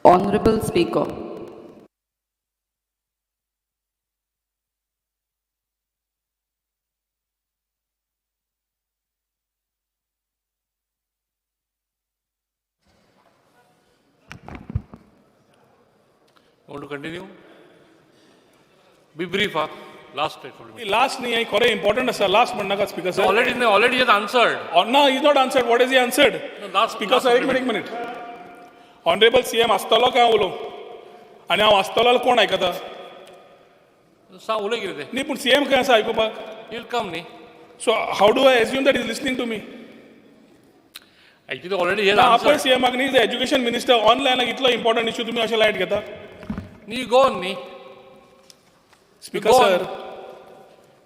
Honorable Speaker. Want to continue? Be brief, huh? Last statement. Last न्ही, खरें important आसा. Last म्हणनाका, speaker sir. Already has answered. ना, is not answered. What is he answered? Last speaker last sir, एक minute, एक minute. Honourable CM आसतलो काय हांव उलोवं? आनी हांव आसतलो जाल्यार कोण आयकता? सांग, उलय कितें तें. न्ही, पूण सीएम खंय आसा आयकुपाक? He'll come न्ही. So how do I assume that is listening to me? Actually already has आपय answered. सीएमाक न्ही, एज्युकेशन मिनिस्टर ऑनलायनाक इतलो इम्पॉर्टंट इशू तुमी अशें लायट घेता? न्ही, गो ऑन न्ही. Speaker Go on. Sir,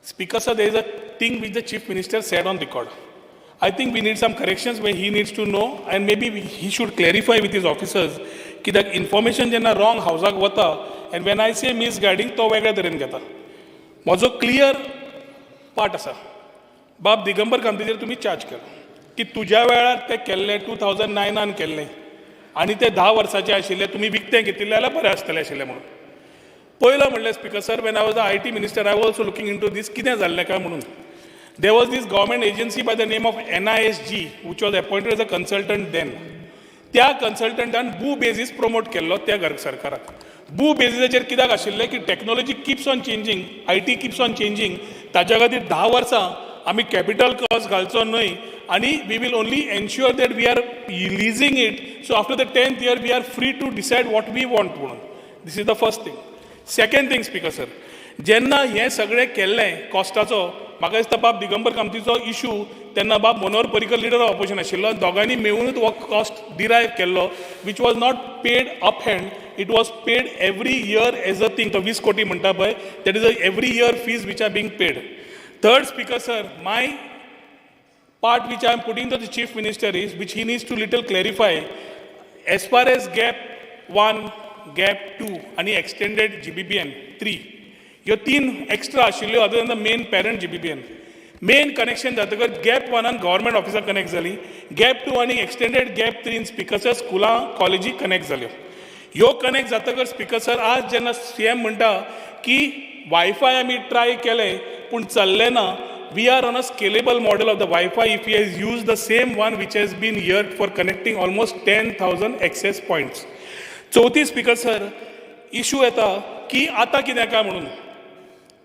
Speaker sir, there is a thing which the Chief Minister said on record. I think we need some corrections where he needs to know and maybe he should clarify with his officers कित्याक information जेन्ना wrong हावजाक वता and when I say misguiding, तो वेगळ्या तरेन घेता. म्हजो clear part आसा, बाब दिगंबर कामतीचेर तुमी चार्ज केलो की तुज्या वेळार ते केल्ले, 2009आन केल्ले आनी ते 10 वर्साचे आशिल्ले, तुमी विकतें घेतिल्लें जाल्यार बरें आसतलें आशिल्लें म्हणून. पयलो म्हणल्यार, Speaker sir, when I was the IT minister, I was also looking into this, कितें जाल्लें काय म्हणून. There was this government agency by the name of NISG, which was appointed as a consultant then. त्या कन्सल्टंटान बू basis promote केल्लो त्या घर सरकाराक. बू बेजीसाचेर कित्याक आशिल्लें की technology keeps on changing, IT keeps on changing, ताच्या खातीर 10 वर्सां आमी कॅपिटल कॉस्ट घालचो न्हय आनी we will only ensure that we are leasing it, so after the 10th year we are free to decide what we want म्हणून. This is the first thing. Second thing, Speaker sir, जेन्ना हें सगळें केल्लें कॉस्टाचो, म्हाका दिसता बाब Digambar कामतीचो issue तेन्ना बाब Manohar Parrikar leader of opposition आशिल्लो. दोगांयनी मेळुनूच हो कॉस्ट डिरायव केल्लो, which was not paid up hand, it was paid every year as a thing. तो 20 कोटी म्हणटा पळय, that is a every year fees which are being paid. Third, Speaker sir, my part which I am putting to the Chief Minister is, which he needs to little clarify, as far as GAP 1, GAP 2 आणि extended GBBN 3, ह्यो तीन extra आशिल्ल्यो other than the main parent GBBN. Main connection जातकच gap वनान government ऑफिसां connect जाली, gap two आनी extended gap थ्रीन, speaker sir, स्कुलां कॉलेजी कनेक्ट जाल्यो. ह्यो कनेक्ट जातकच, स्पीकर सर, आज जेन्ना सी एम म्हणटा की वायफाय आमी ट्राय केलें पूण चल्लें ना, we are on a scalable model of the Wi-Fi if he has used the same one which has been here for connecting almost 10,000 access points. चवथी, speaker sir, issue येता की आतां कितें काय म्हणून.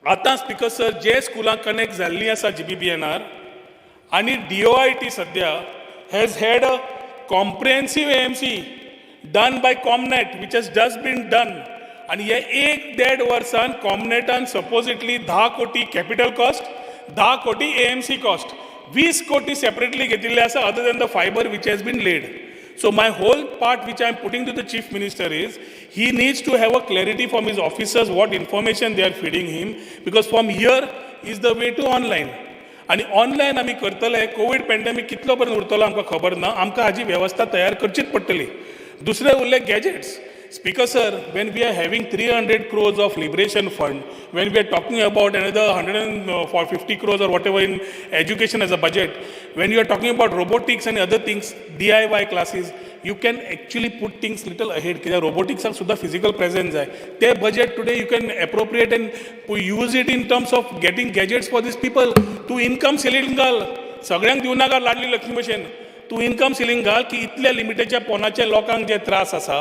आतां, स्पीकर सर, जे स्कुलां कनेक्ट जाल्लीं आसा जीबीबीएनार आनी डीओआयटी सद्या has had a comprehensive AMC done by Comnet, which has just been done, आनी हे एक देड वर्सान कॉमनेटान सपोजिटली 10 कोटी कॅपिटल कॉस्ट, 10 कोटी एएमसी कॉस्ट, 20 कोटी सेपरेटली घेतिल्ले आसा other than the fiber which has been laid. So my whole part which I am putting to the Chief Minister is he needs to have a clarity from his officers what information they are feeding him, because from here is the way to online. आनी online आमी करतले, Covid pandemic कितलो पर्यंत उरतलो आमकां खबर ना. आमकां हाजी वेवस्था तयार करचीच पडटली. दुसरें उरलें gadgets. Speaker sir, when we are having 300 crores of liberation fund, when we are talking about another 150 crores or whatever in education as a budget, when you are talking about robotics and other things, DIY classes, you can actually put things little ahead. कित्याक रोबोटिक्साक सुद्दां physical presence जाय. ते budget today you can appropriate and use it in terms of getting gadgets for these people. तूं income ceiling घाल, सगळ्यांक दिवं नाका लाडली लक्ष्मी भशेन. तूं इनकम सिलींग घाल की इतल्या लिमिटेच्या पोनाच्या लोकांक जे त्रास आसा,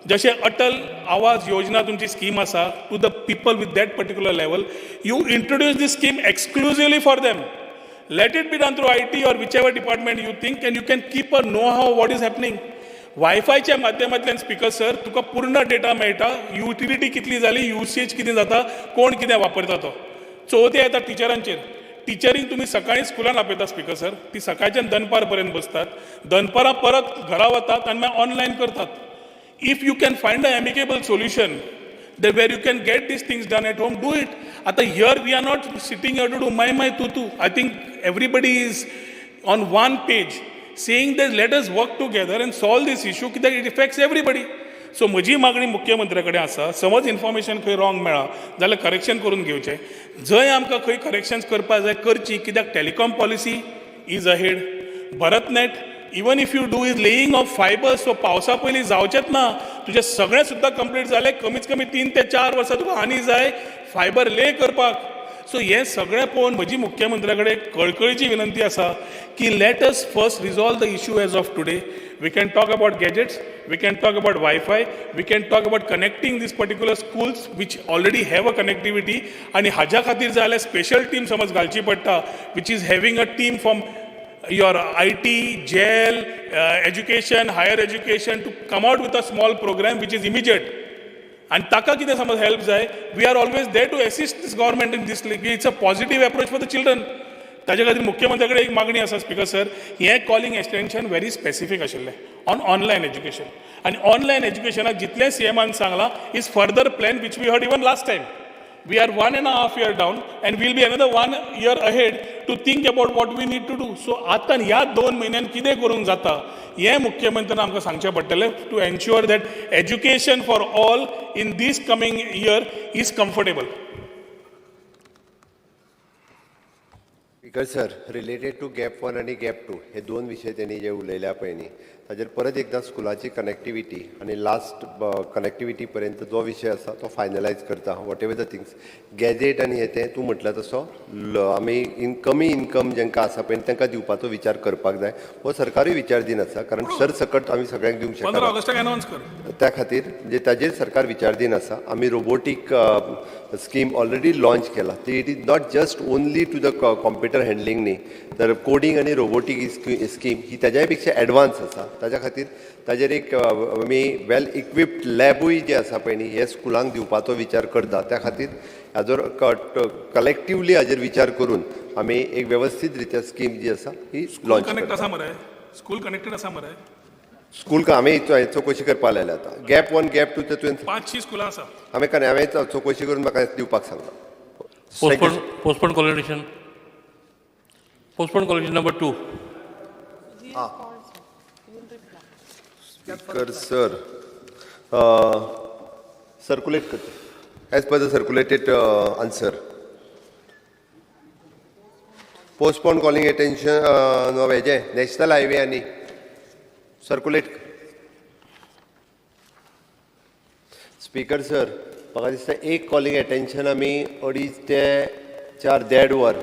जशें अटल आवाज योजना तुमची स्कीम आसा to the people with that particular level, you introduce this scheme exclusively for them. Let it be done through IT or whichever department you think, and you can keep a know how what is happening. वायफायच्या माध्यमांतल्यान, speaker sir, तुका पूर्ण data मेळटा, utility कितली जाली, usage कितें जाता, कोण कितें वापरता तो. चवथें येता टिचरांचेर. टिचरींक तुमी सकाळीं स्कुलान आपयता, स्पीकर सर, ती सकाळच्यान दनपार पर्यंत बसतात, दनपारां परत घरा वतात आनी मागीर ऑनलायन करतात. If you can find a amicable solution the where you can get these things done at home, do it. आता here we are not sitting here to do my my तू तू. I think everybody is on one page saying that let us work together and solve this issue, कित्याक it affects everybody. So म्हजी मागणी मुख्यमंत्र्या कडेन आसा, समज information खंय wrong मेळ्ळा जाल्यार करेक्शन करून घेवचें. जंय आमकां खंय करेक्शन्स करपा जाय करची, कित्याक telecom policy is ahead, BharatNet Even if you do is laying of fibres, so पावसा पयलीं जावचेंच ना. तुजें सगळें सुद्दां कंप्लीट जालें, कमीत कमी 3 ते 4 वर्सां तुका आनी जाय फायबर ले करपाक. सो हें सगळें पळोवन म्हजी मुख्यमंत्र्या कडेन कळकळीची विनंती आसा की let us first resolve the issue. As of today, we can talk about gadgets, we can talk about WiFi, we can talk about connecting these particular schools which already have a connectivity. आनी हाज्या खातीर जाय जाल्यार special team समज घालची पडटा, which is having a team from your IT, jail, education, higher education to come out with a small program which is immediate. आनी ताका कितें समज हेल्प जाय, we are always there to assist this government in this. It's a positive approach for the children. ताजे खातीर मुख्यमंत्र्या कडेन एक मागणी आसा, स्पिकर सर, हें कॉलिंग एटेन्शन व्हेरी स्पेसिफीक आशिल्लें ऑन ऑनलायन एज्युकेशन. आनी ऑनलायन एज्युकेशनाक जितलें सीएमान सांगलां is further plan which we heard even last time. We are 1.5 year down and we'll be another one year ahead to think about what we need to do. So आतां ह्या 2 म्हयन्यान कितें करूंक जाता हें मुख्यमंत्र्यान आमकां सांगचें पडटलें to ensure that education for all in this coming year is comfortable. Speaker sir, related to gap one आनी गॅप टू हे दोन विशय त्यांनी जे उलयल्या पळय न्ही, ताजेर परत एकदां स्कुलाची कनेक्टिविटी आनी लास्ट कनेक्टिविटी पर्यंत जो विशय आसा तो फायनलायज करता. Whatever the things, gadget आनी हे तें तूं म्हटलां तसो आमी इन कमी इनकम जांकां आसा पळय तांकां दिवपाचो विचार करपाक जाय. हो सरकारूय विचार दिन आसा, कारण सरसकट आमी सगळ्यांक दिवंक 15 शकना. ऑगस्टाक अनावन्स कर. त्या खातीर म्हणजे ताजेर सरकार विचारधीन आसा. आमी रोबोटीक स्कीम ऑलरेडी लॉन्च केला. ती it is not just only to the computer handling न्ही, तर कोडींग आनी रोबोटीक स्कीम ही ताज्याय पेक्षा एडवान्स आसा. ताज्या खातीर ताजेर एक आमी वेल इक्विप्ड लॅबूय जे आसा पळय न्ही, हे स्कुलांक दिवपाचो विचार करता. त्या खातीर हाजो कलेक्टिवली हाजेर विचार करून आमी एक वेवस्थीत रित्या स्कीम जी आसा ही लॉन्च कनेक्ट करता. आसा मरे? स्कूल कनेक्टेड आसा मरे? स्कूल हांवें चवकशी करपाक लायल्या. आतां गॅप वन, गॅप टू ते तुवें पांचशीं स्कुलां आसा. हांवें कने हांवें चवकशी करून म्हाका दिवपाक सांगलां. Postpone, postpone calling attention. Postpone calling attention number 2. Speaker sir, circulate करता as per the circulated answer. Postpone calling attention हेजें नॅशनल हायवे आनी सर्कुलेट. स्पीकर सर, म्हाका दिसता एक कॉलिंग एटेन्शन आमी 2.5 ते 4 देड वर.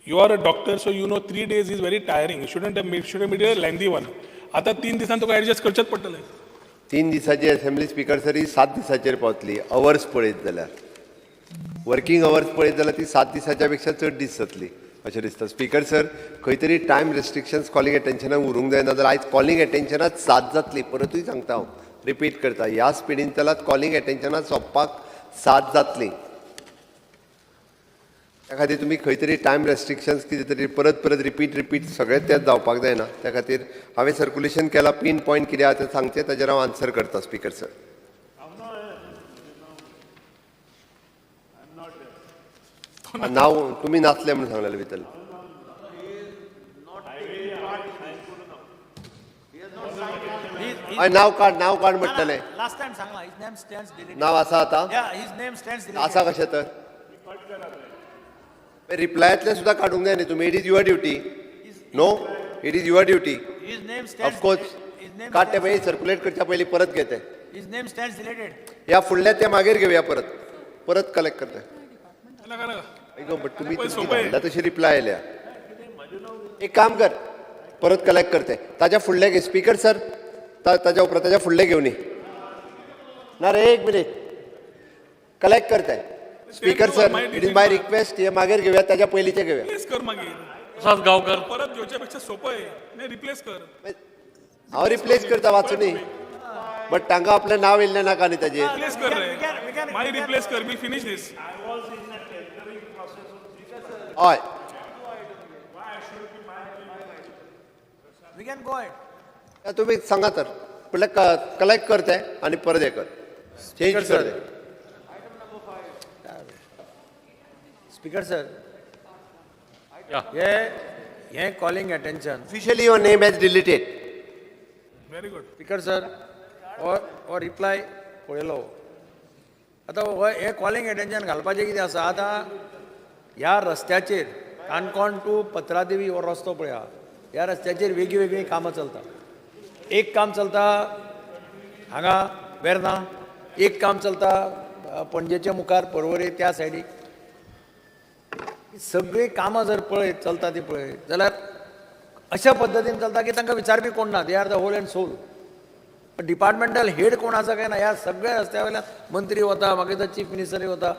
You are a doctor, so you know 3 days is very tiring. You shouldn't have made, should have made it a lengthy one. आता 3 दिसान तुका ऍडजस्ट करचेच पडटलें. 3 दिसाची असेंब्ली, स्पीकर सर, ही 7 दिसाचेर पावतली. अवर्स पळयत जाल्यार, वर्किंग अवर्स पळयत जाल्यार ती 7 दिसाच्या पेक्षा चड दीस जातली अशें दिसता. स्पीकर सर, खंय तरी टायम रेस्ट्रिक्शन्स कॉलिंग एटेन्शनाक उरूंक जायना, जाल्यार आयज कॉलिंग एटेन्शनाक 7 जातली. परतूय सांगता, हांव रिपीट करता, ह्या स्पिडीन चलात, कॉलिंग एटेन्शनाक सोंपपाक 7 जातली. त्या खातीर तुमी खंय तरी टायम रेस्ट्रिक्शन्स कितें तरी परत परत रिपीट रिपीट सगळें तेंच जावपाक जायना. त्या खातीर हांवें सर्कुलेशन केलां. पीन पॉयंट कितें आहा तें सांगचें, ताजेर हांव आन्सर करता, स्पीकर सर. नांव तुमी नासले म्हणून सांगलेलें भितर. हय, नांव काड, नांव काड म्हटलेलें. लास्ट टाइम सांगला, his name stands deleted. नांव आसा आतां? Yeah, his name stands deleted. आसा कशें तर? रिप्लायांतलें सुद्दां काडूंक जाय न्ही तुमी. It is your duty, no? It is your duty. His name stands. Of course. His name काड ते stands, पयलीं, सर्कुलेट करच्या पयलीं परत घेते. His name stands deleted. ह्या फुडल्या ते मागीर घेवया, परत परत कलेक्ट करता. नाका नाका. गो, बट तुमी पळय, तुमची सोंपें. धाडल्या तशी रिप्लाय आयल्या. एक काम कर, परत कलेक्ट करते. ताज्या फुडले घे, स्पीकर सर. ताज्या उपरांत ताज्या फुडले घेवन ये. ना रे, एक मिनीट, कलेक्ट करते. Speaker sir, it is my request, हे मागीर घेवया, ताज्या पयलींचे घेवया. रिप्लेस कर मागीर. प्रसाद गांवकर. परत घेवच्या पेक्षा सोपं आहे. नाही, रिप्लेस कर. हांव रिप्लेस करता वाचूनी, बट तांकां आपलें नांव येयल्लें नाका न्ही ताजेर. रिप्लेस कर We can- we रे. can- मागीर we can- replace कर. We finish this. हय. We can go ahead. तुमी सांगा तर, म्हटल्यार कलेक्ट करते आनी परत हें कर, चेंज Speaker, sir. कर ते. Speaker sir, Yeah. हे हे calling attention. Officially your name has deleted. Very good. Speaker sir, हो हो रिप्लाय पळयलो. आतां हो हे कॉलिंग एटेन्शन घालपाचें कितें आसा आतां? ह्या रस्त्याचेर काणकोण टू पत्रादेवी हो रस्तो पळया, ह्या रस्त्याचेर वेगळीं वेगळीं कामां चलता. एक काम चलता हांगा वेर्ना, एक काम चलता पणजेच्या मुखार परवरे त्या सायडीक. सगळीं कामां जर पळयत चलता ती पळयत जाल्यार अशा पद्दतीन चलता की तांकां विचारपी कोण ना. They are the whole and sole. Departmental head कोण आसा काय ना. ह्या सगळ्या रस्त्या वयल्यान मंत्री वता, मागीर तो चीफ मिनिस्टरूय वता,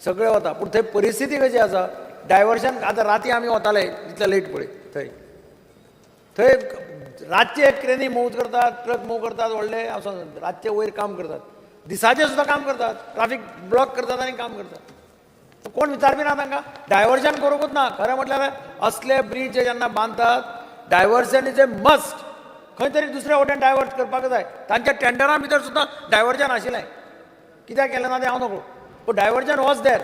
सगळे वता, पूण थंय परिस्थिती कशी आसा, डायवर्शन आतां राती आमी वताले इतले लेट पळय, थंय थंय रातचे क्रेनी मूव करतात, ट्रक मूव करतात, व्हडले रातचे वयर काम करतात, दिसाचे सुद्दां काम करतात, ट्राफीक ब्लॉक करतात आनी काम करतात. कोण विचारपी ना तांकां. डायवर्जन करूंकूच ना. खरें म्हटल्यार असले ब्रीज जेन्ना बांदतात, डायवर्जन is a must. खंय तरी दुसऱ्या वटेन डायवर्ट करपाक जाय. तांच्या टेंडरा भितर सुद्दां डायवर्जन आशिल्लें, कित्याक केलें ना तें हांव नकळो, पूण diversion was there.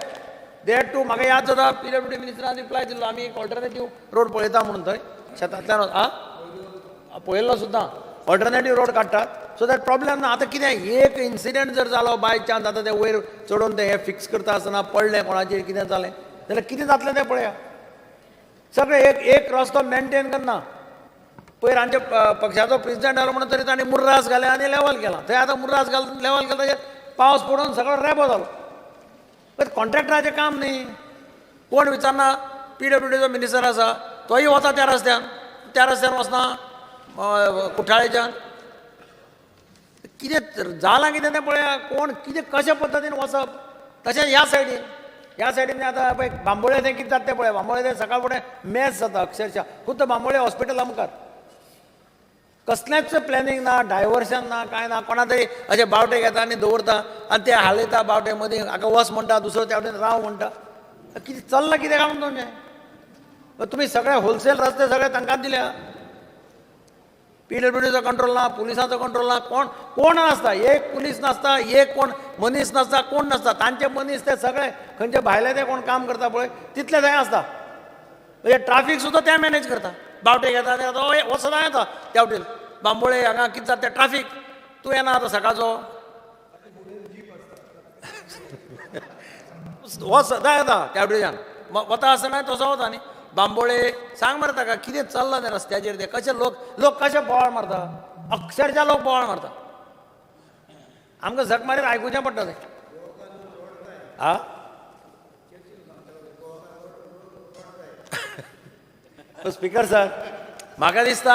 They had to. म्हाका याद जाता, पीडब्ल्यूडी मिनिस्टरान रिप्लाय दिल्लो, आमी एक ऑल्टरनेटीव रोड पळयता म्हणून. थंय शेतांतल्यान आ पळयल्लो सुद्दां, ऑल्टरनेटीव रोड काडटात, सो that problem ना. आतां कितें एक इन्सिडंट जर जालो बाय चान्स, आतां ते वयर चडोवन ते हें फिक्स करता आसतना पडलें कोणाचेर, कितें जालें जाल्यार कितें जातलें तें पळया. सगळें एक एक रस्तो मेनटेन करना. पयर आमच्या पक्षाचो प्रेसिडेंट जालो म्हणून तरी ताणें मुर्रास घाले आनी लेवल केलां थंय. आतां मुर्रास घालून लेवल केलां, ताचेर पावस पडून सगळो रेबो जालो. पण कॉन्ट्रॅक्टराचें काम न्ही, कोण विचारना. पीडब्ल्यूडीचो मिनिस्टर आसा, तोय वता त्या रस्त्यान, त्या रस्त्यान वचना कुठ्ठाळेच्यान. कितें जालां कितें तें पळया. कोण कितें कशा पद्दतीन वचप. तशेंच ह्या सायडीन आतां पळय बांबोळे तें कितें जाता तें पळय. बांबोळे तें सकाळ फुडें मॅस जाता अक्षरशा, खुद्द बांबोळे हॉस्पिटला मुखार. कसलेंच प्लॅनिंग ना, डायवर्शन ना, कांय ना. कोणा तरी अशे बावटे घेता आनी दवरता आनी ते हालयता बावटे मदीं. हाका वच म्हणटा, दुसरो त्या वटेन राव म्हणटा. कितें चल्लां कितें काय म्हणून तुमचें? तुमी सगळे होलसेल रस्ते सगळे तांकां दिल्या. पीडब्ल्यूडीचो कंट्रोल ना, पुलिसांचो कंट्रोल ना, कोण कोण नासता. एक पुलीस नासता, एक कोण मनीस नासता, कोण नासता. तांचे मनीस ते सगळे खंयचे भायले ते कोण काम करता पळय तितले थंय आसता. म्हणजे ट्राफीक सुद्दां ते मॅनेज करता. बावटे घेता ते, आतां हो सदां येता त्या वटेन बांबोळे हांगा. कितें जाता तें ट्राफीक, तूं येना आतां सकाळचो. हो सदां येता त्या वटेच्यान, वता आसतना तसो वता न्ही बांबोळे. सांग मरे ताका कितें चल्लां तें रस्त्याचेर, ते कशे लोक लोक कशे बोवाळ मारता, अक्षरशा लोक बोवाळ मारता. आमकां झक मारीत आयकुचें पडटा तें. आ स्पीकर सर, म्हाका दिसता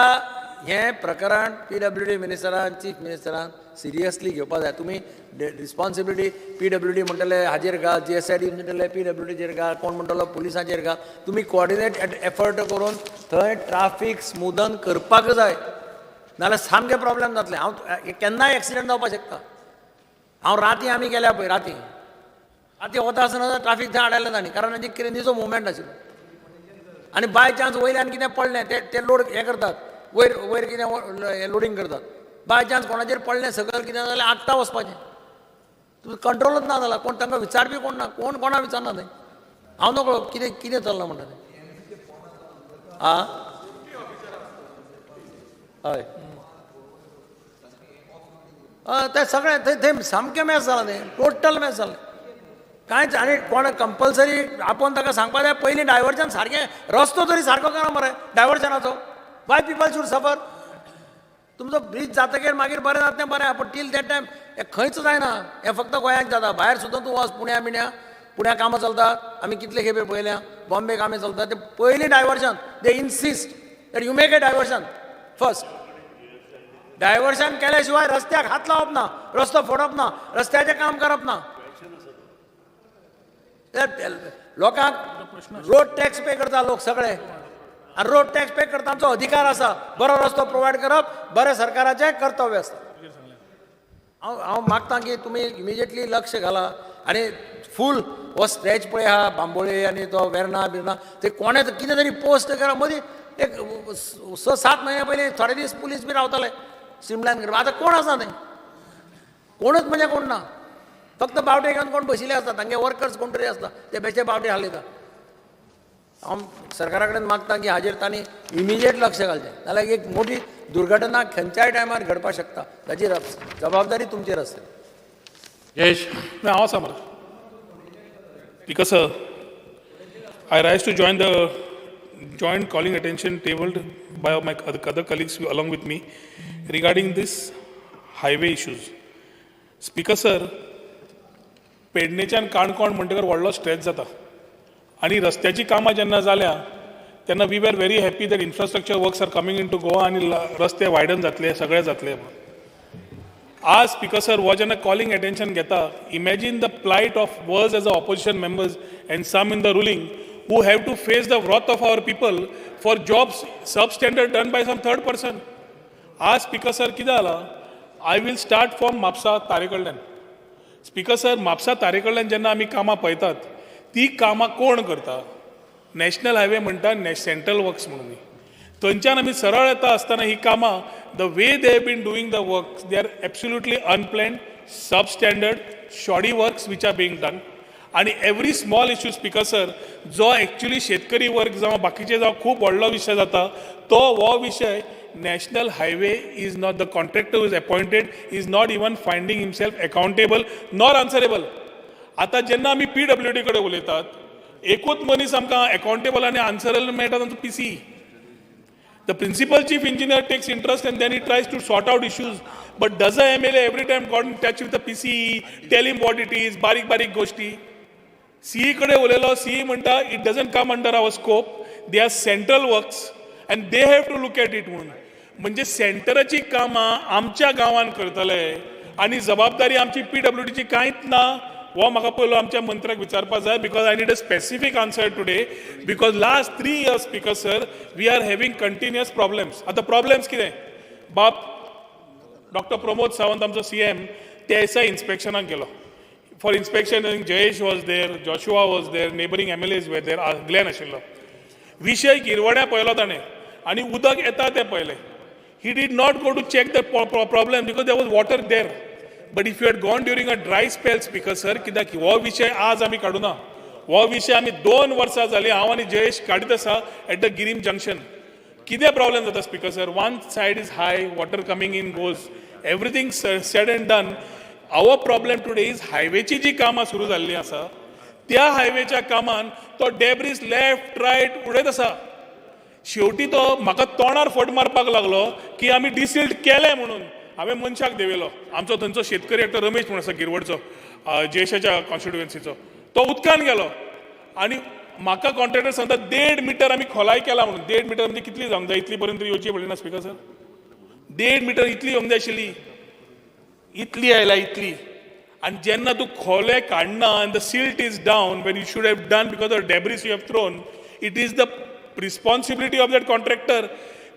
हें प्रकरण पीडब्ल्यूडी मिनिस्टरान, चीफ मिनिस्टरान सिरियसली घेवपा जाय. तुमी रिस्पॉन्सिबिलिटी पीडब्ल्यूडी म्हणटले हाजेर घाल, जीएसआयडी म्हणटले पीडब्ल्यूडीचेर घाल, कोण म्हणटलो पुलिसांचेर घाल. तुमी कोऑर्डिनेट एफर्ट करून थंय ट्राफीक स्मुदन करपाक जाय, नाजाल्यार सामकें प्रॉब्लेम जातलें. हांव केन्नाय एक्सिडंट जावपाक शकता. हांव राती आमी गेल्या पळय, राती राती वता आसतना ट्राफीक थंय आडायलें तांणी, कारण तांची क्रेनीचो मुवमेंट आशिल्लो. आनी बाय चान्स वयल्यान कितें पडलें, ते ते लोड हें करतात, वयर वयर कितें लोडींग करतात, बाय चान्स कोणाचेर पडलें सकयल कितें जाल्यार आगता वचपाचें. तुमचो कंट्रोलूच ना जाला. कोण तांकां विचारपी कोण ना, कोण कोणा विचारना थंय. हांव नकळो कितें कितें चल्लां म्हणटा तें. आ हय, तें सगळें थंय थंय सामकें मॅस जालां तें, टोटल मॅस जालें. कांयच. आनी कोण कंपल्सरी आपोवन ताका सांगपा जाय, पयलीं डायवर्जन सारकें, रस्तो तरी सारको करा मरे डायवर्जनाचो. Why people should suffer? तुमचो ब्रीज जातकीर मागीर बरें जातलें, बरें, पूण टील that time हें खंयच जायना. हें फक्त गोंयांत जाता, भायर सुद्दां तूं वच, पुण्या बिण्या, पुण्या कामां चलतात, आमी कितले खेपे पळयल्या. बॉम्बे कामां चलतात. ते पयलीं diversion, they insist that you make a diversion first. Diversion केल्या शिवाय रस्त्याक हात लावप ना, रस्तो फोडप ना, रस्त्याचें काम करप ना. ते लोकांक रोड टॅक्स पे करता लोक सगळे, आनी रोड टॅक्स पे करता, आमचो अधिकार आसा. बरो रस्तो प्रोवायड करप बरें सरकाराचें कर्तव्य आसता. हांव हांव मागता की तुमी इमिजिएटली लक्ष घाला आनी फूल हो स्ट्रेच पळय आहा बांबोळे आनी तो वेर्ना बिर्ना, ते कोणें कितें तरी पोस्ट करा. मदीं एक 6-7 म्हयन्या पयलीं थोडे दीस पुलीस बी रावताले स्ट्रीमलायन करपाक. आतां कोण आसा थंय? कोणूच म्हणजे कोण ना. फक्त बावटे घेवन कोण बशिल्ले आसता, तांगे वर्कर्स कोण तरी आसता, ते बेश्टे बावटे हालयता. हांव सरकारा कडेन मागता की हाजेर तांणी इमिजिएट लक्ष घालचें, नाल्यार एक मोठी दुर्घटना खंयच्याय टायमार घडपाक शकता. ताची जबाबदारी तुमचेर आसतली. जयेश. ना, हांव आसा मरे. Speaker sir. I rise to join the joint calling attention tabled by my other colleagues along with me regarding this highway issues. Speaker sir, पेडणेच्यान काणकोण म्हणटकर व्हडलो स्ट्रेच जाता आनी रस्त्याची कामां जेन्ना जाल्या तेन्ना we are very happy that infrastructure works are coming into Goa आनी रस्ते वायडन जातले, सगळे जातले म्हणून. आज स्पीकर सर, हो जेन्ना कॉलिंग अटेन्शन घेता, imagine the plight of us as a opposition members and some in the ruling who have to face the wrath of our people for jobs substandard done by some third person. आज speaker sir, कितें जालां, I will start from Mapusa तारे कडल्यान. Speaker sir, Mapusa तारे कडल्यान जेन्ना आमी कामां पळयतात, ती कामां कोण करता? नॅशनल हायवे म्हणटा, सेंट्रल वर्क्स म्हणून न्ही. थंयच्यान आमी सरळ येता आसतना ही कामां, the way they have been doing the works, they are absolutely unplanned, substandard, shoddy works which are being done. आनी every small issue, Speaker sir, जो एक्चुली शेतकरी वर्ग जावं बाकीचे जावं खूब व्हडलो विशय जाता, तो हो विशय national highway is not, the contractor is appointed is not even finding himself accountable nor answerable. आतां जेन्ना आमी पीडब्ल्यूडी कडेन उलयतात, एकूच मनीस आमकां अकाउंटेबल आनी आन्सरेबल मेळटा, तांचो PC. The principal chief engineer takes interest and then he tries to sort out issues. But does a MLA every time got in touch with the PCE, tell him what it is, बारीक बारीक गोष्टी? CE कडेन उलयलो, CE म्हणटा it doesn't come under our scope, they are central works and they have to look at it म्हणून. म्हणजे सेंटराची कामां आमच्या गांवान करतले आनी जबाबदारी आमची पीडब्ल्यूडीची कांयच ना. हो म्हाका पयलो आमच्या मंत्र्याक विचारपाक जाय, because I need a specific answer today, because last 3 years, Speaker sir, we are having continuous problems. आतां प्रॉब्लेम्स कितें बाब, डॉक्टर प्रमोद सावंत आमचो सीएम त्या दिसा इन्स्पेक्शनाक गेलो. For inspection Jayesh was there, Joshua was there, neighbouring MLAs were there, Glenn आशिल्लो. विशय गिरवड्या पळयलो ताणें आनी उदक येता तें पळयलें. He did not go to check the problem because there was water there. But if you had gone during a dry spell, Speaker sir, कित्याक हो विशय आज आमी काडुना, हो विशय आमी 2 वर्सां जालीं हांव आनी जयेश काडीत आसा. एट the Guirim junction कितें प्रॉब्लेम जाता, Speaker sir, one side is high water coming in, goes, everything said and done, our problem today is हायवेची जी कामां सुरू जाल्लीं आसा, त्या हायवेच्या कामान तो डेब्रीज लेफ्ट रायट उडयत आसा. शेवटी तो म्हाका तोंडार फट मारपाक लागलो की आमी डिसिल्ट केलें म्हणून. हांवें मनशाक देंवयलो. आमचो थंयचो शेतकरी एकटो रमेश म्हणून आसा गिरवडचो, जयेशाच्या कॉन्स्टिट्युएन्सीचो, तो उदकान गेलो आनी म्हाका कॉन्ट्रॅक्टर सांगता देड मिटर आमी खोलाय केला म्हणून. देड मिटर म्हणजे कितली जावंक जाय? इतली पर्यंत येवची पडली ना, स्पीकर सर. देड मिटर इतली येवंक जाय आशिल्ली, इतली आयला इतली. आनी जेन्ना तूं खोले काडना and the silt is down when you should have done because of debris you have thrown, it is the responsibility of that contractor.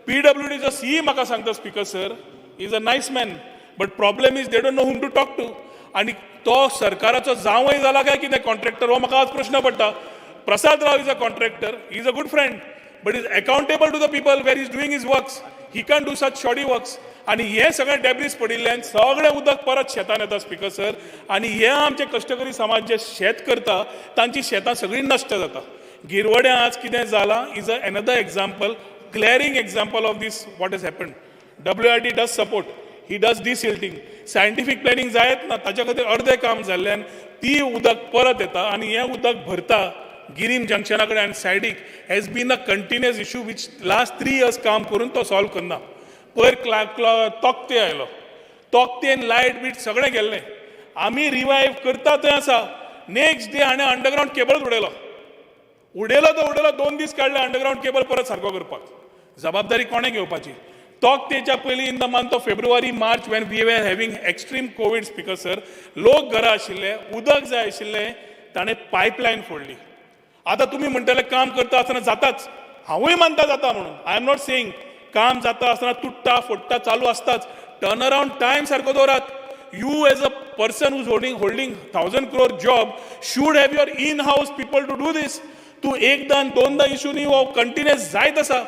पीडब्ल्यूडीचो CE म्हाका सांगता, Speaker sir, is a nice man, but problem is they don't know whom to talk to. आनी तो सरकाराचो जांवय जाला काय कितें contractor, हो म्हाका आज प्रश्न पडटा. Prasad Rao is a contractor, is a good friend, but is accountable to the people where is doing his works. He can do such shoddy works. आनी हे सगळे डेब्रीज पडिल्ल्यान सगळें उदक परत शेतान येता, स्पीकर सर. आनी हे आमचे कश्टकरी समाज जे शेत करता, तांची शेतां सगळीं नश्ट जाता. गिरवड्यां आज कितें जालां is a another example, glaring example of this what has happen. WRD does support, he does desilting, scientific planning जायत ना. ताच्या खातीर अर्दें काम जाल्ल्यान ती उदक परत येता आनी हें उदक भरता गिरीम जंक्शना कडेन आनी सायडीक. Has been a continuous issue which last 3 years काम करून तो सॉल्व करना. पयर क्ला क्ला तोक्ते आयलो, तोक्तेन लायट बीट सगळें गेल्लें. आमी रिवायव करता थंय आसा, नेक्स्ट डे हाणें अंडरग्रावंड केबल उडयलो. उडयलो तो उडयलो, 2 दीस काडले अंडरग्रावंड केबल परत सारको करपाक. जबाबदारी कोणें घेवपाची? तोक्तेच्या पयलीं in the month of February, March, when we were having extreme Covid, Speaker sir, लोक घरा आशिल्ले, उदक जाय आशिल्लें, ताणें पायपलायन फोडली. आतां तुमी म्हणटले काम करता आसतना जाताच. हांवूय मानता जाता म्हणून. I am not saying, काम जाता आसतना तुट्टा फोडटा चालू आसताच. टर्न अरावंड टायम सारको दवरात. You as a person who's holding 1,000 crore job should have your in house people to do this. तूं एकदां आनी दोनदां इशू न्ही, हो कंटिन्युअस जायत आसा.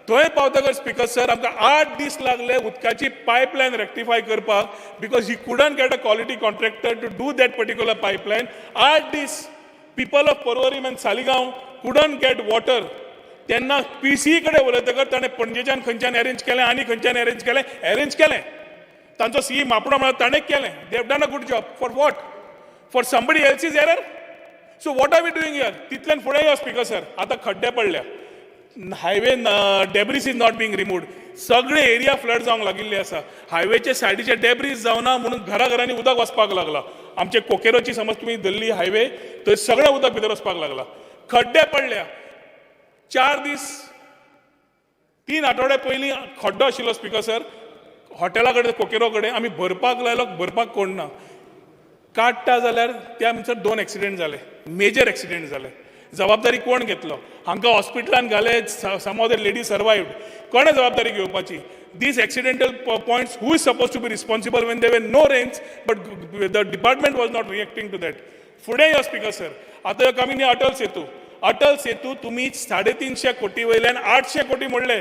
थंय पावतकर, स्पीकर सर, आमकां 8 दीस लागले उदकाची पायपलायन रेक्टिफाय करपाक, because he couldn't get a quality contractor to do that particular pipeline. 8 दीस people of Porvorim and Saligao couldn't get water. तेन्ना पीसी कडेन उलयतकर ताणें पणजेच्यान खंयच्यान अरेंज केलें आनी खंयच्यान अरेंज केलें, अरेंज केलें. तांचो सी मापडो म्हळ्यार ताणें केलें. They have done a good job. For what? For somebody else's error. So what are we doing here? तितल्यान फुडें यो स्पीकर सर, आतां खड्डे पडल्या, highway debris is not being removed. सगळे एरिया फ्लड जावंक लागिल्ले आसा. हायवेचे सायडीचे डेब्रीज जावना म्हणून घरा घरांनी उदक वचपाक लागला. आमचे कोकेरोची समज तुमी धरली हायवे, थंय सगळें उदक भितर वचपाक लागला. खड्डे पडल्या. 4 दीस, 3 आठवडे पयलीं खड्डो आशिल्लो स्पीकर सर, हॉटेला कडेन, कोकेरो कडेन. आमी भरपाक लायलो, भरपाक कोण ना. काडटा जाल्यार त्या भितर दोन एक्सिडेंट जाले, मेजर एक्सिडेंट जाले. जबाबदारी कोण घेतलो? हांकां हॉस्पिटलान घाले. Some of the lady survived. कोणें जबाबदारी घेवपाची? These accidental points, who is supposed to be responsible when there were no rains, but the department was not reacting to that? फुडें यो स्पीकर सर, आतां यो कमी न्ही अटल सेतू. अटल सेतू तुमी 350 कोटी वयल्यान 800 कोटी म्हणले.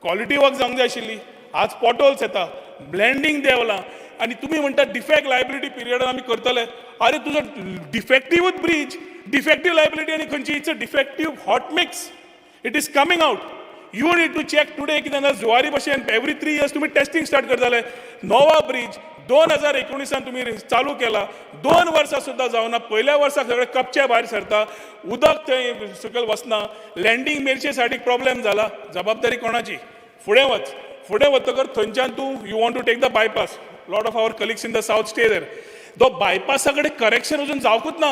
क्वॉलिटी वर्क जावंक जाय आशिल्ली. आज पोटहोल्स येता, ब्लेंडींग देंवला आनी तुमी म्हणटा डिफेक्ट लायबिलिटी पिरियडान आमी करतले. अरे, तुजो डिफेक्टिवूच ब्रीज, डिफेक्टीव लायबिलिटी आनी खंयची? It's a defective hot mix, it is coming out. You need to check today. कितें जाल्यार जुवारी भशेन एवरी 3 इयर्स तुमी टेस्टिंग स्टार्ट करताले. नोवा ब्रीज 2019 तुमी चालू केला, 2 वर्सां सुद्दां जावना. पयल्या वर्साक सगळे कपचे भायर सरता, उदक थंय सकयल वचना. लँडींग मेरशे सायडीक प्रॉब्लेम जाला. जबाबदारी कोणाची? फुडें वच. फुडें वतकर थंयच्यान तूं you want to take the bypass. Lot of our colleagues in the south stay there. तो बायपासा कडेन करेक्शन अजून जावकूच ना.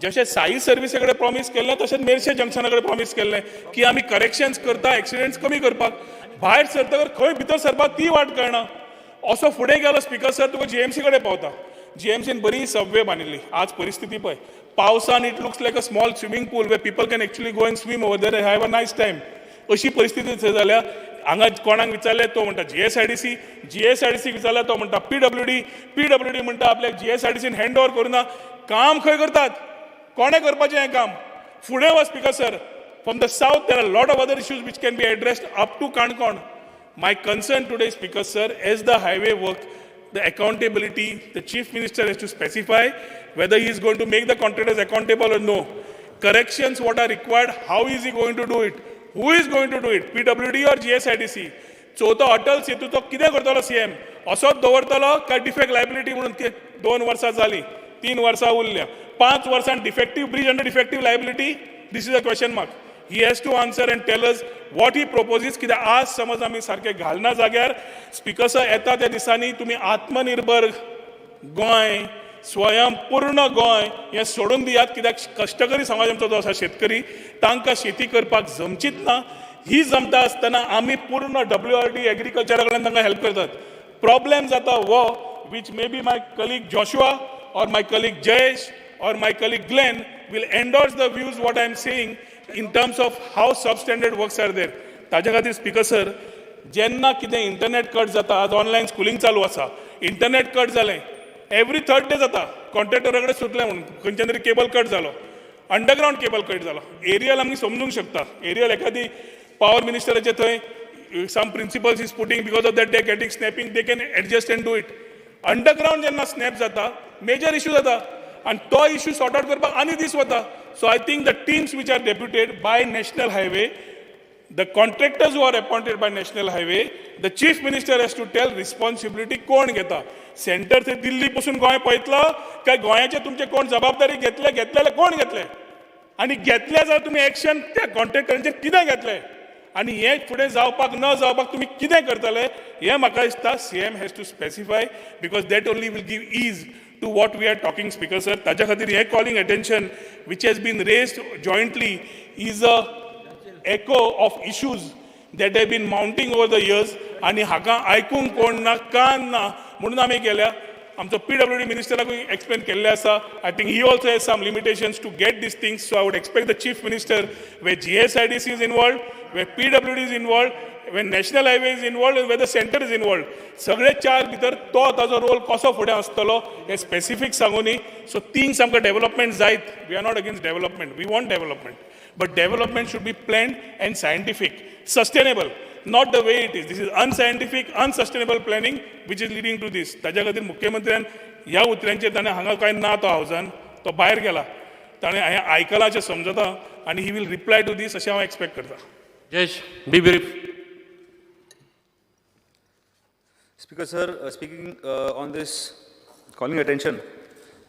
जशें साई सर्विसे कडेन प्रॉमीस केल्लें, तशेंच मेरशे जंक्शना कडेन प्रॉमीस केल्लें की आमी करेक्शन्स करता एक्सिडेंट्स कमी करपाक. भायर सरतकर खंय भितर सरपाक ती वाट कळना. असो फुडें गेलो स्पीकर सर, तुका जीएमसी कडेन पावता. जीएमसीन बरी सबवे बांदिल्ली. आज परिस्थिती पळय. पावसान it looks like a small swimming pool where people can actually go and swim over there, have a nice time. अशी परिस्थिती थंय जाल्या. हांगा कोणाक विचारलें, तो म्हणटा जीएसआयडीसी. जीएसआयडीसी विचारल्यार तो म्हणटा पीडब्ल्यूडी. पीडब्ल्यूडी म्हणटा आपल्याक जीएसआयडीसीन हँड ओवर करुना. काम खंय करतात? कोणें करपाचें हें काम? फुडें वच speaker sir. From the south there are lot of other issues which can be addressed up to Canacona. My concern today, Speaker sir, as the highway work, the accountability, the Chief Minister has to specify whether he is going to make the contractors accountable or no. Corrections what are required, how is he going to do it? Who is going to do it? PWD or GSIDC? चवथो अटल सेतूचो कितें करतलो CM? असोच दवरतलो काय defect liability म्हणून? ते 2 वर्सां जालीं, 3 वर्सां उरल्या, 5 वर्सां defective bridge under defective liability, this is a question mark. He has to answer and tell us what he proposes. कित्याक आज समज आमी सारकें घालना जाग्यार स्पीकर सर, येता त्या दिसांनी तुमी आत्मनिर्भर गोंय, स्वयंपूर्ण गोंय हें सोडून दियात. कित्याक कश्टकरी समाज आमचो जो आसा, शेतकरी, तांकां शेती करपाक जमचीच ना. ही जमता आसतना आमी पूर्ण डब्ल्यू आर डी एग्रीकल्चरा कडल्यान तांकां हेल्प करतात. प्रॉब्लेम जाता वो which maybe my colleague Joshua or my colleague Jayesh or my colleague Glenn will endorse the views what I am saying in terms of how substandard works are there. ताज्या खातीर speaker sir, जेन्ना कितें internet cut जाता, आज online Schooling चालू आसा, internet cut जालें, every third day जाता. कॉन्ट्रॅक्टरा कडेन सुटलें म्हणून खंयच्यान तरी केबल कट जालो, अंडरग्रावंड केबल कट जालो. एरियल आमी समजूंक शकता. एरियल एखादी पावर मिनिस्टराचे थंय some principles is putting, because of that they getting snapping, they can adjust and do it. Underground जेन्ना स्नॅप जाता, मेजर इशू जाता आनी तो इशू सॉर्ट आउट करपाक आनी दीस वता. So I think the teams which are deputed by National Highway, the contractors who are appointed by National Highway, the Chief Minister has to tell responsibility कोण घेता. Centre ते दिल्ली पसून गोंय पळयतलो काय गोंयाचे तुमचे कोण जबाबदारी घेतले? घेतलेले कोण घेतले आनी घेतले जाल्यार तुमी एक्शन त्या कॉन्ट्रॅक्टरांचेर कितें घेतले आनी हें फुडें जावपाक न जावपाक तुमी कितें करतले, हें म्हाका दिसता CM has to specify, because that only will give ease to what we are talking, Speaker sir. ताच्या खातीर हें calling attention which has been raised jointly is a echo of issues that have been mounting over the years. आनी हाका आयकूंक कोण ना, कान ना म्हणून आमी गेल्या. आमचो पीडब्ल्यूडी मिनिस्टराकूय एक्सप्लेन केल्लें आसा. I think he also has some limitations to get these things, so I would expect the Chief Minister, where GSIDC is involved, where PWD is involved, where National Highway is involved, where the centre is involved, सगळे चार भितर तो ताजो role कसो फुडें आसतलो हें specific सांगुनी. So things आमकां डेव्हलपमेंट जायत. We are not against development, we want development, but development should be planned and scientific, sustainable, not the way it is. This is unscientific, unsustainable planning which is leading to this. ताज्या खातीर मुख्यमंत्र्यान ह्या उतरांचेर, ताणें हांगा कांय ना, तो हावजान तो भायर गेला, ताणें हें आयकलां अशें समजता आनी he will reply to this अशें हांव एक्सपेक्ट करता. Jayesh, be brief. Speaker sir, speaking on this calling attention,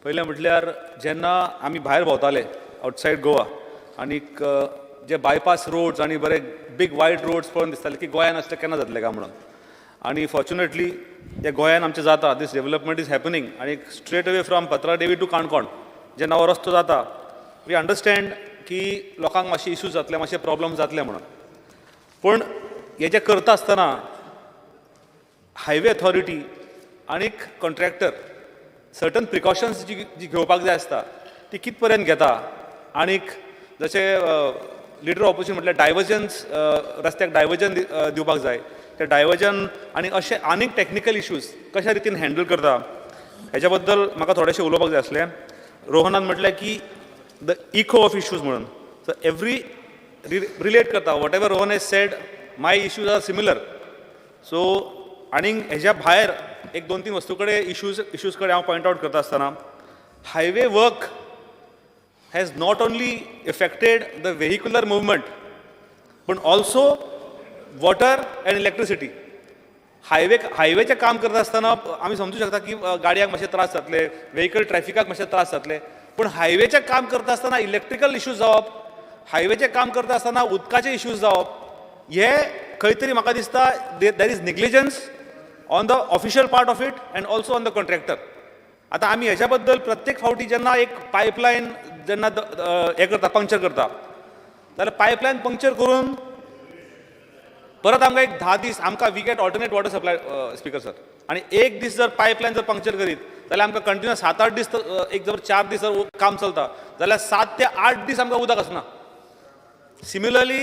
पयलें म्हटल्यार जेन्ना आमी भायर भोंवताले आवटसायड गोवा आनीक जे बायपास रोड्स आनी बरे बीग वायड रोड्स पळोवन दिसताले की गोंयान असले केन्ना जातले काय म्हणून. आनी फॉर्च्युनेटली ते गोंयान आमचें जाता, दीस डेवलपमेंट is happening. आनी straight away from Patradevi to Canacona जेन्ना हो रस्तो जाता, we understand की लोकांक मातशे इशूज जातले, मातशे प्रॉब्लम जातले म्हणून. पूण हे जे करता आसतना हायवे अथॉरिटी आनीक कॉन्ट्रॅक्टर सर्टन प्रिकॉशन्स जी जी घेवपाक जाय आसता ती कित पर्यंत घेता. आनीक जशें लिडर ऑपोजिशन म्हटल्यार डायवर्जन्स, रस्त्याक डायवर्जन दिवपाक जाय, ते डायवर्जन आनी अशे आनीक टॅक्निकल इश्यूज कशा रितीन हँडल करता हेच्या बद्दल म्हाका थोडेशें उलोवपाक जाय आसलें. रोहनान म्हटलें की the eco of issues म्हणून, सो एवरी रिलेट करता whatever Rohan has said, my issues are similar. So आनीक हेज्या भायर एक दोन तीन वस्तू कडेन इश्यूज कडेन हांव पॉयंट आवट करता आसतना, highway work has not only affected the vehicular movement पण also water and electricity. हायवेचें काम करता आसतना आमी समजू शकता की गाडयांक मातशे त्रास जातले, वेहिकल ट्रॅफिकाक मातशे त्रास जातले, पूण हायवेचें काम करता आसतना इलेक्ट्रिकल इश्यूज जावप, हायवेचें काम करता आसतना उदकाचे इश्यूज जावप, हे खंय तरी म्हाका दिसता there is negligence on the official part of it and also on the contractor. आतां आमी हेच्या बद्दल प्रत्येक फावटी जेन्ना एक पायपलायन जेन्ना हें करता, पंक्चर करता, जाल्यार पायपलायन पंक्चर करून परत आमकां एक 10 दीस आमकां we get alternate water supply, speaker sir. आनी एक दीस जर पायपलायन जर पंक्चर करीत जाल्यार आमकां कंटिन्यूस 7-8 दीस, एक जर 4 दीस जर काम चलता जाल्यार 7 ते 8 दीस आमकां उदक आसना. सिमिलरली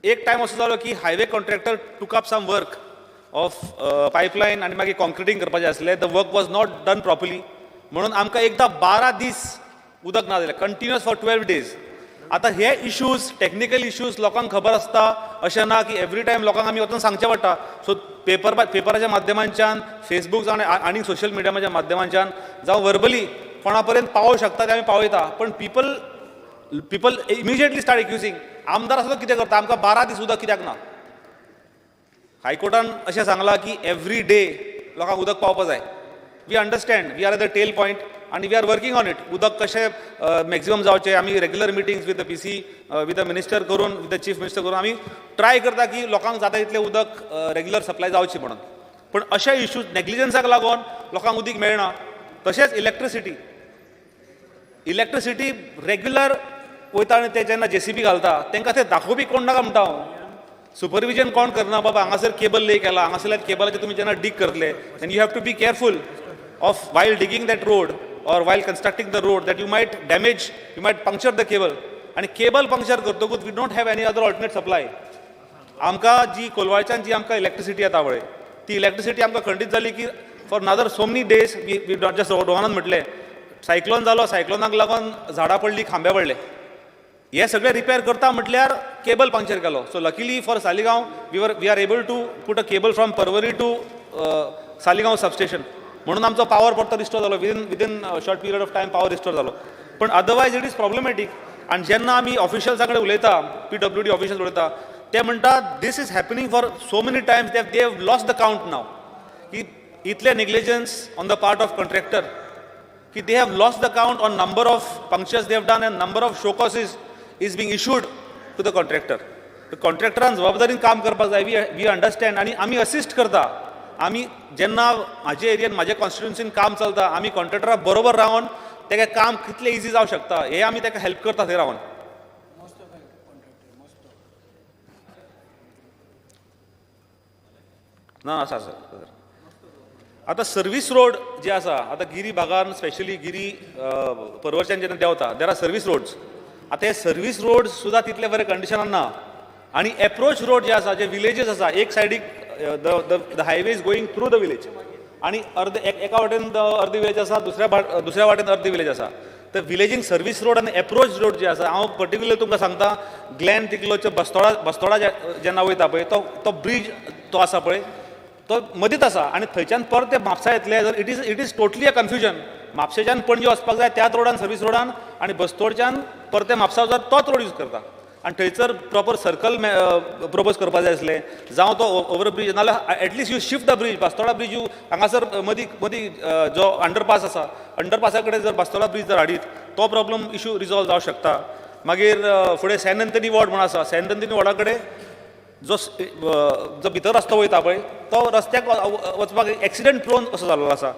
एक टायम असो जालो की highway contractor took up some work of pipeline आनी मागीर कॉन्क्रिटींग करपाचें आसलें. The work was not done properly म्हणून आमकां एकदां 12 दीस उदक ना जालें, कंटिन्युअस फॉर 12 डेज. आतां हे इश्यूज, टॅक्निकल इश्यूज लोकांक खबर आसता अशें ना की एवरी टायम लोकांक आमी वचून सांगचें पडटा. सो पेपराच्या माध्यमांच्यान, फेसबूक जावं आनी सोशल मिडियाच्या माध्यमांच्यान जावं वर्बली कोणा पर्यंत पावोवंक शकता ते आमी पावयता. पण people immediately start accusing, आमदार आसा तो कितें करता, आमकां 12 दीस उदक कित्याक ना? हायकोर्टान अशें सांगलां की एवरी डे लोकांक उदक पावपा जाय. We understand we are at the tail point आनी we are working on it. उदक कशें मॅक्झिमम जावचें, आमी regular meetings with the PC, with the minister करून, विथ the chief minister करून आमी ट्राय करता की लोकांक जाता तितलें उदक रेगुलर सप्लाय जावची म्हणून. पूण अशे इश्यूज नेग्लिजन्साक लागून लोकांक उदीक मेळना. तशेंच इलेक्ट्रिसिटी, इलेक्ट्रिसिटी रेगुलर वयता आनी ते जेन्ना जेसीबी घालता तांकां ते दाखोवपी कोण नाका म्हणटा हांव. सुपरविजन कोण करना, बाबा हांगासर केबल ले केला, हांगासरल्यान केबलाचेर तुमी जेन्ना डीग करतले, then you have to be careful of while digging that road or while constructing the road that you might damage, you might puncture the cable. आनी केबल पंक्चर करतकूच we don't have any other alternate supply. आमकां जी कोलवाळच्यान जी आमकां electricity येता पळय, ती electricity आमकां खंडीत जाली की for another so many days we just, रोहनान म्हटलें, सायक्लोन जालो, सायक्लोनाक लागून झाडां पडली, खांबे पडले, हे सगळे रिपेर करता म्हटल्यार केबल पंक्चर केलो. So luckily for Saligao, we are able to put a cable from Porvorim to Saligao substation म्हणून आमचो पावर परतो रिस्टोर जालो. Within short period of time power restore जालो, पण अदरवायज it is problematic. आनी जेन्ना आमी ऑफिशियल्सा कडेन उलयता, पीडब्ल्यूडी ऑफिशियल्स उलयता, ते म्हणटा this is happening for so many times, they have lost the count now, की इतले negligence on the part of contractor की they have lost the count on number of punctures they have done and number of show causes is being issued to the contractor. कॉन्ट्रॅक्टरान जबाबदारीन काम करपाक जाय. We understand आनी आमी assist करता. आमी जेन्ना म्हाजे एरियन, म्हाज्या कॉन्स्टिट्युन्सीन काम चलता, आमी कॉन्ट्रॅक्टरा बरोबर रावन तेका काम कितलें इजी जावं शकता हे आमी ताका हेल्प करता थंय रावन. ना, आसा आसा सर. आतां सर्वीस रोड जे आसा, आतां गिरी भागान, स्पेशली गिरी पर्वरच्यान जेन्ना देंवता, there are service roads. आतां हे सर्वीस रोड सुद्दां तितले बरे कंडिशनान ना. आनी एप्रोच रोड जे आसा, जे विलेजीस आसा, एक सायडीक the highway is going through the village आनी अर्द एका वाटेन अर्दी विलेज आसा, दुसऱ्या वाटेन अर्दी विलेज आसा. तर विलेजींक सर्वीस रोड आनी एप्रोच रोड जे आसा, हांव पर्टिक्युलर तुमकां सांगता, ग्लॅन तिकलोचे बस्तोडा, बस्तोडा जेन्ना वयता पळय, तो ब्रीज तो आसा पळय, तो मदींच आसा आनी थंयच्यान परत ते म्हापसा येतले जर it is totally a confusion. म्हापशेच्यान पणजे वचपाक जाय त्याच रोडान, सर्वीस रोडान, आनी बस्तोडच्यान परते म्हापसा वचत तोच रोड यूज करता. आनी थंयसर प्रॉपर सर्कल प्रपोज करपा जाय आसलें, जावं तो ओवर ब्रीज, नाल्यार at least you shift the bridge. Bastora bridge you हांगासर मदीं मदीं जो अंडरपास आसा, अंडरपासा कडेन जर बास्तोडा ब्रीज जर हाडीत, तो प्रॉब्लम इशू रिजॉल्व जावंक शकता. मागीर फुडें सँट एंथनी वॉर्ड म्हूण आसा. सँट एंथनी वॉर्डा कडेन जो भितर रस्तो वयता पळय, तो रस्त्याक वचपाक एक्सिडंट प्रोन असो जाल्लो आसा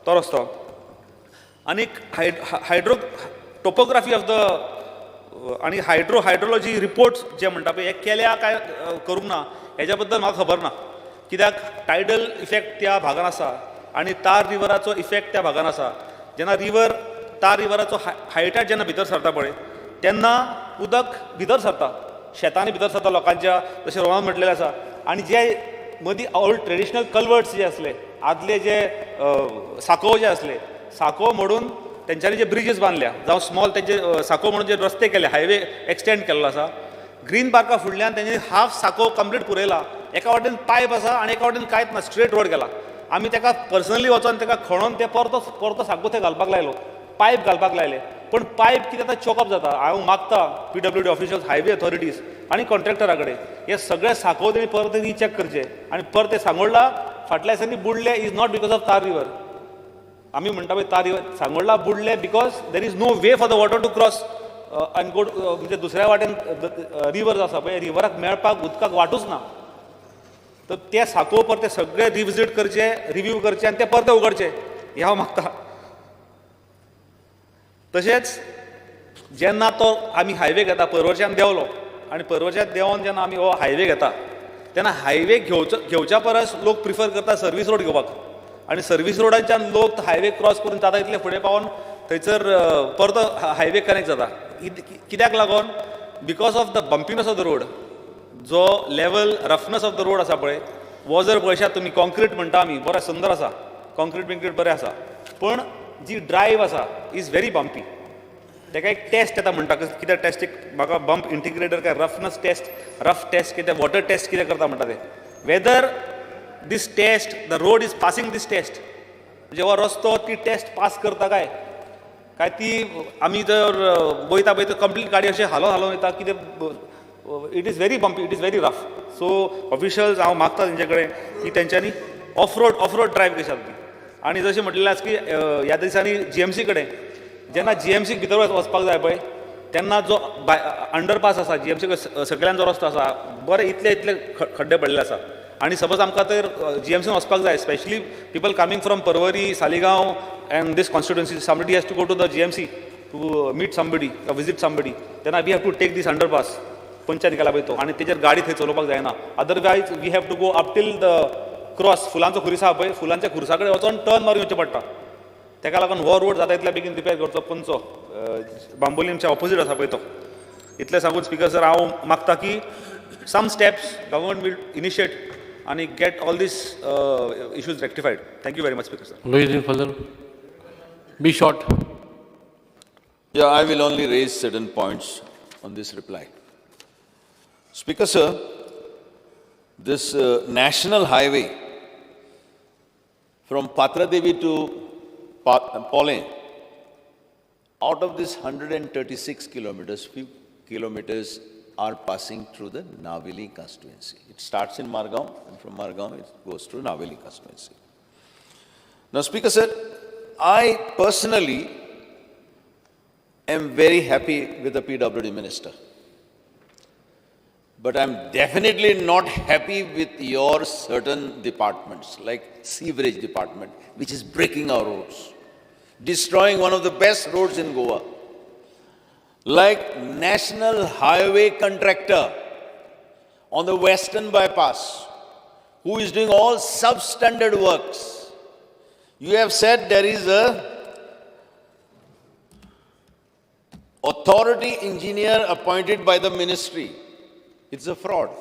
तो रस्तो. आनीक हायड्रो टोपोग्राफी ऑफ the आनी हायड्रोलॉजी रिपोर्ट्स जे म्हणटा पळय, हे केल्या काय करूंक ना हेज्या बद्दल म्हाका खबर ना, कित्याक टायडल इफेक्ट त्या भागान आसा आनी तार रिवराचो इफेक्ट त्या भागान आसा. जेन्ना रिवर तार रिवराचो हायटार जेन्ना भितर सरता पळय, तेन्ना उदक भितर सरता, शेतांनी भितर सरता लोकांच्या, जशें रोहनान म्हटलेलें आसा. आनी जे मदीं ओल्ड ट्रेडिशनल कल्वर्ट्स जे आसले, आदले जे सांकव जे आसले, सांकव मोडून तेंच्यांनी जे ब्रिजीस बांदल्या, जावं स्मॉल तेंचे सांकव म्हणून जे रस्ते केले, हायवे एक्सटेंड केल्लो आसा. ग्रीन पार्का फुडल्यान तेंच्यांनी हाफ सांकव कंप्लीट पुरयला. एका वाटेन पायप आसा आनी एका वाटेन कांयच ना, स्ट्रेट रोड गेला. आमी तेका पर्सनली वचोन तेका खणोन ते परतो परतो सांकव थंय घालपाक लायलो, पायप घालपाक लायले, पूण पायप कितें आतां चोकअप जाता. हांव मागता पीडब्ल्यूडी ऑफिशियल्स, हायवे ऑथॉरिटीज आनी कॉन्ट्रॅक्टरा कडेन, हे सगळे सांकव तेणी परत रिचॅक करचे. आनी परत ते सांगोडला फाटल्या दिसांनी बुडले is not because of Tar river. आमी म्हणटा पळय तार river, सांगोडला बुडले because there is no way for the water to cross and go. म्हणजे दुसऱ्या वाटेन रिवर आसा पळय, रिवराक मेळपाक उदकाक वाटूच ना. तर ते सांकव परते सगळे रिविजीट करचे, रिव्यू करचे आनी ते परते उगडचे, हें हांव मागता. तशेंच जेन्ना तो आमी हायवे घेता, पर्वरच्यान देंवलो आनी पर्वरच्यान देंवोन जेन्ना आमी हो हायवे घेता, तेन्ना हायवे घेवच्या परस लोक प्रिफर करता सर्वीस रोड घेवपाक. आनी सर्वीस रोडाच्यान लोक हायवे क्रॉस करून जाता तितले फुडें पावोन थंयसर परतो हायवे कनेक्ट जाता. कित्याक लागून? Because of the bumpiness of the road. जो level roughness of the road आसा पळय, हो जर पळयशात तुमी, कॉन्क्रीट म्हणटा आमी, बरें सुंदर आसा, कॉन्क्रीट बिंक्रीट बरें आसा, पूण जी ड्रायव आसा is very bumpy. तेका एक टेस्ट येता म्हणटा, कितें टेस्ट एक म्हाका बंप इंटिग्रेटर काय रफनस टेस्ट, रफ टेस्ट कितें, वॉटर टेस्ट कितें करता म्हणटा ते, whether this test the road is passing this test. म्हणजे हो रस्तो ती टेस्ट पास करता काय काय ती आमी जर वयता पळय तर कंप्लीट गाडी अशें हालोवन हालोवन वयता कितें. It is very bumpy, it is very rough. So officials, हांव मागता तेंचे कडेन की तेंच्यांनी ऑफ रोड ड्रायव कशी जाता ती. आनी जशें म्हटलेलें आसा की ह्या दिसांनी जीएमसी कडेन जेन्ना जीएमसीक भितर वचपाक जाय पळय, तेन्ना जो अंडरपास आसा, जीएमसी सकयल्यान जो रस्तो आसा, बरे इतले इतले खड्डे पडलेले आसा. आनी सपोज आमकां तर जीएमसीन वचपाक जाय, specially people coming from Porvorim, Saligao and this constituency, somebody has to go to the GMC to meet somebody, visit somebody, तेन्ना we have to take this underpass panchayat गेला पळय तो, आनी तेजेर गाडी थंय चलोवपाक जायना. Otherwise we have to go up till the cross, फुलांचो खुरीस आहा पळय, फुलांच्या खुर्सा कडेन वचोन टर्न मारून येवचें पडटा. तेका लागून हो रोड जाता इतल्या बेगीन रिपेर करचो, पंचो बांबोलीमच्या ऑपोजीट आसा पळय तो. इतलें सांगून स्पिकर सर, हांव मागता की some steps government will initiate आनी get all these issues rectified. Thank you very much, Speaker sir. Luizinho Faleiro. Be short. Yeah, I will only raise certain points on this reply. Speaker, sir, this national highway from Patradevi to Polem, out of this 136 kilometers, few kilometers are passing through the Naveli constituency. It starts in Margao, and from Margao it goes to Naveli constituency. Now, Speaker, sir, I personally am very happy with the PWD minister. But I'm definitely not happy with your certain departments, like sewerage department, which is breaking our roads, destroying one of the best roads in Goa. Like National Highway contractor on the Western Bypass, who is doing all substandard works. You have said there is a authority engineer appointed by the ministry. It's a fraud.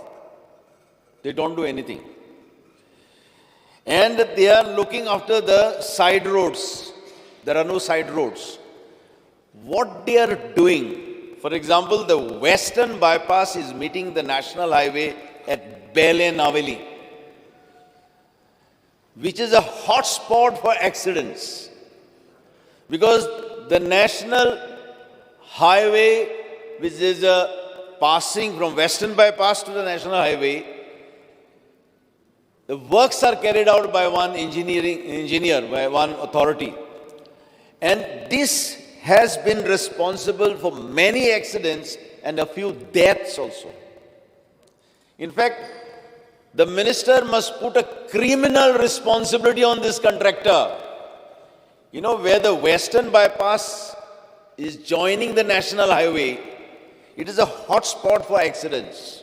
They don't do anything. And they are looking after the side roads. There are no side roads. What they are doing, for example, the Western Bypass is meeting the national highway at Bele Naveli, which is a hot spot for accidents. Because the national highway, which is a passing from Western Bypass to the National Highway, the works are carried out by one engineer, by one authority. And this has been responsible for many accidents and a few deaths also. In fact, the minister must put a criminal responsibility on this contractor. You know, where the Western Bypass is joining the National Highway, it is a hot spot for accidents.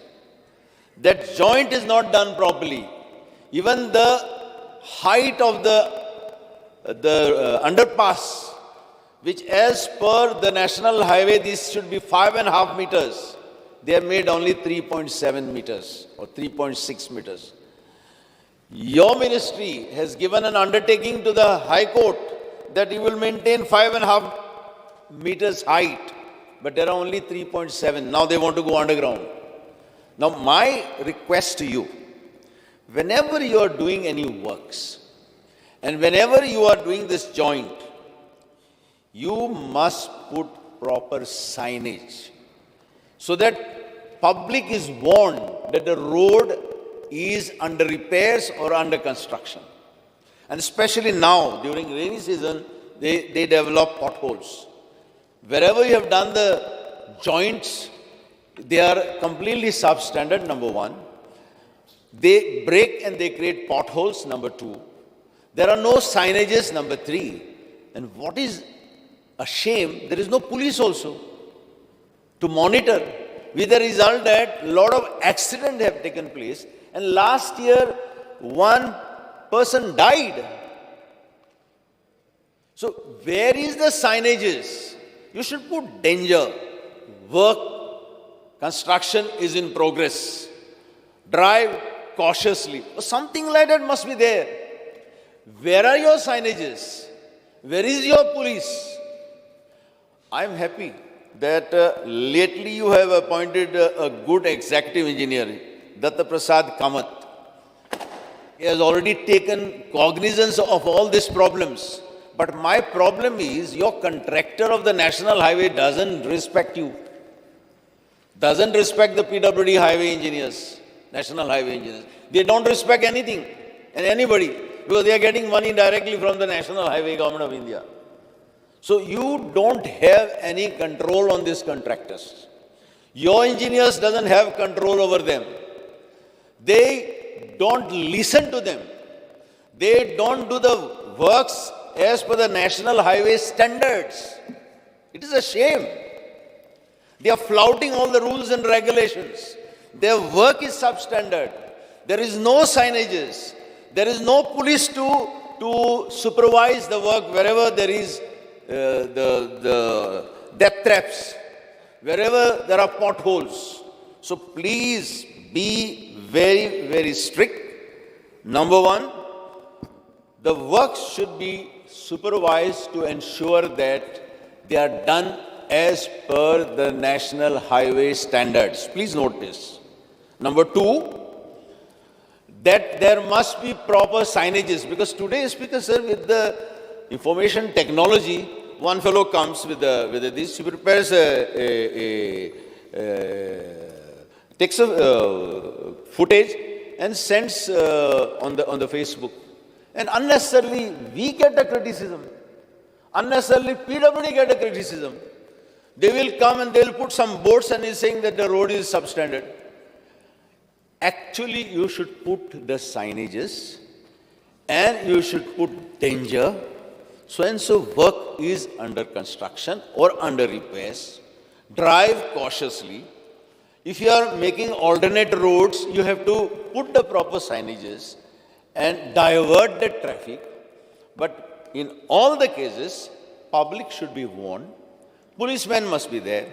That joint is not done properly. Even the height of the underpass, which as per the National Highway, this should be 5.5 meters. They have made only 3.7 meters or 3.6 meters. Your ministry has given an undertaking to the High Court that you will maintain 5.5 meters height, but there are only 3.7. Now they want to go underground. Now my request to you, whenever you are doing any works, and whenever you are doing this joint, you must put proper signage so that public is warned that the road is under repairs or under construction. And especially now, during rainy season, they develop potholes. Wherever you have done the joints, they are completely substandard, number one. They break and they create potholes, number two. There are no signages, number three. And what is a shame, there is no police also to monitor, with the result that a lot of accidents have taken place. And last year, one person died. So where is the signages? You should put danger. Work, construction is in progress. Drive cautiously. Or something like that must be there. Where are your signages? Where is your police? I am happy that lately you have appointed a good executive engineer, Datta Prasad Kamath. He has already taken cognizance of all these problems. But my problem is your contractor of the National Highway doesn't respect you, doesn't respect the PWD highway engineers, National Highway engineers. They don't respect anything and anybody because they are getting money directly from the National Highway Government of India. So you don't have any control on these contractors. Your engineers doesn't have control over them. They don't listen to them. They don't do the works as per the National Highway standards. It is a shame. They are flouting all the rules and regulations. Their work is substandard. There is no signages. There is no police to supervise the work wherever there is the death traps, wherever there are potholes. So please be very, very strict. Number one, the works should be supervised to ensure that they are done as per the National Highway standards. Please note this. Number two, that there must be proper signages, because today, Speaker sir, with the information technology, one fellow comes with this, he prepares takes a footage and sends on the Facebook. And unnecessarily we get the criticism. Unnecessarily PWD get a criticism. They will come and they will put some boards and is saying that the road is substandard. Actually, you should put the signages and you should put danger. So and so work is under construction or under repairs. Drive cautiously. If you are making alternate roads, you have to put the proper signages and divert the traffic. But in all the cases, public should be warned, policemen must be there,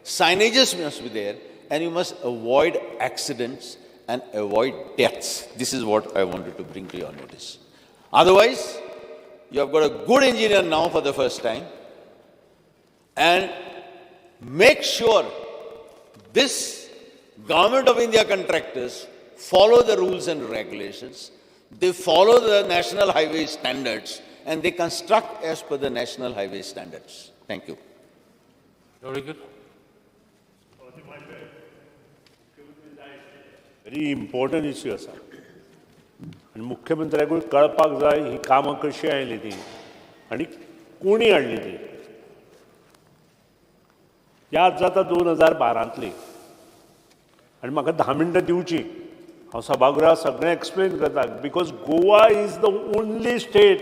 signages must be there, and you must avoid accidents and avoid deaths. This is what I wanted to bring to your notice. Otherwise, you have got a good engineer now for the first time, and make sure this Government of India contractors follow the rules and regulations, they follow the National Highway standards, and they construct as per the National Highway standards. Thank you. Very good. Very important issue आसा आनी मुख्यमंत्र्याकूय कळपाक जाय ही कामां कशीं आयलीं तीं आनी कोणी हाडली ती. याद जाता 2012तली आनी म्हाका 10 मिनटां दिवची, हांव सभागृहात सगळें एक्सप्लेन करता because Goa is the only state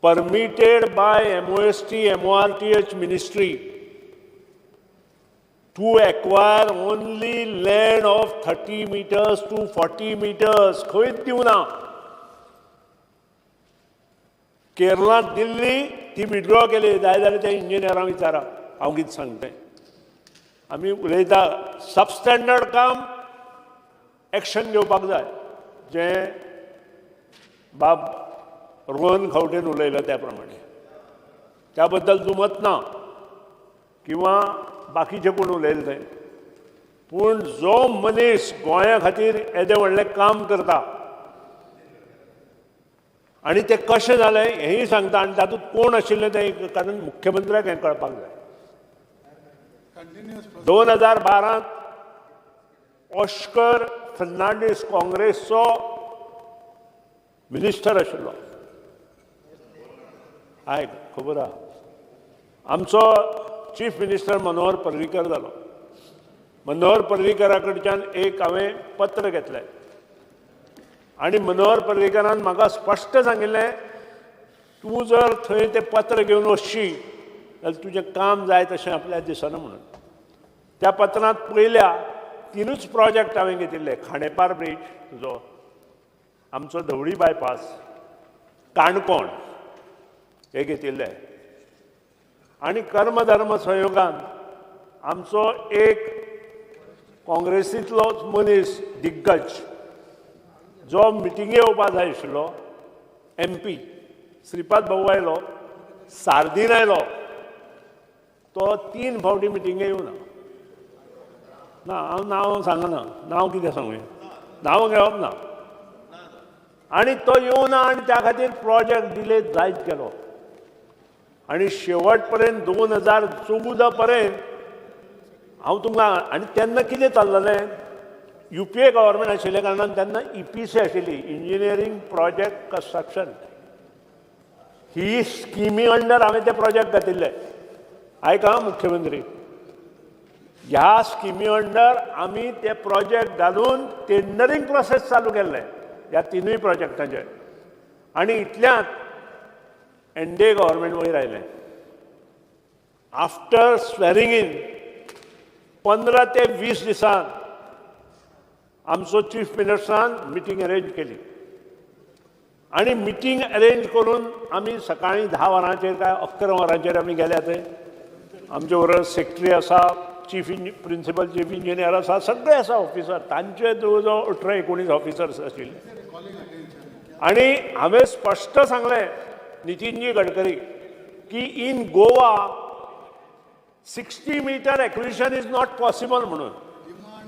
permitted by MOST MORTH ministry to acquire only land of 30 meters to 40 meters. खंयच दिवना. केरळांत दिल्ली ती विड्रॉ केली. जाय जाल्यार त्या इंजिनियरांक विचारा हांव कितें सांगता. आमी उलयता सबस्टँडर्ड काम, एक्शन घेवपाक जाय, जें बाब रोहन खंवटेन उलयलो त्या प्रमाणे. त्या बद्दल दुमत ना किंवा बाकीचे कोण उलयले तें, पूण जो मनीस गोंया खातीर येदें व्हडलें काम करता आनी तें कशें जालें हेंय सांगता आनी तातूंत कोण आशिल्लें तें, कारण मुख्यमंत्र्याक हें कळपाक जाय. 2012 ऑस्कर फर्नांडीस काँग्रेसचो मिनिस्टर आशिल्लो, आयक खबर आहा. आमचो चीफ मिनिस्टर मनोहर पर्रीकर जालो. मनोहर पर्रीकरा कडच्यान एक हांवें पत्र घेतलें आनी मनोहर पर्रीकरान म्हाका स्पश्ट सांगिल्लें, तूं जर थंय तें पत्र घेवन वचशी जाल्यार तुजें काम जाय तशें आपल्याक दिसना म्हणून. त्या पत्रांत पयल्या 3 प्रोजेक्ट हांवें घेतिल्ले, खांडेपार ब्रीज तुजो, आमचो धवळी बायपास, काणकोण हे घेतिल्ले आनी कर्मधर्म सहयोगान आमचो एक काँग्रेसींतलोच मनीस दिग्गज जो मिटिंगे येवपा जाय आशिल्लो, MP Shripad भाऊ आयलो, सार्दीन आयलो, तो 3 फावटी मिटिंगे येवना. ना हांव नांव सांगना, नांव कितें सांगूया, नांव घेवप ना. आनी तो येवना आनी त्या खातीर प्रोजेक्ट डिले जायत गेलो आनी शेवट पर्यंत 2014 पर्यंत हांव तुमकां. आनी तेन्ना कितें चल्लेलें, UPA government आशिल्ल्या कारणान तेन्ना EPC आशिल्ली, इंजिनियरींग प्रोजेक्ट कन्स्ट्रक्शन, ही स्किमी अंडर हांवें ते प्रोजेक्ट घातिल्ले. आयका मुख्यमंत्री, ह्या स्किमी अंडर आमी ते प्रोजेक्ट घालून टेंडरींग प्रोसेस चालू केल्लें ह्या 3 प्रोजेक्टांचे. आनी इतल्यांत NDA government वयर आयलें. आफ्टर स्वेरिंग इन 15 ते 20 दिसान आमचो चीफ मिनिस्टरान मिटींग अरेंज केली आनी मिटींग अरेंज करून आमी सकाळीं 10 वरांचेर काय 11 वरांचेर आमी गेल्या थंय. आमचे बरोबर सेक्रेटरी आसा, चीफ प्रिंसिपल चीफ इंजिनियर आसा, सगळे आसा ऑफिसर, तांचे जवळ जवळ 18-19 ऑफिसर्स आशिल्ले. आनी हांवें स्पश्ट सांगलें नितीनजी गडकरी की in Goa 60 meter acquisition is not possible म्हणून.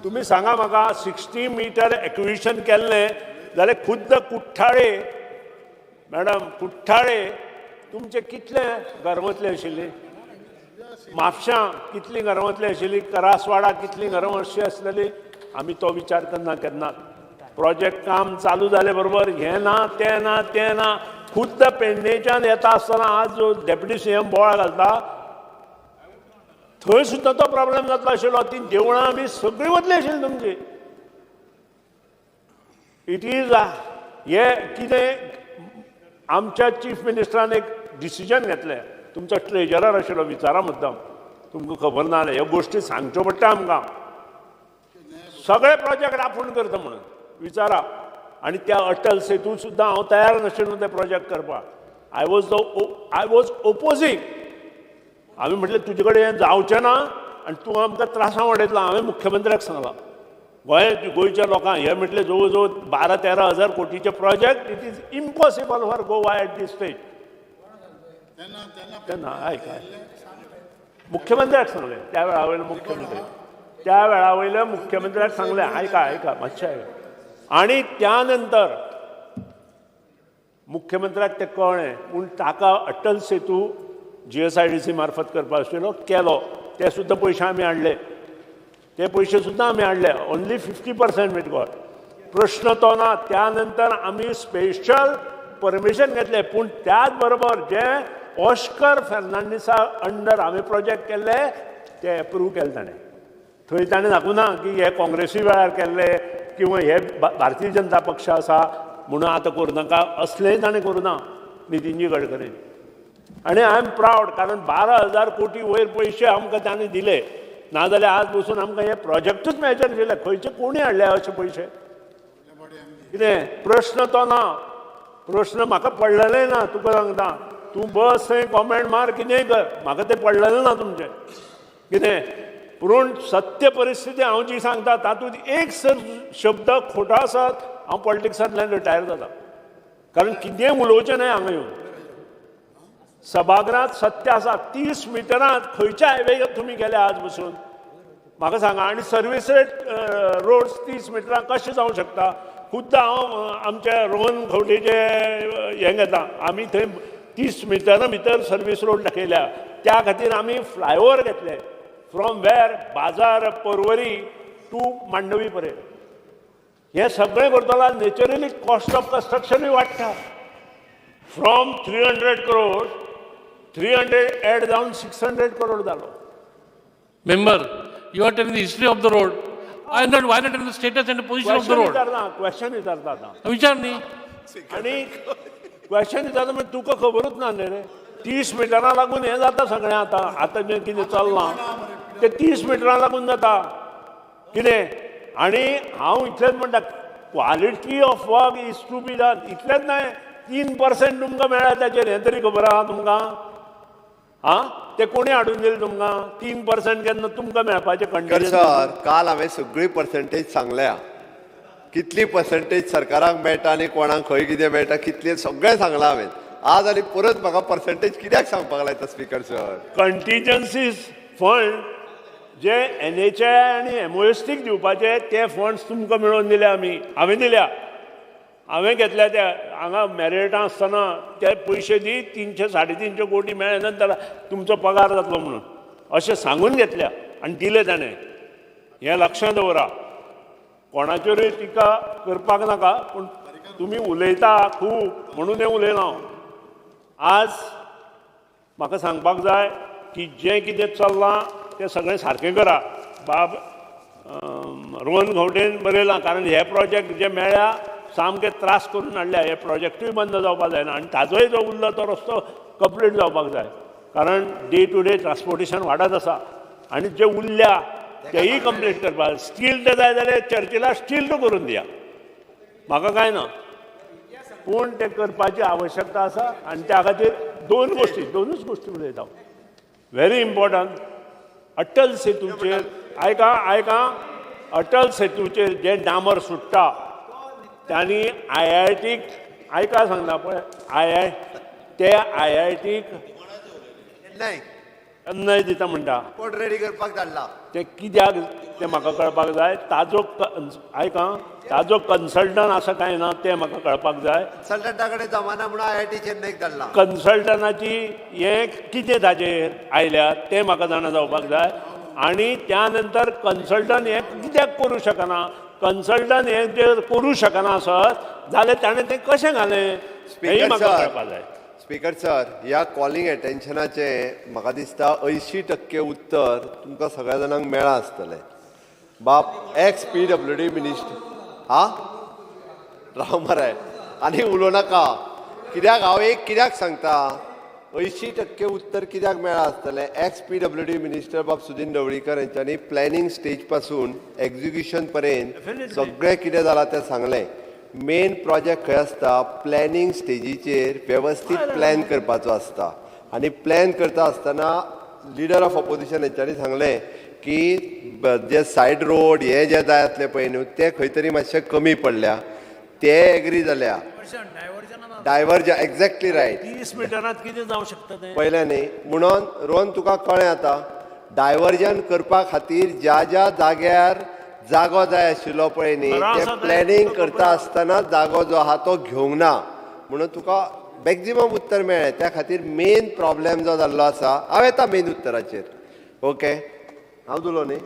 तुमी सांगा म्हाका, 60 मिटर एक्विजिशन केल्लें जाल्यार खुद्द कुठ्ठाळे मॅडम, कुठ्ठाळे तुमचे कितले घरां वतले आशिल्ली, म्हापशां कितलीं घरां वतली आशिल्ली, करासवाडा कितलीं घरां वचशी आसलेली. आमी तो विचार करना केन्नाच. प्रोजेक्ट काम चालू जाले बरोबर हें ना तें ना तें ना. खुद्द पेडणेच्यान येता आसतना आज जो डेप्युटी CM बोवाळ घालता थंय सुद्दां तो प्रॉब्लेम जातलो आशिल्लो. ती देवळां बी सगळीं वतली आशिल्ली तुमची. It is हे कितें आमच्या चीफ मिनिस्टरान एक डिसिजन घेतलें. तुमचो ट्रेजरर आशिल्लो, विचारा मुद्दम, तुमकां खबर ना जाल्यार ह्यो गोश्टी सांगच्यो पडटा आमकां. सगळे प्रोजेक्ट आपूण करता म्हणून विचारा. आनी त्या अटल सेतू सुद्दां हांव तयार नाशिल्लो ते प्रोजेक्ट करपाक. I was opposing. हांवें म्हटलें तुजे कडेन हें जावचें ना आनी तूं आमकां त्रासां वाडयतलो. हांवें मुख्यमंत्र्याक सांगलां, गोंयच्या लोकांक हें म्हटलें जवळ जवळ 12-13 हजार कोटीचे project, it is impossible for Goa at this stage. तेन्ना आयक मुख्यमंत्र्याक सांगलें, त्या वेळा वयले मुख्यमंत्री, त्या वेळा वयल्या मुख्यमंत्र्याक सांगलें, आयका आयका मातशें आयका. आनी त्या नंतर मुख्यमंत्र्याक तें कळ्ळें, पूण ताका अटल सेतू GSIDC मार्फत करपा आशिल्लो, केलो, ते सुद्दां पयशे आमी हाडले. ते पयशे सुद्दां आमी हाडले. ओन्ली 50% वीट गॉट. प्रश्न तो ना. त्या नंतर आमी स्पेशल परमिशन घेतले. पूण त्याच बरोबर जे ऑस्कर फेर्नांडीसा अंडर हांवें प्रोजेक्ट केल्ले ते एप्रूव केले ताणें. थंय ताणें दाखोवं ना की हे काँग्रेसी वेळार केल्ले किंवा हे भारतीय जनता पक्ष आसा म्हणून आतां करूं नाका, असलेंय ताणें करूं ना नितीनजी गडकरीन. आनी I am proud, कारण 12,000 कोटी वयर पयशे आमकां ताणें दिले. नाजाल्यार आज बसून आमकां हे प्रोजेक्टूच मेळचे नाशिल्ले. खंयचे कोणी हाडले अशे पयशे? कितें प्रश्न तो ना. प्रश्न म्हाका पडलेलें ना. तुका सांगता, तूं बस थंय कॉमेंट मार, कितेंय कर, म्हाका तें पडलेलें ना तुमचें कितें. पूण सत्य परिस्थिती हांव जी सांगता तातूंत एक सर शब्द खोटो आसात, हांव पॉलिटिक्सांतल्यान रिटायर जाता. कारण कितेंय उलोवचें न्हय हांगा येवन. सभागृहांत सत्य आसा. 30 मिटरांत खंयच्या हायवे तुमी गेले आज बसून म्हाका सांगा. आनी सर्वीस रोड्स 30 मिटरां कशें जावं शकता? खुद्द हांव आमच्या रोहन खंवटेचे हें घेता. आमी थंय 30 मिटरां भितर सर्वीस रोड दाखयल्या. त्या खातीर आमी फ्लायओवर घेतले फ्रॉम वेर बाजार पर्वरी टू मांडवी पर्यंत. हें सगळें करतना नॅचरली कॉस्ट ऑफ कन्स्ट्रक्शनूय वाडटा. फ्रॉम 300 करोड 300 एड जावन 600 करोड जालो. Member, you are telling the history of the road. Why not telling the status and position of the question road? विचारता, क्वेश्चन विचारता आतां. विचार न्ही. आनी क्वेश्चन विचारता म्हणजे तुका खबरूच ना न्ही रे. 30 मिटरां लागून हें जाता सगळें. आतां आतां जें कितें चल्लां तें 30 मिटरां लागून जाता कितें. आनी हांव इतलेंच म्हणटा, quality of work is to be done. इतलेंच न्हय, 3% तुमकां मेळ्ळा ताचेर, हें तरी खबर आहा तुमकां? आं, ते कोणी हाडून दिले तुमकां 3% केन्ना तुमकां मेळपाचें कंडिशन? सर, काल हांवें सगळी पर्संटेज सांगल्या. कितली पर्संटेज सरकाराक मेळटा आनी कोणाक खंय कितें मेळटा कितलें सगळें सांगलां हांवें. आज आनी परत म्हाका पर्संटेज कित्याक सांगपाक लायता स्पीकर सर? कंटिजन्सी फंड जे NHAI आनी MOST दिवपाचे ते फंड्स तुमकां मेळोवन दिले आमी. हांवें दिल्या, हांवें घेतल्या ते हांगा मॅरिटां आसतना ते पयशे दी, 300 350 कोटी मेळ्ळे नंतर तुमचो पगार जातलो म्हणून अशें सांगून घेतल्या आनी दिले ताणें. हें लक्षांत दवरा. कोणाचेरूय टिका करपाक नाका, पूण तुमी उलयता खूब म्हणून हें उलयना हांव. आज म्हाका सांगपाक जाय की जें कितें चल्लां तें सगळें सारकें करा. बाब रोहन खंवटेन बरयलां, कारण हे प्रोजेक्ट जे मेळ्ळ्या सामके त्रास करून हाडल्या. हे प्रोजेक्टूय बंद जावपाक जायना आनी ताजोय जो उरला तो रस्तो कंप्लीट जावपाक जाय, कारण डे टू डे ट्रान्सपोर्टेशन वाडत आसा आनी जे उरल्या तेय कंप्लीट करपाक. स्टील ते जाय जाल्यार चर्चिला स्टील करून दिया, म्हाका कांय ना, पूण तें करपाची आवश्यकता आसा. आनी त्या खातीर दोनूच गोश्टी उलयता. व्हेरी इम्पॉर्टंट, अटल सेतूचेर आयका आयका अटल सेतूचेर जे डांबर सुट्टा तांणी IITक आयका सांगता पळय, ते IITक चेन्नय दिता म्हणटा, रिपोर्ट रेडी करपाक धाडला. तें कित्याक तें म्हाका कळपाक जाय. ताजो आयका, ताजो कन्सल्टंट आसा काय ना तें म्हाका कळपाक जाय. कन्सल्टंटा कडेन जमाना म्हणून IIT चेन्नईक धाडला. कन्सल्टंटाची हें कितें ताजेर आयल्या तें म्हाका जाणा जावपाक जाय. आनी त्या नंतर कन्सल्टंट हें कित्याक करूं शकना, कन्सल्टंट हें जर करूं शकना आसत जाल्यार ताणें तें कशें घालें हेंय म्हाका कळपाक जाय. स्पीकर सर, ह्या कॉलिंग एटेन्शनाचें म्हाका दिसता 80% उत्तर तुमकां सगळ्या जाणांक मेळ्ळां आसतलें. बाब एक्स PWD minister, हा राव मरे आनी उलोवं नाका. कित्याक हांव एक कित्याक सांगता, 80% उत्तर कित्याक मेळ्ळां आसतलें. एक्स PWD minister बाब सुदीन ढवळीकर हेंच्यांनी प्लॅनिंग स्टेज पासून एक्झिक्युशन पर्यंत सगळें कितें जालां तें सांगलें. मेन प्रोजेक्ट खंय आसता, प्लॅनिंग स्टेजीचेर वेवस्थीत प्लॅन करपाचो आसता. आनी प्लॅन करता आसतना लिडर ऑफ ऑपोजिशन हेंच्यांनी सांगलें की जे सायड रोड हे जे जाय आसले पळय न्हू ते खंय तरी मातशे कमी पडल्या, ते एग्री जाल्या. Diversion exactly right. 30 मिटरांत कितें जावं शकता तें पयलें न्ही म्हणून रोहन तुका कळ्ळें आतां, डायवर्जन करपा खातीर ज्या ज्या जाग्यार जागो जाय आशिल्लो पळय न्ही ते प्लॅनिंग करता आसतना जागो जो आहा तो घेवंक ना म्हणून तुका मॅक्झिमम उत्तर मेळ्ळें. त्या खातीर मेन प्रॉब्लेम जो जाल्लो आसा, हांव येता मेन उत्तराचेर. ओके, हांव उलो न्ही.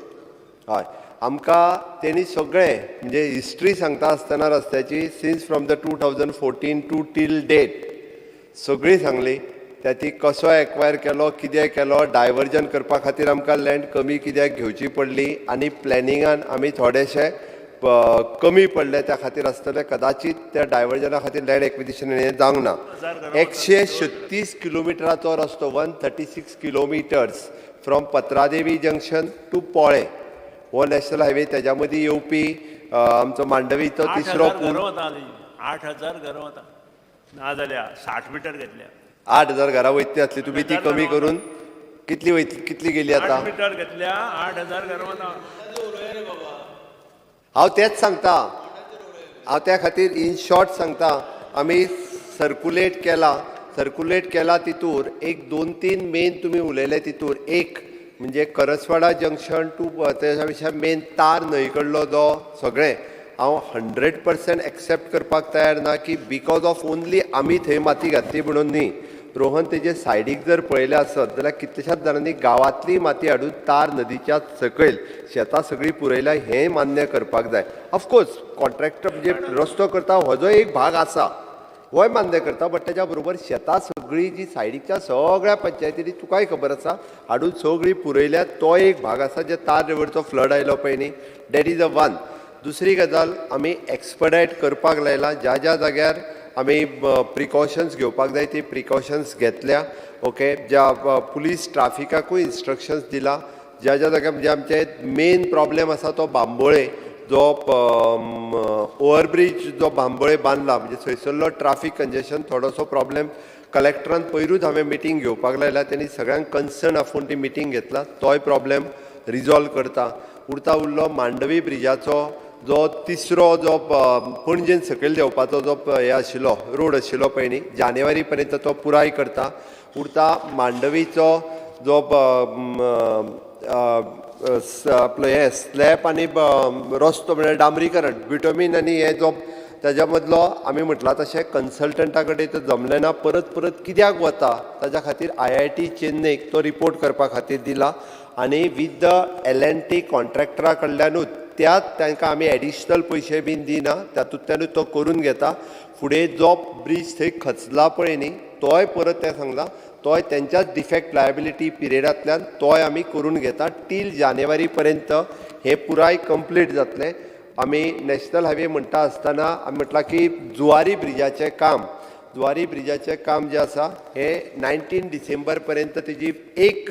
हय, आमकां तेणी सगळें म्हणजे हिस्ट्री सांगता आसतना रस्त्याची since from the 2014 to till date सगळी सांगली. त्या ती कसो एक्वायर केलो, कितें केलो, डायवर्जन करपा खातीर आमकां लँड कमी कित्याक घेवची पडली आनी प्लॅनिंगान आमी थोडेशे कमी पडले त्या खातीर आसतलें कदाचीत त्या डायवर्जना खातीर लँड एक्विजिशन हें जावंक ना. 136 किलोमिटराचो रस्तो, 136 kilometres from Patradevi junction to Polem हो नॅशनल हायवे, तेज्या मदीं येवपी आमचो मांडवीचो तिसरो पूल. 8,000 घरां वता ना जाल्यार 60 मिटर घेतल्या. 8,000 घरां वयतली आसली तुमी ती कमी करून कितली वयतली, कितली गेली आतां? 8 मिटर घेतल्या 8,000 घरां वता. हांव तेंच सांगता, हांव त्या खातीर इन शॉर्ट सांगता, आमी सर्कुलेट केला, सर्कुलेट केला तितूर एक 2-3 मेन तुमी उलयले तितूर एक म्हणजे करसवाडा जंक्शन टू तेज्या पेक्षा मेन तार न्हंय कडलो जो सगळें हांव 100% एक्सेप्ट करपाक तयार ना की because of only आमी थंय माती घातली म्हणून न्ही. रोहन तेजे सायडीक जर पळयलें आसत जाल्यार कितल्याशाच जाणांनी गांवांतली माती हाडून तार नदीच्या सकयल शेतां सगळीं पुरयल्या हें मान्य करपाक जाय. ऑफकोर्स कॉन्ट्रॅक्टर म्हणजे रस्तो करता होजो एक भाग आसा होय मान्य करता, बट तेज्या बरोबर शेतां सगळीं जी सायडीकच्या सगळ्या पंचायतींनी तुकाय खबर आसा हाडून सगळीं पुरयल्या तो एक भाग आसा जे तार रिवरचो फ्लड आयलो पळय न्ही, that is a one. दुसरी गजाल आमी एक्सपडायट करपाक लायला, ज्या ज्या जाग्यार आमी प्रिकॉशन्स घेवपाक जाय ती प्रिकॉशन्स घेतल्या. ओके, ज्या पुलीस ट्राफिकाकूय इन्स्ट्रक्शन्स दिला, ज्या ज्या जाग्यार म्हणजे आमचे मेन प्रॉब्लेम आसा तो बांबोळे जो ओवरब्रीज जो बांबोळे बांदला म्हणजे थंयसरलो ट्राफीक कंजेशन थोडोसो प्रॉब्लेम कलेक्टरान पयरूच हांवें मिटींग घेवपाक लायला, तेणी सगळ्यांक कन्सर्न आपोवन ती मिटींग घेतला, तोय प्रॉब्लेम रिजॉल्व करता. उरता उरलो मांडवी ब्रिजाचो जो तिसरो जो पणजेन सकयल देंवपाचो जो हे आशिल्लो रोड आशिल्लो पळय न्ही, जानेवारी पर्यंत तो पुराय करता. उरता मांडवीचो जो आपलो हे स्लॅब आनी रस्तो म्हळ्यार डांबरीकरण बिटोमीन आनी हे जो तेज्या मदलो आमी म्हटलां तशें कन्सल्टंटा कडेन तो जमलें ना, परत परत कित्याक वता ताज्या खातीर IIT चेन्नईक तो रिपोर्ट करपा खातीर दिला आनी विथ the L&T कॉन्ट्रॅक्टरा कडल्यानूच त्याच तांकां आमी एडिशनल पयशे बीन दिना, तातूंतल्यानूच तो करून घेता. फुडें जो ब्रीज थंय खचला पळय न्ही तोय परत तें सांगला, तोय तेंच्याच डिफेक्ट लायबिलिटी पिरियडांतल्यान तोय आमी करून घेता. टील जानेवारी पर्यंत हें पुराय कंप्लीट जातलें. आमी नॅशनल हायवे म्हणटा आसतना आमी म्हटलां की जुवारी ब्रिजाचें काम, जुवारी ब्रिजाचें काम जें आसा हें 19 डिसेंबर पर्यंत तेजी एक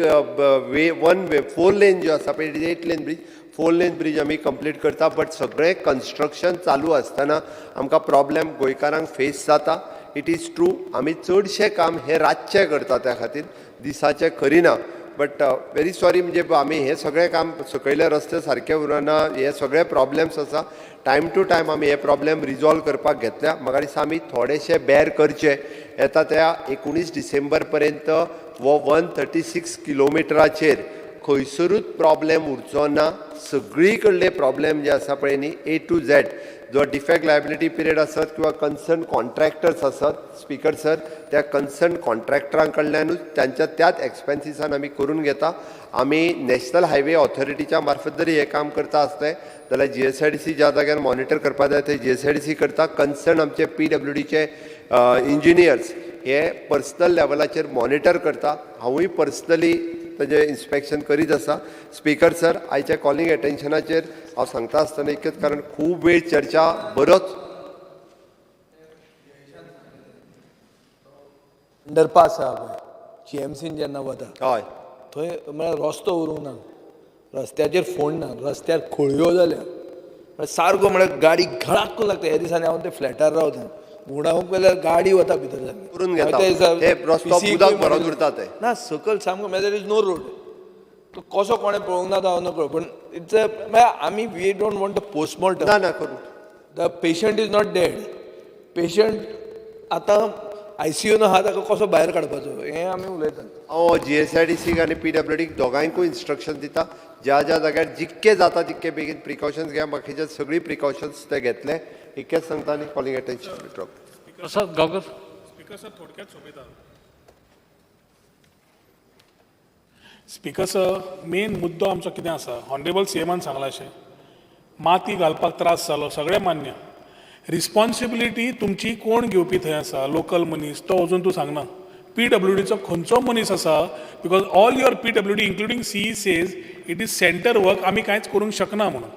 वे वन वे 4 लेन ज्यो आसा पळय 8 लेन ब्रीज 4 लेन ब्रीज आमी कंप्लीट करता. बट सगळें कन्स्ट्रक्शन चालू आसतना आमकां प्रॉब्लेम गोंयकारांक फेस जाता. It is true आमी चडशें काम हें रातचें करता त्या खातीर दिसाचें करिना, बट वेरी सॉरी म्हणजे आमी हें सगळें काम सकयले रस्ते सारके उरना, हे सगळे प्रॉब्लेम्स आसा. टायम टू टायम आमी हे प्रॉब्लेम रिजॉल्व करपाक घेतल्या. म्हाका दिसता आमी थोडेशे बॅर करचे येता त्या 19 डिसेंबर पर्यंत हो 136 किलोमिटराचेर खंयसरूच प्रॉब्लेम उरचो ना. सगळी कडले प्रॉब्लेम जे आसा पळय न्ही ए टू झॅड जो डिफेक्ट लायबिलिटी पिरियड आसत किंवा कन्सर्न कॉन्ट्रॅक्टर्स आसत स्पीकर सर त्या कन्सर्न कॉन्ट्रॅक्टरां कडल्यानूच तांच्या त्याच एक्सपेन्सिसान आमी करून घेता. आमी नॅशनल हायवे ऑथॉरिटीच्या मार्फत जरी हें काम करता आसलें जाल्यार GSIDC ज्या जाग्यार मॉनिटर करपा जाय थंय GSIDC करता. कन्सर्न आमचे PWDचे इंजिनियर्स हे पर्सनल लेवलाचेर मॉनिटर करता. हांवूय पर्सनली ताजें इन्स्पेक्शन करीत आसा. स्पीकर सर आयच्या कॉलिंग एटेन्शनाचेर हांव सांगता आसतना एकच, कारण खूब वेळ चर्चा बरोच अंडरपास आहा पळय GMCन जेन्ना वता हय थंय म्हळ्यार रस्तो उरूंक ना, रस्त्याचेर फोंड ना, रस्त्यार खोळयो जाल्या सारको, म्हळ्यार गाडी घळाक लागता. ह्या दिसांनी हांव ते फ्लॅटार रावता, उडावंक गेल्यार गाडी वता भितर सारकी करून घेता. ते रस्तो उदक भरून उरता ते ना सकयल सामको म्हळ्यार there is no road. तो कसो कोणें पळोवंक ना तो हांव नकळो, पूण it's a म्हळ्यार आमी we don't want a postmortem. ना ना करूं. The patient is not dead. Patient आतां ICU आहा, ताका कसो भायर काडपाचो हें आमी उलयतात. हांव GSIDC आनी PWD दोगांयकूय इन्स्ट्रक्शन दिता, ज्या ज्या जाग्यार जितके जाता तितके बेगीन प्रिकॉशन्स घ्या. बाकीचे सगळी प्रिकॉशन्स ते घेतले इतकेच सांगता आनी calling attention drop. Prasad Gaonkar. Speaker sir थोडक्यात सोंपयता. स्पीकर सर, मेन मुद्दो आमचो कितें आसा, ऑनरेबल सीएमान सांगलां अशें, माती घालपाक त्रास जालो, सगळें मान्य. रिस्पॉन्सिबिलिटी तुमची कोण घेवपी थंय आसा? लोकल मनीस तो अजून तूं सांगना. पीडब्ल्यूडीचो खंयचो मनीस आसा? Because all your PWD, including CE, says it is center work, आमी कांयच करूंक शकना म्हणून.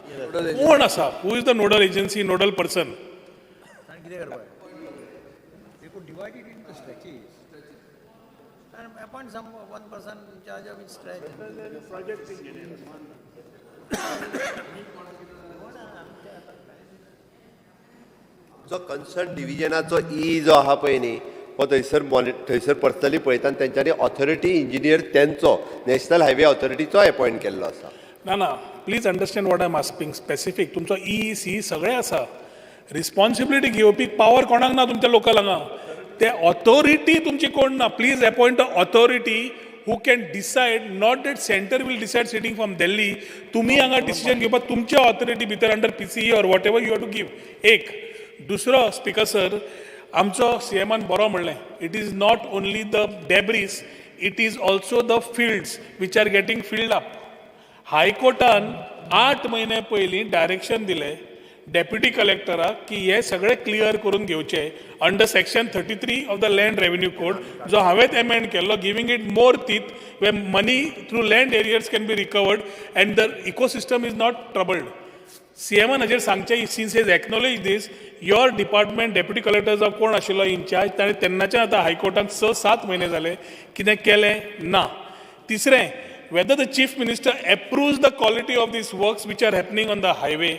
कोण आसा? Who is the nodal agency, nodal person? कितें करपाक? They could divide it into stretches and appoint some one person in charge of each stretch. Project engineer. जो कन्सर्न डिविजनाचो ई जो आहा पळय न्ही, हो थंयसर मॉनि थंयसर पर्सनली पळयता आनी तेंच्यांनी ऑथॉरिटी इंजिनियर तेंचो नॅशनल हायवे ऑथॉरिटीचो अपॉयंट केल्लो आसा. ना ना, please understand what I am asking specific. तुमचो ई सी सगळें आसा, रिस्पॉन्सिबिलिटी घेवपी पावर कोणाक ना तुमच्या लोकल हांगा. ते ऑथॉरिटी तुमची कोण ना? Please appoint a authority who can decide, not that center will decide sitting from Delhi. तुमी हांगा डिसिजन घेवपाक तुमच्या ऑथॉरिटी भितर under PCE or whatever you have to give. एक दुसरो, स्पीकर सर, आमचो सीएमान बरो म्हणलें, it is not only the debris, it is also the fields which are getting filled up. हायकोर्टान 8 म्हयने पयलीं डायरेक्शन दिलें डेप्युटी कलेक्टराक की हे सगळे क्लियर करून घेवचे under section 33 of the Land Revenue Code, जो हांवें एमेंड केल्लो, giving it more teeth, where money through land arrears can be recovered and the ecosystem is not troubled. सीएमान हाजेर सांगचें, since he's acknowledge this, your department deputy collector जावं कोण आशिल्लो in-charge, ताणें तेन्नाच्यान आतां हायकोर्टान 6-7 म्हयने जाले, कितें केलें ना? तिसरें, whether the Chief Minister approves the quality of these works which are happening on the highway,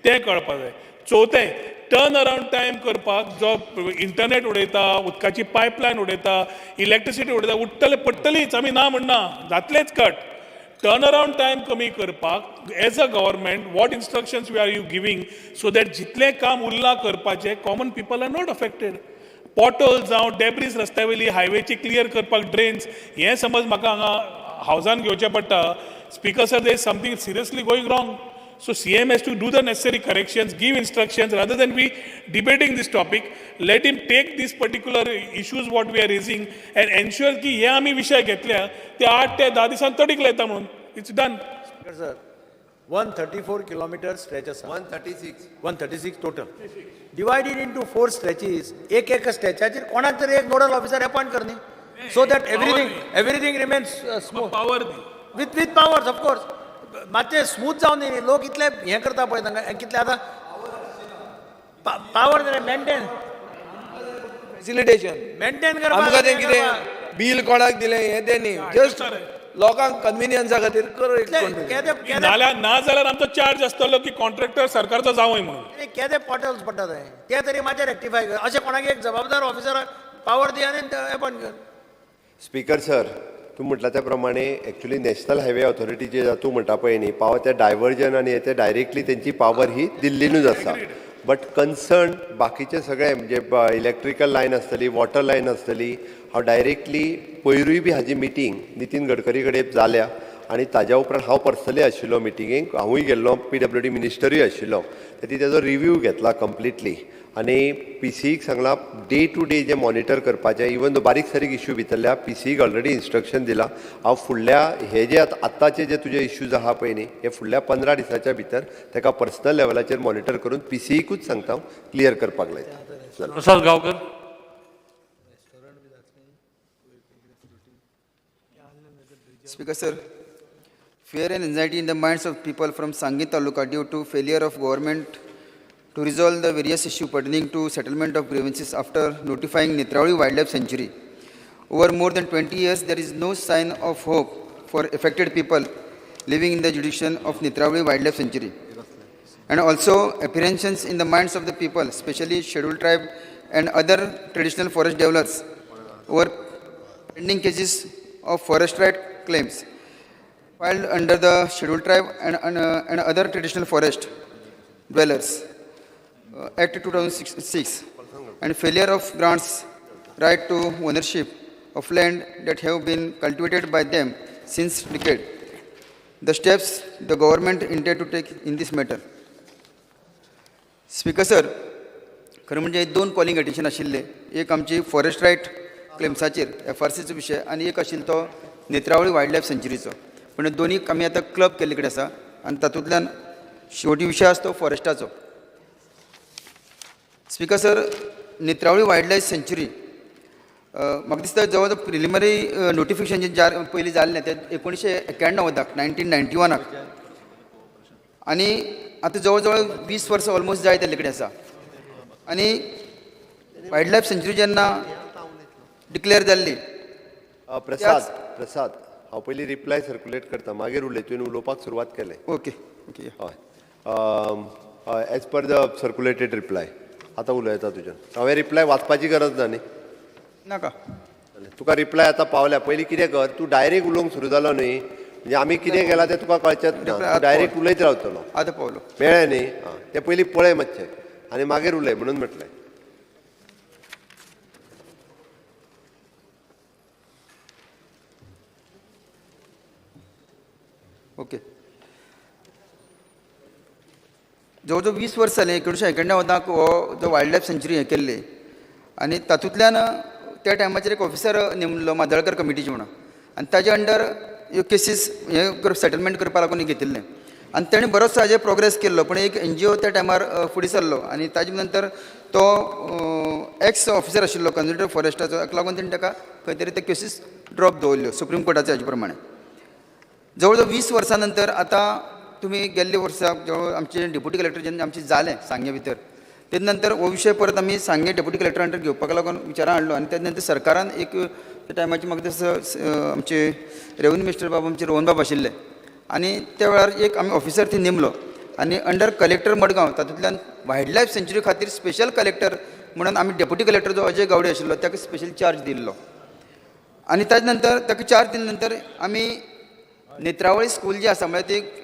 तें कळपा जाय. चवथें, टर्न अरावंड टायम करपाक जो इंटरनेट उडयता, उदकाची पायपलायन उडयता, इलेक्ट्रिसिटी उडयता, उडटले, पडटलीच, आमी ना म्हणना, जातलेच कट. टर्न अरावंड टायम कमी करपाक as a government, what instructions we are you giving so that जितलें काम उरलां करपाचें, common people are not affected? Pothole जावं डेब्रीज रस्त्या वयली हायवेची क्लियर करपाक, ड्रेन्स, हें समज म्हाका हांगा हावजान घेवचें पडटा. Speaker sir, there is something seriously going wrong. So CM has to do the necessary corrections, give instructions rather than we debating this topic. Let him take these particular issues what we are raising and ensure की हे आमी विशय घेतल्या ते 8 ते 10 दिसान तडीक लायता म्हणून. It's done. Sir, 134 kilometer stretch आसा. 136. 136 total, divided into four stretches. एक एक स्ट्रेचाचेर कोणाक तरी एक नोडल ऑफिसर अपॉइंट कर न्ही, so that everything remains smooth. Power the. With powers, of course. मातशें स्मूथ जावन न्ही, लोक इतले हें करता पळय तांकां कितले आतां पावर मेंटेन फॅसिलिटेशन मेंटेन करपाक. आमकां तें कितें बील कोणाक दिलें हें तें न्ही, जस्ट लोकांक कन्विनियन्सा खातीर कर एक कोण तरी. केदे केदे नाल्यार ना जाल्यार आमचो चार्ज आसतलो की कॉन्ट्रॅक्टर सरकारचो जावंय म्हणून. केदे पॉटहोल्स पडटा थंय, ते तरी मातशें रेक्टिफाय कर. अशें कोणाक एक जबाबदार ऑफिसराक पावर दी आनी अपॉइंट कर. स्पीकर सर, तूं म्हटला त्या प्रमाणे एक्चुली नॅशनल हायवे ऑथॉरिटीचे तूं म्हणटा पळय न्ही, पावर त्या डायवर्जन आनी हे ते डायरेक्टली तेंची पावर ही दिल्लीनूच आसा. बट कन्सर्न बाकीचे सगळे म्हणजे इलेक्ट्रिकल लायन आसतली, वॉटर लायन आसतली, हांव डायरेक्टली पयरूय बी हाजी मिटींग नितीन गडकरी कडेन जाल्या आनी ताज्या उपरांत हांव पर्सनली आशिल्लो मिटिंगेक, हांवूय गेल्लो, पीडब्ल्यूडी मिनिस्टरूय आशिल्लो. ती तेजो रिव्यू घेतला कंप्लिटली आनी पीसीईक सांगलां डे टू डे जे मॉनिटर करपाचें. इवन दो बारीक सारीक इश्यू भितरल्या पीसीईक ऑलरेडी इन्स्ट्रक्शन दिलां. हांव फुडल्या हे जे आतां आत्ताचे जे तुजे इश्यूज आहा पळय न्ही, हे फुडल्या 15 दिसाच्या भितर ताका पर्सनल लेवलाचेर मॉनिटर करून पीसीईकूच सांगता हांव, क्लियर करपाक लायता. प्रसाद Gaonkar. Speaker sir, fear and anxiety in the minds of people from Sanguem Taluka due to failure of government to resolve the various issues pertaining to settlement of grievances after notifying Netravali Wildlife Sanctuary. Over more than 20 years, there is no sign of hope for affected people living in the jurisdiction of Netravali Wildlife Sanctuary. And also apprehensions in the minds of the people, especially scheduled tribe and other traditional forest dwellers, over pending cases of forest right claims filed under the scheduled tribe and other traditional forest dwellers Act 2006 and failure of grants right to ownership of land that have been cultivated by them since decade. The steps the government intend to take in this matter. Speaker sir, खरें म्हणजे दोन calling attention आशिल्ले. एक आमची forest right क्लेम्साचेर एफआरसीचो विशय आनी एक आशिल्लो तो नेत्रावळी वायल्ड लायफ सँच्युरीचो. पूण दोनी आमी आतां क्लब केल्ले कडेन आसा आनी तातूंतल्यान शेवटी विशय आसा तो फॉरेस्टाचो. Speaker sir, Netravali wild life sanctuary म्हाका दिसता जवळ जवळ प्रिलिमिनरी नोटिफिकेशन जें पयलीं जाल्लें तें 1991 1991 आनी आतां जवळ जवळ 20 वर्सां ऑलमोस्ट जायत आयिल्ले कडेन आसा. आनी वायल्ड लायफ सँच्युरी जेन्ना डिक्लेअर जाल्ली प्रसाद प्रसाद, हांव पयलीं रिप्लाय सर्कुलेट करता, मागीर उलय. तुवें उलोवपाक सुरवात केलें. ओके ओके हय, as per the circulated reply आतां उलयता तुज्यान. हांवें रिप्लाय वाचपाची गरज ना न्ही? नाका. तुका रिप्लाय आतां पावल्या. पयलीं कितें कर, तूं डायरेक्ट उलोवंक सुरू जालो न्ही, म्हणजे आमी कितें केलां तें तुका कळचेंच ना, डायरेक्ट उलयत रावतलो. आतां पावलो. मेळ्ळें न्ही? आं, तें पयलीं पळय मातशें आनी मागीर उलय म्हणून म्हटलें. ओके, जवळ जवळ 20 वर्स जालें 1991 हो जो वायल्ड लायफ सँच्युरी हें केल्ली आनी तातूंतल्यान त्या टायमाचेर एक ऑफिसर नेमलो मादळकर कमिटीचे म्हणून आनी ताजे अंडर ह्यो केसीस हे सेटलमेंट करपा लागून घेतिल्लें आनी तेणें बरोचसो हाजेर प्रोग्रेस केल्लो. पूण एक एनजीओ त्या टायमार फुडें सरलो आनी ताजे नंतर तो एक्स ऑफिसर आशिल्लो कन्जर्वेटर फॉरेस्टाचो, ताका लागून तेणें ताका खंय तरी ते केसीस ड्रॉप दवरल्यो सुप्रीम कोर्टाच्या हाजे प्रमाणे. जवळ जवळ 20 वर्सां नंतर आतां तुमी गेल्ले वर्सा जवळ आमचे डेप्युटी कलेक्टर जेन्ना आमचें जालें सांगे भितर, तेजे नंतर हो विशय परत आमी सांगे डेप्युटी कलेक्टर अंडर घेवपाक लागून विचारां हाडलो आनी तेजे नंतर सरकारान एक त्या टायमाचे म्हाका दिसता आमचे रेवन्यू मिनिस्टर बाब आमचे रोहन बाब आशिल्ले आनी त्या वेळार एक आमी ऑफिसर थंय नेमलो आनी अंडर कलेक्टर मडगांव तातूंतल्यान वायल्ड लायफ सँच्युरी खातीर स्पेशल कलेक्टर म्हणून आमी डेप्युटी कलेक्टर जो अजय गावडे आशिल्लो ताका स्पेशल चार्ज दिल्लो आनी ताजे नंतर ताका चार्ज दिले नंतर आमी नेत्रावळी स्कूल जी आसा म्हळ्यार ती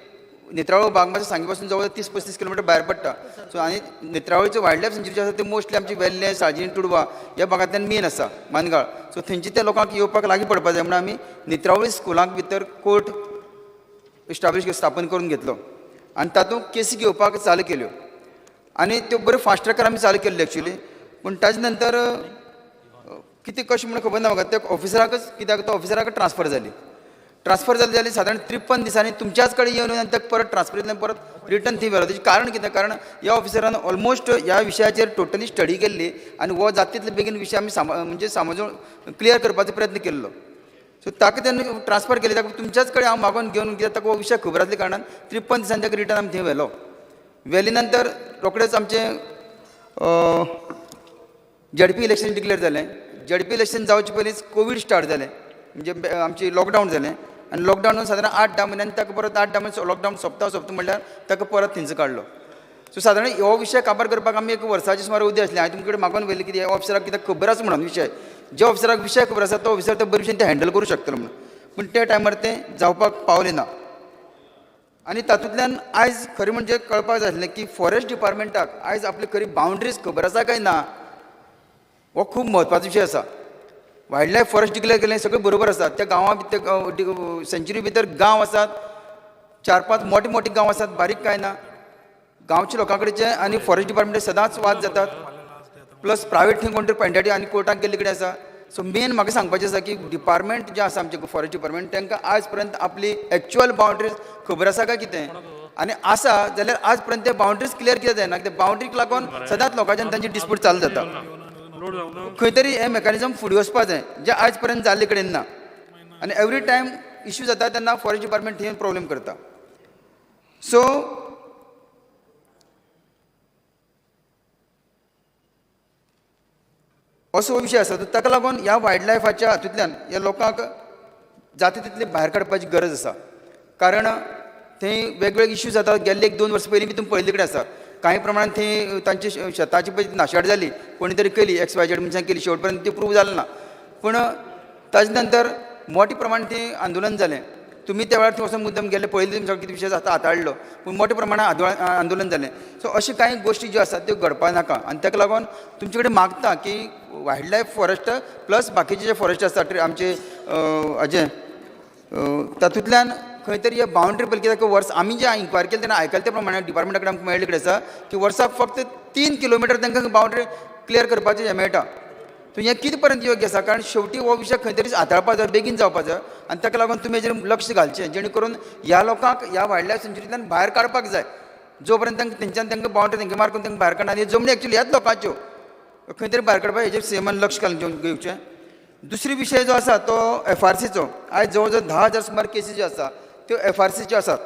नेत्रावळ बाग मातशें सांगे पासून जवळ 30-35 किलोमिटर भायर पडटा. सो आनी नेत्रावळीचो वायल्ड लायफ सँच्युरी आसा ते मोस्टली आमची वेल्लें, साळजिणी, तुडवा ह्या भागांतल्यान मेन आसा मानगाळ. सो थंयची त्या लोकांक येवपाक लागीं पडपा जाय म्हणून आमी नेत्रावळी स्कुलांक भितर कोर्ट इस्टाब्लिश स्थापन करून घेतलो आनी तातूंत केसी घेवपाक चालू केल्यो आनी त्यो बऱ्यो फास्ट ट्रॅकार आमी चालू केल्ल्यो एक्चुली. पूण ताजे नंतर कितें कशें म्हणून खबर ना म्हाका, त्या ऑफिसराकच कित्याक तो ऑफिसराक ट्रान्सफर जाली. ट्रान्सफर जाली जाल्यार सादारण 53 दिसांनी तुमच्याच कडेन येवन आनी ताका परत ट्रान्सफरींतल्यान परत रिटर्न थंय व्हेलो. तेजें कारण कितें, कारण ह्या ऑफिसरान ऑलमोस्ट ह्या विशयाचेर टोटली स्टडी केल्ली आनी हो जाता तितले बेगीन विशय आमी म्हणजे समजून क्लियर करपाचो प्रयत्न केल्लो. सो ताका तेन्ना ट्रान्सफर केली, ताका तुमच्याच कडेन हांव मागोवन घेवन कित्याक ताका हो विशय खबर आसल्या कारणान 53 दिसांनी ताका रिटर्न आमी थंय व्हेलो. व्हेले नंतर रोखडेंच आमचें जेडपी इलेक्शन डिक्लेअर जालें. जेडपी इलेक्शन जावचे पयलींच कोवीड स्टार्ट जालें, म्हणजे आमचें लॉकडावन जालें आनी लॉकडावन सादारण 8-10 म्हयन्यांनी ताका परत 8-10 म्हयने लॉकडावन सोंपता सोंपता म्हणल्यार ताका परत थंयचो काडलो. सो सादारण हो विशय काबार करपाक आमी एक वर्साचे सुमार उद्या आसलें. हांवें तुमचे कडेन मागोवन व्हेलें कितें ह्या ऑफिसराक कित्याक खबर आसा म्हणून विशय, ज्या ऑफिसराक विशय खबर आसा तो ऑफिसर ते बरे भशेन ते हँडल करूं शकतलो म्हणून, पूण त्या टायमार तें जावपाक पावलें ना. आनी तातूंतल्यान आयज खरें म्हणजे कळपाक जाय आसलें की फॉरेस्ट डिपार्टमेंटाक आयज आपली खरी बाउंड्रीज खबर आसा काय ना, हो खूब म्हत्वाचो विशय आसा. वायल्ड लायफ फॉरेस्ट डिक्लेअर केलें सगळें बरोबर आसा, त्या गांवां भितर सँच्युरी भितर गांव आसात, 4-5 मोठे मोठे गांव आसात, बारीक कांय ना. गांवच्या लोकां कडेन आनी फॉरेस्ट डिपार्टमेंट सदांच वाद जातात, प्लस प्रायवेट थंय कोण तरी पेंटाटी आनी कोर्टाक गेल्ले कडेन आसा. सो मेन म्हाका सांगपाचें आसा की डिपार्टमेंट जें आसा आमचें फॉरेस्ट डिपार्टमेंट तांकां आयज पर्यंत आपली एक्चुअल बाउंड्रीज खबर आसा काय कितें, आनी आसा जाल्यार आज पर्यंत ते बाउंड्रीज क्लियर कित्याक जायना, कित्याक बाउंड्रीक लागून सदांच लोकांच्यान तांची डिस्प्यूट चालू जाता. खंय तरी हें मेकॅनिजम फुडें वचपा जाय जें आयज पर्यंत जाल्ले कडेन ना आनी एवरी टायम इश्यू जाता तेन्ना फॉरेस्ट डिपार्टमेंट थंय प्रॉब्लेम करता. सो असो हो विशय आसा. ताका लागून ह्या वायल्ड लायफाच्या हातूंतल्यान ह्या लोकांक जाता तितले भायर काडपाची गरज आसा, कारण थंय वेगवेगळे इश्यू जातात. गेल्ले 1-2 वर्सां पयलीं बी तुमी पळयल्ले कडेन आसा, कांय प्रमाणान थंय तांची शेताची पळय नाशाडी जाली, कोणी तरी केली एक्स वाय झेड मनशान केली, शेवट पर्यंत ती प्रूव जालें ना. पूण ताजे नंतर मोठ्या प्रमाणान थंय आंदोलन जालें. तुमी त्या वेळार थंय वचून मुद्दम गेले पळयले, तुमी सगळें कितें विशय आतां हाताळ्ळो, पूण मोठ्या प्रमाणान आंदोलन जालें. सो अश्यो कांय गोश्टी ज्यो आसात त्यो घडपा नाका आनी ताका लागून तुमचे कडेन मागता की वायल्ड लायफ फॉरेस्ट प्लस बाकीचे जे फॉरेस्ट आसता आमचे हाजे तातूंतल्यान खंय तरी ह्या बाउंड्री पळय, कित्याक वर्स आमी जे इन्क्वायरी केली तेन्ना आयकले त्या प्रमाणे डिपार्टमेंटा कडेन आमकां मेळ्ळे कडेन आसा की वर्साक फक्त 3 किलोमिटर तांकां बाउंड्री क्लियर करपाचें हें मेळटा. सो हें कितें पर्यंत योग्य आसा? कारण शेवटी हो विशय खंय तरी हाताळपा जाय, बेगीन जावपा जाय आनी ताका लागून तुमी हेजेर लक्ष घालचें जेणे करून ह्या लोकांक ह्या वायल्ड लायफ सेंच्युरींतल्यान भायर काडपाक जाय. जो पर्यंत तांकां तेंच्यान तांकां बाउंड्री तांकां मार करून तांकां भायर काडना आनी जमनी एक्चुली ह्याच लोकांच्यो खंय तरी भायर काडपाक हेजेर सीएमान लक्ष घालून घेवचें. दुसरो विशय जो आसा तो एफआरसीचो. आयज जवळ जवळ 10,000 सुमार केसी ज्यो आसा त्यो एफआरसीच्यो आसात,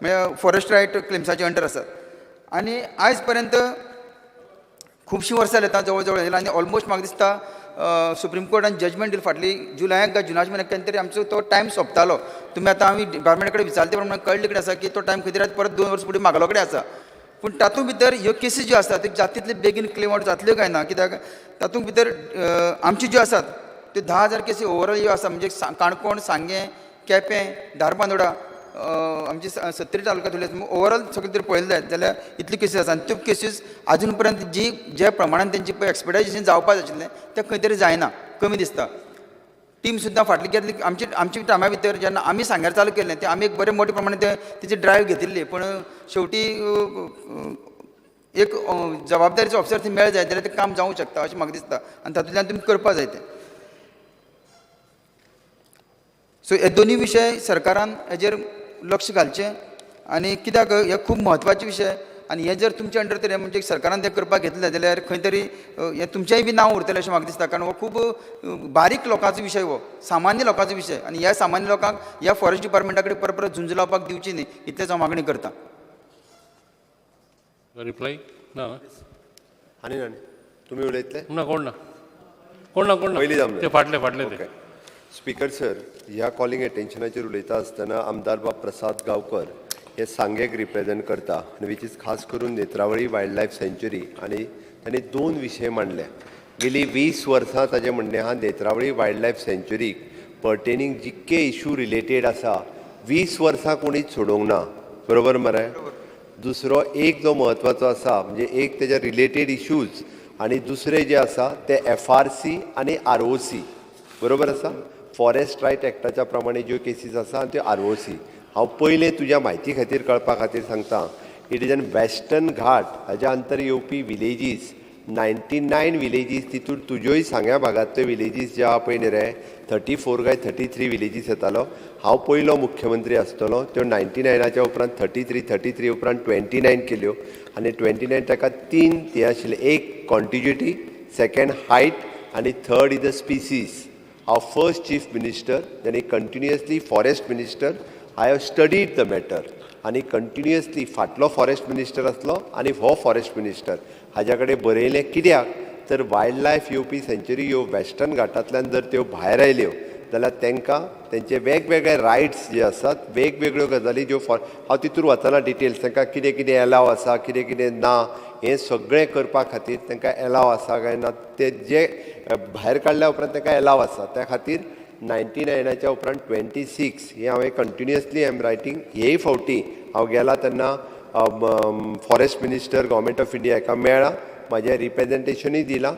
म्हळ्यार फॉरेस्ट रायट क्लेम्साचे अंडर आसात. आनी आयज पर्यंत खुबशीं वर्सां जालीं आतां जवळ जवळ येयला आनी ऑलमोस्ट म्हाका दिसता सुप्रीम कोर्टान जजमेंट दिली फाटली जुलयाक काय जुनाच्या म्हयन्याक केन्ना तरी आमचो तो टायम सोंपतालो. तुमी आतां आमी डिपार्टमेंटा कडेन विचारले ते प्रमाणे कळ्ळें कडेन आसा की तो टायम खंय तरी आतां परत 2 वर्सां फुडें मागलो कडेन आसा. पूण तातूंत भितर ह्यो केसी ज्यो आसा त्यो जाता तितले बेगीन क्लेम आवट जातल्यो काय ना, कित्याक तातूंत भितर आमच्यो ज्यो आसात त्यो 10,000 केसी ओवरऑल ह्यो आसा, म्हणजे काणकोण, सांगें, केपें, धारबांदोडा, आमची 70 तालुक्यांत उरले ओवरऑल सगळें जर पळयलें जायत जाल्यार इतल्यो केसीस आसा आनी त्यो केसीस आजून पर्यंत जी ज्या प्रमाणान तेंची पळय एक्सपिडायजेशन जावपाक जाय आशिल्लें तें खंय तरी जायना, कमी दिसता. टीम सुद्दां फाटली घेतली आमची आमच्या टायमा भितर जेन्ना आमी सांग्यार चालू केल्लें तें आमी एक बरें मोठे प्रमाणान तें तेची ड्रायव घेतिल्ली, पूण शेवटी एक जबाबदारीचो ऑफिसर थंय मेळ जाय जाल्यार तें काम जावंक शकता अशें म्हाका दिसता आनी तातूंतल्यान तुमी करपा जाय तें. सो हे दोनूय विशय सरकारान हेजेर लक्ष घालचें आनी कित्याक हे खूब म्हत्वाचे विशय आनी हे जर तुमचे अंडर तर म्हणजे सरकारान तें करपाक घेतलें जाल्यार खंय तरी हें तुमचेंय बी नांव उरतलें अशें म्हाका दिसता. कारण हो खूब बारीक लोकांचो विशय, हो सामान्य लोकांचो विशय आनी ह्या सामान्य लोकांक ह्या फॉरेस्ट डिपार्टमेंटा कडेन परत परत झुंज लावपाक दिवची न्ही इतलेंच हांव मागणी करतां. रिप्लाय ना आनी ना तुमी उलयतले ना कोण ना कोण ना कोण ना पयलीं जमलें. ते फाटले फाटले ते. स्पीकर सर, ह्या कॉलिंग अटेन्शनाचेर उलयता आसतना आमदार बाब प्रसाद गांवकर हे सांगेक रिप्रेजेंट करता आनी which is खास करून नेत्रावळी वायल्ड लायफ सँच्युरी आनी तांणी 2 विशय मांडले. गेली 20 वर्सां ताजें म्हणणें आहा नेत्रावळी वायल्ड लायफ सँच्युरीक पर्टेनींग जितके इशू रिलेटेड आसा 20 वर्सां कोणीच सोडोवंक ना, बरोबर मरे? दुसरो एक जो म्हत्वाचो आसा म्हणजे एक तेज्या रिलेटेड इशूज आनी दुसरे जे आसा ते एफआरसी आनी आरओसी, बरोबर आसा? फॉरेस्ट रायट एक्टाच्या प्रमाणे ज्यो केसीस आसा आनी त्यो आरओसी. हांव पयलें तुज्या म्हायती खातीर कळपा खातीर सांगता, it is an western Ghat हाज्या अंतर येवपी विलेजीस 99 विलेजीस, तितून तुज्योय सांग्या भागांतल्यो विलेजीस जे आहा पळय न्ही रे 34 काय 33 विलेजीस येतालो. हांव पयलो मुख्यमंत्री आसतलो त्यो 99च्या उपरांत 33 उपरांत 29 केल्यो आनी 29 ताका 3 ते आशिल्ले, एक कॉन्टिग्युटी, सेकेंड हायट आनी थर्ड is the species. हांव फर्स्ट चीफ मिनिस्टर आनी continuously forest minister, I have studied the matter आनी कंटिन्युअसली फाटलो फॉरेस्ट मिनिस्टर आसलो आनी हो फॉरेस्ट मिनिस्टर हाज्या कडेन बरयलें. कित्याक तर वायल्ड लायफ येवपी सँच्युरी ह्यो वेस्टर्न घाटांतल्यान जर त्यो भायर आयल्यो जाल्यार तांकां तेंचे वेगवेगळे रायट्स जे आसात वेगवेगळ्यो गजाली ज्यो फॉर हांव तितूर वचना डिटेल्स, तांकां कितें कितें एलाव आसा कितें कितें ना हें सगळें करपा खातीर तांकां एलाव आसा काय ना ते जे भायर काडल्या उपरांत तांकां एलाव आसा. त्या खातीर 99च्या उपरांत 26 हें हांवें कंटिन्युअसली I am writing. हेय फावटी हांव गेला तेन्ना forest minister government of India हाका मेळ्ळा, म्हाजें रिप्रेजेंटेशनूय दिलां.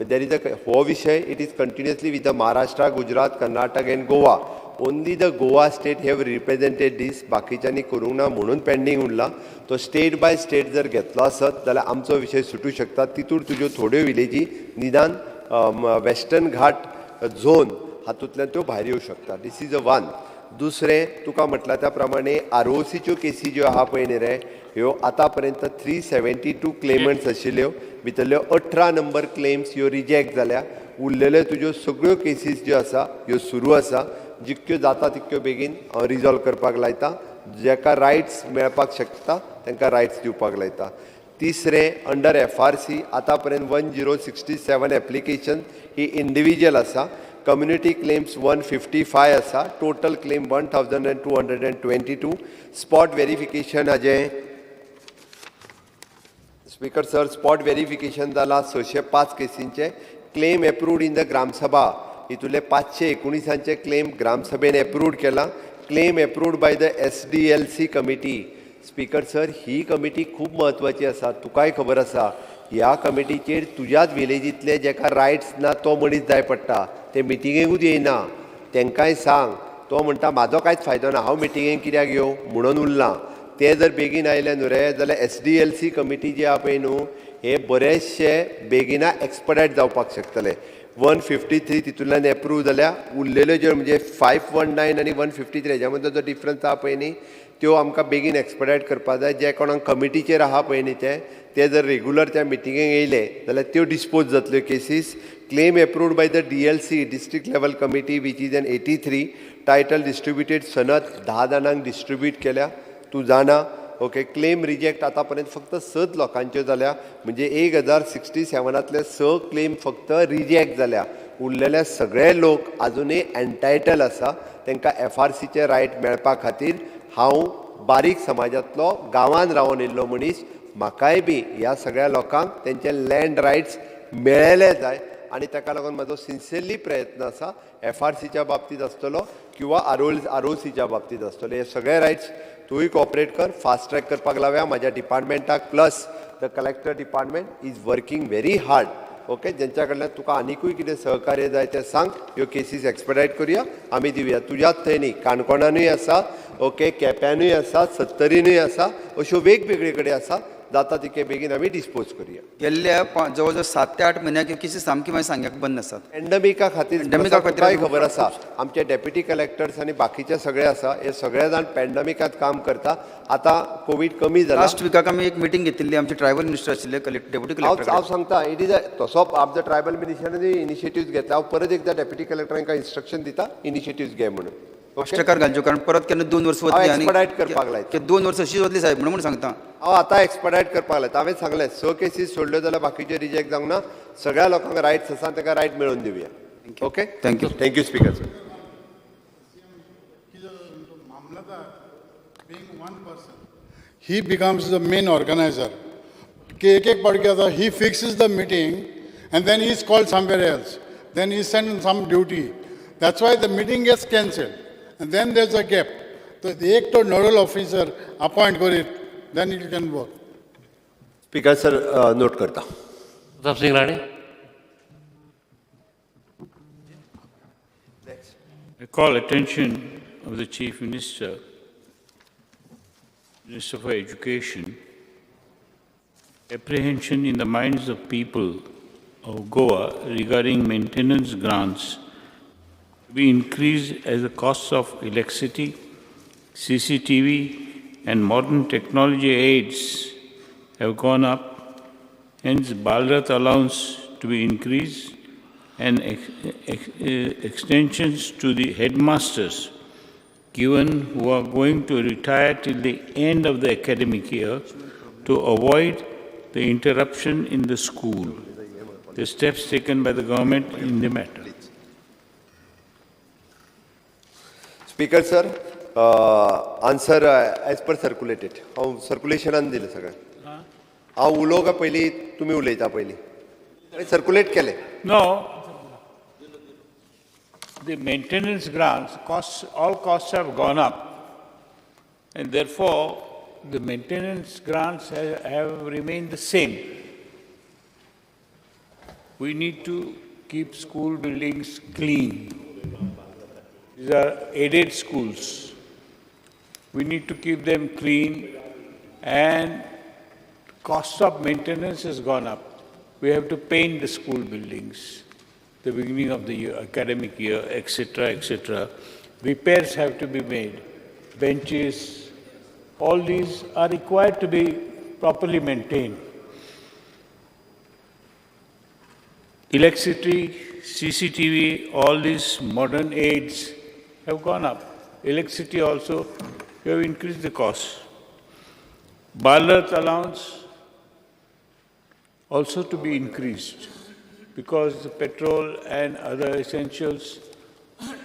There is a हो विशय it is continuously with the Maharashtra, Gujarat, Karnataka and Goa. Only the Goa state have represented this, बाकीच्यांनी करूंक ना म्हणून पेंडींग उरला. तो स्टेट बाय स्टेट जर घेतलो आसत जाल्यार आमचो विशय सुटूं शकता. तितूर तुज्यो थोड्यो विलेजी निदान वेस्टर्न घाट झोन हातूंतल्यान त्यो भायर येवं शकता. This is a one. दुसरें तुका म्हटलां त्या प्रमाणे आरओसीच्यो केसी ज्यो आहा पळय न्ही रे ह्यो आतां पर्यंत 372 क्लेमंट्स आशिल्ल्यो, भितरल्यो 18 नंबर क्लेम्स ह्यो रिजेक्ट जाल्या. उरलेल्यो तुज्यो सगळ्यो केसीस ज्यो आसा ह्यो सुरू आसा, जितक्यो जाता तितक्यो बेगीन हांव रिजॉल्व करपाक लायता. जाका रायट्स मेळपाक शकता तांकां रायट्स दिवपाक लायता. तिसरें अंडर एफआरसी आतां पर्यंत 1067 एप्लिकेशन ही इंडिविज्युअल आसा. कम्युनिटी क्लेम्स 155 आसा, टोटल क्लेम 1222. स्पॉट वेरिफिकेशन हाजें स्पीकर सर स्पॉट वेरिफिकेशन जाला 605 केसींचे. Claim approved in the Gram Sabha हितूंतले 519 claim ग्रामसभेन approved केला. Claim approved by the SDLC committee. Speaker sir he committee खूब म्हत्वाची आसा, तुकाय खबर आसा. ह्या कमिटीचेर तुज्याच विलेजींतले जेका रायट्स ना तो मनीस जाय पडटा, ते मिटिंगेकूच येयना, तांकांय सांग. तो म्हणटा म्हाजो कांयच फायदो ना, हांव मिटिंगेक कित्याक येवं म्हणून उरलां. ते जर बेगीन आयले न्हू रे जाल्यार SDLC committee जी आहा पळय न्हू हे बरेचशे बेगिना एक्सपडायट जावपाक शकतले. 153 तितूंतल्यान एप्रूव जाल्या. उरलेल्यो ज्यो म्हणजे 519 आनी 153 हेज्या मदलो जो डिफरन्स आहा पळय न्ही, त्यो आमकां बेगीन एक्सपडायट करपाक जाय. जे कोणाक कमिटीचेर आहा पळय न्ही ते जर रेगुलर त्या मिटिंगेक येयले जाल्यार त्यो डिस्पोज जातल्यो cases. Claim approved by the DLC district level committee which is an 83 title distributed सनद 10 जाणांक डिस्ट्रिब्यूट केल्या, तूं जाणा. ओके, क्लेम रिजेक्ट आतां पर्यंत फक्त 6 लोकांच्यो जाल्या, म्हणजे 1067 6 क्लेम फक्त रिजेक्ट जाल्या. उरलेले सगळे लोक आजुनूय एन्टायटल आसा. तांकां एफआरसीचे रायट मेळपा खातीर हांव बारीक समाजांतलो गांवांत रावन येयल्लो मनीस, म्हाकाय बी ह्या सगळ्या लोकांक तेंचे लँड रायट्स मेळ्ळेले जाय आनी ताका लागून म्हाजो सिन्सियरली प्रयत्न आसा, एफआरसीच्या बाबतींत आसतलो किंवा आरओसीच्या बाबतींत आसतलो. हे सगळे रायट्स तूंय कॉपरेट कर, फास्ट ट्रॅक करपाक लावया म्हाज्या डिपार्टमेंटाक. Plus the collector department is working very hard. Okay, जेंच्या कडल्यान तुका आनिकूय कितें सहकार्य जाय तें सांग. ह्यो केसीस एक्सपेडायट करुया आमी दिवया. तुज्याच थंय न्ही, काणकोणानूय आसा, ओके, केप्यानूय आसा, सत्तरीनूय आसा, अश्यो वेगवेगळे कडेन आसा. जाता तितके बेगीन आमी डिस्पोज करुया. गेल्ल्या जवळ जवळ 7 ते 8 म्हयन्याक ह्यो केसी सामकी मागीर सांग्याक बंद आसात. पेंडमिका खातीर पेंडमिका खातीर तुकाय खबर आसा, आमचे डेप्युटी कलेक्टर्स आनी बाकीचे सगळे आसा, हे सगळे जाण पेंडमिकात काम करता. आतां कोवीड कमी जाला. लास्ट विकाक आमी एक मिटींग घेतिल्ली, आमचे ट्रायबल मिनिस्टर आशिल्ले, डेप्युटी कलेक्टर. हांव सांगता, it is तसो आमच्या ट्रायबल मिनिस्टरांनी इनिशिएटिव्ह घेतला. हांव परत एकदा डेप्युटी कलेक्टरांक इन्स्ट्रक्शन दिता इनिशिएटिव्ह घे म्हणून. फास्ट्रेकार घालच्यो, कारण परत केन्ना 2 वर्सां वतली आनी एक्सपडायट करपाक लायता. 2 वर्सां अशीच वतली साहेब म्हणून सांगता. हांव आतां एक्सपडायट करपाक लायता. हांवें सांगलें 6 केसीस सोडल्यो जाल्यार बाकीचे रिजेक्ट जावंक ना. सगळ्या लोकांक रायट्स आसा, तांकां रायट मेळोवन दिवया. Okay, thank you. Thank you speaker sir. He becomes the main organizer. एक एक पावटी आता he fixes the meeting and then he is called somewhere else. Then he is sent on some duty. That's why the meeting gets cancelled. And then there's a gap. So एक तो nodal officer appoint करीत, then it can work. Speaker sir, note करता. Pratap Singh Rane. I call attention of the Chief Minister, Minister for Education, apprehension in the minds of people of Goa regarding maintenance grants to be increased as the costs of electricity, CCTV and modern technology aids have gone up, hence Balrath allowance to be increased and extensions to the headmasters given who are going to retire till the end of the academic year to avoid the interruption in the school. The steps taken by the government in the matter. Speaker sir, answer as per circulated. हांव सर्कुलेशनान दिलें सगळें. हांव उलोवं काय पयलीं तुमी उलयता पयलीं? Circulate केलें. No, the maintenance grants costs, all costs have gone up, and therefore the maintenance grants have remained the same. We need to keep school buildings clean. These are aided schools. We need to keep them clean, and cost of maintenance has gone up. We have to paint the school buildings, the beginning of the year, academic year, etc., etc. Repairs have to be made, benches, all these are required to be properly maintained. Electricity, CCTV, all these modern aids have gone up. Electricity also, you have increased the cost. Balrath allowance also to be increased because the petrol and other essentials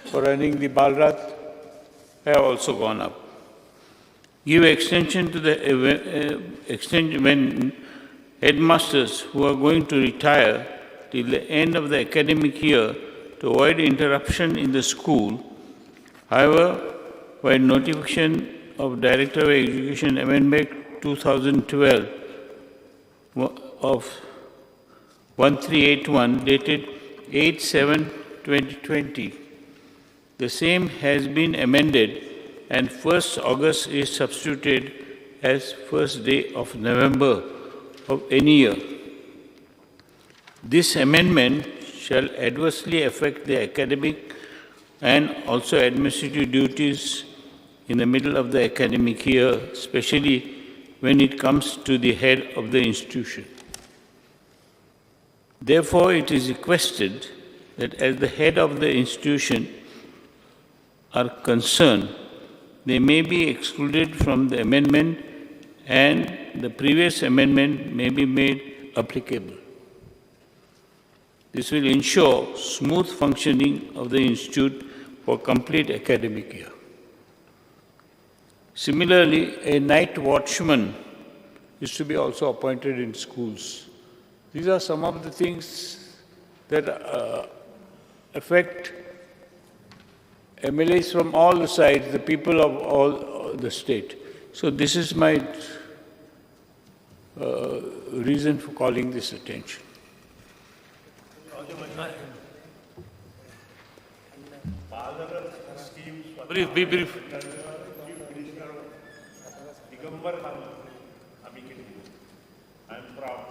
for running the Balrath have also gone up. Give extension to the extension when headmasters who are going to retire till the end of the academic year to avoid interruption in the school. However, by notification of Director of Education Amendment 2012 of 1381 dated 8/7/2020, the same has been amended and 1st August is substituted as 1st day of November of any year. This amendment shall adversely affect the academic and also administrative duties in the middle of the academic year, especially when it comes to the head of the institution. Therefore, it is requested that as the head of the institution are concerned, they may be excluded from the amendment and the previous amendment may be made applicable. This will ensure smooth functioning of the institute for complete academic year. Similarly, a night watchman is to be also appointed in schools. These are some of the things that affect MLAs from all the sides, the people of all the state. So this is my reason for calling this attention. Brief, be brief. Digambar Kamat आमी केली. I am proud,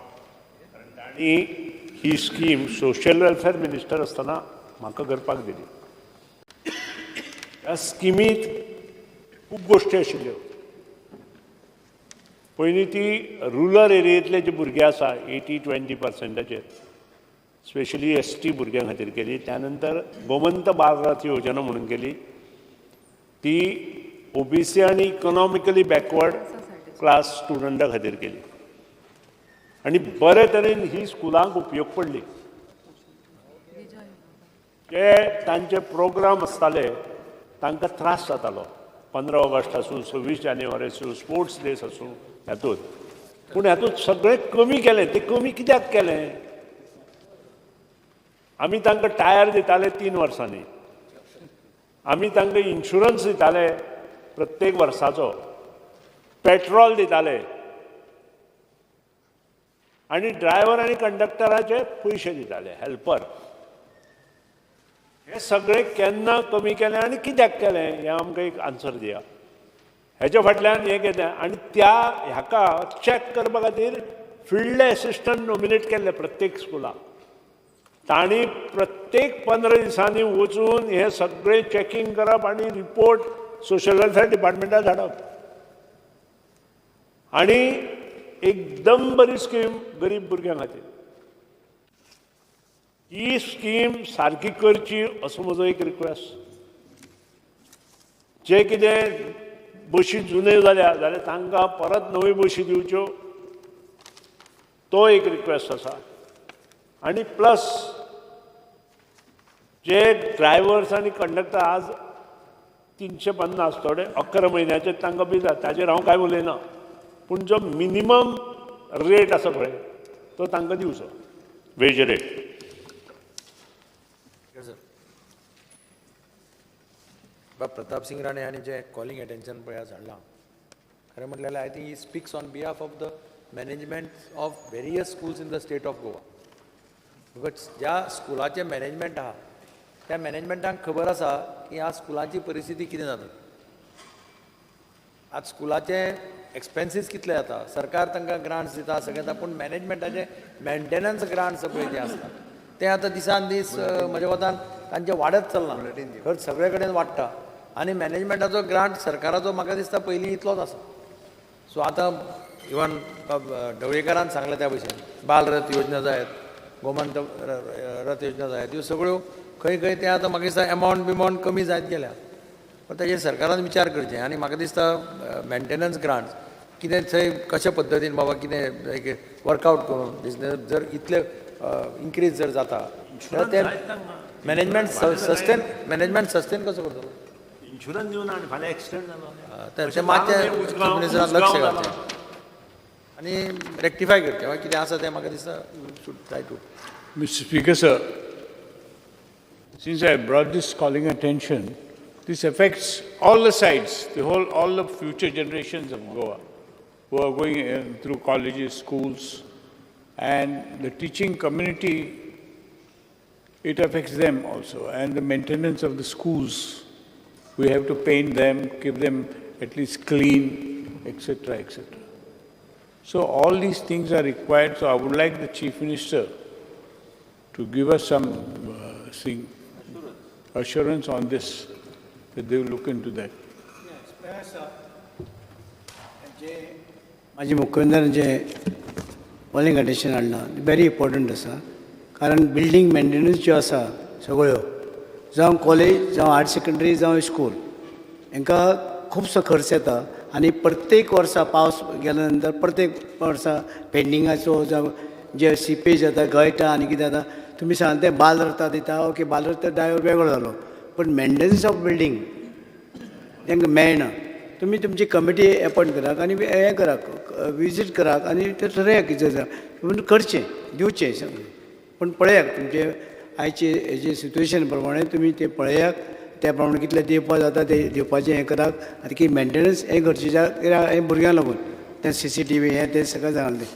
कारण तांणी ही scheme social welfare minister आसतना म्हाका करपाक दिली. ह्या स्किमींत खूब गोश्टी आशिल्ल्यो. पयलीं ती रुरल एरियेंतले जे भुरगे आसा 80-20 पर्संटाचेर, स्पेशली एस टी भुरग्यां खातीर केली. त्या नंतर गोमंत बालरथ योजना म्हणून केली, ती ओबीसी आनी इकॉनॉमिकली बॅकवर्ड क्लास स्टुडंटा खातीर केली आनी बरे तरेन ही स्कुलांक उपयोग पडली. जे तांचे प्रोग्राम आसताले तांकां त्रास जातालो, 15 ऑगस्ट आसूं, 26 जानेवारी आसूं, स्पोर्ट्स डेज आसूं, हातूंत. पूण हातूंत सगळें कमी केलें. तें कमी कित्याक केलें? आमी तांकां टायर दिताले 3 वर्सांनी, आमी तांकां इन्शुरन्स दिताले प्रत्येक वर्साचो, पेट्रोल दिताले आनी ड्रायव्हर आनी कंडक्टराचे पयशे दिताले, हेल्पर. हे सगळे केन्ना कमी केलें आनी कित्याक केलें हें आमकां एक आन्सर दिया. हेच्या फाटल्यान हें केलें आनी त्या ह्याका चॅक करपा खातीर फिल्ड एसिस्टंट नॉमिनेट केल्ले प्रत्येक स्कुलाक. तांणी प्रत्येक 15 दिसांनी वचून हें सगळें चॅकींग करप आनी रिपोर्ट सोशल वेलफेअर डिपार्टमेंटाक धाडप. आनी एकदम बरी स्कीम गरीब भुरग्यां खातीर. ही स्कीम सारकी करची असो म्हजो एक रिक्वेस्ट. जे कितें बशी जुन्यो जाल्या जाल्यार तांकां परत नव्यो बशी दिवच्यो, तो एक रिक्वेस्ट आसा. आनी प्लस जे ड्रायव्हर्स आनी कंडक्टर आज 350, थोडे 11 म्हयन्याचे तांकां बिल जाता, ताजेर हांव कांय उलयना, पूण जो मिनिमम रेट आसा पळय तो तांकां दिवचो, वेज रेट. बाब प्रताप सिंग राणे हांणी जें कॉलिंग एटेन्शन पळय आज हाडलां, खरें म्हटल्यार I think he speaks on behalf of the management of various schools in the state of Goa. Because ज्या स्कुलाचें मॅनेजमेंट आहा त्या मॅनेजमेंटाक खबर आसा की ह्या स्कुलाची परिस्थिती कितें जाता, आज स्कुलाचे एक्सपेन्सीस कितले जाता, सरकार तांकां ग्रांट्स दिता सगळें दिता, पूण मॅनेजमेंटाचे मेंटेनन्स ग्रांट्स पळय जे आसता ते आतां दिसान दीस म्हज्या मतान तांचें वाडत चल्लां, खर्च सगळे कडेन वाडटा आनी मॅनेजमेंटाचो ग्रांट सरकाराचो म्हाका दिसता पयलीं इतलोच आसा. सो आतां इवन ढवळीकारान सांगलें त्या भशेन बाल रथ योजना जायत, गोमंत रथ योजना जायत, ह्यो सगळ्यो खंय खंय ते आतां म्हाका दिसता एमावंट बिमावंट कमी जायत गेल्या, पण ताजेर सरकारान विचार करचें. आनी म्हाका दिसता मेंटेनन्स ग्रांट्स कितें थंय कशा पद्दतीन बाबा कितें एक वर्कआवट करून बिजनेस जर इतले इन्क्रीज जर जाता जाल्यार ते मॅनेजमेंट सस्टेन कसो करतलो? इन्शुरन्स दिवन आनी फाल्यां एक्सिडंट जालो तें मातशें चीफ मिनिस्टरान लक्ष घालचें आनी रेक्टिफाय करचें कितें आसा तें म्हाका दिसता should try to. Mr. Speaker, sir, since I brought this calling attention, this affects all the sides, all the future generations of Goa who are going through colleges, schools, and the teaching community, it affects them also. And the maintenance of the schools, we have to paint them, keep them at least clean, etc., etc. So all these things are required. So I would like the Chief Minister to give us some thing, assurance on this, that they will look into that. जे माजी मुख्यमंत्र्यान जे calling attention हाडलां very important आसा, कारण building maintenance ज्यो आसा सगळ्यो, जावं college जावं हायर सेकंडरी जावं स्कूल, हांकां खुबसो खर्च येता आनी प्रत्येक वर्सा पावस गेल्या नंतर प्रत्येक वर्सा पेंडिंगाचो जावं जे सिपेज जाता, गळटा आनी कितें जाता. तुमी सांगता तें बालरथा दिता, ओके, बालरथ ड्रायवर वेगळो जालो, पण मेंटेनन्स ऑफ बिल्डींग तांकां मेळना. तुमी तुमची कमिटी एपॉयंट करात आनी हें करात, विजीट करात आनी तें ठरयात कितें जाता, पूण करचें दिवचें सगळें. पूण पळयात तुमचे आयचे हेजे सिट्युएशन प्रमाणे तुमी तें पळयात, त्या प्रमाणे कितलें दिवपा जाता तें दिवपाचें हें करात आनी की मेंटेनन्स हें गरजेचें, कित्याक हें भुरग्यांक लागून तें सीसीटीव्ही हें तें सगळें जाणां तें.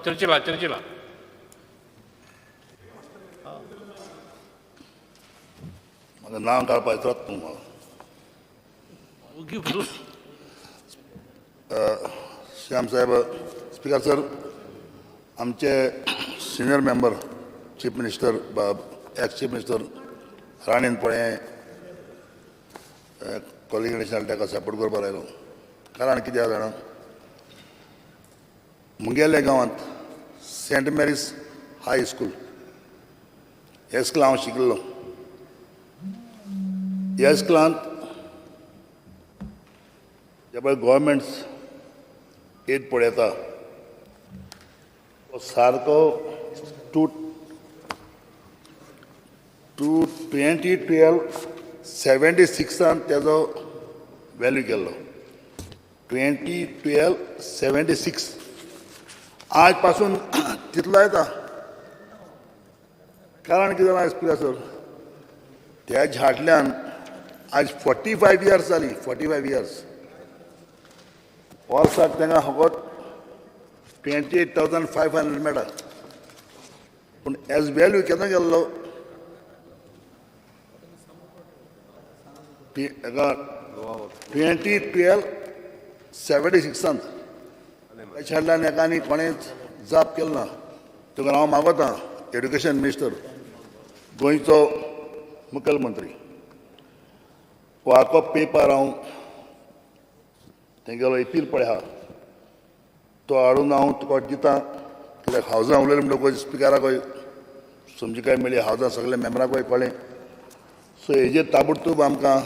चर्चिला चर्चिला. म्हाका नांव काडपाक येतात तूं म्हाका. श्याम साहेब, स्पिकर सर, आमचे senior member chief minister, ex chief minister राणेन पळय कॉलिंग ताका सपोर्ट करपाक आयलो. कारण कितें आसा जाणा, म्हगेल्या गांवांत सेंट मेरीज हाय स्कूल, ह्या स्कुलांत हांव शिकिल्लो. ह्या स्कुलांत जे पळय गव्हर्मेंट एड पळयता तो सारको two two 2012-76 तेजो वेल्यू केल्लो, 2012-76. आज पासून तितलो येता. कारण कितें जाणां स्पिकर सर, त्या झाडल्यान आज 45 इयर्स जाली, 45 इयर्स. वर्साक तांकां फकत 28,500 मेळटा, पूण एज वेल्यू केन्ना गेल्लो हाका 2012-76. त्याच्या हाडल्यान हेका आनी कोणेच जाप केलो ना. तुका हांव मागोता एड्युकेशन मिनिस्टर, गोंयचो मुखेलमंत्री, हो पेपर हांव तेंगेलो एपील पळय आहा तो हाडून हांव तुका दिता, कित्याक हावजां उलयलें म्हणटकूच स्पिकराकूय समजिकाय मेळ्ळी, हावजां सगल्या मेंबराकूय कळ्ळें. सो हेजेर ताबडतोब आमकां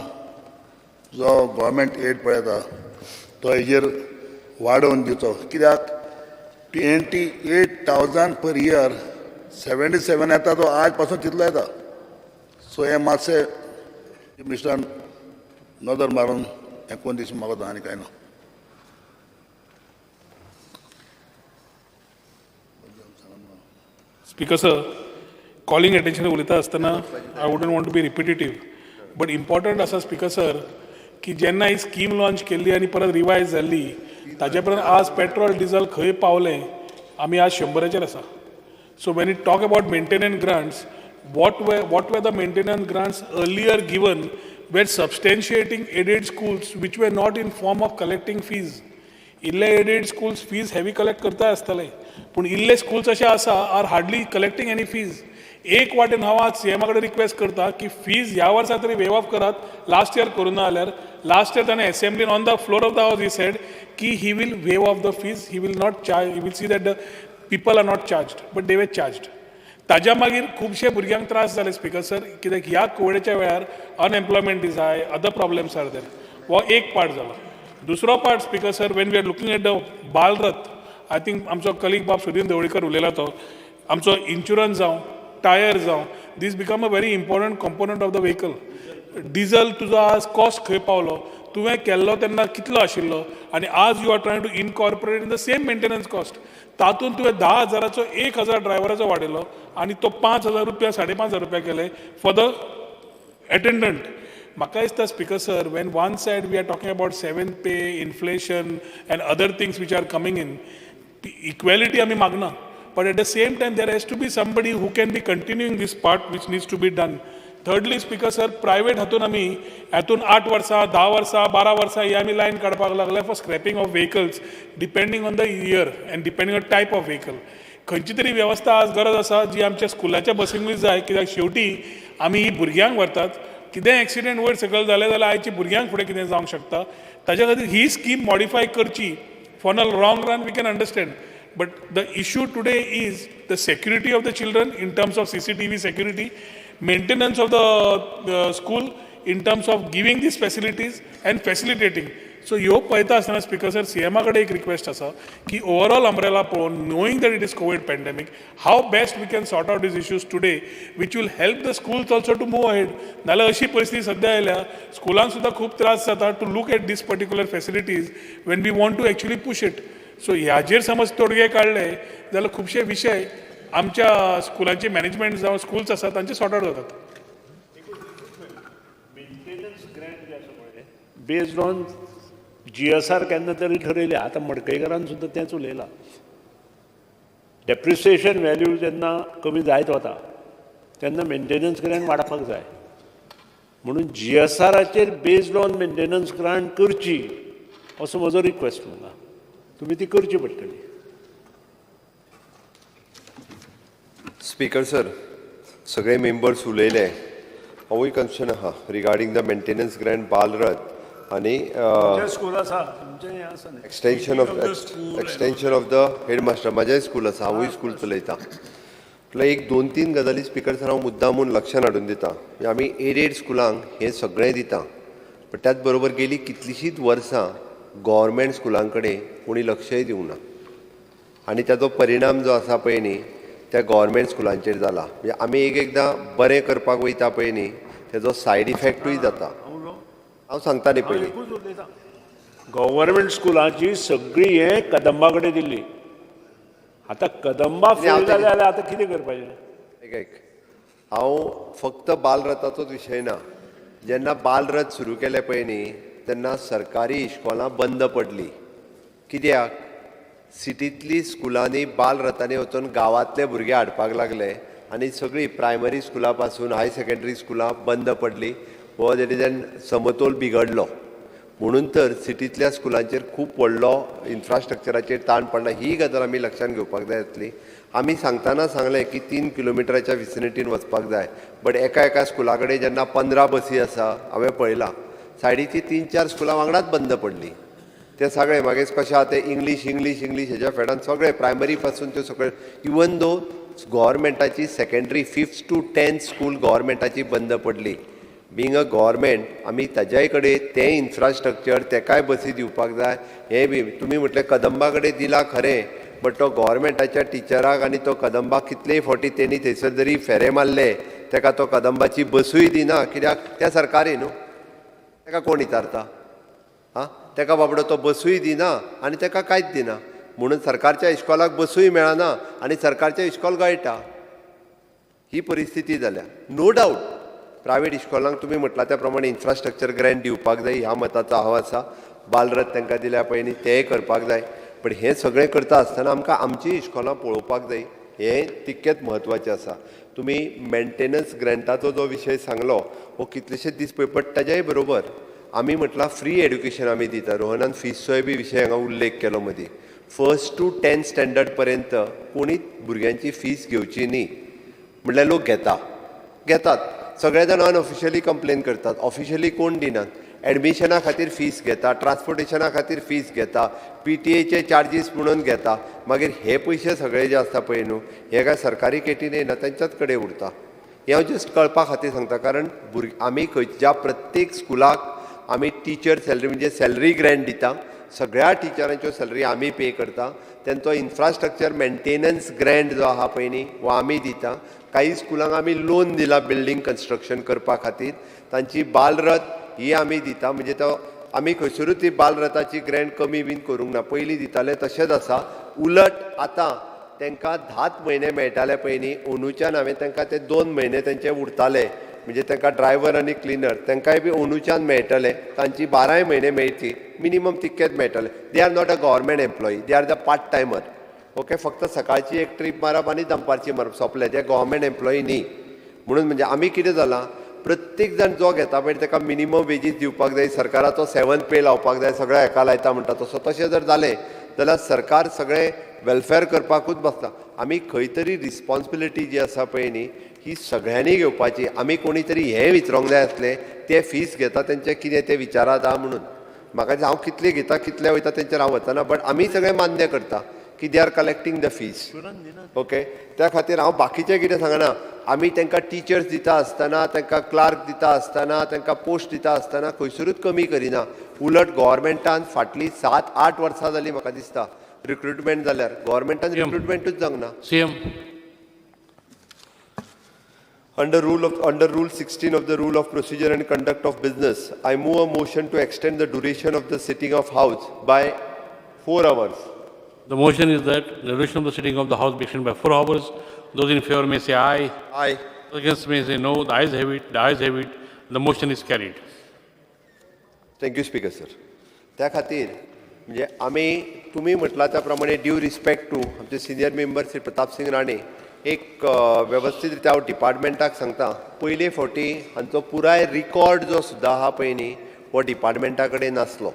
जो गव्हर्मेंट एड पळयता तो हेजेर वाडोवन दिवचो, कित्याक 28,000 पर इयर 77 येता तो आज पासून तितलो येता. सो हें मातशें मिनिस्टरान नदर मारून हें कोण दीस मागता आनी कांय ना. स्पिकर सर, कॉलिंग अटेन्शन उलयता आसतना I wouldn't want to be repetitive, but important आसा स्पिकर सर की जेन्ना ही स्कीम लॉन्च केल्ली आनी परत रिवायज जाल्ली ताजे पर्यंत आज पेट्रोल डिझल खंय पावलें, आमी आज 100 आसा. So when you talk about maintenance grants, what were the maintenance grants earlier given were substantiating aided schools which were not in form of collecting fees. इल्ले aided schools fees heavy collect करता आसतले, पूण इल्ले schools अशे आसा are hardly collecting any fees. एक वाटेन हांव आज सीएमा कडेन रिक्वेस्ट करता की फीज ह्या वर्सा तरी वेव ऑफ करात, लास्ट इयर करूं ना जाल्यार. लास्ट इयर ताणें असेंब्लीन on the floor of the house he said की he will waive off the fees, he will not charge, he will see that the people are not charged, but they were charged. ताज्या मागीर खुबशे भुरग्यांक त्रास जाले speaker sir, कित्याक ह्या कोविडाच्या वेळार unemployment is high, other problems are there. हो एक पार्ट जालो. दुसरो part speaker sir, when we are looking at the Balrath, I think आमचो कलीग बाब सुदीन ढवळीकर उलयला तो आमचो इन्शुरन्स जावं, टायर जावं, this become a very important component of the vehicle. Diesel तुजो आज कॉस्ट खंय पावलो, तुवें केल्लो तेन्ना कितलो आशिल्लो आनी आज you are trying to incorporate in the same maintenance cost. तातूंत तुवें 10,000 1,000 ड्रायव्हराचो वाडयलो आनी तो 5,000 रुपया 5,500 रुपया केले फॉर the attendant. म्हाका दिसता speaker sir, when one side we are talking about 7th pay, inflation and other things which are coming in, equality आमी मागना, but at the same time there has to be somebody who can be continuing this part which needs to be done. Thirdly speaker sir, private हातून आमी हातून 8 वर्सां, 10 वर्सां, 12 वर्सां ही आमी line काडपाक लागले for scrapping of vehicles depending on the year and depending on type of vehicle. खंयची तरी वेवस्था आज गरज आसा जी आमच्या स्कुलाच्या बसींकूय जाय, कित्याक शेवटी आमी ही भुरग्यांक व्हरतात. कितेंय एक्सिडेंट वयर सकयल जालें जाल्यार आयच्या भुरग्यांक फुडें कितें जावंक शकता. ताच्या खातीर ही स्कीम मॉडिफाय करची. For a long run we can understand, but the issue today is the security of the children in terms of CCTV security, maintenance of the school in terms of giving these facilities and facilitating. So ह्यो पळयता आसतना speaker sir, सीएमा कडेन एक request आसा की overall umbrella पळोवन, knowing that it is COVID pandemic, how best we can sort out these issues today, which will help the schools also to move ahead. नाल्यार अशी परिस्थिती सद्या आयल्या, स्कुलांक सुद्दां खूब त्रास जाता to look at these particular facilities when we want to actually push it. So ह्याजेर समज तोडगे काडले जाल्यार खुबशे विशय आमच्या स्कुलांचे मॅनेजमेंट जावं स्कुल्स आसा तांचे सॉर्ट आउट जातात. मेंटेनन्स ग्रँट जे आसा पळय, बेस्ड ऑन जीएसआर केन्ना तरी ठरयलें. आतां मडकयकारान सुद्दां तेंच उलयलां. डेप्रिसिएशन व्हॅल्यू जेन्ना कमी जायत वता तेन्ना मेंटेनन्स ग्रँट वाडपाक जाय म्हणून जीएसआराचेर बेस्ड ऑन मेंटेनन्स ग्रांट करची असो म्हजो रिक्वेस्ट तुमकां. तुमी ती करची पडटली. स्पीकर सर, सगळे मेंबर्स उलयले. हांवूय कन्सर्न आहा regarding the maintenance Grant Balrath आनी स्कूल आसा तुमचें हें आसा न्ही. Extension of the headmaster. म्हाजेंय school आसा, हांवूय स्कूल चलयता. म्हटल्यार एक दोन तीन गजाली स्पीकर सर हांव मुद्दामून लक्षान हाडून दिता. म्हणजे आमी एडेड स्कुलांक हें सगळें दिता, बट त्याच बरोबर गेली कितलींशींच वर्सां गोवोरमेंट स्कुलां कडेन कोणी लक्षय दिवंक ना आनी ताजो परिणाम जो आसा पळय न्ही त्या गोवोरमेंट स्कुलांचेर जाला. म्हणजे आमी एक एकदां बरें करपाक वयता पळय न्ही तेजो सायड इफेक्टूय जाता. हांव सांगता न्ही पयलीं. गव्हर्मेंट स्कुलाची सगळी हें कदंबा कडेन दिल्ली. आतां कदंबा फेल जाले जाल्यार आतां कितें करपाचें? एक एक हांव फक्त बालरथाचोच विशय ना. जेन्ना बालरथ सुरू केले पळय न्ही तेन्ना सरकारी इश्कोलां बंद पडली. कित्याक? सिटींतली स्कुलांनी बालरथांनी वचून गांवांतले भुरगे हाडपाक लागले आनी सगळीं प्रायमरी स्कुलां पासून हाय सेकेंडरी स्कुलां बंद पडली. हो that is an समतोल बिगडलो. म्हणून तर सिटींतल्या स्कुलांचेर खूब व्हडलो इन्फ्रास्ट्रक्चराचेर ताण पडला. ही गजाल आमी लक्षांत घेवपाक जाय जातली. आमी सांगतना सांगलें की 3 किलोमिटराच्या विसिनिटीन वचपाक जाय, बट एका एका स्कुला कडेन जेन्ना 15 बसी आसा, हांवें पळयलां सायडीची 3-4 स्कुलां वांगडाच बंद पडली. ते सगळे मागीर कशें आहा ते इंग्लीश इंग्लीश इंग्लीश हेज्या फेडान सगळे प्रायमरी पासून त्यो सगळे, इवन दो गोवोरमेंटाची secondary 5th to 10th school गोवोरमेंटाची बंद पडली. बींग अ गव्हर्मेंट आमी ताज्याय कडेन तें इन्फ्रास्ट्रक्चर तेकाय बसी दिवपाक जाय. हें बी तुमी म्हटलें कदंबा कडेन दिला खरें, बट तो गव्हर्मेंटाच्या टिचराक आनी तो कदंबाक कितलेय फावटी तेणी थंयसर जरी फेरे मारले तेका तो कदंबाची बसूय दिना. कित्याक? त्या सरकारी न्हू, तेका कोण विचारता? आं, तेका बाबडो तो बसूय दिना आनी तेका कांयच दिना. म्हणून सरकारच्या इश्कोलाक बसूय मेळना आनी सरकारचें इश्कोल गळटा. ही परिस्थिती जाल्या. नो डावट प्रायवेट इश्कोलांक तुमी म्हटलां त्या प्रमाणे इन्फ्रास्ट्रक्चर ग्रँट दिवपाक जाय ह्या मताचो हांव आसा. बालरथ तांकां दिल्या पळय न्ही तेंय करपाक जाय, बट हें सगळें करता आसतना आमकां आमचीं इश्कोलां पळोवपाक जाय, हें तितकेंच म्हत्वाचें आसा. तुमी मेंटेनन्स ग्रँटाचो जो विशय सांगलो हो कितलेशेच दीस पळय, बट ताज्याय बरोबर आमी म्हटलां फ्री एड्युकेशन आमी दिता. रोहनान फीसचोय बी विशय हांगा उल्लेख केलो मदीं. 1st to 10th standard पर्यंत कोणीच भुरग्यांची फीस घेवची न्ही म्हटल्यार लोक घेतात. सगळे जाण अनऑफिशियली कंप्लेन करतात, ऑफिशियली कोण दिनात. एडमिशना खातीर फीस घेता, ट्रान्सपोर्टेशना खातीर फीस घेता, पीटीएचे चार्जीस म्हणून घेता. मागीर हे पयशे सगळे जे आसता पळय न्हू हे काय सरकारी केटीन येना, तांच्याच कडेन उरता. हें हांव जस्ट कळपा खातीर सांगता, कारण आमी खंयच्या प्रत्येक स्कुलाक आमी टिचर सॅलरी म्हणजे सॅलरी ग्रँट दिता. सगळ्या टिचरांच्यो सॅलरी आमी पे करता. तेंचो इन्फ्रास्ट्रक्चर मेंटेनन्स ग्रँट जो आहा पळय न्ही हो आमी दिता. काही स्कुलांक आमी लोन दिला बिल्डींग कन्स्ट्रक्शन करपा खातीर. तांची बालरथ ही आमी दिता. म्हणजे तो आमी खंयसरूच ती बालरथाची ग्रँट कमी बीन करूंक ना, पयलीं दिताले तशेंच आसा. उलट आतां तांकां 10 म्हयने मेळटाले पळय न्ही, अंदूच्यान हांवें तांकां ते 2 म्हयने तेंचे उरताले. म्हणजे तांकां ड्रायव्हर आनी क्लिनर तांकांय बी अंदूच्यान मेळटले, तांची 12 म्हयने मेळची, मिनिमम तितकेच मेळटले. They are not a government employee, they are the part timer. Okay, फक्त सकाळची एक ट्रीप मारप आनी दनपारची मारप, सोंपलें. ते गव्हर्मेंट एम्प्लॉई न्ही. म्हणून म्हणजे आमी कितें जालां, प्रत्येक जाण जो घेता पळय ताका मिनिमम वेजीस दिवपाक जाय, सरकाराचो 7th पे लावपाक जाय, सगळ्या हेका लायता म्हणटा तसो. तशें जर जालें जाल्यार सरकार सगळें वेलफेअर करपाकूच बसता. आमी खंय तरी रिस्पॉन्सिबिलिटी जी आसा पळय न्ही ही सगळ्यांनी घेवपाची. आमी कोणी तरी हें विचारूंक जाय आसलें ते फीस घेता तेंचें कितें तें विचारात आहा म्हणून. म्हाका हांव कितले घेता कितले वयता तेंचेर हांव वचना, बट आमी सगळें मान्य करता की they are collecting the fees. Okay, त्या खातीर हांव बाकीचें कितें सांगना. आमी तांकां टिचर्स दिता आसतना, तांकां क्लार्क दिता आसतना, तांकां पोस्ट दिता आसतना खंयसरूच कमी करिना. उलट गव्हर्मेंटान फाटलीं 7-8 वर्सां जालीं म्हाका दिसता रिक्रुटमेंट जाल्यार गव्हर्मेंटान रिक्रुटमेंटूच जावंक ना. CM. Under Rule 16 of the Rule of Procedure and Conduct of Business, I move a motion to extend the duration of the sitting of House by 4 hours. The motion is that the duration of the sitting of the House be extended by 4 hours. Those in favor may say aye. Aye. Those against may say no. The ayes have it. The ayes have it. The motion is carried. Thank you, Speaker, sir. त्या खातीर म्हणजे आमी तुमी म्हटला त्या प्रमाणे due respect two आमचे senior member Shri Pratap Singh Rane एक वेवस्थीत रित्या हांव डिपार्टमेंटाक सांगता, पयले फावटी हांचो पुराय रिकॉर्ड जो सुद्दां आहा पळय न्ही हो डिपार्टमेंटा कडेन नासलो.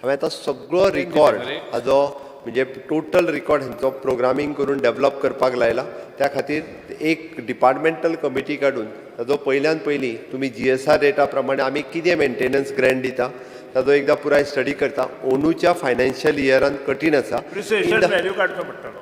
हांवें आतां सगळो रिकॉर्ड हाजो म्हणजे टोटल रिकॉर्ड हांचो प्रोग्रामींग करून डेवलप करपाक लायला. त्या खातीर एक डिपार्टमेंटल कमिटी काडून ताजो पयल्यान पयलीं तुमी GSR रेटा प्रमाणे आमी कितें मेंटेनन्स ग्रँट दिता ताजो एकदां पुराय स्टडी करता. अंदूच्या फायनान्शियल इयरान कठीण आसा. डेप्रिसिएशन व्हॅल्यू काडचो पडटलो.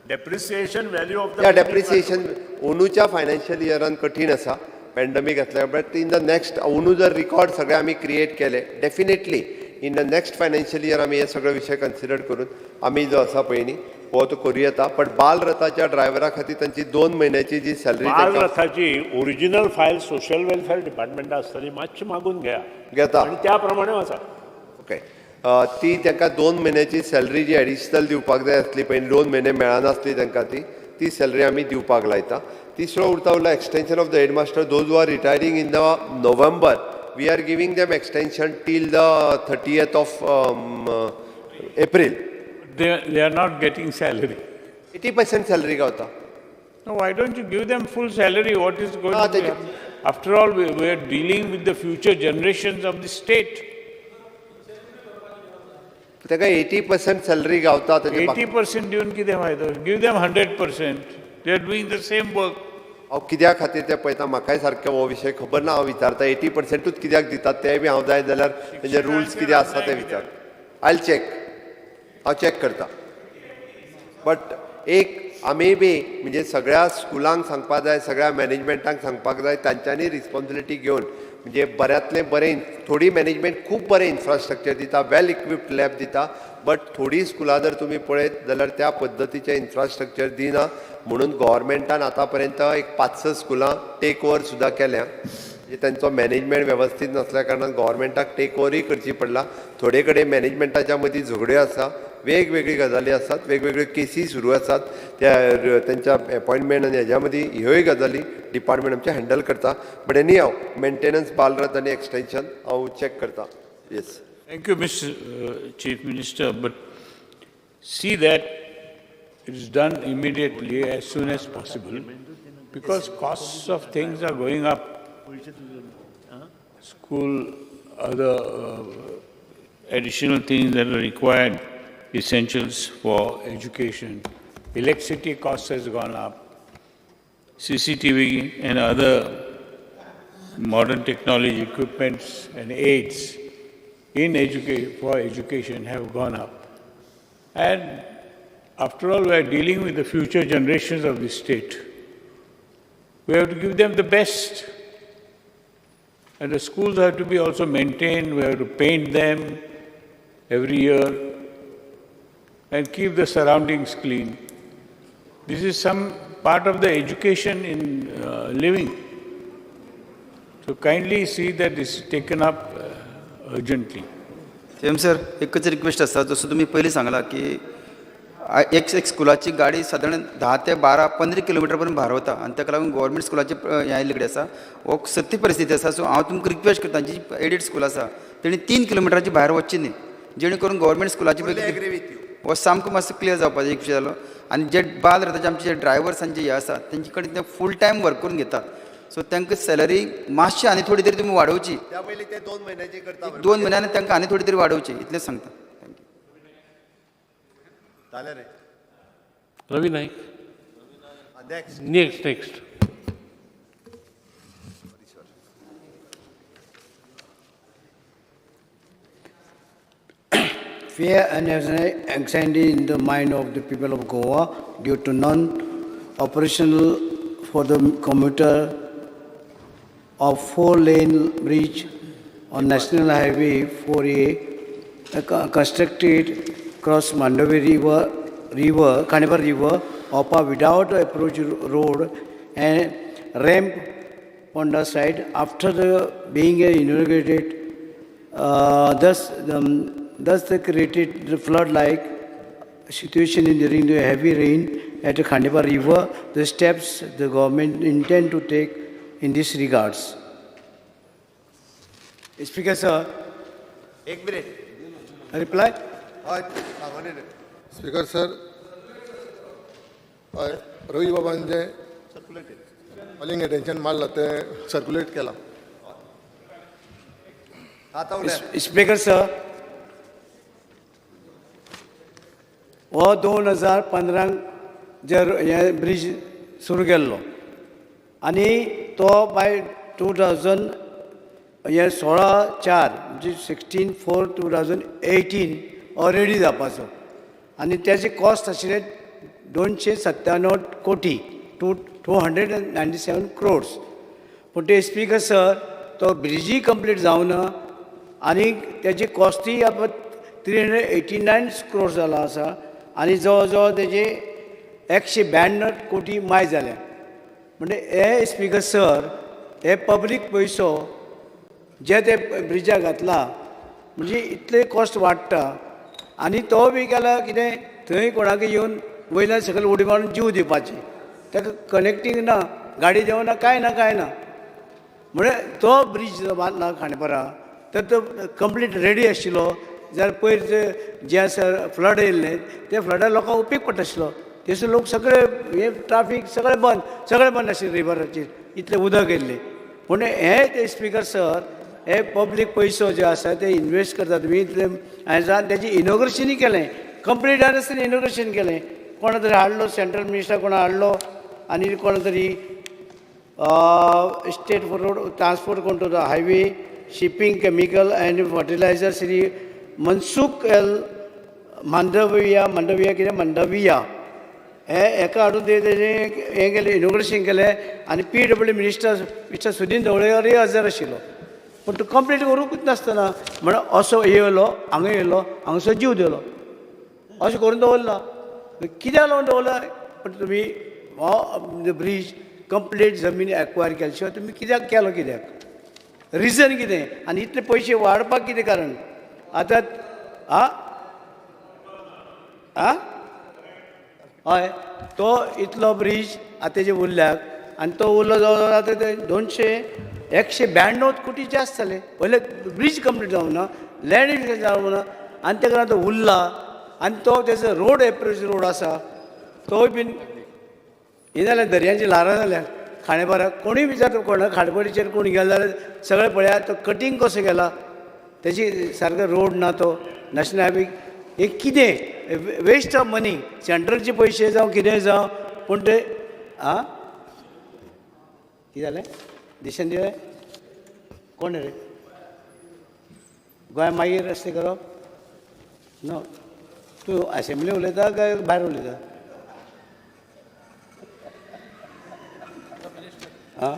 डेप्रिसिएशन व्हॅल्यू ऑफ या डेप्रिसिएशन अंदूच्या फायनान्शियल इयरान कठीण आसा पॅन्डमीक आसल्या, बट इन the next अंदू जर रिकॉर्ड सगळे आमी क्रिएट केले definitely in the next financial year आमी हे सगळे विशय कन्सिडर करून आमी जो आसा पळय न्ही हो तो करूं येता. बट बालरथाच्या ड्रायव्हरा खातीर तांची 2 म्हयन्याची जी सॅलरी बालरथाची ओरिजिनल फायल सोशल वेलफेअर डिपार्टमेंटा आसतली, मातशी मागून घेया घेता आनी त्या प्रमाणे वचा. ओके, ती तांकां 2 म्हयन्याची सॅलरी जी एडिशनल दिवपाक जाय आसली पळय, 2 म्हयने मेळनासली तांकां ती सॅलरी आमी दिवपाक लायता. तिसरो उरता उरला extension of the headmaster those who are retiring in the November, we are giving them extension till the 30th of April. They are not getting salary. 80% salary गावता. No, why don't you give them full salary? What is going to be? After all, we are dealing with the future generations of the state. ताका 80% salary गावता. 80% दिवन कितें फायदो? Give them 100%. They are doing the same work. हांव कित्या खातीर तें पळयता, म्हाकाय सारकें हो विशय खबर ना. हांव विचारता 80%ूच कित्याक दितात तें बी हांव जाय जाल्यार तेजे रुल्स कितें आसा ते विचार. आयल चॅक, हांव चॅक करता. बट एक आमी बी म्हणजे सगळ्या स्कुलांक सांगपाक जाय, सगळ्या मॅनेजमेंटांक सांगपाक जाय, तांच्यांनी रिस्पॉन्सिबिलिटी घेवन म्हणजे बऱ्यांतलें बरें, थोडी मॅनेजमेंट खूब बरें इन्फ्रास्ट्रक्चर दिता, वेल इक्विप्ड लॅब दिता, बट थोडी स्कुलां जर तुमी पळयत जाल्यार त्या पद्दतीचें इन्फ्रास्ट्रक्चर दिना. म्हणून गव्हर्मेंटान आतां पर्यंत एक 5-6 स्कुलां टेक ओवर सुद्दां केल्या. म्हणजे तांचो मॅनेजमेंट वेवस्थीत नासल्या कारणान गव्हर्मेंटाक टेक ओवरूय करची पडला. थोडे कडेन मॅनेजमेंटाच्या मदीं झगड्यो आसा, वेगवेगळी गजाली आसात, वेगवेगळ्यो केसी सुरू आसात त्या तेंच्या एपॉयंटमेंट आनी हेज्या मदीं ह्योय गजाली डिपार्टमेंट आमचें हँडल करता. बट एनी हांव मेंटेनन्स बालरथ आनी एक्सटेंशन हांव चॅक करता. Yes. Thank you, Mr. Chief Minister, but see that it is done immediately as soon as possible, because costs of things are going up. School, other additional things that are required, essentials for education. Electricity cost has gone up. CCTV and other modern technology equipments and aids in for education have gone up. And after all, we are dealing with the future generations of the state. We have to give them the best. And the schools have to be also maintained. We have to paint them every year and keep the surroundings clean. This is some part of the education in living. So kindly see that this is taken up urgently. CM sir, एकच request आसा, जसो तुमी पयलीं सांगला की एक स्कुलाची गाडी सादारण 10 ते 12 15 किलोमिटर पर्यंत भार वता आनी ताका लागून गव्हर्मेंट स्कुलाची हें आयिल्ले कडेन आसा, हो सत्य परिस्थिती आसा. सो हांव तुमकां रिक्वेस्ट करता, जी एडिड स्कूल आसा तेणी 3 किलोमिटराची भायर वचची न्ही, जेणे करून गव्हर्मेंट स्कुलाची हो सामको मातसो क्लियर जावपाचो एक विशय जालो. आनी जे बाल रथाचे आमचे जे ड्रायवर्स आनी जे हे आसा तेंचे कडेन ते फूल टायम वर्क करून घेतात. सो तांकां सॅलरी मातशी आनी थोडी तरी तुमी वाडोवची. त्या पयलीं ते 2 म्हयन्याची करता. 2 म्हयन्यान तांकां आनी थोडी तरी वाडोवची, इतलेंच सांगता. जालें रे. Ravi Naik. Next. Next next. Fear and anxiety in the mind of the people of Goa due to non-operational for the commuter of 4-lane bridge on National Highway 4A constructed across Mandovi River, Khandepar River, Opa without approach road and ramp on the side after the being inaugurated, thus they created the flood-like situation in during the heavy rain at the Khandepar River. The steps the government intend to take in this regards. Speaker sir. एक minute. Reply. हय, सांगून रे. Speaker sir, हय, रवी बाबान जें calling attention मारलां तें circulate केलां. आतां उलय. स्पीकर सर, हो 2015 जे हे ब्रीज सुरू केल्लो आनी तो बाय 2000 हे 16/4 म्हणजे 16/4/2018 ऑलरेडी जावपाचो आनी तेजी कॉस्ट आशिल्लें 297 कोटी, 297 क्रोड्स. पूण ते स्पीकर सर, तो ब्रिजूय कंप्लीट जावना आनी तेजी कॉस्टूय आतां 389 क्रोड्स जाला आसा आनी जवळ जवळ तेजे 192 कोटी माय जाल्या. म्हणजे हे स्पीकर सर, हे पब्लीक पयसो जे ते ब्रिजाक घातला म्हणजे इतले कॉस्ट वाडटा आनी तो बी केला कितें थंय कोणाक येवन वयल्यान सकयल उडी मारून जीव दिवपाची, ताका कनेक्टींग ना, गाडी देंवना, कांय ना कांय ना. म्हणजे तो ब्रीज जो बांदला खांडेपारा तर तो कंप्लीट रेडी आशिल्लो जाल्यार पयर जे आसा फ्लड येयल्लें ते फ्लडार लोकांक उपेग पडटा आशिल्लो. थंयसर लोक सगळे हे ट्राफीक सगळें बंद, सगळें बंद आशिल्लें रिवराचेर, इतलें उदक येयल्लें. पूण हे ते स्पीकर सर, हे पब्लीक पयसो जे आसा ते इनवेस्ट करता तुमी इतले हांवें तेजें इनॉग्रेशनूय केलें, कंप्लीट जायनासतना आसतना इनॉग्रेशन केलें. कोणा तरी हाडलो सेंट्रल मिनिस्टर कोणा हाडलो आनी कोणा तरी स्टेट रोड ट्रान्सपोर्ट कोण तो highway shipping chemical and fertilizer Shri Mansukh L Mandaviya, Mandaviya कितें मंडविया हे हेका हाडून ते तेजें हें केलें, इनॉग्रेशन केलें आनी PW minister mister Sudin ढवळेकरूय हजर आशिल्लो. पूण तो कंप्लीट करूंकूच नासतना म्हणून असो येयलो हांगा येयलो हांगासर जीव दिलो अशें करून दवरला. कित्याक लागून दवरला? पूण तुमी हो ब्रीज कंप्लीट जमीन एक्वायर केल्या शिवाय तुमी कित्याक केलो, कित्याक रिजन कितें आनी इतले पयशे वाडपाक कितें कारण? आतां आं आं हय, तो इतलो ब्रीज आतां तेजे उरल्याक आनी तो उरलो जवळ जवळ आतां ते 192 कोटी जास्त जाले. पयले ब्रीज कंप्लीट जावंक ना, लँड जावंक ना आनी ताका लागून तो उरला आनी तो तेजो रोड एप्रोच रोड आसा तोय बीन हें जालें, दर्यांची ल्हारां जाल्या खांडेपाराक. कोणूय विचारता कोणा खांडेपारीचेर कोण गेलो जाल्यार सगळें पळयात तो कटींग कसो केला, तेजी सारको रोड ना, तो नॅशनल हायवे हे कितें वेस्ट ऑफ मनी, सेंट्रलचे पयशे जावं कितें जावं, पूण ते आं कितें जालें दिशन दिलें कोण रे गोंय मागीर रस्ते करप नो. तूं असेंब्ली उलयता काय भायर उलयता? आं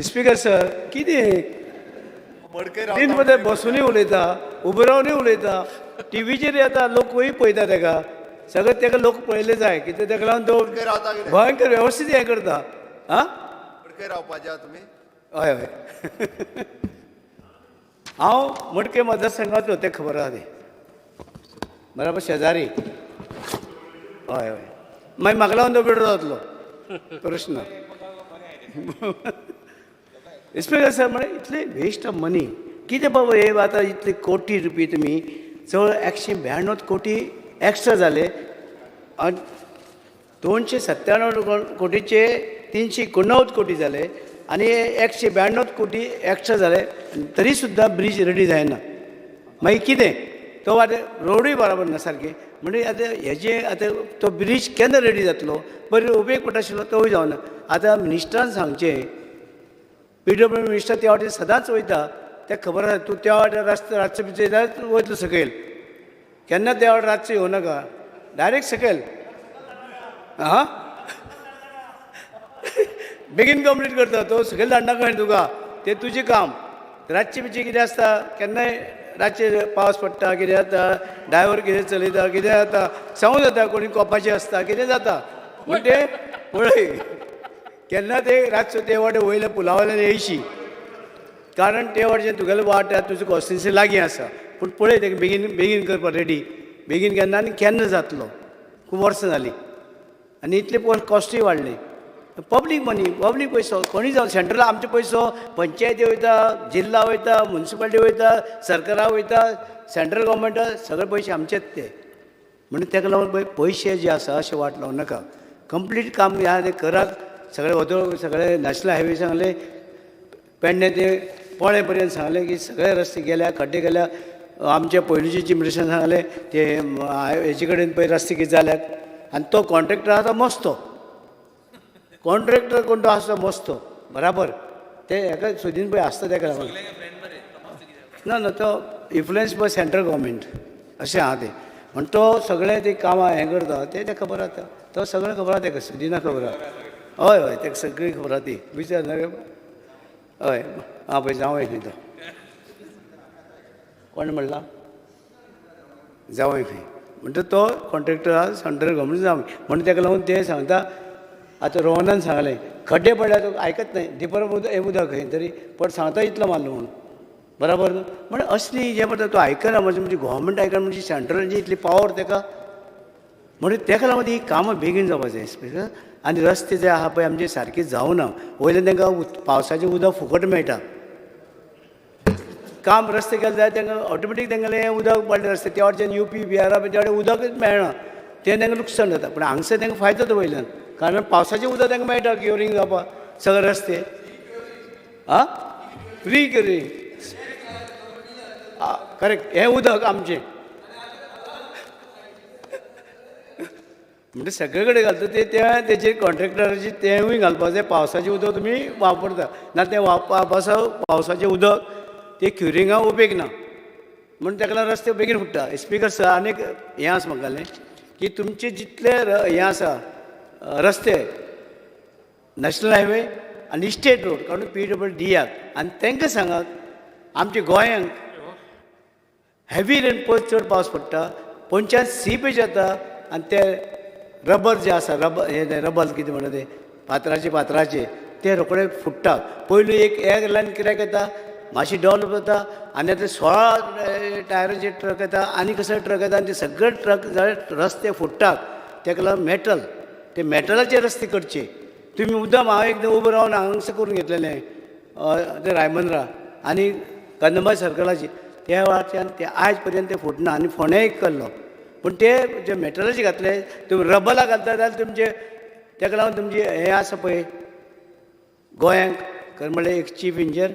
स्पीकर सर, कितें तीन मध्ये बसूनय उलयता, उबो रावनूय उलयता, टिवीचेर येता, लोकूय पळयता तेका, सगळें तेका लोक पळयले जाय कितें तेका लागून तो भयंकर वेवस्थीत हें करता. आं रावपाचे तुमी? हय हय, हांव मडके मतदारसंघांतलो, तें खबर आसा ती बराबर शेजारी. हय हय, मागीर म्हाका लागून तो विड्रो जातलो प्रश्न. स्पीकर सर, म्हळ्यार इतले वेस्ट ऑफ मनी कितें बाबा हे आतां इतले कोटी रुपये तुमी चड 192 कोटी एक्स्ट्रा जाले आनी 297 कोटीचे 389 कोटी जाले आनी 192 कोटी एक्स्ट्रा जाले, तरी सुद्दां ब्रीज रेडी जायना. मागीर कितें तो आतां रोडूय बराबर ना सारकी. म्हणजे आतां हेजे आतां तो ब्रीज केन्ना रेडी जातलो, बरें उपेग पडटा आशिल्लो तोवूय जावना. आतां मिनिस्टरान सांगचें, पीडब्ल्यू मिनिस्टर त्या वाटेन सदांच वयता, तेका खबर आसा तूं त्या वाटेन रातचो बिचो जाल्यार तूं वयतलो सकयल, केन्ना त्या वाटेन रातचो येवं नाका, डायरेक्ट सकयल. आं बेगीन कंप्लीट करता तो, सकयल धाडनाका तुका, तें तुजें काम. रातचें बिचें कितें आसता, केन्नाय रातचें पावस पडटा, कितें जाता, ड्रायवर कितें चलयता, कितें जाता सांगूं जाता, कोणी कोपाचें आसता, कितें जाता. म्हण तें पळय केन्ना ते रातचो ते वाटे वयल्या पुला वयल्यान येयशी, कारण ते वाटेन तुगेले वाट तुजो कॉन्स्टिट्युन्सी लागीं आसा. पूण पळय तें बेगीन बेगीन करपा रेडी, बेगीन केन्ना आनी केन्ना जातलो, खूब वर्सां जालीं आनी इतले कॉस्टूय वाडली. पब्लीक मनी, पब्लीक पयसो कोणी जावं, सेंट्रल आमचो पयसो पंचायती वयता, जिल्ला वयता, मुन्सिपालिटी वयता, सरकारा वयता, सेंट्रल गव्हर्मेंटा, सगळे पयशे आमचेच ते. म्हणून ताका लागून पळय पयशे जे आसा अशें वाट लावं नाका, कंप्लीट काम ह्या तें करात. सगळे वदळ सगळे नॅशनल हायवे सांगले, पेडणे ते पोळे पर्यंत सांगलें की सगळे रस्ते गेल्या, खड्डे गेल्या. आमच्या पयलींचे चिमरेशन सांगलें ते हेजे कडेन पळय रस्ते कितें जाल्यात. आनी तो कॉन्ट्रेक्टर आसा मस्तो, कॉन्ट्रेक्टर कोण तो आसा मस्तो बराबर, ते हेका सोदीन पळय आसता तेका लागून. ना ना तो इन्फ्लुयन्स बाय सेंट्रल गव्हर्मेंट अशें आहा तें. म्हण तो सगळें तें कामां हें करता तें तेका खबर आसा, तो सगळें खबर आसा तेका, सुदिना खबर आसा. हय हय तेका सगळी खबर आसा ती, विचार हय. आं पळय जावं खंय तो, कोण म्हणला जावं खंय, म्हणटा तो कॉन्ट्रेक्टर आसा सेंट्रल गव्हर्मेंट जावं. म्हणून तेका लागून ते सांगता. आतां रोहनान सांगलें खड्डे पडल्यार तो आयकत नाही, डिपर उदक खंय तरी पण सांगता इतलो मारलो म्हणून बराबर न्हू. म्हण असली जें पळय तो आयकना, म्हणजे गव्हर्मेंट आयकना, म्हणजे सेंट्रलाची इतली पावर तेका. म्हणून तेका लागून ही कामां बेगीन जावपा जाय स्पेशल. आनी रस्ते जे आहा पळय आमचे सारके जावना, वयल्यान तांकां पावसाचें उदक फुकट मेळटा. काम रस्ते केले जाल्यार तांकां ऑटोमॅटीक तांगेलें उदक पडलें रस्ते, त्या वटच्यान यूपी बिहारा त्या वटेन उदकच मेळना, तें तांकां लुकसाण जाता. पूण हांगसर तांकां फायदो जाता वयल्यान, कारण पावसाचें उदक तांकां मेळटा क्युरींग जावपाक सगळे रस्ते. आं फ्री क्युरींग करेक्ट, हें उदक आमचें म्हणजे सगळे कडेन घालता ते, त्या तेजेर कॉन्ट्रेक्टराचे तेंवूय घालपाक जाय. पावसाचें उदक तुमी वापरता ना तें पावसाचें उदक ते क्युरिंगा उपेग ना, म्हूण ताका लागून रस्ते बेगीन फुट्टा. स्पिकर सर आनीक हें आसा म्हाका की तुमचे जितले हें आसा रस्ते नॅशनल हायवे आनी स्टेट रोड काडून पीडब्ल्यू दियात आनी तांकां सांगात आमच्या गोंयांक हेवी रेनफॉल चड पावस पडटा, पंचायत सीपेज जाता आनी ते रबर जे आसा, रबर हे रबर कितें म्हणटा ते फातराचे फातराचे ते रोखडे फुट्टा. पयलू एक एअर लायन क्रॅक येता, मातशी डेवलप जाता आनी आतां 16 टायरांचे ट्रक येता आनी कसले ट्रक येता आनी ते सगळे ट्रक जाल्यार रस्ते फुट्टात. ताका लागून मेटल ते मेटलाचे रस्ते करचे. तुमी मुद्दाम हांव एकदां उबो रावन हांगासर करून घेतलेलें ते रायबंद्रा आनी कंदंबा सर्कलाची, त्या वेळाच्यान ते आयज पर्यंत ते फुटना. आनी फोंड्या एक केल्लो, पूण ते जे मेटलाचे घातले तुमी रबला घालता जाल्यार तुमचे ताका लागून तुमचे हें आसा पळय गोंयांक खरें म्हणल्यार एक chief engineer,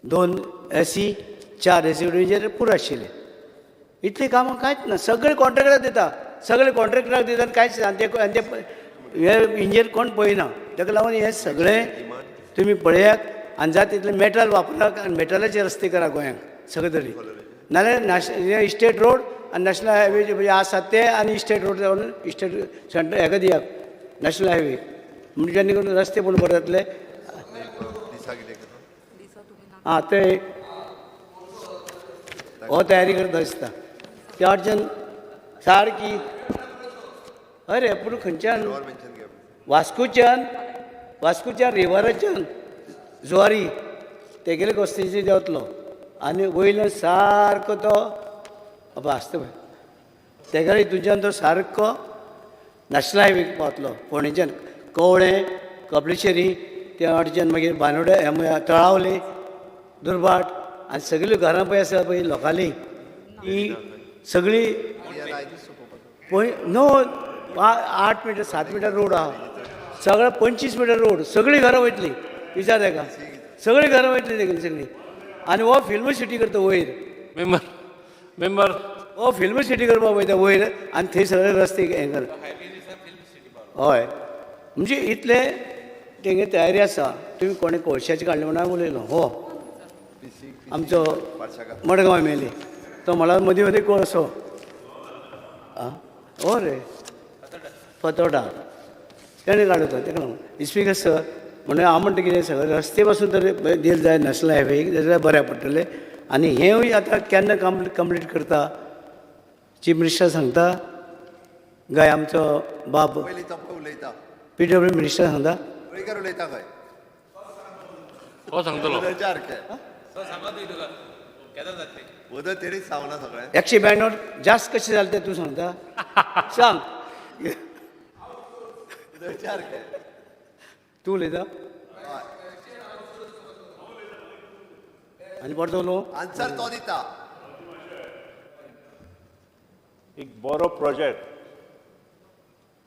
2 AC, 4 AC engineer पुरो आशिल्ले. इतलीं कामां कांयच ना, सगळे कॉन्ट्रेक्टराक दिता, सगळे कॉन्ट्रेक्टराक दिता आनी कांयच ना. आनी ते हे इंजिनियर कोण पळयना. ताका लागून हें सगळें तुमी पळयात आनी जाता तितलें मेटल वापरात आनी मेटलाचे रस्ते करा गोंयांक सगळे तरी. नाल्यार स्टेट रोड आनी नॅशनल हायवे जे आसा ते आनी स्टेट रोड जावन स्टेट सेंटर हेका दियात नॅशनल हायवे, म्हणजे जेणे करून रस्ते पूण बरे जातले. आं ते हो तयारी करता दिसता त्या वाटच्यान सारकी. अरे पूण खंयच्यान वास्कोच्यान, वास्कोच्या रिवराच्यान जुवारी तेगेले कॉन्स्टिट्युन्सी देंवतलो आनी वयल्यान सारको तो आसता पळय तेगेले हितूच्यान तो सारको नॅशनल हायवे पावतलो. फोंडेच्यान कवळें, कपलेश्वरी, त्या वाटेच्यान मागीर बानोड्या, तळावले, दुर्भाट आनी सगळीं घरां पळय आसा पळय लोकांली ती सगळीं पळय न्हू 8 मिटर 7 मिटर रोड आहा. सगळें 25 मिटर रोड, सगळीं घरां वयतली. विचार ताका, सगळीं घरां वयतली तेगेली सगळीं. आनी हो फिल्म सिटी करता वयर. मेंबर मेंबर हो फिल्म सिटी करपाक वयता वयर आनी थंय सगळे रस्ते हें कर. हय, म्हणजे इतले तेंगे तयारी आसा. तुमी कोणें कोळशाचें काडलें म्हणून हांवें उलयलो. हो आमचो मडगांव एम एल ए तो म्हळ्यार मदीं मदीं कोळसो. आं, हो रे फतोडा तेणें काडलो तो. तेका लागून स्पीकर सर म्हणून हांव म्हणटा कितें, सगळे रस्ते पासून तर दिले जाय नॅशनल हायवेक जाल्यार बऱ्याक पडटलें. आनी हेंवूय आतां केन्ना कंप्लीट करता चीफ मिनिस्टर सांगता काय आमचो बाब उलयता पीडब्ल्यू मिनिस्टर सांगता? उलयता खंय तो सांगतलो. सगळें 192 जास्त कशें जालें तें तूं सांगता? सांग, तूं उलयता आनी परतो उलो. आन्सर तो दिता. एक बरो प्रोजेक्ट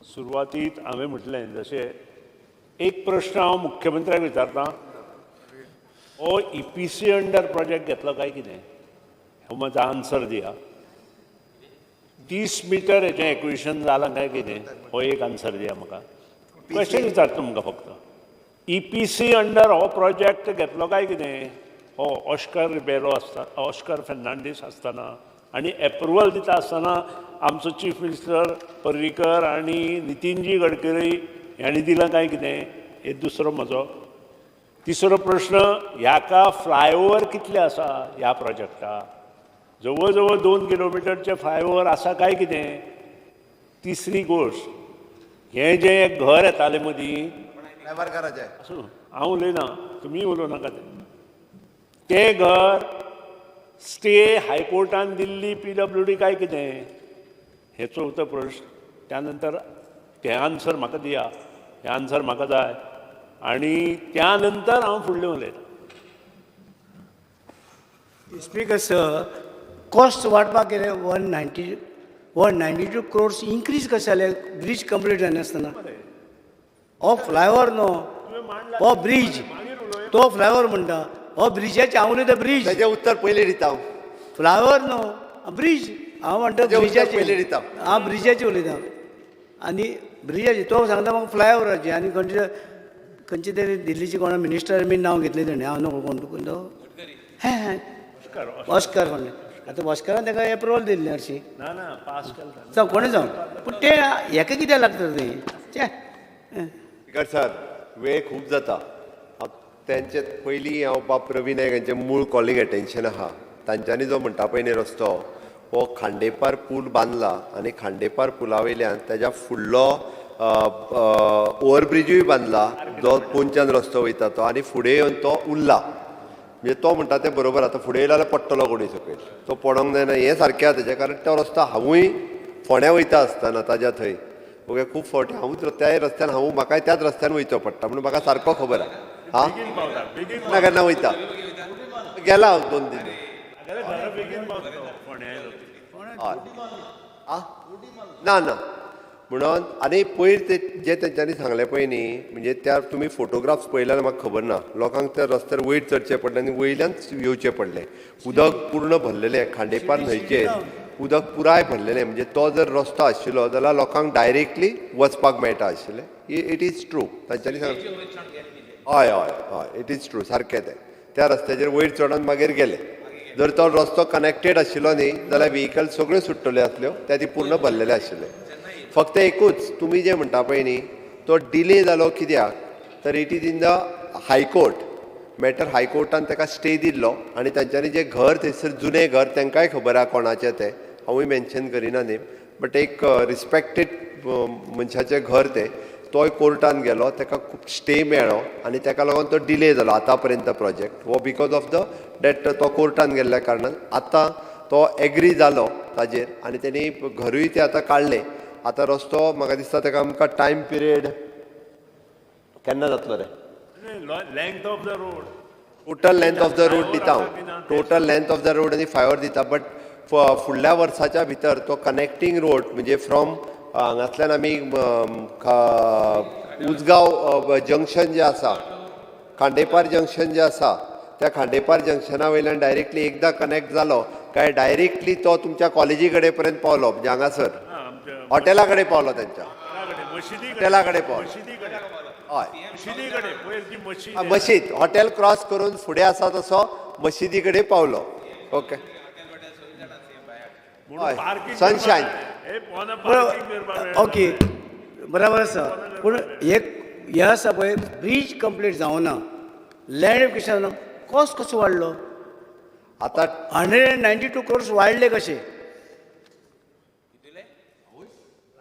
सुरवातीत हांवें म्हटलें, जशें एक प्रश्न हांव मुख्यमंत्र्याक विचारतां, हो EPC under project घेतलो काय कितें, हो म्हजो आन्सर दिया. 30 मिटर हेचें एक्विशन जालां काय कितें, हो एक आन्सर दिया म्हाका. क्वेश्चन विचारता तुमकां फक्त, EPC under हो प्रोजेक्ट घेतलो काय कितें, हो ऑस्कर रिबेरो आसता, ऑस्कर फेर्नांडीस आसतना आनी एप्रुवल दिता आसतना आमचो चीफ मिनिस्टर पर्रीकर आनी नितीनजी गडकरी हांणी दिलां काय कितें, हे दुसरो म्हजो. तिसरो प्रश्न, ह्याका फ्लायओवर कितले आसा ह्या प्रोजेक्टाक, जवळ जवळ 2 किलोमिटरचे फ्लायओवर आसा काय कितें. तिसरी गोश्ट, हें जें घर येतालें मदीं, आसूं हांव उलयना, तुमी उलोवं नाका, तें घर स्टे हायकोर्टान दिल्ली PWD काय कितें, हे चवथो प्रश्न. त्या नंतर तें आन्सर म्हाका दिया, हें आन्सर म्हाका जाय आनी त्या नंतर हांव फुडलें उलयतां. स्पीकर सर, कॉस्ट वाडपाक गेले 192 क्रोर्स इन्क्रीज कशें जालें ब्रीज कंप्लीट जायनासतना? हो फ्लायओवर न्हू, हो ब्रीज, तो फ्लायओवर म्हणटा, हो ब्रिजाचे हांव उलयता ब्रीज. तेजें उत्तर पयलीं दिता हांव. फ्लायओवर न्हू, ब्रीज. हांव म्हणटा ब्रिजाचें पयलीं दिता. हांव ब्रिजाचें उलयता आनी ब्रिजाचें तो सांगता म्हाका फ्लायओवराचें. आनी खंयचे खंयचे तरी दिल्लीचे कोणा मिनिस्टर बी नांव घेतलें तेणें, हांव नको कोण तो हें ऑस्कर कोण. आतां ऑस्करान ताका एप्रुवल दिल्लें हरशीं. ना ना पास केला जावं कोणें जावं, पूण तें हेका कित्याक लागता तें? छे. स्पीकर सर, वेळ खूब जाता. तेंचे पयलीं हांव बाब रवी नायक हांचें मूळ कॉलिंग एटेन्शन आहा. तांच्यांनी जो म्हणटा पळय न्ही रस्तो, हो खांडेपार पूल बांदला आनी खांडेपार पुला वयल्यान तेज्या फुडलो ओवरब्रिजूय बांदला जो पोंच्यान रस्तो वयता तो, आनी फुडें येवन तो उरला. म्हणजे तो म्हणटा तें बरोबर, आतां फुडें येयलो जाल्यार पडटलो कोणूय सकयल, तो पडोंक जायना हें सारकें आसा तेजें. कारण तो रस्तो हांवूय फोंड्या वयता आसतना ताज्या थंय ओके खूब फावटी हांवूच त्याय रस्त्यान, हांव म्हाकाय त्याच रस्त्यान वयचो पडटा म्हणून म्हाका सारको खबर आहा. आं, ना केन्ना वयता, गेला हांव 2 दीस. हय, आं, ना ना म्हणून. आनी पयर ते जे तेंच्यांनी सांगलें पळय न्ही, म्हणजे त्या तुमी फोटोग्राफ्स पळयले जाल्यार म्हाका खबर ना, लोकांक त्या रस्त्यार वयर चडचें पडलें आनी वयल्यान येवचें पडलें. उदक पूर्ण भरलेलें खांडेपार न्हंयचेर, उदक पुराय भरलेलें. म्हणजे तो जर रस्तो आशिल्लो जाल्यार लोकांक डायरेक्टली वचपाक मेळटा आशिल्लें. It is true तांच्यांनी सांगलें. हय हय हय, it is true, सारकें तें. त्या रस्त्याचेर वयर चडोन मागीर गेले. जर तो रस्तो कनेक्टेड आशिल्लो न्ही जाल्यार व्हिकल सगळ्यो सुट्टल्यो आसल्यो, त्या ती पूर्ण भरलेले आशिल्ले. फक्त एकूच तुमी जें म्हणटा पळय न्ही, तो डिले जालो कित्याक तर it is in the high court matter. हायकोर्टान ताका स्टे दिल्लो आनी तांच्यांनी जें घर थंयसर जुनें घर, तांकांय खबर आहा कोणाचें तें, हांवूय मेन्शन करिना न्ही, बट एक रिस्पेक्टेड मनशाचें घर तें, तोय कोर्टान गेलो, ताका खूब स्टे मेळ्ळो आनी ताका लागून तो डिले जालो आतां पर्यंत प्रोजेक्ट हो because of the that तो कोर्टान गेल्ल्या कारणान आतां तो एग्री जालो ताजेर आनी तेणी घरूय ते आतां काडलें. आतां रस्तो म्हाका दिसता ताका आमकां टायम पिरियड केन्ना जातलो रे? Length of the road, total length of the road दिता हांव, total length of the road आनी फायवर दिता, बट फुडल्या वर्साच्या भितर तो कनेक्टींग रोड म्हणजे फ्रॉम हांगांतल्यान आमी उजगांव जंक्शन जें आसा, खांडेपार जंक्शन जें आसा, त्या खांडेपार जंक्शना वयल्यान डायरेक्टली एकदां कनेक्ट जालो काय डायरेक्टली तो तुमच्या कॉलेजी कडेन पर्यंत पावलो, म्हणजे हांगासर हॉटेला कडेन पावलो, तेंच्या हॉटेला कडेन पावलो. हय, मशीद हॉटेल क्रॉस करून फुडें आसा तसो मशिदी कडेन पावलो. ओके, हय, सनशायन. ओके, बराबर आसा. पूण एक हें आसा पळय, ब्रीज कंप्लीट जावना, लँड कशें जावना, कॉस्ट कसो वाडलो? आतां 192 क्रोर्स वाडले कशे?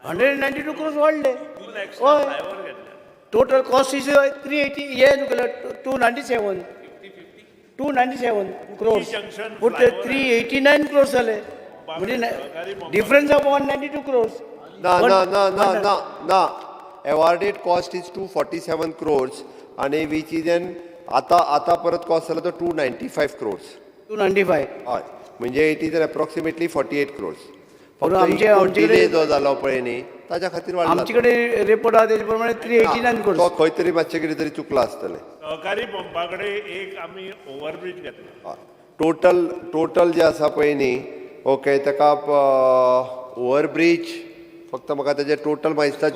192 क्रोर्स वाडले. हय, टोटल कॉस्ट is 380, हे न्हू केलं 297, 297 क्रोर्स, पूण ते 389 क्रोर्स जाले, म्हणजे डिफरन्स ऑफ 192 क्रोर्स. ना ना ना ना ना ना, एवार्डेड कॉस्ट is 247 crores आनी which is N आतां आतां परत कॉस्ट जाला तो 295 क्रोर्स. 295. हय, म्हणजे it is an approximately 48 crores. पूण फक्त आमचे इतको आमचे डिले कडेन जो जालो पळय न्ही, ताच्या खातीर वाडला आमचे कडेन रिपोर्ट आहा तेजे प्रमाणे 389 तो क्रोर्स. खंय तरी मातशें कितें तरी चुकलां आसतलें. सहकारी पंपा कडेन एक आमी ओवरब्रीज घेतला. टोटल टोटल जे आसा पळय न्ही, ओके, ताका ओवरब्रीज फक्त म्हाका तेजे टोटल म्हाका दिसता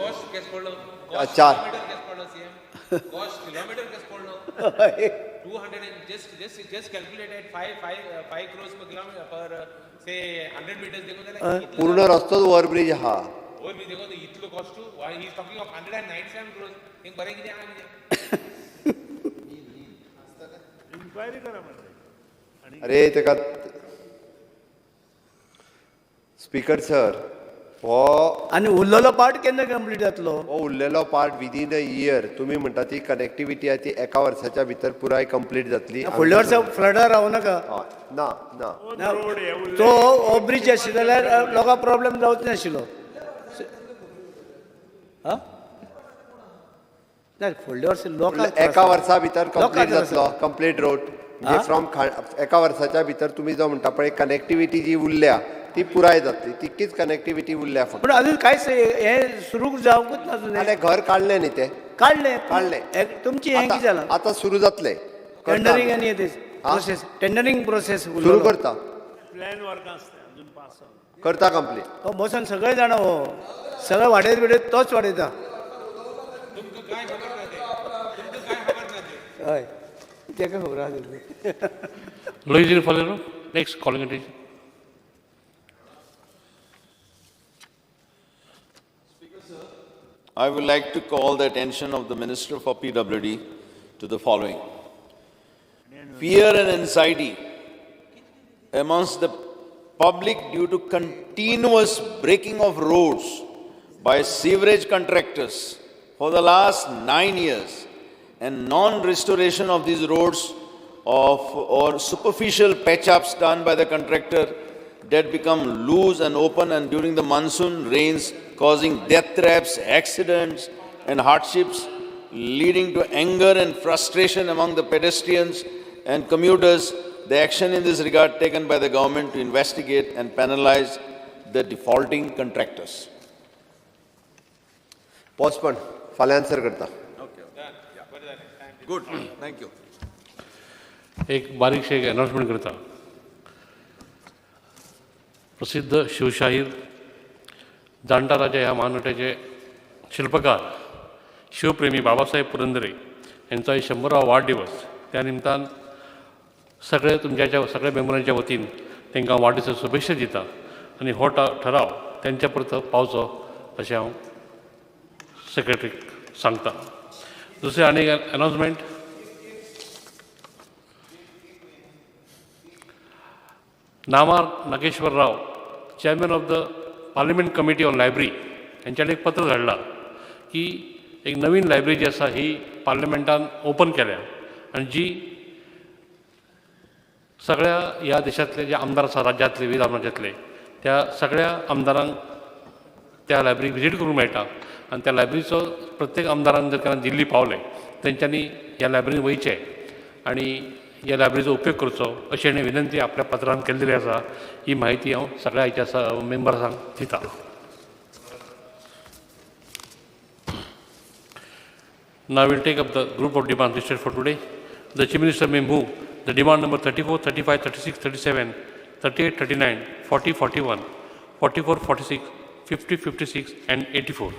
चार. Cost kilometer कस पडलो? 200 and just calculate at 5 crores per kilometer per say 100 meters देखो जाल्यार इतलो पूर्ण रस्तोच ओवरब्रीज आहा. ओवर ब्रिज देखो तो इतलो cost to, why he is talking of 197 crores? Thing बरें कितें आहा कितें? इन्क्वायरी करा मरे. अरे ताका स्पीकर सर, हो आनी उरलेलो पार्ट केन्ना कंप्लीट जातलो? हो उरलेलो पार्ट विदीन अ इयर, तुमी म्हणटा ती कनेक्टिविटी आहा ती एका वर्साच्या भितर पुराय कंप्लीट जातली. फुडल्या वर्सा फ्लडार रावूं नाका. हय, ना ना. रोड हे उरले. तो हो ब्रिज आशिल्लो जाल्यार लोकांक प्रॉब्लेम जावचो नाशिल्लो. हा, ना, फुडल्या वर्सा लोकांक एका वर्सा भितर कंप्लीट लोकांक त्रास जातलो कंप्लीट रोड, म्हणजे फ्रॉम एका वर्साच्या भितर तुमी जो म्हणटा पळय कनेक्टिविटी जी उरल्या ती पुराय जातली, तितकीच कनेक्टिविटी उरल्या फक्त. पूण अजून कांयच हें सुरू जावंकूच ना अजून. जाल्यार घर काडलें न्ही तें? काडलें. काडलें. तुमची हें कितें जालां? आतां सुरू जातलें. टेंडरींग आनी हें तें प्रोसेस, टेंडरींग प्रोसेस सुरू करता. प्लॅन वर्क आसता अजून पास जावना. करता कंप्लीट. हो बसून सगळे जाणा, हो सगळे वाडयत बिडयत तोच वाडयता. तुमकां काय खबर ना तें, तुमकां काय खबर ना तें. हय, तेका खबर आसा तितलें. Luizinho Faleiro, next calling attention. I would like to call the attention of the Minister for PWD to the following. Fear and anxiety amongst the public due to continuous breaking of roads by sewerage contractors for the last 9 years and non-restoration of these roads of or superficial patch-ups done by the contractor that become loose and open, and during the monsoon rains causing death traps, accidents and hardships, leading to anger and frustration among the pedestrians and commuters. The action in this regard taken by the government to investigate and penalize the defaulting contractors. Postpone, फाल्यां answer करता. Good, thank you. एक बारीकशें एक announcement करता. प्रसिद्ध शिवशाहीर जाणटा राजा ह्या महानाट्याचे शिल्पकार शिवप्रेमी बाबासाहेब पुरंदरे यांचा 100वा वाढदिवस. त्या निमतान सगळे तुमच्या सगळ्या मेंबरांच्या वतीन तांकां वाडदिसा शुभेच्छा दिता आनी हो ठराव त्यांच्या परत पावचो अशें हांव सेक्रेटरीक सांगता. दुसरें आनी एक announcement, Nama Nageswara Rao, chairman of the parliament committee on library, हेंच्यांनी एक पत्र धाडलां की एक नवीन लायब्ररी जी आसा ही पार्लमेंटान ओपन केल्या आनी जी सगळ्या ह्या देशांतले जे आमदार आसा, राज्यांतले विविध राज्यांतले, त्या सगळ्या आमदारांक त्या लायब्ररीक विजीट करूंक मेळटा आनी त्या लायब्ररीचो प्रत्येक आमदारान जर केन्ना दिल्ली पावले तेंच्यांनी ह्या लायब्ररीन वयचें आनी ह्या लायब्ररीचो उपयोग करचो अशी हाणें विनंती आपल्या पत्रान केल्ली आसा. ही म्हायती हांव सगळ्या हाच्या मेंबर्सांक दिता. Now we'll take up the group of demands listed for today. The Chief Minister may move the demand number 34, 35, 36, 37, 38, 39, 40, 41, 44, 46, 50, 56 and 84.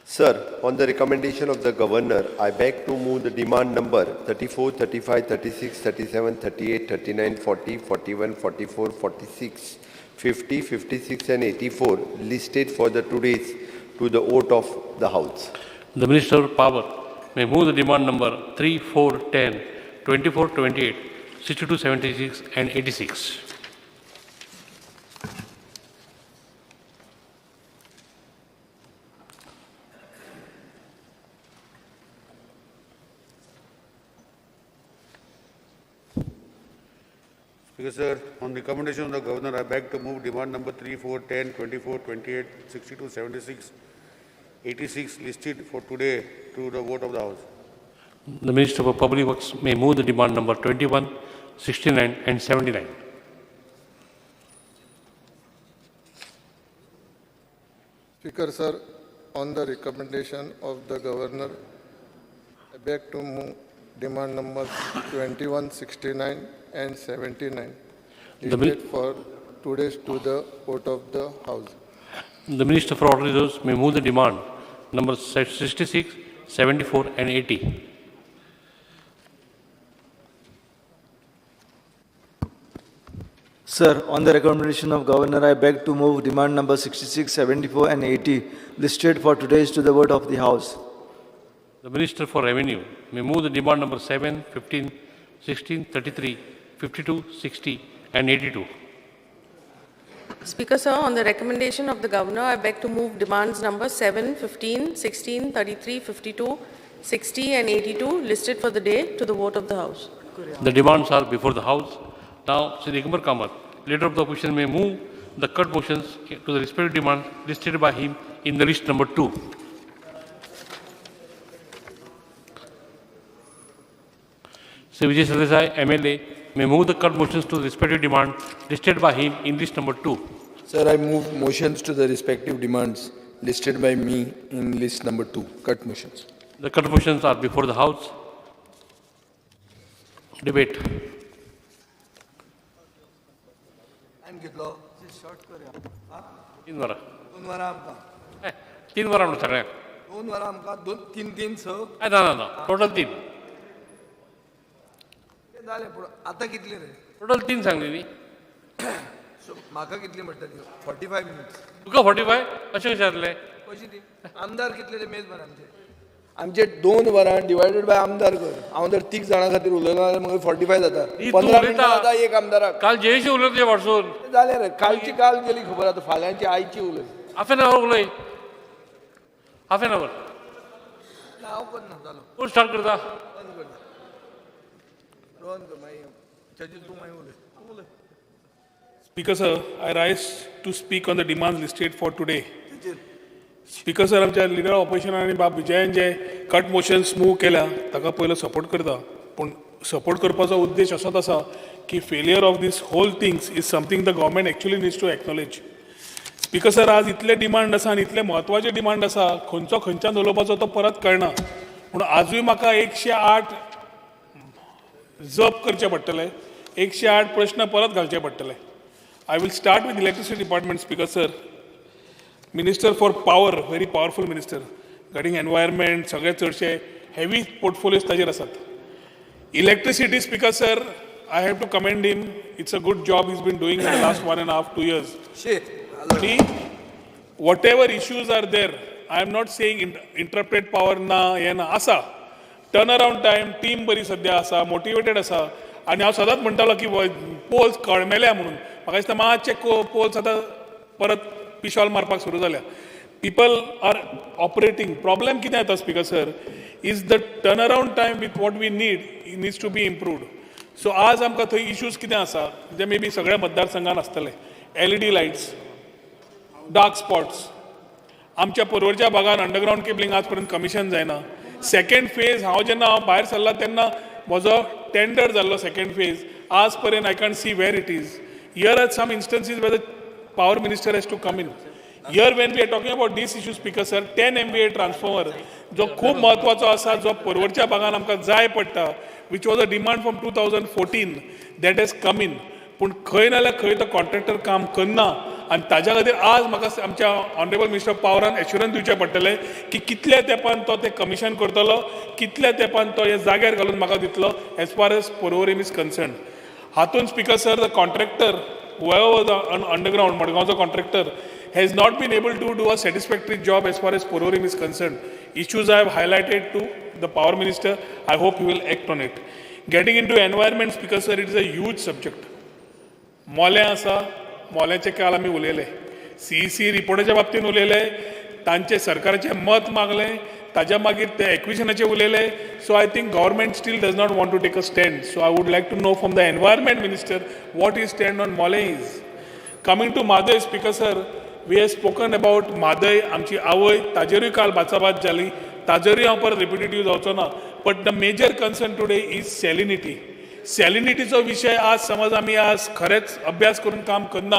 Sir, on the recommendation of the Governor, I beg to move the demand number 34, 35, 36, 37, 38, 39, 40, 41, 44, 46, 50, 56 and 84 listed for the today's to the vote of the House. The Minister of Power may move the demand number 3, 4, 10, 24, 28, 62, 76 and 86. Speaker sir, on recommendation of the Governor, I beg to move demand number 3, 4, 10, 24, 28, 62, 76, 86 listed for today to the vote of the House. The Minister for Public Works may move the demand number 21, 69 and 79. Speaker, sir, on the recommendation of the Governor, I beg to move demand numbers 21, 69 and 79 listed for today's to the vote of the House. The Minister for Water Resources may move the demand number 66, 74 and 80. Sir, on the recommendation of Governor, I beg to move demand number 66, 74 and 80 listed for today's to the vote of the House. The Minister for Revenue may move the demand number 7, 15, 16, 33, 52, 60 and 82. Speaker, sir, on the recommendation of the Governor, I beg to move demands number 7, 15, 16, 33, 52, 60 and 82 listed for the day to the vote of the House. The demands are before the House. Now, Sri Digambar Kamath, Leader of the Opposition, may move the cut motions to the respective demands listed by him in the list number 2. Sri Vijay Sardesai, MLA, may move the cut motions to the respective demand listed by him in list number 2. Sir, I move motions to the respective demands listed by me in list number 2, cut motions. The cut motions are before the House. Debate. 3 वरां. 2 वरां आमकां. 3 वरां म्हणून सगळ्यांक. 2 वरां आमकां, 2 3 3 6. ना ना ना, टोटल 3. जालें पूण आतां कितली रे? टोटल 3 सांगली न्ही. सो म्हाका कितली म्हणटा ती? 45 मिनट्स. तुका 45 अशें कशें जातलें? कशी ती? आमदार कितले ते मेजमान आमचे? आमचे 2 वरां डिवायडेड बाय आमदार कर. हांव जर 3 जाणां खातीर उलयलो जाल्यार म्हाका 45 जाता. 15 मिनटां जाता एक आमदाराक. काल जयेश उलयलो तुजे वाटसून. जालें रे, कालची काल गेली खबर, आतां फाल्यांची आयची उलय. हाफ एन our उलय. Half an hour. हांव करना जालो. कोण स्टार्ट करता? रोहन कर मागीर चर्चिल तूं मागीर उलय. उलय. Speaker sir, I rise to speak on the demands listed for today. Speaker sir, आमच्या लिडर ऑपोजिशन आनी बाब विजयान जे कट मोशन्स मूव केल्या ताका पयलो सपोर्ट करता, पूण सपोर्ट करपाचो उद्देश असोच आसा की failure of this whole things is something the government actually needs to acknowledge. Speaker sir, आज इतले डिमांड आसा आनी इतले म्हत्वाचे डिमांड आसा, खंयचो खंयच्यान उलोवपाचो तो परत कळना. पूण आजूय म्हाका 108 जप करचे पडटले, 108 प्रश्न परत घालचे पडटले. I will start with electricity department. Speaker sir, Minister for Power, very powerful minister, regarding environment, सगळे चडशे heavy portfolios ताजेर आसात. Electricity, Speaker sir, I have to commend him. It's a good job he's been doing in the last 1.5-2 years. आणि whatever issues are there, I am not saying interrupted power ना हें ना आसा. Turn around time, team बरी सद्या आसा, motivated आसा. आनी हांव सदांच म्हणटालो की पोल्स कळमेल्या म्हणून. म्हाका दिसता मातशे पोल्स आतां परत पिशॉल मारपाक सुरू जाल्या. People are operating. Problem कितें जाता speaker sir, is the turn around time with what we need needs to be improved. So आज आमकां थंय इश्यूज कितें आसा जे मे बी सगळ्या मतदारसंघान आसतले. LED lights, dark spots, आमच्या पर्वरच्या भागान अंडरग्रावंड केबलिंग आज पर्यंत कमिशन जायना. सेकंड फेज हांव जेन्ना हांव भायर सरला तेन्ना म्हजो टेंडर जाल्लो सेकंड फेज, आज पर्यंत I can't see where it is. Here are some instances where the power minister has to come in. Here when we are talking about this issue, Speaker sir, 10 MVA transformer जो खूब म्हत्वाचो आसा, जो पर्वरच्या भागान आमकां जाय पडटा, which was a demand from 2014 that has come in. पूण खंय ना जाल्यार खंय तो कॉन्ट्रॅक्टर काम करना आनी ताज्या खातीर आज म्हाका आमच्या ऑनरेबल मिनिस्टर पावरान एश्युरन्स दिवचें पडटलें की कितल्या तेंपान तो तें कमिशन करतलो, कितल्या तेंपान तो हे जाग्यार घालून म्हाका दितलो as far as Porvorim is concern. हातून Speaker sir, the contractor whoever the underground मडगांवचो contractor has not been able to do a satisfactory job as far as Porvorim is concerned. Issues I have highlighted to the power minister. I hope he will act on it. Getting into environment, Speaker sir, it is a huge subject. मोलें आसा, मोल्याचे काल आमी उलयले, CEC रिपोर्टाच्या बाबतीन उलयले, तांचे सरकाराचें मत मागलें, ताज्या मागीर ते एक्विजनाचे उलयले. So I think government still does not want to take a stand. So I would like to know from the environment minister what his stand on Mollem is. Coming to Mhadei, Speaker sir, we have spoken about Mhadei, आमची आवय, ताजेरूय काल बाचाबाच जाली, ताजेरूय हांव परत रिपिटेटीव जावचो ना. But the major concern today is salinity. सॅलिनिटीचो विशय आज समज आमी आज खरेंच अभ्यास करून काम करना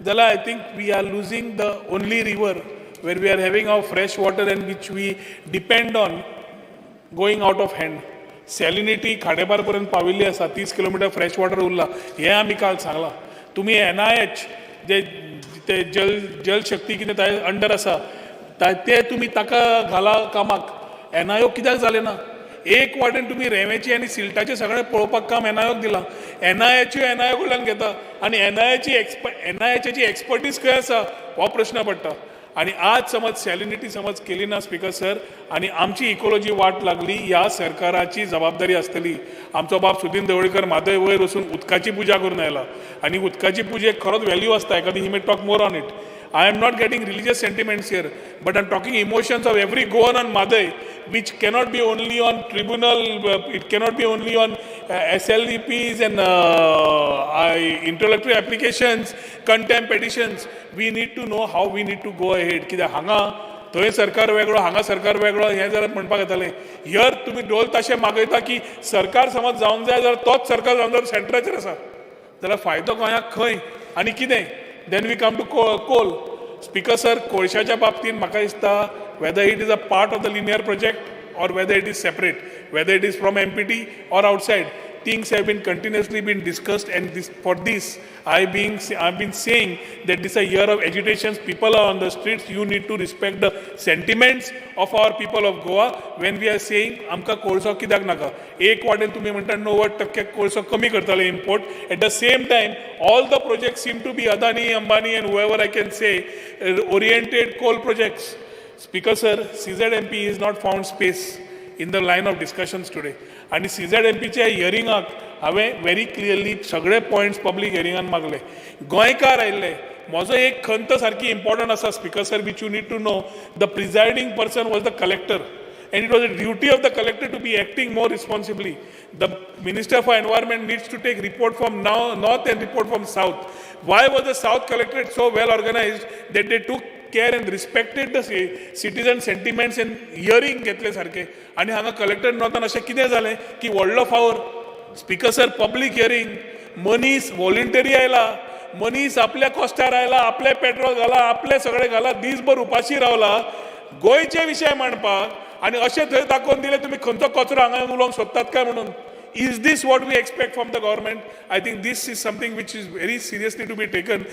जाल्यार I think we are losing the only river where we are having our fresh water and which we depend on going out of hand. Salinity Khandepar पर्यंत पाविल्ली आसा, 30 किलोमिटर फ्रेश वॉटर उरला हें आमी काल सांगलां. तुमी NIH जे ते जलशक्ती कितें ताजे अंडर आसा ते तुमी ताका घाला कामाक. NIO कित्याक जालें ना? एक वाटेन तुमी रेंवेची आनी सिल्टाचें सगळें पळोवपाक काम NIOक दिलां. NIH NIO कडल्यान घेता आनी NIHची एक्सपर्टीज खंय आसा हो प्रश्न पडटा. आनी आज समज सॅलिनिटी समज केली ना स्पीकर सर, आनी आमची इकोलॉजी वाट लागली, ह्या सरकाराची जबाबदारी आसतली. आमचो बाब सुदीन ढवळीकर म्हादय वयर वचून उदकाची पुजा करून आयला आनी उदकाची पुजेक खरोच व्हॅल्यू आसता. एखादी he may talk more on it. I am not getting religious sentiments here, but I am talking emotions of every Goan on Mhadei, which cannot be only on tribunal, it cannot be only on SLEPs and intellectual applications, contempt petitions. We need to know how we need to go ahead. कित्याक हांगा थंय सरकार वेगळो, हांगा सरकार वेगळो, हें जाल्यार म्हणपाक येतालें. Here तुमी ढोल ताशे मागयता की सरकार समज जावंक जाय जाल्यार तोच सरकार जावंक जाय सेंट्राचेर आसा, जाल्यार फायदो गोंयाक खंय आनी कितें? Then we come to coal. Speaker sir, कोळशाच्या बाबतींत म्हाका दिसता whether it is a part of the linear project or whether it is separate, whether it is from MPT or outside, things have been continuously been discussed, and this, for this I've been saying that this is a year of agitations. People are on the streets. You need to respect the sentiments of our people of Goa when we are saying आमकां कोळसो कित्याक नाका. एक वाटेन तुमी म्हणटा 90% कोळसो कमी करताले import. At the same time all the projects seem to be Adani, Ambani and whoever I can say oriented coal projects. Speaker sir, CZMP is not found space in the line of discussions today. आनी CZMPच्या हियरिंगाक हांवें very clearly सगळे points public हियरिंगान मागले. गोंयकार आयिल्ले. म्हजो एक खंत सारकी important आसा Speaker sir, which you need to know. The presiding person was the collector and it was a duty of the collector to be acting more responsibly. The Minister for Environment needs to take report from now north and report from south. Why was the south collectorate so well organized that they took care and respected the citizen sentiments and hearing घेतले सारखे? आनी हांगा collector नॉर्थान अशें कितें जालें की व्हडलो फावर speaker sir public hearing, मनीस वॉलंटरी आयला, मनीस आपल्या कॉस्टार आयला, आपलें पेट्रोल घाला, आपलें सगळें घाला, दीसभर उपाशी रावला गोंयचे विशय मांडपाक, आनी अशें थंय दाखोवन दिलें तुमी खंयचो कचरो हांगा उलोवंक सोदतात काय म्हणून. Is this what we expect from the government? I think this is something which is very seriously to be taken.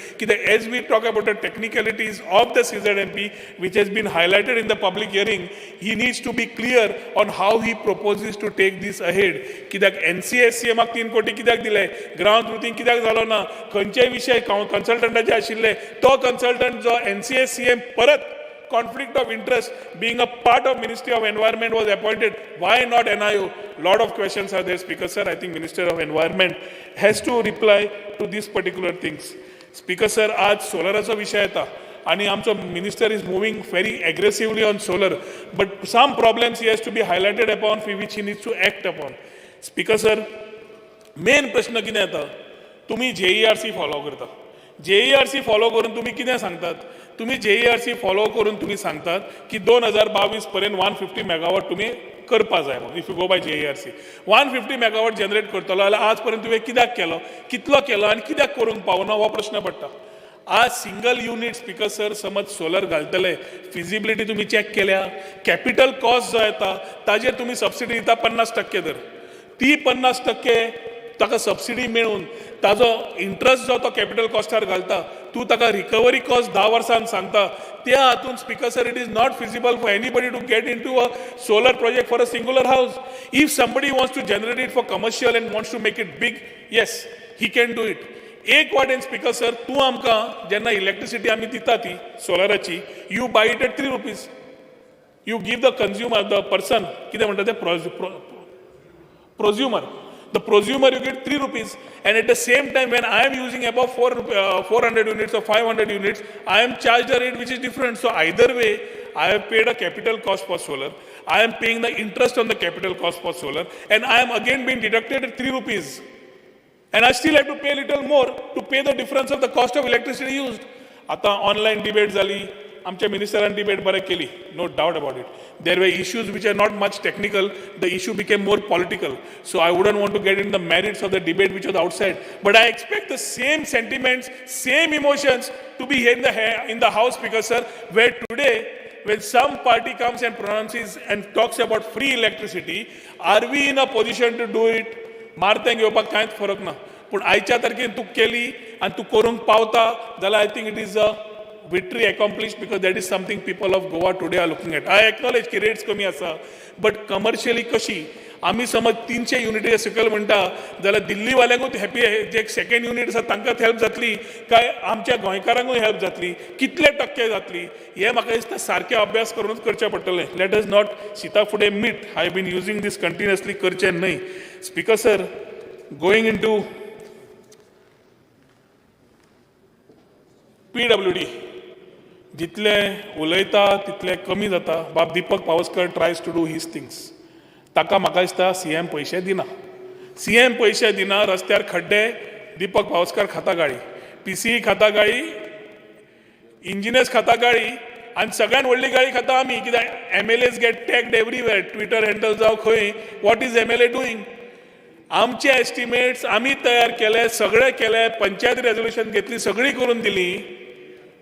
As we talk about the technicalities of the CZMP, which has been highlighted in the public hearing, he needs to be clear on how he proposes to take this ahead. कित्याक NCSCM 3 कोटी कित्याक दिले, ground ट्रुथिंग कित्याक जालो ना, खंयचे विशय कन्सल्टंटाचे आशिल्ले, तो कन्सल्टंट जो NCSCM परत conflict of interest being a part of Ministry of Environment was appointed. Why not NIO? Lot of questions are there, Speaker sir. I think Minister of Environment has to reply to these particular things. Speaker sir, आज सोलराचो विषय येता आणि आमचो minister is moving very aggressively on solar, but some problems he has to be highlighted upon which he needs to act upon. Speaker sir, main प्रश्न कितें येता, तुमी JERC follow करता. JERC follow करून तुमी कितें सांगतात? तुमी JERC follow करून तुमी सांगतात की 2022 पर्यंत 150 मेगावॉट तुमी करपा जाय म्हणून. If you go by JERC 150 megawatt generate करतलो जाल्यार आज पर्यंत तुवें कित्याक केलो, कितलो केलो आनी कित्याक करूंक पावना हो प्रश्न पडटा. आज सिंगल युनीट स्पीकर सर समज सोलर घालतले, फिजिबिलिटी तुमी चॅक केल्या? कॅपिटल कॉस्ट जो येता ताजेर तुमी सबसिडी दिता 50% तर ती 50% ताका सबसिडी मेळून ताजो इंट्रस्ट जो तो कॅपिटल कॉस्टार घालता, तूं ताका रिकवरी कॉस्ट 10 वर्सान सांगता. त्या हातून speaker sir, it is not feasible for anybody to get into a solar project for a singular house. If somebody wants to generate it for commercial and wants to make it big, yes, he can do it. एक वाटेन speaker sir, तूं आमकां जेन्ना electricity आमी दिता ती सोलराची, you buy it at 3 rupees. You give the consumer, the person, कितें म्हणटा ते, prosumer. The prosumer you get 3 rupees, and at the same time when I am using above 400 units or 500 units, I am charged a rate which is different. So either way, I have paid a capital cost for solar, I am paying the interest on the capital cost for solar, and I am again being deducted at 3 rupees. And I still have to pay a little more to pay the difference of the cost of electricity used. आता online debate जाली, आमच्या मिनिस्टरान debate बरें केली, no doubt about it. There were issues which are not much technical, the issue became more political. So I wouldn't want to get in the merits of the debate which was outside. But I expect the same sentiments, same emotions to be here in the house, Speaker sir, where today, when some party comes and pronounces and talks about free electricity, are we in a position to do it? मारतें घेवपाक कांयच फरक ना, पूण आयच्या तारखेन तूं केली आनी तूं करूंक पावता जाल्यार I think it is a victory accomplished, because that is something people of Goa today are looking at. I acknowledge की rates कमी आसा, but commercially कशी आमी समज 300 युनिटीच्या सकयल म्हणटा जाल्यार दिल्लीवाल्यांकूच हॅपी, जे सेकंड युनीट आसा तांकांच हेल्प जातली काय आमच्या गोंयकारांकूय हेल्प जातली, कितले टक्के जातली, हें म्हाका दिसता सारकें अभ्यास करूनच करचें पडटलें. Let us not शिता फुडें मीठ. I been using this continuously, करचें न्हय. Speaker sir, going into PWD, जितले उलयता तितले कमी जाता. बाब Deepak Pawaskar tries to do his things. ताका म्हाका दिसता सीएम पयशे दिना, सीएम पयशे दिना, रस्त्यार खड्डे, दीपक पावसकर खाता गाळी, पीसीई खाता गाळी, इंजिनियर्स खाता गाळी, आनी सगळ्यान व्हडली गाळी खाता आमी. कित्याक MLAs get tagged everywhere, Twitter handle जावं खंय, what is MLA doing? आमचे एस्टिमेट्स आमी तयार केले, सगळे केले, पंचायत रेजोल्युशन घेतली, सगळी करून दिली.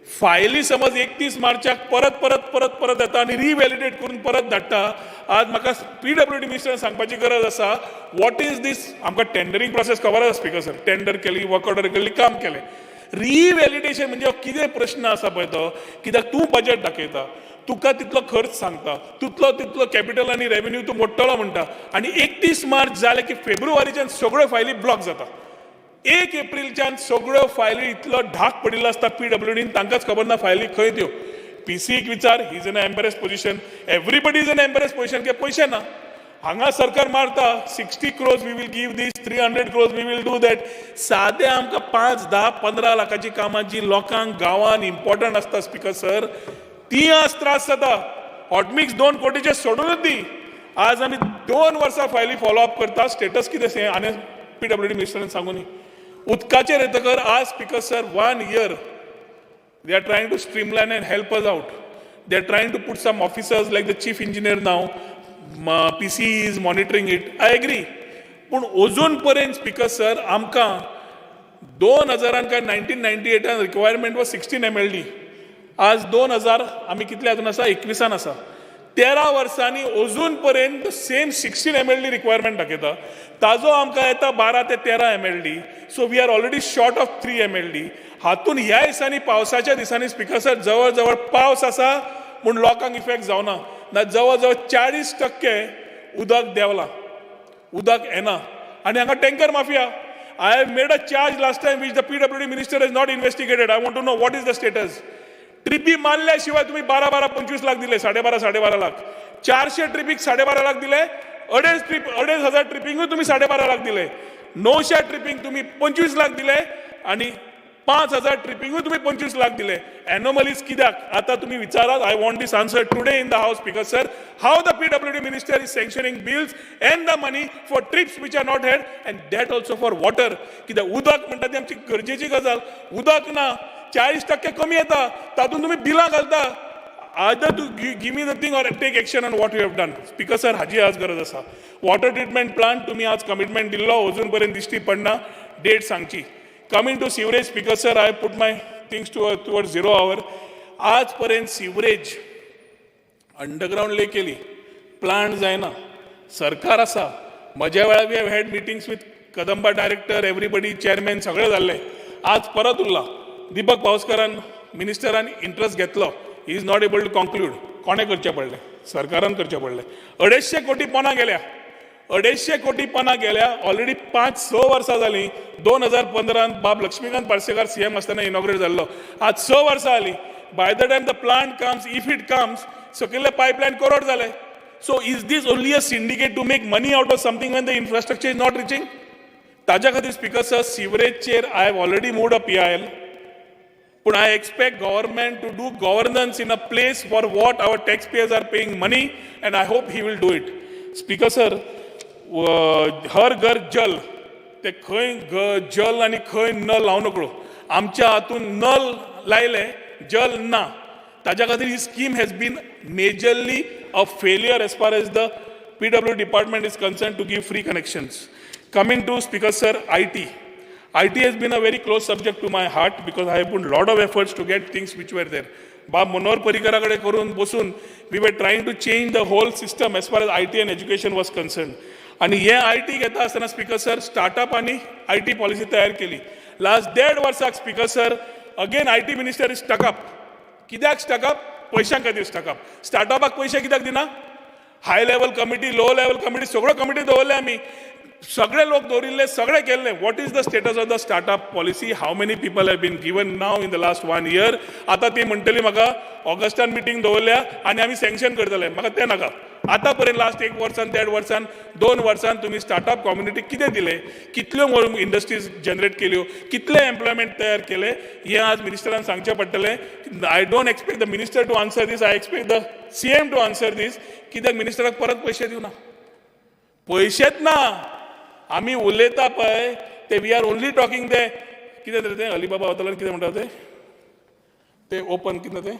फायली समज 31 मार्चाक परत परत परत परत येता आनी रिव्हॅलिडेट करून परत धाडटा. आज म्हाका पीडब्ल्यूडी मिनिस्टरान सांगपाची गरज आसा, what is these? आमकां टेंडरींग प्रोसेस खबर आसा स्पीकर सर, टेंडर केली, वर्क ऑर्डर केली, काम केलें. रिव्हॅलिडेशन म्हणजे कितें प्रश्न आसा पळय तो, कित्याक तूं बजेट दाखयता, तुका तितलो खर्च सांगता, तितलो तितलो कॅपिटल आनी रेवेन्यू तूं मोडटलो म्हणटा, आनी 31 मार्च जाले की फेब्रुवारीच्यान सगळ्यो फायली ब्लॉक जाता. 1 एप्रिलच्यान सगळ्यो फायली इतलो धाक पडिल्लो आसता पीडब्ल्यूडीन, तांकांच खबर ना फायली खंय त्यो. पीसीक विचार, he is in embarrass position, everybody is in embarrass position, की पयशे ना. हांगा सरकार मारता 60 crores we will give this, 300 crores we will do that. सादे आमकां 5, 10, 15 लाखाची कामां जी लोकांक गांवान इम्पॉर्टंट आसता स्पीकर सर, ती आज त्रास जाता. हॉटमिक्स 2 कोटीचे सोडूनच दी. आज आमी 2 वर्सां फायली फॉलो अप करता, स्टेटस कितें आसा आनी पीडब्ल्यूडी मिनिस्टरान सांगूनी. उदकाचेर येतकर आज speaker sir 1 year they are trying to streamline and help us out. They are trying to put some officers like the chief engineer now, PC is monitoring it. I agree. पूण अजून पर्यंत speaker sir आमकां 2000 काय 1998 requirement was 16 MLD. आज 2000 आमी कितले हातून आसा, 21 आसा. 13 वर्सांनी अजून पर्यंत सेम 16 MLD requirement दाखयता. ताजो आमकां येता 12 ते 13 MLD. So we are already short of 3 MLD. हातून ह्या दिसांनी पावसाच्या दिसांनी स्पीकर सर जवळ जवळ पावस आसा म्हूण लोकांक इफेक्ट जावना ना, जवळ जवळ 40% उदक देंवलां, उदक येना. आनी हांगा tanker mafia. I have made a charge last time which the PWD minister has not investigated. I want to know what is the status. Trippy मारल्या शिवाय तुम्ही 12, 12, 25 लाख दिले, 12.5, 12.5 लाख, 400 ट्रिपीक 12.5 लाख दिले, 2500 ट्रिपिंगूय तुम्ही 12.5 लाख दिले, 900 ट्रिपींग तुम्ही 25 लाख दिले आनी 5000 ट्रिपिंगूय तुम्ही 25 लाख दिले. एनोमलीज कित्याक आता तुम्ही विचारात. I want this answer today in the house speaker sir, how the PWD minister is sanctioning bills and the money for trips which are not had, and that also for water. कित्याक उदक म्हणटा ती आमची गरजेची गजाल. उदक ना, 40% कमी येता, तातूंत तुमी बिलां घालता. Either to give me the thing or take action on what you have done. Speaker sir, हाजी आज गरज आसा. वॉटर ट्रिटमेंट प्लांट तुमी आज कमिटमेंट दिल्लो अजून पर्यंत दिश्टी पडना, date सांगची. Coming to sewerage, speaker sir, I put my things to toward zero hour. आज पर्यंत सिवरेज अंडरग्रावंड ले केली, प्लांट जायना. सरकार आसा. म्हज्या वेळार we have had meetings with Kadamba director, everybody, chairman, सगळे जाल्ले. आज परत उरला. दिपक पावसकारान मिनिस्टरान इंट्रस्ट घेतलो. He is not able to conclude. कोणें करचें पडलें? सरकारान करचें पडलें. 250 कोटी पोना गेल्या, 250 कोटी पना गेल्या. ऑलरेडी 5-6 वर्सां जालीं. 2015त बाब लक्ष्मीकांत पार्सेकार सीएम आसतना इनॉग्रेट जाल्लो. आज 6 वर्सां जालीं. By the time the plant comes, if it comes, सकयल्ले पायपलायन कोरड जाले. So is this only a syndicate to make money out of something when the infrastructure is not reaching? ताज्या खातीर स्पिकर सर, सिवरेजचेर I have already moved a PIL, पूण I expect government to do governance in a place for what our tax payers are paying money, and I hope he will do it. Speaker sir, हर घर जल, ते खंय जल आनी खंय नल हांव नकळो. आमच्या हातून नल लायले, जल ना. ताज्या खातीर ही scheme has been majorly a failure as far as the PW department is concerned to give free connections. Coming to, Speaker sir, IT. IT has been a very close subject to my heart because I have put a lot of efforts to get things which were there. बाब मनोहर पर्रीकरा कडेन करून बसून we were trying to change the whole system as far as IT and education was concerned. आनी हे I T घेता आसतना speaker sir, startup आनी I T policy तयार केली. लास्ट देड वर्साक, Speaker sir, again IT minister is stuck up. कित्याक स्टक अप? पयशां खातीर स्टक अप. स्टार्टअपाक पयशे कित्याक दिना? High level committee, low level committee, सगळ्यो कमिटी दवरले आमी, सगळे लोक दवरिल्ले, सगळे केल्ले. What is the status of the startup policy? How many people have been given now in the last one year? आतां ती म्हणटली म्हाका ऑगस्टान मिटींग दवरल्या आनी आमी सँक्शन करतले. म्हाका तें नाका. आतां पर्यंत लास्ट एक वर्सान, देड वर्सान, 2 वर्सान तुमी स्टार्टअप कम्युनिटीक कितें दिलें? कितल्यो इंडस्ट्रीज जनरेट केल्यो? कितले एम्प्लॉयमेंट तयार केले? हें आज मिनिस्टरान सांगचें पडटलें. I don't expect the minister to answer this, I expect the CM to answer this. कित्याक मिनिस्टराक परत पयशे दिवना? पयशेच ना. आमी उलयता पळय ते, we are only talking. ते कितें तरी तें अलिबाबा वतलो, कितें म्हणटा ते, ते ओपन कितें तें,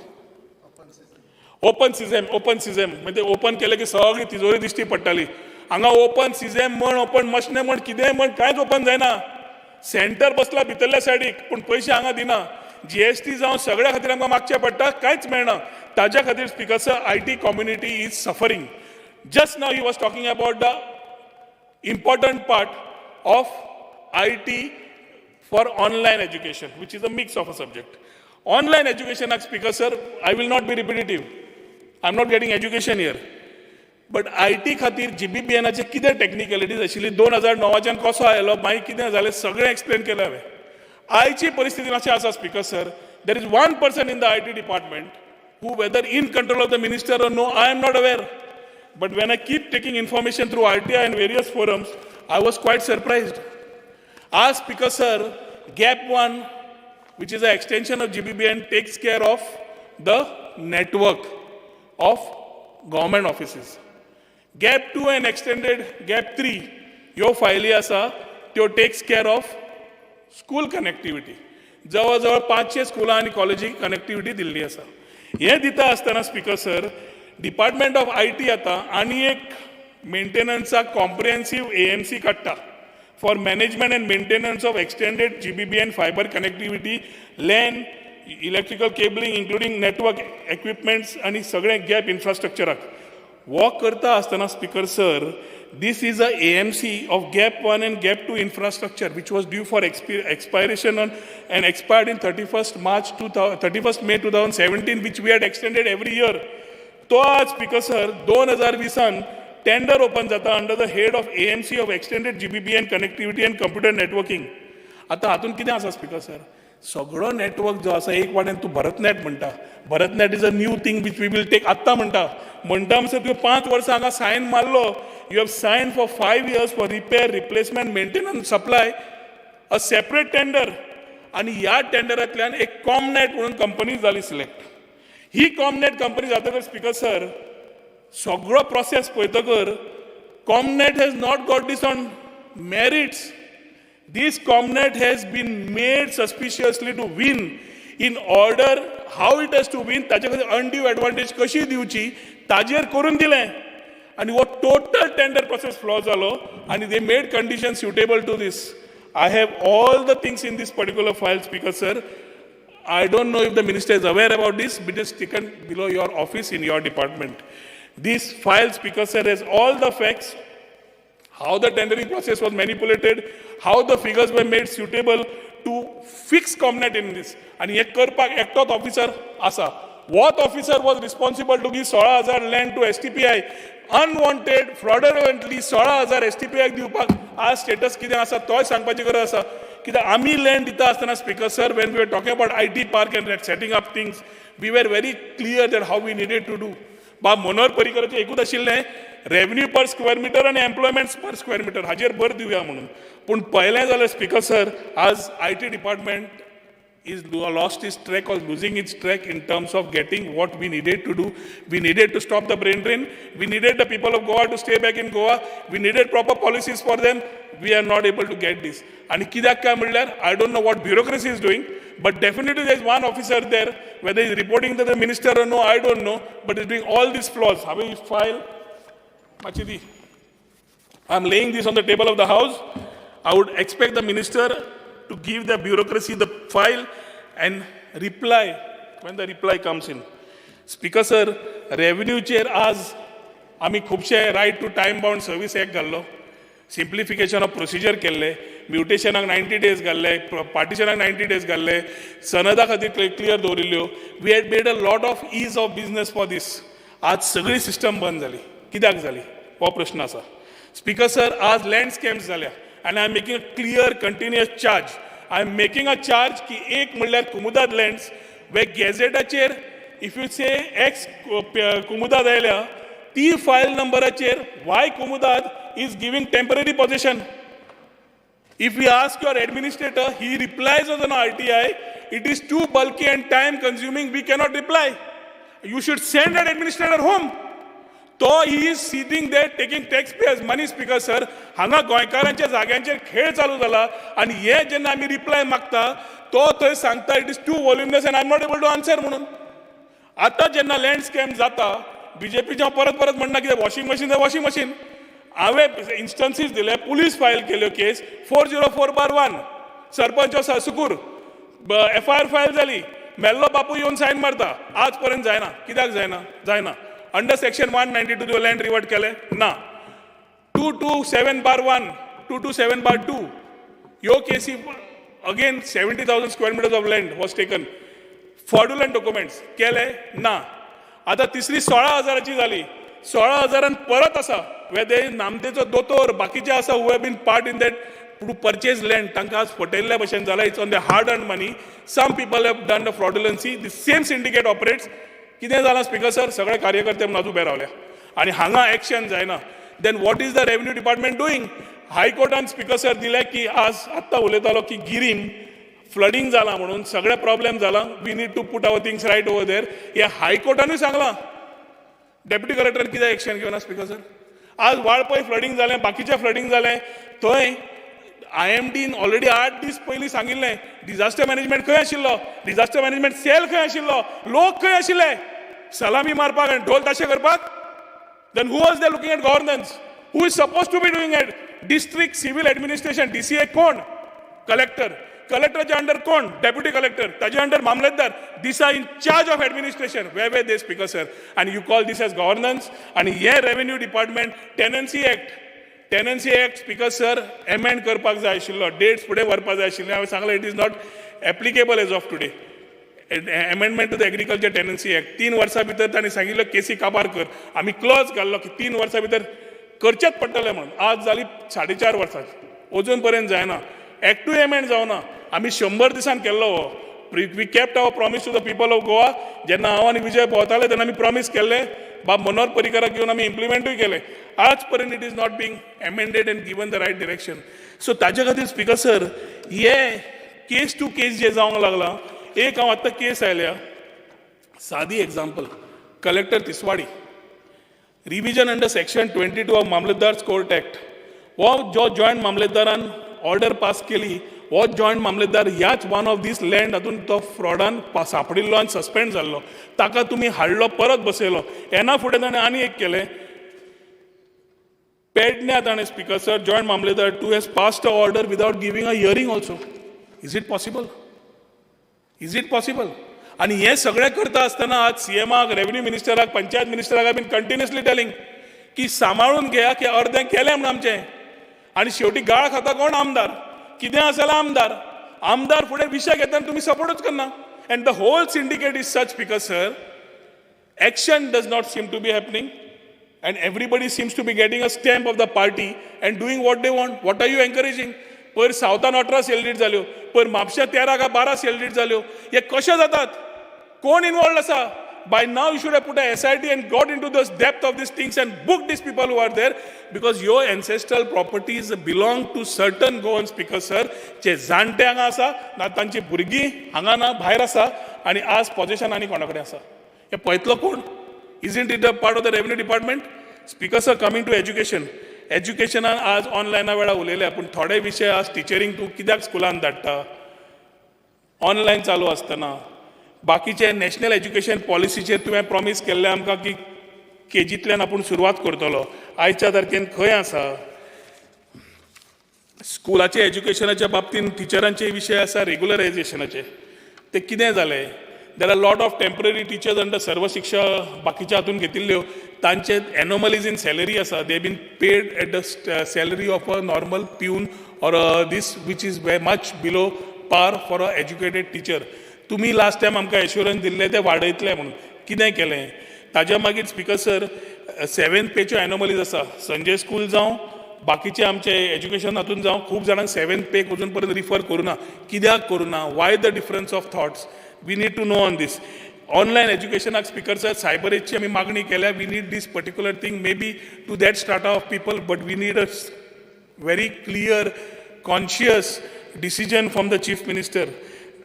ओपन सिझम, ओपन सिझम. म्हणजे ओपन केलें की सगळी तिजोरी दिश्टी पडटाली. हांगा ओपन सिझम म्हण, ओपन मशने म्हण, कितेंय म्हण, कांयच ओपन जायना. सेंटर बसला भितरल्या सायडीक, पूण पयशे हांगा दिना. जीएसटी जावं, सगळ्या खातीर आमकां मागचें पडटा, कांयच मेळना. ताज्या खातीर, Speaker sir, IT community is suffering. Just now he was talking about the important part of IT for online education, which is a mix of a subject. Online education, Speaker sir, I will not be repetitive. I'm not getting education here. But I T खातीर जीबीबीएनाचे कितें टॅक्निकलिटीज आशिल्ली, 2009च्यान कसो आयलो, मागीर कितें जालें, सगळें explain केलें हांवें. आयची परिस्थिती अशें आसा, Speaker sir, there is one person in the IT department who, whether in control of the minister or no, I am not aware. But when I keep taking information through RTI and various forums, I was quite surprised. Our Speaker sir, GAP 1, which is an extension of GBBN, takes care of the network of government offices. GAP 2 and extended GAP 3, ह्यो फायली आसा त्यो takes care of school connectivity. जवळ जवळ 500 स्कुलां आनी कॉलेजीक connectivity दिल्ली आसा. हें दिता आसतना, Speaker sir, department of IT आतां आनी एक मेंटेनन्साक कॉम्प्रिहेन्सीव एएमसी काडटा for management and maintenance of extended GBBN fiber connectivity, LAN, electrical cabling, including network equipments आनी सगळें गॅप इन्फ्रास्ट्रक्चराक. वॉक करता आसतना, Speaker sir, this is a AMC of GAP 1 and GAP 2 infrastructure which was due for expiration on and expired in 31st March 31st May 2017, which we had extended every year. तो आज, speaker sir, 2020ान tender open जाता under the head of AMC of extended GBBN connectivity and computer networking. आतां हातून कितें आसा, speaker sir, सगळो network जो आसा, एक वाटेन तूं भरतनेट म्हणटा. BharatNet is a new thing which we will take. आत्तां म्हणटा म्हणटा म्हणसर तुवें 5 वर्सां हांगा सायन मारलो. You have sign for 5 years for repair, replacement, maintenance, supply, a separate tender. आनी ह्या टेंडरांतल्यान एक कॉमनेट म्हणून कंपनी जाली सिलेक्ट. ही कॉमनेट कंपनी जातकर, स्पिकर सर, सगळो process पळयतकर Comnet has not got this on merits. This Comnet has been made suspiciously to win in order how it has to win. ताचे खातीर undue advantage कशी दिवची ताजेर करून दिलें आनी हो टोटल टेंडर प्रोसेस फ्लॉ जालो आनी they made condition suitable to this. I have all the things in this particular file, Speaker sir. I don't know if the minister is aware about this, but it's taken below your office in your department. This file, Speaker sir, has all the facts, how the tendering process was manipulated, how the figures were made suitable to fix Comnet in this. आनी हे करपाक एकटोच officer आसा. What officer was responsible to give 16,000 land to STPI? Unwanted, fraudulently 16,000 STPI दिवपाक आज status कितें आसा तोय सांगपाची गरज आसा. कित्याक आमी लँड दिता आसतना, Speaker sir, when we are talking about IT park and setting up things, we were very clear that how we needed to do. बाब मनोहर पर्रीकराचें एकूच आशिल्लें, रेवन्यू पर स्क्वेअर मिटर आनी एम्प्लॉयमेंट पर स्क्वेअर मिटर हाजेर भर दिवया म्हणून. पूण पळयलें जाल्यार, स्पीकर सर, आज IT department is lost its track or losing its track in terms of getting what we needed to do. We needed to stop the brain drain. We needed the people of Goa to stay back in Goa. We needed proper policies for them. We are not able to get this. आणि कित्याक काय म्हणल्यार, I don't know what bureaucracy is doing, but definitely there is one officer there, whether is reporting to the minister or no, I don't know, but is doing all these flaws. हांवें ही file मातशी दी. I am laying this on the table of the House. I would expect the minister to give the bureaucracy the file and reply when the reply comes in. Speaker sir, रेव्हेन्यूचेर आज आमी खुबशे Right to Time Bound Service Act घाल्लो, simplification of procedure केल्ले, म्युटेशनाक 90 days घाल्ले, पार्टिशनाक 90 days घाल्ले, सनदा खातीर clear दवरिल्ल्यो. We had made a lot of ease of business for this. आज सगळी सिस्टम बंद जाली. कित्याक जाली हो प्रश्न आसा. स्पीकर सर, आज लँड स्कॅम्स जाल्या आनी I am making a clear continuous charge. I am making a charge की एक म्हणल्यार कुमुदाद लँड्स वे गॅझेटाचेर, if you से एक्स कुमुदाद आयल्या, ती फायल नंबराचेर Y Comunidade is giving temporary possession. If we ask your administrator, he replies on an RTI, "It is too bulky and time consuming, we cannot reply." You should send that administrator home. तो he is sitting there taking taxpayers' money, Speaker sir. हांगा गोंयकारांच्या जाग्यांचेर खेळ चालू जाला आनी हे जेन्ना आमी रिप्लाय मागता, तो थंय सांगता, "It is too voluminous and I am not able to answer" म्हणून. आतां जेन्ना लँड स्कॅम जाता, बीजेपीचे हांव परत परत म्हणना कितें वॉशिंग मशीन जाल्यार वॉशिंग मशीन. हांवें इन्स्टन्सीस दिले, पुलीस फायल केल्यो case 404/1, sarpanch of Sukur. FIR file जाली, मेल्लो बापूय येवन सायन मारता. आज पर्यंत जायना. कित्याक जायना? जायना. Under section 192 land revert केलें ना. 227/1, 227/2 ह्यो केसी, again 70,000 square meters of land was taken, fraudulent documents केले ना. आतां तिसरी 16,000ची जाली. 16,000न परत आसा वेदे नामतेचो दोतोर, बाकीचे आसा who have been part in that to purchase land. तांकां आज फटयल्ल्या भशेन जाला. It's on the hard earned money. Some people have done the fraudulency. The same syndicate operates. कितें जालां, स्पीकर सर, सगळे कार्यकर्ते म्हणून आज उबे रावल्या आनी हांगा एक्शन जायना. Then what is the revenue department doing? हायकोर्टान, स्पीकर सर, दिलें की आज आत्तां उलयतालो की गिरीम फ्लडींग जाला म्हणून सगळे प्रॉब्लेम जाला, we need to put our things right over there. हे हायकोर्टानूय सांगलां. डेप्युटी कलेक्टरान कितें एक्शन घेवना, स्पीकर सर? आज वाळपय फ्लडींग जालें, बाकीचें फ्लडींग जालें, थंय आयएमडीन ऑलरेडी 8 दीस पयलीं सांगिल्लें. डिझास्टर मॅनेजमेंट खंय आशिल्लो? डिझास्टर मॅनेजमेंट सेल खंय आशिल्लो? लोक खंय आशिल्ले? सलामी मारपाक आनी ढोल ताशे करपाक? Then who was there looking at governance? Who is supposed to be doing it? District Civil Administration, DCA कोण? कलेक्टर. कलेक्टराच्या अंडर कोण? Deputy collector. ताच्या अंडर मामलेदार. These are in charge of administration. Where were they, Speaker sir? And you call this as governance? आणि हे revenue department, Tenancy Act, Speaker sir, amend करपाक जाय आशिल्लो, dates फुडें व्हरपाक जाय आशिल्लें. हांवें सांगलें, it is not applicable as of today. Amendment to the Agriculture Tenancy Act, 3 वर्सां भितर तांणी सांगिल्लो, केसी काबार कर. आमी क्लॉज घाल्लो की 3 वर्सां भितर करचेच पडटलें म्हणून. आज जाली 4.5 वर्सां, अजून पर्यंत जायना. एक्टूय एमेंड जावना. आमी 100 दिसान केल्लो हो. We kept our promise to the people of Goa. जेन्ना हांव आनी विजय भोंवताले तेन्ना आमी प्रॉमीस केल्लें, बाब मनोहर पर्रीकराक घेवन आमी इम्प्लिमेंटूय केलें. आज पर्यंत it is not being amended and given the right direction. So ताजे खातीर, स्पीकर सर, हे केस टू केस जे जावंक लागलां, एक हांव आत्तां केस आयल्या, सादी example, collector Tiswadi, revision under section 22 of Mamlatdar Court Act. हो जो जॉयंट मामलेदारान ऑर्डर पास केली, हो जॉयंट मामलेदार ह्याच वन ऑफ these land हातून तो फ्रॉडान सांपडिल्लो आनी सस्पेंड जाल्लो. ताका तुमी हाडलो, परत बसयलो. येना फुडें ताणें आनी एक केलें पेडण्या ताणें. Speaker sir, joint Mamlatdar two has passed a order without giving a hearing also. Is it possible? Is it possible? आनी हें सगळें करता आसतना आज सीएमाक, रेवेन्यू मिनिस्टराक, पंचायत मिनिस्टराक बीन कंटिन्युअसली टेलिंग की सांबाळून घेया की अर्दें केलें म्हूण आमचें. आनी शेवटी गाळ खाता कोण? आमदार. कितें आसा जाल्यार आमदार. आमदार फुडें विशय घेतना तुमी सपोर्टूच करना. And the whole syndicate is such, Speaker sir, action does not seem to be happening and everybody seems to be getting a stamp of the party and doing what they want. What are you encouraging? पयर सावथान 18 sale deed जाल्यो, पयर म्हापश्या 13 काय 12 sale deed जाल्यो. हे कशे जातात? कोण इनवॉल्ड आसा? By now you should have put a SIT and got into the depth of these things and booked these people who are there, because your ancestral properties belong to certain Goan, Speaker sir, जे जाणटे हांगा आसा ना, तांची भुरगीं हांगा ना, भायर आसा आनी आज पॉझिशन आनी कोणा कडेन आसा, हे पळयतलो कोण? Isn't it a part of the revenue department? Speaker sir, coming to education. एज्युकेशनान आज ऑनलायना वेळार उलयले, पूण थोडे विशय आज टिचरींक तूं कित्याक स्कुलान धाडटा ऑनलायन चालू आसतना? बाकीचे नॅशनल एज्युकेशन पॉलिसीचेर तुवें प्रॉमीस केल्लें आमकां की केजींतल्यान आपूण सुरवात करतलो. आयच्या तारखेन खंय आसा? स्कुलाचे एज्युकेशनाच्या बाबतीन टिचरांचे विशय आसा रेगुलरायझेशनाचे, ते कितें जालें? There are lot of temporary teachers under सर्व शिक्षा, बाकीच्या हातून घेतिल्ल्यो, तांचे एनोमलीज इन सॅलरी आसा. They been paid at the salary of a normal peon or this, which is very much below par for a educated teacher. तुमी last time आमकां assurance दिल्ले ते वाडयतले म्हणून, कितें केलें ताज्या मागीर? स्पिकर सर, सेवेंथ पेच्यो एनोमलीज आसा. संजय स्कूल जावं, बाकीचे आमचे एज्युकेशन हातून जावं, खूब जाणांक सेवेंथ पेक अजून पर्यंत रिफर करूं ना. कित्याक करूं ना? Why the difference of thoughts? We need to know on this. Online एज्युकेशनाक, speaker sir, सायबर एजची आमी मागणी केल्या. We need this particular thing, maybe to that strata of people, but we need a very clear, conscious decision from the Chief Minister.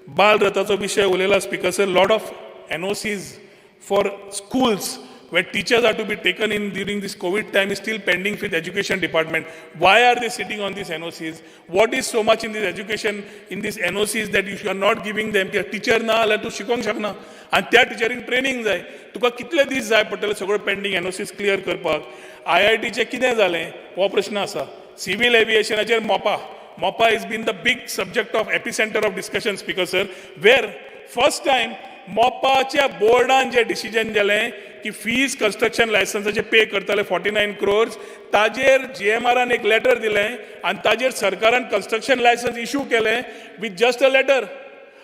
बाल रथाचो विशय उलयला, Speaker sir. Lot of NOCs for schools where teachers are to be taken in during this COVID time is still pending with education department. Why are they sitting on these NOCs? What is so much in this education, in these NOCs, that you are not giving them? की teacher ना जाल्यार तूं शिकोवंक शकना आनी त्या टिचरींक training जाय. तुका कितले दीस जाय पडटले सगळ्यो पेंडींग एनओसीज क्लियर करपाक? आयआयटीचें कितें जालें हो प्रश्न आसा. सिवील एविएशनाचेर Mopa. Mopa is been the big subject of epicenter of discussion, Speaker sir, where first time मोपाच्या बोर्डान जे डिसिजन जालें की फीज कन्स्ट्रक्शन लायसन्साचे पे करताले 49 क्रोर्स, ताजेर जीएमआरान एक लेटर दिलें आनी ताजेर सरकारान कन्स्ट्रक्शन लायसन्स इशू केलें विथ जस्ट अ लेटर.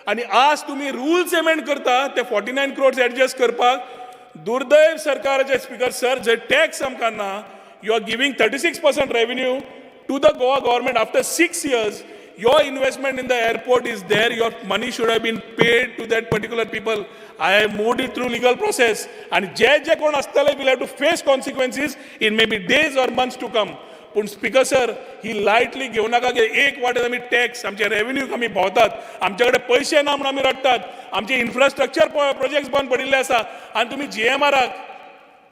आनी आज तुमी रुल्स एमेंड करता ते 49 क्रोर्स एडजस्ट करपाक. दुर्दैव सरकाराचे, स्पीकर सर, जे टॅक्स आमकां ना. You are giving 36% revenue to the Goa government after 6 years. Your investment in the airport is there. Your money should have been paid to that particular people. I have moved it through legal process. And जे जे कोण आसतले will have to face consequences in maybe days or months to come. पूण speaker sir, ही lightly घेवं नाका की एक वाटेन आमी tax, आमचे रेवेन्यू आमी भोंवतात, आमचे कडेन पयशे ना म्हणून आमी रडटात, आमचे इन्फ्रास्ट्रक्चर प्रोजेक्ट्स बंद पडिल्ले आसा आनी तुमी जीएमआराक,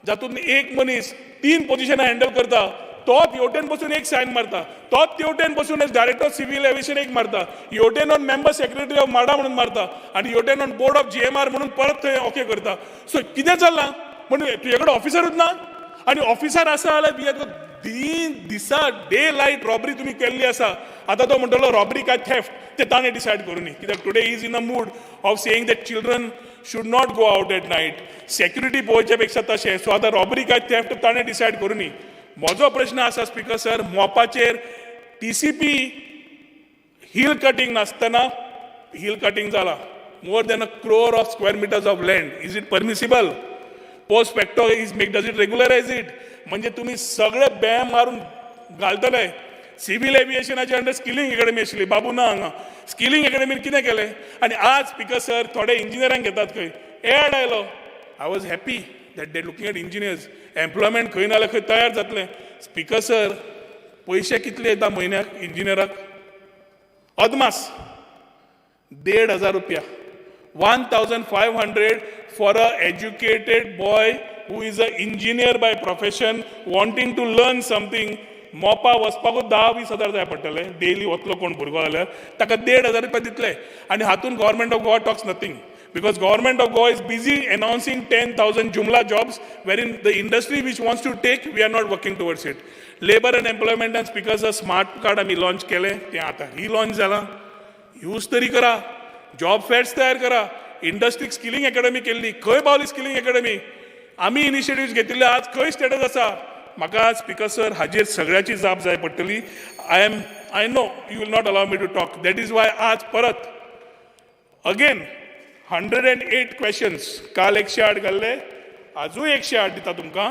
जातून एक मनीस तीन पोझिशनां हँडल करता, तोच हेवटेन बसून एक सायन मारता, तोच तेवटेन बसून as director of civil aviation एक मारता, हेवटेन on member secretary of MHADA म्हणून मारता आनी हेवटेन on board of GMR म्हणून परत थंय ओके करता. सो कितें चल्लां? म्हणून तुजे कडेन ऑफिसरूच ना आनी ऑफिसर आसा जाल्यार दिन दिसा डे लायट रॉबरी तुमी केल्ली आसा. आतां तो म्हणटलो रॉबरी काय थेफ्ट ते ताणें डिसायड करूनी, कित्याक today is in a mood of saying that children should not go out at night, security पळोवच्या पेक्षा तशें. सो आतां रॉबरी काय थेफ्ट ताणें डिसायड करूनी. म्हजो प्रश्न आसा, स्पीकर सर, मोपाचेर टीसीपी हिल कटिंग नासतना हिल कटिंग जाला, more than a crore of square meters of land. Is it permissible? Post facto is make, does it regularize it? म्हणजे तुम्ही सगळे बॅम मारून घालतले. सिव्हिल एविएशनाचे अंडर स्किलिंग एकेडमी आशिल्ली, बाबू ना हांगा. स्किलिंग एकेडमीन कितें केलें? आनी आज, स्पीकर सर, थोडे इंजिनियरांक घेतात खंय, एड आयलो. I was happy that they looking at engineers employment, खंय ना जाल्यार खंय तयार जातलें. स्पीकर सर, पयशे कितले येता म्हयन्याक इंजिनियराक? अदमास 1500 रुपया, 1500 for a educated boy who is a engineer by profession, wanting to learn something. Mopa वचपाकूच 10-20 हजार जाय पडटले डेली वतलो कोण भुरगो जाल्यार, ताका 1500 रुपया दितले. आनी हातून Government of Goa talks nothing, because Government of Goa is busy announcing 10,000 jumla jobs, wherein the industry which wants to take, we are not working towards it. Labor and employment and, Speaker sir, smart card आमी launch केलें, तें आतां relaunch जालां. Use तरी करा. Job फॅर्स तयार करा. इंडस्ट्रीक skilling academy केल्ली, खंय पावली स्किलिंग एकेडमी? आमी इनिशिएटिव्स घेतिल्ले, आज खंय स्टेटस आसा? म्हाका आज स्पिकर सर हाजेर सगळ्याची जाप जाय पडटली. I know you will not allow me to talk, that is why आज परत अगेन 108 क्वेश्चन्स. काल 108 घाल्ले, आजूय 108 दिता तुमकां.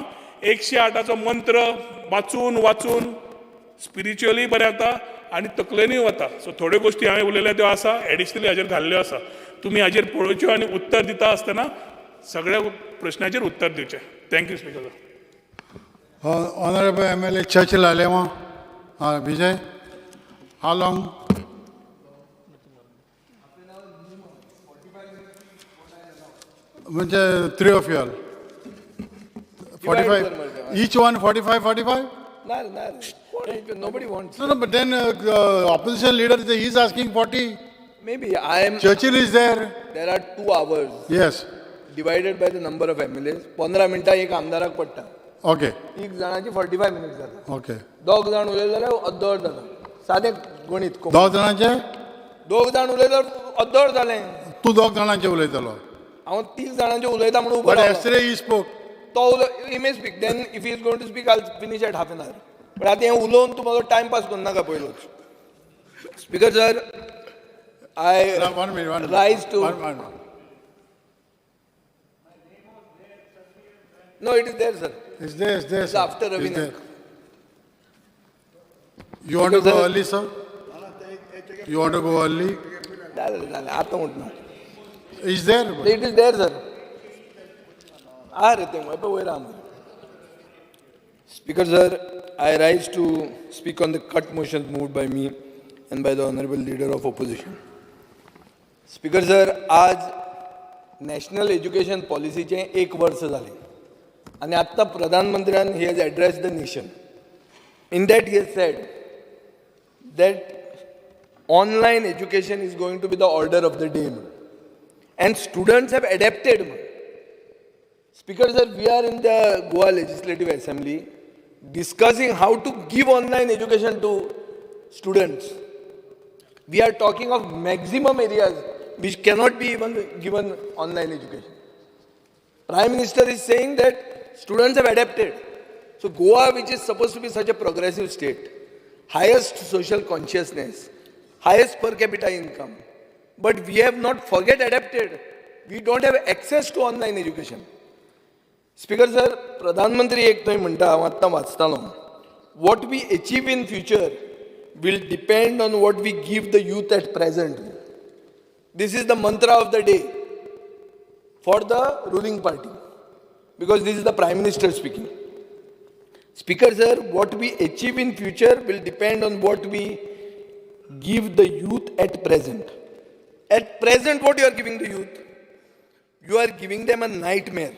108चो मंत्र वाचून वाचून स्पिरिच्युअली बरें जाता आनी तकलेनूय वता. सो थोड्यो गोश्टी हांवें उलयल्या त्यो आसा, एडिशनली हाजेर घाल्ल्यो आसा. तुमी हाजेर पळोवच्यो आनी उत्तर दिता आसतना सगळ्या प्रश्नाचेर उत्तर दिवचें. Thank you speaker sir. Honorable MLA Churchill Alemao, Vijay, how long? म्हणजे three of you all. 45, each one 45, 45? ना ना, कोण, nobody wants. No, no, but then opposition leader, he is asking 40. Maybe I am. Churchill is there. There are 2 hours. Yes. Divided by the number of MLAs. 15 मिनटां एक आमदाराक पडटा. तीग जाणांची 45 minutes जाता. दोग जाण उलयले जाल्यार अर्द वर जाता. सादें गणीत. दोग जाणांचे? दोग जाण उलयले जाल्यार अर्द वर जालें. तूं दोग जाणांचे उलयतलो? हांव तीग जाणांचे उलयता म्हणून उबो But रावलो. yesterday he spoke. तो उलय, he may speak then. If he is going to speak, I finish at half an hour, but आतां हें उलोवन तूं म्हजो टायम पास करनाका पयलोच. Speaker sir, I One minute, one minute. Rise to One, one. No, it is there, sir. It's there, it's there, It's sir. After It's Ravi there. Naik. You want to Because go sir- early, sir? You want to go early? जालें जालें, आतां म्हणटा. Is there? It is there, sir. आ रे, ते पळय वयर आहा मरे. Speaker sir, I rise to speak on the cut motions moved by me and by the honorable leader of opposition. Speaker sir, आज नॅशनल एज्युकेशन पॉलिसीचें एक वर्स जालें आनी आत्तां प्रधानमंत्र्यान, he has addressed the nation. In that he has said that online education is going to be the order of the day and students have adapted. Speaker sir, we are in the Goa Legislative Assembly discussing how to give online education to students. We are talking of maximum areas which cannot be even given online education. Prime Minister is saying that students have adapted. So Goa, which is supposed to be such a progressive state, highest social consciousness, highest per capita income, but we have not forget adapted. We don't have access to online education. Speaker sir, प्रधानमंत्री एक थंय म्हणटा, हांव आत्तां वाचतालो, "What we achieve in future will depend on what we give the youth at present." This is the mantra of the day for the ruling party because this is the Prime Minister speaking. Speaker sir, what we achieve in future will depend on what we give the youth at present. At present, what you are giving the youth? You are giving them a nightmare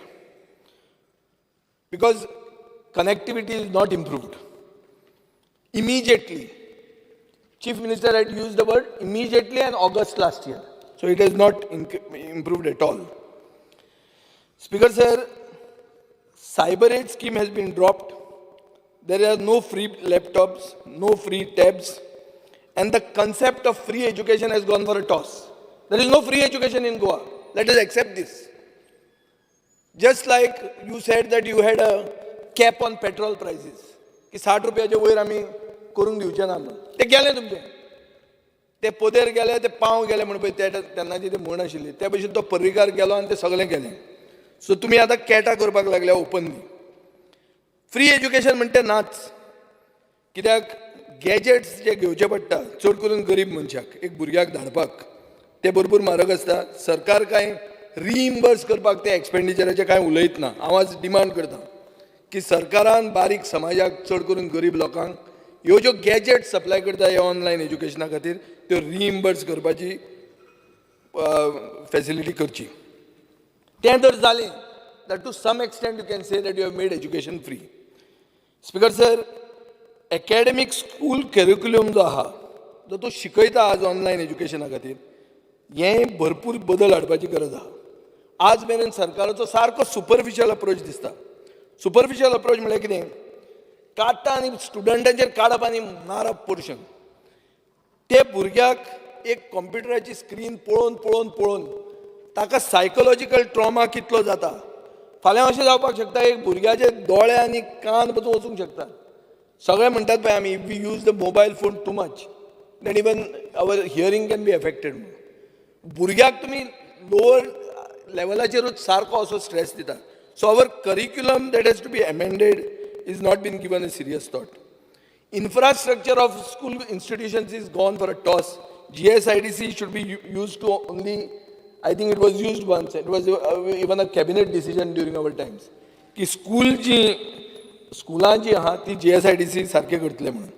because connectivity is not improved. Immediately, Chief Minister had used the word "immediately" in August last year. So it has not improved at all. Speaker sir, cyber aid scheme has been dropped. There are no free laptops, no free tabs, and the concept of free education has gone for a toss. There is no free education in Goa. Let us accept this. Just like you said that you had a cap on petrol prices, की 60 रुपयाचे वयर आमी करूंक दिवचे ना म्हणून, ते गेले तुमचे, ते पदेर गेले, ते पांव गेले म्हण पळय ते तेन्नाची ती म्हण आशिल्ली, त्या भशेन तो पर्रीकार गेलो आनी ते सगळें गेलें. सो तुमी आतां कॅटा करपाक लागल्या ओपनली. फ्री एज्युकेशन म्हणटे नाच, कित्याक गॅजेट्स जे घेवचे पडटा चड करून गरीब मनशाक एक भुरग्याक धाडपाक, ते भरपूर म्हारग आसता. सरकार कांय रिइम्बर्स करपाक ते एक्सपेंडिचराचें कांय उलयत ना. हांव आज डिमांड करता की सरकारान बारीक समाजाक, चड करून गरीब लोकांक ह्यो ज्यो गॅजेट्स सप्लाय करता हे ऑनलायन एज्युकेशना खातीर, त्यो रिइम्बर्स करपाची फॅसिलिटी करची. तें जर जालें, that to some extent you can say that you have made education free. Speaker sir, academic school curriculum जो आहा, जो तो शिकयता आज ऑनलायन एज्युकेशना खातीर, हें भरपूर बदल हाडपाची गरज आहा. आज मेरेन सरकाराचो सारको सुपरफिशियल अप्रोच दिसता. सुपरफिशियल अप्रोच म्हळ्यार कितें? काडटा आनी स्टुडंटांचेर काडप आनी मारप पोर्शन. ते भुरग्याक एक कॉम्प्युटराची स्क्रीन पळोवन पळोवन पळोवन ताका सायकोलॉजिकल ट्रॉमा कितलो जाता. फाल्यां अशें जावपाक शकता, एक भुरग्याचे दोळे आनी कान पसून वचूंक शकता. सगळे म्हणटात पळय आमी, if we use the mobile phone too much then even our hearing can be affected. भुरग्याक तुमी लोवर लेवलाचेरूच सारको असो स्ट्रेस दिता. So our curriculum that has to be amended is not been given a serious thought. Infrastructure of school institutions is gone for a toss. GSIDC should be used to only, I think it was used once, it was even a cabinet decision during our times, की school जी स्कुलां जी आहा ती GSIDC सारकें करतले म्हणून.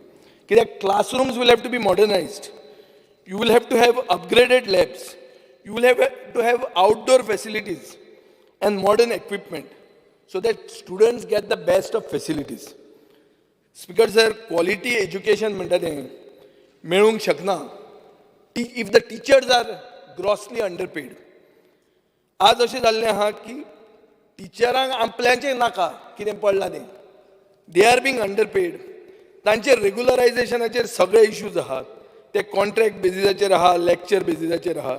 कित्याक classrooms will have to be modernized, you will have to have upgraded labs, you will have to have outdoor facilities and modern equipment so that students get the best of facilities. Speaker sir, quality education म्हणटा तें मेळूंक शकना if the teachers are grossly underpaid. आज अशें जाल्लें आहा की टिचरांक आपल्याचें नाका कितें पडलां तें, they are being underpaid. तांचे रेगुलरायझेशनाचेर सगळे इश्यूज आहात, ते कॉन्ट्रॅक्ट बेजिसाचेर आहा, लॅक्चर बेजिसाचेर आहा,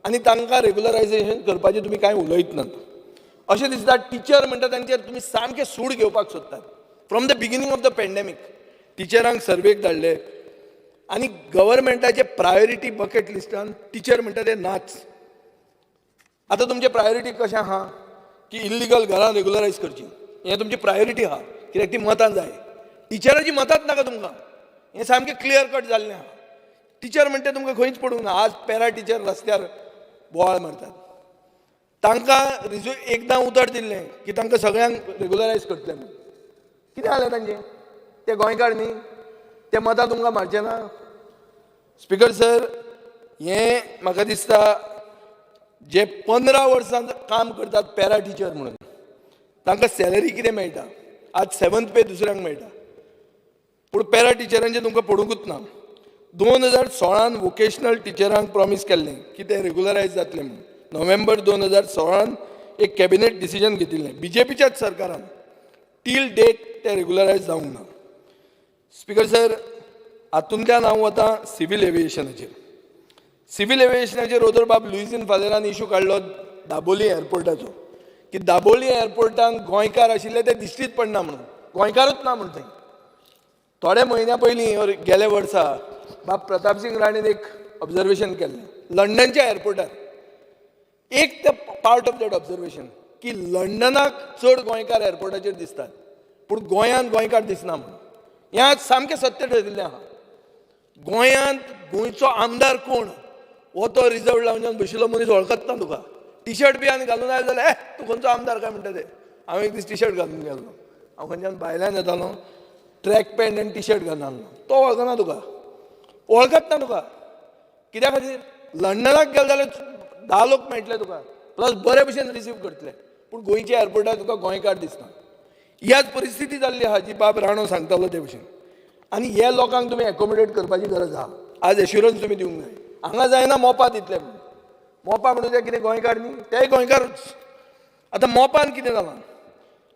आनी तांकां रेगुलरायझेशन करपाचें तुमी कांय उलयत नात. अशें दिसता टिचर म्हणटा तांचेर तुमी सामकें सूड घेवपाक सोदतात. From the beginning of the pandemic टिचरांक सर्वेक धाडले आनी गव्हर्मेंटाचे प्रायोरिटी बकेट लिस्टान टिचर म्हणटा ते नाच. आतां तुमचे प्रायोरिटी कशें आहा की इल्लिगल घरां रेगुलरायज करची, हें तुमची प्रायोरिटी आहा, कित्याक ती मतां जाय. टिचराची मतांच नाका तुमकां, हें सामकें क्लियर कट जाल्लें आहा. टिचर म्हणटा तुमकां खंयच पडूंक ना. आज पॅरा टिचर रस्त्यार बोवाळ मारतात, तांकां रिजू एकदां उतर दिल्लें की तांकां सगळ्यांक रेगुलरायज करतले म्हणून. कितें जालें तांचें? ते गोंयकार न्ही, ते मतां तुमकां मारचे ना. स्पिकर सर, हें म्हाका दिसता जे 15 वर्सां काम करतात पॅरा टिचर म्हणून तांकां सॅलरी कितें मेळटा, आज 7th पे दुसऱ्यांक मेळटा, पूण पॅरा टिचरांचें तुमकां पडुंकूच ना. 2016 वोकेशनल टिचरांक प्रॉमीस केल्लें की ते रेगुलरायज जातले म्हणून. नोव्हेंबर 2016 एक कॅबिनेट डिसिजन घेतिल्लें बीजेपीच्याच सरकारान, टील डेट ते रेगुलरायज जावंक ना. स्पिकर सर, हातूंतल्यान हांव वतां सिवील एविएशनाचेर. सिवील एविएशनाचेर ओदोर बाब लुईझीन फादरान इशू काडलो दाबोली एअरपोर्टाचो, की दाबोली एअरपोर्टान गोंयकार आशिल्ले ते दिश्टीच पडना म्हणून, गोंयकारूच ना म्हण थंय. थोडे म्हयन्या पयलीं ओर गेल्या वर्सा बाब प्रतापसिंग राणेन एक ऑब्जर्वेशन केल्लें लंडनच्या एअरपोर्टार. एक ते पार्ट ऑफ that observation की लंडनाक चड गोंयकार एअरपोर्टाचेर दिसतात पूण गोंयांत गोंयकार दिसना म्हणून. हें आज सामकें सत्य ठरिल्लें आहा. गोंयांत गोंयचो आमदार कोण हो तो रिजर्व लावंजान बशिल्लो मनीस वळखत ना तुका. टी शर्ट बी आनी घालून आयलो जाल्यार तूं खंयचो आमदार काय म्हणटा ते. हांव एक दीस टी शर्ट घालून गेल्लो, हांव खंयच्यान भायल्यान येतालो, ट्रॅक पॅन्ट आनी टी शर्ट घालून आसलो, तो वळखना तुका, वळखत ना तुका. कित्या खातीर? लंडनाक गेले जाल्यार 10 लोक मेळटले तुका, प्लस बरे भशेन रिसीव करतले, पूण गोंयच्या एअरपोर्टार तुका गोंयकार दिसना. ह्याच परिस्थिती जाल्ली आहा जी बाब राणो सांगतालो ते भशेन. आनी ह्या लोकांक तुमी एकोमोडेट करपाची गरज आहा. आज एश्युरन्स तुमी दिवंक जाय. हांगा जायना मोपा दितले म्हणून, मोपा म्हणून ते कितें गोंयकार न्ही, तेय गोंयकारूच. आतां मोपान कितें जालां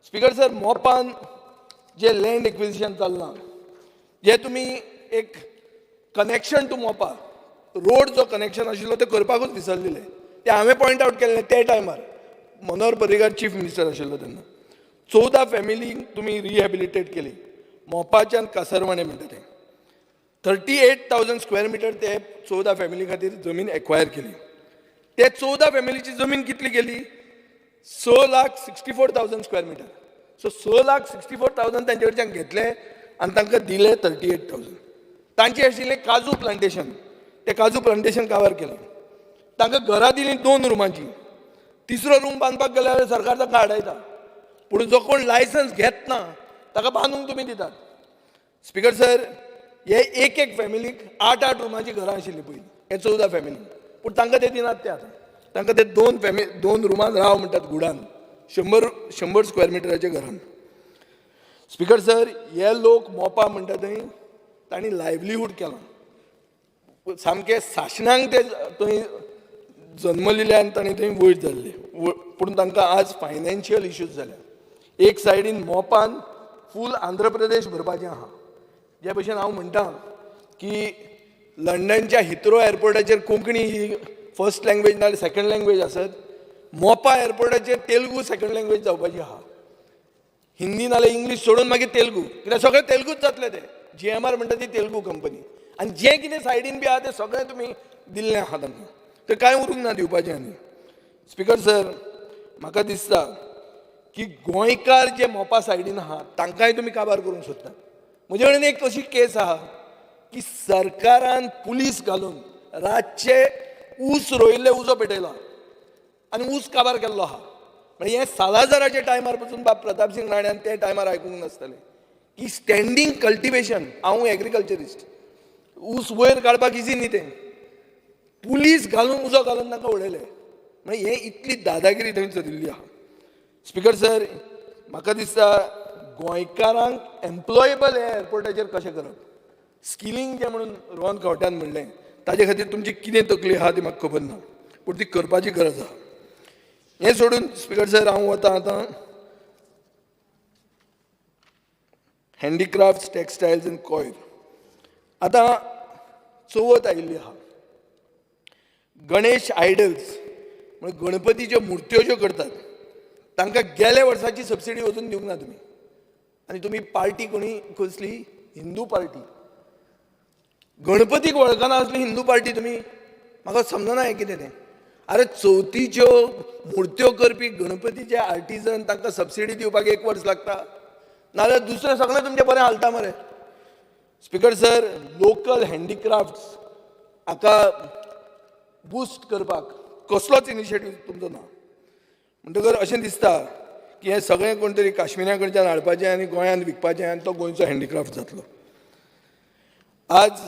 स्पिकर सर, मोपान जे लँड एक्विजिशन चल्लां, जे तुमी एक कनेक्शन टू मोपा रोड जो कनेक्शन आशिल्लो ते करपाकूच विसरलेले, ते हांवें पॉयंट आवट केल्लें त्या टायमार मनोहर पर्रीकार चीफ मिनिस्टर आशिल्लो तेन्ना. 14 फॅमिलींक तुमी रिहॅबिलिटेट केली मोपाच्यान कासरवाणे म्हणटा तें. 38,000 स्क्वेअर मिटर ते 14 फॅमिली खातीर जमीन एक्वायर केली. ते 14 फॅमिलीची जमीन कितली गेली? 6,64,000 स्क्वेअर मिटर. सो 6,64,000 तांचे कडच्यान घेतले आनी तांकां दिले 38,000. तांचे आशिल्लें काजू प्लांटेशन, ते काजू प्लांटेशन काबार केलें. तांकां घरां दिलीं 2 रुमांची, तिसरो रूम बांदपाक गेल्यार सरकार तांकां आडायता, पूण जो कोण लायसन्स घेत ना ताका बांदूंक तुमी दितात. स्पिकर सर, हे एक एक फॅमिलीक 8-8 रुमांची घरां आशिल्लीं पयलीं, हे 14 फॅमिली, पूण तांकां ते दिनात ते आतां. तांकां ते 2 रुमान राव म्हणटात घुडान, 100 स्क्वेअर मिटराच्या घरान. स्पिकर सर, हे लोक मोपा म्हणटा थंय तांणी लायवलीहूड केलां, सामके सासणांक ते थंय जन्मलेले आनी तांणी थंय वयर जाल्ले, पूण तांकां आज फायनान्शियल इश्यूज जाल्या. एक सायडीन मोपान फूल आंध्र प्रदेश भरपाचें आहा. जे भशेन हांव म्हणटा की लंडनच्या हिथ्रो एअरपोर्टाचेर कोंकणी ही फर्स्ट लँग्वेज ना सेकंड लँग्वेज आसत, मोपा एअरपोर्टाचेर तेलुगू सेकंड लँग्वेज जावपाची आहा. हिंदी नाल्यार इंग्लीश सोडून मागीर तेलुगू, कित्याक सगळें तेलुगूच जातलें तें. GMR म्हणटा ती तेलुगू कंपनी आनी जें कितें सायडीन बी आहा तें सगळें तुमी दिल्लें आहा तांकां, तें कांय उरूंक ना दिवपाचें. आनी स्पिकर सर, म्हाका दिसता की गोंयकार जे मोपा सायडीन आहा तांकांय तुमी काबार करूंक सोदतात. म्हजे कडेन एक अशी केस आहा की सरकारान पुलीस घालून रातचे ऊस रोयिल्ले उजो पेटयलो आनी ऊस काबार केल्लो आहा. म्हणजे हें सालाजाराच्या टायमार पसून बाब प्रतापसिंग राण्यान ते टायमार आयकूंक नासतलें की स्टँडींग कल्टिवेशन, हांव एग्रीकल्चरिस्ट, ऊस वयर काडपाक इजी न्ही तें, पुलीस घालून उजो घालून तांकां उडयले. म्हणजे हें इतली दादागिरी थंय चलिल्ली आहा. स्पिकर सर, म्हाका दिसता गोंयकारांक एम्प्लॉयेबल हे एअरपोर्टाचेर कशें करप, स्किलिंग जें म्हणून रोहन खंवट्यान म्हणलें ताजे खातीर तुमची कितें तकली आहा ती म्हाका खबर ना, पूण ती करपाची गरज आहा. हें सोडून स्पिकर सर, हांव वतां आतां हँडीक्राफ्ट्स, टेक्सटायल्स आनी कॉयर. आतां चवथ आयिल्ली आहा, गणेश आयडल्स म्हणजे गणपतीच्यो मुर्त्यो ज्यो करतात तांकां गेल्या वर्साची सबसिडी अजून दिवंक ना तुमी. आनी तुमी पार्टी कोणी कसली, हिंदू पार्टी, गणपतीक वळखना असली हिंदू पार्टी तुमी, म्हाका समजना हें कितें तें. अरे चवथीच्यो मुर्त्यो करपी गणपतीचे आर्टिजन तांकां सबसिडी दिवपाक एक वर्स लागता, नाजाल्यार दुसरें सगळें तुमचें बरें हालता मरे. स्पिकर सर, लोकल हँडीक्राफ्ट्स हाका बुस्ट करपाक कसलोच इनिशिएटीव तुमचो ना. म्हणटकर अशें दिसता की हें सगळें कोण तरी काश्मिरा कडच्यान हाडपाचें आनी गोंयांत विकपाचें आनी तो गोंयचो हँडीक्राफ्ट जातलो. आज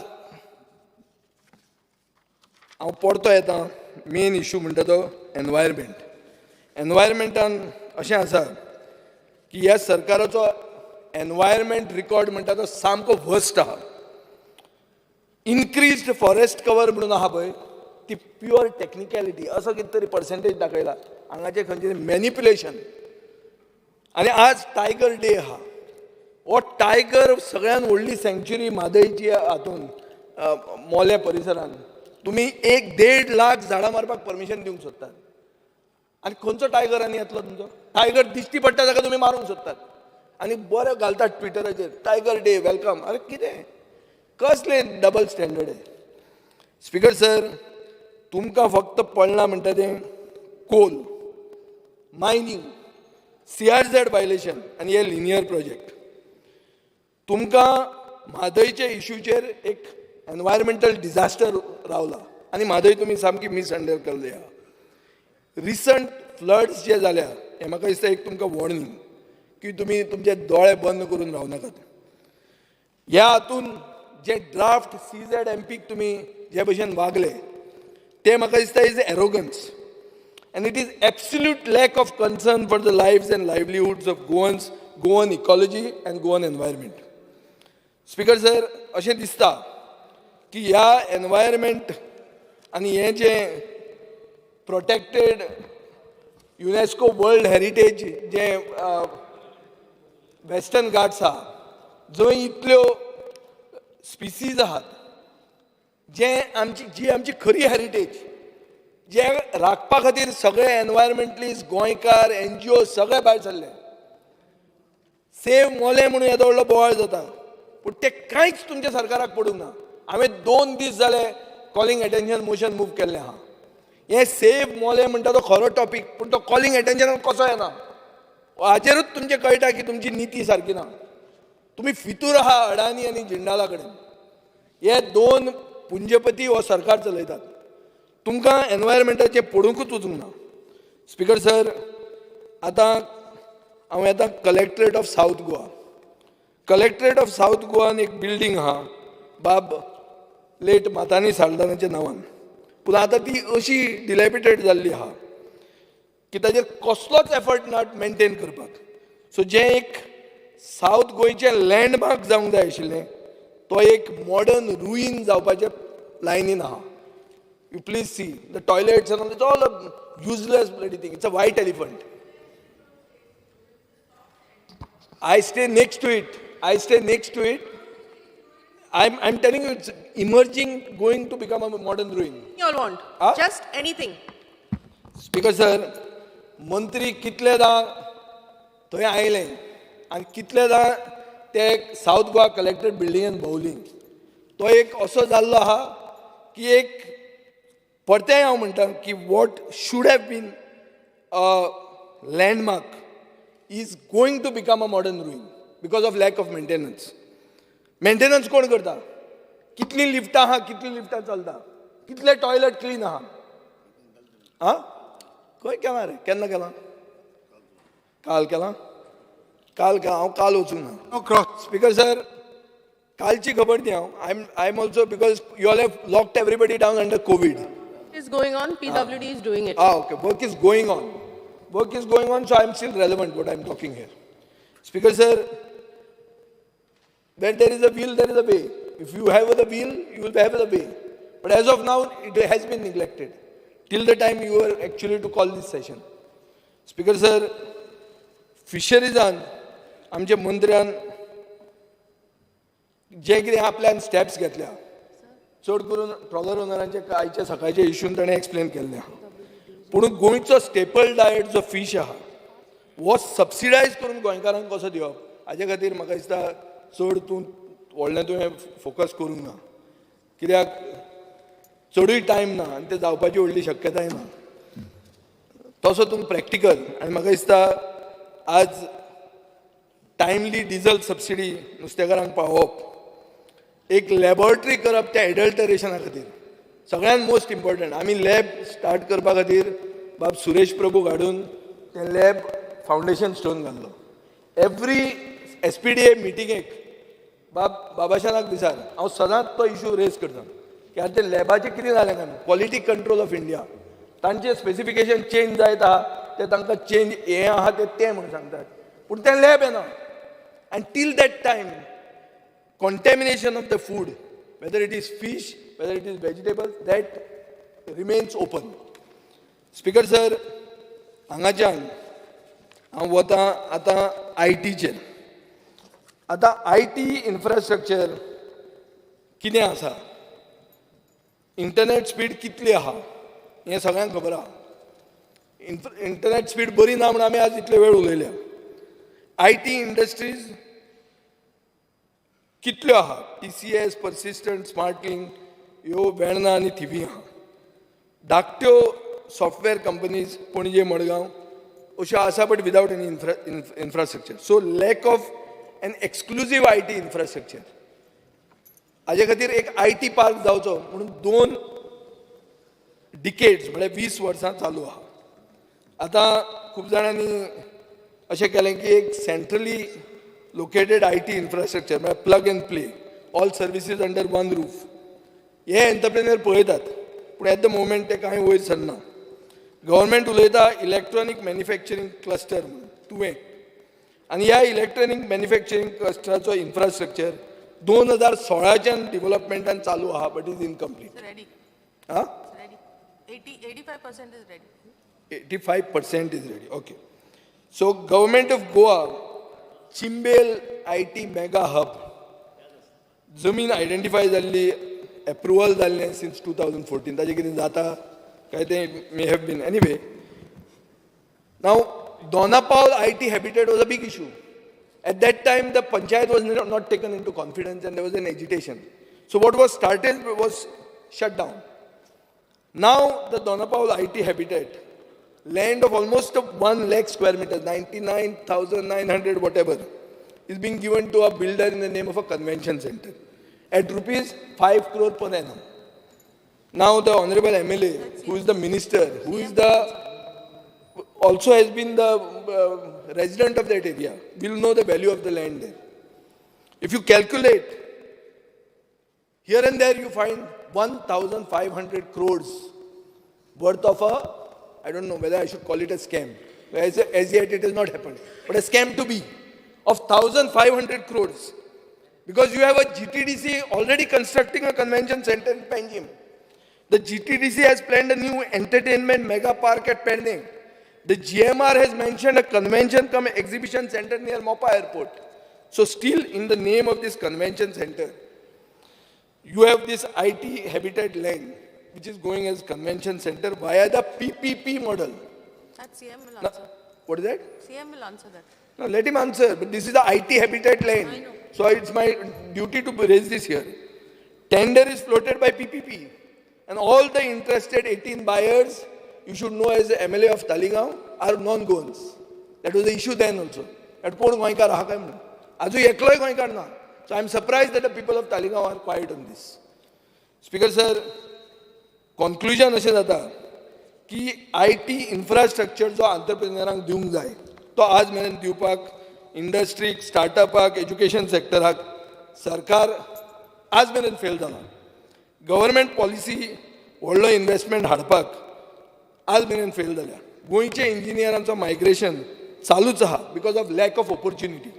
हांव परतो येता मेन इशू म्हणटा तो एनवायरमेंट. एनवायरमेंटान अशें आसा की ह्या सरकाराचो एनवायरमेंट रिकॉर्ड म्हणटा तो सामको वर्स्ट आहा. इनक्रीज्ड फॉरेस्ट कवर म्हणून आहा पळय, ती प्युअर टॅक्निकलिटी, असो कितें तरी पर्सेंटेज दाखयला हांगाचें खंयचें मॅनिप्युलेशन. आनी आज टायगर डे आहा, हो टायगर सगळ्यान व्हडली सँक्च्युरी म्हादयची हातून मोले परिसरान तुमी 1.5 लाख झाडां मारपाक परमिशन दिवंक सोदतात. आनी खंयचो टायगर आनी येतलो तुमचो टायगर दिश्टी पडटा ताका तुमी मारूंक सोदतात आनी बरें घालतात ट्विटराचेर टायगर डे welcome. अरे कितें कसलें डबल स्टँडर्ड हें. स्पिकर सर, तुमकां फक्त पडलां म्हणटा तें कोल, मायनींग, CRZ violation आनी हे लिनियर प्रोजेक्ट. तुमकां म्हादयच्या इश्यूचेर एक एनवायरमेंटल डिझास्टर रावला आनी म्हादय तुमी सामकी मिसहँडल केल्ली आहा. रिसंट फ्लड्स जे जाल्या हें म्हाका दिसता एक तुमकां वॉर्निंग की तुमी तुमचे दोळे बंद करून रावनाकात. ह्या हातून जे ड्राफ्ट CZMPक तुमी जे भशेन वागले ते म्हाका दिसता is arrogance and it is absolute lack of concern for the lives and livelihoods of Goans, Goan ecology and Goan environment. Speaker sir, अशें दिसता की ह्या एनवायरमेंट आनी हें जें प्रोटेक्टेड युनेस्को वर्ल्ड हेरिटेज जें वेस्टर्न घाट्स आहा, जंय इतल्यो स्पिसीज आहात, जें आमची जी आमची खरी हेरिटेज जे राखपा खातीर सगळे एनवायरमेंटलिस्ट, गोंयकार, NGO सगळे भायर सरले. सेव मोलें म्हणून येदो व्हडलो बोवाळ जाता, पूण ते कांयच तुमच्या सरकाराक पडूंक ना. हांवें 2 दीस जाले कॉलिंग एटेन्शन मोशन मूव केल्लें आहा. हें सेव मोलें म्हणटा तो खरो टॉपीक, पूण तो कॉलिंग एटेन्शन कसो येना हाचेरूच तुमचें कळटा की तुमची निती सारकी ना. तुमी फितूर आहा अडानी आनी जिंडाला कडेन. हे 2 पुंजपती हो सरकार चलयतात. तुमकां एनवायरमेंटाचें पडुंकूच वचूंक ना. स्पिकर सर, आतां हांव येता collectorate of South Goa. Collectorate of South गोवान एक बिल्डींग आहा बाब लेट मातानी साल्दानाच्या नांवान, पूण आतां ती अशी डिलेपिटेड जाल्ली आहा की ताजेर कसलोच एफर्ट ना मेनटेन करपाक. सो जें एक सावथ गोंयचें लँडमार्क जावंक जाय आशिल्लें तो एक मॉडर्न रुईन जावपाचे लायनीन आहा. You please see the toilets and it's all a useless bloody thing. It's a white elephant. I stay next to it. I stay next to it. I am telling you, it's emerging, going to become a modern ruin. You all want? Huh? Just anything. Speaker sir, मंत्री कितलेदां थंय आयले आनी कितलेदां ते south Goa collector बिल्डिंगेन भोंवली. तो एक असो जाल्लो आहा की एक परतेंय हांव म्हणटा की what should have been a landmark is going to become a modern ruin because of lack of maintenance. Maintenance कोण करता? कितलीं लिफ्टां आहा, कितलीं लिफ्टां चलता, कितले टॉयलेट क्लीन आहा? आं, खंय केलां रे? केन्ना केलां? काल केलां? काल का हांव काल वचूंक ना. स्पीकर सर, कालची खबर ती हांव I am also, because you all have locked everybody down under COVID. Is going on, PWD is doing it. Ah, okay. Work is going on. Work is going on, so I am still relevant what I am talking here. Speaker sir, where there is a will, there is a way. If you have the will, you will have the way. But as of now, it has been neglected. Till the time you were actually to call this session. Speaker sir, फिशरीजान आमच्या मंत्र्यान जे कितें आपल्यान steps घेतल्या, चड करून trawler ओनरांचे आयच्या सकाळच्या इशून ताणें एक्सप्लेन केल्लें आहा. पूण गोंयचो स्टेपल डायट जो फीश आहा, हो सबसिडायज करून गोंयकारांक कसो दिवप हाजे खातीर म्हाका दिसता चड तूं व्हडलें तुवें फोकस करूंक ना, कित्याक चडूय टायम ना आनी तें जावपाची व्हडली शक्यताय ना. तसो तूं प्रॅक्टिकल आनी म्हाका दिसता आज टायमली डिजल सबसिडी नुस्तेकारांक पावोवप, एक लॅबोरेटरी करप त्या एडल्टरेशना खातीर सगळ्यांत मोस्ट इम्पॉर्टंट. आमी लॅब स्टार्ट करपा खातीर बाब सुरेश प्रभू हाडून तें लॅब फावंडेशन स्टोन घाल्लो. एवरी SPDA मिटिंगेक बाब बाबाशानाक विचार, हांव सदांच तो इशू रेज करता की आतां ते लॅबाचें कितें जालें काय? क्वॉलिटी कंट्रोल ऑफ इंडिया तांचे स्पेसिफिकेशन चेंज जायत आहा, ते तांकां चेंज हें आहा ते तें म्हूण सांगतात, पूण तें लॅब येना. आनी till that time contamination of the food, whether it is fish, whether it is vegetables, that remains open. Speaker sir, हांगाच्यान हांव वता आतां आयटीचेर. आतां IT infrastructure कितें आसा, इंटरनेट स्पीड कितली आहा हें सगळ्यांक खबर आहा. इंटरनेट स्पीड बरी ना म्हूण आमी आज इतले वेळ उलयल्या. IT industries कितल्यो आहा, TCS, persistent, स्मार्टलिंक ह्यो वेर्णा आनी थिवी आहा. धाकट्यो सॉफ्टवेअर कंपनीज पणजे, मडगांव अश्यो आसा, but without any infrastructure. So lack of an exclusive IT infrastructure. हाजे खातीर एक IT park जावचो म्हणून 2 डिकेड्स म्हळ्यार 20 वर्सां चालू आहा. आतां खूब जाणांनी अशें केलें की एक centrally located IT infrastructure म्हळ्यार plug and play, all services under one roof, हे एंटरप्रेन्युअर पळयतात, पूण एट the moment ते कांय वयर सरना. गव्हर्मेंट उलयता इलेक्ट्रॉनीक मॅन्युफॅक्चरींग क्लस्टर म्हणून तुवें, आनी ह्या इलेक्ट्रॉनीक मॅन्युफॅक्चरींग क्लस्टराचो इन्फ्रास्ट्रक्चर 2016च्यान डिवलपमेंटान चालू आहा, but is incomplete. आं, 85% is ready. 85% is ready. Okay. So government of Goa Chimbel IT mega hub जमीन आयडेंटिफाय जाल्ली, एप्रुवल जाल्लें सिन्स 2014. ताजें कितें जाता काय तें may have been anyway. Now Dona Paula IT habitat was a big issue. At that time the panchayat was not taken into confidence and there was an agitation. So what was started was shut down. Now the Dona Paula IT habitat, land of almost 1 lakh square meters, 99,900 whatever, is being given to a builder in the name of a convention center at rupees 5 crore per annum. Now the Honorable MLA, who is the minister, who is the also has been the resident of that area, will know the value of the land there. If you calculate, here and there you find 1,500 crores worth of a, I don't know whether I should call it a scam, as yet it has not happened, but a scam to be of 1,500 crores. Because you have a GTDC already constructing a convention center in Panjim. The GTDC has planned a new entertainment mega park at Pernem. The GMR has mentioned a convention cum exhibition center near Mopa Airport. So still in the name of this convention center, You have this IT habitat land which is going as convention center via the PPP model. That CM will Now, answer. What is that? CM will answer that. Now let him answer, but this is the IT habitat land. So it's my duty to raise this here. Tender is floated by PPP. And all the interested 18 buyers, you should know as the MLA of Taleigao, are non-Goans. That was the issue then also. That कोण गोंयकार आहा काय म्हणून आजूय एकलोय गोंयकार ना. So I am surprised that the people of Taleigao are quiet on this. Speaker sir, conclusion अशें जाता की IT infrastructure जो आंतरप्रिनरांक दिवंक जाय तो आज मेरेन दिवपाक इंडस्ट्रीक, स्टार्टअपाक, एज्युकेशन सेक्टराक सरकार आज मेरेन फेल जाला. गव्हर्मेंट पॉलिसी व्हडलो इन्वेस्टमेंट हाडपाक आज मेरेन फेल जाल्या. गोंयचे इंजिनियरांचो मायग्रेशन चालूच आहा because of lack of opportunity.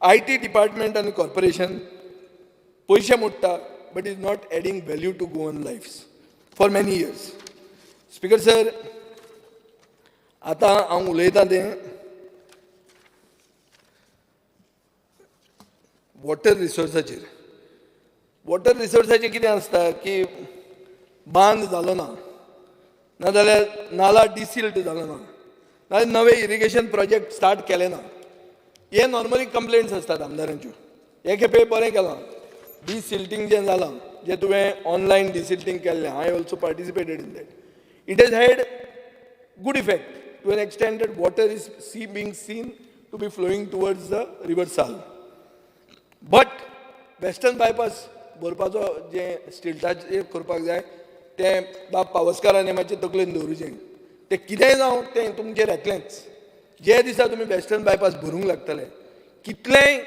IT department आनी कॉर्पोरेशन पयशे मोडटा but is not adding value to Goan lives for many years. Speaker sir, आतां हांव उलयतां तें वॉटर रिसोर्साचेर. वॉटर रिसोर्साचें कितें आसता की बांद जालो ना, नाजाल्यार नाला डिसिल्ट जालो ना, नाजाल्यार नवे इरिगेशन प्रोजेक्ट स्टार्ट केले ना. हे नॉर्मली कंप्लेंट्स आसतात आमदारांच्यो. हे खेपे बरें केलां, डिसिल्टींग जें जालां, जें तुवें ऑनलायन डिसिल्टींग केल्लें, I also participated in that. It has had good effect to an extent that water is being seen to be flowing towards the river Sal. But western bypass भरपाचो जें स्टिल्टाचेर करपाक जाय तें बाब पावसकारान मातशें तकलेन दवरुचें. तें कितेंय जावं तें तुमचेर येतलेंच. जे दिसा तुमी वेस्टर्न बायपास भरूंक लागतले, कितलेंय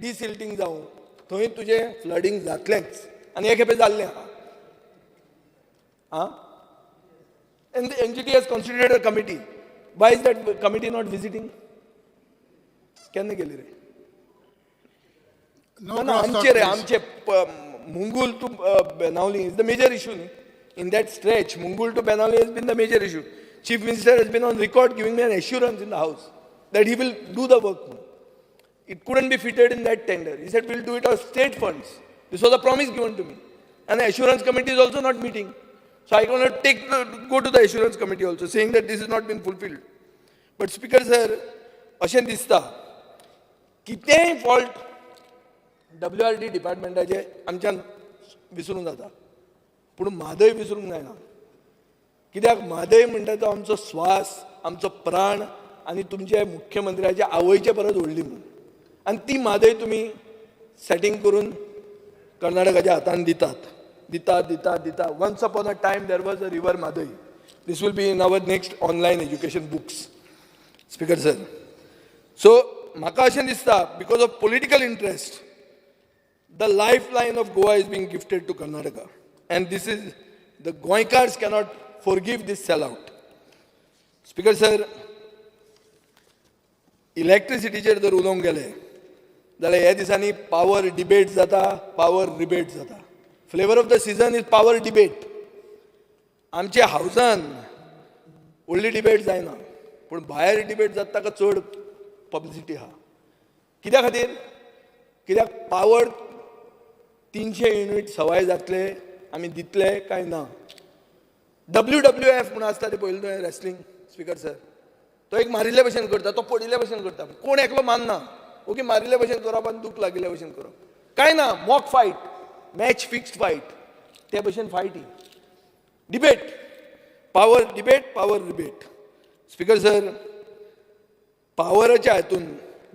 डिसिल्टींग जावं थंय तुजें फ्लडींग जातलेंच. आनी हे खेपे जाल्लें आहा. आं, And the NGT has constituted a committee. Why is that committee not visiting? केन्ना गेली रे? No, ना, आमचे रे, आमचे Mungul to Benaulim is the major issue न्ही. In that stretch, Mungul to Benaulim has been the major issue. Chief Minister has been on record giving me an assurance in the house that he will do the work. It couldn't be fitted in that tender. He said, we'll do it out of state funds. This was a promise given to me. And the assurance committee is also not meeting. So I cannot go to the assurance committee also, saying that this has not been fulfilled. But Speaker sir, अशें दिसता, कितेंय fault WRD डिपार्टमेंटाचे आमच्यान विसरूंक जाता, पूण म्हादय विसरूंक जायना. कित्याक म्हादय म्हणटा तो आमचो स्वास, आमचो प्राण आनी तुमचे मुख्यमंत्र्याच्या आवयचे परत व्हडली म्हूण. आनी ती म्हादय तुमी सेटींग करून कर्नाटकाच्या हातान दितात दितात दितात दिता. Once upon a time there was a river Mhadei. This will be in our next online education books. Speaker sir, so म्हाका अशें दिसता, because of political interest the lifeline of Goa is being gifted to Karnataka. And this is, the Goenkars cannot forgive this sellout. Speaker sir, इलेक्ट्रिसिटीचेर जर उलोवंक गेले जाल्यार ह्या दिसांनी power debate जाता, पावर रिबेट जाता. Flavour of the season is power debate. आमच्या हावसान व्हडली डिबेट जायना, पूण भायर डिबेट जाता ताका चड पब्लिसिटी आहा. कित्या खातीर? कित्याक पावर 300 युनीट सवाय जातले, आमी दितले काय ना. WWF म्हणून आसता ते पयलें तुवें रेसलिंग. स्पीकर सर, तो एक मारिल्ले भशेन करता, तो पडिल्ले भशेन करता, कोण एकलो मानना. ओके, मारिल्ले भशेन करप आनी दूख लागिल्ले भशेन करप काय ना. Mock fight, match fixed fight, ते भशेन फायट ही. Debate, power debate, power rebate. Speaker sir, पावराच्या हातून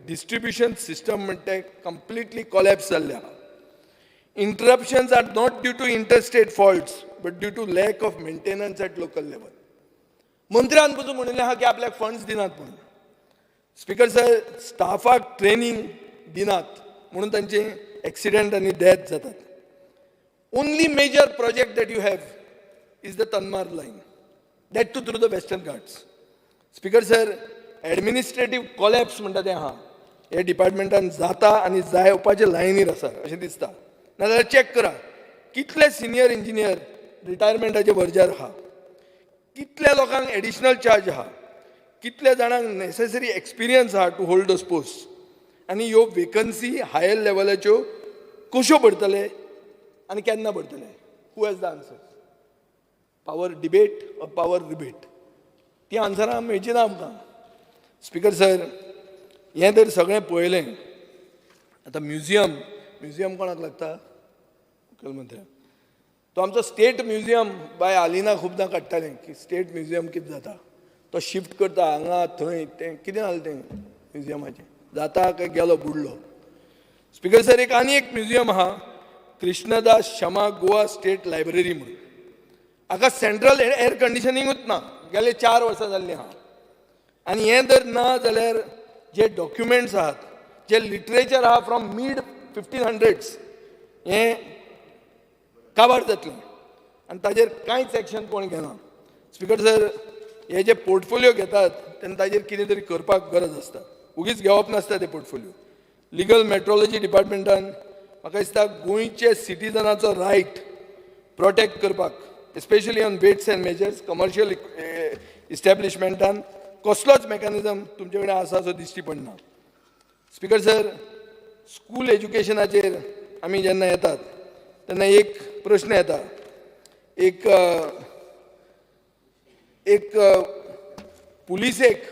डिस्ट्रिब्युशन सिस्टम म्हणटा कंप्लिटली कॉलॅप्स जाल्लें आहा. Interruptions are not due to interstate faults, but due to lack of maintenance at local level. मंत्र्यान पसून म्हणिल्लें आहा की आपल्याक फंड्स दिनात म्हणून. स्पीकर सर, स्टाफाक ट्रेनींग दिनात म्हणून तांचे एक्सिडंट आनी डेथ जातात. Only major project that you have is the Tanmar line, that too through the Western Ghats. Speaker sir, administrative collapse म्हणटा तें आहा, हे डिपार्टमेंटान जाता आनी जावपाचे लायनीर आसा अशें दिसता. नाजाल्यार चॅक करा कितले सिनियर इंजिनियर रिटायरमेंटाचे वर्जार आहा, कितल्या लोकांक एडिशनल चार्ज आहा, कितल्या जाणांक नेसेसरी एक्सपिरियन्स आहा टू होल्ड those post, आनी ह्यो वेकन्सी हायर लेवलाच्यो कश्यो भरतले आनी केन्ना भरतले? Who has the answer? Power debate or power rebate? ती आन्सरां मेळची ना आमकां. स्पिकर सर, हें जर सगळें पळयलें आतां, म्युझियम, म्युझियम कोणाक लागता? मुखेलमंत्र्याक. तो आमचो स्टेट म्युझियम बाय आलिना खुबदां काडटालें की स्टेट म्युझियम कितें जाता, तो शिफ्ट करता हांगा थंय. तें कितें जालें तें म्युझियमाचें? जाता काय गेलो बुडलो? स्पिकर सर, एक आनी एक म्युझियम आहा, कृष्णदास शमा गोवा स्टेट लायब्ररी म्हणून. हाका सेंट्रल एअर कंडिशनिंगूच ना, गेले 4 वर्सां जाल्लीं आहा. आनी हें जर ना जाल्यार जे डॉक्युमेंट्स आहात, जे लिटरेचर आहा फ्रॉम मीड 1500s, हें काबार जातलें आनी ताजेर कांयच एक्शन कोण घेना. स्पिकर सर, हे जे पोर्टफोलियो घेतात तेन्ना ताजेर कितें तरी करपाक गरज आसता, उगीच घेवप नासता ते पोर्टफोलियो. लिगल मेट्रोलॉजी डिपार्टमेंटान म्हाका दिसता गोंयचे सिटीजनाचो रायट प्रोटेक्ट करपाक, especially on weights and measures, commercial इस्टॅब्लिशमेंटान कसलोच मेकॅनिजम तुमचे कडेन आसा असो दिश्टी पडना. स्पिकर सर, स्कूल एज्युकेशनाचेर आमी जेन्ना येतात तेन्ना एक प्रश्न येता. एक एक पुलिसेक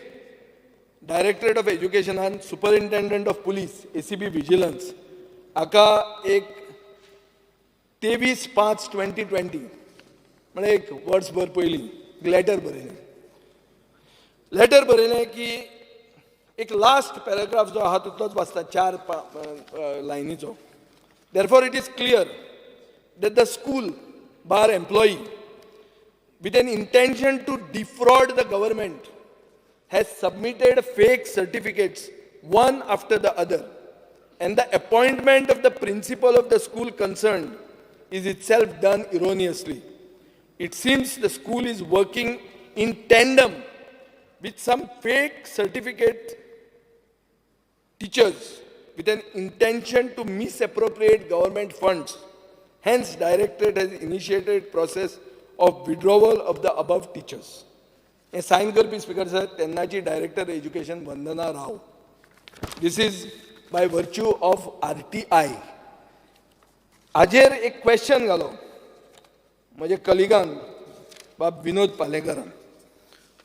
डायरेक्टरेट ऑफ एज्युकेशनान Superintendent of Police, ACB Vigilance हाका एक 23/5/2020, म्हळ्यार एक वर्सभर पयलीं, एक लॅटर बरयलें. लॅटर बरयलें की एक लास्ट पॅराग्राफ जो आहा तितलोच वाचता, चार लायनीचो. "Therefore, it is clear that the school bar employee, with an intention to defraud the government, has submitted fake certificates one after the other, and the appointment of the principal of the school concerned is itself done erroneously. It seems the school is working in tandem with some fake certificate teachers with an intention to misappropriate government funds. Hence, Directorate has initiated process of withdrawal of the above teachers." Hey sign करपी, speaker sir, तेन्नाची director education Vandana Rao. This is by virtue of RTI. हाजेर एक question घालो म्हजे कलिगान बाब विनोद पालेकरान.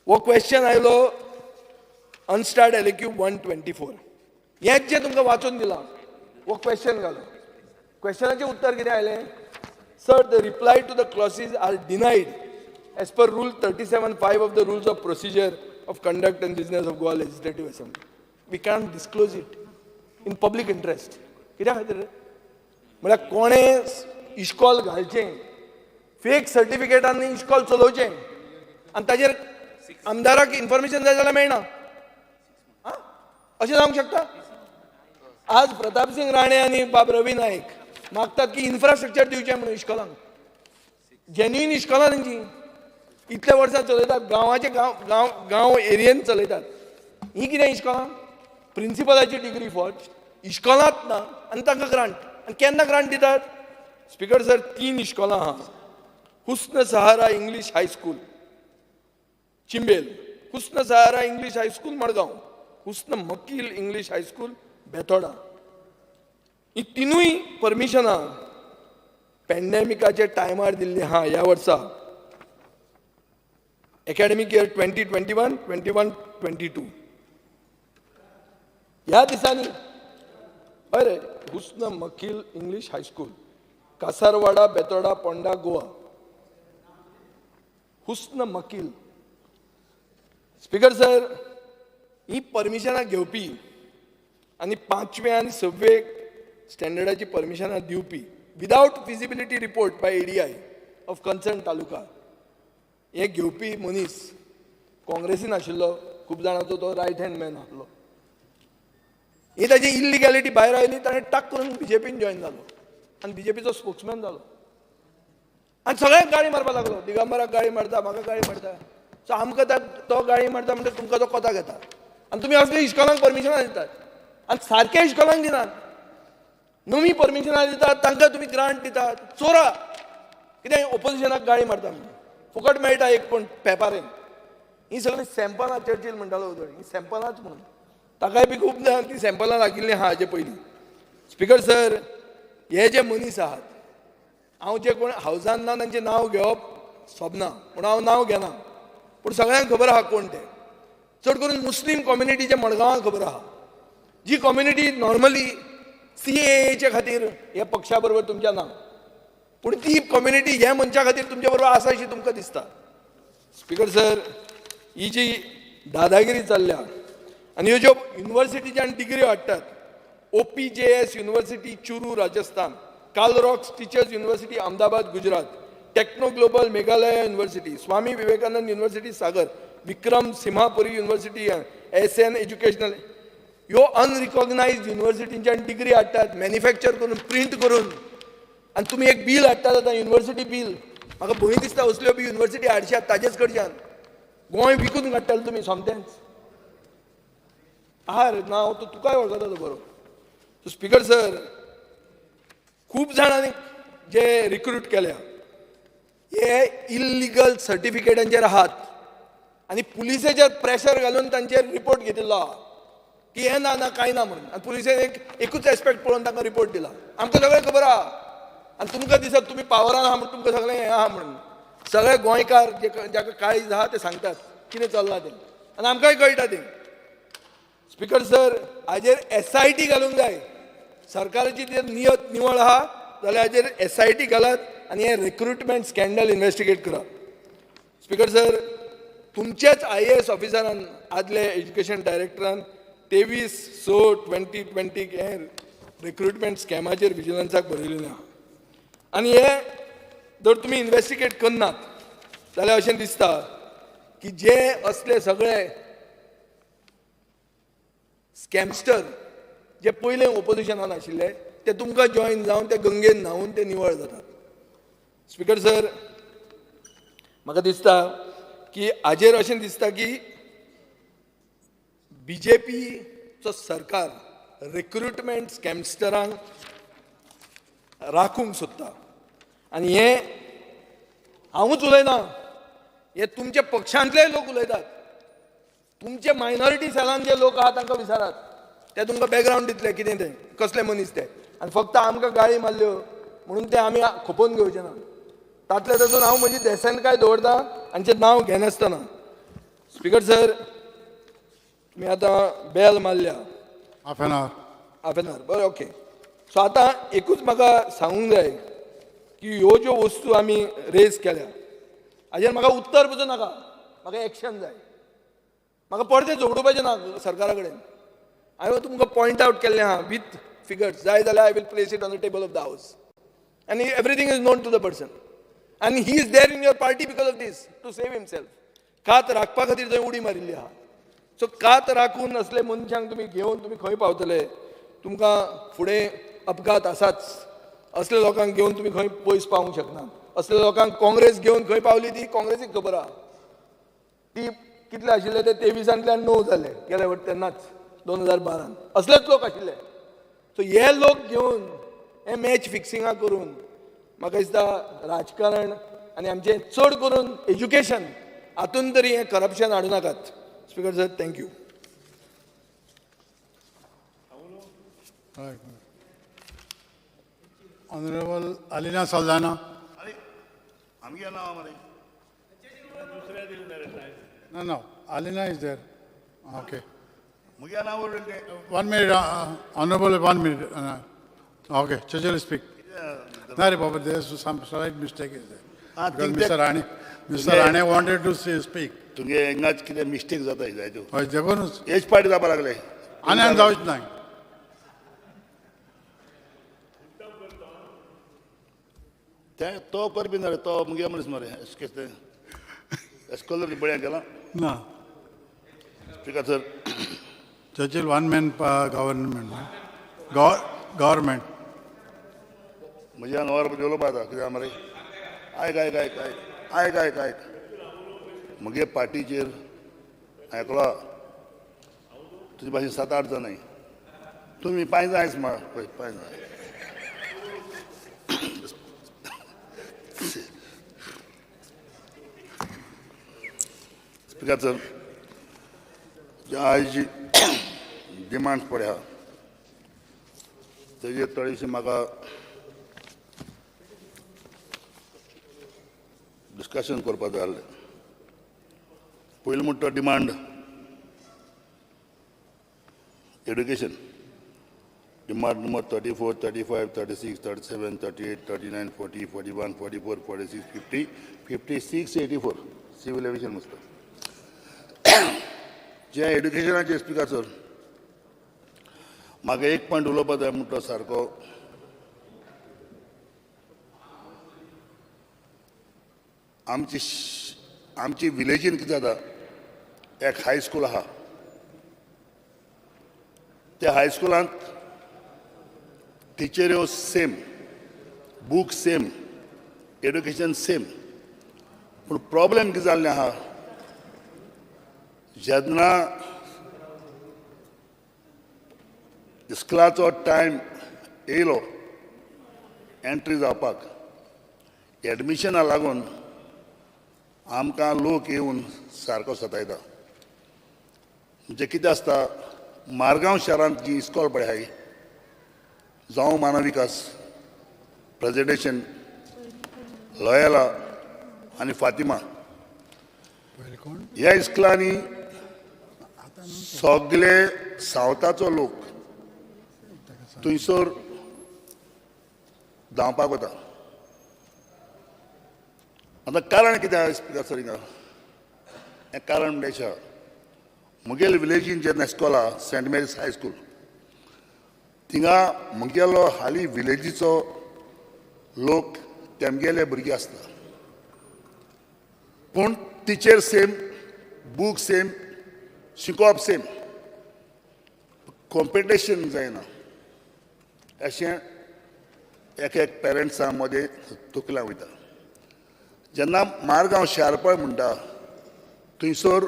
हो question आयलो unstarred LAQ 124. हेंच जें तुमकां वाचून दिलां, हो क्वेश्चन घालो. क्वेश्चनाचें उत्तर कितें आयलें? "Sir, the reply to the clauses are denied as per Rule 37(5) of the Rules of Procedure of Conduct and Business of Goa Legislative Assembly. We can't disclose it in public interest." कित्या खातीर? म्हळ्यार कोणें इश्कॉल घालचें, fake सर्टिफिकेटांनी इश्कॉल चलोवचें आनी ताजेर आमदाराक information जाय जाल्यार मेळना. आं, अशें जावंक शकता? आज प्रतापसिंग राणे आनी बाब रवी नायक मागतात की इन्फ्रास्ट्रक्चर दिवचें म्हणून इश्कॉलांक. जेन्युइन इश्कॉलां तेंची इतल्या वर्सां चलयतात, गांवाचे गांव गांव गांव एरियेन चलयतात. ही कितें इश्कॉलां? प्रिंसिपलाची डिग्री फॉर्ज, इश्कॉलांत ना आनी तांकां ग्रांट. आनी केन्ना ग्रांट दितात? स्पिकर सर, तीन इश्कॉलां आहा: हुस्न सहारा इंग्लीश हायस्कूल चिंबेल, हुस्न सहारा इंग्लीश हायस्कूल मडगांव, हुस्न मकील इंग्लीश हायस्कूल बेतोडा. ही तिनूय परमिशनां पॅन्डेमिकाच्या टायमार दिल्ली आहा, ह्या वर्सा academic year 2021, 21-22 ह्या दिसांनी. हय रे, हुस्न मकील इंग्लीश हायस्कूल, कासारवाडा, बेतोडा, पोंडा, गोवा. हुस्न मकील. स्पिकर सर, ही परमिशनां घेवपी आनी पांचवे आनी सव्वे स्टँडर्डाची परमिशनां दिवपी without feasibility report by ADI of concern taluka, हे घेवपी मनीस काँग्रेसीन आशिल्लो. खूब जाणांचो तो रायट हँड मॅन आसलो. ही ताजी इल्लिगॅलिटी भायर आयली, ताणें टाक करून बीजेपीन जॉयन जालो आनी बीजेपीचो स्पोक्समॅन जालो आनी सगळ्यांक गाळी मारपाक लागलो. दिगंबराक गाळी मारता, म्हाका गाळी मारता. सो आमकां तो गाळी मारता म्हणटा, तुमकां तो कोता घेता आनी तुमी असल्या इश्कोलांक परमिशनां दितात आनी सारक्या इश्कोलांक दिनात. नवी परमिशनां दितात, तांकां तुमी ग्रांट दितात. चोरा कितें ओपोजिशनाक गाळी मारता म्हणून फुकट मेळटा एक कोण पेपारेन. ही सगळीं सॅम्पलां, चर्चील म्हणटालो उदय, ही सॅम्पलांच म्हणून ताकाय बी खूब ती सॅम्पलां लागिल्लीं आहा हाजे पयलीं. स्पिकर सर, हे जे मनीस आहात हांव जे कोण हावजान ना तांचें नांव घेवप सोबना म्हणून हांव नांव घेना, पूण सगळ्यांक खबर आहा कोण ते. चड करून मुस्लीम कम्युनिटीचे मडगांवां खबर आहा, जी कम्युनिटी नॉर्मली CAAच्या खातीर ह्या पक्षा बरोबर तुमच्या ना, पूण ती कम्युनिटी ह्या मनशा खातीर तुमच्या बरोबर आसा अशी तुमकां दिसता. स्पीकर सर, ही जी दादागिरी चल्ल्या आनी ह्यो ज्यो युनिवर्सिटीच्यान डिग्री हाडटात, OPJS university Churu Rajasthan, Carl Rocks teachers university Ahmedabad Gujarat, techno global Meghalaya university, Swami Vivekananda university Sagar, Vikram Simhapuri university, SN educational, ह्यो अनरिकॉग्नायज्ड युनिवर्सिटींच्यान डिग्री हाडटात मॅन्युफॅक्चर करून प्रिंट करून, आनी तुमी एक बील हाडटात आतां युनिवर्सिटी बील. म्हाका भंय दिसता असल्यो बी युनिवर्सिटी हाडशात ताजेच कडच्यान गोंय विकून काडटले तुमी सोमतेंच. आहा रे नांव तो तुकाय वळखता तो बरो. सो स्पीकर सर, खूब जाणांनी जे रिक्रूट केल्या हे इल्लिगल सर्टिफिकेटांचेर आहात आनी पुलिसेचेर प्रेशर घालून तांचेर रिपोर्ट घेतिल्लो आहा की हें ना ना कांय ना म्हणून, आनी पुलिसेन एकूच एस्पेक्ट पळोवन तांकां रिपोर्ट दिला. आमकां सगळें खबर आहा आनी तुमकां दिसत तुमी पावरान आहा म्हणून तुमकां सगळें हें आहा म्हणून. सगळे गोंयकार जाका काळीज आहा ते सांगतात कितें चल्लां तें आनी आमकांय कळटा तें. स्पीकर सर, हाजेर SIT घालूंक जाय. सरकाराची जर नियत निवळ आहा जाल्यार हाजेर SIT घालात आनी हें रिक्रुटमेंट स्कँडल इन्वेस्टिगेट करात. स्पीकर सर, तुमचेच IAS ऑफिसरान आदले एज्युकेशन डायरेक्टरान 23/6/2020 हें रिक्रुटमेंट स्कॅमाचेर विजिलन्साक बरयलेलें आहा आनी हें जर तुमी इन्वेस्टिगेट करनात जाल्यार अशें दिसता की जे असले सगळे स्कॅमस्टर जे पयले ओपोजिशनान आशिल्ले ते तुमकां जॉयन जावन ते गंगेन न्हांवून ते निवळ जातात. स्पीकर सर, म्हाका दिसता की हाजेर अशें दिसता की BJPचो सरकार रिक्रुटमेंट स्कॅमस्टरांक राखूंक सोदता आनी हें हांवूच उलयना, हे तुमच्या पक्षांतलेय लोक उलयतात. तुमचे मायनॉरिटी सेलान जे लोक आहा तांकां विचारात, ते तुमकां बॅकग्रावंड दितले कितें तें, कसले मनीस ते, आनी फक्त आमकां गाळी मारल्यो म्हणून ते आमी खपोवन घेवचे ना. तातले तातूंत हांव म्हजी देसेंतकाय दवरता आनी तें नांव घेनासतना. स्पीकर सर, तुमी आतां बेल मारल्या half an hour, half an hour, बरें, ओके. सो आतां एकूच म्हाका सांगूंक जाय की ह्यो ज्यो वस्तू आमी रेज केल्या हाजेर म्हाका उत्तर पसून नाका, म्हाका एक्शन जाय. म्हाका परतें झगडुपाचें ना सरकारा कडेन. हांवें तुमकां पॉयंट आवट केल्लें आहा विथ फिगर्स, जाय जाल्यार I will place it on the table of the house आनी everything is known to the person आनी he is there in your party because of this to save himself. कात राखपा खातीर थंय उडी मारिल्ली आहा. सो कात राखून असले मनशांक तुमी घेवन तुमी खंय पावतले? तुमकां फुडें अपघात आसाच. असले लोकांक घेवन तुमी खंय पयस पावूंक शकना. असले लोकांक काँग्रेस घेवन खंय पावली ती काँग्रेसीक खबर आहा. ती कितले आशिल्ले ते 23 9 जाले गेले वट तेन्नाच 2012 असलेच लोक आशिल्ले. सो हे लोक घेवन हे मॅच फिक्सिंगां करून म्हाका दिसता राजकारण आनी आमचें चड करून एज्युकेशन हातून तरी हें करप्शन हाडूं नाकात. Speaker sir, thank you. Honourable Alina Saldanha. आमगे नांव मरे. No, no, Alina is there. Okay. मुगे नांव उरलें. 1 minute, Honorable, 1 minute. Okay, Churchill speak. No, Baba, there's some slight mistake is there. Because Mr. Rane, Mr. Rane wanted to speak. तुगे हिंगाच कितें mistake जाता जाय तूं. हय, देखूनच. हेच पार्टी जावपा लागले. आनी आनी जावच ना. ते तो करपी ना रे, तो मुगे मनीस मरे. एश तें एस्कोलर बळ्यां केलां ना. Speaker sir, Churchill one man government. Government. म्हज्यान वर उलोवपा जाता कित्याक मरे. आयक आयक आयक आयक आयक आयक आयक म्हगे पार्टीचेर आयकलो तुजे भाशेन 7-8 जाणां तुमी 5 जाण आयज पळय 5 जाण. स्पीकर सर, आयज डिमांड पळय आहा तेजेर थोडीशी म्हाका डिस्कशन करपा जाय आसलें. पयलीं म्हणटा demand education. Demand number 34, 35, 36, 37, 38, 39, 40, 41, 44, 46, 50, 56, 84. Civil aviation मुस्ता. जे एड्युकेशनाचे स्पिकर सर, म्हाका एक पॉयंट उलोवपा जाय म्हणटा सारको. आमची विलेजीन कितें जाता, एक हायस्कूल आहा, त्या हायस्कुलांत टिचऱ्यो same, book same, education same, पूण प्रॉब्लेम कितें जाल्लें आहा, जेन्ना इस्कुलाचो टायम येयलो एंट्री जावपाक, एडमिशना लागून आमकां लोक येवन सारको सतायता. म्हणजे कितें आसता, मारगांव शारांत जी इस्कॉल पळय आहाय, जावं मानव विकास, प्रेजेंटेशन, लॉयला आनी फातिमा, ह्या इस्कुलांनी सगळे सावथाचो लोक थंयसर धांवपाक वता. आतां कारण कितें आसा स्पिकर सर हिंगा, हें कारण म्हणल्यार म्हगेले विलेजीन जेन्ना इस्कॉल आहा सेंट मेरीज हायस्कूल, थिंगा म्हगेलो हालीं विलेजीचो लोक तेमगेले भुरगे आसता, पूण टिचर सेम, बूक सेम, शिकोवप सेम, कॉम्पिटिशन जायना. अशें एक एक पेरंट्सां मदें तकल्या वयता. जेन्ना मारगांव शार पळय म्हणटा, थंयसर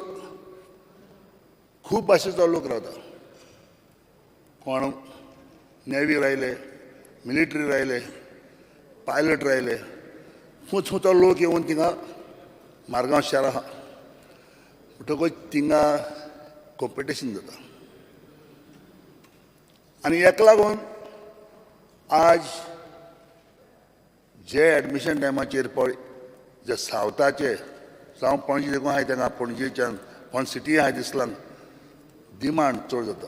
खूब भाशेचो लोक रावता. कोण नेवी रायले, मिलिटरी रायले, पायलट रायले, खूब खुंयचो लोक येवन थिंगा मारगांव शार आहा म्हणटकूच थिंगा कॉम्पिटिशन जाता. आनी हेका लागून आज जे एडमिशन टायमाचेर पळय जे सावथाचे जावं पणजी देखून आहाय, तेंगा पणजेच्यान पणजी सिटी आहाय दिसलान डिमांड चड जाता.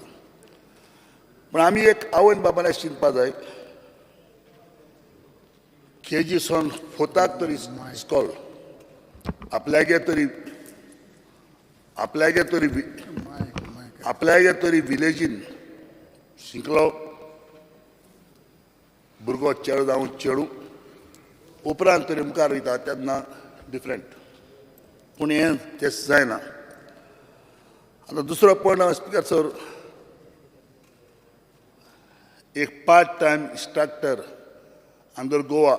पूण आमी एक आवयन बाबान अशें चिंतपा जाय, केजी सावन फोर्ताक तरी इस्कॉल आपल्यागे तरी आपल्यागे तरी आपल्यागे तरी विलेजीन शिकलो भुरगो चेडो जावं चेडूं उपरांत तरी मुखार वयता तेन्ना डिफरंट, पूण हें तें जायना. आतां दुसरो पॉयंट स्पिकर सर, एक पार्ट टायम इंस्ट्रक्टर अंदर गोवा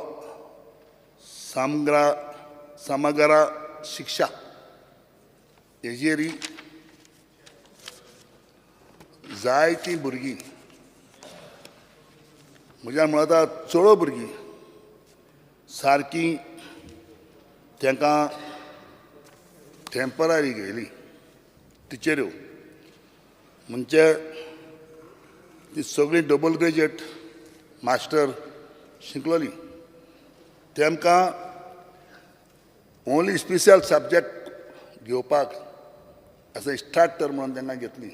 सामग्रा सामगरा शिक्षा हेजेरी जायतीं भुरगीं, म्हज्या म्हणटा चड भुरगीं सारकीं तांकां टेंपररी घेयली टिचऱ्यो, म्हणजे ती सगळीं डबल ग्रेजुएट मास्टर शिकलोली, तेमकां ओन्ली स्पेशल सब्जेक्ट घेवपाक एज अ इंस्ट्रक्टर म्हणून तांकां घेतली.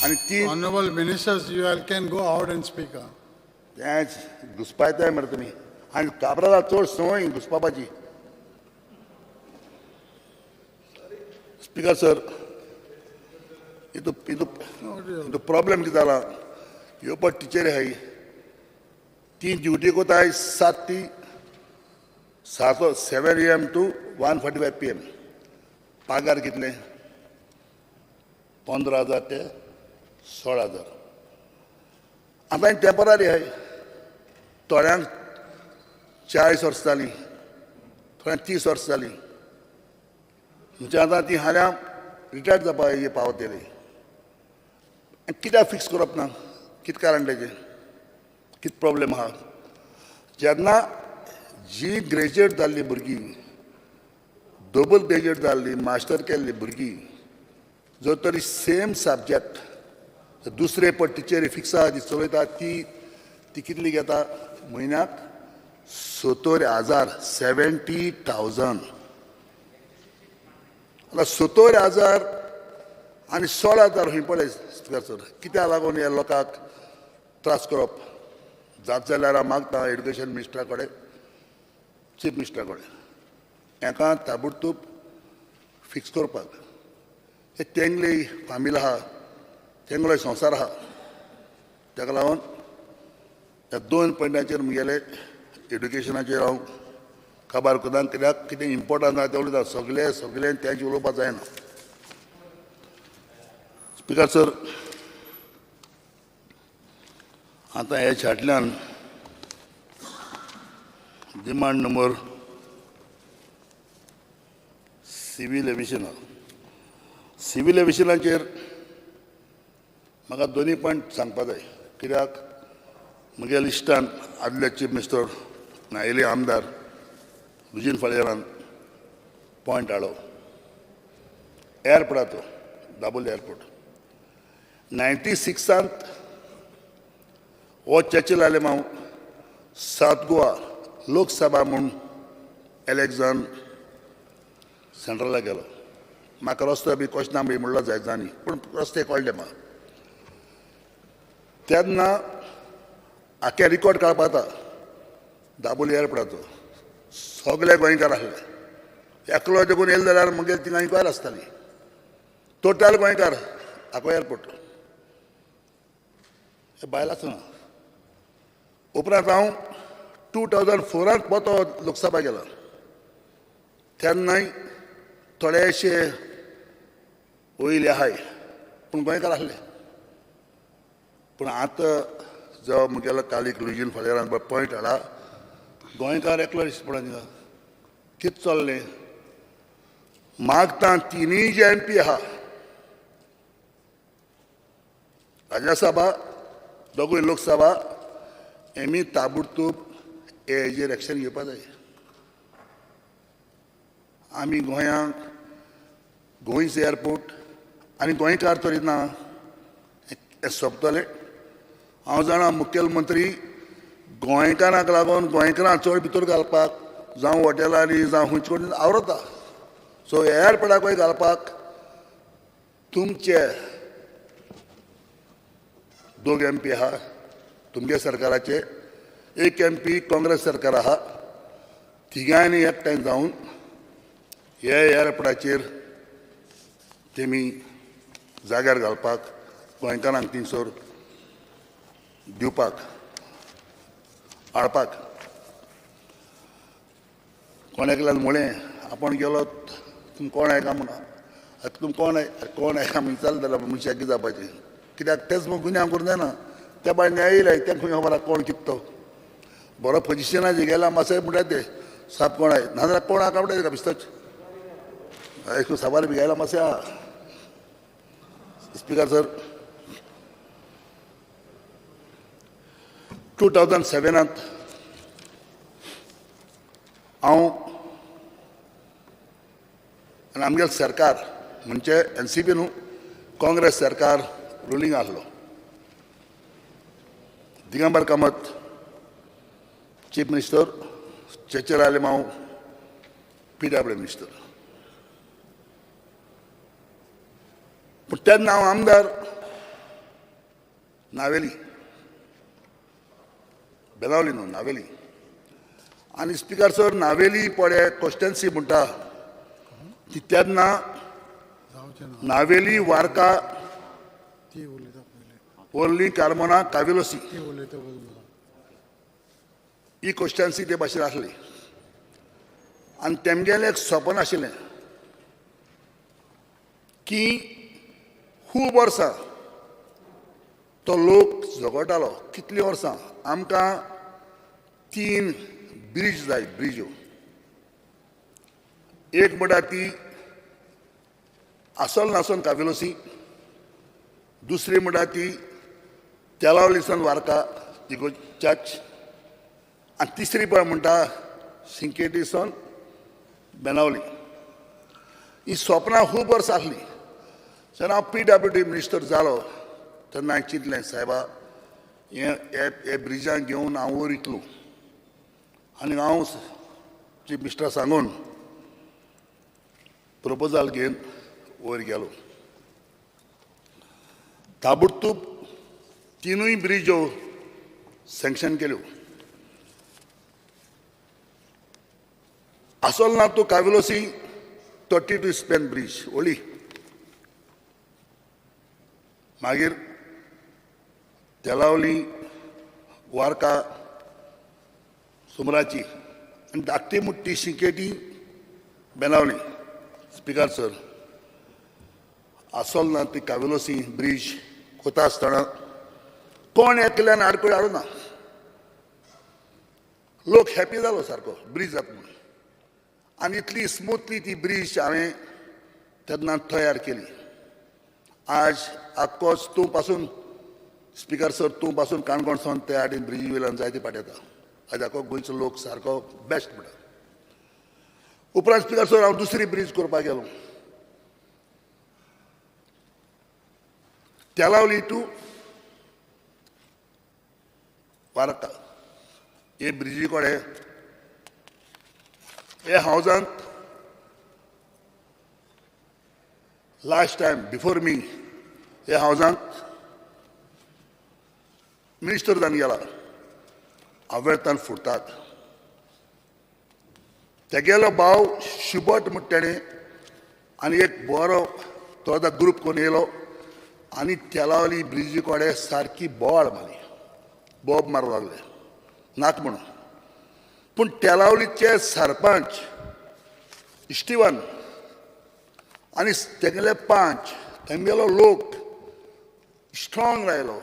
आनी ती Honorable ministers, you all can go out and speak. तेंच घुसपायताय मरे तुमी, आनी काब्राला चड संवय घुसपाची. स्पिकर सर, हितू प्रॉब्लेम कितें जाला, ह्यो पळय टिचरी आहाय ती ड्युटी कोताय 7 ते 7, 7 AM to 1:45 PM. पागार कितले, 15,000 ते 16,000. आतां टेंपररी आहाय, थोड्यांक 40 वर्सां जालीं, थोड्यांक 30 वर्सां जालीं, म्हणजे आतां ती हाल्यां रिटायर्ड जावपा पावतली. कित्याक फिक्स करप ना, कितें कारण तेजें, कितें प्रॉब्लेम आहा? जेन्ना जी ग्रेजुएट जाल्ली भुरगीं, डबल ग्रेजुएट जाल्ली, मास्टर केल्ली भुरगीं जर तरी सेम सब्जेक्ट दुसरे पळय टिचरी फिक्स आहा ती चलयता, ती ती कितली घेता म्हयन्याक 70,000, 70,000. आतां 70,000 आनी 16,000 खंय पळय स्पिकर सर, कित्याक लागून ह्या लोकांक त्रास करप? जात जाल्यार हांव मागता एडुकेशन मिनिस्टरा कडेन, चीफ मिनिस्टरा कडेन, हेका ताबडतोब फिक्स करपाक. हे तेंगली फामील आहा, तेंगलो संवसार आहा, ताका लागून ह्या 2 पॉयंटाचेर म्हगेले एडुकेशनाचेर हांव काबार करता. कित्याक कितें इम्पोर्टंट आहा तें उलयता, सगळे सगळें तेंच उलोवपाक जायना. स्पिकर सर, आतां ह्या छाटल्यान डिमांड नंबर सिवील एविएशना, सिवील एविएशनाचेर म्हाका दोनूय पॉयंट सांगपा जाय. कित्याक म्हगेल्या इश्टान आदले चीफ मिनिस्टर नायले आमदार लुजीन फळेरान पॉयंट हाडलो एअरपोर्टाचो, दाबोली एअरपोर्ट. 96 हो चर्चिल आलेमांव साउथ गोवा लोकसभा म्हूण एलेक्ट जावन सेंट्रलाक गेलो. म्हाका रस्तो बी कशें ना बी म्हणलो जायत जाणी, पूण रस्ते कळ्ळे म्हाका. तेन्ना आख्या रिकॉर्ड काडपा जाता दाबोली एअरपोर्टाचो, सगळे गोंयकार आसले, एकलो देखून येयले जाल्यार मागीर थिंगा इन्क्वायरी आसताली. टोटल गोंयकार आखो एअरपोर्ट, हे बायल आसना. उपरांत हांव 2004 पोतो लोकसभा गेलो, तेन्नाय थोडेशे वयले आहाय पूण गोंयकार आसले. पूण आतां जो म्हगेलो कालीक लुजीन फळेरान पॉयंट हाडा, गोंयकार एकलो दिश्टी पडना थिंगा. कितें चल्लें मागता तिनूय जे एम पी आहा, राज्यसभा दोगूय लोकसभा, हेमी ताबडतोब हेजेर एक्शन घेवपा जाय. आमी गोंयांक गोंयचो एअरपोर्ट आनी गोंयकार तरी ना हें सोंपतलें. हांव जाणा मुखेलमंत्री गोंयकारांक लागून गोंयकारांक चड भितर घालपाक जावं हॉटेलांनी जावं खंयचे कडेन आवरता. सो एअरपोर्टाकूय घालपाक तुमचे दोग एम पी आहा तुमगे सरकाराचे, एक एम पी काँग्रेस सरकार आहा, तिगांयनी एकठांय जावन हे एअरपोर्टाचेर तेमी जाग्यार घालपाक गोंयकारांक थिंगसर दिवपाक हाडपाक. कोण एकल्यान म्हळें आपूण गेलो तुम कोण आयका म्हणून, आतां तुम कोण कोण आयका म्हणून विचारलें जाल्यार मनशाक कितें जावपाचें, कित्याक तेच मग गुन्यांव करूंक जायना. त्या भायर न्याय येयले तें खंय खबर कोण कितें तो बरो पोजिशनाचेर गेला मातशें म्हणटा ते साप कोण आय नाजाल्यार कोण आहा म्हणटा तेका बिस्तोच एक साबार बी गेला मातशें आहा. स्पिकर सर, 2007 हांव आनी आमगेलें सरकार म्हणजे एन सी पी न्हू काँग्रेस सरकार रुलींग आसलो. Digambar Kamat chief minister, Cercel Alemao P W minister. पूण तेन्ना हांव आमदार नावेली, बेनावली न्हू नावेली. आनी स्पिकर सर, नावेली पळय कॉन्स्टिट्युएन्सी म्हणटा ती तेन्ना नावेली वार्का वर्ली कार्मोना काविलोसी ही कॉन्स्टिट्युएन्सी ते भाशेन आसली. आनी तेमगेलें एक सपन आशिल्लें की खूब वर्सां तो लोक झगडटालो, कितलीं वर्सां आमकां 3 ब्रीज जाय, ब्रिज्यो. एक म्हणटा ती आसल नासून काविलोसी, दुसरी म्हणटा ती तेलावलीसान वार्का तिगो चर्च, आनी तिसरी पळय म्हणटा सिंकेटीसान बेनावली. ही सपनां खूब वर्सां आसलीं. जेन्ना हांव पी डब्ल्यू डी मिनिस्टर जालो तेन्ना हांवें चिंतलें, सायबा हे हे ब्रिजांक घेवन हांव वयर वयतलो आनी हांव चीफ मिनिस्टरा सांगून प्रपोजल घेवन वयर गेलो. ताबडतोब तिनूय ब्रिजो सँक्शन केल्यो. आसोलना टू कावेलोसी 32 स्पॅन ब्रीज ओली, मागीर तेलावली वारका सुमराची आनी धाकटी मुट्टी शिंकेटी बेनावली. स्पिकर सर, आसोलना ती कावेलोसी ब्रीज कोता आसतना कोण एकल्यान आडखळ हाडूना, लोक हॅपी जालो सारको ब्रीज जाता म्हणून. आनी इतली स्मुथली ती ब्रीज हांवें तेन्ना तयार केली. आज आक्कोच तूं पासून स्पिकर सर, तूं पासून काणकोण सावन त्या आडी ब्रिजी वयल्यान जायते फाटी येता. आज आखो गोंयचो लोक सारको बेस्ट म्हणटा. उपरांत स्पिकर सर हांव दुसरी ब्रीज करपाक गेलो, तेलावली टू वारका. हे ब्रिजी कडेन हे हावजांत लास्ट टायम बिफोर मी हे हावजांत मिनिस्टर जावन गेला. आवेळतान फुडतात तेगेलो भाव शुबट म्हण तेणें आनी एक बरो तो आतां ग्रूप करून येयलो आनी तेलावली ब्रिजी कडेन सारकी बोवाळ मारली, बोब मारूंक लागले नाक म्हणून. पूण तेलावलीचे सरपंच इस्टिवन आनी तेगेले पंच तेमगेलो लोक स्ट्रॉंग रायलो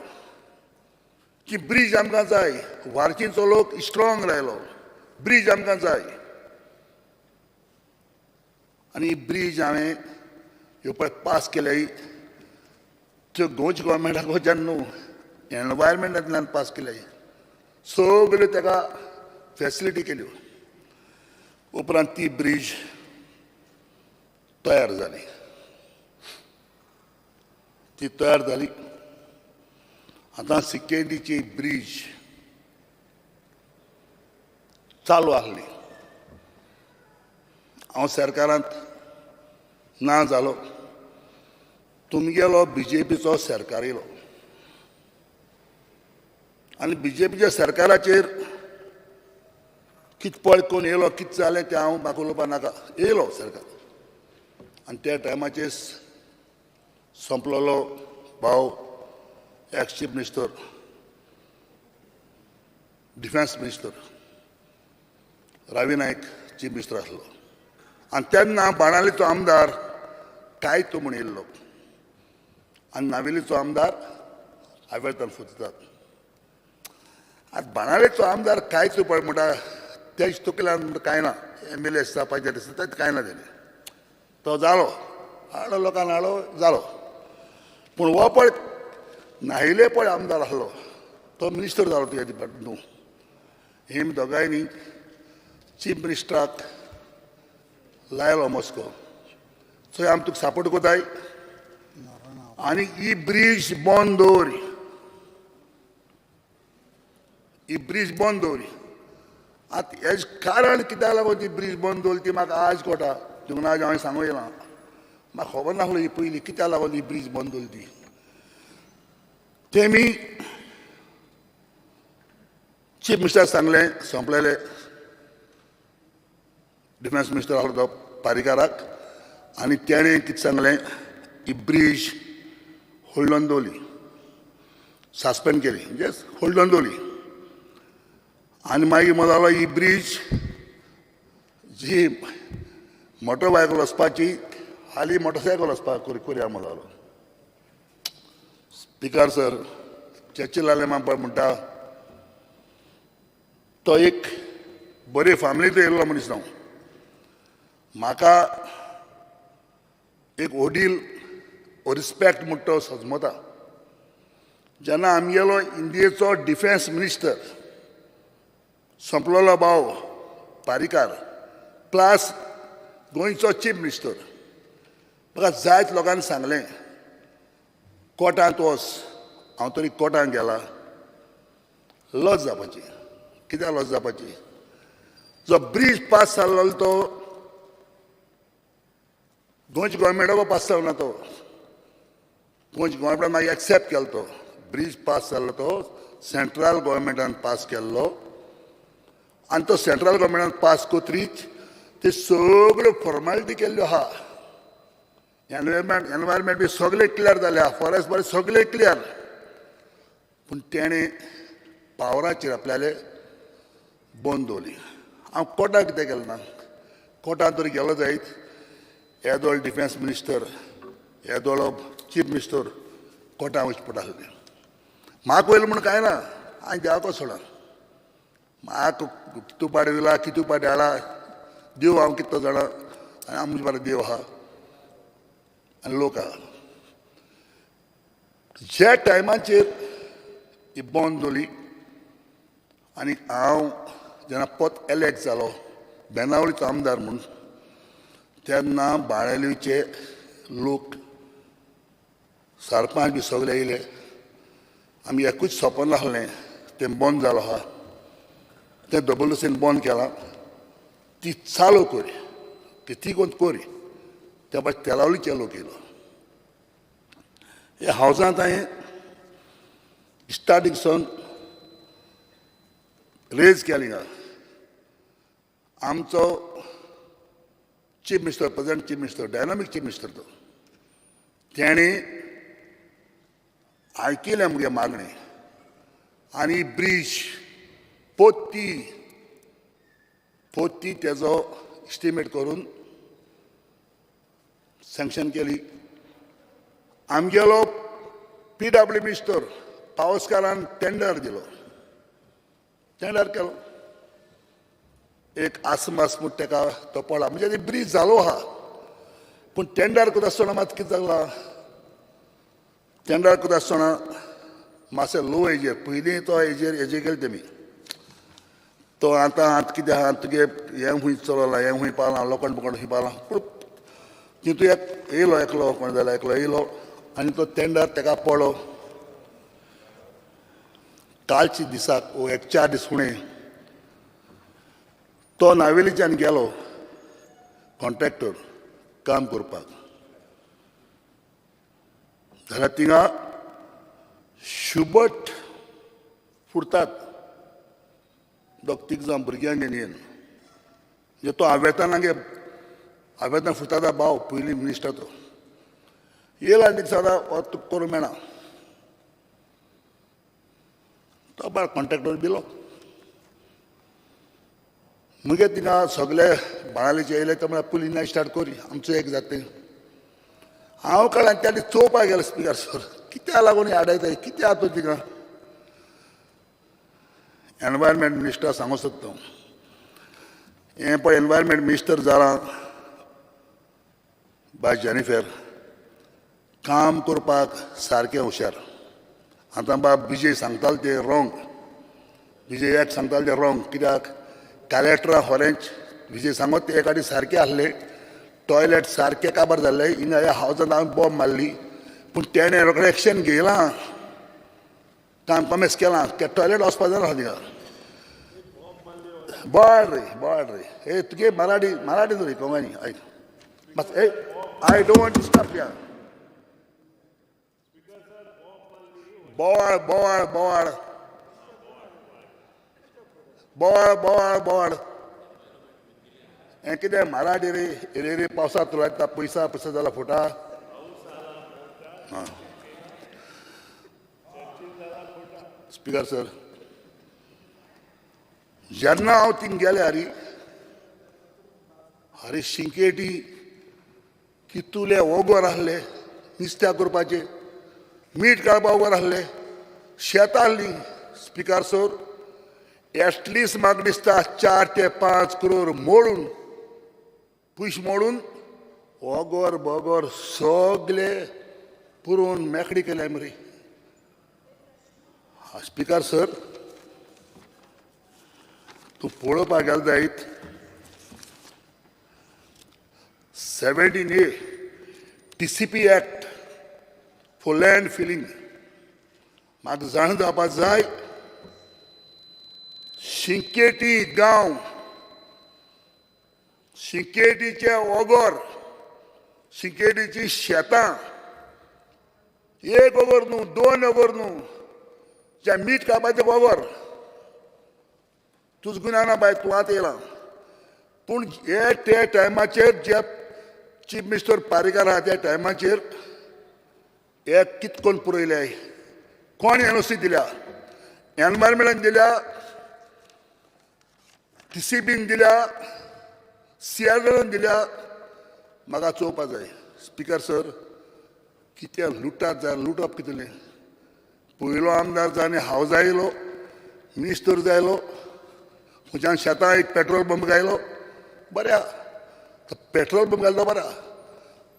की ब्रीज आमकां जाय. वारकीचो लोक स्ट्रॉंग रायलो, ब्रीज आमकां जाय. आनी ब्रीज हांवें ह्यो पळय पास केले त्यो गोंयच्या गव्हर्मेंटाक वचन न्हू, एनवायरमेंटांतल्यान पास केले, सगल्यो ताका फॅसिलिटी केल्यो. उपरांत ती ब्रीज तयार जाली. ती तयार जाली. आतां सिकेंडीची ब्रीज चालू आसली. हांव सरकारांत ना जालो, तुमगेलो बीजेपीचो सरकार येयलो आनी बीजेपीच्या सरकाराचेर कित पळय कोण येयलो कित जालें तें हांव म्हाका उलोवपा नाका. येयलो सरकार आनी त्या टायमाचेर सोंपलेलो भाव ex chief minister, defence minister Ravi Naik chief minister आसलो. आनी तेन्ना बाणावलीचो आमदार कायतो म्हूण येयल्लो आनी नावेलीचो आमदार आवेलतान फुजतात. आतां बाणावलीचो आमदार कायतो पळय म्हणटा तेज तकल्यान कांय ना, एम एल ए जावपाचें आसता तें कांय ना तेणें. तो जालो, हाडलो लोकांक हाडलो जालो. पूण हो पळय नायले पळय आमदार आसलो तो मिनिस्टर जालो तुज्या डिपार्टमेंट न्हू. हेम दोगांयनी चीफ मिनिस्टराक लायलो मस्को, थंय आमी तुका सपोर्ट कोताय आनी ही ब्रीज बंद दवर, ही ब्रीज बंद दवर. आतां हेज कारण कित्याक लागून ती ब्रीज बंद दवरली ती म्हाका आज कळटा, देखून आज हांवें सांगूंक येयलां. म्हाका खबर नासलो ही पयलीं कित्याक लागून ही ब्रीज बंद दवरली ती. तेमी चीफ मिनिस्टर सांगलें सोंपलेले डिफेन्स मिनिस्टर आसलो तो पारीकाराक, आनी तेणें कितें सांगलें ही ब्रीज होल्डून दवरली, सस्पेंड केली, म्हणजे होल्डून दवरली. आनी मागीर म्हण जालो ही ब्रीज जी मोटरबायकल वचपाची हाली मोटरसायकल वचपाक कोरया म्हण जालो. स्पिकर सर, चर्चिल आलेमा पळय म्हणटा तो एक बरे फामिलींत येयल्लो मनीस हांव. म्हाका एक वडील रिस्पेक्ट म्हणटा तो सजमता. जेन्ना आमगेलो इंडियेचो डिफेन्स मिनिस्टर सोंपलेलो भाव पारीकार प्लस गोंयचो चीफ मिनिस्टर, म्हाका जायत लोकांनी सांगलें कोर्टांत वच, हांव तरी कोर्टांत गेला, लज जावपाची. कित्याक लज जावपाची? जो ब्रीज पास जाल्लो तो गोंयच्या गोवोरमेंटाको पास जालो ना, तो गोंयच्या गोवोरमेंटान मागीर एक्सेप्ट केलो. तो ब्रीज पास जाल्लो तो सेंट्रल गोवोरमेंटान पास केल्लो आनी तो सेंट्रल गोवोरमेंटान पास कोत्रीच ते सगळ्यो फॉर्मेलिटी केल्ल्यो आहा. एनवायरमेंट बी सगळें क्लियर जालें आहा, फॉरेस्ट बरें सगळें क्लियर, पूण तेणें पावराचेर आपल्याले बंद दवरली. हांव कोर्टाक कितें गेलो ना, कोर्टान तर गेलो जायत येदोळ डिफेन्स मिनिस्टर, येदोळ चीफ मिनिस्टर कोर्टान वचचें पडटा आसलें. म्हाका वयलें म्हूण कांय ना, हांवें देवाको सोडा, म्हाका कितू पाट वयला कितू पाट हाडला देव हांव कितें जाणा, आनी आमचे बारा देव आहा आनी लोक आहा. ज्या टायमाचेर ही बंद दवरली आनी हांव जेन्ना परत एलेक्ट जालो बेनावलीचो आमदार म्हूण, तेन्ना बाळेलीचे लोक सरपंच बी सगळे येयले. आमी एकूच सपन आसलें तें बंद जालो आहा, तें डबलसीन बंद केलां, ती चालू करी, ती ती कोरी त्या भायर तेलावलीचे लोक येयलो. ह्या हावजांत हांवें स्टार्टींग सावन रेज केली. आमचो chief minister, present chief minister, dynamic chief minister तो, तेणें आयकिलें म्हगे मागणें आनी ब्रीज पोत्ती पोत्ती तेजो एस्टिमेट करून सँक्शन केली. आमगेलो पीडब्ल्यू मिनिस्टर पावसकारान टेंडर दिलो, टेंडर केलो. एक आसमास म्हूण तेका तो पडला, म्हणजे ब्रीज जालो आहा, पूण टेंडर करता आसतना मात कितें जालां, टेंडर करता आसतना मातशें लो एजेर, पयलीं तो एजेर एजे केले तेमी, तो आतां आतां कितें आहा तुगे हें खूंय चललां, हें खूंय पावलां, लोखंड बोकोंड खूंय पावलां, पूण तितू एक येयलो एकलो कोण जाल्यार एकलो येयलो आनी तो टेंडर तेका पडलो. कालच्या दिसाक वो एक 4 दीस फुडें तो नावेलीच्यान गेलो कॉन्ट्रॅक्टर काम करपाक, जाल्यार थिंगा शुबट फुरतात दोग तीग जाण भुरग्यांक घेवन येवन, म्हणजे तो आवेताना गे आवेतना फुरता भाव पयलीं मिनिस्टर तो येयला आनी सदां हो तुका करूंक मेळना, तो बाळ कॉन्ट्रॅक्टर दिलो. मगीर थिंगा सगळे बाणालीचे येयले ते म्हळ्यार पुलीस स्टार्ट करी आमचो एक जाता. हांव कळ्ळें त्या दीस चोवपाक गेलो स्पिकर सर, कित्याक लागून आडायता कित्याक आतां थिंगा. एनवायरमेंट मिनिस्टर सांगूंक सोदता हांव, हें पळय एनवायरमेंट मिनिस्टर जालां बाय जेनिफर, काम करपाक सारकें हुशार. आतां बाब विजय सांगतालो तें रोंग, विजय एक सांगतालो तें रोंग, कित्याक कलेक्टरा होरेंच विजय सांगत ते एकादी सारकें आसलें, टॉयलेट सारकें काबार जाल्लें, हिंगा ह्या हावजान हांवें बॉम्ब मारली, पूण तेणें रोखडें एक्शन घेयलां, काम कमेस केलां, ते टॉयलेट वचपा जायना थिंगा. बोवाळ रे बोवाळ रे, हे तुगे मराठी मराठी रे कोंकणी आयक बस, ए I don't want disturb या. बोवाळ बोवाळ बोवाळ बोवाळ बोवाळ बोवाळ, हें कितें मराठी रे रे रे पावसांत लागता पयसा पयसा जाला फुटा. आं स्पिकर सर, जेन्ना हांव थिंग गेलें हरी हरी शिंकेटी कितुले ओगोर आसले नुस्त्या करपाचे, मीठ काडपा ओगोर आसले, शेतां आसलीं. स्पिकर सर एटलिस्ट म्हाका दिसता 4 ते 5 करोड मोडून पयशे मोडून ओगोर बोगोर सगले पुरोवन मेकळी केल्या मरे. स्पिकर सर तूं पळोवपाक गेलो जायत 17A TCP act for land filling म्हाका जाणा जावपाक जाय. शिंकेटी गांव सिकेटीचे ओगोर, सिकेटीची शेतां, एक ओगोर न्हू, दोन ओगोर न्हू, ज्या मीठ काडपाचें ओगोर. तुज गुन्यांव ना बाय, तूं आतां येयला. पूण हे त्या टायमाचेर जे चीफ मिनिस्टर पारीकार आहा त्या टायमाचेर हे कित कोण पुरयले, कोण एनओसी दिल्या, एनवायरमेंटान दिल्या, टीसीबीन दिल्या, सीआरएन दिल्या, म्हाका चोवपा जाय. स्पिकर सर, कितें लुटात जाय, लुटप कितलें. पयलो आमदार जावन हावज आयलो, मिनिस्टर जायलो, खंयच्यान शेतां एक पेट्रोल पंप घायलो, बऱ्या पेट्रोल पंप घालता बऱ्या.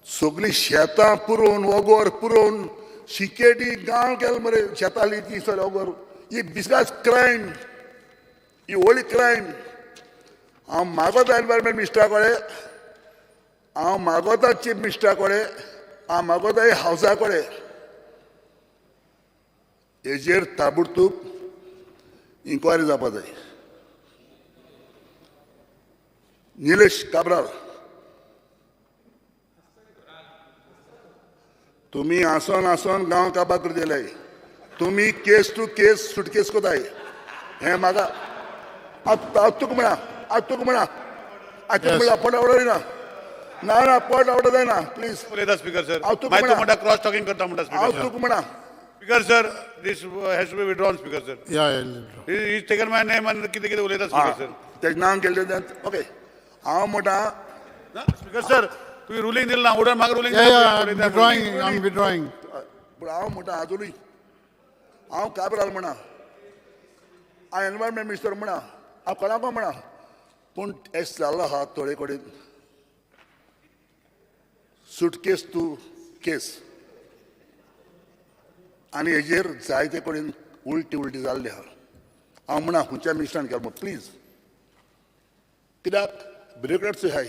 सगळीं शेतां पुरोवन, ओगोर पुरोवन, सिकेटी गांव केलो मरे शेतां ती सगळें ओगोर. ही बिस्कास क्रायम, ही व्हडली क्रायम. हांव मागोता एनवायरमेंट मिनिस्टरा कडेन, हांव मागोता चीफ मिनिस्टरा कडेन, हांव मागोता हावसा कडेन, हेजेर ताबडतोब इन्क्वायरी जावपा जाय. निलेश काब्राल, तुमी आसोन आसोन गांव काबार करून दिले. तुमी केस टू केस सुटकेस कोताय. हें म्हाका आतां तुका म्हणा, आतां तुका म्हणा, आतां तुका म्हणा, पोट आवडो ना, ना ना, पोट आवडो जायना, प्लीज. उलयता स्पीकर सर, हांव तुका मागीर तूं म्हणा, म्हणटा क्रॉस टॉकिंग करता म्हणटा हांव स्पीकर सर. तुका म्हणा. Speaker sir, this has to be withdrawn speaker sir. Yeah. He taken my name आनी कितें कितें उलयता स्पीकर सर. तेजें नांव केल्लें तें ओके. हांव म्हणटा स्पीकर सर, तुवें रुलींग दिलें ना, उडन म्हाका ruling. I am withdrawing. पूण हांव म्हणटा आजुनूय हांव काब्राल म्हणा, हांव एनवायरमेंट मिनिस्टर म्हणा, हांव कोणाको म्हणा, पूण एश जाल्लो आहा थोडे कडेन सुटकेस टू केस आनी हेजेर जायते कडेन उलटी उलटी जाल्ली आहा. हांव म्हणा खंयच्या मिनिस्टरान केलो प्लीज, कित्याक ब्युरोक्रेट्सूय आहाय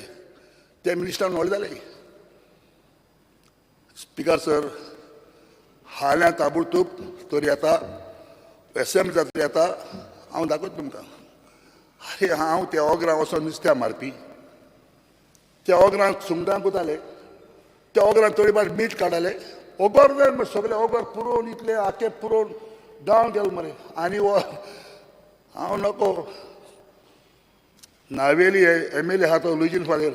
त्या मिनिस्टरान व्हडलें जालें. स्पिकर सर, हाल्यां ताबडतोब तरी येता, एसेंब्ली जातरी येता, हांव दाखयता तुमकां. अरे हांव त्या ओगरां वचोन नुस्त्या मारपी, त्या ओगरांक सुंगटां कोताले, त्या ओगरांक थोडी बार मीठ काडटाले. ओगोर जाय मरे, सगळे ओगोर पुरोवन इतले आखे पुरोवन गांव गेलो मरे. आनी हो हांव नको नावेली एम एल ए आहा तो लुईजीन फालेर,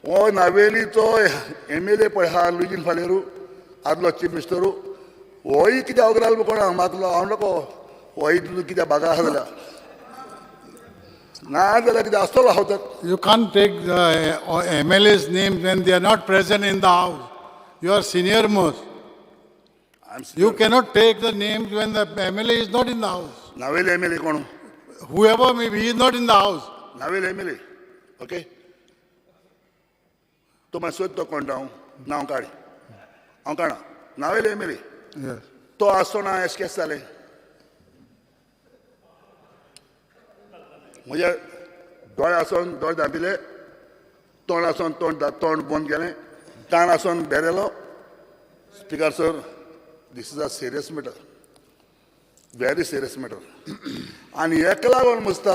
हो नावेलीचो एम एल ए पळय आहा लुईजीन फालेरू, आदलो चीफ मिनिस्टरू, होय कितें ओगराल कोण मातलो. हांव नको होय कित्याक बागा आहा जाल्यार ना जाल्यार कितें आसतलो हांव तर. You can't take the MLA's names when they are not present in the house. You are senior most. You cannot take the names when the MLA is not in the house. Navelim M L A कोण? Whoever may be, he is not in the house. Navelim M L A, okay. तो मागीर सोद तो कोण, हांव नांव काड, हांव काडा नावेली एम एल ए. तो आसतना एश केस जालें. म्हज्या दोळे आसोन दोळे धांपिले, तोंड आसोन तोंड तोंड बंद केलें, कान आसोन बेरेलो. Speaker sir, this is a serious matter, very serious matter. आनी हेका लागून मुजता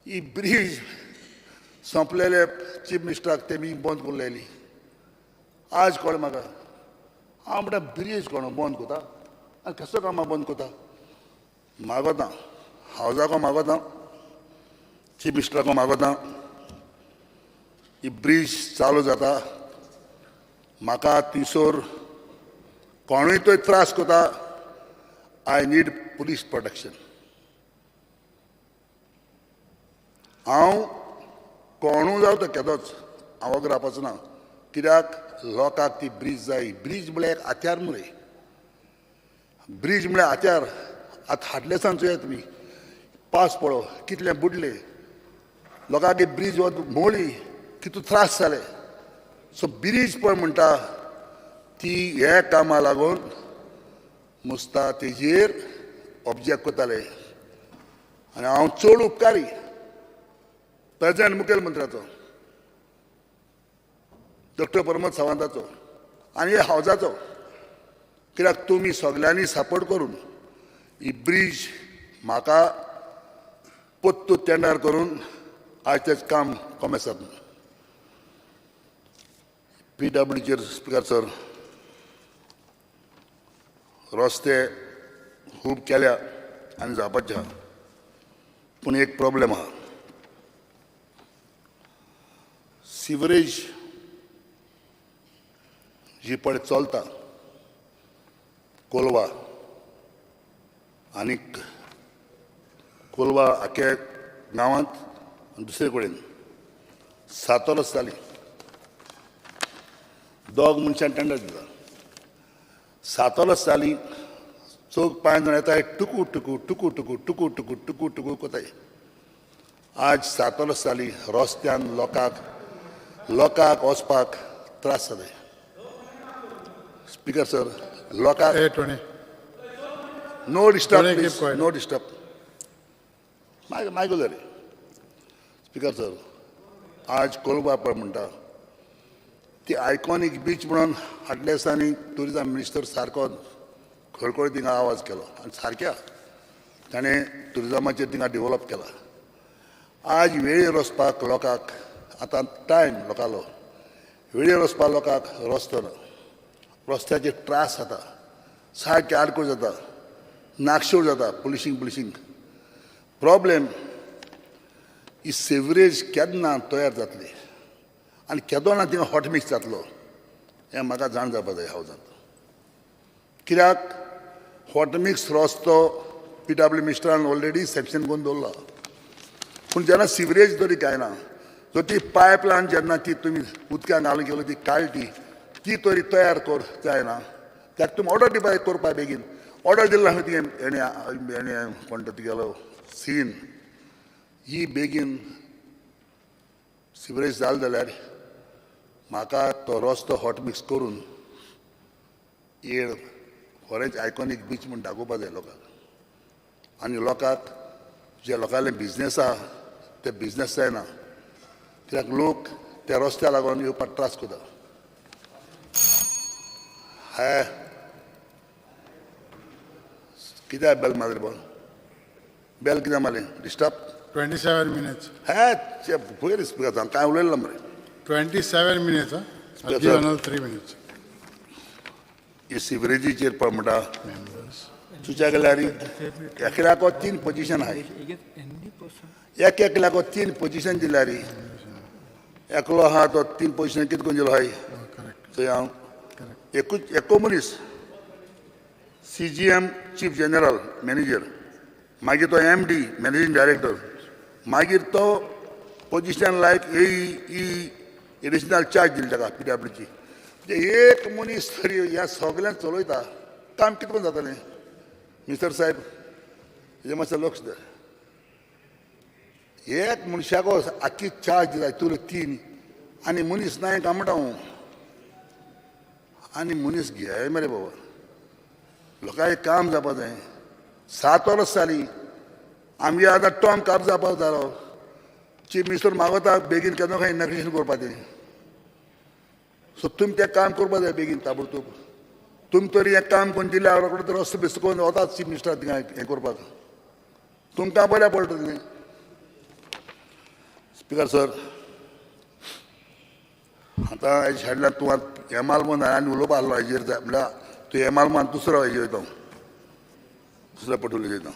ही ब्रीज सोंपलेले चीफ मिनिस्टराक तेमी बंद करून लायली. आज कळ्ळें म्हाका. हांव म्हणटा ब्रीज कोण बंद करता आनी कसो कामां बंद करता. मागोता हावजाको, मागोता चीफ मिनिस्टराको, मागोता ही ब्रीज चालू जाता. म्हाका थंयसर कोणूय थंय त्रास करता, I need police protection. हांव कोणूय जावं तो केदोच हांव वगो रावपाचो ना, कित्याक लोकांक ती ब्रीज जाय. ब्रीज म्हळ्यार एक हत्यार मरे, ब्रीज म्हळ्यार हत्यार. आतां हाडले सान चोयात तुमी, पावस पडो कितले बुडले लोकांक, ब्रीज मोळी कितू त्रास जाले. सो ब्रीज पळय म्हणटा ती हे कामा लागून मुस्ता तेजेर ऑब्जेक्ट करताले. आनी हांव चड उपकारी प्रेजेंट मुखेलमंत्र्याचो डॉक्टर प्रमोद सावंताचो आनी हे हावजाचो, कित्याक तुमी सगल्यांनी सपोर्ट करून ही ब्रीज म्हाका पोत्तू टेंडर करून आज तेच काम कॉमेस जाता. पी डब्ल्यूचेर स्पिकर सर रस्ते खूब केल्या आनी जावपाचे आहा, पूण एक प्रॉब्लेम आहा. सिवरेज जी पळय चलता कोलवा आनीक कोलवा आख्या गांवांत आनी दुसरे कडेन 7 वर्सां जालीं दोग मनशान टेंडर दिला. 7 वर्सां जालीं चौग 5 जाण येताय टुकू टुकू टुकू टुकू टुकू टुकू टुकू टुकू कोताय. आज 7 वर्सां जालीं रस्त्यान लोकांक वचपाक त्रास जाताय. स्पिकर सर लोकांक no disturb, no disturb मागीर रे. स्पिकर सर आज कोलवा पळय म्हणटा ती आयकॉनीक बीच म्हणून हाडले दिसांनी ट्युरिजम मिनिस्टर सारको खळखळ थिंगा आवाज केलो आनी सारक्या ताणें ट्युरिजमाचेर थिंगा डेवलप केला. आज वेळेर वचपाक लोकांक आतां टायम लोकांलो वेळेर वचपाक लोकांक रस्तो ना, रस्त्याचेर त्रास जाता, सारके आडखळ जाता, नाकशोड जाता, पुलिशींग प्रॉब्लेम. ही सिवरेज केन्ना तयार जातली आनी केदोना थिंगा हॉट मिक्स जातलो हें म्हाका जाण जावपा जाय हावजांत. कित्याक हॉट मिक्स रस्तो पी डब्ल्यू मिनिस्टरान ऑलरेडी सँक्शन करून दवरला, पूण जेन्ना सिवरेज तरी काय ना, जर ती पायपलायन जेन्ना ती तुमी उदकान घालून गेलो ती काडली ती तरी तयार कर जायना, ताका तुमी ऑर्डर दिवपा करपा बेगीन. ऑर्डर दिल्लो आहा तुवें हेणें हेणें कोण तो तुगेलो सीन ही बेगीन सिवरेज जाल जाल्यार म्हाका तो रस्तो हॉट मिक्स करून येळ खरेंच आयकॉनीक बीच म्हूण दाखोवपा जाय लोकांक. आनी लोकांक जे लोकांले बिजनेस आहा ते बिजनेस जायना, कित्याक लोक त्या रस्त्या लागून येवपाक त्रास करता. हे कित्याक बेल मारले बॉल बेल कित्याक मारलें डिस्टर्ब 27 minutes. हे पयर स्पिकर कांय उलयलें मरे. 27 minutes. I'll give another 3 minutes. ही सिवरेजीचेर पळय म्हणटा तुज्या गेल्यार एकल्याक 3 पोजिशन आहाय, एक एकल्याक 3 पोजिशन दिल्यार एकलो आहा तो 3 पोजिशन कितें करून दिलो आहाय थंय हांव एकूच एको मनीस CGM chief general manager, मागीर तो MD managing director, मागीर तो position like AE additional charge दिली ताका पी डब्ल्यूची. म्हणजे एक मनीस तरी ह्या सगळ्यांक चलयता, काम कितें करून जातलें? मिनिस्टर साहेब हेजें मातशें लक्ष दी. एक मनशाक आख्खी चार्ज दिता तुला 3 आनी मनीस ना काय म्हणटा हांव आनी मनीस घेय मरे बाबा, लोकांक काम जावपा जाय. 7 वर्सां जालीं आमगे आतां टॉम काब जावपा जालो, चीफ मिनिस्टर मागता बेगीन केन्ना खंय इनॉग्रेशन करपा तें. सो तुमी तें काम करपा जाय बेगीन ताबडतोब. तुमी तरी हें काम करून दिल्यार रोखडो तर रस्तो बेस्तो करून वतात चीफ मिनिस्टर थिंगा हें करपाक, तुमकां बऱ्याक पडटलें. स्पिकर सर आतां हेजे सायडल्यान तूं आतां हेमाल म्हूण आनी उलोवपा आहलो हेजेर म्हणल्यार तूं हेमाल म्हूण दुसरो हेजेर वयता, दुसऱ्या पटवली वयता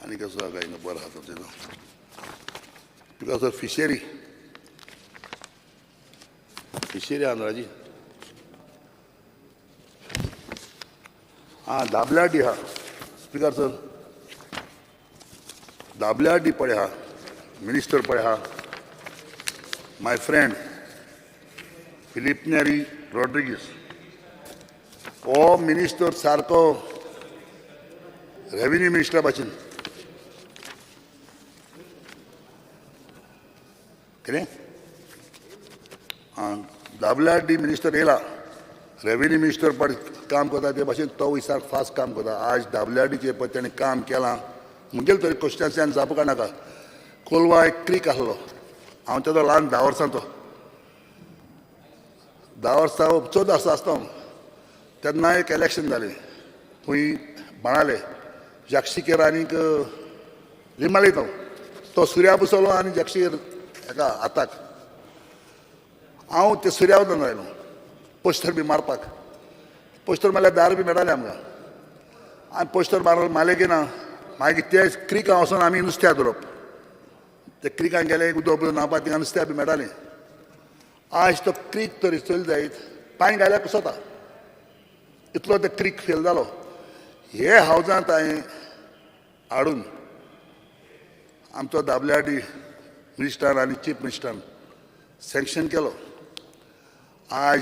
आनी कसो आहा काय बरो आहा तो. स्पिकर सर फिशरी फिशरी आंध्राजी आं दाबल्याटी आहा. स्पिकर सर दाबल्याटी पळय आहा, मिनिस्टर पळय आहा my friend Filipe Neri Rodrigues. हो मिनिस्टर सारको रेविन्यू मिनिस्टरा भाशेन कितें आं दाबल्याटी मिनिस्टर येयला, रेविन्यू मिनिस्टर पळय काम करता ते भाशेन तो सारको फास्ट काम करता. आज दाबल्याटीचेर पळय तेणें काम केलां, मुगेल तरी क्वेश्चन्सान जापो काडनाका. कोलवा एक क्रीक आसलो, हांव तेजो ल्हान 10 वर्सांचो, 10 वर्सां 14 वर्सां आसता हांव तेन्ना एक इलेक्शन जालें थंय बाणाले जाक्षिकेर आनीक रिमाले तो तो सुर्या बसवलो आनी जक्षी हेका हाताक. हांव ते सुर्या वचून आयलो पोस्टर बी मारपाक. पोस्टर मारल्यार 10 रुपया मेळटाले आमकां. आनी पोस्टर मारले की ना मागीर ते क्रिकां वचून आमी नुस्त्या धरप. ते क्रिकां गेले उदक न्हांवपाक थिंगा नुस्त्या बी मेळटालें. आज तो क्रीक तरी चल जायत पांय घाल्यार कुसता इतलो ते क्रीक फेल जालो. हे हावजांत हांवें हाडून आमचो दाबल्याडी मिनिस्टर आनी चीफ मिनिस्टरान सँक्शन केलो. आज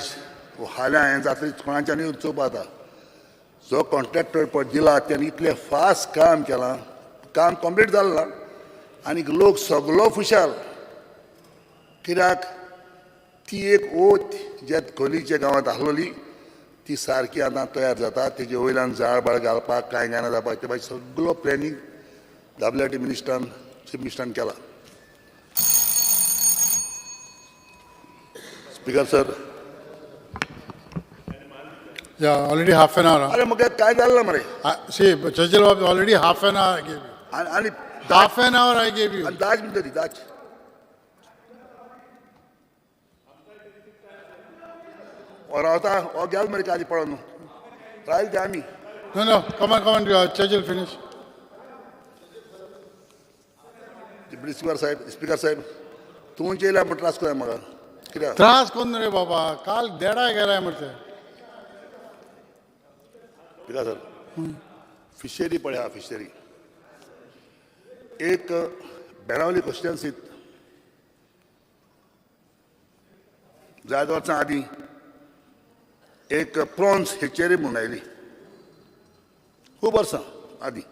फाल्यां हें जात्रेक कोणाच्यानूय चोवपा जाता. जो कॉन्ट्रॅक्टर पळय दिला तेणें इतलें फास्ट काम केलां, काम कंप्लीट जालें ना आनी लोक सगलो खुशाल. कित्याक ती एक ओत ज्या खोलीच्या गांवांत आसलोली ती सारकी आतां तयार जाता. तेजे वयल्यान जाळ बाळ घालपाक कांय जायना जावपाक ते मागीर सगलो प्लॅनिंग दाबल्याटी मिनिस्टरान चीफ मिनिस्टरान केला. Speaker sir. Yeah, already half an hour. अरे मग काय झालं मरे? See, Churchill Babu, already half an hour I gave you. आणि half an hour I gave you. आणि 10 मिनिटं दी 10. रावता हो गेल मरे काजी पळोवन रायल ते आमी. No, no, come on, come on, Churchill, finish. Speaker साहेब, स्पीकर साहेब, तूं येयल्या म्हण त्रास कोया म्हाका. कित्याक त्रास कोण रे बाबा, काल देडा गेलाय मरे. स्पीकर सर, फिशरी पळय आहा, फिशरी एक बेणावली कॉन्स्टिट्युएन्सीत जायत वर्सां आदीं एक प्रॉन्स हेचेरी म्हूण आयली खूब वर्सां आदीं.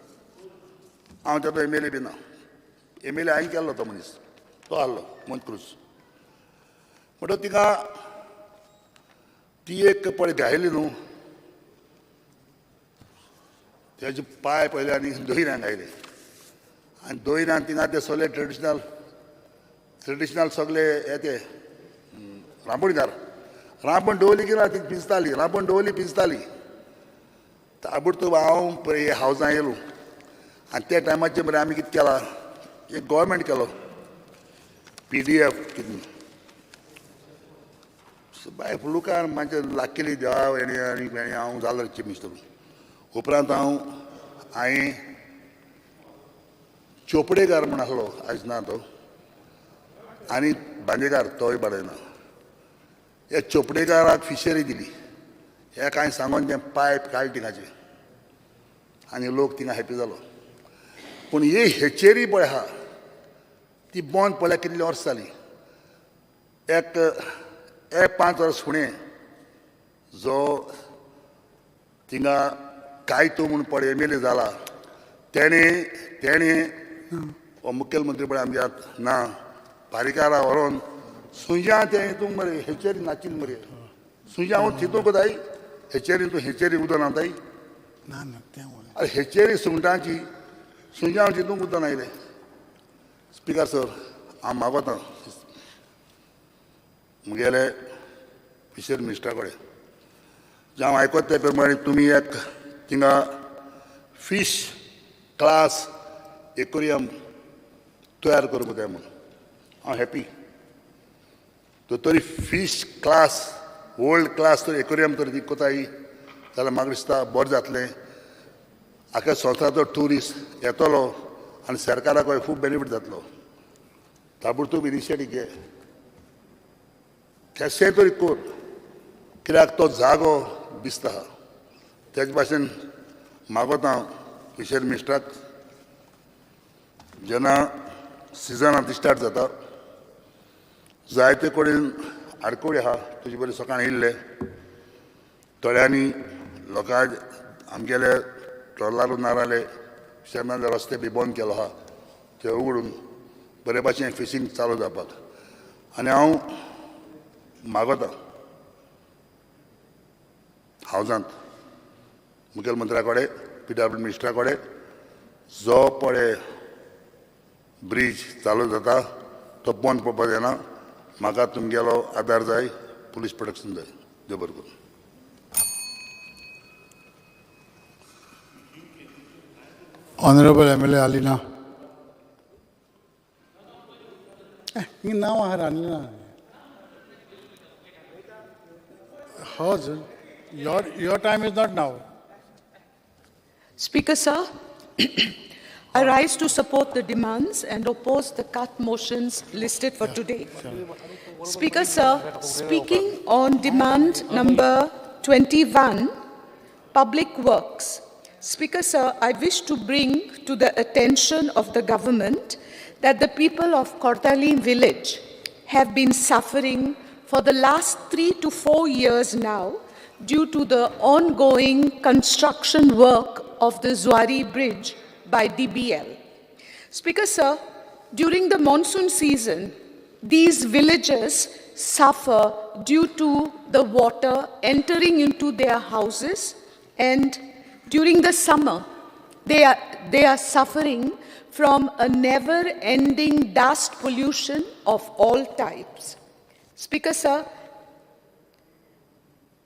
हांव तेदो एम एल ए बी ना, एम एल ए हांवें केल्लो तो मनीस, तो आहलो मोन क्रूज. म्हणटकच तिका ती एक पळय घायली न्हू, तेजे पांय पळयले आनी दोयऱ्यान घायले आनी दोयऱ्यान थिंगा ते सगळे ट्रेडिशनल ट्रेडिशनल सगळे हे ते रांपणकार रांपण दवरली की ना ती पिंजताली, रांपण दवरली पिंजताली. ताबडतोब हांव पळय हावजां येयलो आनी त्या टायमाचेर मरे आमी कितें केलां, एक गोवोरमेंट केलो PDF कितें बाय फुलूकार मातशें लागकेली देवा हेणी आनी हांव जालो चीफ मिनिस्टर. उपरांत हांव हांवें चोपडेकार म्हूण आसलो, आयज ना तो, आनी बांदेकार तोय बाडयना. ह्या चोपडेकाराक फिशरी दिली. हे कांय सांगून तें पायप काडलें थिंगाचें आनी लोक थिंगा हॅपी जालो. पूण ही हेचेरी पळय आहा ती बंद पडल्यार कितलीं वर्सां जालीं. एक एक 5 वर्स फुडें जो थिंगा कायतो म्हूण पळय एम एल ए जाला तेणें तेणें हो मुखेलमंत्री पळय आमच्या ना पारीकारा व्हरोन सुंज्या तें हितूंक मरे हेचेरी नाचिल मरे सुंज्या हांव थितूंक कोताय हेचेरी तूं हेचेरी उदक न्हाताय. अरे हेचेरी सुंगटांची सुंज्या हांव तितूंक उदक आयलें. स्पीकर सर, हांव मागोता मुगेले फिशरी मिनिस्टरा कडेन जे हांव आयकता ते प्रमाणे तुमी एक थिंगा फीश क्लास एक्वेरियम तयार करूंक जाय म्हूण हांव हॅपी. तो तरी फीश क्लास वर्ल्ड क्लास तर एक्वेरियम तर ती कोताय जाल्यार म्हाका दिसता बरें जातलें. आख्या संवसाराचो ट्युरिस्ट येतलो आनी सरकाराकूय खूब बेनिफीट जातलो. ताबडतोब इनिशिएटीव घे, केशें तरी कर, कित्याक तो जागो दिसता. तेज भाशेन मागोता हांव फिशरी मिनिस्टराक, जेन्ना सिजन आतां स्टार्ट जाता जायते कडेन आडकोळी आहा. तुजे बरें सकाळीं येयल्ले थोड्यांनी लोकांक आमगेले ट्रॉलर नाराले शेनाले रस्ते बी बंद केलो आहा ते उगडून बरे भाशेन फिशींग चालू जावपाक. आनी हांव मागोता हावजांत मुखेलमंत्र्या कडेन, PW मिनिस्टरा कडेन, जो पळय ब्रीज चालू जाता तो बंद पडपाक जायना. म्हाका तुमगेलो आदार जाय, पुलीस प्रोटेक्शन जाय. देव बरें करूं. Honorable MLA Alina. हिंगा नांव आहा रांदलें ना. हज your time is not now. Speaker, sir, I rise to support the demands and oppose the cut motions listed for today. Speaker, sir, speaking on demand number 21, Public Works. Speaker, sir, I wish to bring to the attention of the government that the people of Cortalim village have been suffering for the last 3 to 4 years now due to the ongoing construction work of the Zuari Bridge by DBL. Speaker, sir, during the monsoon season, these villages suffer due to the water entering into their houses, and during the summer, they are suffering from a never-ending dust pollution of all types. Speaker, sir,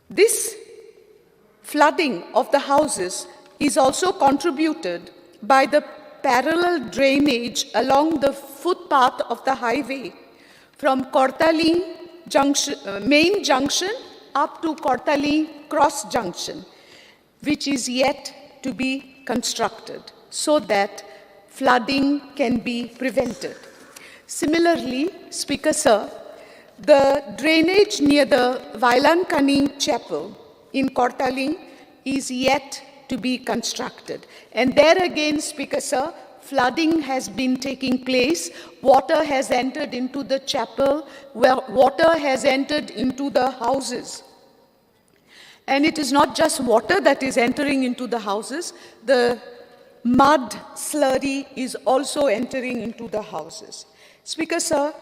this flooding of the houses is also contributed by the parallel drainage along the footpath of the highway from Cortalim junction, main junction up to Cortalim cross junction, which is yet to be constructed so that flooding can be prevented. Similarly, Speaker sir, the drainage near the Vailankani Chapel in Cortalim is yet to be constructed. And there again, Speaker sir, flooding has been taking place. Water has entered into the chapel, where water has entered into the houses. And it is not just water that is entering into the houses, the mud slurry is also entering into the houses. Speaker sir,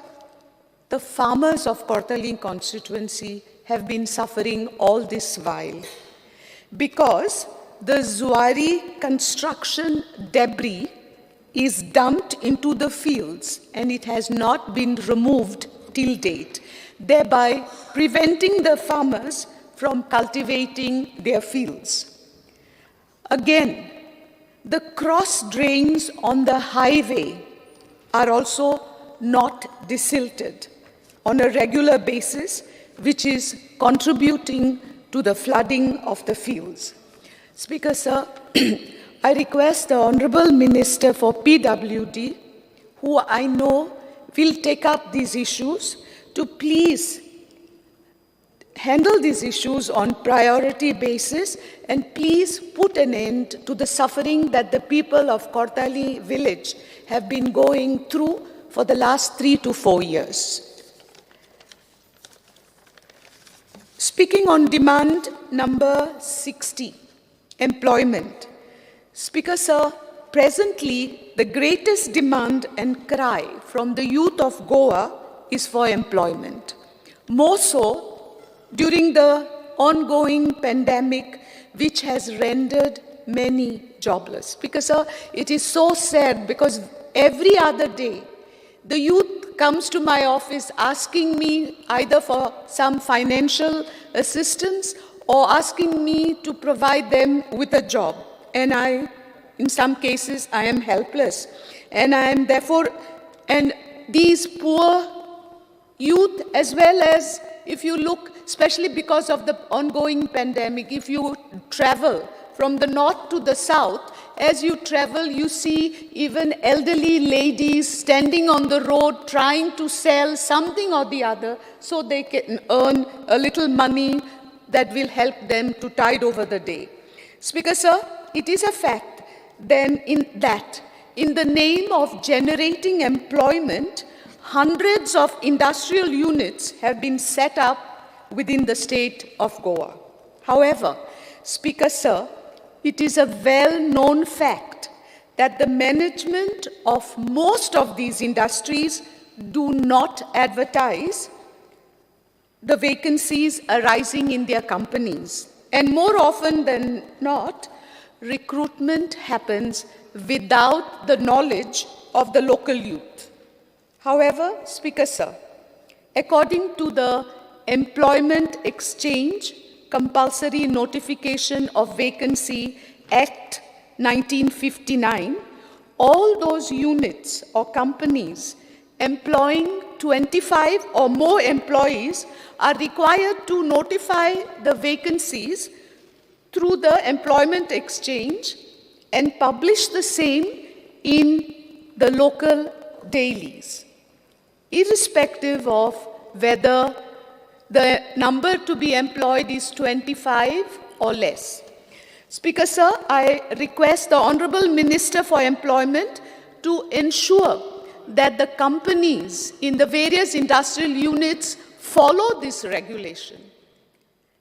the farmers of Cortalim constituency have been suffering all this while because the Zuari construction debris is dumped into the fields and it has not been removed till date, thereby preventing the farmers from cultivating their fields. Again, the cross drains on the highway are also not desilted on a regular basis, which is contributing to the flooding of the fields. Speaker sir, I request the Honorable Minister for PWD, who I know will take up these issues, to please handle these issues on priority basis and please put an end to the suffering that the people of Cortalim village have been going through for the last 3 to 4 years. Speaking on demand number 60, employment. Speaker sir, presently the greatest demand and cry from the youth of Goa is for employment. More so during the ongoing pandemic, which has rendered many jobless. Because sir, it is so sad because every other day, the youth comes to my office asking me either for some financial assistance or asking me to provide them with a job. And I, in some cases, I am helpless. And I am therefore, and these poor youth, as well as if you look, especially because of the ongoing pandemic, if you travel from the north to the south, as you travel, you see even elderly ladies standing on the road trying to sell something or the other so they can earn a little money that will help them to tide over the day. Speaker sir, it is a fact then in that in the name of generating employment, hundreds of industrial units have been set up within the state of Goa. However, Speaker sir, it is a well-known fact that the management of most of these industries do not advertise the vacancies arising in their companies. And more often than not, recruitment happens without the knowledge of the local youth. However, Speaker sir, according to the Employment Exchange Compulsory Notification of Vacancy Act 1959, all those units or companies employing 25 or more employees are required to notify the vacancies through the employment exchange and publish the same in the local dailies, irrespective of whether the number to be employed is 25 or less. Speaker, sir, I request the Honorable Minister for Employment to ensure that the companies in the various industrial units follow this regulation.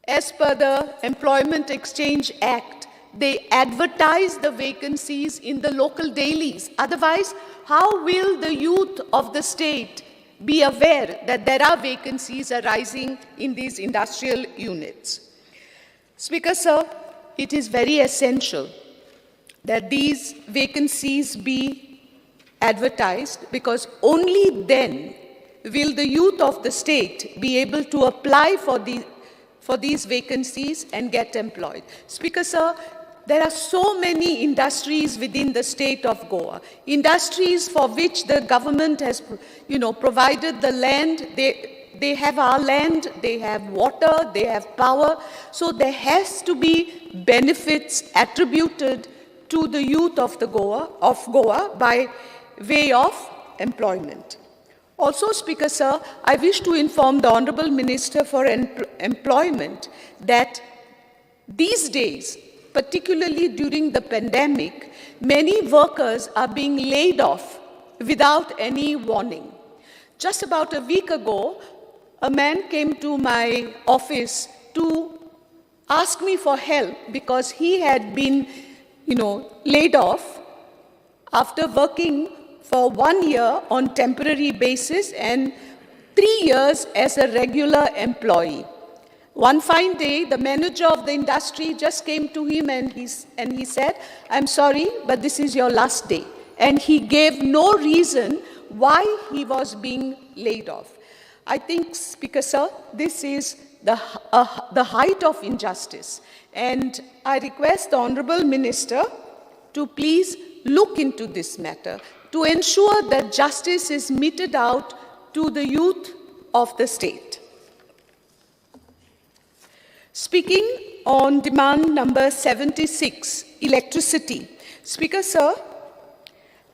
As per the Employment Exchange Act, they advertise the vacancies in the local dailies. Otherwise, how will the youth of the state be aware that there are vacancies arising in these industrial units? Speaker, sir, it is very essential that these vacancies be advertised, because only then will the youth of the state be able to apply for these vacancies and get employed. Speaker, sir, there are so many industries within the state of Goa, industries for which the government has, provided the land. They have our land, they have water, they have power. So there has to be benefits attributed to the youth of Goa by way of employment. Also, Speaker, sir, I wish to inform the Honorable Minister for Employment that these days, particularly during the pandemic, many workers are being laid off without any warning. Just about a week ago, a man came to my office to ask me for help because he had been, laid off after working for 1 year on temporary basis and 3 years as a regular employee. One fine day, the manager of the industry just came to him and he said, "I'm sorry, but this is your last day." And he gave no reason why he was being laid off. I think, Speaker, sir, this is the height of injustice. And I request the Honorable Minister to please look into this matter to ensure that justice is meted out to the youth of the state. Speaking on demand number 76, electricity. Speaker, sir,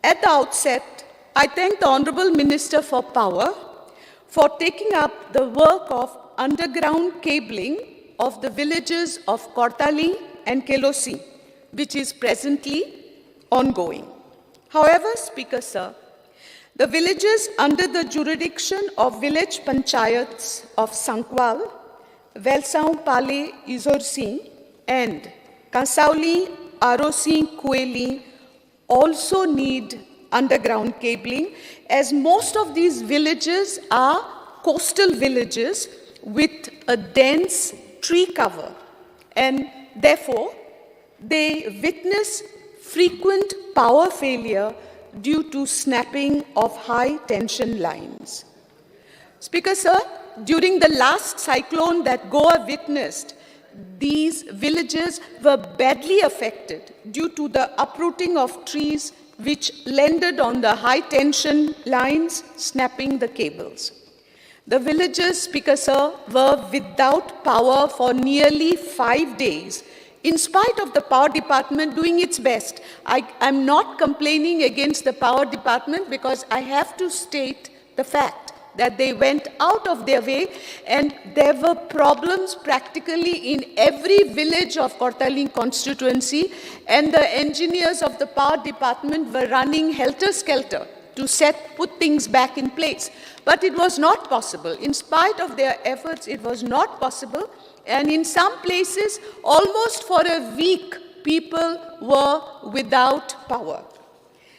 at the outset, I thank the Honorable Minister for Power for taking up the work of underground cabling of the villages of Cortalim and Quelossim, which is presently ongoing. However, Speaker, sir, the villages under the jurisdiction of village panchayats of Sankwal, Velsao Pale Izorsi, and Kansauli Arosi Kueli also need underground cabling, as most of these villages are coastal villages with a dense tree cover, and therefore they witness frequent power failure due to snapping of high tension lines. Speaker, sir, during the last cyclone that Goa witnessed, these villages were badly affected due to the uprooting of trees which landed on the high tension lines, snapping the cables. The villages, Speaker, sir, were without power for nearly 5 days, in spite of the power department doing its best. I'm not complaining against the power department, because I have to state the fact that they went out of their way, and there were problems practically in every village of Cortalim constituency, and the engineers of the power department were running helter-skelter to put things back in place. But it was not possible. In spite of their efforts, it was not possible. And in some places, almost for a week, people were without power.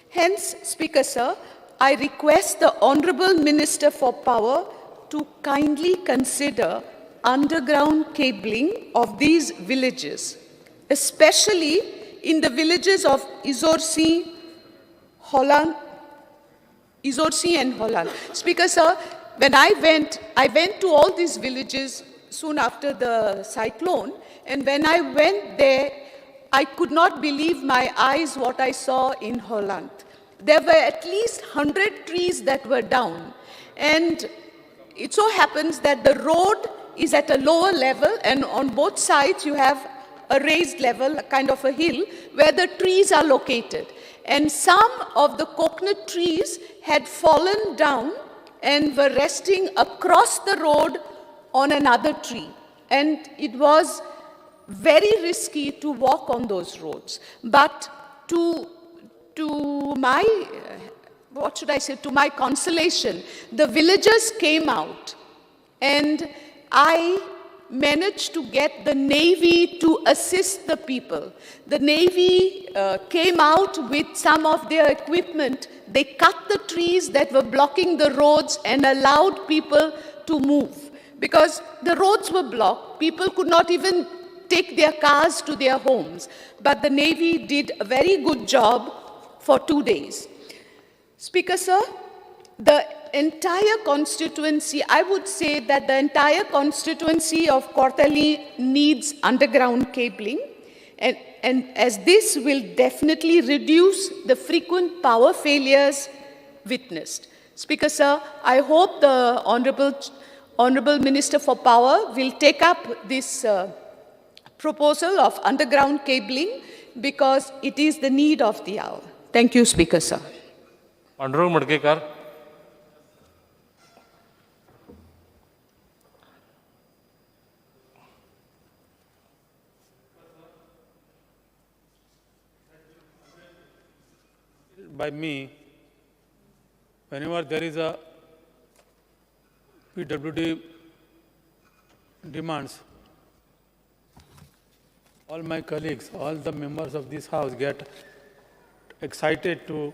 Hence, Speaker, sir, I request the Honorable Minister for Power to kindly consider underground cabling of these villages, especially in the villages of Izorsi, Holland, Izorsi and Holland. Speaker, sir, when I went to all these villages soon after the cyclone, and when I went there, I could not believe my eyes what I saw in Holland. There were at least 100 trees that were down. And it so happens that the road is at a lower level, and on both sides you have a raised level, a kind of a hill, where the trees are located. And some of the coconut trees had fallen down and were resting across the road on another tree. And it was very risky to walk on those roads. But to my, what should I say, to my consolation, the villagers came out and I managed to get the Navy to assist the people. The Navy came out with some of their equipment. They cut the trees that were blocking the roads and allowed people to move. Because the roads were blocked, people could not even take their cars to their homes. But the Navy did a very good job for 2 days. Speaker, sir, the entire constituency, I would say that the entire constituency of Cortalim needs underground cabling, and as this will definitely reduce the frequent power failures witnessed. Speaker, sir, I hope the Honorable Minister for Power will take up this proposal of underground cabling because it is the need of the hour. Thank you, Speaker, sir. Pandurang Madgekar. By me, whenever there is a PWD demands, all my colleagues, all the members of this house get excited to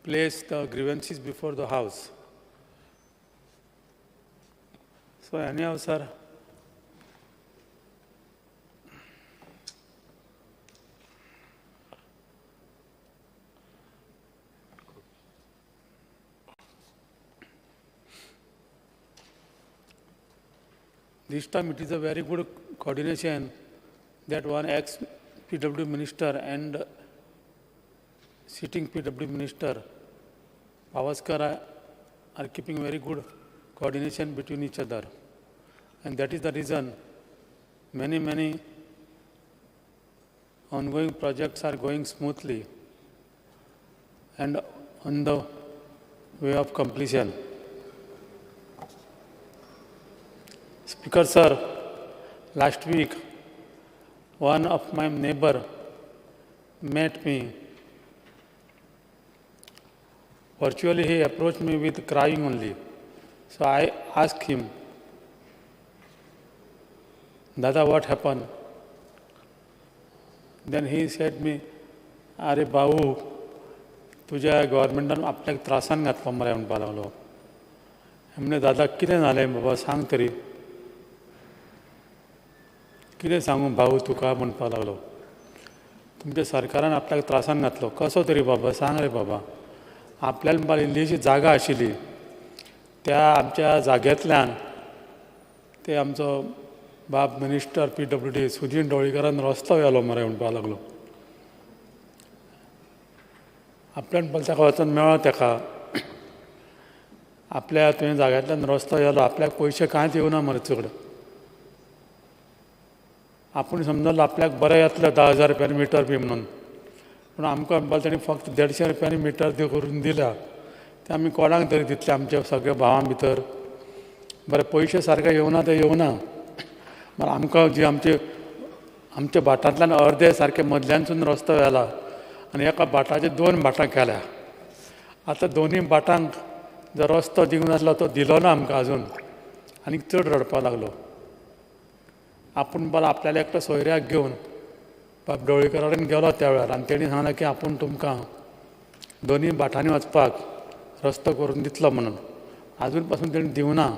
place the grievances before the house. So anyhow, sir, this time it is a very good coordination that one ex-PW minister and sitting PW minister, Pavaskar, are keeping very good coordination between each other. And that is the reason many, many ongoing projects are going smoothly and on the way of completion. Speaker, sir, last week, one of my neighbor met me. Virtually, he approached me with crying only. So I asked him, Dada, what happened? Then he said me, Are भाऊ, तुझ्या गव्हर्मेंटान आपल्याक त्रासान घातलो मरे म्हणपाक लागलो. म्हणलें, दादा कितें जालें बाबा सांग तरी. कितें सांगू भाऊ तुका म्हणपाक लागलो. तुमच्या सरकारान आपल्याक त्रासान घातलो. कसो तरी बाबा सांग रे बाबा. आपल्याला म्हणपाक इल्लीशी जागा आशिल्ली, त्या आमच्या जाग्यांतल्यान ते आमचो बाब मिनिस्टर PWD Sudin ढवळीकरान रस्तो व्हेलो मरे म्हणपाक लागलो. आपल्यान म्हणपाक ताका वचून मेळ्ळो ताका, आपल्या तुवें जाग्यांतल्यान रस्तो व्हेलो, आपल्याक पयशे कांयच येवना मरे चड. आपूण समजलो आपल्याक बरें येतलें 10,000 रुपयांनी मिटर बी म्हणून, पूण आमकां म्हणपाक ताणें फक्त 150 रुपयांनी मिटर त्यो करून दिल्या. ते आमी कोणाक तरी दितले आमच्या सगळ्या भावां भितर. बरें पयशे सारके येवना ते येवना, मागीर आमकां जी आमचे आमच्या भाटांतल्यान अर्दे सारके मदल्यानसून रस्तो व्हेला आनी एका भाटाचे 2 भाटां केल्या. आतां दोनूय भाटांक जो रस्तो दिवंक नासलो तो दिलो ना आमकां आजून, आनी चड रडपाक लागलो. आपूण बाल आपल्याला एकटो सोयऱ्याक घेवन बाब ढवळीकरा कडेन गेलो त्या वेळार, आनी तेणी सांगलें की आपूण तुमकां दोनूय भाटांनी वचपाक रस्तो करून दितलो म्हणून. आजून पासून तेणी दिवना.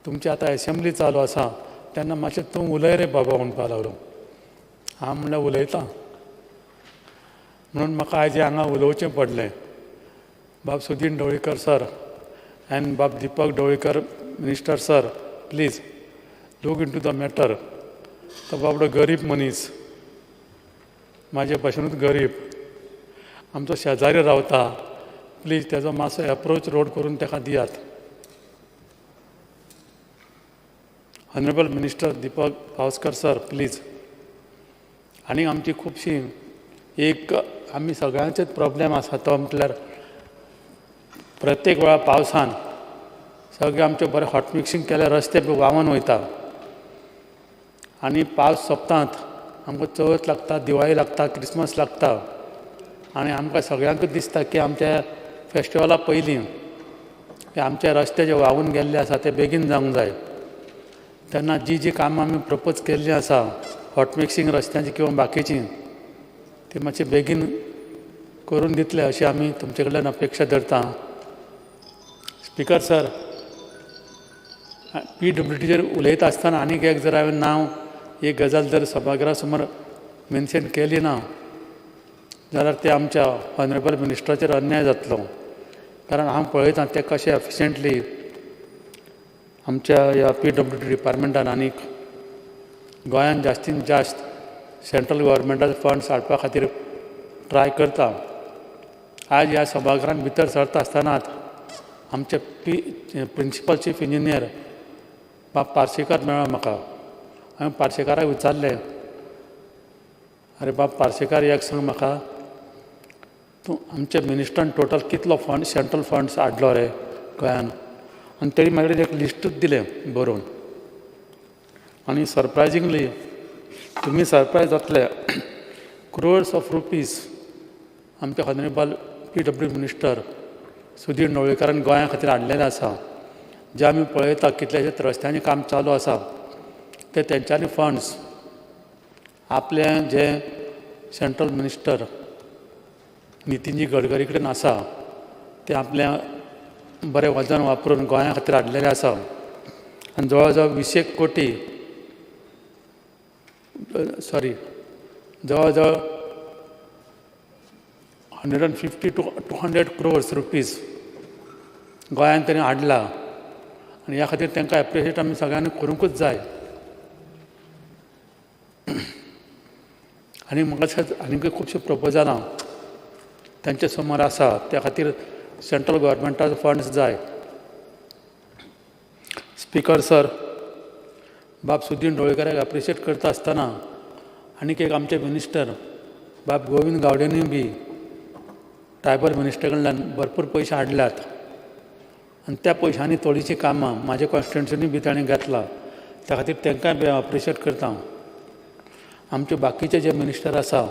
तुमची आतां एसेंब्ली चालू आसा तेन्ना मातशें तूं उलय रे बाबा म्हणपाक लागलो. हांव म्हणल्यार उलयतां म्हणून म्हाका आयज हांगा उलोवचें पडलें. बाब सुदीन ढवळीकर सर एन्ड बाब Deepak Dhavalikar minister sir, please look into the matter. तो बाबडो गरीब मनीस, म्हाजे भाशेनूच गरीब, आमचो शेजारी रावता, प्लीज तेजो मातसो एप्रोच रोड करून ताका दियात. Honourable minister Deepak Pawaskar sir please. आनी आमची खुबशीं एक आमी सगळ्यांचेच प्रॉब्लेम आसा तो म्हटल्यार प्रत्येक वेळा पावसान सगळे आमचे बरें हॉट मिक्सिंग केल्यार रस्ते बी व्हांवन वयता आनी पावस सोंपतात आमकां चवथ लागता, दिवाळी लागता, क्रिसमस लागता आनी आमकां सगळ्यांकूच दिसता की आमच्या फेस्टिवला पयलीं की आमचे रस्ते जे व्हांवून गेल्ले आसा ते बेगीन जावंक जाय. तेन्ना जी जी कामां आमी प्रपोज केल्लीं आसा हॉट मिक्सिंग रस्त्यांची किंवा बाकीची ती मातशी बेगीन करून दितले अशी आमी तुमचे कडल्यान अपेक्षा धरता. स्पिकर सर, PWDचेर उलयता आसतना आनीक एक जर हांवें नांव एक गजाल जर सभाघरा समोर मेन्शन केली ना जाल्यार ते आमच्या ऑनरेबल मिनिस्टराचेर अन्याय जातलो. कारण हांव पळयतां ते कशें एफिशियंटली आमच्या ह्या PWD डिपार्टमेंटान आनीक गोंयान जास्तीन जास्त सेंट्रल गव्हर्मेंटाचे फंड्स हाडपा खातीर ट्राय करता. आज ह्या सभाघरान भितर सरता आसतनाच आमचे प्रिंसिपल चीफ इंजिनियर बाब पार्सेकर मेळ्ळो म्हाका. हांवें पार्सेकाराक विचारलें, अरे बाब पार्सेकार एक सांग म्हाका, तूं आमच्या मिनिस्टरान टोटल कितलो फंड सेंट्रल फंड्स हाडलो रे गोंयान? आनी तेणी म्हाजे कडेन एक लिस्टूच दिलें बरोवन. आनी सरप्रायजिंगली तुमी सरप्रायज जातले, क्रोर्स ऑफ रुपीज आमचे ऑनरेबल PW minister Sudhir ढवळीकारान गोंया खातीर हाडलेले आसा. जे आमी पळयता कितल्याशेच रस्त्यांनी काम चालू आसा ते तेंच्यांनी फंड्स आपले जे सेंट्रल मिनिस्टर नितीनजी गडकरी कडेन आसा ते आपल्या बरें वजन वापरून गोंया खातीर हाडलेले आसा. आनी जवळ जवळ 20 कोटी सॉरी जवळ जवळ 150 to 200 crores rupees गोंयान ताणें हाडला आनी ह्या खातीर तांकां एप्रिशिएट आमी सगळ्यांनी करूंकूच जाय. आनी म्हाका दिसता आनीकूय खुबशीं प्रपोजलां तांचे समोर आसा, त्या खातीर सेंट्रल गव्हर्मेंटाचो फंड्स जाय. स्पिकर सर, बाब सुदीन ढवळीकाराक एप्रिशिएट करता आसतना आनीक एक आमचे मिनिस्टर बाब गोविंद गावडेनूय बी ट्रायबल मिनिस्टर कडल्यान भरपूर पयशे हाडल्यात आनी त्या पयशांनी थोडीशीं कामां म्हाज्या कॉन्स्टिट्युएन्सीनी बी ताणें घेतला, त्या खातीर तांकांय बी हांव एप्रिशिएट करता. आमचे बाकीचे जे मिनिस्टर आसा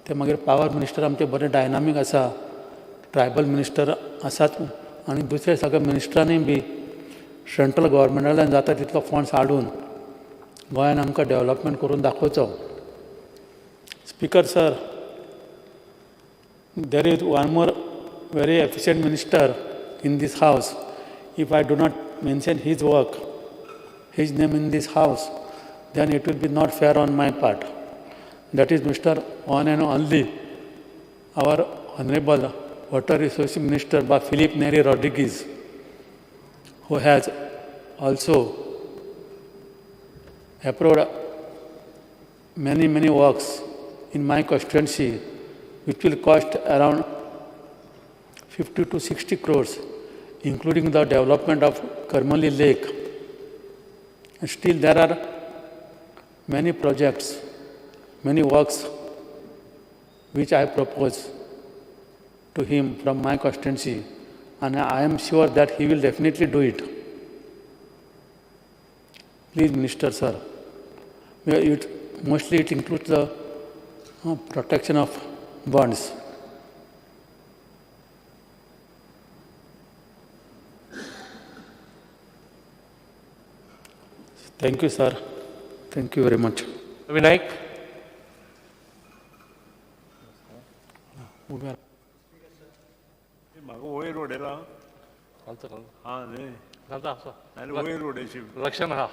ते मागीर पावर मिनिस्टर आमचे बरे डायनामीक आसा, ट्रायबल मिनिस्टर आसात आनी दुसरे सगळे मिनिस्टरांनी बी सेंट्रल गव्हर्मेंटांतल्यान जाता तितलो फंड्स हाडून गोंयान आमकां डेवलपमेंट करून दाखोवचो. Speaker sir, there is one more very efficient minister in this house. If I do not mention his work, his name in this house, then it will be not fair on my part. That is Mr. One and only our Honorable Water Resources Minister Ba Philip Neri Rodriguez, who has also approved many, many works in my constituency, which will cost around 50 to 60 crores, including the development of Karmali Lake. And still there are many projects, many works which I propose to him from my constituency, and I am sure that he will definitely do it. Please, Minister, sir, mostly it includes the protection of bonds. Thank you, sir. Thank you very much. Vinayak. म्हाका वयर उडयला. हां न्हय वयर उडयशी लक्षण हा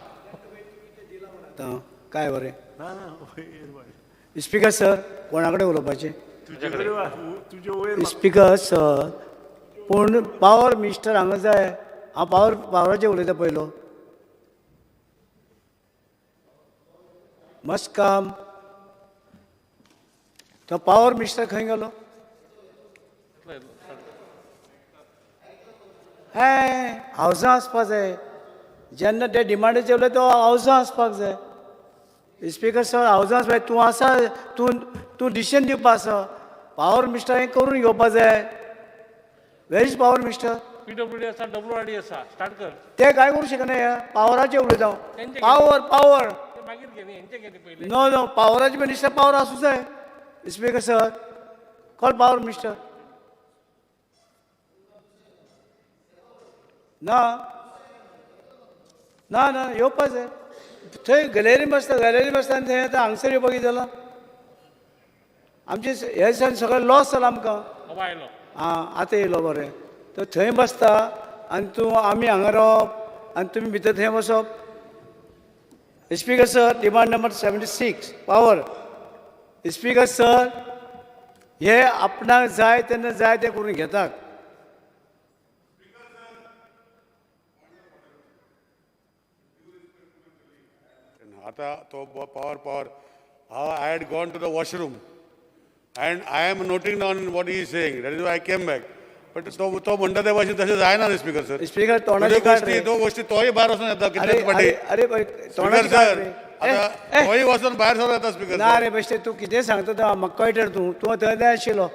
काय बरें ना ना वयर. स्पिकर सर, कोणा कडेन उलोवपाचें? तुजे वयर स्पिकर सर, पूण पावर मिनिस्टर हांगा जाय. हांव पावराचेर उलयता पयलो. मस्त काम. तो पावर मिनिस्टर खंय गेलो? हे हावजां आसपा जाय. जेन्ना ते डिमांडाचेर उलयता तो हावजां आसपाक जाय. स्पीकर सर, हावजां आसपाक जाय. तूं आसा, तूं तूं डिसिजन दिवपा आसा. पावर मिनिस्टर हें करून घेवपा जाय. Where is power minister? PWD आसा, डब्ल्यू आर डी आसा, स्टार्ट कर. ते कांय करूं शकना. हे पावराचें उलयता हांव. पावर पावर ते मागीर घे न्ही, हेंचे घे न्ही पयलीं. नो नो, पावराचे मिनिस्टर पावर आसूं जाय. Speaker sir, call power minister. ना ना ना, येवपा जाय. थंय गॅलरी बसता, गॅलरी बसता आनी थंय आतां हांगसर येवपा कितें जालां? आमचें हे दिसान सगळें लॉस जाला आमकां. बाबा आयलो. आं, आतां येयलो. बरें, तर थंय बसता आनी तूं आमी हांगा रावप आनी तुमी भितर थंय बसप. Speaker sir, demand number 76, power. Speaker sir, हे आपणाक जाय तेन्ना जाय तें करून घेतात. आता तो पॉवर पॉवर हांव I had gone to the washroom and I am noting down what he saying, that is I came back. But तो तो म्हणटा ते भाशेन तशें जायना न्ही स्पीकर सर. स्पीकर, तोंडाची काड गोश्टी रे. तो गोश्टी तोय भायर वचून येता अरे कितलेच अरे फाटी. अरे पळय, स्पीकर तोंडाची काड सर रे. आतां तोय वचून भायर सरून येता स्पीकर ना सर. रे बेश्टे तूं कितें सांगता तें म्हाका कळटा रे. तूं तूं थंय जाय आशिल्लो.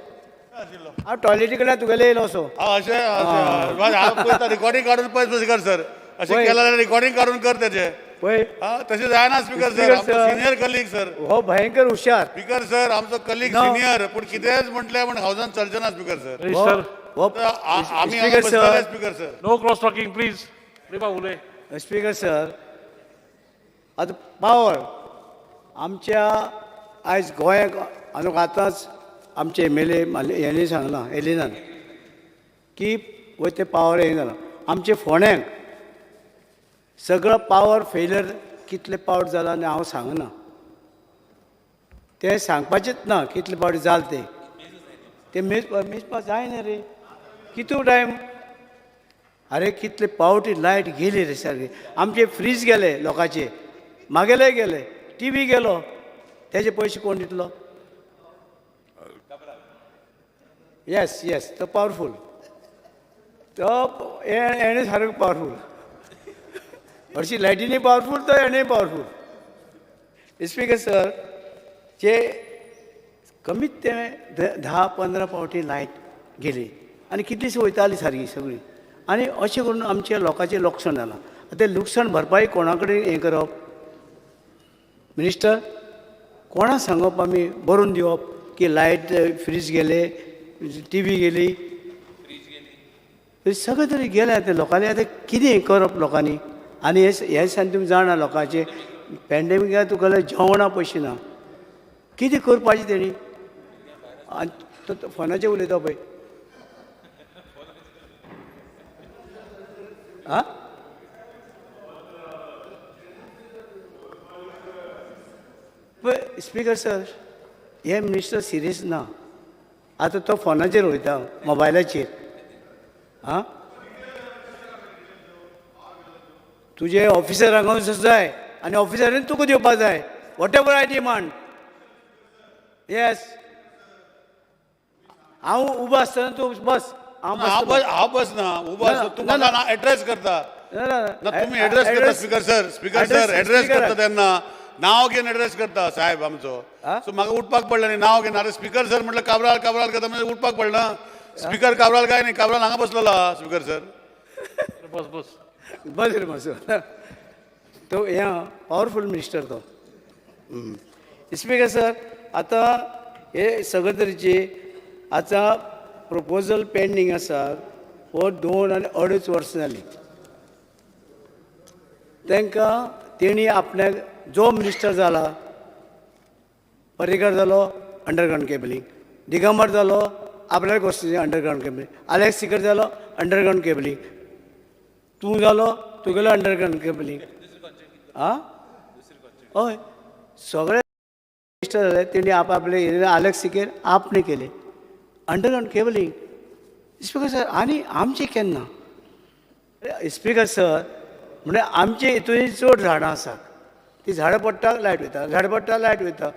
हांव टॉयलेटी कडल्यान तुगेले येयलो असो. हा, अशें अशें हांव पळयता, रिकॉर्डिंग काडून पळय स्पीकर सर. अशें पळय. केलें जाल्यार रिकॉर्डिंग काडून कर तेजें. पळय. हा, तशें जायना स्पीकर सर. स्पीकर आमचो सर. Senior colleague sir. हो भयंकर हुशार. स्पीकर सर, आमचो कलीग No. Senior, पूण कितेंच म्हटलें म्हण हावजान चलचें ना स्पीकर सर. रजिस्टर. हो आमी हांगा speaker बसतले sir. Speaker sir. No cross talking please. रे बा उलय. स्पीकर सर, आतां पावर आमच्या आयज गोंयाक आनी आतांच आमचे एम एल ए हेणी सांगलां एलिनान की वय ते पावर हें जालां आमचे फोंड्यांक सगळो पावर फेलियर कितले पावट जाला आनी हांव सांगना, तें सांगपाचेंच ना कितले पावटी जाल ते. ते मेजपा जायना रे कितू टायम. अरे कितले पावटी लायट गेली रे सारकी. आमचे फ्रीज गेले लोकांचे, मागेले गेले, टी व्ही गेलो, तेजे पयशे कोण दितलो? येस येस, तो पावरफूल, तो हेणें सारको पावरफूल. हरशीं लायटीनय पावरफूल, तो हेणें पावरफूल. स्पीकर सर, जे कमीत ते 10-15 पावटी लायट गेली आनी कितलीशी वयताली सारकी सगळी. आनी अशें करून आमच्या लोकांचें लुकसाण जालां. आतां तें लुकसाण भरपाई कोणा कडेन हें करप? मिनिस्टर कोणा सांगप आमी बरोवन दिवप की लायट फ्रीज गेले, टी व्ही गेली, सगळें तरी गेलें. आतां लोकांनी आतां कितें करप लोकांनी? आनी हे हे दिसांनी तुमी जाणा लोकांचें पॅन्डेमिका तुका जेवणा पयशे ना, कितें करपाचें तेणी? आनी तो फोनाचेर उलयता पळय. आं, पळय स्पीकर सर, हे मिनिस्टर सिरियस ना. आतां तो फोनाचेर उलयता, मोबायलाचेर. आं, तुजे ऑफिसरांक जाय आनी ऑफिसरान तुका दिवपा जाय. Whatever I demand. Yes, हांव उबो आसतना तूं बस. हांव हांव बस, हांव बसना उबो आसता. तूं म्हाका एड्रेस करता ना, तुमी एड्रेस करता speaker sir. Speaker sir, address करता तेन्ना नांव घेवन एड्रेस करता साहेब आमचो. सो म्हाका उठपाक पडलें न्ही नांव घेवन. अरे स्पीकर सर म्हटलं काब्राल काब्राल करता म्हणजे उठपाक पडना. स्पीकर काब्राल काय न्ही, काब्राल हांगा बसलेलो स्पीकर सर. बस बस बस रे बस. तो हें पावरफूल मिनिस्टर तो. स्पीकर सर, आतां हे सगळे तरेचे आतां प्रपोजल पेंडींग आसा. हो 2 आनी 2.5 वर्सां जालीं तांकां. तेणी आपल्याक जो मिनिस्टर जाला, पर्रीकर जालो अंडरग्रावंड केबलिंग, दिगंबर जालो आपल्याक गोश्टीचें अंडरग्रावंड केबलिंग, आलेक्स सिकर जालो अंडरग्रावंड केबलिंग, तूं जालो तुगेलो अंडरग्रावंड केबलिंग. आं, हय, सगळे मिनिस्टर जाले तेणी आपआपले. आलेक्स सिकेर आपणे केले अंडरग्रावंड केबलिंग. स्पीकर सर, आनी आमचें केन्ना? स्पीकर सर, म्हणजे आमचे हितून चड झाडां आसात, ती झाडां पडटा लायट वयता, झाडां पडटा लायट वयता.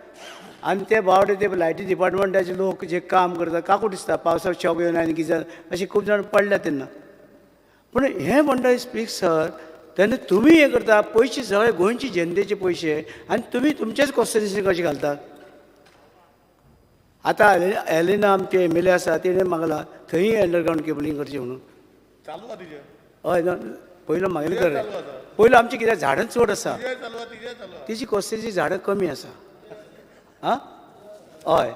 आनी ते बावडे ते लायटी डिपार्टमेंटाचे लोक जे काम करता काकूट दिसता पावसाक शॉक येवन आनी कितें अशें खूब जाण पडल्या तेन्ना. पूण हें म्हणटा स्पीक सर तेन्ना तुमी हें करता पयशे सगळे गोंयचे जनतेचे पयशे आनी तुमी तुमचेच कॉन्स्टिट्युन्सी कशें घालतात. आतां एलिना आमचे एम एल ए आसा तेणें मागला थंय अंडरग्रावंड केबलिंग करचें म्हणून. चालू आसा तिजें. हय ना पयलो मागीर कर पयलो आमचें कितें झाडां चड आसा तिची कॉन्स्टिट्युन्सी झाडां कमी आसा. आं हय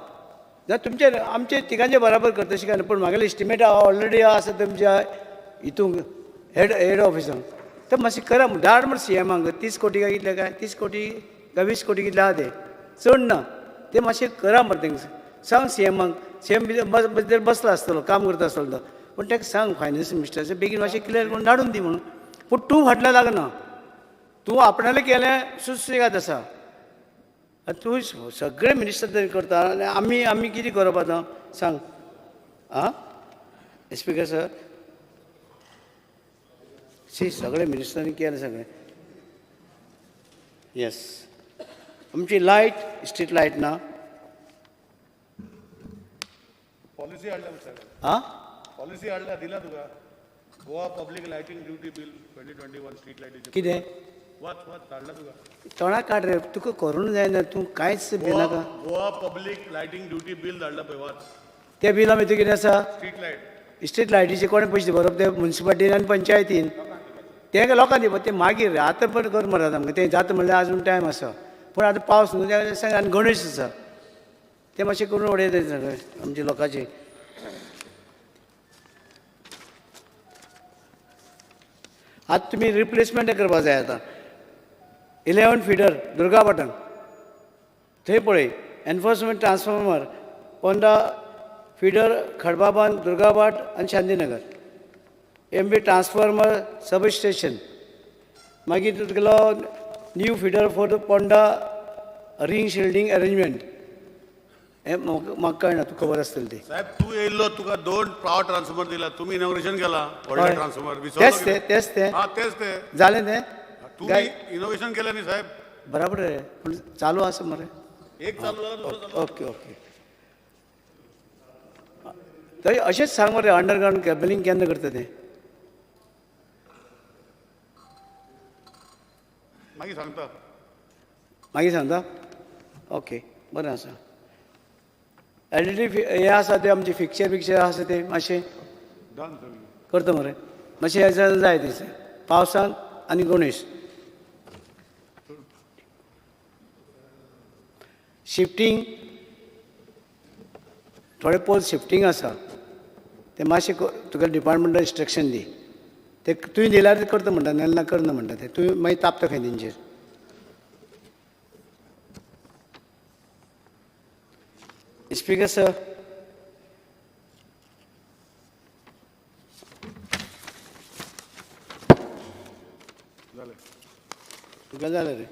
ना तुमचे आमचे तिगांचे बराबर करता तशें काय ना पूण म्हागेलें एस्टिमेट ऑलरेडी आसा तुमच्या हितूंक हेड ऑफिसान तर मातशें करा धाड म्हण सी एमाक 30 कोटी काय कितले काय 30 कोटी काय 20 कोटी कितले आहा ते चड ना ते मातशें करा मरे तांकां सांग सी एमाक. सी एम भितर बसला आसतलो काम करता आसतलो तो पूण ताका सांग फायनान्स मिनिस्टराचे बेगीन मातशें क्लियर करून धाडून दी म्हणून. पूण तूं फाटल्यान लागना तूं आपणालें केलें सुसेगाद आसा तूं सगळे मिनिस्टर तरी करता आनी आमी आमी कितें करप आतां सांग. आं स्पिकर सर सी सगळे मिनिस्टरांनी केलें सगळें. येस आमची लायट स्ट्रीट लायट ना. पॉलिसी हाडल्या साहेब. आं पॉलिसी हाडल्या दिला तुका Goa public lighting duty bill 2021 street लायटीचे. कितें वाच वाच धाडला तुका. तोंडाक काड रे तुका करूंक जायना तूं कांयच भिनाका. Goa public lighting duty bill धाडला पळय वाच. त्या बिला भितर कितें आसा स्ट्रीट लायट स्ट्रीट लायटीचे कोणें पयशे भरप ते मुन्सिपालिटीन आनी पंचायतीन ते लोकांनी दिवप ते मागीर आतां पण कर मरे आमकां तें जाता म्हणल्यार आजून टायम आसा पूण आतां पावस न्हू त्या आनी गणेश आसा ते मातशें करून उडयता सगळें आमच्या लोकांचे. आतां तुमी रिप्लेसमेंट करपा जाय आतां 11 फिडर दुर्गापाटण थंय पळय enforcement transformer Ponda feeder Khadbabandh Durgabhat आनी Shantinagar M B transformer sub station मागीर तुगेलो new feeder for the Ponda ring shielding arrangement. हें म्हाका कळना तुका खबर आसतलें तें. साहेब तूं येयल्लो तुका 2 पावर ट्रान्सफॉर्मर दिला तुमी इनॉग्रेशन केला व्हडले ट्रान्सफॉर्मर. तेच ते तेच ते हां तेच ते जालें तें तुमी इनोव्हेशन केलें न्ही साहेब. बराबर रे पूण चालू आसा मरे एक चालू जाला दुसरो चालू. ओके ओके तरी अशेंच सांग मरे अंडरग्रावंड केबलिंग केन्ना करता तें मागीर सांगता. मागीर सांगता ओके बरें आसा. एल ई डी हें आसा तें आमचें फिक्चर बिक्चर आसा तें मातशें करता मरे मातशें हें जाय तें पावसान आनी गणेश. शिफ्टींग थोडे पोल शिफ्टींग आसा तें मातशें तुका डिपार्टमेंटान इन्स्ट्रक्शन दी ते तुवें दिल्यार करता म्हणटा नाल्यार करना म्हणटा ते तुवें मागीर तापता खंय तेंचेर. स्पीकर सर तुका जालें रे.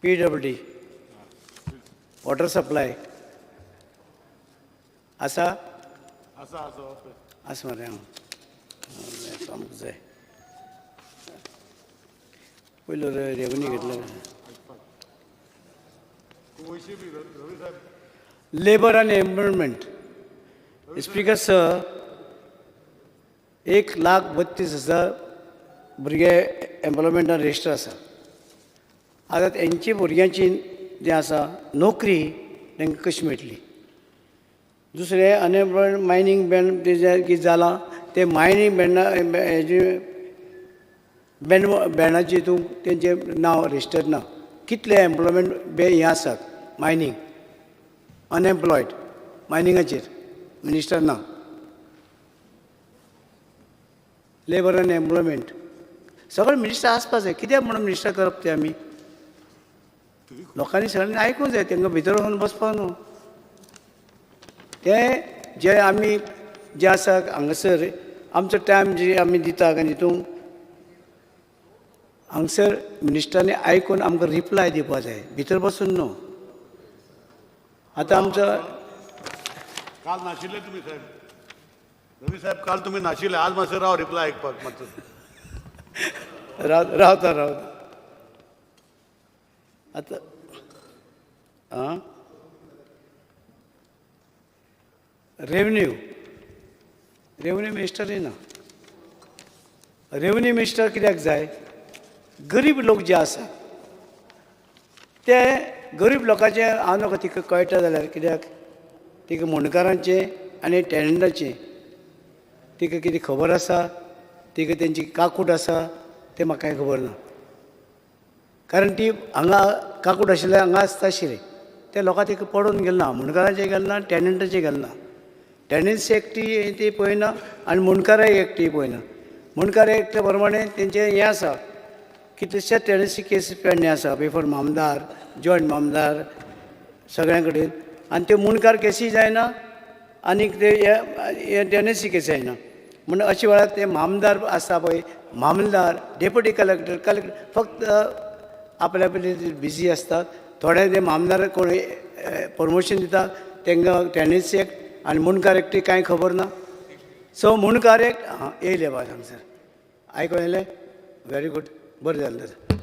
पीडब्ल्यूडी वॉटर सप्लाय आसा आसा आसा आसा मरे. हांव आमकां जाय पयलो रेवन्यू घेतलो. लेबर आनी एम्प्लॉयमेंट स्पीकर सर 1,32,000 भुरगे एम्प्लॉयमेंटान रजिस्टर आसा. आतां तेंची भुरग्यांची जें आसा नोकरी तांकां कशी मेळटली. दुसरें अनएम्प्लॉयड मायनींग बॅन कितें जालां तें मायनींग बॅना हेजे बॅन बॅनाचे हितून तेंचें नांव रजिस्टर्ड ना. कितले एम्प्लॉयमेंट हें आसात मायनींग अनएम्प्लॉयड मायनिंगाचेर मिनिस्टर ना. लेबर आनी एम्प्लॉयमेंट सगळे मिनिस्टर आसपा जाय. कित्याक म्हणून मिनिस्टर करप ते आमी लोकांनी सगळ्यांनी आयकूंक जाय तांकां भितर वचून बसपाक न्हू. तें जे आमी जे आसा हांगासर आमचो टायम जे आमी दिता आनी हितून हांगसर मिनिस्टरांनी आयकून आमकां रिप्लाय दिवपा जाय भितर बसून न्हू. आतां आमचो काल नाशिल्ले तुमी साहेब रवी साहेब काल तुमी नाशिल्ले आज मातशें राव रिप्लाय आयकपाक मातसो. रावता रावता. आतां आं रेवन्यू रेवन्यू मिनिस्टरय ना. रेवन्यू मिनिस्टर कित्याक जाय? गरीब लोक जे आसा ते गरीब लोकांचे हांव नाका तिका कळटा जाल्यार कित्याक तिका मुंडकारांचें आनी टॅनंटाचें तिका कितें खबर आसा, तिका तेंची काकूट आसा तें म्हाका कांय खबर ना. कारण ती हांगा काकूट आशिल्ले हांगा आसता आशिल्ली ते लोकां तिका पडून गेले ना, मुंडकारांचें गेलें ना, टॅनंटाचें गेलें ना. टॅनन्सी एकटी ती पळयना आनी मुंडकाराय एकटी पळयना. मुंडकार एकटे प्रमाणे तेंचें हें आसा कितलेशेच टॅनन्सी केस पेडणे आसा बिफोर मामदार, जॉयंट मामदार सगळ्यां कडेन, आनी त्यो मुंडकार केसी जायना आनीक ते टॅनन्सी केस जायना. म्हण अशे वेळार ते मामदार आसता पळय, मामलदार, डेप्युटी कलेक्टर, कलेक्टर फक्त आपल्या आपले बिजी आसतात. थोडे ते मामदार कोण प्रमोशन दिता तांकां टॅनन्सी एक्ट आनी मुंडकार एक्ट कांय खबर ना. सो मुंडकार एक्ट आं येयले बाय हांगसर आयकोन येयलें, व्हेरी गूड, बरें जालें तर.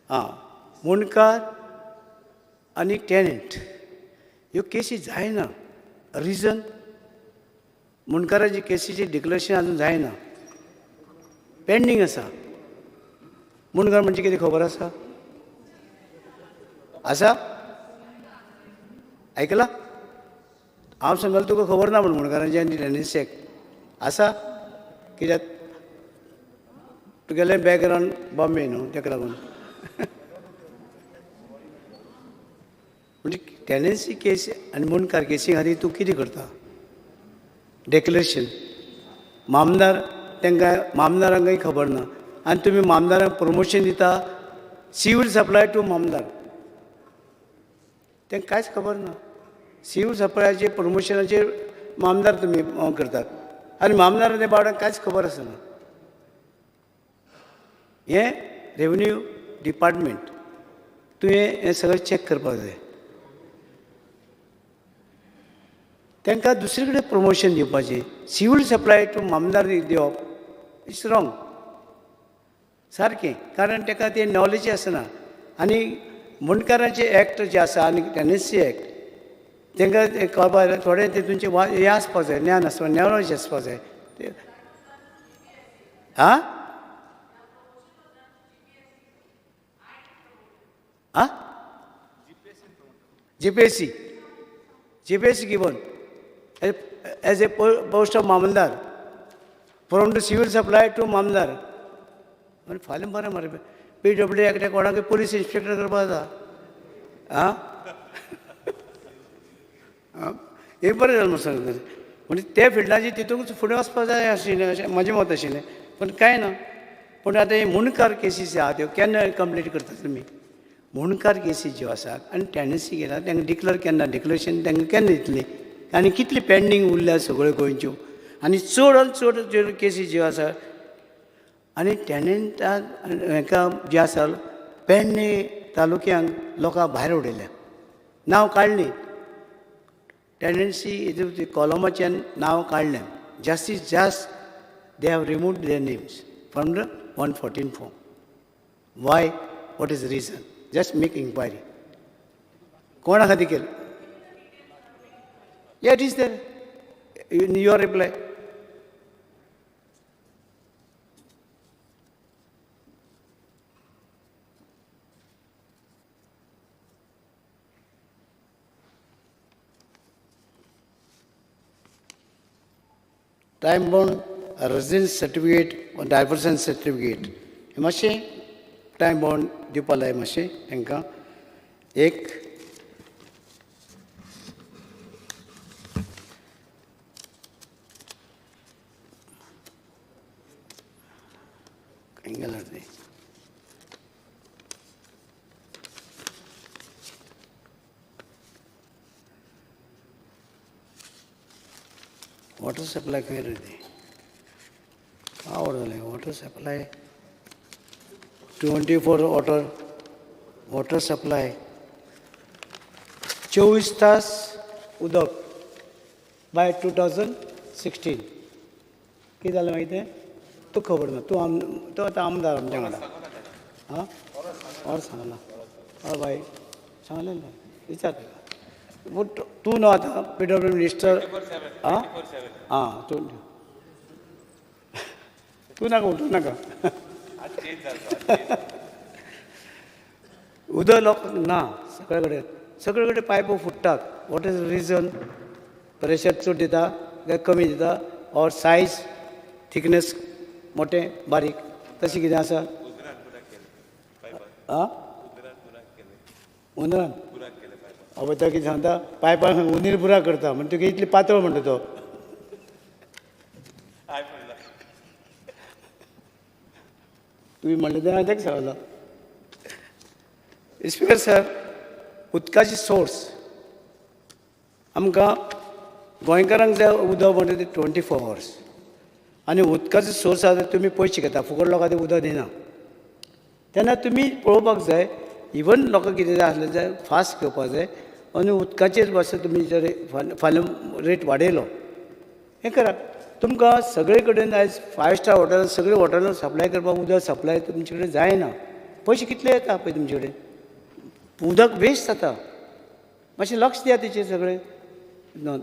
आं मुंडकार आनी टॅनंट ह्यो केसी जायना. रिजन मुंडकाराची केसीची डिक्लरेशन आजून जायना, पेंडींग आसा. मुंडकार म्हणजे कितें खबर आसा? आसा? आयकलां? हांव सांगतालो तुका खबर ना म्हूण मुंडकारांची आनी टॅनन्सी एक्ट आसा कित्याक तुगेलें बॅकग्रावंड बॉम्बे न्हू तेका लागून. म्हणजे टॅनन्सी केस आनी मुंडकार केसी खातीर तूं कितें करता? डेक्लरेशन मामदार तांकां मामदारांकय खबर ना आनी तुमी मामदारांक प्रमोशन दिता सिवील सप्लाय टू मामदार, तांकां कांयच खबर ना. सिवील सप्लायाचेर प्रमोशनाचेर मामदार तुमी करतात आनी मामदार ते बावड्यांक कांयच खबर आसना. हें रेवन्यू डिपार्टमेंट तुवें हें सगळें चॅक करपाक जाय. तांकां दुसरे कडेन प्रमोशन दिवपाचें, सिवील सप्लाय टू मामदार दिवप it's wrong सारकें, कारण ताका तें नॉलेज आसना. आनी मुंडकारांचे एक्ट जे आसा आनी टॅनन्सी एक्ट तांकां तें कळपाक थोडें तेतूंचें हें आसपाक जाय, ज्ञान आसपाक, नॉलेज आसपाक जाय. आं आं GPSC, GPSC given as a post of mamlatdar from the civil supply to mamlatdar. आनी फाल्यां बरें मरे पी डब्ल्यू एकट्या कोणाकय पुलीस इन्स्पेक्टर करपाक जाता. आं हें बरें जालें म्हूण सांगता. म्हणजे त्या फिल्डाचेर तितूंत फुडें वचपाक जाय आशिल्लें अशें म्हजें मत आशिल्लें, पूण कांय ना. पूण आतां हे मुंडकार केसीस आहा त्यो केन्ना कंप्लीट करता तुमी? मुंडकार केसी ज्यो आसात आनी टॅनन्सी केला तांकां डिक्लेर केन्ना, डिक्लरेशन तांकां केन्ना दितली आनी कितली पेंडींग उरल्या सगळ्यो गोंयच्यो आनी चड आनी चड ज्यो केसी ज्यो आसा आनी टॅनंटाक हाका जे आसा पेडणे तालुक्यांक लोकांक भायर उडयल्या, नांव काडली टॅनन्सी हितून कॉलमाच्यान नांव काडलें. जास्तीत जास्त they have removed their names from the 114 form. Why? What is the reason? Just make inquiry. कोणा खातीर केलें? Yeah, it is there in your reply. Time bound residence certificate or diversion certificate हें मातशें टायम बाउंड दिवपा जाय मातशें तांकां. एक खंय गेलां तें? वॉटर सप्लाय खंय रे तें? आवड जालें. Water supply 24 water, water supply 24 तास उदक बाय 2016. कितें जालें मागीर तें तुका खबर ना. तूं तूं आतां आमदार आमच्या वांगडा. आं और सांगलां हय बाय सांगलें ना विचार ताका पूण तूं न्हू आतां पीडब्ल्यू मिनिस्टर. आं आं तूं तूं नाका उठूं नाका. उदक लोक ना सगळे कडेन, सगळे कडेन पायपां फुट्टात. What is reason? Pressure चड दिता काय कमी दिता ऑर सायज थिकनेस मोटें बारीक तशें कितें आसा? आं हुंदरान अबय तो कितें सांगता पायपां हुंदीर बुराक करता म्हण तुका इतली पातळ म्हणटा तो. तुवें म्हणलें तें हांवें ताका सांगलां. स्पिकर सर, उदकाची सोर्स आमकां गोंयकारांक जाय उदक म्हणटा तें 24 आवर्स. आनी उदकाचो सोर्स आसा तुमी पयशे घेता, फुकट लोकांक तें उदक दिना. तेन्ना तुमी पळोवपाक जाय इवन लोकांक कितें जाय आसलें जाल्यार फास्ट घेवपाक जाय आनी उदकाचेर मातसो तुमी जर फाल्यां रेट वाडयलो हें करात. तुमकां सगळे कडेन आयज 5 स्टार हॉटेलां सगळे हॉटेलां सप्लाय करपाक उदक सप्लाय तुमचे कडेन जायना. पयशे कितले येता पळय तुमचे कडेन, उदक वेस्ट जाता. मातशें लक्ष दिया तेचेर सगळें. ना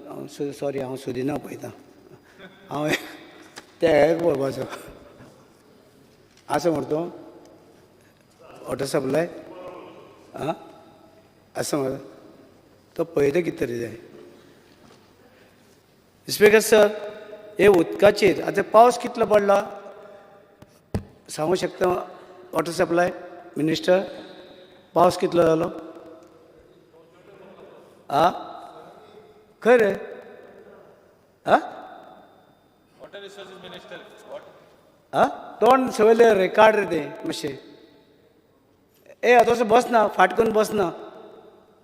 सॉरी हांव सुदिना पळयता, हांव ते हेक पळोवपाचो आसा मरे तो वॉटर सप्लाय. आं आसा मरे तो पळयता कितें तरी जाय. स्पिकर सर, हे उदकाचेर आतां पावस कितलो पडला सांगू शकता वॉटर सप्लाय मिनिस्टर? पावस कितलो जालो? आं खंय रे? आं आं तोंड सवयलें रे काड रे तें मातशें. ए तसो बसना, फाट करून बसना,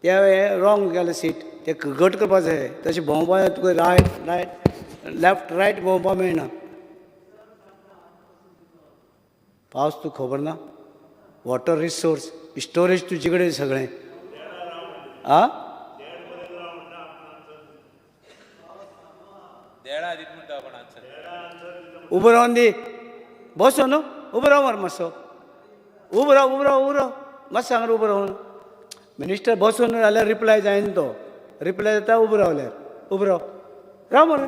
ते रॉंग गेलें सीट, तें घट करपा जाय. तशें भोंवपा तुका रायट रायट लेफ्ट रायट भोंवपा मेळना. पावस तुका खबर ना? वॉटर रिसोर्स स्टोरेज तुजे कडेन सगळें. आं उबो रावन दी, बसो न्हू, उबो राव मरे मातसो, उबो राव उबो राव उबो राव मातसो हांगा उबो रावन. मिनिस्टर बसून जाल्यार रिप्लाय जायना तो, रिप्लाय जाता उबो रावल्यार. उबो राव राव मरे.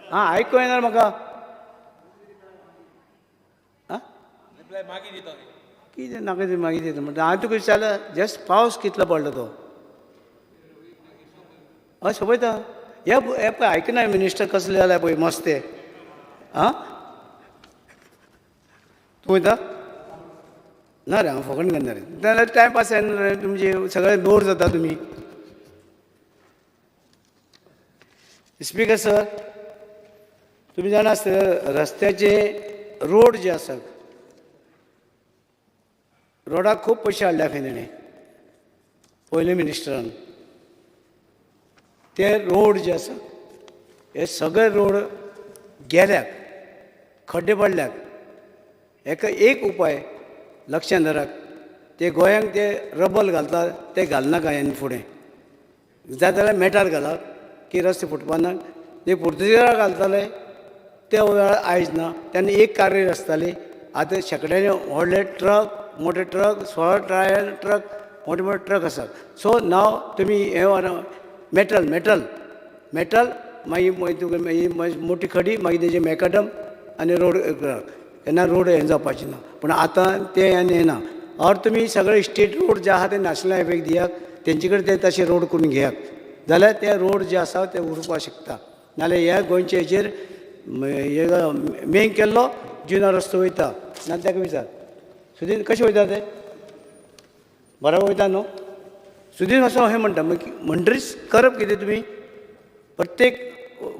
आं आयकूं येना म्हाका. आं कितें नाका तें मागीर दिता म्हणटा. हांवें तुका विचारलें जस्ट पावस कितलो पडलो तो. हय सोंपयता. हे पळय आयकना मिनिस्टर कसले जाल्यार पळय मस्ते. आं तूं वयता? ना रे हांव फकण करना रे, नाल्यार टायम पास जायना रे तुमचे, सगळे बोर जाता तुमी. स्पिकर सर, तुमी जाणा आसतले रस्त्याचे रोड जे आसात, रोडाक खूब पयशे हाडल्या खंय तेणें पयले मिनिस्टरान. ते रोड जे आसा हे सगळे रोड गेल्यात, खड्डे पडल्यात. हेका एक उपाय लक्षांत धरात, ते गोंयांक ते रबल घालता ते घालनाका ह्यान फुडें. जाय जाल्यार मेटार घालात की रस्ते फुटपा ना. ते पुर्तुगेजां घालताले ते वेळार आयज ना, तेन्ना एक कारवाय आसताली. आतां शेंकड्यांनी व्हडले ट्रक, मोठे ट्रक, 16 टायर ट्रक, मोठे मोठे ट्रक आसात. सो नाव तुमी हें मेटल मेटल मेटल मागीर तुका मोठी खडी, मागीर तेजे मॅकडम आनी रोड तेन्ना रोड हें जावपाचें ना. पूण आतां तें आनी हें ना. ऑर तुमी सगळे स्टेट रोड जे आहा ते नॅशनल हायवेक दियात, तेंचे कडेन ते तशे रोड करून घेयात जाल्यार ते रोड जे आसा ते उरपाक शकता. नाल्यार ह्या गोंयचे हेजेर मेन केल्लो जुना रस्तो वयता, नाल्यार ताका विचार सुदीन कशें वयता ते बरोबर वयता न्हू. सुदीन असो अशें म्हणटा म्हणटरीच करप कितें तुमी प्रत्येक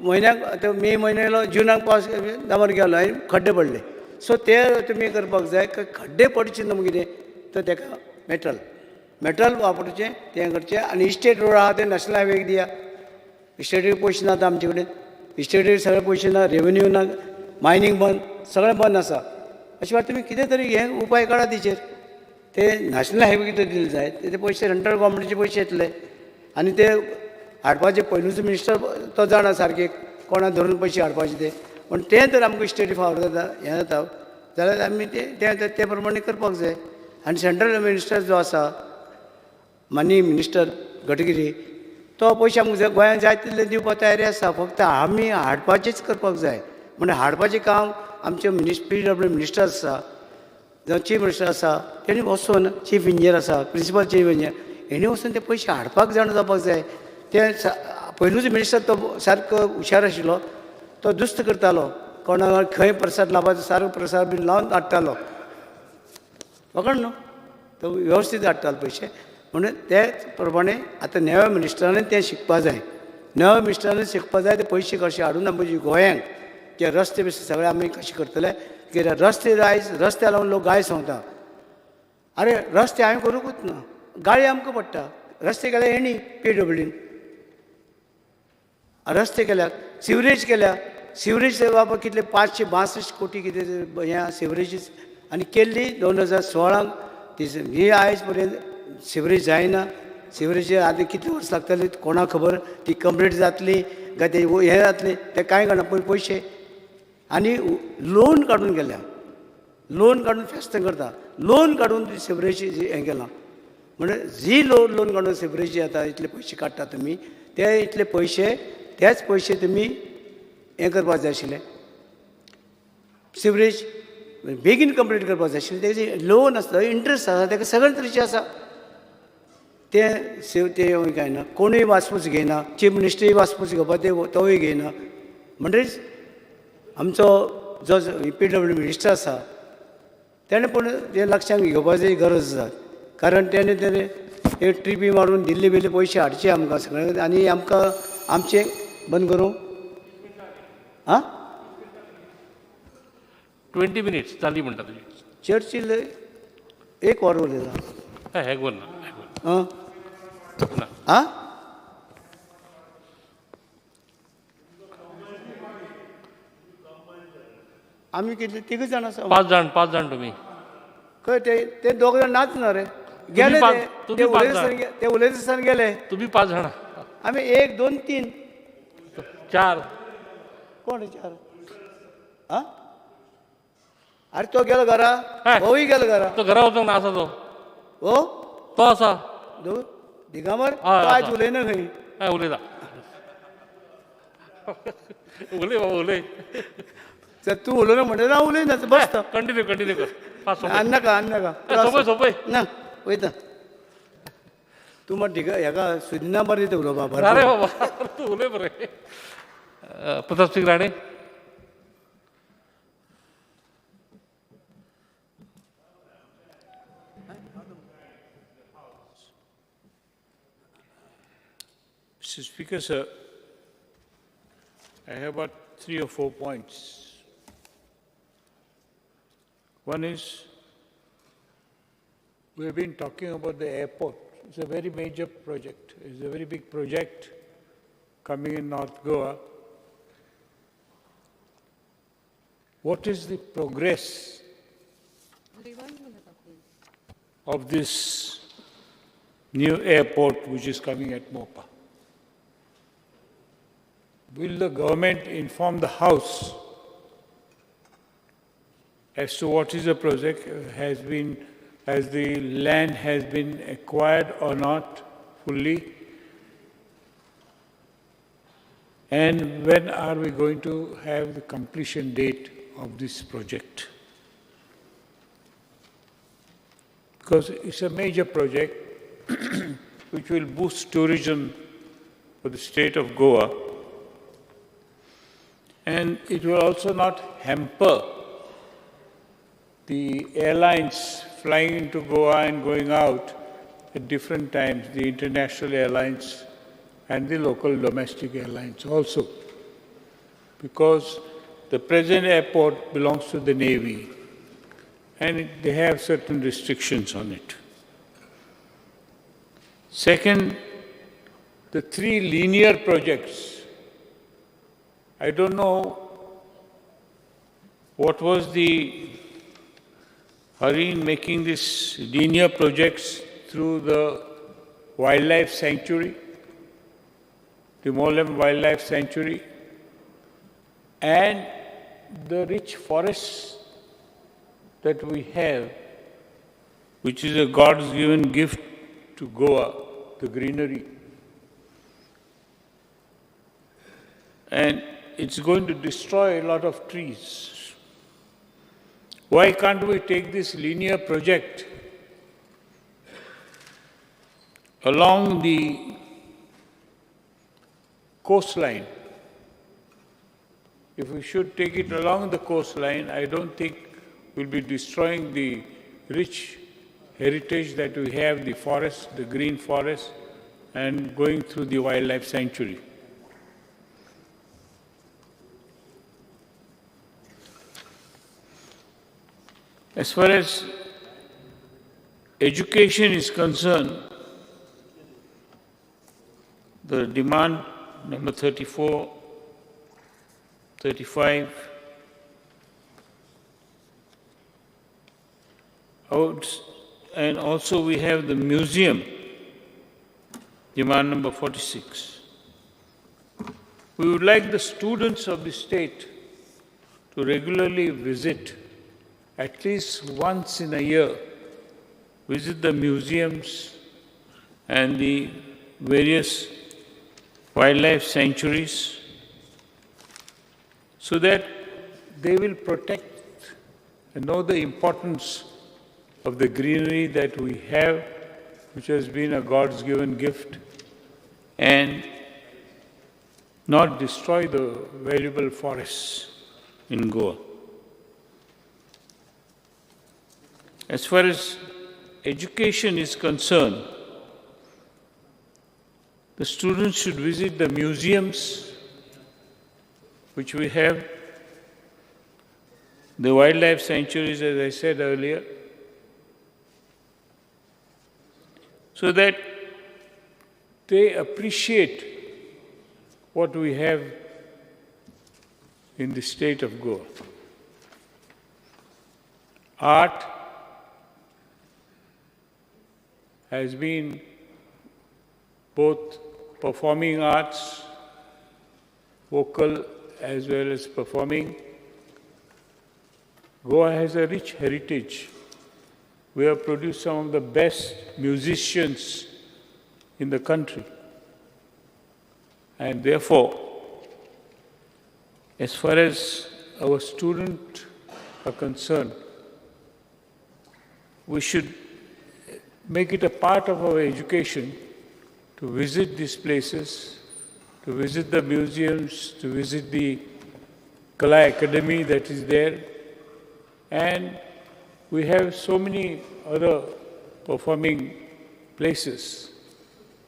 म्हयन्याक आतां मे म्हयनो येयलो जुनाक पावस दामोर गेलो आनी खड्डे पडले. सो ते तुमी करपाक जाय. खड्डे पडचे न्हू कितें तर ताका मेटल मेटल वापरचें तें करचें. आनी स्टेट रोड आहा ते नॅशनल हायवेक दिया. स्टेटीक पयशे ना आतां आमचे कडेन, स्टेटीक सगळे पयशे ना, रेवेन्यू ना, मायनींग बंद, सगळें बंद आसा. अशें वेळार तुमी कितें तरी हें उपाय काडा तेचेर. ते नॅशनल हायवे कितें दिले जाय ते पयशे सेंट्रल गव्हर्मेंटाचे पयशे येतले आनी ते हाडपाचे पयलूचो मिनिस्टर तो जाणा सारके कोणा धरून पयशे हाडपाचे ते. पूण तें जर आमकां स्टेटी फावर जाता हें जाता जाल्यार आमी ते ते प्रमाणे करपाक जाय. आनी सेंट्रल मिनिस्टर जो आसा माननीय मिनिस्टर गडकरी तो पयशे आमकां गोंयांत जाय तितले दिवपाक तयारी आसा. फक्त आमी हाडपाचेच करपाक जाय. म्हणून हाडपाचें काम आमचे PW minister आसा जावं चीफ मिनिस्टर आसा तेणी वचून, चीफ इंजिनियर आसा, प्रिंसिपल चीफ इंजिनियर हेणी वचून ते पयशे हाडपाक जाणा जावपाक जाय. ते पयलूच मिनिस्टर तो सारको हुशार आशिल्लो, तो दुस्त करतालो, कोणाक खंय प्रसाद लावपाचो सारको प्रसाद बीन लावन हाडटालो, फकत न्हू तो वेवस्थीत हाडटालो पयशे. म्हणून तेच प्रमाणे आतां नव्या मिनिस्टरान तें शिकपा जाय, नव्या मिनिस्टरान शिकपा जाय ते पयशे कशे हाडून आमचे गोंयांक जे रस्ते बिस्ते सगळे आमी कशे करतले. कित्याक रस्ते आयज रस्त्या लागून लोक गाय संवता. आरे रस्ते हांवें करूंकूच ना, गाळी आमकां पडटा. रस्ते केल्या हेणी PWDन, रस्ते केल्यात, सिवरेज केल्या, सिवरेज बाबा कितले 562 कोटी कितें हें सिवरेजीस आनी केल्ली 2016 ती ही आयज पर्यंत सिवरेज जायना. सिवरेज आतां कितले वर्स लागतली कोणाक खबर, ती कंप्लीट जातली काय ते हें जातलें तें कांय कळना. पयलीं पयशे आनी लोन काडून गेल्या, लोन काडून फेस्त करता, लोन काडून सिवरेज हें केलां. म्हणजे जी लोन काडून सिवरेज आतां इतले पयशे काडटा तुमी, ते इतले पयशे तेच पयशे तुमी हें करपाक जाय आशिल्लें, सिवरेज बेगीन कंप्लीट करपाक जाय आशिल्लें. तेजी लोन आसता, इंट्रस्ट आसा, ताका सगळे तरेचे आसा. तें तें कांय ना, कोणूय वासपूस घेयना, चीफ मिनिस्टरूय वासपूस घेवपाक ते तोवूय घेयना. म्हणटकीच आमचो जो PW minister आसा तेणें पूण तें लक्षांत घेवपाची गरज आसा. कारण तेणें तेणें हे ट्रिपी मारून दिल्ली बिल्ली पयशे हाडचे आमकां सगळें आनी आमकां आमचें बंद करूं. आं 20 मिनिट्स जाली म्हणटा तुजी. चर्चील एक वर उलयला. हें ना आं आं आमी कितले तिग जाण आसा, पांच जाण तुमी. खंय ते ते दोग जाण नाच ना रे, गेले ते उलयत ते उलयत आसतना गेले. तुमी 5 जाण, आमी 1 2 3 4. कोण 4? आं अरे तो गेलो घरा, होय गेलो घरा, तो घरा वचूंक ना आसा तो, हो तो आसा दिगांबर आयज उलयना खंय. हय उलयता, उलय बाबा उलय. तर तूं उलयना म्हणटा हांव उलयना, बस कंटिन्यू कंटिन्यू कर. आनी नाका आनी नाका, सोंपय सोंपय ना वयता. तूं मात ढिगा हेका सुदिना बरें दिता उलोवपा. अरे बाबा तूं उलय बरें. Pratap Singh Rane. Mr. Speaker, sir, I have about 3 or 4 points. One is, we have been talking about the airport. It's a very major project. It's a very big project coming in North Goa. What is the progress of this new airport which is coming at Mopa? Will the government inform the House as to what is the project, has the land has been acquired or not fully, and when are we going to have the completion date of this project? Because it's a major project which will boost tourism for the state of Goa, and it will also not hamper the airlines flying into Goa and going out at different times, the international airlines and the local domestic airlines also, because the present airport belongs to the Navy and they have certain restrictions on it. Second, the 3 linear projects. I don't know what was the hurry in making these linear projects through the wildlife sanctuary, the Mollem Wildlife Sanctuary, and the rich forests that we have which is a God's given gift to Goa, the greenery. And it's going to destroy a lot of trees. Why can't we take this linear project along the coastline? If we should take it along the coastline, I don't think we'll be destroying the rich heritage that we have, the forest, the green forest, and going through the wildlife sanctuary. As far as education is concerned, the demand number 34, 35, and also we have the museum, demand number 46. We would like the students of the state to regularly visit, at least once in a year, visit the museums and the various wildlife sanctuaries so that they will protect and know the importance of the greenery that we have, which has been a God's given gift, and not destroy the valuable forests in Goa. As far as education is concerned, the students should visit the museums which we have, the wildlife sanctuaries, as I said earlier, so that they appreciate what we have in the state of Goa. Art has been both performing arts, vocal as well as performing. Goa has a rich heritage. We have produced some of the best musicians in the country. And therefore, as far as our students are concerned, we should make it a part of our education to visit these places, to visit the museums, to visit the Kala Academy that is there. And we have so many other performing places.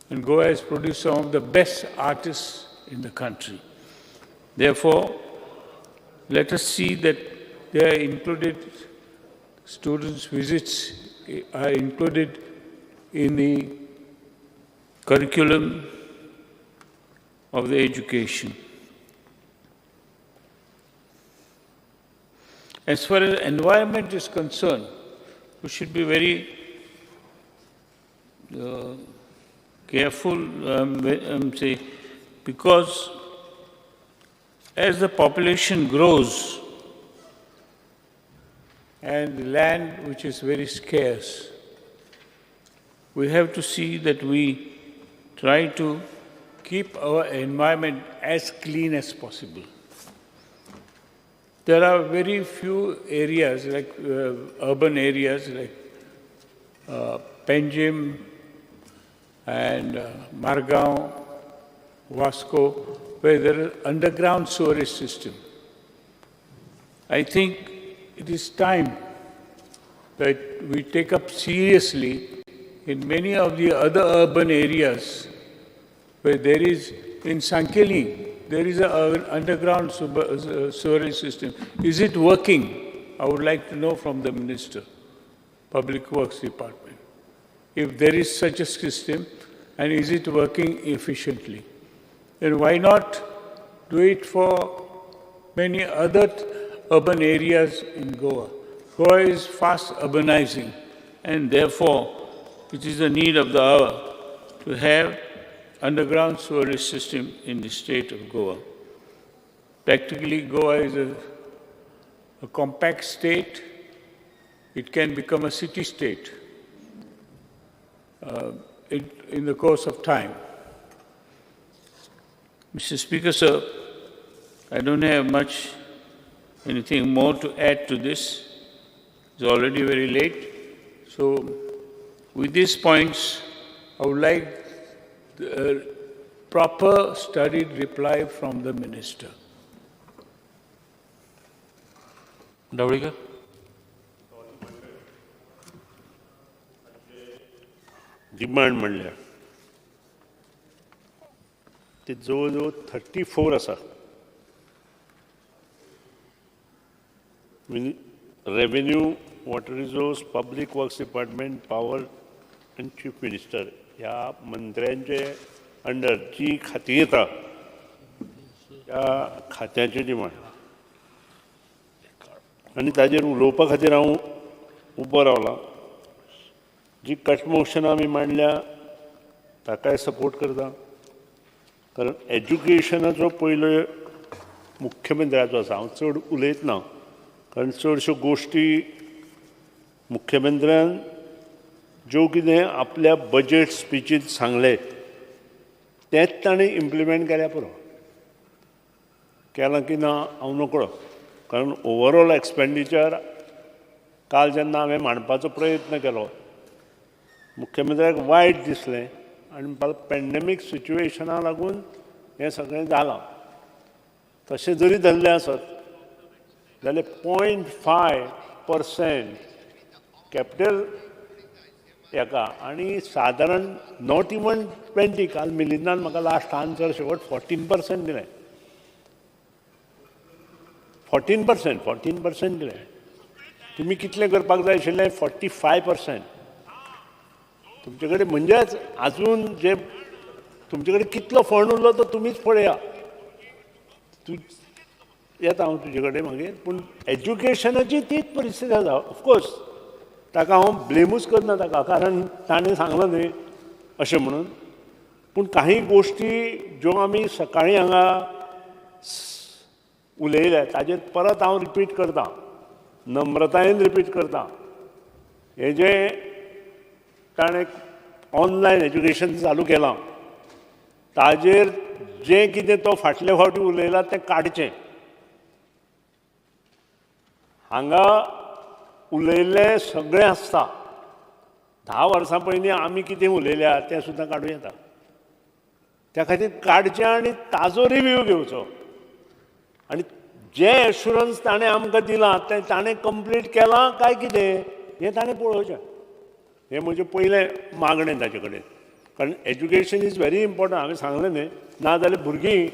And Goa has produced some of the best artists in the country. Therefore, let us see that they are included, students' visits are included in the curriculum of the education. As far as environment is concerned, we should be very careful, because as the population grows and land which is very scarce, we have to see that we try to keep our environment as clean as possible. There are very few areas, like urban areas like Panjim and Margao, Vasco, where there is underground sewerage system. I think it is time that we take up seriously in many of the other urban areas where there is, in Sankeli, there is an underground sewerage system. Is it working? I would like to know from the Minister, Public Works Department, if there is such a system and is it working efficiently? Then why not do it for many other urban areas in Goa? Goa is fast urbanizing, and therefore it is the need of the hour to have underground sewerage system in the state of Goa. Practically, Goa is a compact state. It can become a city state. in the course of time. Mr. Speaker, sir, I don't have much anything more to add to this. It's already very late. So, with these points, I would like the proper studied reply from the minister. Dhavalikar. Demand म्हणल्यार ते जवळ जवळ 34 आसा. Revenue, water resource, public works department, power आनी chief minister ह्या मंत्र्यांचे under जी खातीं येता त्या खात्याचे डिमांड आनी ताजेर उलोवपा खातीर हांव उबो रावलां. जी कट मोशन आमी मांडल्या ताकाय सपोर्ट करता, कारण एज्युकेशनाचो पयलो मुख्यमंत्र्याचो आसा. हांव चड उलयत ना, कारण चडश्यो गोश्टी मुख्यमंत्र्यान ज्यो कितें आपल्या बजेट स्पिचींत सांगलें तेंच ताणें इम्प्लिमेंट केल्या पुरो. केलां की ना हांव नकळो, कारण ओवरऑल एक्सपेंडिचर काल जेन्ना हांवें मांडपाचो प्रयत्न केलो मुख्यमंत्र्याक वायट दिसलें आनी पेंडेमीक सिच्युएशना लागून हें सगळें जालां. तशें जरी धरलें आसत जाल्यार 0.5% कॅपिटल हेका आनी सादारण not even 20. काल मिलिंदान म्हाका लास्ट आन्सर शेवट 14% दिलें, 14% दिलें. तुमी कितलें करपाक जाय आशिल्लें? 45%. तुमचे कडेन म्हणजेच आजून जे तुमचे कडेन कितलो फंड उरलो तो तुमीच पळया. तूं येता हांव तुजे कडेन मागीर. पूण एज्युकेशनाची तीच परिस्थिती आसा. ऑफकोर्स ताका हांव ब्लेमूच करना ताका, कारण ताणें सांगलां न्हय अशें म्हणून. पूण काही गोश्टी ज्यो आमी सकाळीं हांगा उलयल्या ताजेर परत हांव रिपीट करता, नम्रतायेन रिपीट करता. हें जें ताणें ऑनलायन एज्युकेशन चालू केलां ताजेर जें कितें तो फाटले फावटी उलयला तें काडचें. हांगा उलयल्लें सगळें आसता. 10 वर्सां पयलीं आमी कितें उलयल्या तें सुद्दां काडूं येता. त्या खातीर काडचें आनी ताजो रिव्यू घेवचो आनी जें एश्युरन्स ताणें आमकां दिलां तें ताणें कंप्लीट केलां काय कितें हें ताणें पळोवचें. हें म्हजें पयलें मागणें ताचे कडेन, कारण एज्युकेशन is very important. हांवें सांगलें न्हय, ना जाल्यार भुरगीं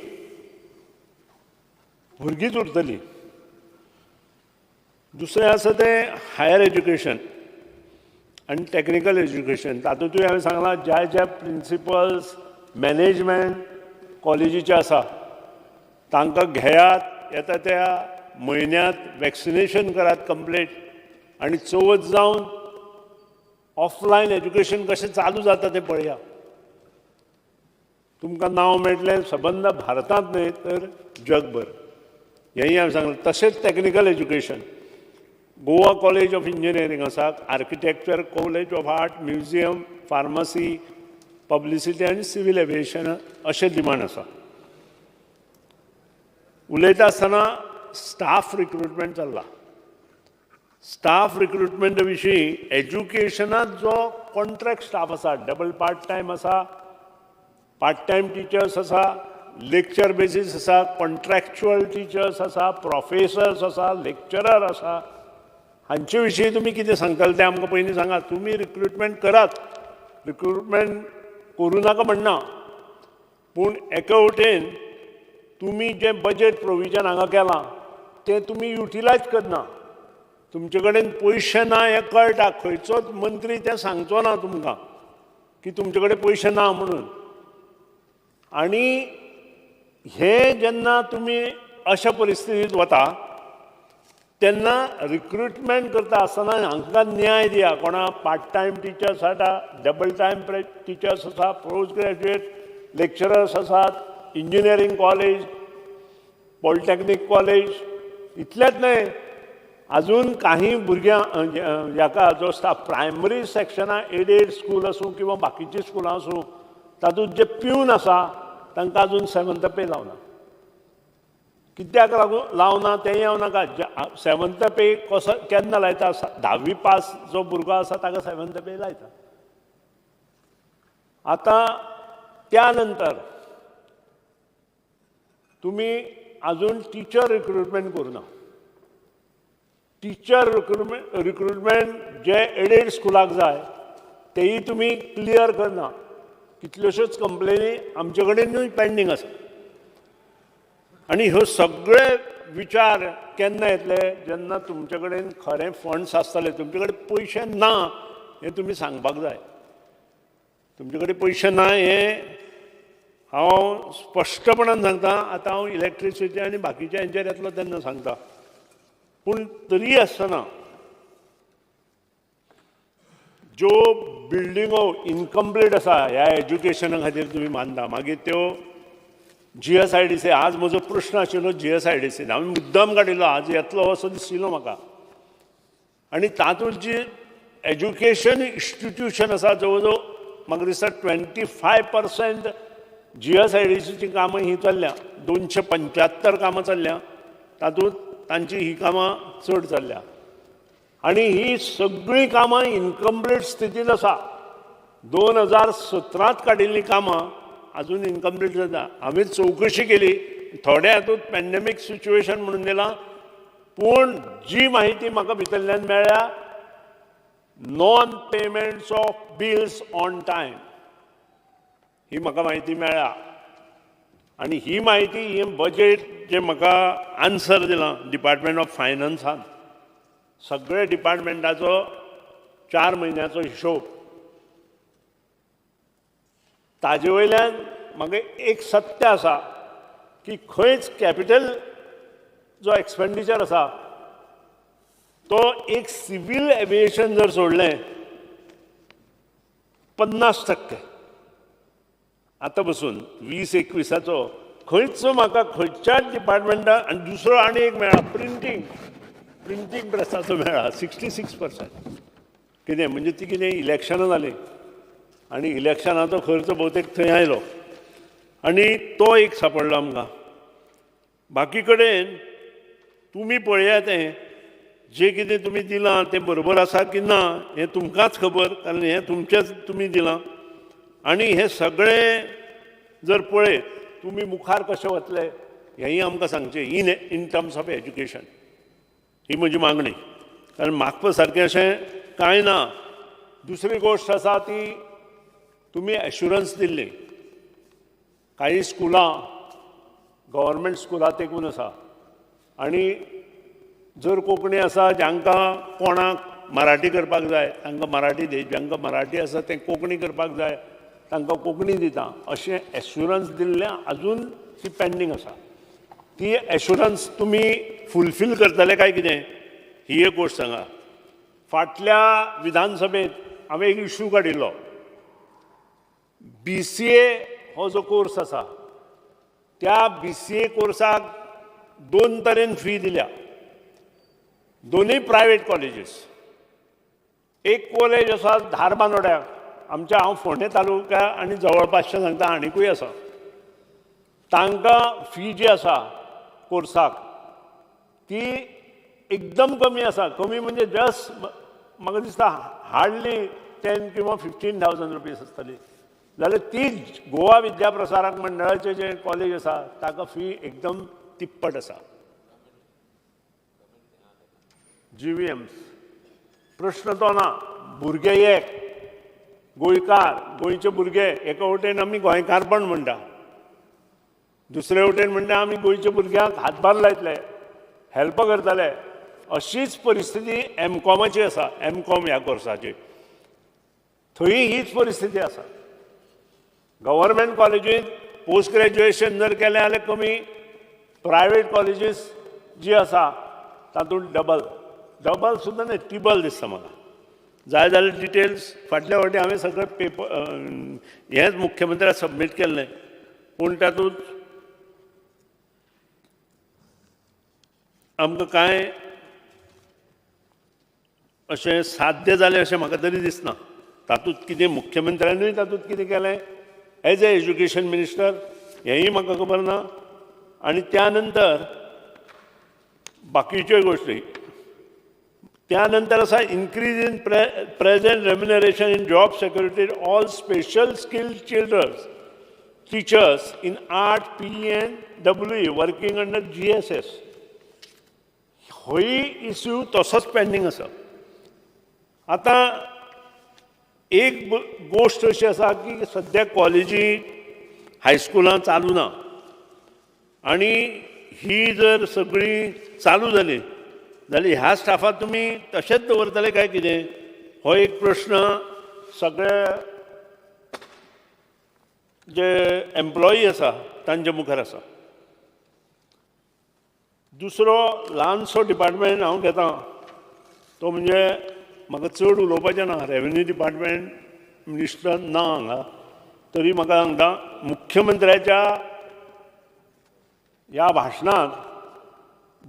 भुरगींच उरतलीं. दुसरें आसा तें हायर एज्युकेशन आनी टॅक्निकल एज्युकेशन. तातूंतूय हांवें सांगलां ज्या ज्या प्रिंसिपल्स मॅनेजमेंट कॉलेजीचे आसा तांकां घेयात, येता त्या म्हयन्यांत वॅक्सिनेशन करात कंप्लीट आनी चवथ जावन ऑफलायन एज्युकेशन कशें चालू जाता तें पळया. तुमकां नांव मेळटलें सबंद भारतांत न्हय तर जगभर. हेंय हांवें सांगलें. तशेंच technical education, Goa college of engineering आसा, architecture, college of art, museum, pharmacy, publicity आनी सिवील एविएशन अशें डिमांड आसा. उलयता आसतना स्टाफ रिक्रुटमेंट चल्ला. स्टाफ रिक्रुटमेंट विशीं एज्युकेशनांत जो कॉन्ट्रॅक्ट स्टाफ आसा, डबल पार्ट टायम आसा, पार्ट टायम टिचर्स आसा, लेक्चर बेसीस आसा, कॉन्ट्रॅक्च्युअल टिचर्स आसा, प्रोफेसर्स आसा, लेक्चरर आसा, हांचे विशीं तुमी कितें सांगतले तें आमकां पयलीं सांगात. तुमी रिक्रुटमेंट करात, रिक्रुटमेंट करूं नाका म्हणना, पूण एके वटेन तुमी जें बजेट प्रोविजन हांगा केलां तें तुमी युटिलायज करना. तुमचे कडेन पयशे ना हें कळटा, खंयचोच मंत्री तें सांगचो ना तुमकां की तुमचे कडेन पयशे ना म्हणून. आनी हें जेन्ना तुमी अशा परिस्थितींत वता तेन्ना रिक्रुटमेंट करता आसतना हांकां न्याय दिया. कोणा पार्ट टायम टिचर्स आसा, डबल टायम टिचर्स आसा, पोस्ट ग्रॅज्युएट लेक्चरर्स आसात, इंजिनियरींग कॉलेज, पॉलिटॅक्नीक कॉलेज, इतलेंच न्हय अजून काही भुरग्यां हाका जो स्टाफ प्रायमरी सेक्शनां एडेड स्कूल आसूं किंवा बाकीचीं स्कुलां आसूं तातूंत जे प्यून आसा तांकां अजून 7th पे लावना. कित्याक लागून लावना तेंय हांव नाका. 7th पे कसो केन्ना लायता? 10वी पास जो भुरगो आसा ताका 7th पे लायता. आतां त्या नंतर तुमी अजून टिचर रिक्रुटमेंट करूना. टिचर रिक्रुटमेंट जे एडेड स्कुलाक जाय तेय तुमी क्लियर करना. कितल्योश्योच कंप्लेनी आमचे कडेनूय पेंडींग आसा. आनी ह्यो सगळे विचार केन्ना येतले? जेन्ना तुमचे कडेन खरें फंड्स आसतले. तुमचे कडेन पयशे ना हें तुमी सांगपाक जाय. तुमचे कडेन पयशे ना हें हांव स्पश्टपणान सांगता. आतां हांव इलेक्ट्रिसिटी आनी बाकीच्या हेंचेर येतलो तेन्ना सांगता. पूण तरी आसतना ज्यो बिल्डिंगो इनकम्प्लीट आसा ह्या एज्युकेशना खातीर तुमी मानता, मागीर त्यो GSIDC. आज म्हजो प्रश्न आशिल्लो GSIDC, हांवें मुद्दम काडिल्लो, आज येतलो असो दिशिल्लो म्हाका. आनी तातूंत जी एज्युकेशन इन्स्टिट्यूशन आसा जवळ जवळ म्हाका दिसता 25% GSIDCची कामां ही चल्ल्या. 275 कामां चल्ल्या, तातूंत तांची ही कामां चड चल्ल्या. आनी ही सगळीं कामां इनकम्प्लीट स्थितींत आसा. 2017 काडिल्लीं कामां अजून इनकम्प्लीट जाता. हांवें चवकशी केली, थोड्या हातूंत पॅन्डेमीक सिच्युएशन म्हणून दिलां, पूण जी म्हायती म्हाका भितरल्यान मेळ्ळ्या, non payments of bills on time ही म्हाका म्हायती मेळ्ळ्या. आनी ही म्हायती ही बजेट जें म्हाका आन्सर दिलां डिपार्टमेंट ऑफ फायनान्सान, सगळे डिपार्टमेंटाचो 4 म्हयन्याचो हिशोब, ताजे वयल्यान म्हाका एक सत्य आसा की खंयच कॅपिटल जो एक्सपेंडिचर आसा तो एक सिवील एविएशन जर सोडलें 50% आतां बसून 20-21 खंयच म्हाका खंयच्याच डिपार्टमेंटान. आनी दुसरो आनी एक मेळ्ळा प्रिंटींग प्रेसाचो मेळ्ळा 66%. कितें म्हणजे ती कितें इलेक्शनां जालीं आनी इलेक्शनाचो खर्च भोवतेक थंय आयलो आनी तो एक सांपडलो आमकां. बाकी कडेन तुमी पळयात तें जें कितें तुमी दिलां तें बरोबर आसा की ना हें तुमकांच खबर, कारण हें तुमचेंच तुमी दिलां. आनी हें सगळें जर पळयत तुमी मुखार कशें वतले हेंय आमकां सांगचें इन टर्म्स ऑफ एज्युकेशन. ही म्हजी मागणी, कारण मागपा सारकें अशें कांय ना. दुसरी गोश्ट आसा ती तुमी एश्युरन्स दिल्ली काही स्कुलां गव्हर्मेंट स्कुलां तेकून आसा आनी जर कोंकणी आसा जांकां कोणाक मराठी करपाक जाय तांकां मराठी दी, जांकां मराठी आसा तें कोंकणी करपाक जाय तांकां कोंकणी दिता अशें एश्युरन्स दिल्लें अजून ती पेंडींग आसा. ती एश्युरन्स तुमी फुलफील करतले काय कितें ही एक गोश्ट सांगा. फाटल्या विधानसभेंत हांवें एक इशू काडिल्लो, BCA हो जो कोर्स आसा त्या BCA कोर्साक 2 तरेन फी दिल्या, दोनूय प्रायवेट कॉलेजीस. एक कॉलेज आसा धारबांदोड्याक आमच्या, हांव फोंडें तालुका आनी जवळपासचें सांगता, आनीकूय आसा, तांकां फी जी आसा कोर्साक ती एकदम कमी आसा. कमी म्हणजे जस्ट म्हाका दिसता हार्डली 10 किंवा 15,000 रुपीज आसतली. जाल्यार ती गोवा विद्याप्रसारक मंडळाचें जें कॉलेज आसा ताका फी एकदम तिप्पट आसा. GVMs प्रश्न तो ना, भुरगे एक गोंयकार, गोंयचे भुरगे एका वटेन आमी गोंयकारपण म्हणटा, दुसरे वटेन म्हणटा आमी गोंयच्या भुरग्यांक हातभार लायतले, हेल्प करतले. अशीच परिस्थिती MCOMाची आसा, MCOM ह्या कोर्साची थंय हीच परिस्थिती आसा. गव्हर्मेंट कॉलेजींत पोस्ट ग्रॅज्युएशन जर केलें जाल्यार कमी, प्रायवेट कॉलेजीस जी आसा तातूंत डबल डबल सुद्दां न्हय टिबल दिसता म्हाका. जाय जाल्यार डिटेल्स फाटल्या फावटी हांवें सगळें पेपर हेंच मुख्यमंत्र्याक सबमीट केल्लें, पूण तातूंत आमकां कांय अशें साध्य जालें अशें म्हाका तरी दिसना. तातूंत कितें मुख्यमंत्र्यानूय तातूंत कितें केलें एज ए एज्युकेशन मिनिस्टर हेंय म्हाका खबर ना. आनी त्या नंतर बाकीच्यो गोश्टी त्या नंतर आसा increase in present remuneration in job security all special skill childrens teachers in art P N W E working under G S S. होय इश्यू तसोच पेंडींग आसा. आतां एक गोश्ट अशी आसा की सद्या कॉलेजी हायस्कुलां चालू ना आनी ही जर सगळी चालू जाली जाल्यार ह्या स्टाफाक तुमी तशेंच दवरतले काय कितें हो एक प्रश्न सगळे जे एम्प्लॉई आसा तांच्या मुखार आसा. दुसरो ल्हानसो डिपार्टमेंट हांव घेता तो म्हणजे म्हाका चड उलोवपाचें ना, रेवेन्यू डिपार्टमेंट मिनिस्टर ना हांगा, तरी म्हाका सांगता मुख्यमंत्र्याच्या ह्या भाशणांत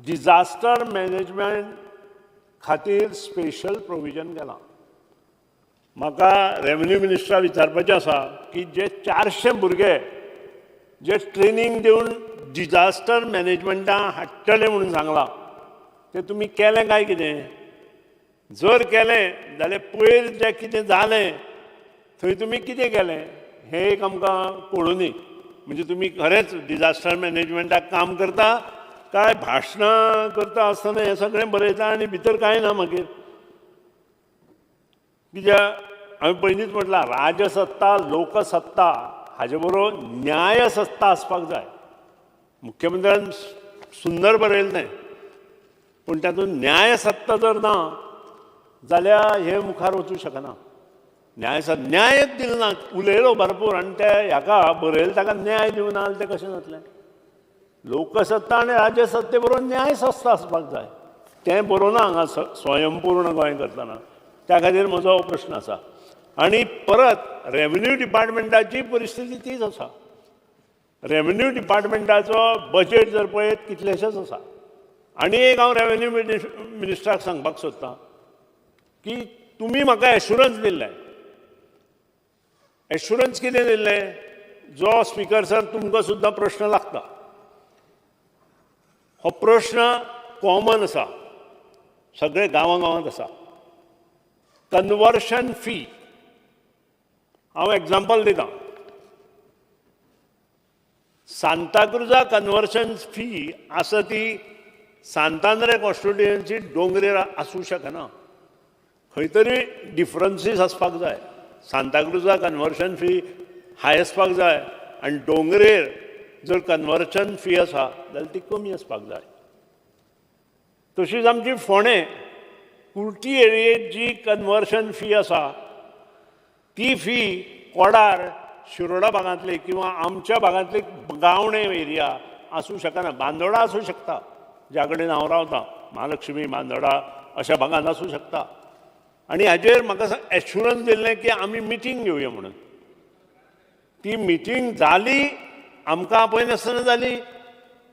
डिजास्टर मॅनेजमेंट खातीर स्पेशल प्रोविजन केलां. म्हाका रेवेन्यू मिनिस्टरा विचारपाचें आसा की जे 400 भुरगे जे ट्रेनींग दिवन डिजास्टर मॅनेजमेंटा हाडटले म्हणून सांगलां ते तुमी केलें काय कितें? जर केलें जाल्यार पयर जें कितें जालें थंय तुमी कितें केलें हें एक आमकां कळुनी. म्हणजे तुमी खरेंच डिजास्टर मॅनेजमेंटाक काम करता काय भाशणां करता आसतना हें सगळें बरयता आनी भितर कांय ना मागीर? कित्याक हांवें पयलींच म्हटलां राजसत्ता लोकसत्ता हाजे बरोबर न्यायसत्ता आसपाक जाय. मुख्यमंत्र्यान सुंदर बरयलें तें, पूण तातूंत न्यायसत्ता जर ना जाल्यार हें मुखार वचूं शकना. न्यायच दिलो ना, उलयलो भरपूर आनी ते हाका बरयलें ताका न्याय दिवना जाल्यार तें कशें जातलें? लोकसत्ता आनी राज्यसत्ते बरोबर न्यायसत्ता आसपाक जाय, तें बरोवना हांगा स्वयंपूर्ण गोंय करतना. त्या खातीर म्हजो हो प्रश्न आसा. आनी परत रेवेन्यू डिपार्टमेंटाची परिस्थिती तीच आसा. रेवेन्यू डिपार्टमेंटाचो बजेट जर पळयत कितलेशेच आसा. आनी एक हांव रेवेन्यू मिनिस्टराक सांगपाक सोदतां की तुमी म्हाका एश्युरन्स दिल्लें, एश्युरन्स कितें दिल्लें? जो स्पिकर सर तुमकां सुद्दां प्रश्न लागता, हो प्रश्न कॉमन आसा, सगळे गांवां गांवांत आसा. कन्वर्शन फी, हांव एग्जाम्पल दितां, सांताक्रुजा कन्वर्शन फी आसा ती सांतांद्रे कॉन्स्टिट्युएन्सी डोंगरेर आसूं शकना, खंय तरी डिफरन्सीस आसपाक जाय. सांताक्रुजा कन्वर्शन फी हाय आसपाक जाय आनी डोंगरेर जर कन्वर्शन फी आसा जाल्यार ती कमी आसपाक जाय. तशीच आमची फोंडें कुर्टी एरियेंत जी कन्वर्शन फी आसा ती फी कोडार शिरोडा भागांतली किंवा आमच्या भागांतली गावणे एरिया आसूं शकना. बांदोडा आसूं शकता, ज्या कडेन हांव रावतां महालक्ष्मी बांदोडा अशा भागांत आसूं शकता. आनी हाजेर म्हाका एश्युरन्स दिल्लें की आमी मिटींग घेवया म्हणून. ती मिटींग जाली, आमकां आपयनासतना जाली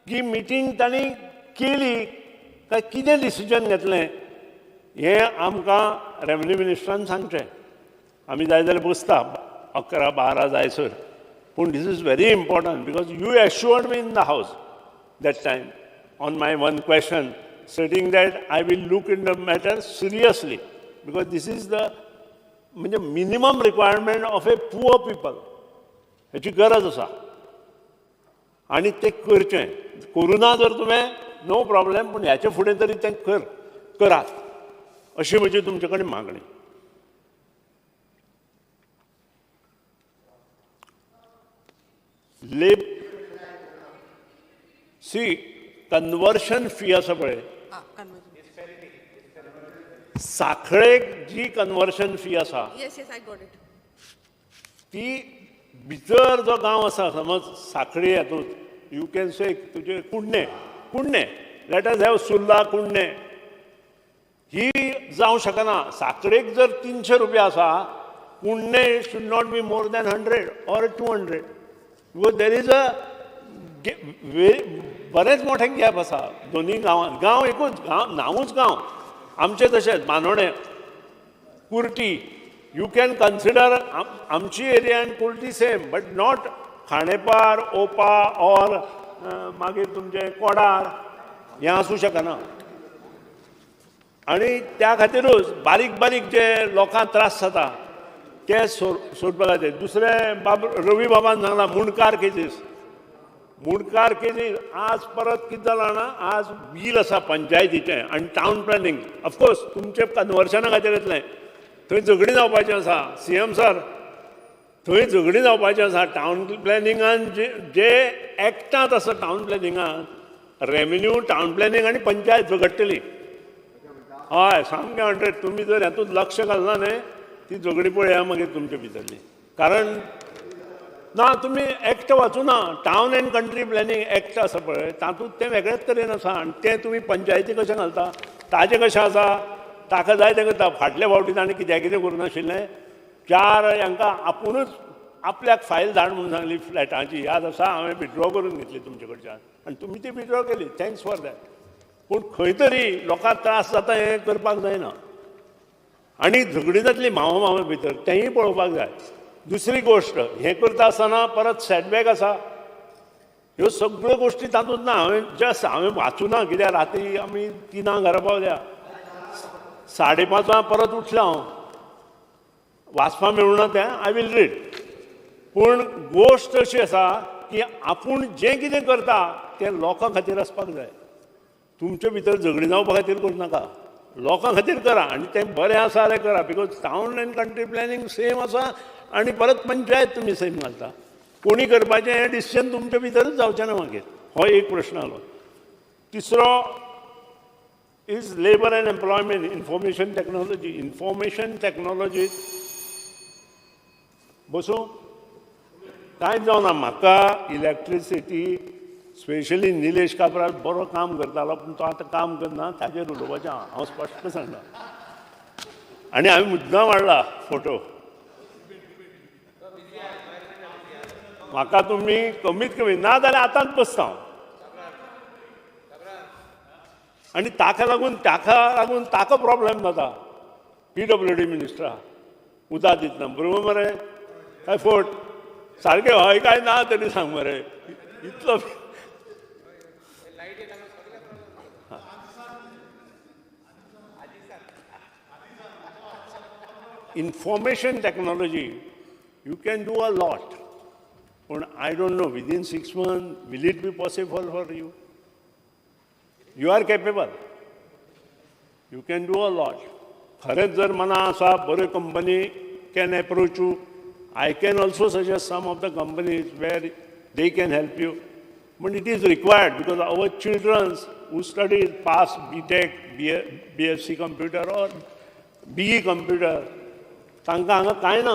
की मिटींग तांणी केली काय कितें डिसिजन घेतलें हें आमकां रेवेन्यू मिनिस्टरान सांगचें. आमी जाय जाल्यार बसता 11-12 जायसर, पूण this is very important because you assured me in the house that time on my one question stating that I will look in the matter seriously because this is the म्हणजे minimum requirement of a poor people. हेची गरज आसा आनी तें करचें. करूं ना जर तुवें नो प्रॉब्लेम, पूण ह्याचे फुडें तरी तें करात अशी म्हजी तुमचे कडेन मागणी. लेब सी कन्वर्शन फी आसा पळय, साखळेक जी कन्वर्शन फी आसा ती भितर जो गांव आसा समज साखळी हातूंत you can से तुजे Kudne, Kudne let us have Surla Kudne ही जावं शकना. साखळेक जर 300 रुपया आसा, Kudne should not be more than 100 or 200 because there is a बरेंच मोठें गॅप आसा दोनूय गांवांत. गांव एकूच, गांव नांवूच गांव आमचें तशेंच Bandora Kurti you can consider आमची area and Kurti same, but not Khandepar, Opa or मागीर तुमचें कोडार हें आसूं शकना. आनी त्या खातीरूच बारीक बारीक जे लोकांक त्रास जाता ते सोडपा खातीर. दुसरें बाब रवी बाबान सांगलां मुंडकार केसीस. मुंडकार केसीस आज परत कितें जालां जाणा, आज बील आसा पंचायतीचें आनी टावन प्लॅनिंग ऑफकोर्स तुमचें कन्वर्शना खातीर येतलें, थंय झगडीं जावपाचें आसा. सी एम सर थंय झगडीं जावपाचें आसा. टावन प्लॅनिंगान जे जे एक्टांत आसा टावन प्लॅनिंगान रेवेन्यू टावन प्लॅनिंग आनी पंचायत झगडटली. हय सामकें 100. तुमी जर हातूंत लक्ष घालना न्ही ती झगडीं पळया मागीर तुमचे भितरली. कारण ना तुमी act वाचूना, town and country planning act आसा पळय तातूंत तें वेगळेच तरेन आसा आनी तें तुमी पंचायती कशें घालता ताजें कशें आसा ताका जाय तें करता. फाटल्या फावटी ताणें कित्याक कितें करूं नाशिल्लें, 4 हांकां आपुणूच आपल्याक फायल धाड म्हणून सांगली फ्लॅटाची, याद आसा हांवें विड्रॉ करून घेतली तुमचे कडच्यान आनी तुमी ती विड्रॉ केली, thanks for that. पूण खंय तरी लोकांक त्रास जाता हें करपाक जायना आनी झगडीं जातली मामा मामा भितर तेंय पळोवपाक जाय. दुसरी गोश्ट हें करता आसतना परत सेटबॅक आसा, ह्यो सगळ्यो गोश्टी तातूंत ना. हांवें जस्ट हांवें वाचूना कित्याक राती आमी 3 घरा पावल्या, 5:30 परत उठलो हांव, वाचपाक मेळूना तें I will read. पूण गोश्ट अशी आसा की आपूण जें कितें करता तें लोकां खातीर आसपाक जाय. तुमचे भितर झगडीं जावपा खातीर करूं नाका, लोकां खातीर करा आनी तें बरें आसा जाल्यार करा. Because town and country planning same आसा आनी परत पंचायत तुमी सेम घालता, कोणी करपाचें हें डिसिजन तुमचे भितरूच जावचें ना मागीर. हो एक प्रश्न आलो. तिसरो is labour and employment, information technology. Information technology बसूं कांयच जावना. म्हाका इलेक्ट्रिसिटी स्पेशली निलेश काब्राल बरो काम करतालो पूण तो आतां काम करना, ताजेर उलोवपाचें हांव स्पश्ट सांगता. आनी हांवें मुद्दाम हाडला फोटो. म्हाका तुमी कमीत कमी ना जाल्यार आतांच बसता हांव. आनी ताका लागून ताका प्रॉब्लेम जाता. PWD मिनिस्टरा उदक दितना बरोबर मरे काय फोट सारकें हय काय ना तरी सांग मरे इतलो. Information technology you can do a lot, पूण I don't know within 6 months will it be possible for you. You are capable, you can do a lot. खरेंच जर मना आसा बऱ्यो company can approach you. I can also suggest some of the companies where they can help you, but it is required because our childrens who study pass BTech, BSc computer or BE computer, तांकां हांगा कांय ना,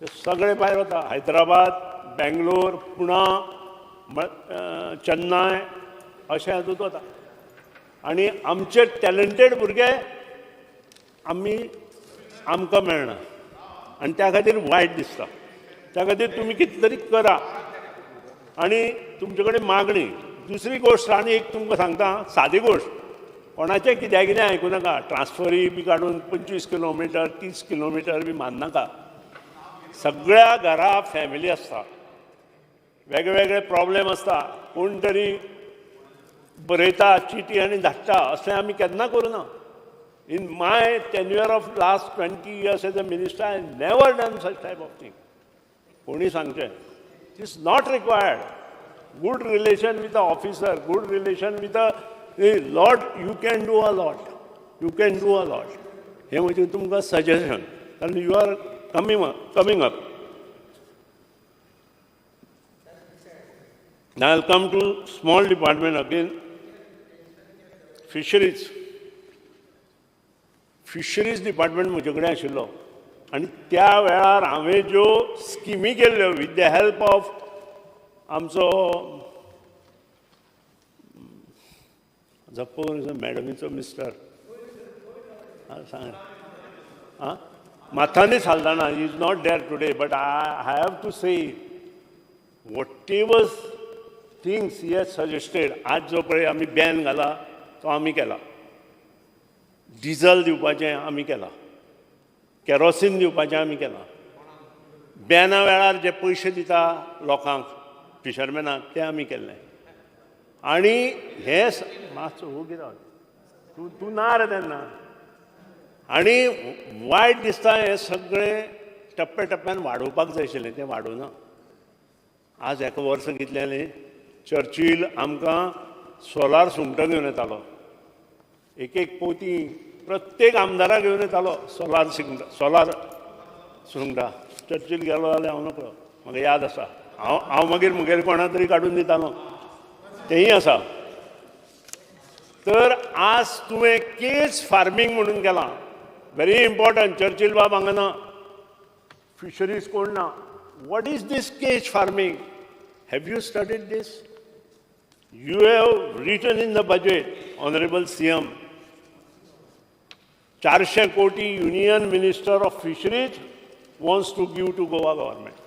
ते सगळे भायर वता. हैदराबाद, बेंगलोर, पुणा, चेन्नय अशें हातूंत वता. आनी आमचे टॅलंटेड भुरगे आमी आमकां मेळना आनी त्या खातीर वायट दिसता. त्या खातीर तुमी कितें तरी करा आनी तुमचे कडेन मागणी. दुसरी गोश्ट आनी एक तुमकां सांगता, सादी गोश्ट, कोणाचें कित्याक कितें आयकूं नाका. ट्रान्सफरी बी काडून 25 किलोमिटर 30 किलोमिटर बी माननाका. सगळ्या घरा फॅमिली आसता, वेगळे वेगळे प्रॉब्लेम आसता. कोण तरी बरयता चिटी आनी धाडटा, अशें आमी केन्ना करूना. In my tenure of last 20 years as a minister, I never done such type of thing. कोणी सांगचें, it is not required. Good relation with a officer, good relation with a lot, you can do a lot, you can do a lot. हें म्हजें तुमकां suggestion, कारण you are coming up. Now I'll come to small department again, fisheries. Fisheries department म्हजे कडेन आशिल्लो आनी त्या वेळार हांवें ज्यो स्किमी केल्ल्यो विथ the help of आमचो जप्पो मॅडमीचो मिस्टर सांग आं Mathani Saldanha is not there today, but I have to say whatever things he has suggested, आज जो पळय आमी बॅन घाला तो आमी केला. डिजल दिवपाचें आमी केलां, कॅरोसीन दिवपाचें आमी केलां, बॅना वेळार जे पयशे दिता लोकांक फिशरमॅनाक ते आमी केल्ले. आनी हे मातसो ओगी राव तूं, तूं ना रे तेन्ना. आनी वायट दिसता हें सगळें टप्प्या टप्प्यान वाडोवपाक जाय आशिल्लें, तें वाडोवना. आज एका वर्सा कितलें जालें, चर्चील आमकां सोलार सुंगटां घेवन येतालो, एक एक पोती प्रत्येक आमदाराक घेवन येतालो सोलार सुंगटां, सोलार सुंगटां. चर्चील गेलो जाल्यार हांव नकळो, म्हाका याद आसा. हांव हांव मागीर म्हगेर कोणा तरी काडून दितालो, तेंय आसा. तर आज तुवें केज फार्मींग म्हणून केलां, व्हेरी इम्पॉर्टंट. चर्चील बाब हांगा ना, फिशरीज कोण ना. What is this cage farming? Have you studied this? You have written in the budget, honourable C M, 400 crore union minister of fisheries wants to give to Goa government.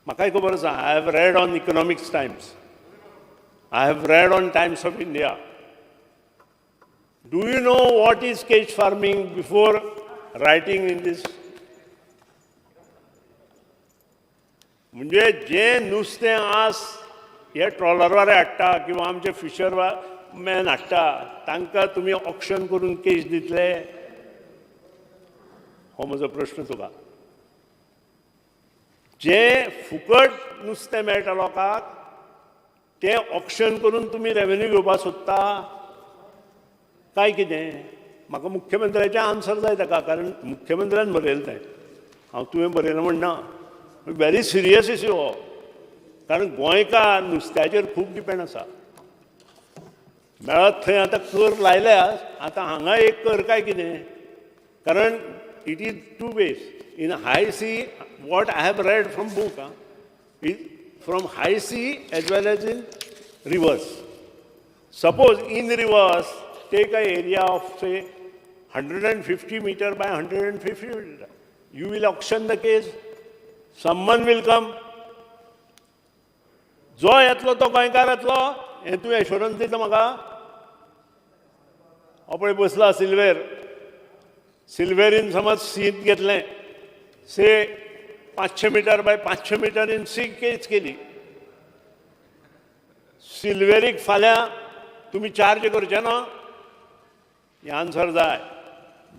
म्हाकाय खबर आसा, I have read on Economics Times, I have read on Times of India. Do you know what is cage farming before writing in this? म्हणजे जे नुस्तें आज हे ट्रॉलरवारे हाडटा किंवा आमचे फिशर मॅन हाडटा तांकां तुमी ऑक्शन करून केज दितले? हो म्हजो प्रश्न तुका. जे फुकट नुस्तें मेळटा लोकांक तें ऑक्शन करून तुमी रेवेन्यू घेवपाक सोदता काय कितें? म्हाका मुख्यमंत्र्याचें आन्सर जाय ताका, कारण मुख्यमंत्र्यान बरयलें तें, हांव तुवें बरयलें म्हणना. व्हेरी सिरियस इश्यू हो, कारण गोंयकार नुस्त्याचेर खूब डिपेंड आसा. मेळत थंय आतां कर लायल्या, आतां हांगा एक कर काय कितें? कारण it is two ways. In high sea, what I have read from book is from high sea as well as in rivers. Suppose in rivers take a area of say 150 meter by 150 meter. You will auction the case, someone will come. जो येतलो तो गोंयकार येतलो हें तूं एश्योरन्स दिता म्हाका? हो पळय बसला सिल्वेर, सिल्वेरीन समज सीत घेतलें, से 500 metre by 500 metre in sea cage केली. सिल्वेरीक फाल्यां तुमी चार्ज करचे ना? हे आन्सर जाय.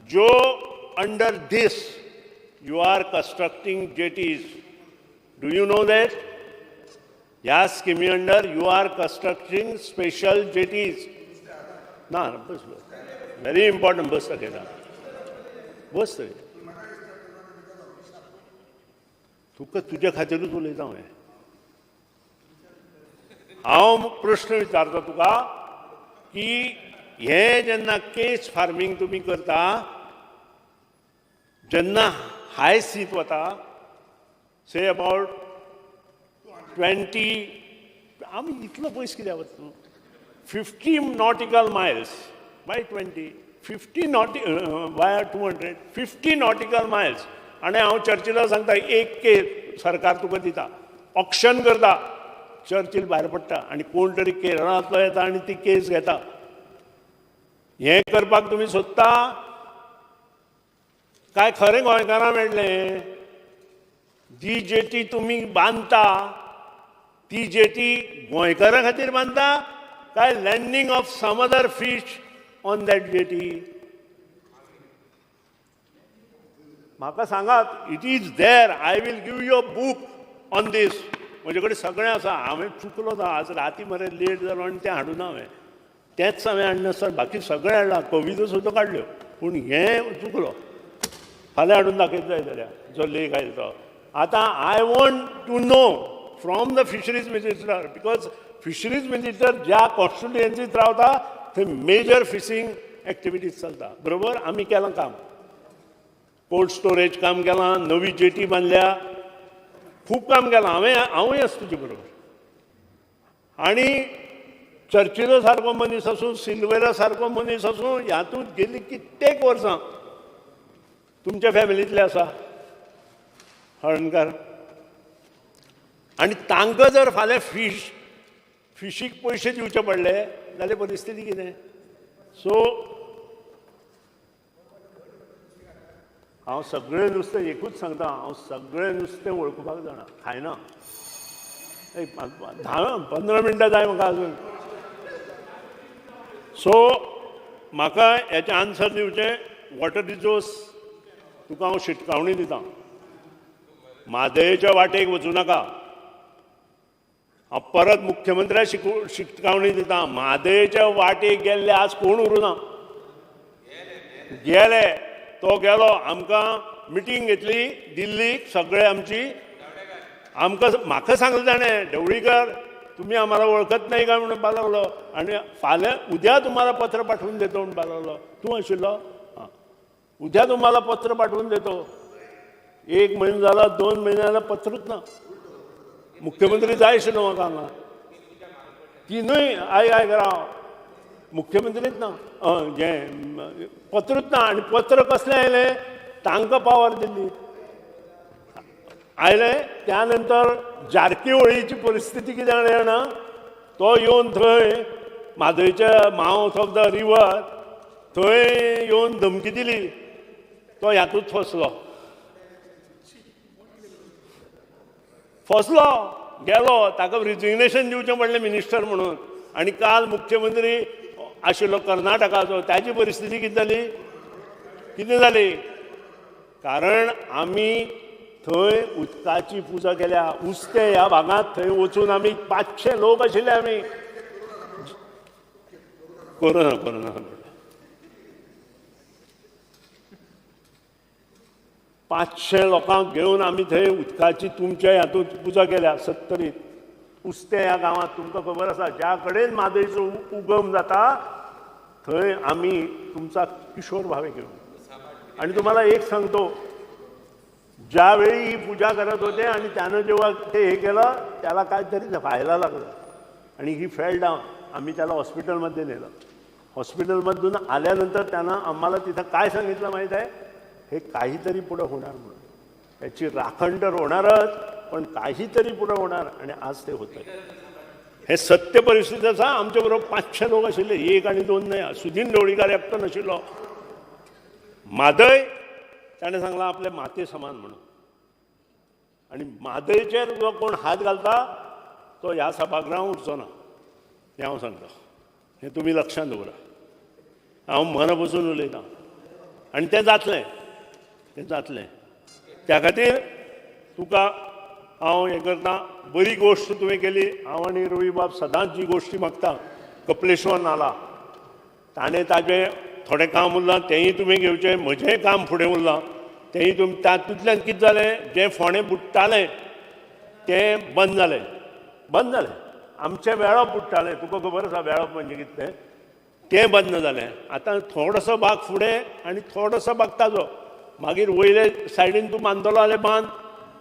जो under this you are constructing jetties, do you know that? ह्या स्किमी under you are constructing special jetties. ना बस, व्हेरी इम्पॉर्टंट. बस दाखयता, बस थंय. तुका तुज्या खातीरूच उलयता हांवें. हांव प्रश्न विचारता तुका की हें जेन्ना केज फार्मींग तुमी करता, जेन्ना हाय सीत वता, से अबावट 20, आमी इतलो पयस कित्याक वता तूं? 50 nautical miles by 20, 50 by 200, 50 nautical miles. आनी हांव चर्चिला सांगता, एक केज सरकार तुका दिता, ऑक्शन करता, चर्चील भायर पडटा आनी कोण तरी केरळांतलो येता आनी ती केज घेता. हें करपाक तुमी सोदता काय खरें गोंयकारां मेळ्ळें? जी जेटी तुमी बांदता ती जेटी गोंयकारां खातीर बांदता काय landing of some other fish on that jetty? म्हाका सांगात. It is there, I will give you a book on this. म्हजे कडेन सगळें आसा. हांवें चुकलो ना, आज राती मरे लेट जालो आनी तें हाडूना हांवें, तेंच हांवें हाडना सर, बाकी सगळें हाडलां, कविता सुद्दां काडल्यो, पूण हें चुकलो. फाल्यां हाडून दाखयत जाय जाल्यार जो लेख आयलो तो. आतां I want to know from the fisheries minister, because fisheries minister ज्या कॉन्स्टिट्युएन्सीत रावता थंय मेजर फिशींग एक्टिविटीज चलता. बरोबर? आमी केलां काम, कोल्ड स्टोरेज काम केलां, नवी जेटी बांदल्या, खूब काम केलां हांवें, हांवूय आसा तुजे बरोबर. आनी चर्चिला सारको मनीस आसूं, सिल्वेरा सारको मनीस आसूं, हातूंत गेली कित्येक वर्सां तुमच्या फॅमिलींतले आसा हळणकार, आनी तांकां जर फाल्यां फिशीक पयशे दिवचे पडले जाल्यार परिस्थिती कितें? सो हांव सगळें नुस्तें एकूच सांगता, हांव सगळें नुस्तें वळखुपाक जाणा, खायना. 10-15 मिनटां जाय म्हाका अजून. सो म्हाका हेचें आन्सर दिवचें. वॉटर रिसोर्स तुका हांव शिटकावणी दितां, म्हादयच्या वाटेक वचूं नाका. हांव परत मुख्यमंत्र्याक शिटकावणी दितां, म्हादयच्या वाटेक गेल्ले आज कोण उरूं ना, गेले तो गेलो. आमकां मिटींग घेतली दिल्लीक सगळे आमची, आमकां म्हाका सांगलें ताणें, ढवळीकर तुम्ही आम्हाला वळखत नाही का म्हणपाक लागलो, आनी फाल्यां उद्या तुम्हाला पत्र पाठवून देतो म्हणपाक लागलो. तूं आशिल्लो? आं, उद्या तुम्हाला पत्र पाठवून देतो. 1 म्हयनो जाला, 2 म्हयने जाला, पत्रूच ना. मुख्यमंत्री जाय आशिल्लो म्हाका हांगा, तिनूय आय आय राव, मुख्यमंत्रीच ना, हें पत्रूच ना. आनी पत्र कसलें आयलें, तांकां पावर दिल्ली आयलें. त्या नंतर जारकीहोळीची परिस्थिती कितें जाणा जाणा, तो येवन थंय म्हादयच्या मावथ ऑफ the river थंय येवन धमकी दिली, तो ह्यातूच फसलो, फसलो गेलो. ताका रिजिग्नेशन दिवचें पडलें मिनिस्टर म्हणून. आनी काल मुख्यमंत्री आशिल्लो कर्नाटकाचो, ताची परिस्थिती कितें जाली, कितें जाली? कारण आमी थंय उदकाची पुजा केल्या. उस्तें ह्या भागांत थंय वचून आमी 500 लोक आशिल्ले आमी. कोरोना कोरोना 500 लोकांक घेवन आमी थंय उदकाची तुमच्या हातूंत पुजा केल्या. 70 उस्तें ह्या गांवांत तुमकां खबर आसा, ज्या कडेन म्हादयचो उगम जाता थंय आमी तुमचा किशोर भावे घेवन. आनी तुम्हाला एक सांगतो, ज्यावेळी ही पूजा करत होते आणि त्यानं जेव्हा ते हे केलं, त्याला काहीतरी व्हायला लागलं आणि ही फेल डाऊन. आम्ही त्याला हॉस्पिटलमध्ये नेलं. हॉस्पिटलमधून आल्यानंतर त्यानं आम्हाला तिथं काय सांगितलं माहीत आहे, हे काहीतरी पुढं होणार म्हणून. याची राखण तर होणारच, पण काहीतरी पुढं होणार, आणि आज ते होतं. हे सत्य परिस्थिती आसा. आमचे बरोबर 500 लोक आशिल्ले, 1 आणि 2 न्हय. सुदीन ढवळीकार एकटो नाशिल्लो. म्हादय ताणें सांगलां आपले माते समान म्हणून, आनी म्हादयचेर जो कोण हात घालता तो ह्या सभागृहांत उरचो ना, हें हांव सांगता. हें तुमी लक्षांत दवरा, हांव मना पसून उलयतां. आनी तें जातलें, तें जातलें. त्या खातीर तुका हांव हें करता. बरी गोश्ट तुवें केली. हांव आनी रवीबाब सदांच जी गोश्टी मागता, कपलेश्वर नाला ताणें ताजें थोडें काम उरलां तेंय तुमी घेवचें, म्हजेंय काम फुडें उरलां तेंय तुमी. तातूंतल्यान कितें जालें, जें फोंडें बुडटालें तें बंद जालें, बंद जालें. आमचें वेळप बुडटालें, तुका खबर आसा वेळप म्हणजे कितें, तें बंद जालें. आतां थोडोसो भाग फुडें आनी थोडोसो भाग ताजो, मागीर वयले सायडीन तूं बांदतलो जाल्यार बांद,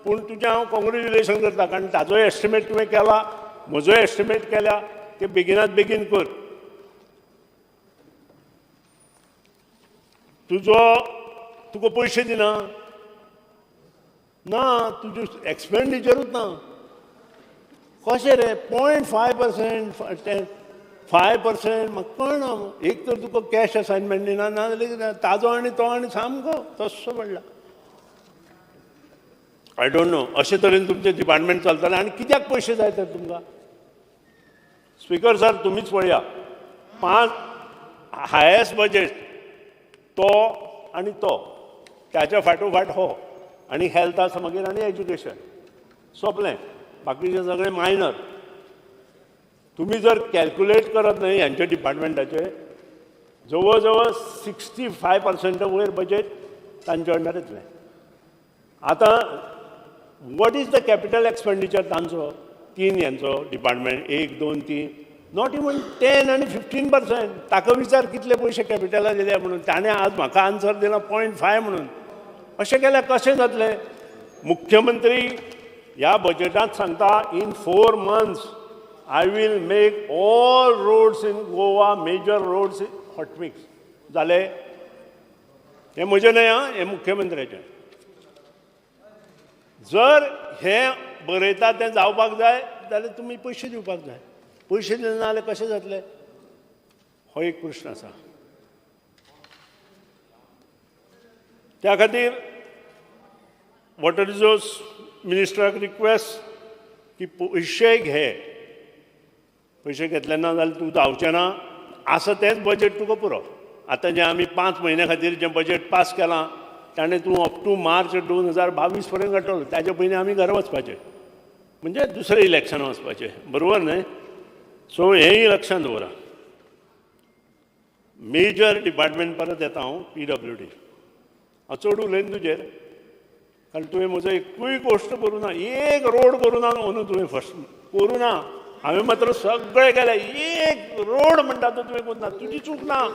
पूण तुजें हांव कॉंग्रेच्युलेशन करता, कारण ताजोय एस्टिमेट तुवें केला, म्हजोय एस्टिमेट केल्या, ते बेगिनात बेगीन कर. तुजो तुका पयशे दिना ना, तुजें एक्सपेंडिचरूच ना. कशें रे 0.5% 5% म्हाका कळना. एक तर तुका कॅश असायनमेंट दिना, ना जाल्यार ताजो आनी तो आनी सामको तस्सो पडला. I don't know अशे तरेन तुमचें डिपार्टमेंट चलतलें. आनी कित्याक पयशे जाय तर तुमकां? स्पीकर सर तुमीच पळया, 5 हायेस्ट बजेट तो आनी तो, त्याच्या फाटोफाट हो, आनी हेल्थ आसा मागीर, आनी एज्युकेशन, सोंपलें. बाकीचें सगळें मायनर. तुमी जर कॅल्क्युलेट करत न्हय ह्यांच्या डिपार्टमेंटाचे, जवळ जवळ 65% वयर बजेट तांच्या अंडर येतलें. आतां what is the capital expenditure तांचो, 3 ह्यांचो डिपार्टमेंट, 1, 2, 3, not even 10 आनी 15%. ताका विचार कितले पयशे कॅपिटला दिले म्हणून, ताणें आज म्हाका आन्सर दिला 0.5 म्हणून. अशें केल्यार कशें जातलें? मुख्यमंत्री ह्या बजेटांत सांगता, in 4 months I will make all roads in Goa, major roads hot mix. जालें? हें म्हजें न्हय आं, हें मुख्यमंत्र्याचें. जर हें बरयता तें जावपाक जाय जाल्यार तुमी पयशे दिवपाक जाय. पयशे दिना जाल्यार कशें जातलें? हो एक प्रश्न आसा. त्या खातीर वॉटर रिसोर्स मिनिस्टराक रिक्वेस्ट की पयशे घे, पयशे घेतले ना जाल्यार तूं जावचें ना. आसा तेंच बजेट तुका पुरो. आतां जें आमी 5 म्हयन्या खातीर जें बजेट पास केलां ताणें तूं अप टू मार्च 2022 पर्यंत काडटलो. ताजे पयलीं आमी घरा वचपाचें, म्हणजे दुसरें इलेक्शन वचपाचें, बरोबर न्हय? सो हेंय लक्षांत दवरा. मेजर डिपार्टमेंट परत येता हांव, PWD. हांव चड उलयना तुजेर, कारण तुवें म्हजो एकूय गोश्ट करूं ना, एक रोड करूं ना अंदू तुवें फर्स्ट करूं ना. हांवें मात्र सगळें केलें, एक रोड म्हणटा तो तुवें करूं ना. तुजी चूक ना,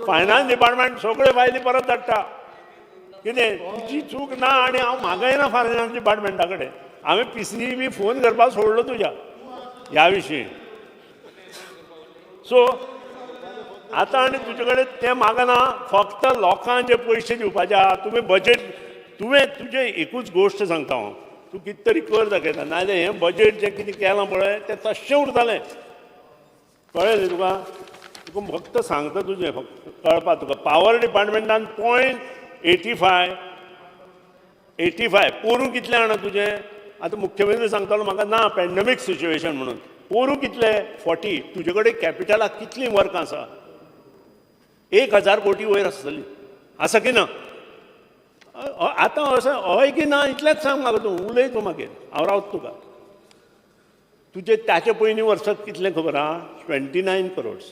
फायनान्स डिपार्टमेंट सगळे फायली परत धाडटा. कितें तुजी चूक ना आनी हांव मागयना फायनान्स डिपार्टमेंटा कडेन. हांवें PCB बी फोन करपाक सोडलो तुज्या ह्या विशीं. सो आतां आनी तुजे कडेन तें मागना, फक्त लोकांक जे पयशे दिवपाचे आहा. तुवें बजेट, तुवें तुजें एकूच गोश्ट सांगता हांव, तूं कितें तरी कर दाखयता, नाजाल्यार हें बजेट जें कितें केलां पळय तें तशें उरतलें. कळ्ळें न्ही तुका? तुका फक्त सांगता तुजें फक्त कळपा तुका. पावर डिपार्टमेंटान 0.85 85 पोरूं कितलें जाणा तुजें? आतां मुख्यमंत्री सांगतालो म्हाका ना पॅन्डमीक सिच्युएशन म्हणून. पोरूं कितले? 40. तुजे कडेन कॅपिटलाक कितलीं वर्कां आसा? 1000 कोटी वयर आसतली, आसा की ना? आतां अशें हय की ना इतलेंच सांग म्हाका, तूं उलय तूं मागीर, हांव रावत तुका. तुजे ताचे पयलीं वर्साक कितलें खबर आहा? 29 करोड्स.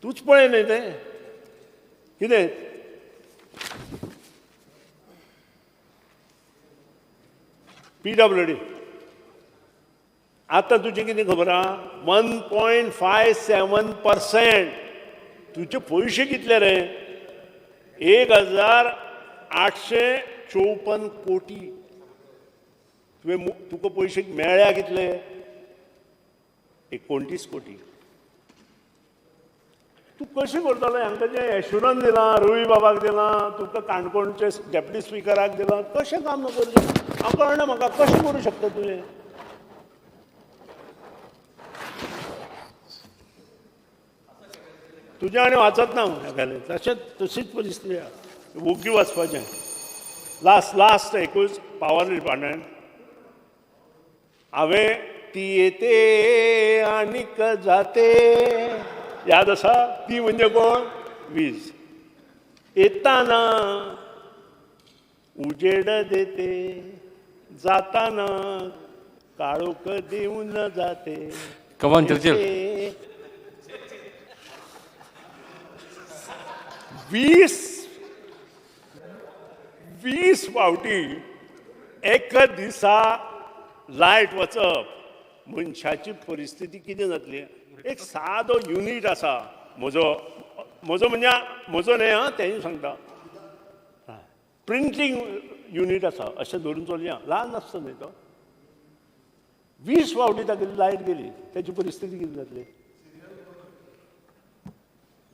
तूंच पळय न्हय तें कितें. PWD आतां तुजें कितें खबर आहा? 1.57%. तुजे पयशे कितले रे? 1854 कोटी. तुवें तुका पयशे मेळ्ळ्या कितले? 29 कोटी. तूं कशें करतलो? हांकां जें एश्युरन्स दिलां, रवी बाबाक दिलां, तुका काणकोणचे डेप्युटी स्पिकराक दिलां, कशें काम करचें हांव कळना म्हाका. कशें करूं शकता तुवें? तुजें आनी वाचत ना घालें तशेंच, तशीच परिस्थिती आहा. वोग्गी वचपाचें. लास्ट लास्ट एकूच पावर डिपार्टमेंट. हांवें ती येते आनीक जाते याद आसा? ती म्हणजे कोण? वीज. येताना उजेड देते, जाताना काळोख दिवन जाते. Come on Churchill. 20 फावटी एका दिसा लायट वचप, मनशाची परिस्थिती कितें जातली? एक सादो युनीट आसा म्हजो, म्हजो म्हणजे म्हजो न्हय आं, तेंय सांगता, प्रिंटींग युनीट आसा अशें धरून चलया, ल्हान आसता न्हय तो. 20 फावटी ताका लायट गेली, तेची परिस्थिती कितें जातली?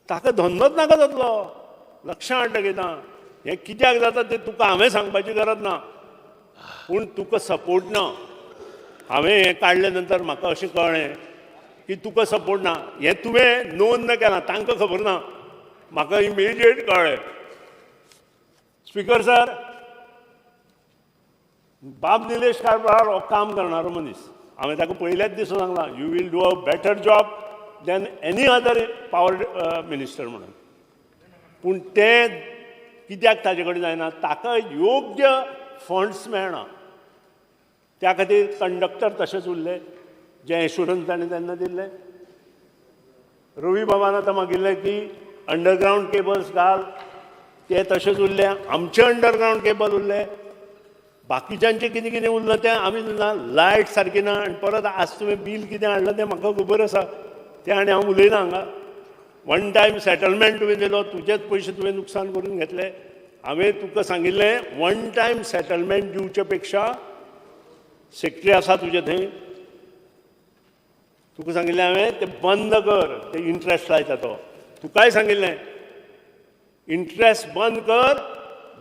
ताका धंदोच नाका जातलो. लक्षां हाड दाखयता हें कित्याक जाता तें तुका हांवें सांगपाची गरज ना, पूण तुका सपोर्ट ना. हांवें हें काडले नंतर म्हाका अशें कळ्ळें की तुका सपोर्ट ना. हें तुवें नोंद केलां, तांकां खबर ना, म्हाका इमिडिएट कळ्ळें. स्पिकर सर, बाब निलेश कारभार हो काम करणारो मनीस. हांवें ताका पयल्याच दिसा सांगलां, you will do a better job than any other power minister म्हणून. पूण तें कित्याक ताजे कडेन जायना? ताका योग्य फंड्स मेळना. त्या खातीर कंडक्टर तशेंच उरले, जें एश्युरन्स ताणें तेन्ना दिल्लें. रवी बाबान आतां मागिल्लें की अंडरग्रावंड केबल्स घाल, ते तशेंच उरले. आमचे अंडरग्रावंड केबल उरले, बाकीच्यांचें कितें कितें उरलां तें आमी ना. लायट सारकी ना. आनी परत आज तुवें बील कितें हाडलां तें म्हाका खबर आसा, तें आनी हांव उलयना हांगा. वन टायम सेटलमेंट तुवें दिलो, तुजेच पयशे तुवें नुकसान करून घेतले. हांवें तुका सांगिल्लें वन टायम सेटलमेंट दिवचे पेक्षा, सेक्रेटरी आसा तुजे थंय, तुका सांगिल्लें हांवें तें बंद कर, ते इंट्रस्ट लायता तो. तुकाय सांगिल्लें इंट्रस्ट बंद कर,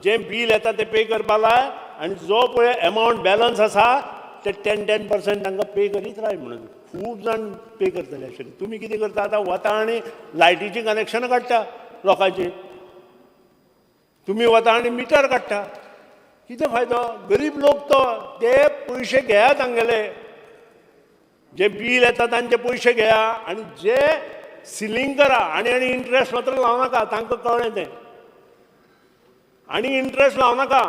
जें बील येता तें पे करपा लाय, आनी जो पळय एमावंट बॅलन्स आसा ते 10-10% तांकां पे करीत राय म्हणून. खूब जाण पे करतले आशिल्ले. तुमी कितें करता आतां? वता आनी लायटीचीं कनेक्शनां काडटा लोकांची, तुमी वता आनी मिटर काडटा. कितें फायदो? गरीब लोक तो, ते पयशे घेया तांगेले, जे बील येता तांचे पयशे घेया आनी जे सिलींग करा आनी आनी इंट्रस्ट मात्र लावं नाका, तांकां कळ्ळें तें. आनी इंट्रस्ट लावं नाका,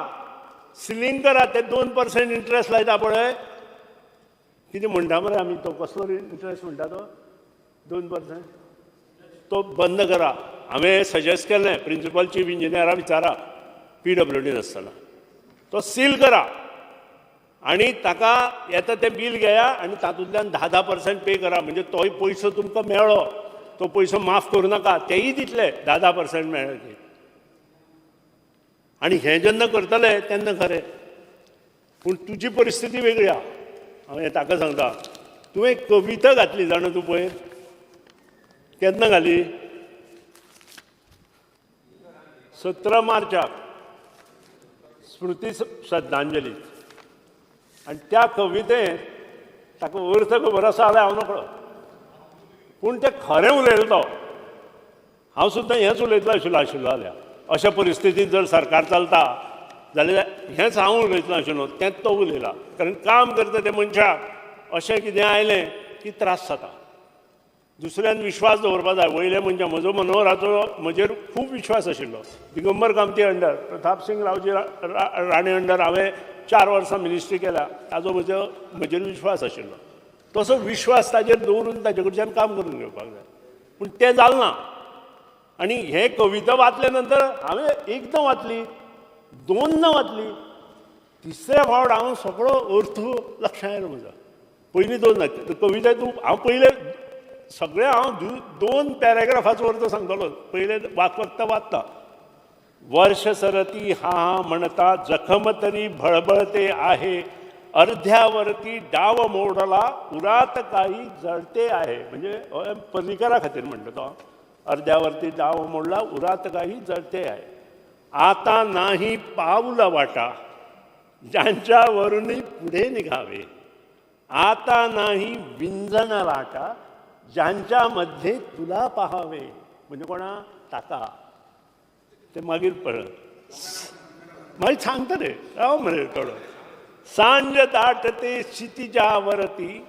सिलींग करा. ते 2% इंट्रस्ट लायता पळय, कितें म्हणटा मरे आमी, तो कसलो इंट्रस्ट म्हणटा तो 2%, तो बंद करा. हांवें सजेस्ट केलें प्रिंसिपल चीफ इंजिनियरा विचारा PWD आसतना, तो सील करा आनी ताका येता तें बील घेया आनी तातूंतल्यान 10-10% पे करा. म्हणजे तोय पयसो तुमकां मेळ्ळो, तो पयसो माफ करूं नाका, तेय दितले 10-10% मेळ्ळे की. आनी हें जेन्ना करतले तेन्ना खरें, पूण तुजी परिस्थिती वेगळी आहा. हांव ताका सांगता, तुवें कविता घातली जाणा तूं पळय, केन्ना घाली? 17 मार्चाक स्मृती श्रद्धांजली. आनी त्या कवितेंत ताका अर्थ खबर आसा जाल्यार हांव नकळो, पूण तें खरें उलयलो तो. हांव सुद्दां हेंच उलयतलो आशिल्लो आशिल्लो जाल्यार, अशा परिस्थितींत जर सरकार चलता जाल्यार हेंच हांव उलयतलो आशिल्लो, तेंच तो उलयला. कारण काम करता त्या मनशाक अशें कितें आयलें की त्रास जाता. दुसऱ्यान विश्वास दवरपा जाय. वयल्या मनशां, म्हजो मनोहराचो म्हजेर खूब विश्वास आशिल्लो. दिगंबर कामती अंडर, प्रतापसिंग रावजी राणे अंडर हांवें 4 वर्सां मिनिस्ट्री केल्या, ताजो म्हजेर विश्वास आशिल्लो. तसो विश्वास ताजेर दवरून ताजे कडच्यान काम करून घेवपाक जाय, पूण तें जालें ना. आनी हे कविता वाचल्या नंतर हांवें एकदां वाचली, दोनदां वाचली, तिसऱ्या फावट हांव सगळो अर्थ लक्षांत आयलो म्हज्या. पयलीं दोन कविता तूं हांव पयले सगळे हांव 2 पॅराग्राफाचो अर्थ सांगतलो, पयले वाचता वाचता. वर्ष सरती हा हा म्हणता जखम तरी भळभळते आहे, अर्ध्यावरती डाव मोडला उरात काही जळते आहे. म्हणजे पर्रीकरा खातीर म्हणटा तो, अर्ध्यावरती डाव मोडला उरात काही जळते आहे. आता नाही पाऊल वाटा ज्यांच्यावरूनही पुढे निघावे, आता नाही विंजण लाटा ज्यांच्यामध्ये तुला पाहावे. म्हणजे कोणा? ताका. ते मागीर परत मागीर सांगता रे, राव मरे थोडो. सांज दाटते क्षितिजावरती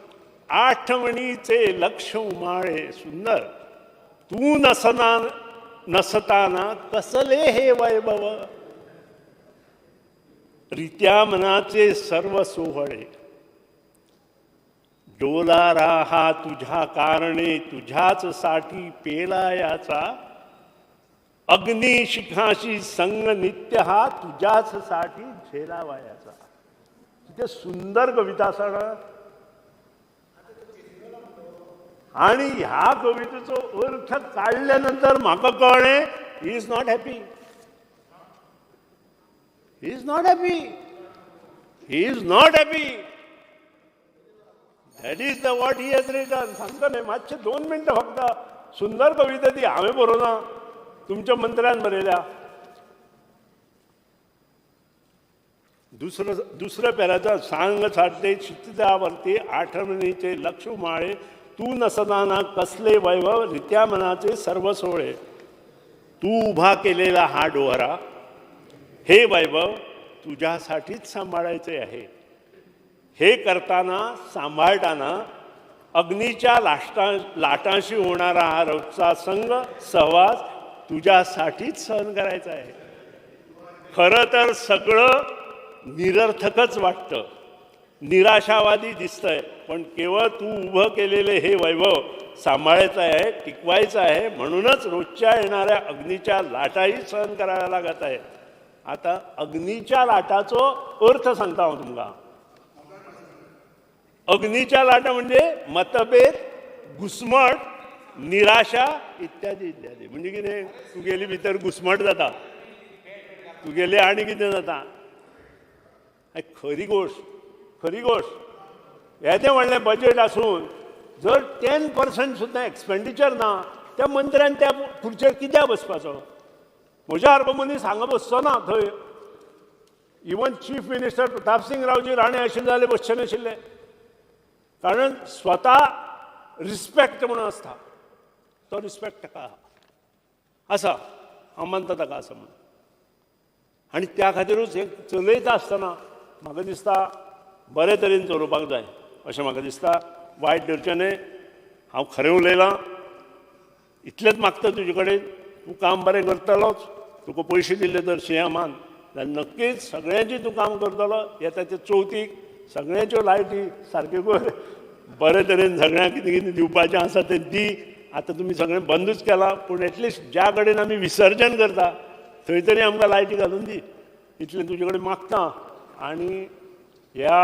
आठवणीचे लक्ष उमाळे. सुंदर. तू नसना नसताना कसले हे वैभव, रित्या मनाचे सर्व सोहळे. डोलारा हा तुझ्या कारणे तुझ्याच साठी पेलायाचा, अग्निशिखाशी संग नित्य हा तुझ्याच साठी झेलावायाचा. किती सुंदर कविता आसा ना. आणि ह्या कवितेचो अर्थ काडल्या नंतर म्हाका कळ्ळें, he is not happy, he is not happy, he is not happy. That is the what he has written. सांगता न्ही, मातशें 2 मिनटां फक्त. सुंदर कविता ती, हांवें बरोवना, तुमच्या मंत्र्यान बरयल्या. दुसऱ्या पेराचा, सांग साठे क्षितिजावरती आठवणीचे लक्ष उमाळे, तू नसताना कसले वैभव रित्या मनाचे सर्व सोहळे. तू उभा केलेला हा डोहारा, हे वैभव तुझ्यासाठीच सांभाळायचे आहे. हे करताना सांभाळताना अग्नीच्या लाटांशी होणारा हा रोजचा संग सहवास तुझ्यासाठीच सहन करायचा आहे. खरं तर सगळं निरर्थकच वाटतं, निराशावादी दिसतंय, पण केवळ तू उभं केलेले हे वैभव सांभाळायचं आहे, टिकवायचं आहे. म्हणूनच रोजच्या येणाऱ्या अग्नीच्या लाटाही सहन कराव्या लागत आहेत. आता अग्नीच्या लाटाचो अर्थ सांगता हांव तुमकां. अग्नीच्या लाटा म्हणजे मतभेद, घुस्मट, निराशा इत्यादी इत्यादी. म्हणजे कितें, तुगेली भितर घुस्मट जाता, तुगेली आनी कितें जाता. खरी गोश्ट, खरी गोश्ट. येदें व्हडलें बजेट आसून जर 10% सुद्दां एक्सपेंडिचर ना, त्या मंत्र्यान त्या खुर्चेर कित्याक बसपाचो? म्हज्या सारको मनीस हांगा बसचो ना थंय. Even chief minister Pratapsingh Raoji Rane आशिल्ले जाल्यार बसचे नाशिल्ले. कारण स्वता रिस्पेक्ट म्हणून आसता, तो रिस्पेक्ट ताका आसा, हांव मानता ताका आसा म्हणून. आनी त्या खातीरूच हें चलयता आसतना म्हाका दिसता बरे तरेन चलोवपाक जाय अशें म्हाका दिसता. वायट धरचें न्हय, हांव खरें उलयलां. इतलेंच मागता तुजे कडेन, तूं काम बरें करतलोच, तुका पयशे दिल्ले तर सीएमान जाल्यार नक्कीच सगळ्यांची तूं काम करतलो. येता ते चवथीक सगळ्यांच्यो लायटी सारक्यो कर, बरे तरेन सगळ्यांक कितें कितें दिवपाचें आसा तें दी. आतां तुमी सगळें बंदूच केलां, पूण एटलिस्ट ज्या कडेन आमी विसर्जन करता थंय तरी आमकां लायटी घालून दी, इतलें तुजे कडेन मागता. आनी ह्या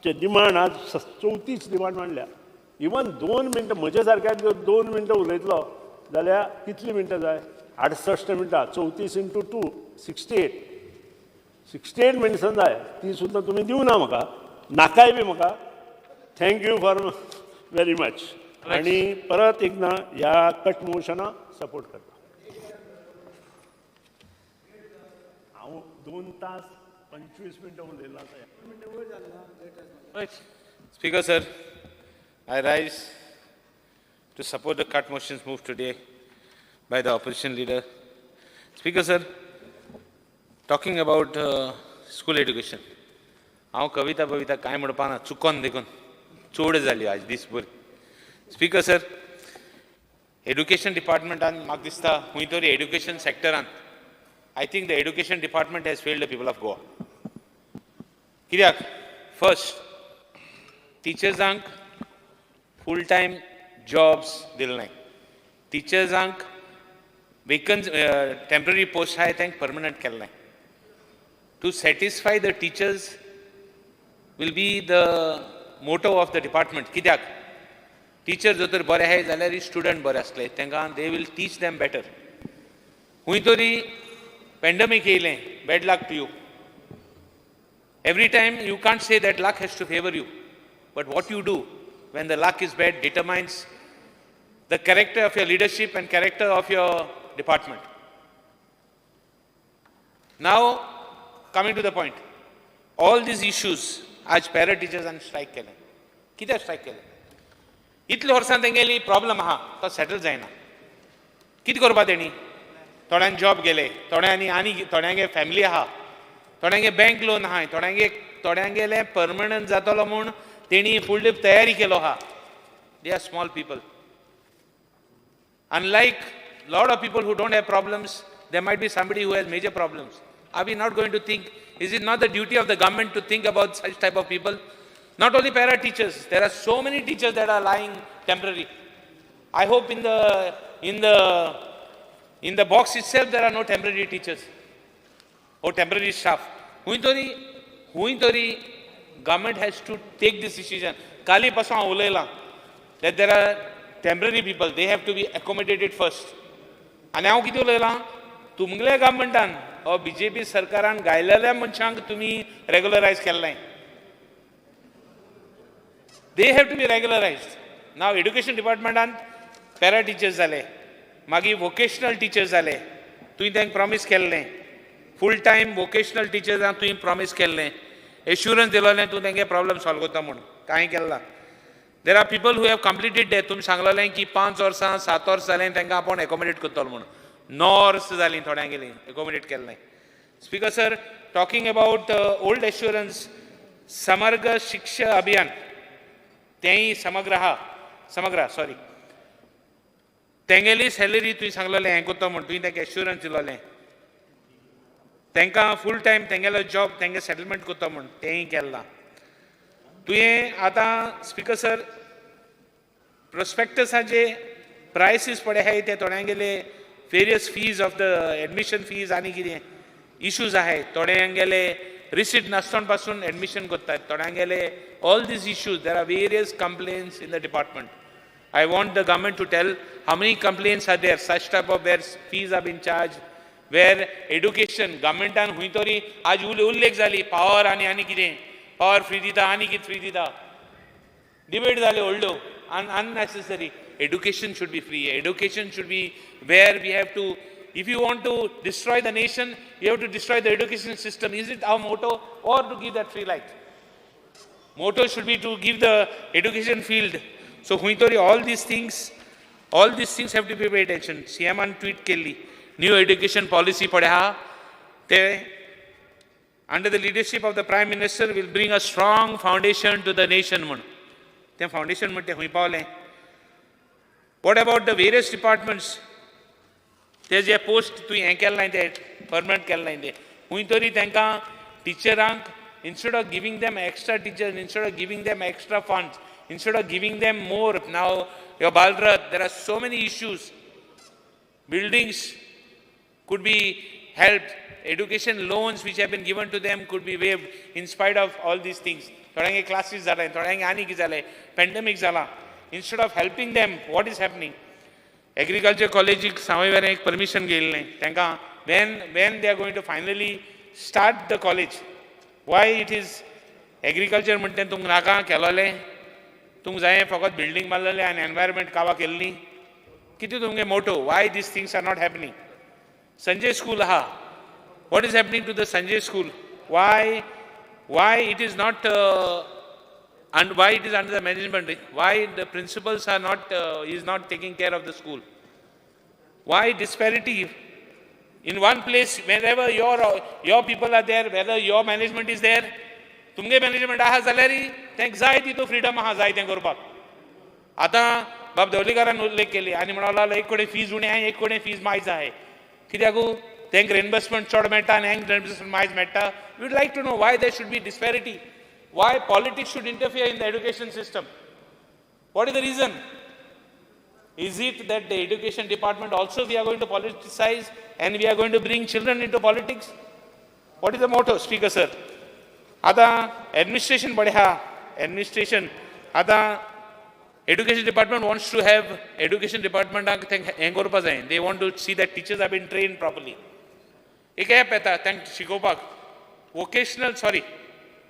डिमांड आज 34 डिमांड मांडल्या. इवन 2 मिनटां म्हज्या सारक्याक जर 2 मिनटां उलयतलो जाल्यार कितलीं मिनटां जाय? 68 मिनटां. 34 इंटू 2 68, 68 मिनट्सां जाय. ती सुद्दां तुमी दिवना म्हाका, नाकाय बी म्हाका. Thank you for very much. आनी परत एकदां ह्या कट मोशनाक सपोर्ट करता. हांव 2 तास 25 मिनटां उलयलां. Speaker sir, I rise to support the cut motions moved today by the opposition leader. Speaker sir, talking about school education, हांव कविता बविता कांय म्हणपा ना, चुकोन देखून चड जाली आज दीसभर. स्पीकर सर, एड्युकेशन डिपार्टमेंटान म्हाका दिसता खंय तरी education सेक्टरान I think the education department has failed the people of Goa. कित्याक? फर्स्ट, टिचर्सांक फूल टायम जॉब्स दिले नाय, टिचर्सांक वेकन्स टेम्पररी पोस्ट आहाय तांकां परमनंट केलें नाय. To satisfy the teachers will be the motto of the department. कित्याक? टिचर जर तर बरे आहाय जाल्यार स्टुडंट बरे आसले, तांकां they will teach them better. खंय तरी पेंडमीक येयलें, bad luck to you. Every time you can't say that luck has to favour you, but what you do when the luck is bad determines the character of your leadership and character of your department. Now, coming to the point, all these issues, आज para teachers आनी strike केलें. कित्याक strike केलें? इतले वर्सां तेंगेली problem आहा, तो सेटल जायना. कितें करपा तेणी? थोड्यांक जॉब गेले, थोड्यांनी आनी थोड्यांगे फॅमिली आहा, थोड्यांगे बँक लोन आहा, थोड्यांगेले परमनंट जातलो म्हूण तेणी फुडली तयारी केलो आहा. They are small people. Unlike lot of people who don't have problems, there might be somebody who has major problems. Are we not going to think, is it not the duty of the government to think about such type of people? Not only para teachers, there are so many teachers that are lying temporary. I hope in the box itself there are no temporary teachers or temporary staff. Huin tori government has to take this decision. Kali paso हांव उलयलां that there are temporary people, they have to be accommodated first. आनी हांव कितें उलयलां, तुमगेल्या गव्हर्मेंटान हो BJP सरकारान गायलेल्या मनशांक तुमी रेगुलरायज केल्लें. They have to be regularised. Now education डिपार्टमेंटान para teachers जाले, मागीर वोकेशनल टिचर्स जाले, तुवें तांकां प्रॉमीस केल्लें फूल टायम वोकेशनल टिचर्सांक तुवें प्रॉमीस केल्लें, एश्युरन्स दिलोलें तूं तेंगे प्रॉब्लम सॉल्व करता म्हूण, कांय केल्लां. There are people who have completed that. तुमी सांगलेलें की 5 वर्सां 7 वर्सां जालें तांकां आपूण एकोमोडेट करतलो म्हूण, 9 वर्सां जालीं थोड्यांगेलीं एकोमोडेट केल्लें. Speaker sir, talking about old assurance, Samagra Shiksha Abhiyan, तेंय समग्र आहा, समग्र सॉरी, तेंगेली सॅलरी तुवें सांगलेलें हें करता म्हूण, तुवें तांकां एश्युरन्स दिलोलें, तांकां फूल टायम तेंगेलो जॉब तेंगे सेटलमेंट करता म्हूण, तेंय केल्लां तुवें. आतां स्पीकर सर, प्रोस्पेक्टसाचे प्रायसीस पळय आहाय ते थोड्यांगेले various fees of the admission fees आनी कितें इश्यूज आहाय, थोड्यांगेले रिसीट नासतना पासून एडमिशन करतात, थोड्यांगेले all these issues, there are various complaints in the department. I want the government to tell how many complaints are there, such type of where fees are been charge, where education गव्हर्मेंटान खंय तरी आज उल्लेख जाली power आनी आनी कितें power free दिता आनी कितें फ्री दिता, डिबेट जाल्यो व्हडल्यो unnecessary. Education should be free. Education should be where we have to, if you want to destroy the nation, you have to destroy the education system. Is it our motto or to give that free light? Motto should be to give the education field. So huitori all these things have to be paid attention. CM an tweet kelli, new education policy पडे हा, ते under the leadership of the Prime Minister will bring a strong foundation to the nation म्हूण. तें foundation म्हण तें खंय पावलें? What about the various departments? ते जे पोस्ट तुवें हें केलें नाय, ते परमनंट केलें नाय, ते खंय तरी तांकां टिचरांक, instead of giving them extra teachers, instead of giving them extra funds, instead of giving them more, now your Balrath, there are so many issues. Buildings could be helped, education loans which have been given to them could be waived in spite of all these things. थोड्यांगे classes जाले, थोड्यांगे आनी कितें जालें, pandemic जाला. Instead of helping them, what is happening? Agriculture कॉलेजीक सावयवेरें एक permission घेयल्लें तांकां, when they are going to finally start the college? Why it is agriculture म्हणटा तें तुमकां नाका केलोलें? तुमकां जायें फकत बिल्डींग बांदलेलें आनी एनवायरमेंट कावा केल्ली? कितें तुमगे motto? Why these things are not happening? Sanjay School आहा. What is happening to the Sanjay School? Why it is not and why it is under the management? Why the principals are not is not taking care of the school? Why disparity? In one place, wherever your people are there, whether your management is there, तुमगे management आहा जाल्यार तांकां जाय तितू freedom आहा, जाय तें करपाक. आतां बाब दवलीकारान उल्लेख केली आनी म्हणूंक लागलो, एक कडेन फीज उणें आहा, एक कडेन फीज मायज आहाय. कित्याक तांकां रिएम्बर्समेंट चड मेळटा आनी हांकां रिएम्बर्समेंट मायज मेळटा? We'd like to know why there should be disparity, why politics should interfere in the education system. What is the reason? Is it that the education department also we are going to politicize and we are going to bring children into politics? What is the motto, Speaker sir? आतां administration बरें आहा, administration. आतां education department wants to have, education डिपार्टमेंटाक तेंकां हें करपा जाय, they want to see that teachers are been trained properly. एक app येता तांकां शिकोवपाक, वोकेशनल, सॉरी,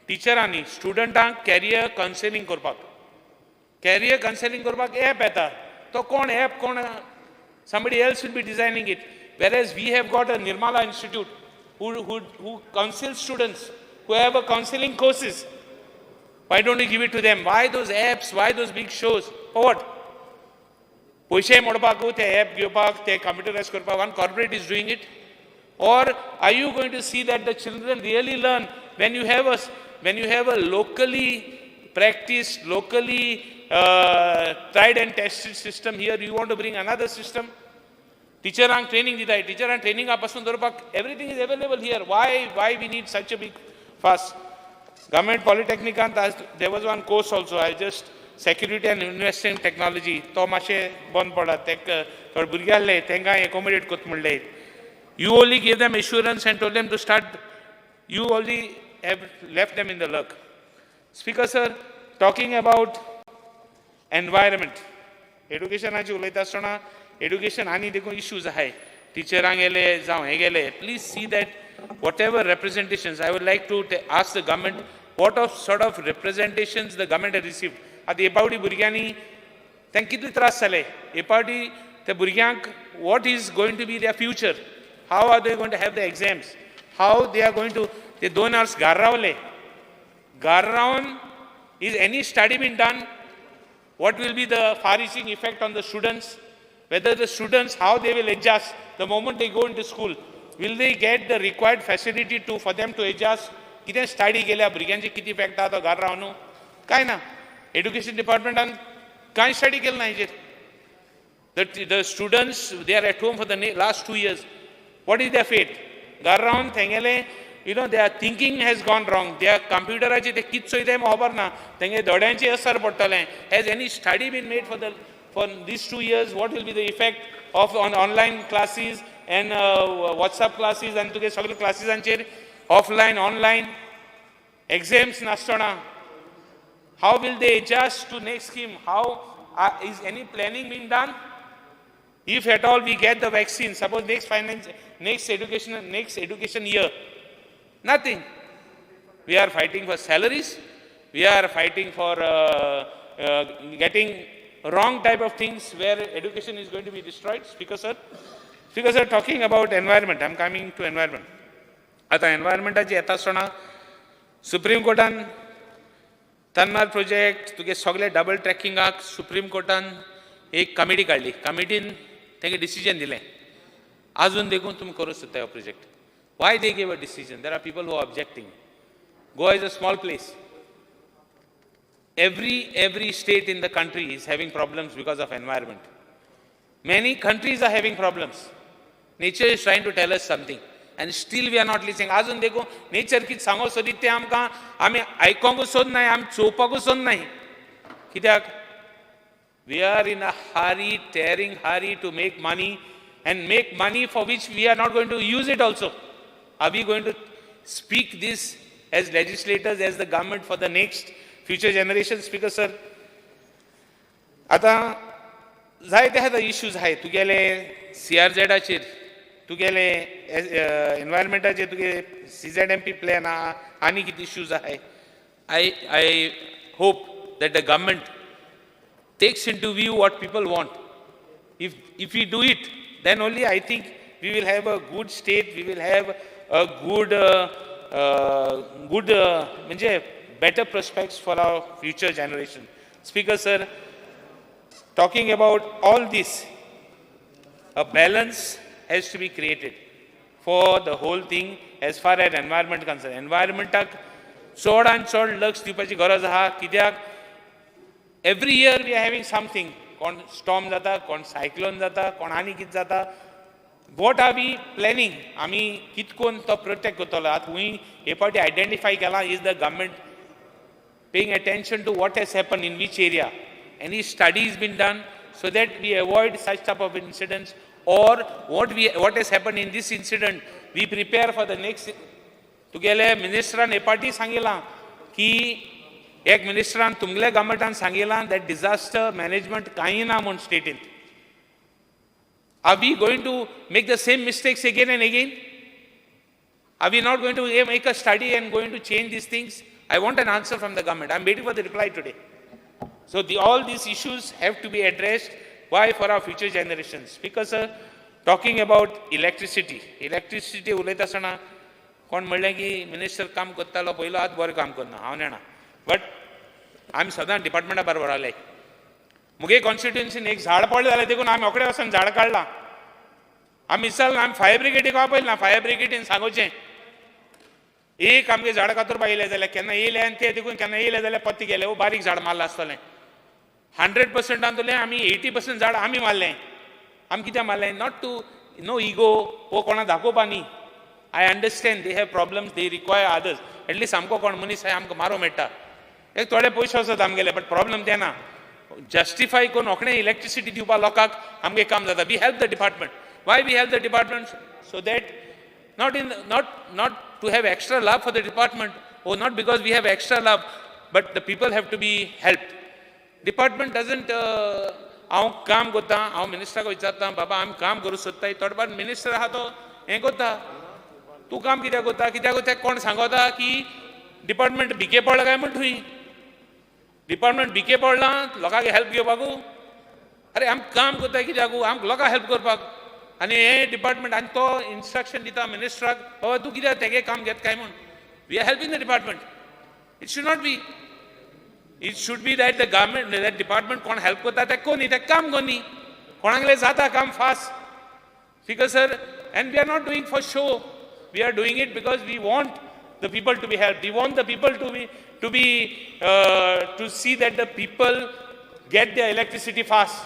टिचरांनी स्टुडंटांक कॅरियर कावन्सिलींग करपाक, कॅरियर कावन्सिलींग करपाक एप येता. तो कोण एप कोण, somebody else will be designing it, whereas we have got a Nirmala Institute who counsel students, who have a counseling courses. Why don't you give it to them? Why those apps? Why those big shows? For what? पयशे मोडपाक, ते app घेवपाक, ते कंप्युटरायज करपाक? One corporate is doing it, or are you going to see that the children really learn? When you have a locally practiced, locally tried and tested system here, you want to bring another system? टिचरांक training दिताय, टिचरांक ट्रेनिंगा पासून दवरपाक everything is available here. Why we need such a big fuss? Government पॉलिटेक्निकांत there was one course also, I just, security and investing technology, तो मातशें बंद पडला. तेका थोडे भुरगे आहले, तांकां एकोमोडेट करता म्हणलें. You only give them assurance and told them to start. You only have left them in the lurch. Speaker sir, talking about environment, एड्युकेशनाची उलयता आसतना एड्युकेशन आनी देखून इश्यूज आहाय, टिचरांक गेले जावं हें गेले, please see that whatever representations, I would like to ask the government what of sort of representations the government received. आतां हे पावटी भुरग्यांनी तांकां कितले त्रास जाले हे पावटी, त्या भुरग्यांक what is going to be their future? How are they going to have the exams? How they are going to, ते 2 वर्स घार रावले, घार रावन is any study been done? What will be the far reaching effect on the students? Whether the students, how they will adjust the moment they go into school? Will they get the required facility to for them to adjust? कितें study केल्या भुरग्यांची, कितें effect आहा तो घरा रावन? कांय ना. एड्युकेशन डिपार्टमेंटान कांय स्टडी केलें ना हेजेर. The students, they are at home for the last 2 years. What is their fate? घर रावन तेंगेले their thinking has gone wrong. Their कंप्युटराचे ते कित चोयताय खबर ना, तेंगे दोळ्यांचे असर पडटलें. Has any study been made for these 2 years? What will be the effect of on online classes and WhatsApp classes आनी तुगे सगळे क्लासीसांचेर, ऑफलायन, ऑनलायन एग्जाम्स नासतना? How will they adjust to next scheme? How is any planning been done? If at all we get the vaccine, suppose next finance, next education year, nothing. We are fighting for salaries. We are fighting for getting wrong type of things where education is going to be destroyed. Speaker sir, Speaker sir, talking about environment, I am coming to environment. आतां एनवायरमेंटाची येता आसतना supreme कोर्टान तन्मार project, तुगे सगळे double ट्रॅकिंगाक supreme कोर्टान एक committee काडली. कमिटीन तेंगे decision दिलें, आजून देखून तुमी करूंक सोदता हो project. Why they gave a decision? There are people who are objecting. Goa is a small place. Every state in the country is having problems because of environment. Many countries are having problems. Nature is trying to tell us something. And still we are not listening. आजून देखो nature कितें सांगो सोदीत तें आमकां आमी आयकोंकूच सोदनाय, आमी चोवपाकूच सोदनाय. कित्याक we are in a hurry, tearing hurry to make money, and make money for which we are not going to use it also. Are we going to speak this as legislators, as the government for the next future generation? Speaker sir, आतां जायते आतां issues आहाय तुगेले सीआरझेडाचेर, तुगेले एनवायरमेंटाचेर, तुगे CZMP plan आहा, आनी कितें इश्यूज आहाय. I hope that the government takes into view what people want. If we do it, then only I think we will have a good state, we will have a good, म्हणजे better prospects for our future generation. Speaker sir, talking about all this, a balance has to be created for the whole thing as far as environment concerned. Environmentak चड आनी चड लक्ष दिवपाची गरज आहा. कित्याक every year we are having something. कोण storm जाता, कोण सायक्लोन जाता, कोण आनी कितें जाता. What are we planning? आमी कितकोन तो प्रोटेक्ट करतलो? आतां खंय हे फावटी आयडेंटिफाय केला, is the government paying attention to what has happened in which area? Any study has been done so that we avoid such type of incidents, or what has happened in this incident, we prepare for the next. तुगेले मिनिस्टरान हे पाटी सांगिलां की एक मिनिस्टरान तुमगेल्या गव्हर्मेंटान सांगिलां that disaster management कांय ना म्हूण स्टेटींत. Are we going to make the same mistakes again and again? Are we not going to make a study and going to change these things? I want an answer from the government. I'm waiting for the reply today. So all these issues have to be addressed. Why? For our future generations. Because sir, talking about electricity, electricity उलयता आसतना कोण म्हणलें की minister काम करतालो पयलो आतां बरें काम करना, हांव नेणा, बट आमी सदां डिपार्टमेंटा बरोबर रावले. मुगे कॉन्स्टिट्युएन्सीन एक झाड पडलें जाल्यार देखून आमी रोखडें वचून झाड काडलां. आमी चल आमी फायर ब्रिगेडीक आपयलें ना, फायर ब्रिगेडीन सांगोचें एक आमगे झाड कातरपा येयलें जाल्यार केन्ना येयलें आनी तें देखून केन्ना येयलें जाल्यार पत्ती गेलें, ओ बारीक झाड मारलां आसतलें. 100% आमी 80% झाड आमी मारलें. आमी कित्याक मारलें? Not to know ego वो कोणा दाखोवपा न्ही. I understand they have problems, they require others. At least आमकां कोण मनीस आहा आमकां मारूंक मेळटा. एक थोडे पयशे वचत आमगेले, बट प्रॉब्लम ते ना. जस्टिफाय करून रोखडें इलेक्ट्रिसिटी दिवपा लोकांक आमगें काम जाता. We help the department. Why we help the department? So that not to have extra love for the department, or not because we have extra love, but the people have to be helped. Department doesn't, हांव काम करता, हांव मिनिस्टराक विचारता, बाबा आमी काम करूं सोदताय. थोडे फावट मिनिस्टर आहा तो हें करता, तूं काम कित्याक करता, कित्याक करता, कोण सांगता की डिपार्टमेंट भिके पडलां काय म्हण तुवें डिपार्टमेंट भिके पडलां लोकांक हेल्प घेवपाकू. अरे आमी काम करता कित्याकू? आमकां लोकांक हेल्प करपाक. आनी हें डिपार्टमेंट आनी तो इन्स्ट्रक्शन दिता मिनिस्टराक, बाबा तूं कित्याक तेगे काम घेत काय म्हूण. We are helping the department. It should not be. It should be that the government, that department कोण हेल्प करता तें कोनी, तें काम कोनी, कोणागेलें जाता काम fast. Because sir, and we are not doing for show, we are doing it because we want the people to be helped. We want the people to see that the people get their electricity fast.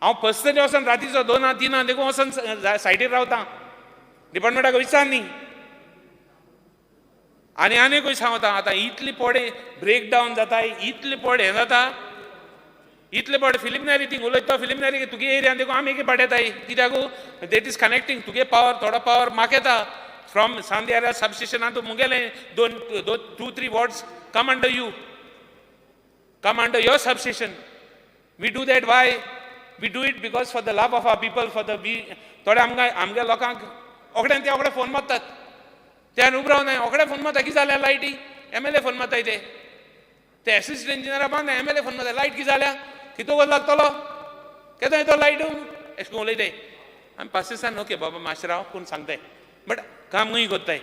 हांव personally वचोन रातीचो 2 3 देखून वचोन सायडीर रावता, डिपार्टमेंटाक विचार न्ही. आनी आनीकूय सांगता आतां इतली पडे ब्रेकडावन जाता, इतले पड हें जाता, इतले पड फिलीप नायरी थिंग उलयता. फिलीप नायरी तुगे एरियान देखून आमी एके पाट येताय कित्याक that is connecting. तुगे पावर थोडो पावर म्हाका येता फ्रॉम सांदियारा सबस्टेशनान, तूं मुगेलें 2 3 wards come under you, come under your substation. We do that. Why? We do it because for the love of our people, for the we. थोडे आमकां आमगे लोकांक ओकड्यान ते ओकडे फोन मारतात, ते आनी उबो रावनाय, ओकडे फोन मारता कितें जाल्या लायटी, MLA phone मारताय ते ते एसिस्टंट इंजिनियरा बांद MLA phone मारता, लायट कितें जाल्या, कितू वोगोत लागतलो, केदो येतो लायट, अशें करून उलयताय. आमी पासियेंसान ओके बाबा मातशें राव कोण सांगताय, बट काम खंय करताय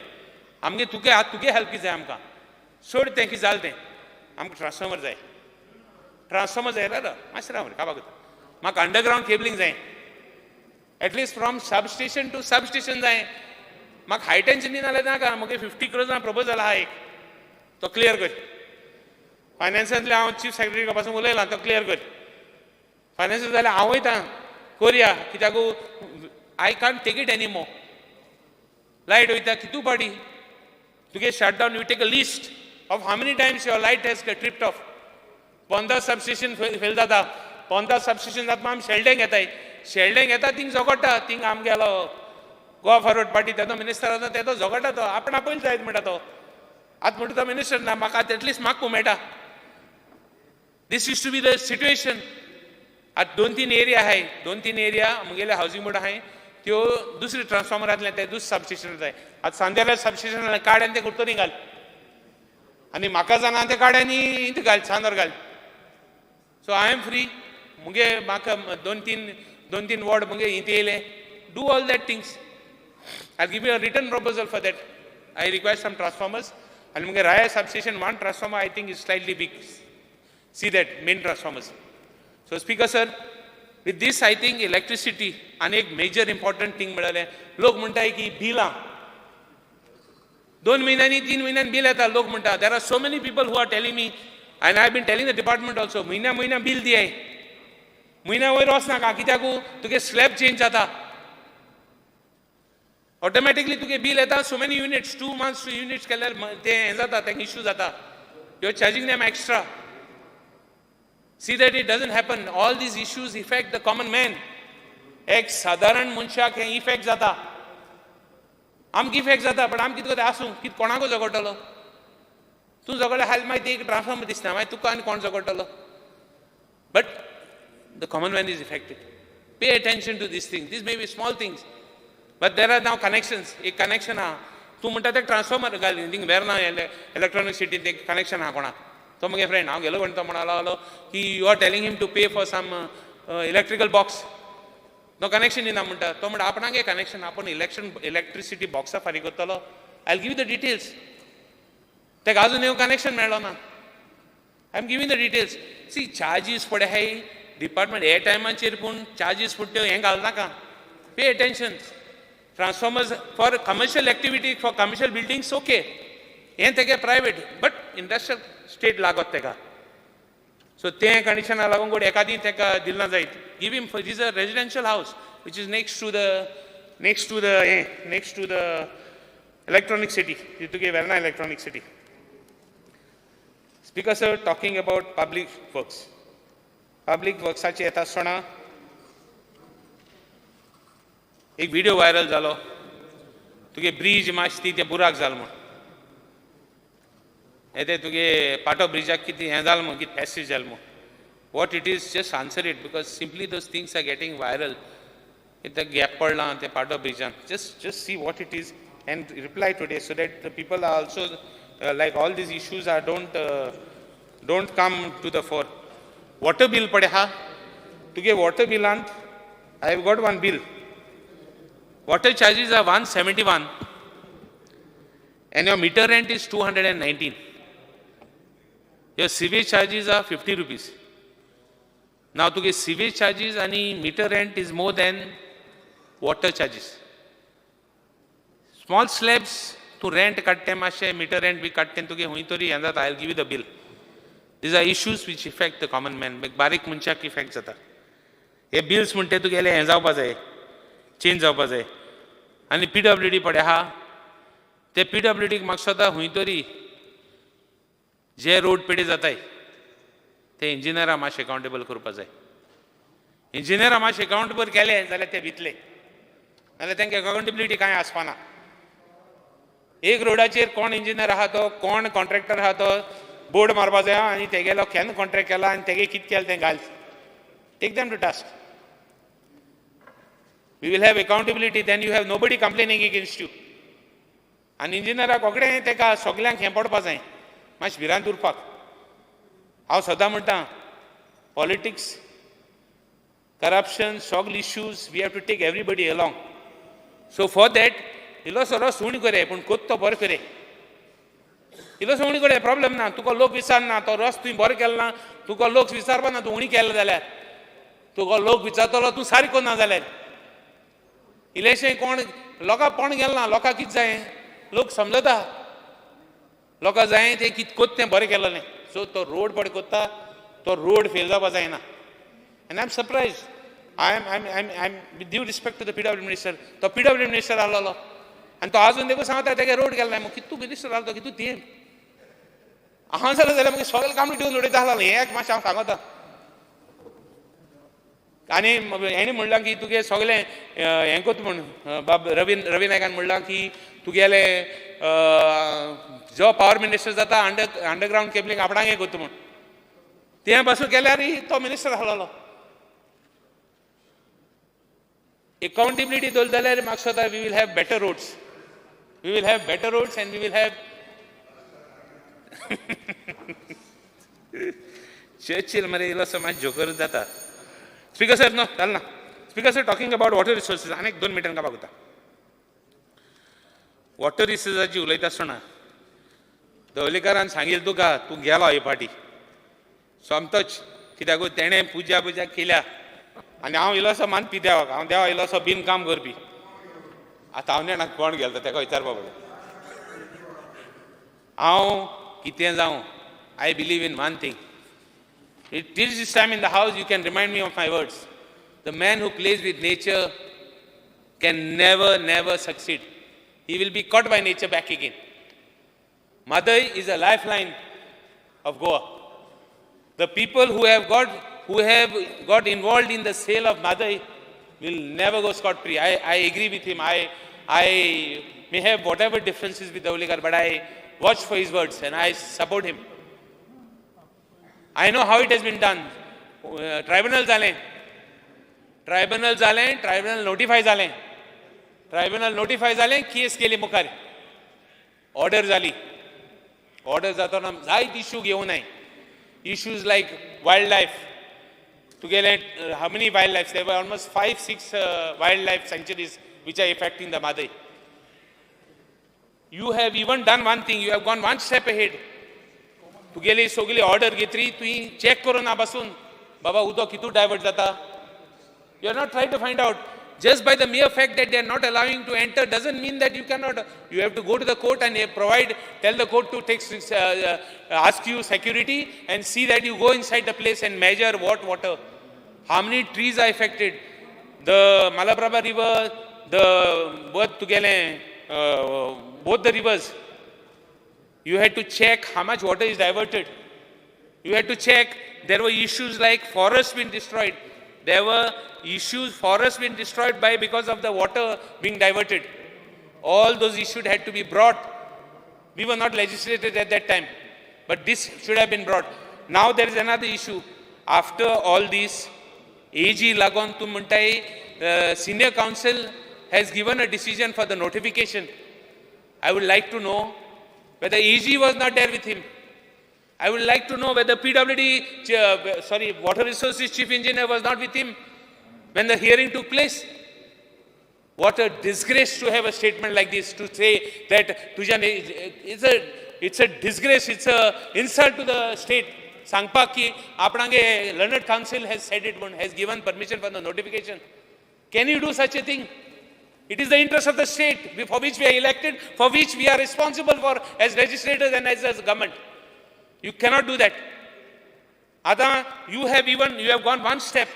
आमगे तुगे आतां तुगे हेल्प कितें जाय आमकां, सोड तें कितें जालें तें, आमकां ट्रान्सफॉर्मर जाय, ट्रान्सफॉर्मर जाय जाल्यार मातशें राव काबार करता, म्हाका अंडरग्रावंड केबलिंग जाय, at least from substation to substation जाय. म्हाका हाय टेन्शन दिना जाल्यार नाका, म्हगे 50 क्रोर्सान प्रपोजल आहा एक, तो क्लियर कर. फायनान्सांतले हांव चीफ सेक्रेटरी पासून उलयलां, तो क्लियर कर. फायनान्स जाल्यार हांव वयता करया, कित्याक I can't take it any more. Light वयता कितू पाटी तुगे shut down, you take a list of how many times your light has tripped off. Ponda substation fail जाता, पोंदा सबस्टेशन जाता आमी शेल्डेंक घेताय, शेल्डेंक घेता थिंग झगडटा, थिंग आमगेलो गोवा फॉरवर्ड पार्टी तेजो मिनिस्टर आसा तेजो झगडटा, तो आपणा पयलीं जायत म्हणटा तो. आतां म्हणटा तो मिनिस्टर ना म्हाका आतां एटलिस्ट म्हाका मेळटा. This is to be the situation. आतां 2-3 एरिया आहाय, 2-3 एरिया म्हगेले हावजींग बोर्ड आहाय, त्यो दुसरे ट्रान्सफॉर्मरांतल्यान ते दुसरे सबस्टेशन जाय. आतां सांदेरा सबस्टेशन काड आनी ते कुर्तोरी घाल, आनी म्हाका जाणा ते काड आनी इंत घाल, चांदोर घाल. So I am free. मुगे म्हाका 2-3 वॉर्ड मुगे इंत येयले. Do all that things. I give you a written proposal for that. I require some transformers. आनी मुगे Raya substation 1 transformer I think is slightly big. See that main transformers. So speaker sir, with this I think electricity आनी एक major important thing म्हळ्यार लोक म्हणटाय की बिलां 2 म्हयन्यांनी 3 म्हयन्यांनी बील येता. लोक म्हणटा there are so many people who are telling me and I have been telling the department also, म्हयन्या म्हयन्या बील दियाय, म्हयन्या वयर वचनाका, कित्याक तुगे स्लॅब चेंज जाता ऑटोमॅटिकली, तुगे बील येता. So many units, 2 months 2 units केल्यार तें हें जाता, तांकां इश्यू जाता. You are charging them extra. See that it doesn't happen. All these issues affect the common man. एक सादारण मनशाक हें इफेक्ट जाता, आमकां इफेक्ट जाता, पण आमकां कितें आसूं, कितें कोणाकू झगडटलो तूं झगडले हाल मागीर एक ट्रान्सफॉर्मर दिसना, मागीर तुका आनी कोण झगडटलो. But the common man is affected. Pay attention to these things. These may be small things, but there are now connections. एक कनेक्शन आहा, तूं म्हणटा ते ट्रान्सफॉर्मर घाल थिंग वेर्ना इलेक्ट्रॉनीक सिटीन एक कनेक्शन आहा कोणाक, तो म्हगे फ्रेंड हांव गेलो कोण, तो म्हणा लागलो की you are telling him to pay for some electrical box, तो कनेक्शन दिना म्हणटा. तो म्हणटा आपणाक कनेक्शन, आपूण इलेक्ट्रिसिटी बॉक्सा फारीक करतलो. I will give the details. ताका अजून एक कनेक्शन मेळ्ळो ना. I am giving the details. See charges पळय आहाय डिपार्टमेंट हे टायमाचेर, पूण चार्जीस फुडट्यो हें घालनाका. Pay attention. Transformers for commercial activity, for commercial buildings okay, हें तेगे प्रायवेट, बट इंडस्ट्रियल स्टेट लागत तेका. सो तें कंडिशना लागून गोड एकादी तेका दिलना जायत. Give him for is a residential house which is next to the हें next to the electronic city, तुगे Verna electronic city. Speaker sir, talking about public works, public वर्क्साचे येता आसतना एक व्हिडिओ व्हायरल जालो, तुगे ब्रीज मातशी ती ते बुराक जाल म्हूण, हे ते तुगे पाटो ब्रिजाक कितें हें जाल म्हूण, कितें पॅसेज जाल म्हूण. What it is, just answer it, because simply those things are getting viral. कितें गॅप पडला ते पाटो ब्रिजान, just see what it is and reply today, so that the people are also like all these issues are don't come to the fore. Water bill पडे हा तुगे water बिलांत I have got one bill. Water charges are 171 and your meter rent is 219. Your sewage charges are 50 rupees. Now तुगे sewage charges आणि meter rent is more than water charges. Small slabs तूं rent काडटे मातशें, meter rent बी काडटे तुगे खंय तरी हें जाता. I will give you the bill. These are issues which affect the common man. बारीक मनशाक इफेक्ट जाता. हे बिल्स म्हणटे तुगेले हें जावपा जाय, चेंज जावपा जाय. आनी पीडब्ल्यूडी पळय आहा, ते पीडब्ल्यूडीक म्हाका दिसता खंय तरी जे रोड पेडे जाताय ते इंजिनियरां मातशें अकाउंटेबल करपा जाय. इंजिनियरां मातशें अकाउंटेबल केले जाल्यार ते भितले, नाजाल्यार तांकां अकाउंटेबिलिटी कांय आसपाना. एक रोडाचेर कोण इंजिनियर आहा तो, कोण कॉन्ट्रॅक्टर आहा तो बोर्ड मारपा जाय आनी तेगेलो केन्ना कॉन्ट्रॅक्ट केला आनी तेगे कितें केलें तें घाल. Take them to task. We will have accountability, then you have nobody complaining against you. आनी इंजिनियराक रोखडें तेका सगल्यांक हें पडपा जाय, मातशें भिरांत उरपाक. हांव सदां म्हणटा, पॉलिटिक्स, करप्शन, सगळे issues we have to take everybody along. So for that इल्लोसो रस उणी करे, पूण कोत्तो बरो करे. इल्लोसो उणी करे प्रॉब्लम ना, तुका लोक विचारना तो रस तुवें बरो केलो ना, तुका लोक विचारपा ना तूं उणी केलो जाल्यार, तुका लोक विचारतलो तूं सारको ना जाल्यार. इल्लेशें कोण लोकां पण गेल ना, लोकां कितें जाय, लोक समजता, लोकां जाय तें कितें कोत्ता तें बरें केलेलें. सो तो रोड पळय कोत्ता, तो रोड फेल जावपा जायना. And I am surprise. I am I am I am with due respect to the PW minister, तो पीडब्ल्यू मिनिस्टर आसलेलो आनी तो आजून देखून सांगता तेगे रोड गेलो ना. कितू मिनिस्टर आसलो तो, कितू तें हांव जालें जाल्यार मागीर सगळें काम दिवन उडयता आसलें. हें एक मातशें हांव सांगता. आनी हेणें म्हणलां की तुगे सगळें हें कोत म्हूण, बाब रवी रवी नायकान म्हणलां की तुगेलें जो पावर मिनिस्टर जाता अंडरग्रावंड केबलींग आपणागे कोत्ता म्हूण, तें पासून केल्यार तो मिनिस्टर आसलेलो. एकाउंटेबिलिटी दवरली जाल्यार म्हाका दिसता we will have better roads, we will have better roads and we will have Churchill मरे इल्लोसो मातसो जोकर जाता. स्पीकर सर नो जालें ना. Speaker sir, talking about water resources, आनी एक 2 मिनटां कापाक वता. वॉटर रिसोर्साची उलयता आसतना धवलीकारान सांगिल्लें तुका, तूं गेलो हे फाटी सोमतोच, कित्याक तेणें पुजा पुजा केल्या. आनी हांव इल्लोसो मानपी देवाक, हांव देवा इल्लोसो बिन काम करपी. आतां हांव नेणा कोण गेलो तेका विचारपा पडटा. हांव कितें जावं, I believe in one thing. Till this time in the house, you can remind me of my words. The man who plays with nature can never, never succeed. He will be caught by nature back again. Mhadei is a lifeline of Goa. The people who have got involved in the sale of Mhadei will never go scot-free. I agree with him. I may have whatever differences with Dhavalikar, but I watch for his words and I support him. I know how it has been done. Tribunal जालें, tribunal जालें, tribunal notify जालें, tribunal notify जालें, केस गेली मुखार, order जाली. Order जातना जायत issue घेवन I, issues like wild life तुगेलें, how many wild life, there were almost 5-6 wild life sanctuaries which are affecting the Mhadei. You have even done one thing, you have gone one step ahead. तुगेली सगळी order घेतली, तुवें check करून ना बसून बाबा उदक कितू डायवर्ट जाता. You are not try to find out. Just by the mere fact that they are not allowing to enter doesn't mean that you cannot. You have to go to the court and provide, tell the court to take, ask you security and see that you go inside the place and measure what water, how many trees are affected. The Malaprabha river, the both together, both the rivers, you had to check how much water is diverted. You had to check, there were issues like forests being destroyed. There were issues, forests being destroyed by because of the water being diverted. All those issues had to be brought. We were not legislated at that time, but this should have been brought. Now there is another issue. After all this, AG Lagon Tumuntai, Senior Counsel has given a decision for the notification. I would like to know whether AG was not there with him. I would like to know whether PWD, sorry, Water Resources Chief Engineer was not with him when the hearing took place. What a disgrace to have a statement like this, to say that Tujan, it's a disgrace, it's an insult to the state. Sangpa ki apnange Learned Council has said it, has given permission for the notification. Can you do such a thing? It is the interest of the state for which we are elected, for which we are responsible for as legislators and as government. You cannot do that. Ada, you have gone one step.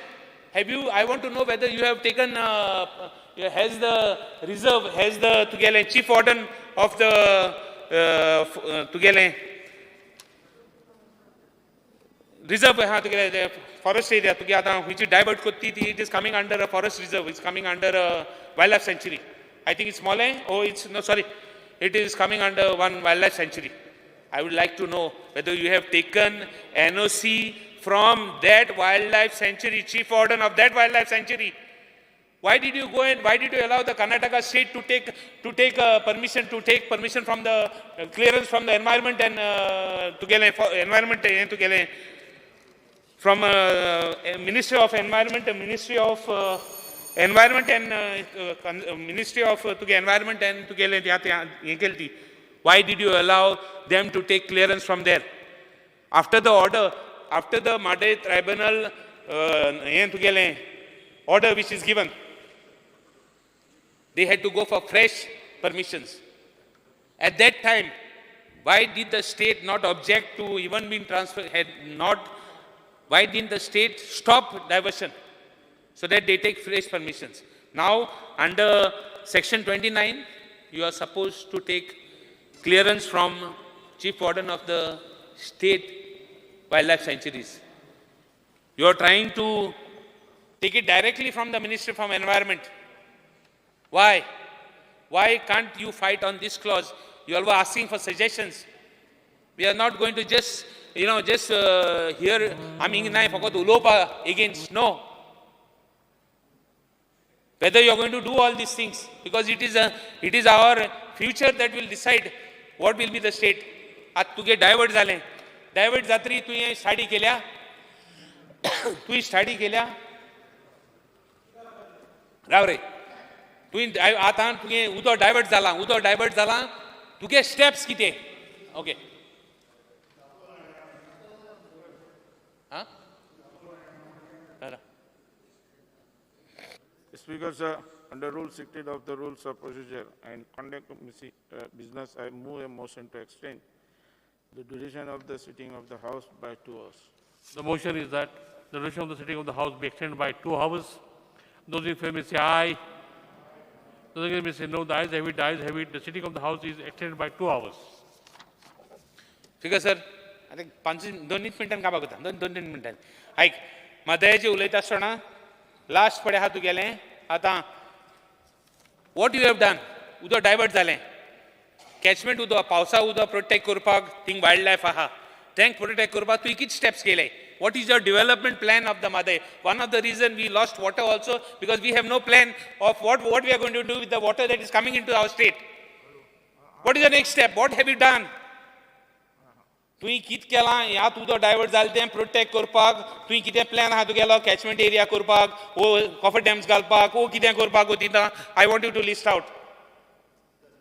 Have you, I want to know whether you have taken, has the reserve, has the Tugele, chief warden of the Tugele, reserve, the forest area, which is divert, it is coming under a forest reserve, it's coming under a wildlife sanctuary. I think it's Mole, oh, it's, no, sorry, it is coming under one wildlife sanctuary. I would like to know whether you have taken NOC from that wildlife sanctuary, chief warden of that wildlife sanctuary. Why did you go and why did you allow the Karnataka state to take permission from the clearance from the environment and environment from Ministry of Environment, Ministry of Environment and Ministry of Environment and why did you allow them to take clearance from there? After the order, after the Mhadei Tribunal order which is given, They had to go for fresh permissions. At that time, why did the state not object to even being transferred, why didn't the state stop diversion so that they take fresh permissions? Now, under section 29, you are supposed to take clearance from Chief Warden of the state wildlife sanctuaries. You are trying to take it directly from the Ministry of Environment. Why? Why can't you fight on this clause? You all were asking for suggestions. We are not going to just, just hear, I mean, I forgot ulopa against. No. Whether you are going to do all these things, because it is our future that will decide what will be the state. At तुगे divert जालें, divert जातरी तुवें study केल्या, तुवें study केल्या, राव रे, तुवें आतां तुगे उदक डायवर्ट जालां, उदक डायवर्ट जालां, तुगे स्टेप्स कितें? Okay. Speaker, sir, under Rule 16 of the Rules of Procedure and Conduct of Business, I move a motion to extend the duration of the sitting of the House by 2 hours. The motion is that the duration of the sitting of the House be extended by 2 hours. Those in favor may say aye. Those against may say no. The ayes have it, the ayes have it. The sitting of the House is extended by 2 hours. Speaker, sir, I think 5 2 मिनटां काबार करता, 2-3 मिनटां. आयक, म्हादयचें उलयता आसतना last पळय आहा तुगेलें. आतां what you have done, उदक डायवर्ट जालें, कॅचमेंट उदक, पावसा उदक प्रोटेक्ट करपाक थिंग वायल्ड लायफ आहा, तेंक प्रोटेक्ट करपाक तुवें कितें स्टेप्स केले? What is your development plan of the Mhadei? One of the reason we lost water also because we have no plan of what we are going to do with the water that is coming into our state. What is the next step? What have you done? तुवें कितें केलां ह्यात उदक divert जालें तें protect करपाक तुवें कितें प्लॅन आहा तुगेलो कॅचमेंट एरिया करपाक वो कॉफर डॅम्स घालपाक वो कितें करपाक वो दिता? I want you to list out.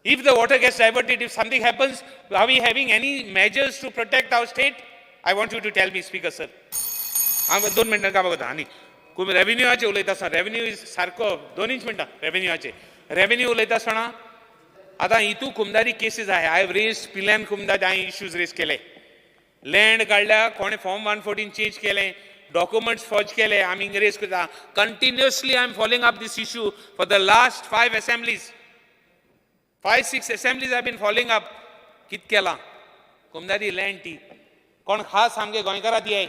If the water gets diverted, if something happens, are we having any measures to protect our state? I want you to tell me, Speaker, sir. हांव 2 मिनटां कामां करता आनी रेवेन्यूआचेर उलयता आसतना revenue is सारको 2 मिनटां रेवेन्यूआचेर revenue उलयता आसतना आतां हितू कुमदारी केसीस आहाय. I have raise पिल्यान कुमदार हांवें इश्यूज रेज केले. लँड काडल्या कोणें फॉर्म 114 चेंज केलें, डॉक्युमेंट्स फॉर्ज केले, आमी रेज करता continuously. I am following up this issue for the last 5 assemblies, 5-6 assemblies I been following up. कित केलां कुमदारी लँड ती कोण खास आमगे गोंयकारा दियाय.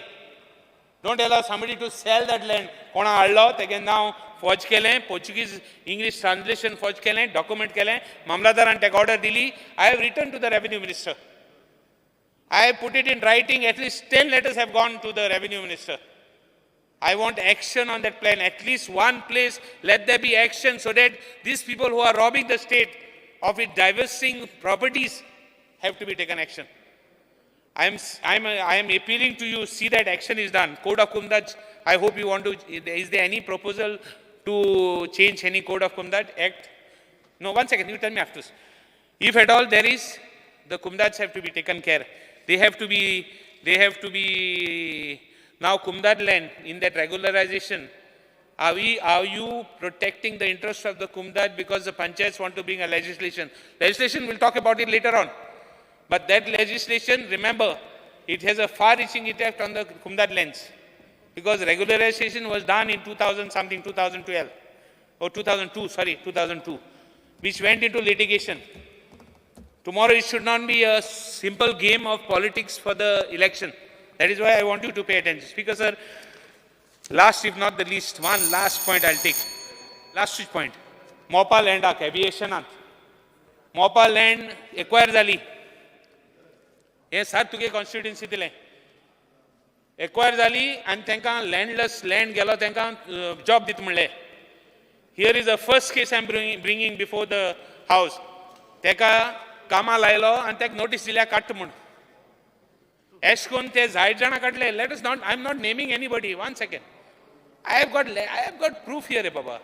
Don't allow somebody to sell that land. कोणा हाडलो तेगे नांव फॉर्ज केलें, पोर्चुगीज इंग्लीश ट्रान्सलेशन फॉर्ज केलें, डॉक्युमेंट केलें, मामलादारान तेका ऑर्डर दिली. I have written to the revenue minister. I have put it in writing. At least 10 letters have gone to the revenue minister. I want action on that plan. At least one place, let there be action so that these people who are robbing the state of its divesting properties have to be taken action. I am appealing to you, see that action is done. Code of Conduct, I hope you want to, is there any proposal to change any Code of Conduct Act? No, 1 second, you tell me after. If at all there is, the Kumdats have to be taken care. They have to be, now Kumdat land in that regularization, are you protecting the interest of the Kumdat because the panchayats want to bring a legislation? Legislation, we'll talk about it later on. But that legislation, remember, it has a far-reaching effect on the Kumdat lands because regularization was done in 2000 something, 2012 or 2002, sorry, 2002, which went into litigation. Tomorrow it should not be a simple game of politics for the election. That is why I want you to pay attention. Speaker, sir, last if not the least, one last point I'll take. Last point. Mopa land aviation. Mopa land acquire जाली. हे सात तुगे constituency दिलें. Acquire जाली आनी तांकां लँडलेस land गेलो, तांकां जॉब दित म्हणलें. Here is a first case I am bringing before the house. ताका कामां लायलो आनी ताका नोटीस दिल्या काडटा म्हूण. एश कोन्न ते जायत जाणां काडले. Let us not, I am not naming anybody. 1 second. I have got proof here रे बाबा.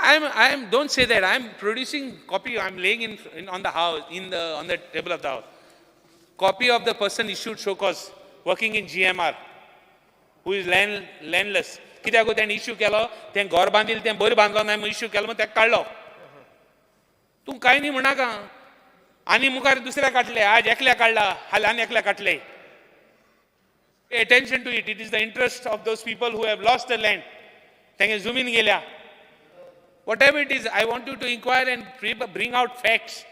I am don't say that. I am producing copy. I am laying in on the house, in the on the table of the house. Copy of the person issued show cause working in GMR who is landless. कित्याक तेणें issue केलो, तें घर बांदिल्लें तें बरें बांदलो ना म्हूण इश्यू केलो म्हूण ताका काडलो. तूं कांय न्ही म्हणनाका. आनी मुखार दुसऱ्या काडले, आज एकल्या काडला, हाल आनी एकल्या काडले. Pay attention to it. It is the interest of those people who have lost the land. तेंगे जमीन गेल्या. Whatever it is, I want you to inquire and bring out facts.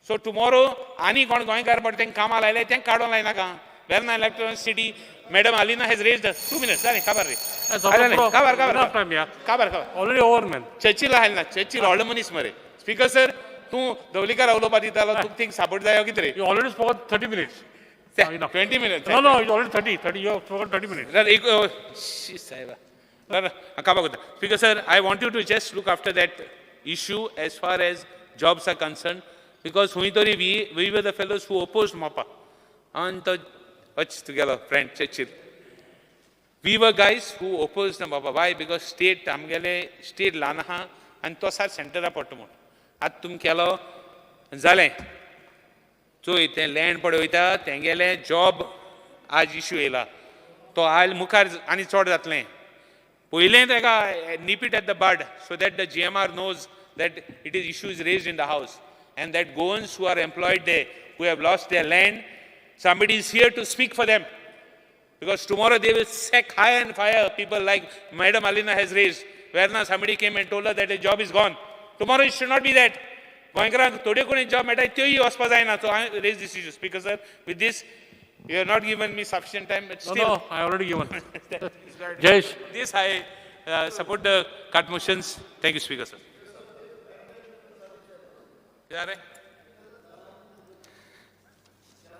So tomorrow, आनी कोण गोंयकार पडटा तेंकां कामां लायले तेंकां काडूंक लायनाका. Verna Electronic City, Madam Alina has raised 2 minutes, जालें, काबार रे. जालें, काबार काबार. Enough time, yeah. काबार काबार. Already over, man. Churchill आयल ना, चर्चिल व्हडलो मनीस मरे. स्पीकर सर, तूं दवलीकार उलोवपा दितालो, तुका थिंग सापड जाय कितें रे? You already spoken 30 minutes. 20 minutes. No, it's already 30. 30, you have spoken 30 minutes. एक साहेबा काबार करता. Speaker sir, I want you to just look after that issue as far as jobs are concerned, because हुंय तरी we were the fellows who opposed Mopa. आनी तो अच तुगेलो friend Churchill. We were guys who opposed the Mopa. Why? Because state आमगेले state ल्हान आहा आनी तो सार सेंटरा पडटा म्हूण. आतां तुमी केलो जालें. चोय तें लँड पळय वयता तेंगेलें जॉब आज इशू येयला तो आयल मुखार आनी चड जातलें. पयलें तेका nip it at the bud so that the GMR knows that it is issue is raised in the house and that Goans who are employed there, who have lost their land, somebody is here to speak for them. Because tomorrow they will sack high and fire people like Madam Alina has raised. Where now somebody came and told her that a job is gone. Tomorrow it should not be that. गोंयकारांक थोड्यो कोणी job मेळटा त्योय वचपा जायना. So I raise this issue. Speaker sir, with this, you have not given me sufficient time, but No, still. no, I already given. Jayesh. This I support the cut motions. Thank you, Speaker sir.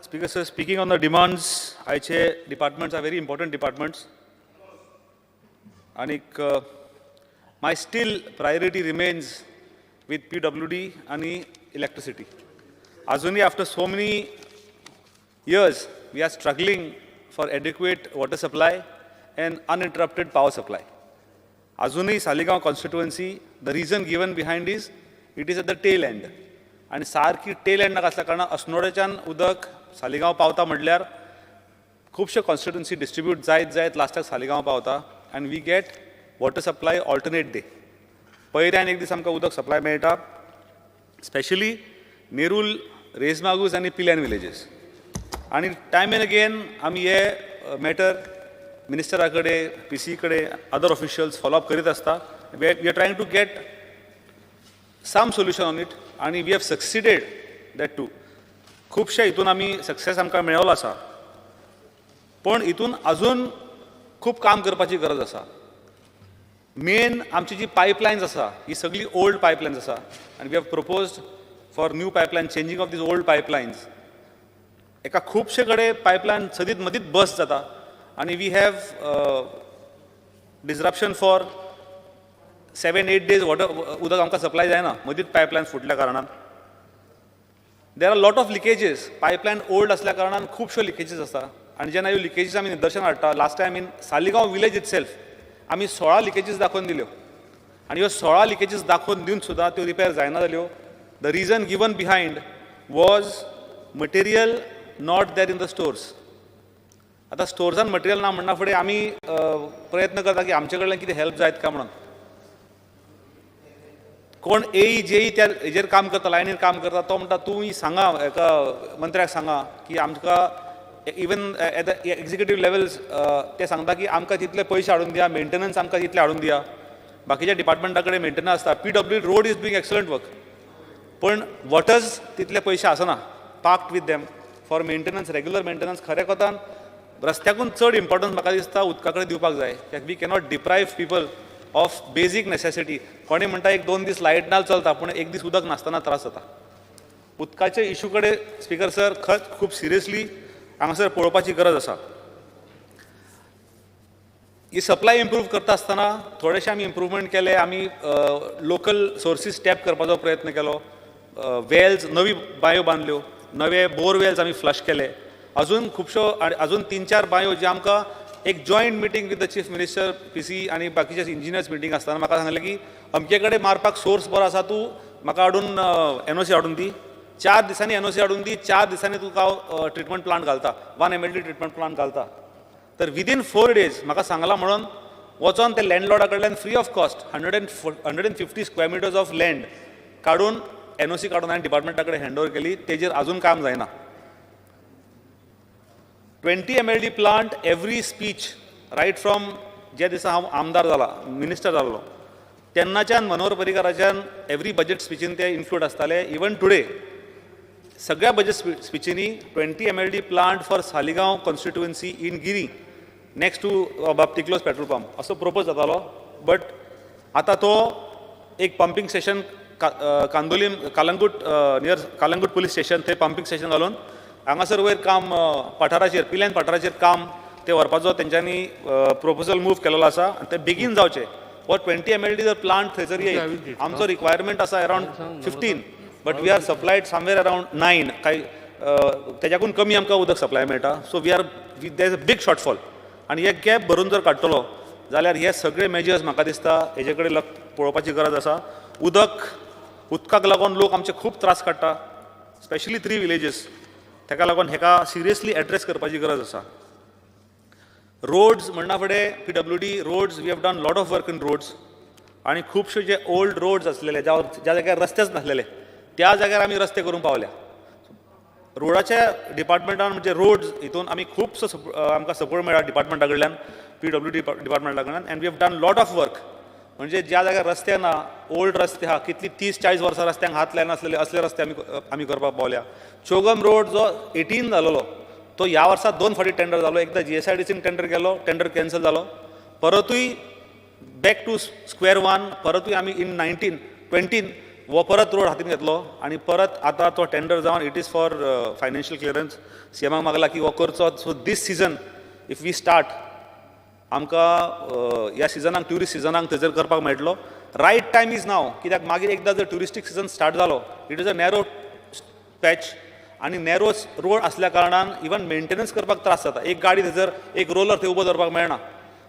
Speaker sir, speaking on the demands, आयचे departments are very important departments. आनीक my still priority remains with PWD आनी electricity. अजूनही after so many years, we are struggling for adequate water supply and uninterrupted power supply. अजूनही Saligao constituency, the reason given behind is it is at the tail end. आनी सारकी tell एंडाक आसल्या कारणान अस्नोडेच्यान उदक सालिगांव पावता म्हणल्यार खुबशे कॉन्स्टिट्युएन्सी डिस्ट्रिब्यूट जायत जायत लास्टाक सालिगांव पावता आनी we get water supply alternate day. पयऱ्यान एक दीस आमकां उदक सप्लाय मेळटा, स्पेशली नेरूल, रेजमागूज आनी पिल्यान विलेजीस. आनी टायम एंड अगेन आमी हे मॅटर मिनिस्टरा कडेन, पी सी कडेन, अदर ऑफिशियल्स फॉलोअप करीत आसता. We are trying to get some solution on it आनी we have succeeded that too. खुबशे हितून आमी सक्सेस आमकां मेळवलो आसा, पूण हितून अजून खूब काम करपाची गरज आसा. मेन आमची जी पायपलायन्स आसा ही सगळी ओल्ड पायपलायन्स आसा आनी we have proposed for new pipeline, changing of these old pipelines. एका खुबशे कडेन पायपलायन सदींच मदींच बस्ट जाता आनी we have disruption for 7-8 days. Water उदक आमकां सप्लाय जायना मदींच पायपलायन फुटल्या कारणान. There are lot of leakages. Pipeline old आसल्या कारणान खुबश्यो लिकेजीस आसा आनी जेन्ना ह्यो लिकेजीस आमी निदर्शन हाडटा, last time in Saligao village itself आमी 16 लिकेजीस दाखोवन दिल्यो आनी ह्यो 16 लिकेजीस दाखोवन दिवन सुद्दां त्यो रिपेर जायना जाल्यो. The reason given behind was material not there in the stores. आतां स्टोर्सान मटेरियल ना म्हणना फुडें आमी प्रयत्न करता की आमचे कडल्यान कितें हेल्प जायत काय म्हणून. कोण एई जेई त्या हेजेर काम करता, लायनीर काम करता, तो म्हणटा तुमी सांगा एका मंत्र्याक सांगा की आमकां even at the executive levels ते सांगता की आमकां तितले पयशे हाडून दिया, मेंटेनन्स आमकां तितले हाडून दिया. बाकीच्या डिपार्टमेंटा कडेन मेंटेनन्स आसता. PW road is doing excellent work, पण वॉटर्स तितले पयशे आसना parked with them for maintenance, regular maintenance. खऱ्या कोतान रस्त्याकून चड इम्पॉर्टन्स म्हाका दिसता उदका कडेन दिवपाक जाय, कित्याक we cannot deprive people of basic necessity. कोणी म्हणटा एक दोन दीस लायट ना चलता, पूण एक दीस उदक नासतना त्रास जाता. उदकाचे इशू कडेन स्पीकर सर खत खूब सिरियसली हांगासर पळोवपाची गरज आसा. ही सप्लाय इम्प्रूव करता आसतना थोडेशे आमी इम्प्रूवमेंट केले. आमी लोकल सोर्सीस टॅप करपाचो प्रयत्न केलो. वेल्स नवी बांयो बांदल्यो, नवे बोरवेल्स आमी फ्लश केले. अजून खुबश्यो अजून 3-4 बांयो जे आमकां एक joint meeting with the chief minister, PC आनी बाकीचे इंजिनियर्स मिटींग आसतना म्हाका सांगलें की अमके कडेन मारपाक सोर्स बरो आसा, तूं म्हाका हाडून एनओसी हाडून दी. 4 दिसांनी एनओसी हाडून दी, 4 दिसांनी तुका हांव ट्रिटमेंट प्लांट घालता, 1 MLD treatment plant घालता. तर विदीन 4 डेज म्हाका सांगलां म्हणून वचोन ते लँडलॉर्डा कडल्यान free of cost 150 square meters of land काडून एनओसी काडून हांवें डिपार्टमेंटा कडेन हँड ओवर केली, तेजेर अजून काम जायना. 20 MLD plant, every speech right from ज्या दिसा हांव आमदार जाला, मिनिस्टर जाल्लो, तेन्नाच्यान मनोहर पर्रीकाराच्यान एवरी बजेट स्पिचीन ते इन्क्लूड आसताले. इवन टुडे सगळ्या budget स्पिचींनी 20 MLD plant for Saligao constituency in Giri next to Bob Tiklo's petrol pump असो प्रपोज जातालो. बट आतां तो एक pumping station Candolim Calangute near Calangute police station थंय पंपींग स्टेशन घालून हांगासर वयर काम पठाराचेर पिल्यान पठाराचेर काम ते व्हरपाचो तेंच्यांनी प्रपोजल मूव केलेलो आसा आनी ते बेगीन जावचें. हो 20 MLD जर प्लांट थंयसर येयत, आमचो रिक्वायरमेंट आसा around 15, but we are supplied somewhere around 9, काय तेच्याकून कमी आमकां उदक सप्लाय मेळटा. So we are there is a big shortfall आनी हे गॅप भरून जर काडटलो जाल्यार हे सगळे मेजर्स म्हाका दिसता हेजे कडेन पळोवपाची गरज आसा. उदकाक लागून लोक आमचे खूब त्रास काडटा, स्पेशली 3 विलेजीस, ताका लागून हेका सिरियसली एड्रेस करपाची गरज आसा. रोड्स म्हणना फुडें PWD roads, we have done lot of work in roads आनी खुबशे जे ओल्ड रोड्स आसलेले ज्या जाग्यार रस्तेच नासलेले त्या जाग्यार आमी रस्ते करूंक पावल्या. रोडाच्या डिपार्टमेंटान म्हणजे रोड्स हितून आमी खुबसो आमकां सपोर्ट मेळ्ळा डिपार्टमेंटा कडल्यान, PWD डिपार्टमेंटा कडल्यान, and we have done lot of work. म्हणजे ज्या जाग्यार रस्ते ना, ओल्ड रस्ते आहा, कितली 30-40 वर्सां रस्त्यांक हात लायनासलेले असले रस्ते आमी करपाक पावल्या. चोगम रोड जो 18 जालोलो तो ह्या वर्सा 2 फावटी टेंडर जालो. एकदां GSIDCन टेंडर केलो, टेंडर कॅन्सल जालो, परतूय बॅक टू स्क्वेअर वन, परतूय आमी इन 19-20 हो परत रोड हातीन घेतलो आनी परत आतां तो टेंडर जावन it is for financial clearance. सीएमाक मागला की हो करचो. So this season if we start, आमकां ह्या सिजनाक ट्युरिस्ट सिजनाक थंयसर करपाक मेळटलो. रायट टायम is नाव, कित्याक मागीर एकदां जर ट्युरिस्टीक सिजन स्टार्ट जालो, it is a narrow patch आनी नॅरो रोड आसल्या कारणान इवन मेंटेनन्स करपाक त्रास जाता. एक गाडी थंयसर, एक रोलर थंय उबो दवरपाक मेळना.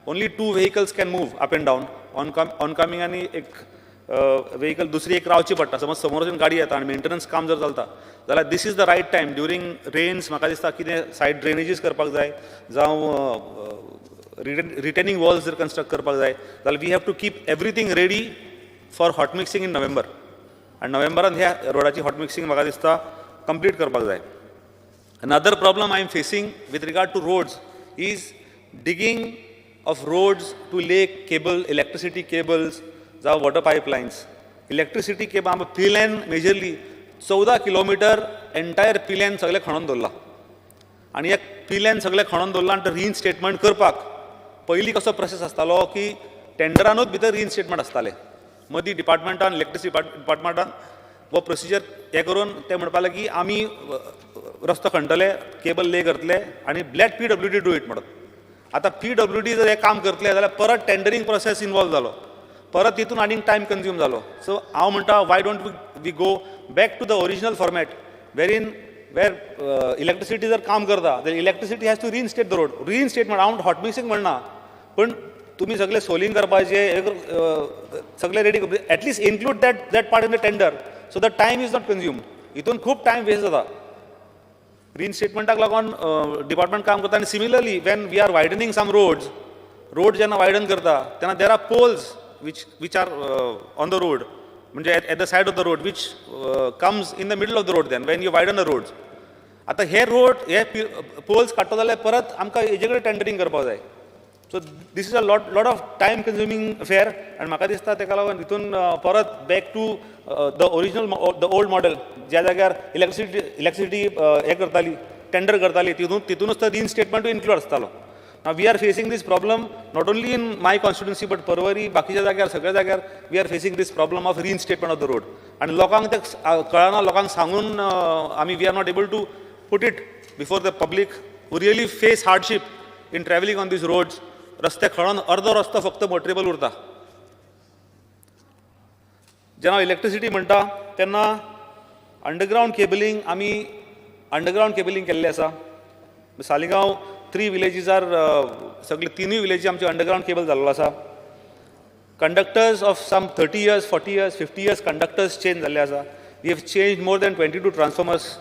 Only 2 vehicles can move up and down, oncoming आनी एक व्हेकल दुसरी एक रावची पडटा. समज समोरच्यान गाडी येता आनी मेंटेनन्स काम जर चलता जाल्यार this is the right time during rains. म्हाका दिसता कितें सायड ड्रेनेजीस करपाक जाय, जावं रिटेनिंग वॉल्स जर कन्स्ट्रक्ट करपाक जाय जाल्यार we have to keep everything ready for hot mixing in November. आनी नोव्हेंबरान ह्या रोडाची हॉट मिक्सिंग म्हाका दिसता कंप्लीट करपाक जाय. Another problem I am facing with regard to roads is digging of roads to lay cable, electricity cables जावं water pipelines. Electricity cable आमकां पिल्यान majorly 14 kilometre entire पिल्यान सगळें खणोन दवरलां आनी ह्या पिल्यान सगळें खणोन दवरलां आनी तो रिइन्स्टेटमेंट करपाक पयलीं कसो प्रोसेस आसतालो की टेंडरानूच भितर रिइन्स्टेटमेंट आसतालें. मदीं डिपार्टमेंटान, इलेक्ट्रिसिटी डिपार्टमेंटान हो प्रोसिजर हें करून ते म्हणपाक की आमी रस्तो खणटले, केबल ले करतले आनी let PWD do it म्हणून. आतां PWD जर हें काम करतले जाल्यार परत टेंडरींग प्रोसेस इनवॉल्व जालो, परत तितून आनीक टायम कन्ज्यूम जालो. सो हांव म्हणटा why don't we go back to the original format wherein where electricity जर काम करता जाल्यार electricity has to reinstate the road. Reinstatement हांव हॉट मिक्सिंग म्हणना, पूण तुमी सगळे सोलिंग करपाचें सगळें ready, at least include that part in the tender so the time is not consumed. हितून खूब टायम वेस्ट जाता. रिइन्स्टेटमेंटाक लागून डिपार्टमेंट काम करता. आनी similarly when we are widening some roads, road जेन्ना वायडन करता तेन्ना there are poles which are on the road, म्हणजे at the side of the road, which comes in the middle of the road then when you widen the roads. आतां हे road हे poles काडटलो जाल्यार परत आमकां हेजे कडेन टेंडरींग करपाक जाय. So this is a lot of time consuming affair आनी म्हाका दिसता तेका लागून हितून परत back to the original, the old model, ज्या जाग्यार इलेक्ट्रिसिटी हें करताली, टेंडर करताली, तितूनच तो रिइन्स्टेटमेंटूय इन्क्लूड आसतालो. Now we are facing this problem not only in my constituency but Porvorim, बाकीच्या जाग्यार, सगळ्या जाग्यार we are facing this problem of reinstatement of the road. आनी लोकांक तें कळना, लोकांक सांगून आमी we are not able to put it before the public who really face hardship in travelling on these roads. रस्ते खणोन अर्दो रस्तो फक्त मोटरेबल उरता. जेन्ना इलेक्ट्रिसिटी म्हणटा तेन्ना अंडरग्रावंड केबलिंग, आमी अंडरग्रावंड केबलिंग केल्लें आसा. सालिगांव 3 विलेजीस आर, सगळे 3 विलेजी आमचे अंडरग्रावंड केबल जाल्लो आसा. Conductors of some 30 years, 40 years, 50 years conductors change जाल्ले आसा. We have change more than 22 transformers,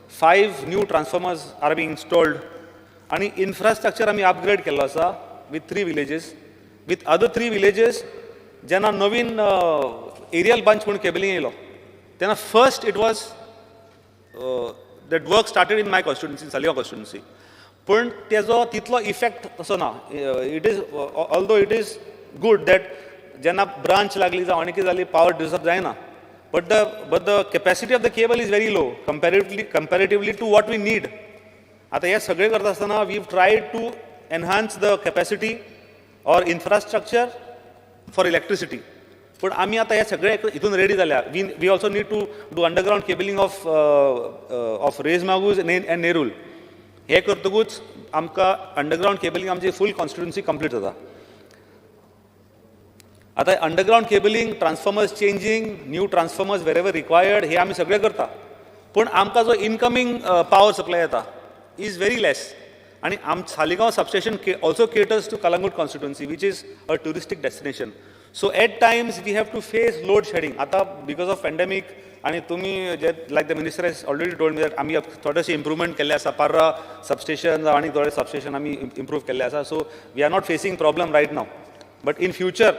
5 new transformers are being installed. आनी इन्फ्रास्ट्रक्चर आमी अपग्रेड केल्लो आसा with 3 villages. With other 3 villages जेन्ना नवीन एरियल बंच म्हूण केबलिंग येयलो, तेन्ना first it was that work started in my constituency, Saligao constituency, पूण तेजो तितलो इफेक्ट तसो ना. It is although it is good that जेन्ना ब्रांच लागली जावं आनी कितें जाली पावर डिस्टर्ब जायना, but the capacity of the cable is very low comparatively to what we need. आतां हें सगळें करता आसतना we try to enhance the capacity or infrastructure for electricity, पूण आमी आतां हे सगळे हितून रेडी जाल्या. We also need to do underground cabling of Reis Magos and Nerul. हें करतकूच आमकां अंडरग्रावंड केबलिंग आमची फूल कॉन्स्टिट्युन्सी कंप्लीट जाता. आतां underground cabling, transformers changing, new transformers wherever required, हे आमी सगळें करता, पूण आमकां जो इनकमींग पावर सप्लाय येता is very less. आनी आम Saligao substation also caters to Calangute constituency, which is a touristic destination. So at times we have to face load shedding. आतां because of pandemic आनी तुमी जे like the minister has already told me that आमी थोडेशे improvement केल्ले आसा, Parra substation आनी थोडे substation आमी इम्प्रूव केल्ले आसा. So we are not facing problem right now, but in future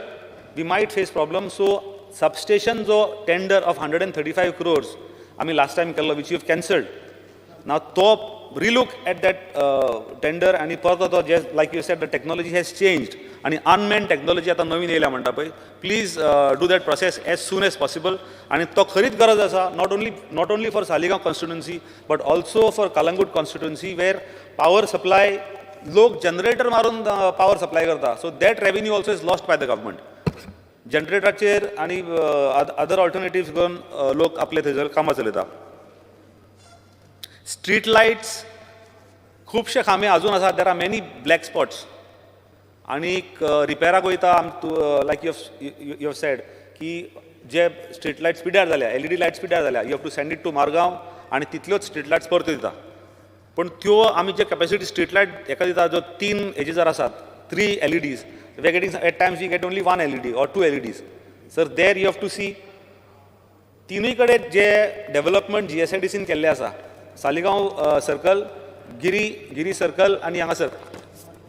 we might face problem. So substation जो टेंडर ऑफ 135 crores आमी लास्ट टायम केल्लो, which you have cancelled, नाव तो relook at that tender आनी परत तो जे like you said the technology has changed आनी अनमॅन technology आतां नवीन येयल्या म्हणटा पळय, please do that process as soon as possible. आनी तो खरीच गरज आसा, not only for Saligao constituency but also for Calangute constituency where power supply लोक जनरेटर मारून पावर सप्लाय करता. So that revenue also is lost by the government. जनरेटराचेर आनी other alternatives घेवन लोक आपले थंयसर कामां चलयता. स्ट्रीट लायट्स खुबशे खांबे अजून आसात, there are many black spots. आनीक रिपेराक वयता लायक you have said की जे स्ट्रीट लायट्स पिड्यार जाल्या, एलईडी लायट्स पिड्यार जाल्या, you have to send it to Margao आनी तितल्योच स्ट्रीट लायट्स परत्यो दिता. पूण त्यो आमी जे कॅपेसिटी स्ट्रीट लायट हेका दिता, जो 3 हेजे जर आसात, 3 LEDs, we are getting at times we get only 1 LED or 2 LEDs. Sir there you have to see तिनूय कडेन जे डेवलपमेंट GSIDCन केल्लें आसा, सालिगांव सर्कल, गिरी सर्कल आनी हांगासर,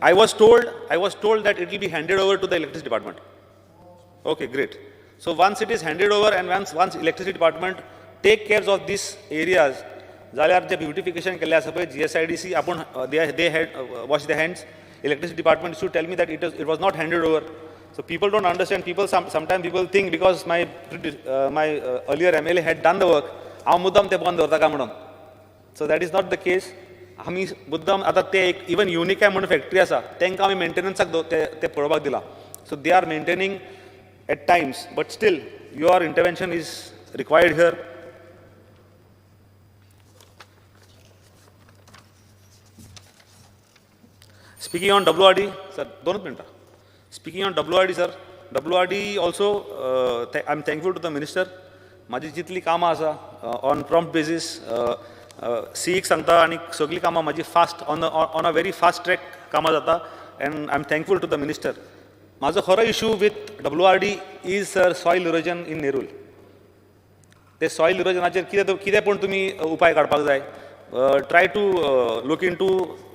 I was told that it will be handed over to the electricity department. Okay, great. So once it is handed over and once electricity department take care of these areas, जाल्यार जे beautification केल्लें आसा पळय GSIDC आपूण they had wash the hands. Electricity department should tell me that it was not handed over. So people don't understand. People sometimes people think because my earlier MLA had done the work, हांव मुद्दाम ते बंद दवरता काय म्हणून. So that is not the case. आमी मुद्दाम आतां ते एक इवन युनिकाय म्हणून फॅक्टरी आसा, तांकां आमी मेंटेनन्साक ते पळोवपाक दिला. So they are maintaining at times, but still your intervention is required here. Speaking on WRD, sir, दोनच मिनटां. Speaking on WRD, sir, WRD also, I am thankful to the minister. म्हाजी जितली कामां आसा ऑन प्रॉम्प्ट बेजीस सीईक सांगता आनी सगळीं कामां म्हाजी fast on a very fast track कामां जाता, and I am thankful to the minister. म्हाजो खरो issue with WRD is sir soil erosion in Nerul. ते सॉयल इरोजनाचेर कितें पूण तुमी उपाय काडपाक जाय. Try to look into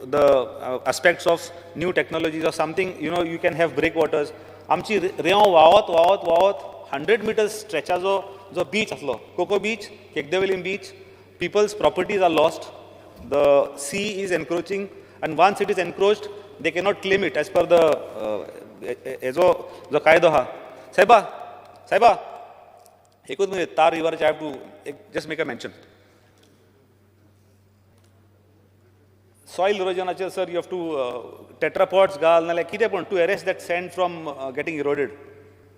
the aspects of new technologies or something, you know, you can have breakwaters. आमची रेंव व्हांवत व्हांवत व्हांवत 100 meters स्ट्रेचाचो जो बीच आसलो, Coco beach, Cakdevelim beach, people's properties are lost, the sea is encroaching, and once it is encroached they cannot claim it as per the हेजो जो कायदो आहा. साहेबा साहेबा एकूच मिनीट, तार रिवराचे I have to just make a mention. Soil इरोजनाचेर sir you have to tetrapods घाल नाल्यार कितें पूण to arrest that sand from getting eroded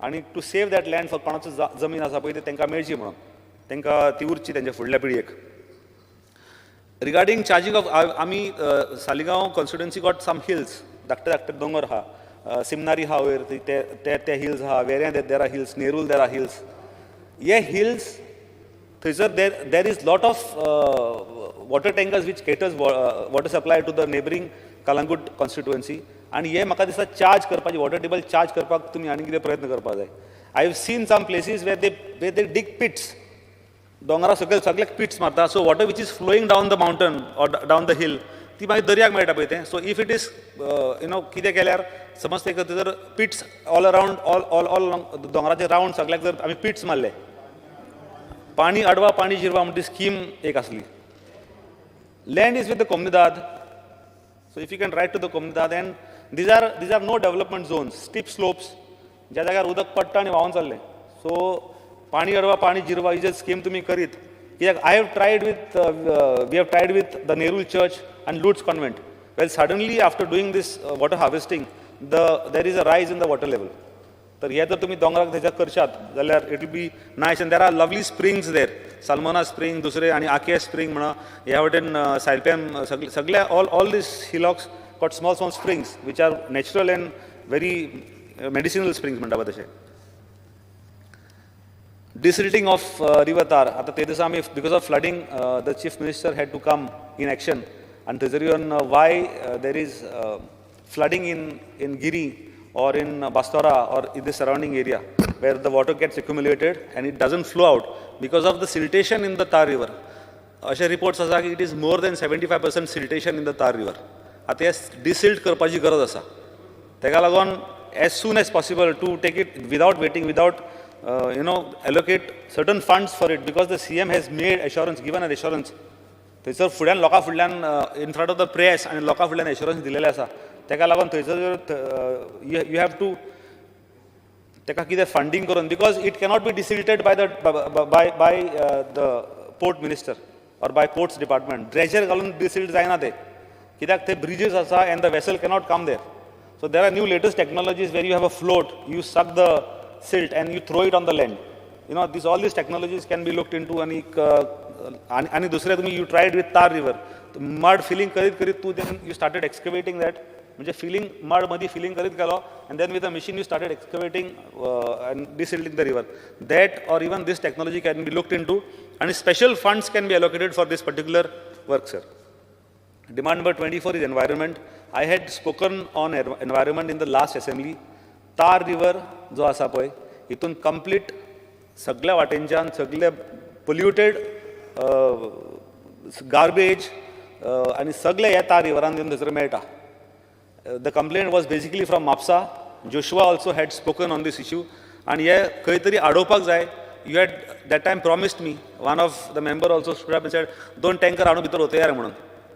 आनी to save that land for कोणाचो जमीन आसा पळय ती तांकां मेळची म्हणून, तांकां ती उरची तेंच्या फुडल्या पिळयेक. रिगार्डींग चार्जींग ऑफ, आमी Saligao constituency got some hills, धाकटे धाकटे दोंगर आहा, सिमनारी आहा वयर, ते ते हिल्स आहा, वेऱ्यां there are hills, Nerul there are hills. हे हिल्स थंयसर there is lot of water tankers which caters water supply to the neighbouring Calangute constituency. आनी हे म्हाका दिसता चार्ज करपाची, वॉटर टेबल चार्ज करपाक तुमी आनी कितें प्रयत्न करपाक जाय. I have seen some places where they dig pits, दोंगरा सकयल सगळ्याक पिट्स मारता. So water which is flowing down the mountain or down the hill ती मागीर दर्याक मेळटा पळय तें. So if it is you know कितें केल्यार समज ते जर pits all around all all all दोंगराचे रावंड सगळ्याक जर आमी पिट्स मारले, पाणी अडवा पाणी जिरवा म्हणटी स्कीम एक आसली. Land is with the Comunidade. So if you can write to the Comunidade, and these are no development zones, steep slopes, ज्या जाग्यार उदक पडटा आनी व्हांवन चल्लें. सो पाणी अडवा पाणी जिरवा ही जर स्कीम तुमी करीत, कित्याक I have tried with we have tried with the Nerul Church and Lourdes Convent. Well, suddenly after doing this water harvesting, there is a rise in the water level. तर हे जर तुमी दोंगराक थंयसर करशात जाल्यार it will be nice. And there are lovely springs there, Salmona spring दुसरे आनी आके स्प्रींग म्हणा, ह्या वटेन सायलप्यान सगळे सगळे all these hillocks got small small springs which are natural and very medicinal springs म्हणटा पळय तशें. डिसिल्टिंग ऑफ रिवर तार. आतां ते दिसा आमी because of flooding, the Chief Minister had to come in action आनी थंयसर येवन why there is flooding in Giri or in Bastora or in the surrounding area where the water gets accumulated and it doesn't flow out because of the siltation in the Tar River. अशे reports आसा की it is more than 75% siltation in the Tar River. आतां हे डिसिल्ट करपाची गरज आसा. तेका लागून as soon as possible to take it without waiting, without allocate certain funds for it, because the CM has made assurance, given an assurance थंयसर फुड्यान लोकां फुडल्यान, in front of the press आनी लोकां फुडल्यान एश्योरन्स दिलेलें आसा. तेका लागून थंयसर you have to तेका कितें फंडींग करून, because it cannot be डिसिल्टेड by the by by the port minister or by ports department. Dredger घालून डिसिल्ट जायना ते, कित्याक ते ब्रिजीस आसा and the vessel cannot come there. So there are new latest technologies where you have a float, you suck the silt and you throw it on the land. You know this all these technologies can be looked into. आनी दुसरें तुमी you tried with Tar River, mud filling करीत करीत तूं then you started excavating that, म्हणजे filling mud मदीं filling करीत गेलो and then with a machine you started excavating and desilting the river. That or even this technology can be looked into आनी special funds can be allocated for this particular work, sir. Demand number 24 is environment. I had spoken on environment in the last assembly. Tar River जो आसा पळय, हितून complete सगळ्या वाटेंच्यान सगळे polluted garbage आनी सगळे ह्या तार रिवरान येवन थंयसर मेळटा. The complaint was basically from Mapusa. Joshua also had spoken on this issue आनी हे खंय तरी आडोवपाक जाय. You had that time promised me, one of the member also stood up said, दोन टँकर हाडून भितर ओतयार म्हणून.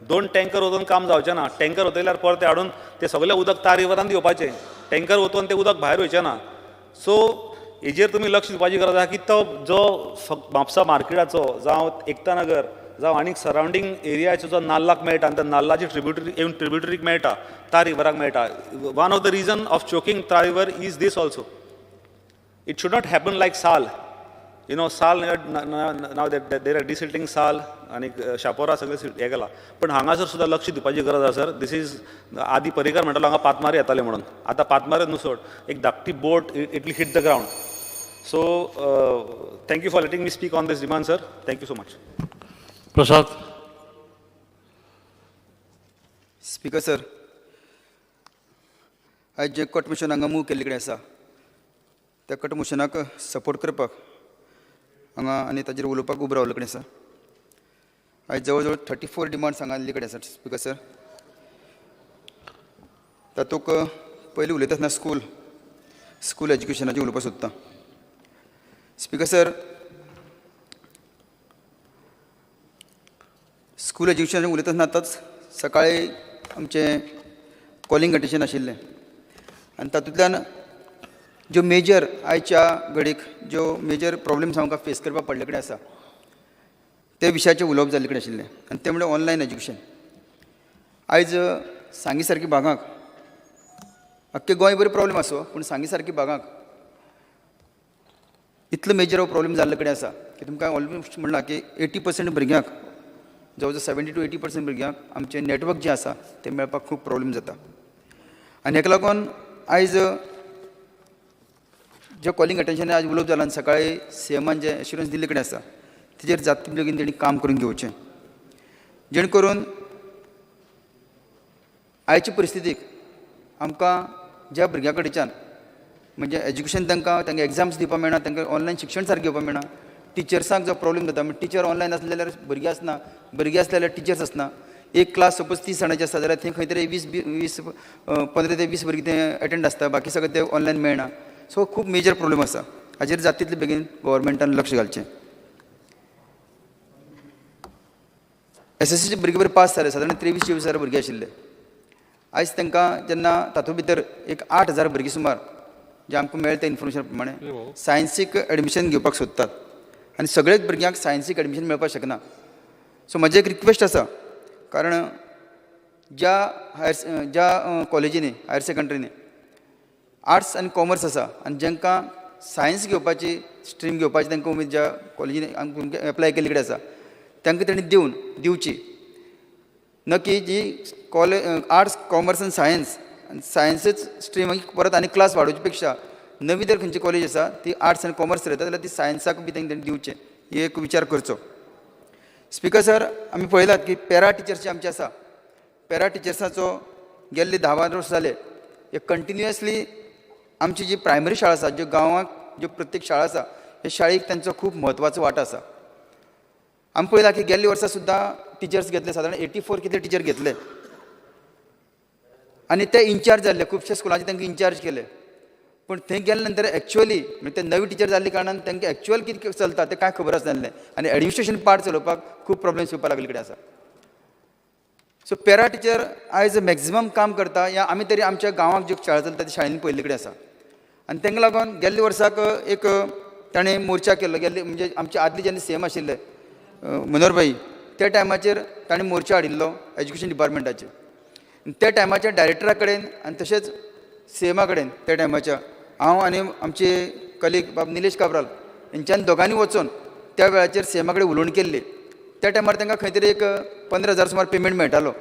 दोन टँकर ओतून काम जावचें ना. टँकर ओतयल्यार परत ते हाडून ते सगळें उदक तार रिवरान येवपाचें. टँकर ओतून तें उदक भायर वयचें ना. सो हेजेर तुमी लक्ष दिवपाची गरज आसा की तो जो म्हापसा मार्केटाचो जावं एकता नगर जावं आनीक सरावंडींग एरियाचो जो नाल्लाक मेळटा आनी त्या नाल्लाची ट्रिब्युटरी येवन ट्रिब्युटरीक मेळटा, तार रिवराक मेळटा. One of the reason of choking Tar River is this also. It should not happen like Sal. Sal, now there are desilting Sal आनी शापोरा सगळें हें केलां, पण हांगासर सुद्दां लक्ष दिवपाची गरज आसा सर. This is आदी पर्रीकर म्हणटालो हांगा पातमारी येताले म्हणून. आतां पातमारी न्हू सोड, एक धाकटी boat, it will hit the ground. So thank you for letting me speak on this demand, sir. Thank you so much. Prasad. Speaker sir, आयज जे कट मोशन हांगा मूव केल्ले कडेन आसा, त्या कट मोशनाक सपोर्ट करपाक हांगा आनी ताजेर उलोवपाक उबो रावल्ले कडेन आसा. आयज जवळ जवळ 34 डिमांड्स हांगा आयिल्ले कडेन आसा स्पीकर सर. तातूंत पयलीं उलयता आसतना स्कूल एज्युकेशनाचेर उलोवपाक सोदता. स्पीकर सर, स्कूल एज्युकेशनाचेर उलयता आसतना आतांच सकाळी आमचें कॉलिंग अटेंशन आशिल्लें आनी तातूंतल्यान ज्यो मेजर आयच्या घडीक ज्यो मेजर प्रॉब्लम्स आमकां फेस करपाक पडले कडेन आसा, ते विशयाचेर उलोवप जाल्ले कडेन आशिल्लें आनी तें म्हणल्यार ऑनलायन एज्युकेशन. आयज सांगी सारकी भागांक, आख्खे गोंयभर प्रॉब्लम आसो, पूण सांगी सारकी भागांक इतलो मेजर हो प्रॉब्लम जाल्ले कडेन आसा की तुमकां ऑलमोस्ट म्हणलां की 80% भुरग्यांक, जवळ जवळ 70 to 80% भुरग्यांक आमचें नेटवर्क जें आसा तें मेळपाक खूब प्रॉब्लम जाता. आनी हेका लागून आयज जे कॉलिंग अटेंशन आयज उलोवप जालां आनी सकाळी सीएमान जें एश्युरन्स दिल्ले कडेन आसा, तेजेर जाता तितले बेगीन तेणी काम करून घेवचें, जेणे करून आयचे परिस्थितीक आमकां ज्या भुरग्यां कडच्यान म्हणजे एज्युकेशन तांकां तांकां एग्जाम्स दिवपाक मेळना, तांकां ऑनलायन शिक्षण सारकें घेवपाक मेळना, टिचर्सांक जो प्रॉब्लम जाता, म्हणजे टिचर ऑनलायन आसले जाल्यार भुरगीं आसना, भुरगीं आसले जाल्यार टिचर्स आसना. एक क्लास सपोज 30 जाणांची आसता जाल्यार थंय खंय तरी वीस वीस 15 ते 20 भुरगीं ते एटेंड आसता, बाकी सगळें ते ऑनलायन मेळना. सो खूब मेजर प्रॉब्लम आसा. हाजेर जाता तितले बेगीन गोवोरमेंटान लक्ष घालचें. एस एस सीचे भुरगे बरे पास जाले, सादारण 23-24 हजार भुरगे आशिल्ले. आयज तांकां जेन्ना तातूंत भितर एक 8,000 भुरगीं सुमार, जे आमकां मेळटा ते इन्फॉर्मेशन प्रमाणे, सायन्सीक एडमिशन घेवपाक सोदतात आनी सगळेच भुरग्यांक सायन्सीक एडमिशन मेळपाक शकना. सो म्हजें एक रिक्वेस्ट आसा, कारण ज्या कॉलेजींनी, हायर सेकंडरीनी आर्ट्स आनी कॉमर्स आसा आनी जांकां सायन्स घेवपाची स्ट्रीम घेवपाची तांकां उमेद, ज्या कॉलेजींनी एप्लाय केल्ले कडेन आसा, तांकां तेणी दिवन दिवची, न की जी कॉलेज आर्ट्स, कॉमर्स आनी सायन्स आनी सायन्सच स्ट्रीम परत आनी क्लास वाडोवचे पेक्षा नवी जर खंयची कॉलेज आसा ती आर्ट्स आनी कॉमर्स चलयता जाल्यार ती सायन्साक बी तांकां दिवचें, ही एक विचार करचो. स्पिकर सर, आमी पळयलात की पॅरा टिचर्स जे आमचे आसा, पॅरा टिचर्साचो गेल्ले 10-12 वर्स जाले हे कंटिन्युअसली आमची जी प्रायमरी शाळा आसा, ज्यो गांवांत ज्यो प्रत्येक शाळा आसा, हे शाळेक तांचो खूब म्हत्वाचो वांटो आसा. आमी पळयलां की गेल्ल्या वर्सा सुद्दां टिचर्स घेतले, सादारण 84 कितले टिचर घेतले आनी ते इन्चार्ज जाल्ले. खुबशे स्कुलांचे तांकां इन्चार्ज केले, पूण थंय गेले नंतर एक्चुअली म्हणजे ते नवी टिचर जाल्ले कारणान तांकां एक्चुअल कितें चलता तें कांय खबर आसनासलें आनी एडमिनिस्ट्रेशन पार्ट चलोवपाक खूब प्रॉब्लम्स येवपाक लागले कडेन आसा. सो पॅरा टिचर आयज मॅक्झिमम काम करता या आमी तरी आमच्या गांवांत ज्यो शाळा चलता त्या शाळेंनी पळयल्ले कडेन आसा. आनी तांकां लागून गेल्ल्या वर्साक एक ताणें मोर्चा केल्लो. गेल्ले म्हणजे आमचे आदले जेन्ना सीएम आशिल्ले मनोहर भाई, त्या टायमाचेर ताणें मोर्चा हाडिल्लो एज्युकेशन डिपार्टमेंटाचेर. त्या टायमाच्या डायरेक्टरा कडेन आनी तशेंच सीएमा कडेन त्या टायमाच्या हांव आनी आमचे कलीग बाब निलेश काब्राल हेंच्यान दोगांनी वचून त्या वेळाचेर सीएमा कडेन उलोवणी केल्ली. त्या टायमार तांकां खंय तरी एक 15,000 सुमार पेमेंट मेळटालो,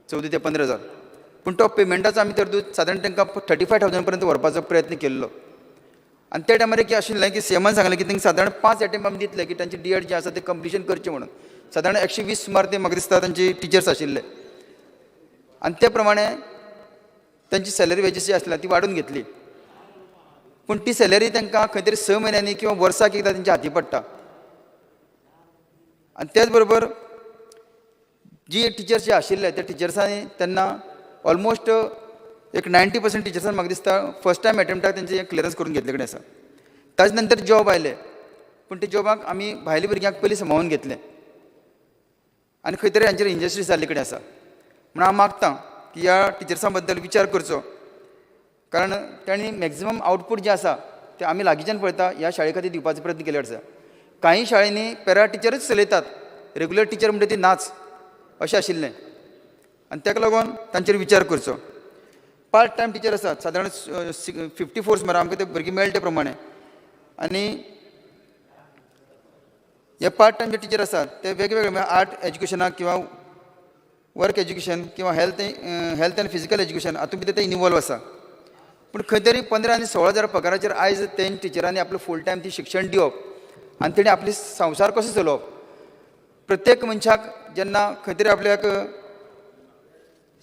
14 ते 15 हजार. पूण तो पेमेंटाचो आमी तरतूद सादारण तांकां 35,000 पर्यंत व्हरपाचो प्रयत्न केल्लो. आनी त्या टायमार एक आशिल्लें की सीएमान सांगलें की तांकां सादारण पांच एटेम्प आमी दितले की तांचे डीएड जे आसा ते कंप्लिशन करचें म्हणून. सादारण 120 सुमार ते म्हाका दिसता तांची टिचर्स आशिल्ले आनी ते प्रमाणे तांची सॅलरी वेजीस जी आसल्या ती वाडोवन घेतली. पूण ती सॅलरी तांकां खंय तरी 6 म्हयन्यांनी किंवा वर्साक एकदां तेंच्या हाती पडटा. आनी त्याच बरोबर जी टिचर्स जे आशिल्ले त्या टिचर्सांनी तेन्ना ऑलमोस्ट एक 90% टिचर्सान म्हाका दिसता फर्स्ट टायम एटेम्प्टाक तेंचे क्लियरन्स करून घेतले कडेन आसा. ताजे नंतर जॉब आयले, पूण ते जॉबाक आमी भायल्या भुरग्यांक पयलीं सांबाळून घेतले आनी खंय तरी हांचेर इंजस्टीस जाल्ले कडेन आसा. म्हणून हांव मागता की ह्या टिचर्सां बद्दल विचार करचो, कारण तांणी मॅक्झिमम आवटपूट जें आसा तें आमी लागींच्यान पळयता, ह्या शाळे खातीर दिवपाचो प्रयत्न केल्लो आसा. कांय शाळेंनी पॅरा टिचरूच चलयतात, रेगुलर टिचर म्हणटा ती नाच अशें आशिल्लें आनी ताका लागून तांचेर विचार करचो. पार्ट टायम टिचर आसात सादारण 54 सुमार आमकां ते भुरगे मेळटा प्रमाणे. आनी हे पार्ट टायम जे टिचर आसात ते वेगवेगळे, म्हळ्यार आर्ट एज्युकेशनाक किंवा वर्क एज्युकेशन किंवा हेल्थ आनी फिजिकल एज्युकेशन हातूंत भितर ते इनवॉल्व आसा. पूण खंय तरी 15 आनी 16 हजार पगाराचेर आयज तें टिचरांनी आपलो फूल टायम ती शिक्षण दिवप आनी तेणी आपली संवसार कसो चलोवप? प्रत्येक मनशाक जेन्ना खंय तरी आपल्याक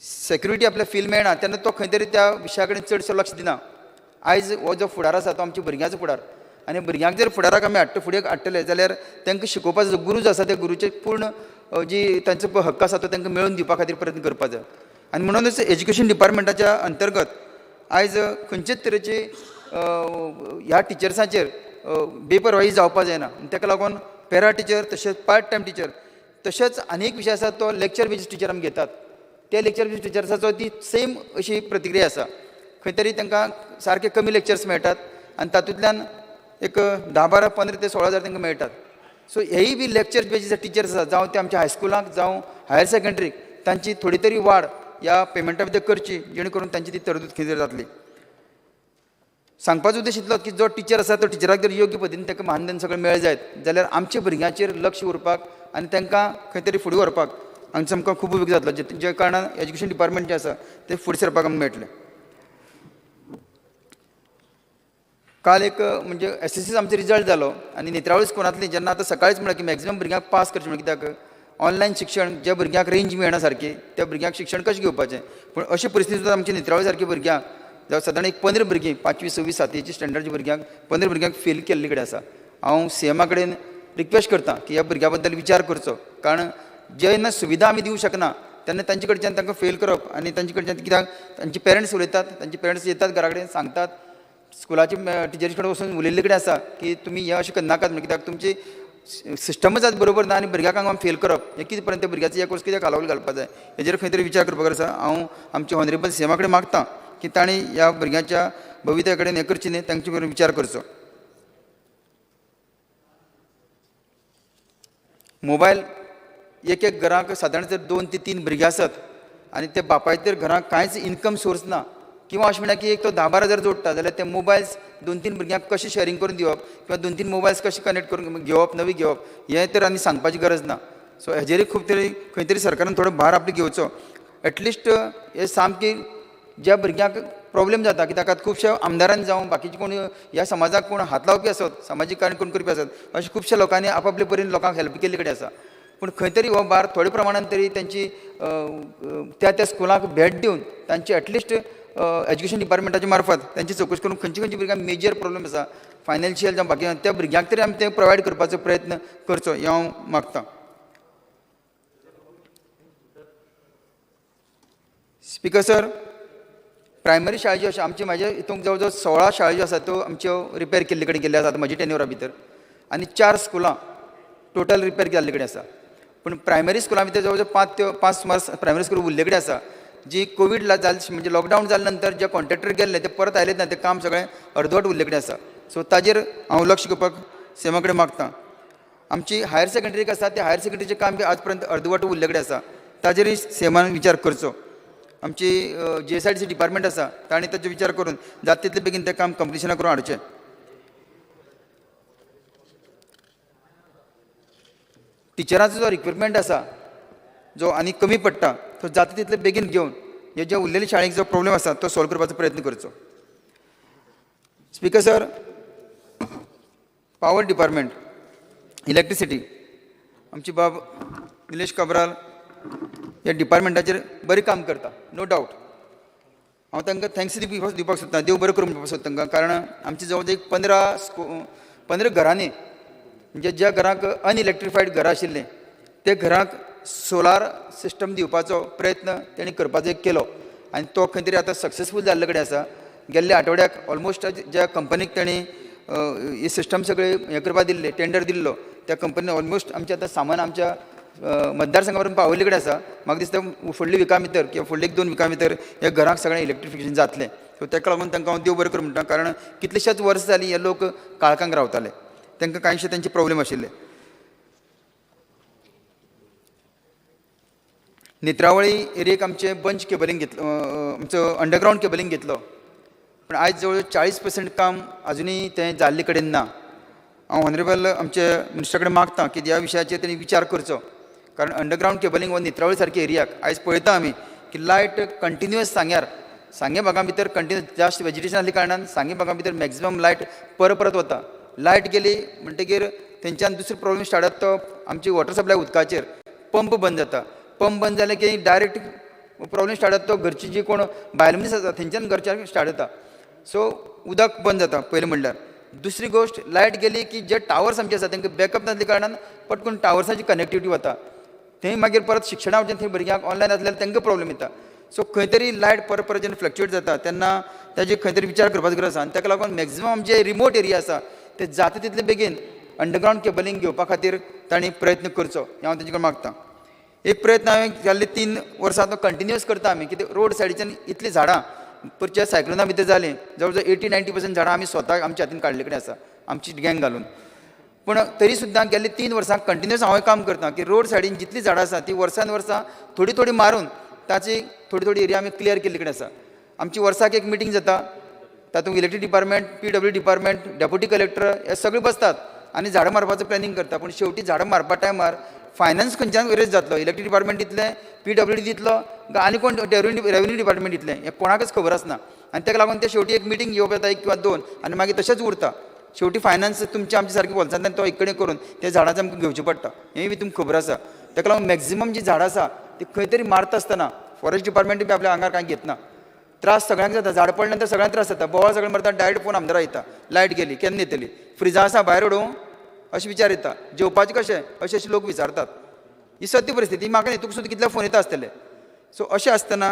सेक्युरिटी आपल्या फील मेळना तेन्ना तो खंय तरी त्या विशया कडेन चडसो लक्ष दिना. आयज हो जो फुडार आसा तो आमच्या भुरग्यांचो फुडार आनी भुरग्यांक जर फुडाराक आमी हाडटा, फुडें हाडटले जाल्यार तांकां शिकोवपाचो जो गुरू जो आसा त्या गुरूचे पूर्ण जी तांचो पळय हक्क आसा तो तांकां मेळोवन दिवपा खातीर प्रयत्न करपा जाय. आनी म्हणूनच एज्युकेशन डिपार्टमेंटाच्या अंतर्गत आयज खंयचेच तरेची ह्या टिचर्सांचेर बेपरवाही जावपा जायना. ताका लागून पॅरा टिचर तशेंच पार्ट टायम टिचर तशेंच आनी एक विशय आसा, तो लेक्चर बेजीस टिचर आमी घेतात. ते लेक्चर बेजीस टिचर्साचो ती सेम अशी प्रतिक्रिया आसा. खंय तरी तांकां सारके कमी लेक्चर्स मेळटात आनी तातूंतल्यान एक 10, 12, 15 ते 16 हजार तांकां मेळटात. सो हेय बी लेक्चर बेजीस टिचर्स आसा, जावं ते आमच्या हायस्कुलाक जावं हायर सेकंडरीक, तांची थोडी तरी वाड ह्या पेमेंटा भितर करची, जेणे करून तांची ती तरतूद खंय तरी जातली. सांगपाचो उद्देश इतलोच की जो टिचर आसा तो टिचराक जर योग्य पद्दतीन ताका मानधन सगळें मेळ जायत जाल्यार आमच्या भुरग्यांचेर लक्ष उरपाक आनी तांकां खंय तरी फुडें व्हरपाक हांगचो आमकां खूब उपयोग जातलो, जे कारणान एज्युकेशन डिपार्टमेंट जें आसा तें फुडें सरपाक आमकां मेळटलें. काल एक म्हणजे एसएससी आमचो रिजल्ट जालो आनी नेत्रावळी स्कुलांतली जेन्ना आतां सकाळीच म्हणलें की मॅक्झिमम भुरग्यांक पास करचें म्हणल्यार, कित्याक ऑनलायन शिक्षण ज्या भुरग्यांक रेंज मेळना सारकी त्या भुरग्यांक शिक्षण कशें घेवपाचें? पूण अशे परिस्थिती सुद्दां आमच्या नेत्रावळी सारकी भुरग्यांक, जावं सादारण एक 15 भुरगीं, पांचवी, सवी, सातवेची स्टँडर्डच्या भुरग्यांक, 15 भुरग्यांक फेल केल्ले कडेन आसा. हांव सीएमा कडेन रिक्वेस्ट करता की ह्या भुरग्यां बद्दल विचार करचो, कारण जेन्ना सुविधा आमी दिवंक शकना तेन्ना तांचे कडच्यान तांकां फेल करप आनी तांचे कडच्यान, कित्याक तांचे पेरंट्स उलयतात, तांचे पेरंट्स येतात घरा कडेन सांगतात, स्कुलाचे टिचरी कडेन वचून उलयल्ले कडेन आसा की तुमी हें अशें करनाकात म्हणून, कित्याक तुमची सिस्टमच आज बरोबर ना आनी भुरग्यांक हांगा फेल करप हें कितें पर्यंत भुरग्याचो एक वर्स कित्याक खालावल घालपा जाय हेजेर खंय तरी विचार करपाक आसा. हांव आमच्या ऑनरेबल सीएमा कडेन मागता की तांणी ह्या भुरग्यांच्या भवित्या कडेन हें करचें न्ही, तांचे कडेन विचार करचो. मोबायल एक एक घरांक सादारण जर 2 ते 3 भुरगीं आसत आनी ते बापायक तर घरांक कांयच इनकम सोर्स ना किंवा अशें म्हणल्यार की एक तो 10-12 हजार जोडटा जाल्यार ते मोबायल्स 2-3 भुरग्यांक कशें शेयरींग करून दिवप किंवा 2-3 मोबायल्स कशें कनेक्ट करून घेवप, नवी घेवप हें तर आनी सांगपाची गरज ना. सो हेजेरूय खूब तरी खंय तरी सरकारान थोडो भार आपलो घेवचो. एटलिस्ट हे सामकी ज्या भुरग्यांक प्रॉब्लेम जाता की ताका खुबश्या आमदारान जावं बाकीचे कोण ह्या समाजाक कोण हात लावपी आसत, समाजीक कार्य कोण करपी आसत, अशें खुबश्या लोकांनी आपआपले परीन लोकांक हेल्प केल्ले कडेन आसा. पूण खंय तरी हो भार थोडे प्रमाणान तरी तेंची त्या त्या स्कुलाक भेट दिवन तांची एटलिस्ट एज्युकेशन डिपार्टमेंटाच्या मार्फत तांची चवकशी करून खंयची खंयची भुरग्यांक मेजर प्रॉब्लेम आसा फायनान्शियल जावं बाकी त्या भुरग्यांक तरी आमी तें प्रोवायड करपाचो प्रयत्न करचो हें हांव मागता. स्पिकर सर, प्रायमरी शाळा ज्यो आसा आमची म्हाज्या हितूंक जवळ जवळ 16 शाळा ज्यो आसा त्यो आमच्यो रिपेर केल्ले कडेन गेल्ल्यो आसा म्हज्या टेन्युरा भितर आनी 4 स्कुलां टोटल रिपेर जाल्ले कडेन आसा. पूण प्रायमरी स्कुलां भितर जवळ जवळ 5 सुमार प्रायमरी स्कूल उरले कडेन आसा जी कोवीड जाल म्हणजे लॉकडावन जाले नंतर जे कॉन्ट्रॅक्टर गेल्ले ते परत आयलेच ना, तें काम सगळें अर्दवट उरले कडेन आसा. सो ताजेर हांव लक्ष घेवपाक सीएमा कडेन मागता. आमची हायर सेकंडरीक आसा ते हायर सेकंडरीचें काम बी आज पर्यंत अर्दवट उरले कडेन आसा, ताजेरूय सीएमान विचार करचो. आमची GSIDC department आसा तांणी ताचो विचार करून जाता तितले बेगीन तें काम कंप्लिशना करून हाडचें. टिचरांचो जो रिक्रुटमेंट आसा जो आनी कमी पडटा तो जाता तितले बेगीन घेवन हे जे उरलेले शाळेक जो प्रॉब्लेम आसा तो सॉल्व करपाचो प्रयत्न करचो. Speaker sir, power department, electricity, आमची बाब निलेश काब्राल ह्या डिपार्टमेंटाचेर बरें काम करता, नो डावट. हांव तांकां thanks दिवपाक सोदता, देव बरें करूं म्हणपाक सोदता तांकां, कारण आमचे जवळ जवळ एक 15 घरांनी म्हणजे ज्या घरांक अनइलेक्ट्रिफायड घरां आशिल्लीं ते घरांक सोलार सिस्टम दिवपाचो प्रयत्न तेणी करपाचो एक केलो आनी तो खंय तरी आतां सक्सेसफूल जाल्ले कडेन आसा. गेल्ल्या आठवड्याक ऑलमोस्ट ज्या कंपनीक तेणी ही सिस्टम सगळी हें करपाक दिल्ली, टेंडर दिल्लो, त्या कंपनीन ऑलमोस्ट आमचें आतां सामान आमच्या मतदारसंघा पर्यंत पावयल्ले कडेन आसा. म्हाका दिसता फुडल्या विका भितर किंवा फुडल्या 1-2 विकां भितर ह्या घरांक सगळें इलेक्ट्रिफिकेशन जातलें. सो ताका लागून तांकां हांव देव बरें करूं म्हणटा, कारण कितलेशेच वर्सां जालीं हे लोक काळखांक रावताले, तांकां कांयशे तेंचे प्रॉब्लेम आशिल्ले. नेत्रावळी एरियेक आमचें बंच केबलिंग घेतलो, आमचो अंडरग्रावंड केबलिंग घेतलो, पूण आयज जवळ 40% काम आजुनूय तें जाल्ले कडेन ना. हांव ऑनरेबल आमचे मिनिस्टर कडेन मागता की ह्या विशयाचेर तेणी विचार करचो, कारण अंडरग्रावंड केबलिंग हो नेत्रावळी सारके एरियाक आयज पळयता आमी की लायट कंटिन्युअस सांग्यार, सांगे भागां भितर कंटिन्युअस जास्त वेजिटेशन आसल्या कारणान सांगे भागां भितर मॅक्सिमम लायट परत परत वता. लायट गेली म्हणटगीर तेंच्यान दुसरो प्रॉब्लेम स्टार्ट जाता तो आमची वॉटर सप्लाय उदकाचेर, पंप बंद जाता. पंप बंद जाले की डायरेक्ट प्रॉब्लेम स्टार्ट जाता तो घरची जी कोण बायल मनीस आसा थंयच्यान घरच्यान स्टार्ट जाता. सो उदक बंद जाता पयलें म्हणल्यार. दुसरी गोश्ट, लायट गेली की जे टावर्स आमचे आसा तांकां बॅकअप नासल्या कारणान पटकून टावर्साची कनेक्टिविटी वता, थंय मागीर परत शिक्षणा वटेन थंय भुरग्यांक ऑनलायन आसल्यार तांकां प्रॉब्लेम येता. सो खंय तरी लायट परत परत जेन्ना फ्लक्चुएट जाता तेन्ना ताजे खंय तरी विचार करपाची गरज आसा आनी ताका लागून मॅक्झिमम जे रिमोट एरिया आसा ते जाता तितले बेगीन अंडरग्रावंड केबलिंग घेवपा खातीर तांणी प्रयत्न करचो हें हांव तेंचे कडेन मागता. एक प्रयत्न हांवें जाल्ले 3 वर्सां तो कंटिन्युअस करता आमी, कित्याक रोड सायडीच्यान इतलीं झाडां परच्या सायक्लोना भितर जालीं, जवळ जवळ 80-90% झाडां आमी स्वता आमच्या हातीन काडले कडेन आसा आमची गँग घालून. पूण तरी सुद्दां गेल्ले 3 वर्सां कंटिन्युअस हांव काम करता की रोड सायडीन जितलीं झाडां आसा ती वर्सान वर्सां थोडी थोडी मारून ताची थोडी थोडी एरिया आमी क्लियर केल्ली कडेन आसा. आमची वर्साक एक मिटींग जाता, तातूंत electric department, PW department, deputy collector हे सगळे बसतात आनी झाडां मारपाचो प्लॅनिंग करता. पूण शेवटी झाडां मारपा टायमार फायनान्स खंयच्यान रेज जातलो, इलेक्ट्रीक डिपार्टमेंट दितलें, PWD दितलो आनी कोण रेवेन्यू डिपार्टमेंट दितलें, हें कोणाकच खबर आसना. आनी ताका लागून ते शेवटी एक मिटींग घेवप येता 1 किंवा 2 आनी मागीर तशेंच उरता. शेवटी फायनान्स तुमच्या आमच्या सारकें बोल्सांतल्यान तो एक कडेन करून ते झाडां आमकां घेवचें पडटा, हेंय बी तुमकां खबर आसा. ताका लागून मॅक्झिमम जी झाडां आसा ती खंय तरी मारता आसतना फॉरेस्ट डिपार्टमेंट बी आपल्या आंगार कांय घेतना त्रास सगळ्यांक जाता. झाड पडले नंतर सगळ्यांक त्रास जाता, बोवाळ सगळें मरता, डायरेक्ट फोन आमदारा येता, लायट गेली केन्ना येतली, फ्रिजां आसा भायर उडोवं अशें विचार येता, जेवपाचें कशें अशें अशें लोक विचारतात. ही सत्य परिस्थिती, म्हाका न्ही तुका सुद्दां कितले फोन येता आसतले. सो अशें आसतना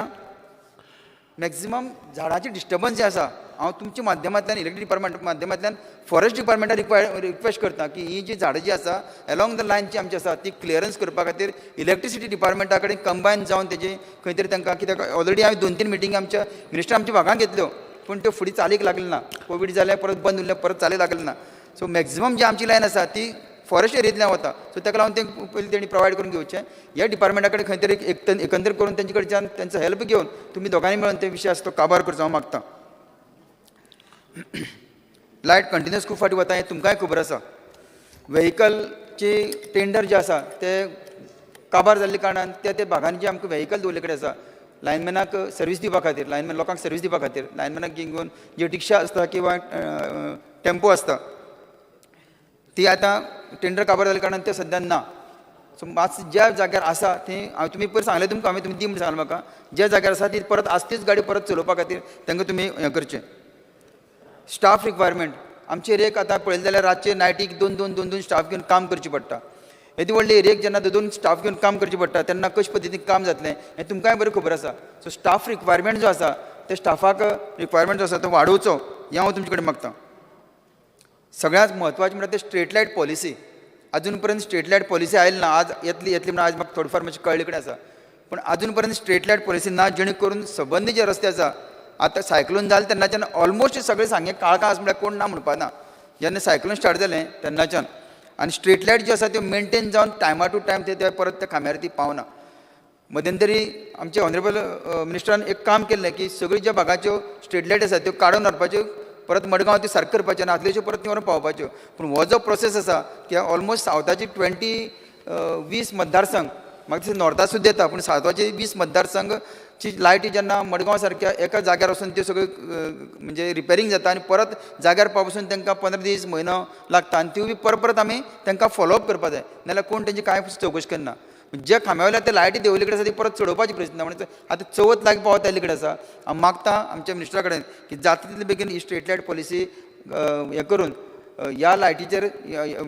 मॅक्झिमम झाडाचें डिस्टर्बन्स जें आसा हांव तुमच्या माध्यमांतल्यान इलेक्ट्रीक डिपार्टमेंट माध्यमांतल्यान फॉरेस्ट डिपार्टमेंटाक रिक्वेस्ट करता की ही जी झाडां जी आसा एलॉंग the line जी आमची आसा ती क्लियरन्स करपा खातीर इलेक्ट्रिसिटी डिपार्टमेंटा कडेन कंबायन जावन तेजी खंय तरी तांकां, कित्याक ऑलरेडी हांवें 2-3 मिटिंग आमच्या मिनिस्टर आमच्या भागान घेतल्यो पूण त्यो फुडें चालीक लागले ना. कोवीड जालें परत बंद उरलें, परत चालीक लागलें ना. सो मॅक्झिमम जी आमची लायन आसा ती फॉरेस्ट एरियेंतल्यान वता. सो ताका लागून तें पयलीं तेणी प्रोवायड करून घेवचें. ह्या डिपार्टमेंटा कडेन खंय तरी एकंदर करून तेंचे कडच्यान तेंचो हेल्प घेवन तुमी दोगांनी मेळून ते विशय आसा तो काबार करचो हांव मागता. लायट कंटिन्युअस खूब फावटी वता हें तुमकांय खबर आसा. वेहिकलची टेंडर जे आसा ते काबार जाल्ले कारणान त्या त्या भागांनी जे आमकां वेहिकल दवरले कडेन आसा लायनमॅनाक सर्वीस दिवपा खातीर, लायनमॅन लोकांक सर्वीस दिवपा खातीर लायनमॅनाक घेवन जी रिक्षा आसता किंवा टेम्पो आसता ती आतां टेंडर काबार जाल्ले कारणान ते सद्या ना. सो मातशें ज्या जाग्यार आसा थंय हांव तुमी पयर सांगलें तुमकां, हांवें तुमी दी म्हूण सांगलें म्हाका, ज्या जाग्यार आसा ती परत आसतीच गाडी परत चलोवपा खातीर तांकां तुमी हें करचें. स्टाफ रिक्वायरमेंट आमचे एरियेक आतां पळयलें जाल्यार रातचे नायटीक 2-2 स्टाफ घेवन काम करचें पडटा. येदी व्हडली एरियेक जेन्ना 2-2 स्टाफ घेवन काम करचें पडटा तेन्ना कशे पद्दतीन काम जातलें हें तुमकांय बरें खबर आसा. सो स्टाफ रिक्वायरमेंट जो आसा ते स्टाफाक रिक्वायरमेंट जो आसा तो वाडोवचो हें हांव तुमचे कडेन मागता. सगळ्यांत म्हत्वाचें म्हणल्यार ते स्ट्रीट लायट पॉलिसी. अजून पर्यंत स्ट्रीट लायट पॉलिसी आयली ना. आज येतली येतली म्हणून आज म्हाका थोडे फार मातशें कळ्ळे कडेन आसा, पूण अजून पर्यंत स्ट्रीट लायट पॉलिसी ना, जेणे करून सबंद जे रस्ते आसा आतां सायक्लोन जालें तेन्नाच्यान ऑलमोस्ट सगळे सांगें काळखां आसा म्हळ्यार कोण ना म्हणपा ना, जेन्ना सायक्लोन स्टार्ट जालें तेन्नाच्यान. आनी स्ट्रीट लायट ज्यो आसा त्यो मेनटेन जावन टायमा टू टायम ते परत त्या खांब्यार ती पावना. मध्यंतरी आमचे ऑनरेबल मिनिस्टरान एक काम केल्लें की सगळ्यो ज्या भागाच्यो स्ट्रीट लायट आसा त्यो काडून व्हरपाच्यो, परत मडगांव त्यो सारक्यो करपाच्यो आनी आदल्यो परत ती व्हरून पावोवपाच्यो. पूण हो जो प्रोसेस आसा की ऑलमोस्ट सावथाची 20 मतदारसंघ, म्हाका दिसता नॉर्था सुद्दां येता, पूण सावथाचे 20 मतदारसंघची लायटी जेन्ना मडगांव सारक्या एका जाग्यार वचून त्यो सगळ्यो म्हणजे रिपेरींग जाता आनी परत जाग्यार पावसून तांकां 15 दीस म्हयनो लागता आनी त्यो बी परत परत आमी तांकां फॉलोअप करपा जाय, नाजाल्यार कोण तेंची कांय चवकशी करना. जे खांब्या वयल्या ते लायटी देंवयल्ले कडेन आसा ती परत चडोवपाची प्रयत्न, म्हणजे आतां चवथ लागीं पावत आयिल्ले कडेन आसा. हांव मागता आमच्या मिनिस्टरा कडेन की जाता तितले बेगीन ही स्ट्रीट लायट पॉलिसी हें करून ह्या लायटीचेर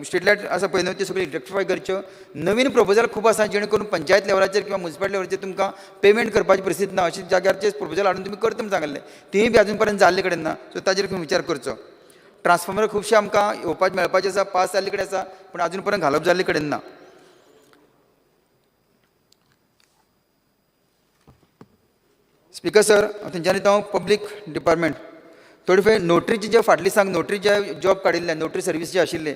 स्ट्रीट लायट आसा पळय न्हू ती सगळी इलेक्ट्रिफाय करच्यो. नवीन प्रपोजल खूब आसा जेणे करून पंचायत लेवलाचेर किंवा मुन्सिपालिटी लेवलाचेर तुमकां पेमेंट करपाची परिस्थिती ना अशे जाग्यार प्रपोजल हाडून तुमी करता म्हूण सांगल्लें, तीय बी अजून पर्यंत जाल्ले कडेन ना. सो ताजेर तुमी विचार करचो. ट्रान्सफॉर्मर खुबशे आमकां येवपाचे मेळपाचे आसा, पास जाल्ले कडेन आसा, पूण अजून पर्यंत घालप जाल्ले कडेन ना. स्पीकर सर, तेंच्यांनी हांव पब्लीक डिपार्टमेंट थोडी नोटरीची जे फाटली सांग नोटरी जे जॉब काडिल्ले, नोटरी सर्वीस जे आशिल्ले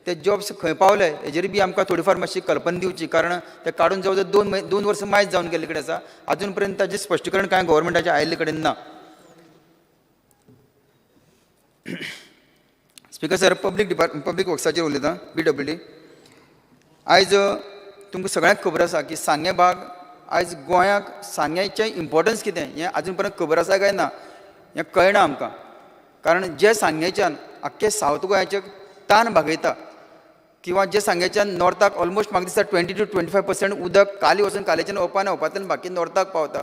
ते जॉब्स खंय पावले हेजेर बी आमकां थोडी फार मातशी कल्पना दिवची, कारण ते काडून जवळ जवळ 2 वर्सां मायज जावन गेल्ले कडेन आसा, अजून पर्यंत ताजें स्पश्टीकरण कांय गव्हर्मेंटाचें आयिल्ले कडेन ना. स्पीकर सर, पब्लीक वर्क्साचेर उलयता, PWD. आयज तुमकां सगळ्यांक खबर आसा की सांगें भाग आयज गोंयाक सांग्याचें इम्पोर्टन्स कितें हें अजून पर्यंत खबर आसा काय ना हें कळना आमकां, कारण जे सांग्याच्यान आख्खे सावथ गोंयाचे ताण भागयता किंवा जे सांग्याच्यान नॉर्थाक ऑलमोस्ट म्हाका दिसता 20 to 25% उदक काली वचून कालेच्यान ओपा आनी ओपांतल्यान बाकी नॉर्थाक पावता.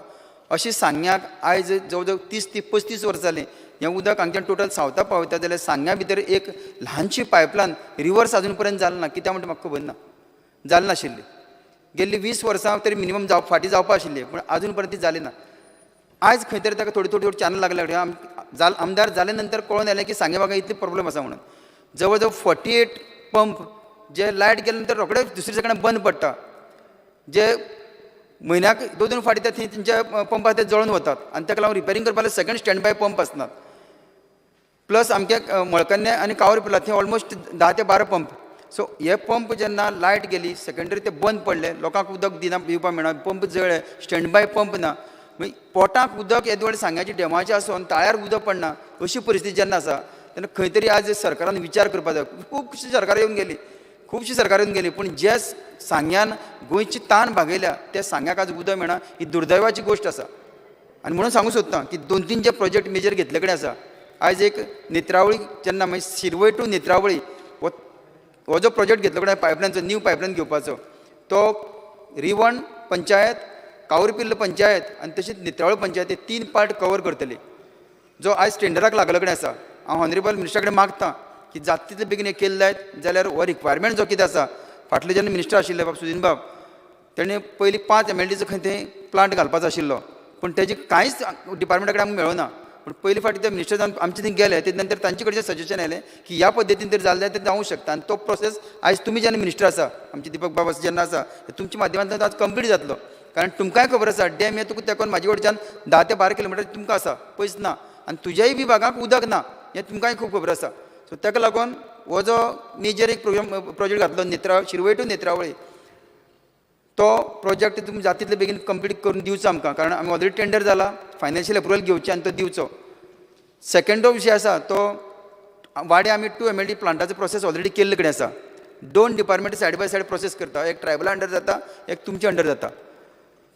अशी सांग्याक आयज जवळ जवळ 30 ते 35 वर्सां जालीं हें उदक हांगच्यान टोटल सावथाक पावयता, जाल्यार सांग्या भितर एक ल्हानशी पायपलायन रिवर्स अजून पर्यंत जालें ना, कित्याक म्हणटा म्हाका खबर ना, जालें नाशिल्ली. गेल्ली 20 वर्सां तरी मिनिमम फाटीं जावपा आशिल्ली, पूण अजून पर्यंत ती जाली ना. आयज खंय तरी ताका थोडी थोडी थोडी चॅनल लागले. आमदार जाले नंतर कळोन आयलें की सांगें भागांत इतले प्रॉब्लम आसा म्हणून. जवळ जवळ 48 पंप जे लायट गेले नंतर रोखडे दुसरे सगळ्यांक बंद पडटा, जे म्हयन्याक 2-2 फावटी ते तेंच्या पंपार ते जळून वतात आनी ताका लागून रिपेरींग करपाक सेकंड स्टँड बाय पंप आसनात. प्लस आमच्या मळकन्या आनी कावरपिल्ला थंय ऑलमोस्ट 10 ते 12 पंप. सो हे पंप जेन्ना लायट गेली सेकेंडरी ते बंद पडले, लोकांक उदक दिना दिवपाक मेळना, पंप जळ्ळे, स्टँड बाय पंप ना, मागीर पोटाक उदक येदे व्हडलें सांग्याच्या डॅमाचें आसून ताळ्यार उदक पडना अशी परिस्थिती जेन्ना आसा तेन्ना खंय तरी आज सरकारान विचार करपाक जाय. खुबशीं सरकारां येवन गेली, खुबशीं सरकारां येवन गेली, पूण जे सांग्यान गोंयची ताण भागयल्या त्या सांग्याक आज उदक मेळना ही दुर्दैवाची गोश्ट आसा. आनी म्हणून सांगूंक सोदता की 2-3 जे प्रोजेक्ट मेजर घेतले कडेन आसा, आयज एक नेत्रावळी जेन्ना मागीर शिरवय टू नेत्रावळी हो जो प्रोजेक्ट घेतलो कडेन पायपलायनचो, न्यू पायपलायन घेवपाचो, तो रिवण पंचायत, कावरपिल्ल पंचायत आनी तशीच नेत्रावळी पंचायत हे 3 पार्ट कवर करतली, जो आयज टेंडराक लागलो कडेन आसा. हांव ऑनरेबल मिनिस्टरा कडेन मागता की जाता तितले बेगीन हें केलें जायत जाल्यार हो रिक्वायरमेंट जो कितें आसा, फाटले जेन्ना मिनिस्टर आशिल्ले बाब सुदिन बाब, तेणें पयलीं 5 MLDचो खंय थंय प्लांट घालपाचो आशिल्लो, पूण तेजी कांयच डिपार्टमेंटा कडेन आमकां मेळना. पूण पयली फावटी ते मिनिस्टर जावन आमचे थंय गेले ते नंतर तांचे कडचे सजेशन आयलें की ह्या पद्दतीन जर जालें जाल्यार तें जावंक शकता. आनी तो प्रोसेस आयज तुमी जेन्ना मिनिस्टर आसा, आमचे दीपक बाब जेन्ना आसा, तुमच्या माध्यमांतल्यान आज कंप्लीट जातलो. कारण तुमकांय खबर आसा डॅम हें तुका तेंकोन म्हाजे कडच्यान 10 ते 12 किलोमिटर तुमकां आसा, पयस ना, आनी तुज्याय विभागाक उदक ना हें तुमकांय खूब खबर आसा. सो ताका लागून हो जो मेजर एक प्रोजेक्ट घातलो शिरवय टू नेत्रावळी, तो प्रोजेक्ट तुमी जाता तितले बेगीन कंप्लीट करून दिवचो आमकां, कारण आमी ऑलरेडी टेंडर जाला, फायनान्शियल अप्रुवल घेवचें आनी तो दिवचो. सेकंड जो विशय आसा तो वाड्या आमी 2 MLD प्लांटाचो प्रोसेस ऑलरेडी केल्ले कडेन आसा. 2 department side by side process करता, एक ट्रायबला अंडर जाता, एक तुमच्या अंडर जाता.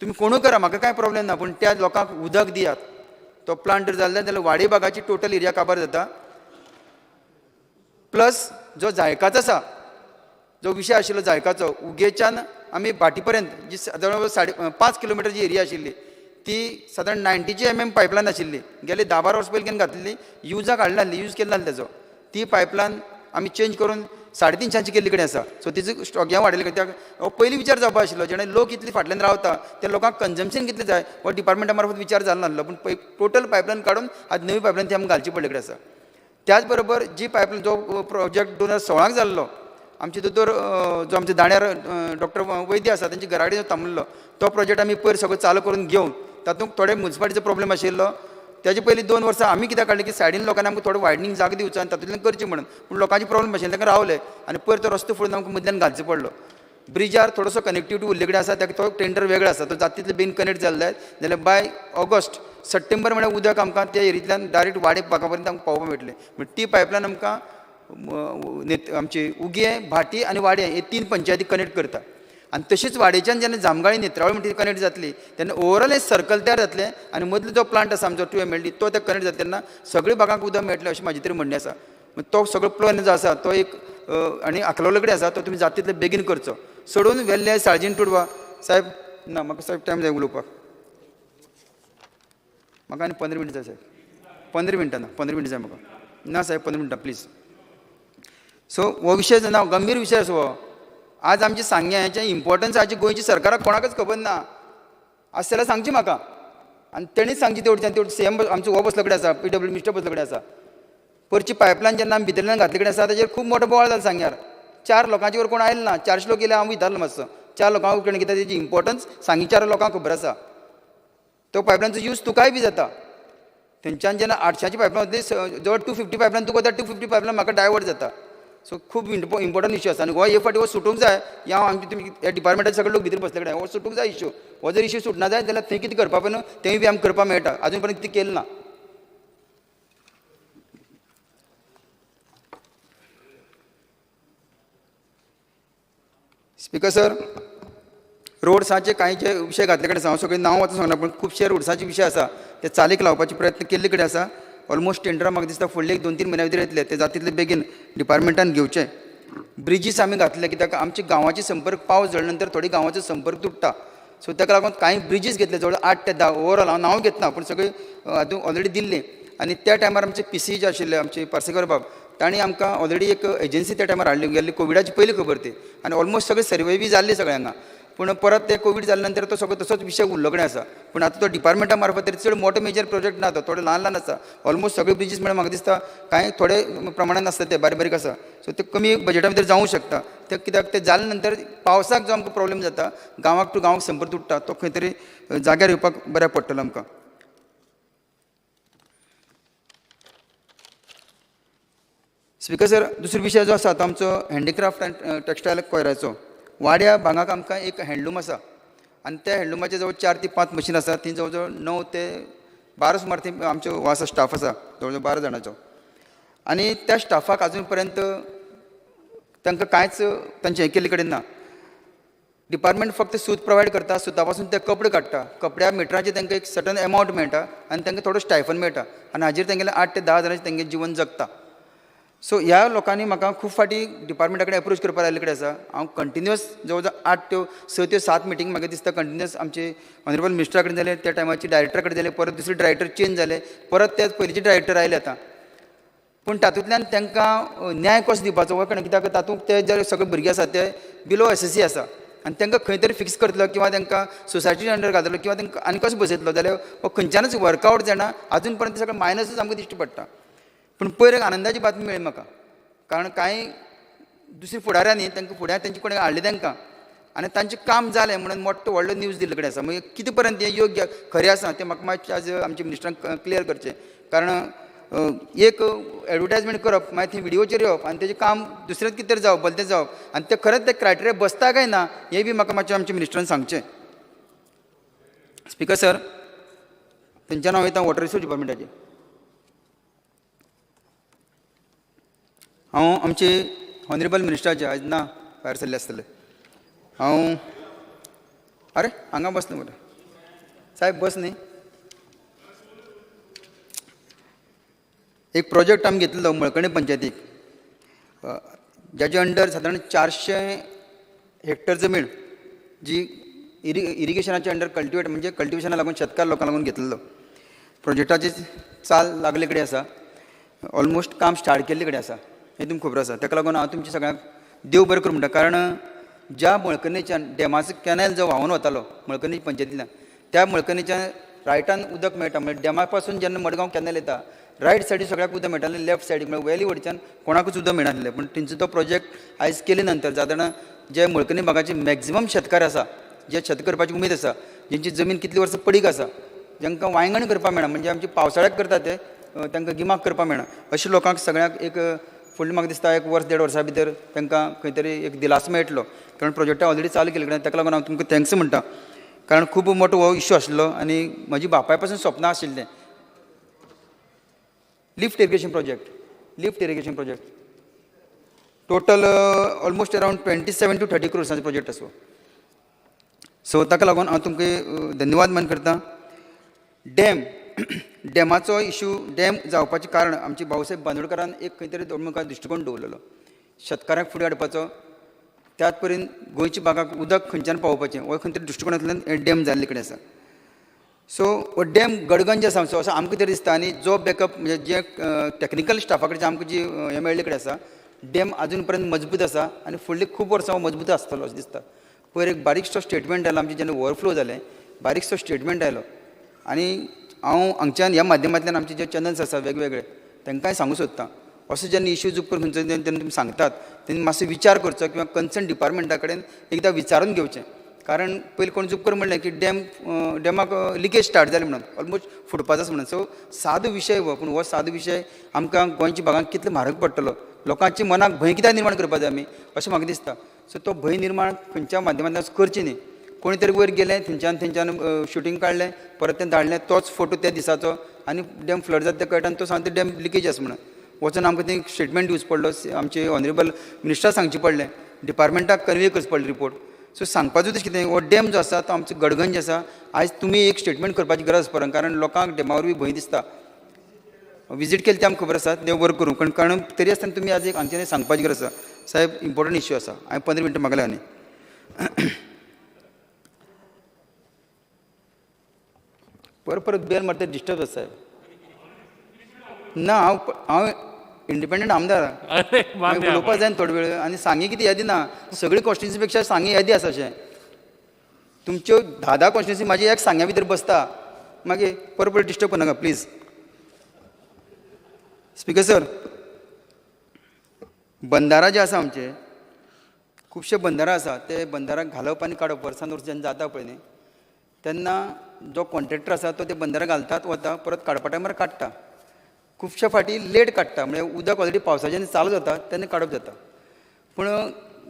तुमी कोणूय करा, म्हाका कांय प्रॉब्लेम ना, पूण त्या लोकांक उदक दियात. तो प्लांट जर जालो जाल्यार वाडे भागाची टोटल एरिया काबार जाता. प्लस जो जायकाचो आसा, जो विशय आशिल्लो जायकाचो, उगेच्यान आमी भाटी पर्यंत जी जवळ 5.5 किलोमिटर जी एरिया आशिल्ली ती सादारण 90 mm पायपलायन आशिल्ली, गेले 10-12 वर्सां पयलीं घातलेली, युजाक हाडली नासली, यूज केली नासली तेजो. ती पायपलायन आमी चेंज करून 350 केल्ली कडेन आसा. सो तिजो स्टॉक हें वाडयले कित्याक हो पयलीं विचार जावपा आशिल्लो, जेणे लोक इतले फाटल्यान रावता ते लोकांक कन्जम्पशन कितलें जाय हो डिपार्टमेंटा मार्फत विचार जालो नासलो, पूण टोटल पायपलायन काडून आज नवी पायपलायन ती आमकां घालची पडली कडेन आसा. त्याच बरोबर जी पायपलायन जो प्रोजेक्ट 2016 जाल्लो, आमचे दोतोर जो आमच्या दाण्यार डॉक्टर वैद्य आसा तेंच्या घरा कडेन जो थांबलो तो प्रोजेक्ट आमी पयर सगळो चालू करून घेवन तातूंत थोडे मुन्सिपालिटीचो प्रॉब्लेम आशिल्लो. तेजे पयलीं 2 वर्सां आमी कित्याक काडलें की सायडीन लोकांनी आमकां थोडो वायडनींग जागो दिवचो आनी तातूंतल्यान करचें म्हणून, पूण लोकांचे प्रॉब्लेम आशिल्ले तांकां रावले आनी पयर तो रस्तो फोडून आमकां मदल्यान घालचो पडलो. ब्रिजार थोडोसो कनेक्टिविटी उरले कडेन आसा, ताका तो टेंडर वेगळो आसा, तो जाता तितले बेगीन कनेक्ट जालो जायत जाल्यार बाय ऑगस्ट सप्टेंबर म्हळ्यार उदक आमकां त्या एरियेंतल्यान डायरेक्ट वाडे भागा पर्यंत आमकां पावोवपाक मेळटलें. म्हणजे ती पायपलायन आमकां आमची उगें, भाटी आनी वाडे हे 3 पंचायती कनेक्ट करता. आनी तशीच वाडेच्यान जेन्ना जामगाळी नेत्रावळी म्हणटा ती कनेक्ट जातली तेन्ना ओवरऑल हे सर्कल तयार जातलें आनी मदलो जो प्लांट आसा आमचो 2 MLD तो ते कनेक्ट जाता तेन्ना सगळे भागांक उदक मेळटलें अशें म्हाजें तरी म्हणणें आसा. तो सगळो प्लॅन जो आसा तो एक आनी आकलवले कडेन आसा, तो तुमी जाता तितले बेगीन करचो. सोडून वेल्ले साळजीण तुडवा साहेब ना, म्हाका साहेब टायम जाय उलोवपाक, म्हाका आनी 15 मिनटां जाय साहेब, 15 मिनटां ना, 15 मिनटां जाय म्हाका ना साहेब, 15 मिनटां प्लीज. सो हो विशय ना, गंभीर विशय आसा हो. आज आमचे सांग्याचें इम्पॉर्टन्स आज गोंयच्या सरकाराक कोणाकच खबर ना, आज जाल्यार सांगची म्हाका आनी तेणीच सांगची तेवटेच्यान तेवटेन सीएम आमचो हो बसलो कडेन आसा, PW mister बसलो कडेन आसा. परची पायपलायन जेन्ना आमी भितरल्यान घातले कडेन आसा ताजेर खूब मोठो बोवाळ जालो सांग्यार, 4 लोकांचे वर कोण आयलो ना, 400 लोक येयले, हांव विचारलो मातसो 4 लोकांक कडेन कित्याक तेजी इम्पॉर्टन्स सांगीच्या लोकांक खबर आसा. तो पायपलायनचो यूज तुकाय बी जाता. थंयच्यान जेन्ना 800ची पायपलायन वतली, जवळ 250 पायपलायन तुका वता, 250 पायपलायन म्हाका डायवर्ट जाता. सो खूब इम्पॉर्टंट इश्यू आसा आनी हो हे फावटी हो सुटूंक जाय. ह्या आमचे तुमी ह्या डिपार्टमेंटाचे सगळे लोक भितर बसले कडेन हो सुटूंक जाय इश्यू. हो जर इश्यू सुटना जाय जाल्यार थंय कितें करपा पळय न्हू तेंय बी आमकां करपाक मेळटा, आजून पर्यंत कितें केलें ना. स्पीकर सर, रोड्साचे कांय जे विशय घातले कडेन आसा, हांव सगळीं नांव आतां सांगना, पूण खुबशे रोड्साचे विशय आसा ते चालीक लावपाचे प्रयत्न केल्ले कडेन आसा. ऑलमोस्ट टेंडरां म्हाका दिसता फुडले 2-3 म्हयन्या भितर येतले, ते जाता तितले बेगीन डिपार्टमेंटान घेवचे. ब्रिजीस आमी घातले कित्याक आमच्या गांवाचे संपर्क पावस जाले नंतर थोडे गांवाचो संपर्क तुट्टा, सो ताका लागून कांय ब्रिजीस घेतले जवळ 8 ते 10 ओवरऑल, हांव नांव घेतना पूण सगळे हातूंत ऑलरेडी दिल्ले. आनी त्या टायमार आमचे PC जे आशिल्ले आमचे पार्सेकर बाब, तांणी आमकां ऑलरेडी एक एजन्सी त्या टायमार हाडली, गेल्ली कोविडाची पयली खबर ती, आनी ऑलमोस्ट सगळे सर्वे बी जाल्ली सगळ्यांक, पूण परत ते कोवीड जाले नंतर तो सगळो तसोच विशय उरलो कडेन आसा. पूण आतां तो डिपार्टमेंटा मार्फत तरी चड मोठो मेजर प्रोजेक्ट ना, तो थोडे ल्हान ल्हान आसा. ऑलमोस्ट सगळे ब्रिजीस म्हळ्यार म्हाका दिसता कांय थोडे प्रमाणान आसता ते बारीक बारीक आसा, सो ते कमी बजेटा भितर जावंक शकता. ते कित्याक ते जाले नंतर पावसाक जो आमकां प्रॉब्लेम जाता, गांवाक टू गांवाक संपर्क तुट्टा, तो खंय तरी जाग्यार येवपाक बऱ्याक पडटलो आमकां. स्पीकर सर, दुसरो विशय जो आसा तो आमचो हँडीक्राफ्ट आनी टेक्सटायल कोयराचो. वाड्या भागाक आमकां एक हँडलूम आसा आनी त्या हँडलुमाचे जवळ 4 ते 5 मशीन आसा, ती जवळ जवळ 9 ते 12 सुमार ती आमच्यो हो आसा स्टाफ आसा जवळ जवळ 12 जाणांचो. आनी त्या स्टाफाक आजून पर्यंत तांकां कांयच तांचें हें केल्ले कडेन ना. डिपार्टमेंट फक्त सूत प्रोवायड करता, सुता पासून ते कपडे काडटा, कपड्या मिटराचेर तांकां एक सर्टन एमावंट मेळटा आनी तांकां थोडो स्टायफन मेळटा आनी हाजेर तेंगेलें 8 ते 10 जाणांचें तेंगेलें जिवन जगता. सो ह्या लोकांनी म्हाका खूब फावटी डिपार्टमेंटा कडेन एप्रोच करपाक लायिल्ले कडेन आसा. हांव कंटिन्युअस जवळ जवळ 8 त्यो 6 त्यो 7 मिटींग म्हाका दिसता कंटिन्युअस आमचे ऑनरेबल मिनिस्टरा कडेन जाले, त्या टायमाचे डायरेक्टरा कडेन जाले, परत दुसरे डायरेक्टर चेंज जाले, परत ते पयलींचे डायरेक्टर आयले आतां. पूण तातूंतल्यान तांकां न्याय कसो दिवपाचो हो कळना, कित्याक तातूंत ते जे सगळे भुरगे आसा ते बिलो SSC आसा आनी तांकां खंय तरी फिक्स करतलो किंवा तांकां सोसायटी अंडर घालतलो किंवा तांकां आनी कसो बसयतलो जाल्यार हो खंयच्यानच वर्कआवट जायना. आजून पर्यंत सगळें मायनसूच आमकां दिश्टी पडटा. पूण पयर एक आनंदाची बातमी मेळ्ळी म्हाका, कारण कांय दुसऱ्या फुडाऱ्यांनी तांकां फुड्यार तेंचे कडेन हाडले तांकां आनी तांचें काम जालें म्हणून मोठो व्हडलो न्यूज दिल्ले कडेन आसा. मागीर कितें पर्यंत हें योग्य खरें आसा तें म्हाका मातशें आज आमच्या मिनिस्टरांक क्लियर करचें. कारण एक एडवर्टायजमेंट करप, मागीर थंय व्हिडियोचेर येवप आनी तेजें काम दुसरेंच कितें तरी जावप, भलतें जावप आनी तें खरेंच तें क्रायटेरिया बसता काय ना हें बी म्हाका मातशें आमच्या मिनिस्टरान सांगचें. स्पिकर सर, थंयच्यान हांव वयता वॉटर रिसोर्स डिपार्टमेंटाचेर. हांव आमचे ऑनरेबल मिनिस्टराचे आयज ना भायर सरले आसतले. हांव अरे हांगा बसना मरे साहेब, बस न्ही. एक प्रोजेक्ट आमी घेतलेलो मळकणी पंचायतीक, जाचे अंडर सादारण 400 हेक्टर जमीन जी इरिगेशनाच्या अंडर कल्टिवेट म्हणजे कल्टिवेशना लागून शेतकार लोकांक लागून घेतलेलो. प्रोजेक्टाची चाल लागले कडेन आसा, ऑलमोस्ट काम स्टार्ट केल्ले कडेन आसा, हें तुमकां खबर आसा. ताका लागून हांव तुमच्या सगळ्यांक देव बरें करूं म्हणटा, कारण ज्या मळकणीच्यान डॅमाचो कॅनल जो व्हांवून वतालो मळकणी पंचायतींतल्यान, त्या मळकणीच्या रायटान उदक मेळटा. म्हणजे डॅमा पासून जेन्ना मडगांव कॅनल येता रायट सायडीन सगळ्याक उदक मेळटालें, लेफ्ट सायडीक म्हळ्यार वेली वटच्यान कोणाकूच उदक मेळनासलें. पूण तेंचो तो प्रोजेक्ट आयज केले नंतर सादारण जे मळकणी भागाचे मॅक्झिमम शेतकार आसा, जे शेत करपाची उमेद आसा, जेंची जमीन कितली वर्सां पडीक आसा, जांकां वांयगण करपाक मेळना, म्हणजे आमचे पावसाळ्याक करता ते तांकां गिमाक करपाक मेळना, अशे लोकांक सगळ्यांक एक फुडलें म्हाका दिसता एक वर्स देड वर्सा भितर तांकां खंय तरी एक दिलासो मेळटलो. कारण प्रोजेक्टां ऑलरेडी चालू केल्ले कडेन, ताका लागून हांव तुमकां thanks म्हणटा. कारण खूब मोठो हो इश्यू आशिल्लो आनी म्हजी बापाय पासून सपनां आशिल्लें lift irrigation project. Lift irrigation project total almost around 27 to 30 क्रोर्सांचो project आसा. सो ताका लागून हांव तुमकां धन्यवाद मान करता. डॅम, डॅमाचो इशू, डॅम जावपाचें कारण आमचे भाऊसाहेब बांदोडकारान एक खंय तरी मुखार दृश्टिकोण दवरलेलो, शेतकारांक फुडें हाडपाचो, त्याच परीन गोंयच्या भागाक उदक खंयच्यान पावोवपाचें हो खंय तरी दृश्टिकोणांतल्यान हें डॅम जाल्ले कडेन आसा. सो हो डॅम गडगंज आसा असो आमकां तरी दिसता. आनी जो बॅकअप म्हणजे जे टॅक्निकल स्टाफा कडच्यान आमकां जी हें मेळ्ळे कडेन आसा, डॅम आजून पर्यंत मजबूत आसा आनी फुडले खूब वर्सां हो मजबूत आसतलो अशें दिसता. पयर एक बारीकसो स्टेटमेंट आयलो आमचें जेन्ना ओवरफ्लो जालें, बारीकसो स्टेटमेंट आयलो आनी हांव हांगच्यान ह्या माध्यमांतल्यान आमचे जे चॅनल्स आसा वेगवेगळे तांकांय सांगूंक सोदता, असो जेन्ना इश्यू जर खंयचो जेन्ना तुमी सांगतात तेन्ना मातसो विचार करचो किंवा कन्सर्न डिपार्टमेंटा कडेन एकदां विचारून घेवचें. कारण पयलीं कोण चूक करून म्हणलें की डॅम डॅमाक लिकेज स्टार्ट जाली म्हणून ऑलमोस्ट फुटपाचो आसा म्हणून. सो सादो विशय हो, पूण हो सादो विशय आमकां गोंयच्या भागांत कितलो म्हारग पडटलो, लोकांच्या मनाक भंय कित्याक निर्माण करपाक जाय आमी अशें म्हाका दिसता. सो तो भंय निर्माण खंयच्या माध्यमांतल्यान करचें न्ही. कोणी तरी वयर गेलें थंयच्यान थंयच्यान शुटींग काडलें, परत तें धाडलें, तोच फोटो त्या दिसाचो आनी डॅम फ्लड जाता तें कळटा आनी तो सांगता डॅम लिकेज आसा म्हणून. वचून आमकां तें स्टेटमेंट दिवचो पडलो, आमचे ऑनरेबल मिनिस्टर सांगचें पडलें, डिपार्टमेंटाक कन्वे करचें पडलें रिपोर्ट. सो सांगपाचो उद्देश कितें, हो डॅम जो आसा तो आमचो गडगंज आसा. आयज तुमी एक स्टेटमेंट करपाची गरज पडना, कारण लोकांक डॅमा वरवीं भंय दिसता. विजीट केली ती आमकां खबर आसा, देव बरें करूं, कारण तरी आसतना तुमी आज एक हांगच्यान सांगपाची गरज आसा. साहेब इम्पोर्टंट इश्यू आसा, हांवें 15 मिनटां मागल्या. आनी परत परत बेल मारता, डिस्टर्ब जाता साहेब. ना हांव हांव इंडिपेंडंट आमदार, उलोवपाक जाय थोडो वेळ आनी सांगे कितें यादी ना, सगळी कॉन्स्टिट्युन्सी पेक्षा सांगे यादी आसा. अशें तुमच्यो 10 कॉन्स्टिट्युन्सी म्हाजी एक सांग्या भितर बसता, मागीर परत परत डिस्टर्ब करनाका प्लीज. स्पिकर सर, बंदारा जे आसा आमचे खुबशे बंदारा आसा, ते बंदाराक घालप आनी काडप वर्सान वर्स जेन्ना जाता पळय न्ही, तेन्ना जो कॉन्ट्रॅक्टर आसा तो ते बंदारा घालतात वता, परत काडपा टायमार काडटा, खुबशे फावटी लेट काडटा, म्हणजे उदक ऑलरेडी पावसाचें चालू जाता तेन्ना काडप जाता. पूण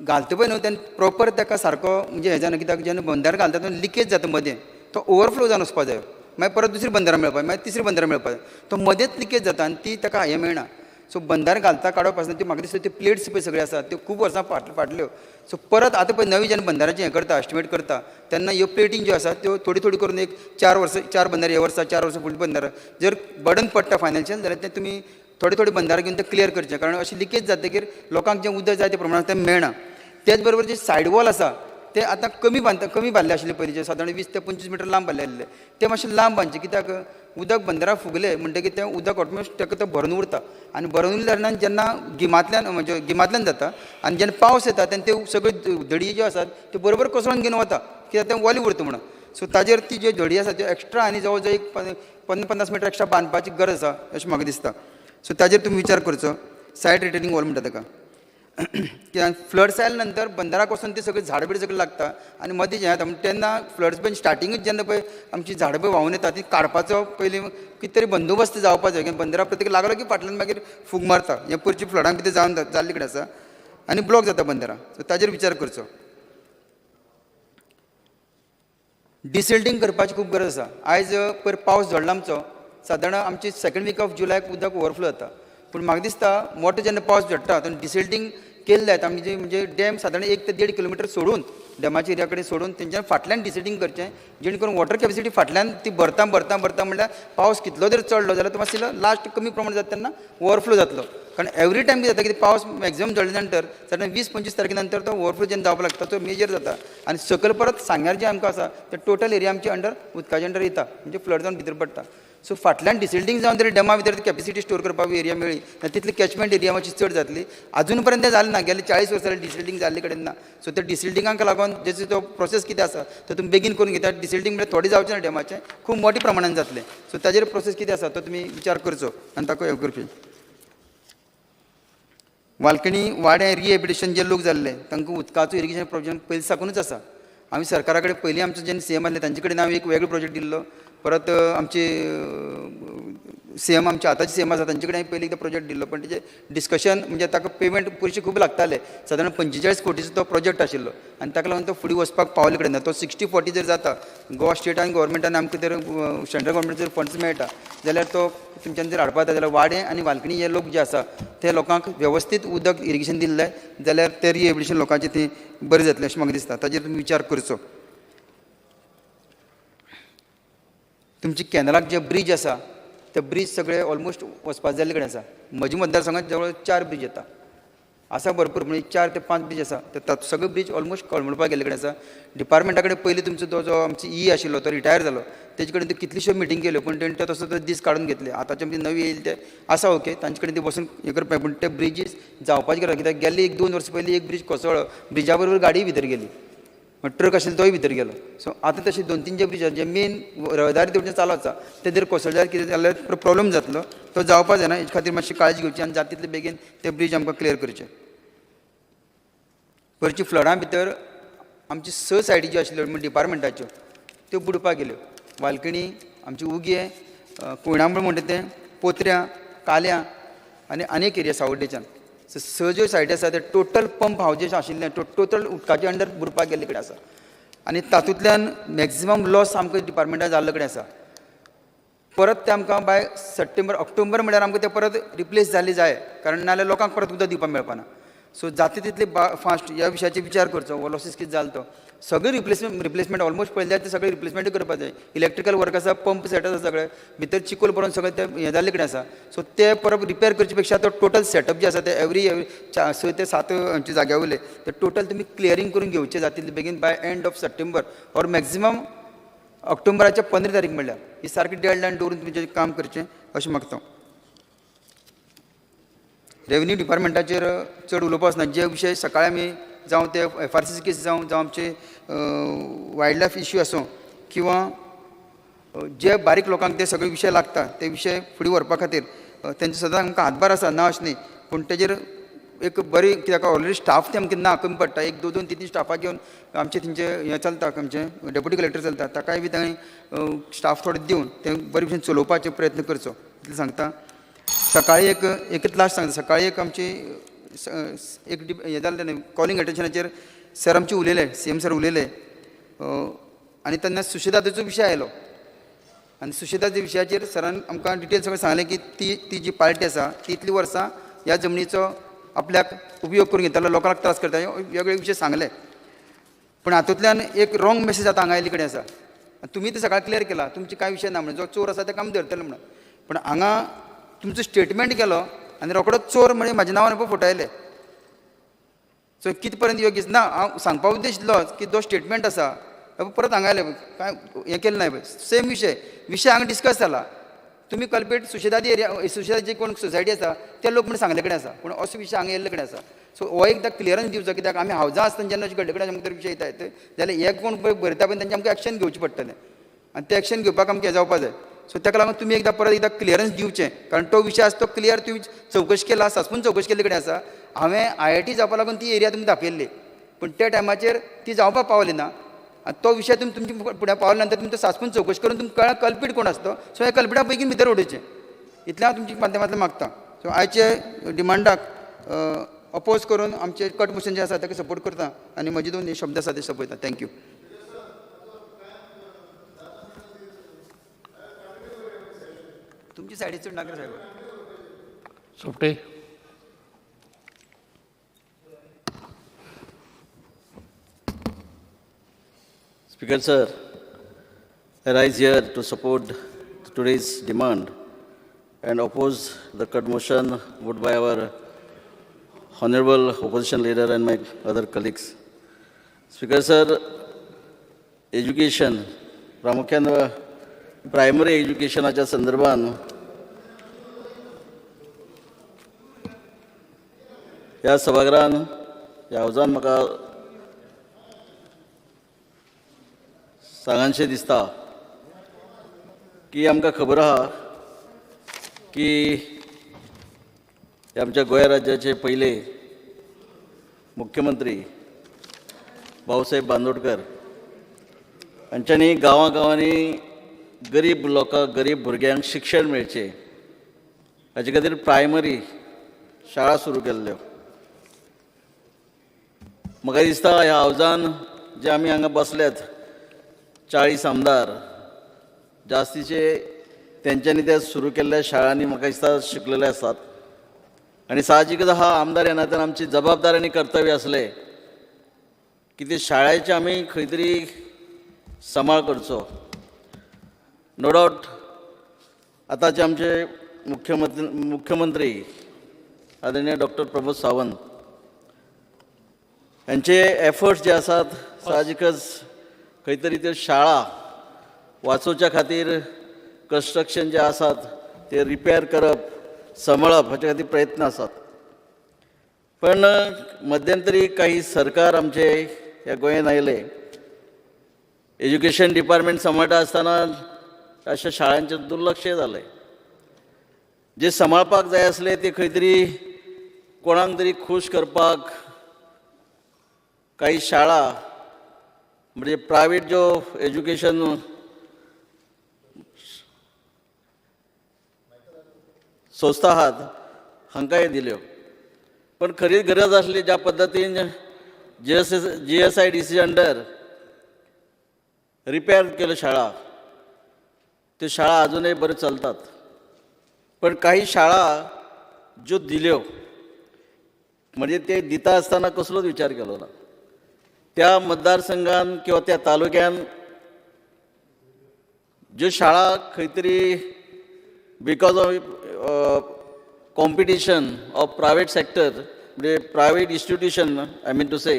घालता पळय न्हू तेन्ना प्रोपर ताका सारको म्हणजे हें जायना, कित्याक जेन्ना बंदार घालता तेन्ना लिकेज जाता मदें, तो ओवरफ्लो जावन वचपा जाय, मागीर परत दुसरी बंदारां मेळपा, मागीर तिसरी बंदारां मेळपा जाय, तो मदेंच लिकेज जाता आनी ती ताका हें मेळना. सो बंदार घालता काडप आसना ती म्हाका दिसता त्यो प्लेट्स पळय सगळ्यो आसा त्यो खूब वर्सां फाटल्यो. सो परत आतां पळय नवी जेन्ना बंदाराचें हें करता, एस्टिमेट करता, तेन्ना ह्यो प्लेटींग ज्यो आसा त्यो थोडी थोडी करून एक 4 वर्सां 4 बंदार ह्या वर्सा, 4 वर्सां फुडलीं बंदारां जर बर्डन पडटा फायनान्शियल जाल्यार तें तुमी थोडे थोडे बंदारां घेवन तें क्लियर करचें, कारण अशें लिकेज जातकीर लोकांक जें उदक जाय त्या प्रमाणांत तें मेळना. तेच बरोबर जे सायड वॉल आसा ते आतां कमी बांदता, कमी बांदले आशिल्ले पयलींचे, सादारण 20 ते 25 मिटर लांब बांदले आशिल्ले, ते मातशे लांब बांदचे, कित्याक उदक बंदराक फुगले म्हणटकीर तें उदक ऑटोमॅटिक ताका तें भरून उरता आनी भरून उरल्या कारणान जेन्ना गिमांतल्यान म्हणजे गिमांतल्यान जाता आनी जेन्ना पावस येता तेन्ना त्यो सगळ्यो धडी ज्यो आसात त्यो बरोबर कोसळून घेवन वता, कित्याक तें वोलें उरता म्हणून. सो ताजेर ती ज्यो धडी आसा त्यो एक्स्ट्रा आनी जवळ जवळ एक 50 मिटर एक्स्ट्रा बांदपाची गरज आसा अशें म्हाका दिसता. सो ताजेर तुमी विचार करचो. सायड रिटेनिंग वॉल म्हणटा ताका, कित्याक फ्लड्स आयल्या नंतर बंदराक वचून ती सगळीं झाडां बिडां सगळीं लागता आनी मदीं जें जाता म्हणटा तेन्ना फ्लड्स बीन स्टार्टिंगूच जेन्ना पळय आमची झाडां पळय व्हांवून येता ती काडपाचो पयलीं कितें तरी बंदोबस्त जावपा जाय, कित्याक बंदरा प्रत्येक लागलो की फाटल्यान मागीर फूग मारता, हें पयरची फ्लडान कितें जावन जाल्ले कडेन आसा आनी ब्लॉक जाता बंदरां. सो ताजेर विचार करचो. डिसिल्टींग करपाची खूब गरज आसा. आयज पयर पावस झडला आमचो, सादारण आमची सेकंड वीक ऑफ जुलायक उदक ओवरफ्लो जाता, पूण म्हाका दिसता मोठो जेन्ना पावस झडटा तेन्ना डिसिल्टींग केल्लें जायत. आमी जे म्हणजे डॅम सादारण 1 ते 1.5 किलोमिटर सोडून डॅमाच्या एरिया कडेन सोडून तेंच्या फाटल्यान डिसिल्टींग करचें, जेणे करून वॉटर कॅपेसिटी फाटल्यान ती भरता भरता भरता म्हणल्यार पावस कितलो जर चडलो जाल्यार तो मातसो लास्ट कमी प्रमाण जाता तेन्ना ओवरफ्लो जातलो. कारण एवरी टायम कितें जाता की पावस मॅक्झिमम झडल्या नंतर सादारण 20-25 तारखे नंतर तो ओवरफ्लो जेन्ना जावपाक लागता तो मेजर जाता आनी सकयल परत सांग्यार जें आमकां आसा ते टोटल एरिया आमची अंडर उदकाच्या अंडर येता, म्हणजे फ्लड जावन भितर पडटा. सो फाटल्यान डिसिल्टींग जावन तरी डॅमा भितर कॅपेसिटी स्टोर करपाक एरिया मेळ्ळी जाल्यार तितली कॅचमेंट एरिया मातशी चड जातली. आजून पर्यंत तें जालें ना, गेले 40 वर्सां जालीं डिसिल्टींग जाल्ले कडेन ना. सो ते डिसिल्टिंगाक लागून जेचो तो प्रोसेस कितें आसा तो तुमी बेगीन करून घेता. डिसिल्टींग म्हळ्यार थोडें जावचें ना डॅमाचें, खूब मोठ्या प्रमाणान जातलें. सो ताजेर प्रोसेस कितें आसा तो तुमी विचार करचो आनी ताका हें करचें. वालकणी वाड्या रिहेबिलिटेशन जे लोक जाल्ले तांकां उदकाचो इरिगेशन प्रोब्लम पयलीं साकूनच आसा. आमी सरकारा कडेन पयलीं आमचे जेन्ना सीएम आसले तांचे कडेन हांवें एक वेगळो प्रोजेक्ट दिल्लो, परत आमचे सीएम आमचे आतांचे सीएम आसा तांचे कडेन हांवें पयलीं एकदां प्रोजेक्ट दिल्लो, पण तेजें डिस्कशन म्हणजे ताका पेमेंट पयशे खूब लागताले, सादारण 45 कोटीचो तो प्रोजेक्ट आशिल्लो आनी ताका लागून तो फुडें वचपाक पावले कडेन ना. तो 60-40 जर जाता गोवा स्टेट आनी गोवोरमेंटान आमकां जर सेंट्रल गोवोरमेंट जर फंड्स मेळटा जाल्यार तो तुमच्यान जर हाडपा जाता जाल्यार वाडें आनी वालकणी हे लोक जे आसा ते लोकांक वेवस्थीत उदक इरिगेशन दिल्लें जाल्यार ते रिहेबिलिटेशन लोकांचें तें बरें जातलें अशें म्हाका दिसता. ताजेर तुमी विचार करचो. तुमचे कॅनलाक जे ब्रीज आसा ते ब्रीज सगळे ऑलमोस्ट वचपा जाल्ले कडेन आसा. म्हज्या मतदारसंघात जवळ 4 ब्रीज येता आसा, भरपूर म्हणजे 4 ते 5 ब्रीज आसा, ते सगळे ब्रीज ऑलमोस्ट कळमळपा गेल्ले कडेन आसा. डिपार्टमेंटा कडेन पयलीं तुमचो तो जो आमचो ई आशिल्लो तो रिटायर जालो, तेजे कडेन त्यो कितल्योश्यो मिटींग केल्यो पूण तेणें तो तसो तो दीस काडून घेतले. आतांचे आमचे नवी येयले ते आसा ओके, तांचे कडेन ते बसून हें करपाक, पूण ते ब्रिजीस जावपाची गरज, कित्याक गेल्ले 1-2 वर्सां पयलीं एक ब्रीज कोसळ्ळो, ब्रिजा बरोबर गाडीय भितर गेली, ट्रक आशिल्लो तोय भितर गेलो. सो आतां तशें 2-3 जे ब्रिज जे मेन रहदारी तेवटेन चालू आसा ते जर कोसळ्ळे जाल्यार कितें जाल्यार प्रोब्लम जातलो, तो जावपा जायना. हेजे खातीर मातशी काळजी घेवची आनी जाता तितले बेगीन ते ब्रीज आमकां क्लियर करचे. पयरची फ्लडां भितर आमची 6 सायडी ज्यो आशिल्ल्यो म्हणजे डिपार्टमेंटाच्यो त्यो बुडपाक गेल्यो. वालकणी, आमची उगें, कोयणांबळ म्हणटा तें, पोत्र्यां, काल्यां आनी अनेक एरिया सावड्डेच्यान. सो 6 ज्यो सायडी आसा ते टोटल पंप हावजीस आशिल्ले टोटल उदकाचे अंडर बुडपाक गेल्ले कडेन आसा आनी तातूंतल्यान मॅक्झिमम लॉस आमकां डिपार्टमेंटाक जाल्ले कडेन आसा. परत ते आमकां बाय सप्टेंबर ऑक्टोबर म्हळ्यार आमकां ते परत रिप्लेस जाल्ले जाय, कारण नाजाल्यार लोकांक परत उदक दिवपाक मेळपाना. सो जाता तितले फास्ट ह्या विशयाचेर विचार करचो. हो लॉसीस कितें जालो तो सगळे रिप्लेसमेंट ऑलमोस्ट पळयलें जाल्यार ते सगळे रिप्लेसमेंट करपाक जाय. इलेक्ट्रिकल वर्क आसा, पंप सेट आसा, सगळे भितर चिकोल भरून सगळें तें हें जाल्ले कडेन आसा. सो ते परत रिपेर करचे पेक्षा तो टोटल सेटअप जे आसा ते एवरी 6 ते 7 आमच्या जाग्या वयले ते टोटल तुमी क्लियरींग करून घेवचे जाता तितले बेगीन by end of September or maximum ऑक्टोबराच्या 15 तारीख म्हणल्यार ही सारकी डेडलायन दवरून तुमी जें काम करचें अशें मागता. रेवन्यू डिपार्टमेंटाचेर चड उलोवपा वचना, जे विशय सकाळी आमी जावं ते FRCC केस जावं, जावं आमचे वायल्ड लायफ इश्यू आसूं किंवां जे बारीक लोकांक ते सगळे विशय लागता ते विशय फुडें व्हरपा खातीर तेंचो सदांच आमकां हातभार आसा, ना अशें न्ही, पूण तेजेर एक बरी कित्याक ऑलरेडी स्टाफ ते आमकां ना कमी पडटा. 1, 2, 2, 3, 3 स्टाफाक घेवन आमचें थंयचें हें चलता, आमचें डेप्युटी कलेक्टर चलता, ताकाय बी ताणें स्टाफ थोडो दिवन तें बरे भशेन चलोवपाचो प्रयत्न करचो इतलें सांगता. सकाळी एक एकच लास्ट सांगता, सकाळी एक आमची एक हें जालें तेन्ना कॉलिंग अटेन्शनाचेर सर आमचे उलयले, सीएम सर उलयले आनी तेन्ना सुशेदादाचो विशय आयलो आनी सुशेदाच्या विशयाचेर सरान आमकां डिटेल सगळें सांगलें की ती ती जी पार्टी आसा ती इतलीं वर्सां ह्या जमनीचो आपल्याक उपयोग करून घेतालो, लोकांक त्रास करता, वेगळे विशय सांगले. पूण हातूंतल्यान एक रॉंग मेसेज आतां हांगा आयिल्ले कडेन आसा. तुमी तें सकाळीं क्लियर केला, तुमचे कांय विशय ना म्हणून, जो चोर आसा ताका आमी धरतले म्हणून, पूण हांगा तुमचो स्टेटमेंट केलो आनी रोखडोच चोर म्हणजे म्हाज्या नांवान पळय फोटो आयले. सो कित पर्यंत योग्य ना, हांव सांगपा उद्देश इतलोच की जो स्टेटमेंट आसा परत हांगा आयले काय हें केलें ना, सेम विशय विशय हांगा डिस्कस जाला. तुमी कल्पेट सुशेदादी एरिया, सुशेदादी कोण सोसायटी आसा ते लोक म्हण सांगले कडेन आसा, पूण असो विशय हांगा येयल्ले कडेन आसा. सो हो एकदां क्लियरन्स दिवचो, कित्याक आमी हावजां आसतना जेन्ना अशें घडले कडेन आमकां तर विशय येता जाल्यार हे कोण पळय बरयता पळय तेंचे आमकां एक्शन घेवचें पडटलें आनी तें एक्शन घेवपाक आमकां हें जावपा जाय. सो ताका लागून तुमी एकदां परत एकदां क्लियरन्स दिवचें, कारण तो विशय आसा तो क्लियर तुमी चवकशी केला, सासपून चवकशी केल्ले कडेन आसा. हांवें IIT जावपा लागून ती एरिया तुमकां दाखयल्ली, पूण त्या टायमाचेर ती जावपाक पावली ना आनी तो विशय तुमी तुमचे फुडें पावले नंतर तुमी तो सासपून चवकशी करून तुमकां कळ्ळें कल्पीट कोण आसतो. सो ह्या कल्पिटा बेगीन भितर उडोवचें, इतलें हांव तुमच्या माध्यमांतल्यान मागता. सो आयचे डिमांडाक अपोज करून आमचे कट मोशन जे आसा ताका सपोर्ट करता आनी म्हजे दोन शब्द आसा ते सोंपयता. Thank you. तुमची सायडीचून नाका साहेब. Sopte. Speaker sir, I rise here to support today's demand and oppose the cut motion moved by our honorable opposition leader and my other colleagues. Speaker sir, education, प्रामुख्यान प्रायमरी एज्युकेशनाच्या संदर्भान ह्या सभागृहान ह्या हावजान म्हाका सांगनशें दिसता की आमकां खबर आहा की आमच्या गोंय राज्याचे पयले मुख्यमंत्री भाऊसाहेब बांदोडकर हांच्यांनी गांवां गांवांनी गरीब लोकांक, गरीब भुरग्यांक शिक्षण मेळचें हाचे खातीर प्रायमरी शाळा सुरू केल्ल्यो. म्हाका दिसता ह्या हावजान जे आमी हांगा बसल्यात 40 आमदार जास्तीचे तेंच्यांनी त्या सुरू केल्ल्या शाळांनी म्हाका दिसता शिकलेले आसात आनी साहजिकच हा आमदार ह्या नात्यान आमची जबाबदारी आनी कर्तव्य आसलें की ते शाळेचे आमी खंय तरी सांबाळ करचो. नो डावट आतांचे आमचे मुख्यमंत्री आदरणीय डॉक्टर प्रमोद सावंत यांचे एफर्ट्स जे आसात साहजिकच खंय तरी त्यो शाळा वाचोवच्या खातीर कन्स्ट्रक्शन जे आसात ते रिपेर करप, सांबाळप हाचे खातीर प्रयत्न आसात. पण मध्यंतरी काही सरकार आमचे ह्या गोंयांत आयले, एज्युकेशन डिपार्टमेंट सांबाळटा आसतना अशा शाळांचेर दुर्लक्ष जालें. जे सांबाळपाक जाय आसले ते खंय तरी कोणाक तरी खूश करपाक काही शाळा म्हणजे प्रायवेट ज्यो एज्युकेशन संस्था आहात हांकांय दिल्यो. पण खरी गरज आसली ज्या पद्दतीन GSIDC under repair केल्यो शाळा, त्यो शाळा अजुनूय बऱ्यो चलतात. पण काही शाळा ज्यो दिल्यो म्हणजे ते दिता आसतना कसलोच विचार केलो ना. त्या मतदारसंघान किंवा त्या तालुक्यान ज्यो शाळा खंय तरी because of competition of private sector म्हणजे private institution I mean to say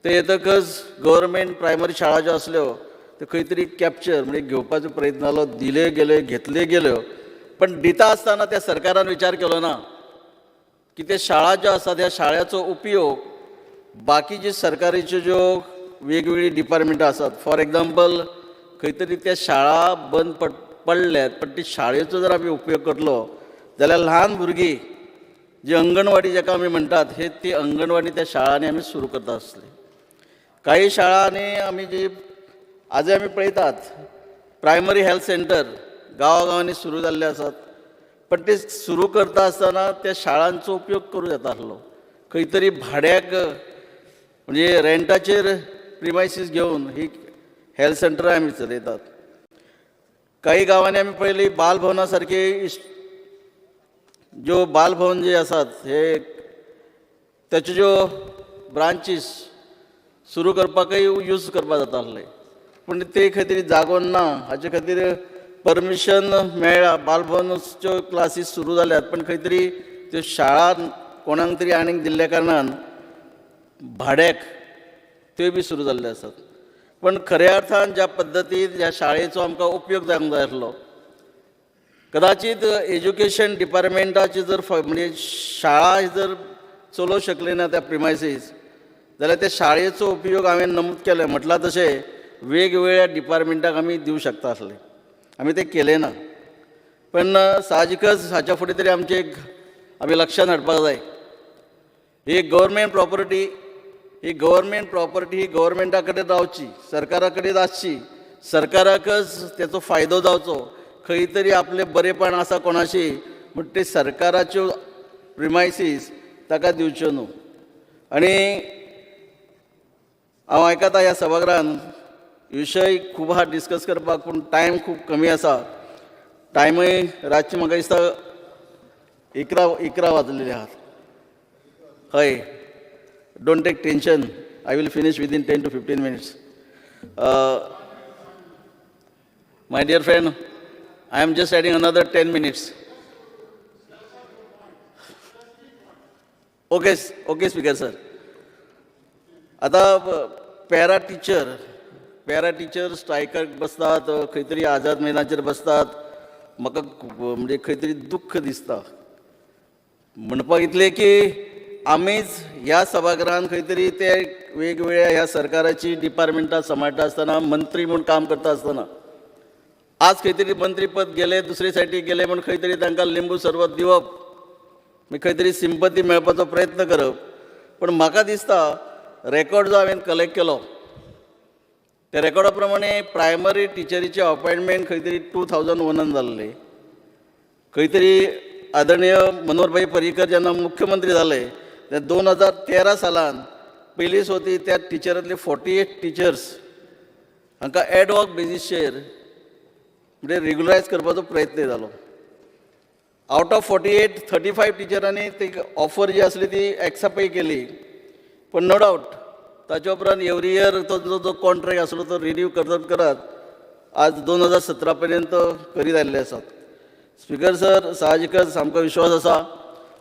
ते येतकच गव्हर्मेंट प्रायमरी शाळा ज्यो आसल्यो त्यो खंय तरी कॅप्चर म्हणजे घेवपाचो प्रयत्न जालो, दिल्यो गेल्यो, घेतल्यो गेल्यो. पण दिता आसतना त्या सरकारान विचार केलो ना की ते शाळा ज्यो आसा त्या शाळेचो उपयोग बाकीचे सरकारीच्यो ज्यो वेगवेगळीं डिपार्टमेंटां आसात, फॉर एग्जाम्पल खंय तरी त्या शाळा बंद पडल्यात पण ती शाळेचो जर आमी उपयोग करलो जाल्यार ल्हान भुरगीं जी अंगणवाडी जाका आमी म्हणटात हे ती अंगणवाडी त्या शाळांनी आमी सुरू करता आसली. काही शाळांनी आमी जी आज आमी पळयतात प्रायमरी हेल्थ सेंटर गांवागांवांनी सुरू जाल्ले आसात, पण ते सुरू करता आसतना त्या शाळांचो उपयोग करूं येता आसलो. खंय तरी भाड्याक म्हणजे रेंटाचेर प्रिमायसीस घेवन ही हेल्थ सेंटरां आमी चलयतात. काही गांवांनी आमी पळयली बालभवना सारकी ज्यो बालभवन जे आसात हे ताच्यो ज्यो ब्रांचीस सुरू करपाकय यूज करपाक जाता आसले, पूण ते खंय तरी जागो ना हाचे खातीर परमिशन मेळ्ळा, बालभवनाच्यो क्लासीस सुरू जाल्यात, पण खंय तरी त्यो शाळा कोणाक तरी आनीक दिल्ल्या कारणान भाड्याक त्यो बी सुरू जाल्ल्यो आसात. पण खऱ्या अर्थान ज्या पद्दतीन ह्या शाळेचो आमकां उपयोग जावंक जाय आसलो, कदाचित एज्युकेशन डिपार्टमेंटाची जर म्हणजे शाळा जर चलोवंक शकली ना त्या प्रिमायसीस जाल्यार त्या शाळेचो उपयोग हांवें नमूद केलें म्हटलां तशें वेगवेगळ्या डिपार्टमेंटाक आमी दिवं शकता आसले, आमी तें केलें ना. पण साहजिकच हाच्या फुडें तरी आमचें एक आमी लक्षांत हाडपाक जाय, ही गव्हर्मेंट प्रॉपर्टी, ही गव्हर्मेंट प्रॉपर्टी ही गव्हर्मेंटा कडेन रावची, सरकारा कडेन आसची, सरकाराकच तेचो फायदो जावचो. खंय तरी आपलें बरेपण आसा कोणाशी म्हण ते सरकाराच्यो प्रिमायसीस ताका दिवच्यो न्हू. आनी हांव आयकता ह्या सभागृहान विशय खूब आहा डिस्कस करपाक, पूण टायम खूब कमी आसा. टायमय रातची म्हाका दिसता 11 वाजलेली आहात. हय, don't take tension, I will finish within 10 to 15 minutes. My dear friend, I am just adding another 10 minutes. Okay okay speaker sir. आतां पॅरा टिचर स्ट्रायकाक बसतात, खंय तरी आझाद मैदानाचेर बसतात. म्हाका म्हणजे खंय तरी दुख्ख दिसता म्हणपाक इतलें की आमीच ह्या सभागृहान खंय तरी ते वेगवेगळ्या ह्या सरकाराची डिपार्टमेंटां सांबाळटा आसतना, मंत्री म्हूण काम करता आसतना, आज खंय तरी मंत्रीपद गेले दुसरे सायडीक गेले म्हूण खंय तरी तांकां लिंबू सरबत दिवप, खंय तरी सिंपती मेळपाचो प्रयत्न करप. पण म्हाका दिसता रेकॉर्ड जो हांवें कलेक्ट केलो त्या रेकॉर्डा प्रमाणे प्रायमरी टिचरीची अपॉयंटमेंट खंय तरी 2001 जाल्ली. खंय तरी आदरणीय मनोहरभाई पर्रीकर जेन्ना मुख्यमंत्री जाले ते 2013 सालान पयलीच होती त्या टिचरांतले 48 टिचर्स हांकां एडवॉक बेजीसचेर म्हणजे रेगुलरायज करपाचो प्रयत्न जालो. आवट ऑफ 48 35 टिचरांनी ती ऑफर जी आसली ती एक्सेप्टय केली. पण नो डावट ताच्या उपरांत एवरी इयर तो जो कॉन्ट्रॅक्ट आसलो तो रिन्यू करत करत आज 2017 पर्यंत करीत आयिल्ले आसात. स्पीकर सर, साहजिकच आमकां विश्वास आसा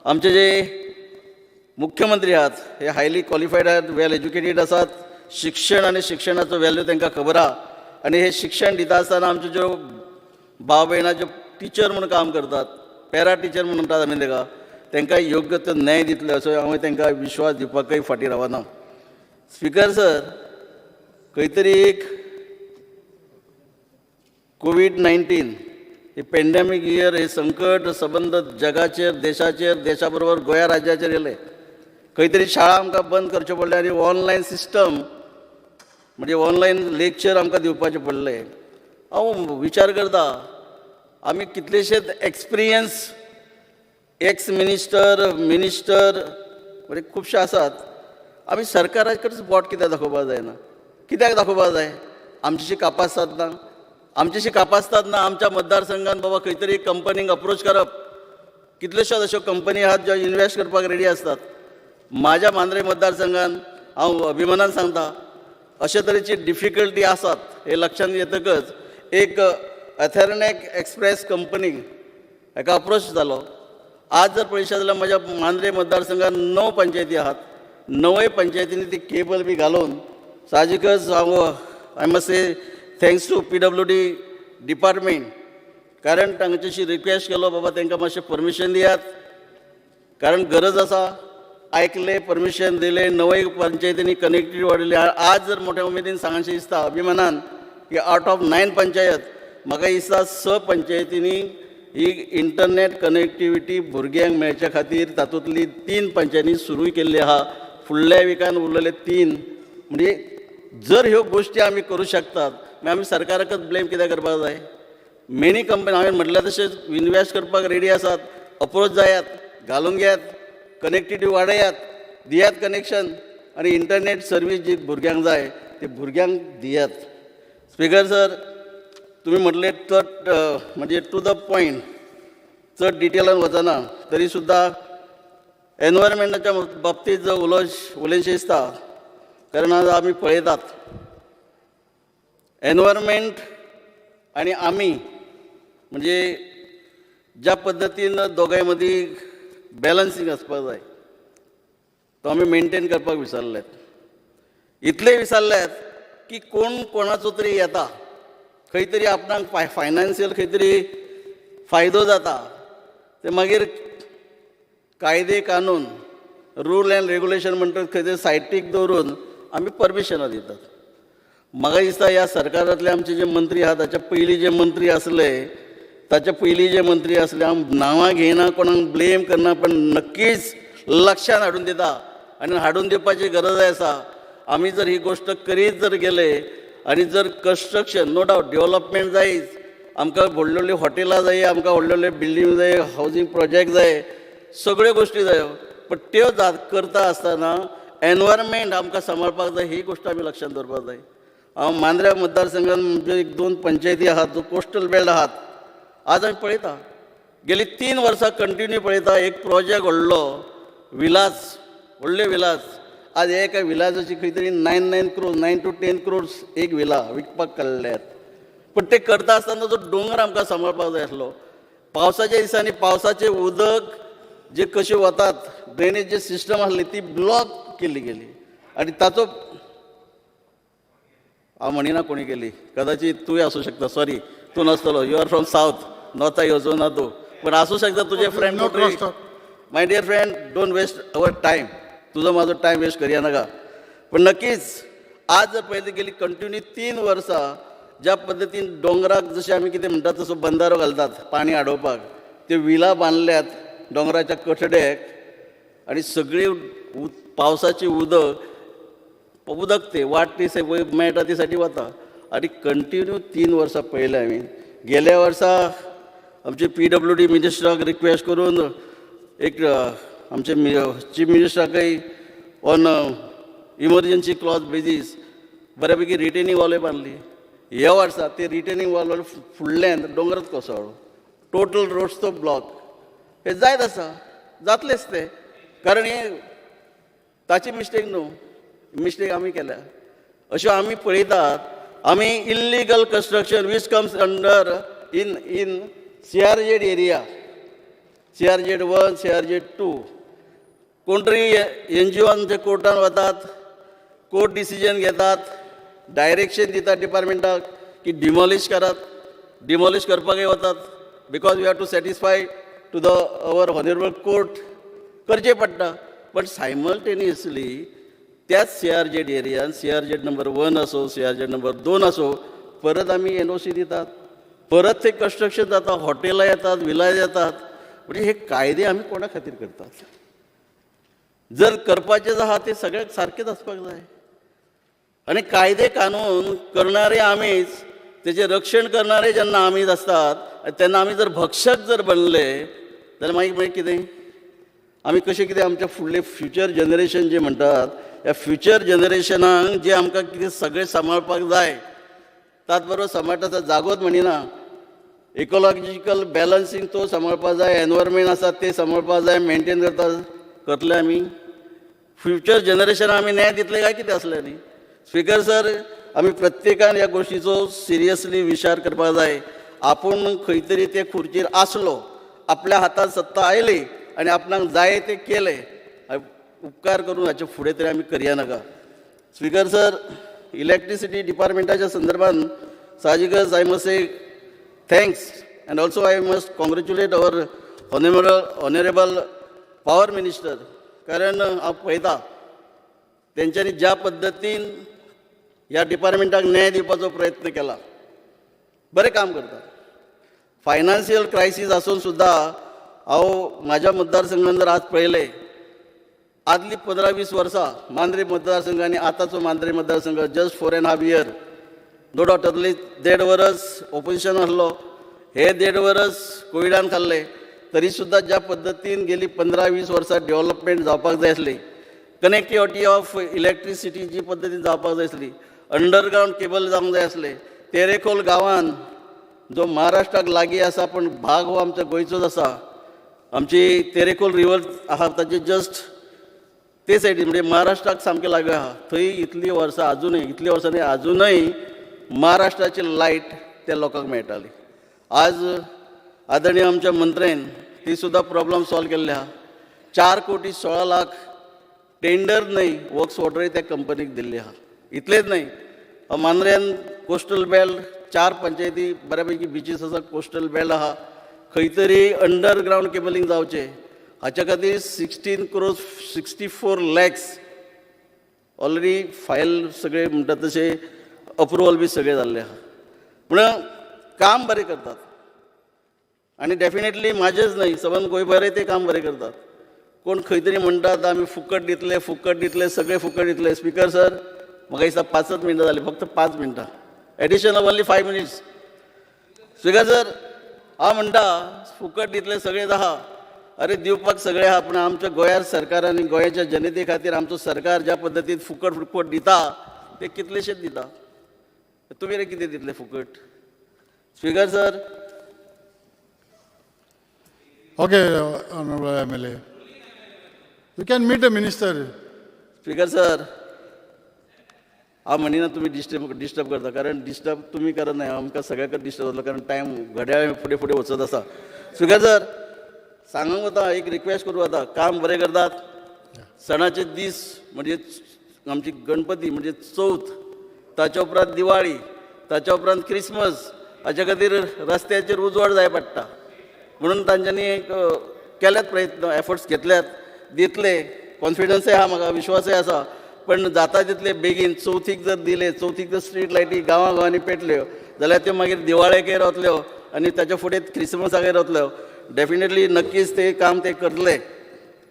आमचे जे मुख्यमंत्री आहात हे हायली क्वॉलिफायड आहात, वेल एज्युकेटेड आसात, शिक्षण आनी शिक्षणाचो व्हॅल्यू तांकां खबर आहा. आनी हे शिक्षण दिता आसतना आमच्यो ज्यो भाव भयणां ज्यो टिचर म्हूण काम करतात, पॅरा टिचर म्हूण म्हणटात आमी ताका, तांकां योग्य तो न्याय दितले असो हांव तांकां विश्वास दिवपाकय फाटीं रावना. स्पीकर सर, खंय तरी एक कोवीड-19 हे पेंडेमीक इयर, हे संकट सबंद जगाचेर, देशाचेर, देशा बरोबर गोंया राज्याचेर येयलें. खंय तरी शाळा आमकां बंद करच्यो पडल्यो आनी ऑनलायन सिस्टम म्हणजे ऑनलायन लेक्चर आमकां दिवपाचें पडलें. हांव विचार करता आमी कितलेशेच एक्सपिरियन्स एक्स मिनिस्टर, मिनिस्टर म्हणजे खुबशे आसात, आमी सरकाराकडेच बोट कित्याक दाखोवपाक जायना, कित्याक दाखोवपाक जाय? आमच्याशी कापास्ताद ना, आमच्याशी कापास्ताद ना. आमच्या मतदारसंघात बाबा खंय तरी कंपनीक अप्रोच करप, कितल्योश्योच अश्यो कंपनी आहात ज्यो इन्वेस्ट करपाक रेडी आसतात. म्हाज्या मांद्रे मतदारसंघान हांव अभिमानान सांगता अशे तरेची डिफिकल्टी आसात हे लक्षांत येतकच एक एथरनॅक एक्सप्रेस कंपनी हाका अप्रोच जालो. आज जर पळयशात जाल्यार म्हज्या मांद्रे मतदारसंघात 9 पंचायती आहात, 9 पंचायतींनी ती केबल बी घालून साहजिकच हांव I must say thanks to PWD department, कारण तांच्याशी रिक्वेस्ट केलो बाबा तांकां मातशें परमिशन दियात, कारण गरज आसा. आयकलें, परमिशन दिलें, 9 पंचायतींनी कनेक्टिविटी वाडयली. आज जर मोठ्या उमेदीन सांगचें दिसता अभिमानान की आवट ऑफ 9 पंचायत म्हाका दिसता 6 पंचायतींनी ही इंटरनेट कनेक्टिविटी भुरग्यांक मेळच्या खातीर तातूंतली 3 पंचायतींनी सुरूय केल्ली आहा. फुडल्या विकान उरलेले 3. म्हणजे जर ह्यो गोश्टी आमी करूं शकतात मागीर आमी सरकाराकच ब्लेम कित्याक करपाक जाय? मेनी कंपनी हांवें म्हटल्यार तशें इनवेस्ट करपाक रेडी आसात, अप्रोच जायात, घालून घेयात, कनेक्टिविटी वाडयात, दियात कनेक्शन आनी इंटरनेट सर्वीस जी भुरग्यांक जाय ती भुरग्यांक दियात. स्पीकर सर, तुमी म्हटलें चड म्हणजे टू the point, चड डिटेलान वचना, तरी सुद्दां एनवायरमेंटाच्या बाबतींत जो उलयशें दिसता, कारण आज आमी पळयतात एनवायरमेंट आनी आमी म्हणजे ज्या पद्दतीन दोगांय मदीं बॅलन्सींग आसपाक जाय. तो आमी मेनटेन करपाक विसरल्यात. इतले विसरल्यात की कोण कोणाचो तरी येता, खंय तरी आपणाक फायनान्शियल खंय तरी फायदो जाता, ते मागीर कायदे कानून रूल एंड रेगुलेशन म्हणटात खंय तरी सायटीक दवरून आमी परमिशनां दितात. म्हाका दिसता ह्या सरकारांतले आमचे जे मंत्री आहा, ताच्या पयलीं जे मंत्री आसले, ताच्या पयलीं जे मंत्री आसले, हांव नांवां घेयना, कोणाक ब्लेम करना, पण नक्कीच लक्षान हाडून दिता आनी हाडून दिवपाची गरज आसा. आमी जर ही गोश्ट करीत जर गेले आनी जर कन्स्ट्रक्शन नो डावट डेवलपमेंट जायच, आमकां व्हडली व्हडली हॉटेलां जाय, आमकां व्हडले व्हडले बिल्डींग जाय, हावजींग प्रोजेक्ट जाय, सगळ्यो गोश्टी जायो, पण त्यो करता आसतना एनवायरमेंट आमकां सांबाळपाक जाय, ही गोश्ट आमी लक्षांत दवरपाक जाय. हांव मांद्र्या मतदारसंघान म्हणजे एक दोन पंचायती आहात, जो कोस्टल बेल्ट आहात, आज आमी पळयता गेली 3 वर्सां कंटिन्यू पळयता एक प्रोजेक्ट व्हडलो विलास, व्हडले विलास, आज एका विलासाची खंय तरी 9 crores, 9 to 10 crores एक विला विकपाक काडल्यात. पण ते करता आसतना जो दोंगर आमकां सांबाळपाक जाय आसलो, पावसाच्या दिसांनी पावसाचें उदक जे कशें वतात, ड्रेनेज जे सिस्टम आसली ती ब्लॉक केली गेली आनी ताचो हांव म्हणिना कोणी केली, कदाचित तूंय आसूं शकता, सॉरी तूं नासतलो, you are from south, नॉर्थाक येवचो ना तूं, पण आसूं शकता तुजे friend. My dear friend, don't waste our time, तुजो म्हाजो टायम वेस्ट करया नाका. पण नक्कीच आज जर पळयत गेली कंटिन्यू 3 वर्सां ज्या पद्दतीन दोंगराक जशें आमी कितें म्हणटात तसो बंदारो घालतात पाणी आडोवपाक, त्यो विलां बांदल्यात दोंगराच्या कठड्याक आनी सगळी पावसाची उदक उदक ते वाट ती मेळटा ती साठी वता आनी कंटिन्यू 3 वर्सां पळयलें हांवें. गेल्या वर्सा आमचे PWD मिनिस्टराक रिक्वेस्ट करून एक आमचे चीफ मिनिस्टराकय ऑन इमर्जन्सी क्लॉज बेजीस बऱ्यापैकी रिटेनिंग वॉलय बांदली. ह्या वर्सा ते रिटेनिंग वॉल फुडल्यान दोंगरात कोसळ्ळो, टोटल रस्तो ब्लॉक. हे जायत आसा, जातलेच ते, कारण हे ताची मिस्टेक न्हू, मिस्टेक आमी केल्या. अश्यो आमी पळयतात, आमी illegal construction which comes under in CRZ area, CRZ 1, CRZ 2, कोण तरी NGOन ते कोर्टान वतात, कोर्ट डिसिजन घेतात, डायरेक्शन दितात डिपार्टमेंटाक की डिमॉलिश करात, डिमॉलिश करपाकय वतात, because we have to satisfy to the our honourable court करचें पडटा. पण सायमल्टेनियसली त्याच CRZ एरियान CRZ number 1 असो, CRZ number 2 असो, परत आमी NOC दितात, परत ते कन्स्ट्रक्शन जाता, हॉटेलां येतात, विलां येतात. म्हणजे हे कायदे आमी कोणा खातीर करतात? जर करपाचें आहा ते सगळ्याक सारकेच आसपाक जाय आनी कायदे कानून करणारे आमीच, तेचें रक्षण करणारे जेन्ना आमीच आसतात तेन्ना आमी जर भक्षक जर बनले जाल्यार मागीर मागीर कितें आमी कशें कितें आमच्या फुडले फ्युचर जनरेशन जे म्हणटात ह्या फ्युचर जनरेशनाक जे आमकां कितें सगळें सांबाळपाक जाय, त्याच बरोबर सांबाळटा जागोच म्हणिना, इकोलॉजिकल बॅलन्सींग तो सांबाळपाक जाय, एनवायरमेंट आसा ते सांबाळपाक जाय, मेनटेन करता करतले आमी फ्युचर जनरेशन आमी न्याय दितले काय कितें आसलें न्ही. स्पिकर सर, आमी प्रत्येकान ह्या गोश्टीचो सिरियसली विचार करपाक जाय. आपूण खंय तरी ते खुर्चेर आसलो, आपल्या हातांत सत्ता आयली आनी आपणाक जाय तें केलें, उपकार करून हाचे फुडें तरी आमी करया नाका. स्पिकर सर, इलेक्ट्रिसिटी डिपार्टमेंटाच्या संदर्भात साहजिकच I must say thanks and also I must congratulate our honourable power minister, कारण हांव पळयता तेंच्यांनी ज्या पद्दतीन ह्या डिपार्टमेंटाक न्याय दिवपाचो प्रयत्न केला, बरें काम करता. फायनान्शियल क्रायसीस आसून सुद्दां हांव म्हाज्या मतदारसंघान जर आज पळयलें, आदली 15-20 वर्सां मांद्रे मतदारसंघ आनी आतांचो मांद्रे मतदारसंघ just 4.5 year, no doubt तातूंतली 1.5 वरस ओपोजिशन आसलो, हे 1.5 वरस कोविडान खाल्ले, तरी सुद्दां ज्या पद्दतीन गेली 15-20 वर्सां डेवलपमेंट जावपाक जाय आसली, कनेक्टिविटी ऑफ इलेक्ट्रिसिटी जी पद्दतीन जावपाक जाय आसली, अंडरग्रावंड केबल जावंक जाय आसले, तेरेखोल गांवान जो महाराष्ट्राक लागीं आसा पण भाग हो आमचो गोंयचोच आसा, आमची तेरेखोल रिवर आहा ताचे जस्ट ते सायडीन म्हणजे महाराष्ट्राक सामकें लागीं आहा, थंय इतलीं वर्सां आजुनूय, इतलीं वर्सां न्ही आजुनूय महाराष्ट्राची लायट त्या लोकांक मेळटाली. आज आदरणीय आमच्या मंत्र्यान ती सुद्दां प्रॉब्लम सॉल्व केल्ली आहा. 4 कोटी 16 लाख टेंडर न्हय, वर्क्स ऑर्डरूय त्या कंपनीक दिल्ली आहा. इतलेंच न्हय, मांद्र्यान कोस्टल बेल्ट 4 पंचायती बऱ्यापैकी बिचीस आसा, कोस्टल बेल्ट आहा, खंय तरी अंडरग्रावंड केबलिंग जावचें हाच्या खातीर 16 crores 64 lakhs already file सगळे म्हणटा तशें अप्रुवल बी सगळें जाल्लें आहा. म्हणून काम बरें करतात आनी डेफिनेटली म्हाजेच न्हय, सबंद गोंयभरय ते काम बरें करतात. कोण खंय तरी म्हणटात आमी फुकट दितले, फुकट दितले, सगळे फुकट दितले. स्पिकर सर, म्हाका दिसता 5 मिनटां जालीं, फक्त 5 मिनटां, additional only 5 minutes. Speaker sir, हांव म्हणटा फुकट दितले सगळें आहा, अरे दिवपाक सगळें आहा, पूण आमच्या गोंयार सरकार आनी गोंयाच्या जनते खातीर आमचो सरकार ज्या पद्दतीन फुकट फुकट दिता ते कितलेशेच दिता, तुमी रे कितें दितले फुकट? Speaker sir. Okay, honourable MLA, you can meet the minister. Speaker sir, हांव म्हणिना तुमी डिस्टर्ब करता, कारण डिस्टर्ब तुमी करना, आमकां सगळ्याकच डिस्टर्ब जातलो, कारण टायम घड्याळ फुडें फुडें वचत आसा. स्पिकर सर, सांगूंक वता, एक रिक्वेस्ट करूं वता, काम बरें करतात. सणाचे दीस म्हणजे आमची गणपती म्हणजे चवथ, ताच्या उपरांत दिवाळी, ताच्या उपरांत क्रिसमस, हाच्या खातीर रस्त्याचेर उजवाड जाय पडटा, म्हणून तांच्यांनी एक केल्यात प्रयत्न, एफर्ट्स घेतल्यात, दितले, कॉन्फिडन्सय आहा म्हाका, विश्वासय आसा. पण जाता तितले बेगीन चवथीक जर दिले, चवथीक जर स्ट्रीट लायटी गांवां गांवांनी पेटल्यो जाल्यार त्यो मागीर दिवाळेकय रावतल्यो आनी ताच्या फुडें क्रिसमसाकय रावतल्यो. डेफिनेटली नक्कीच ते काम ते करतले.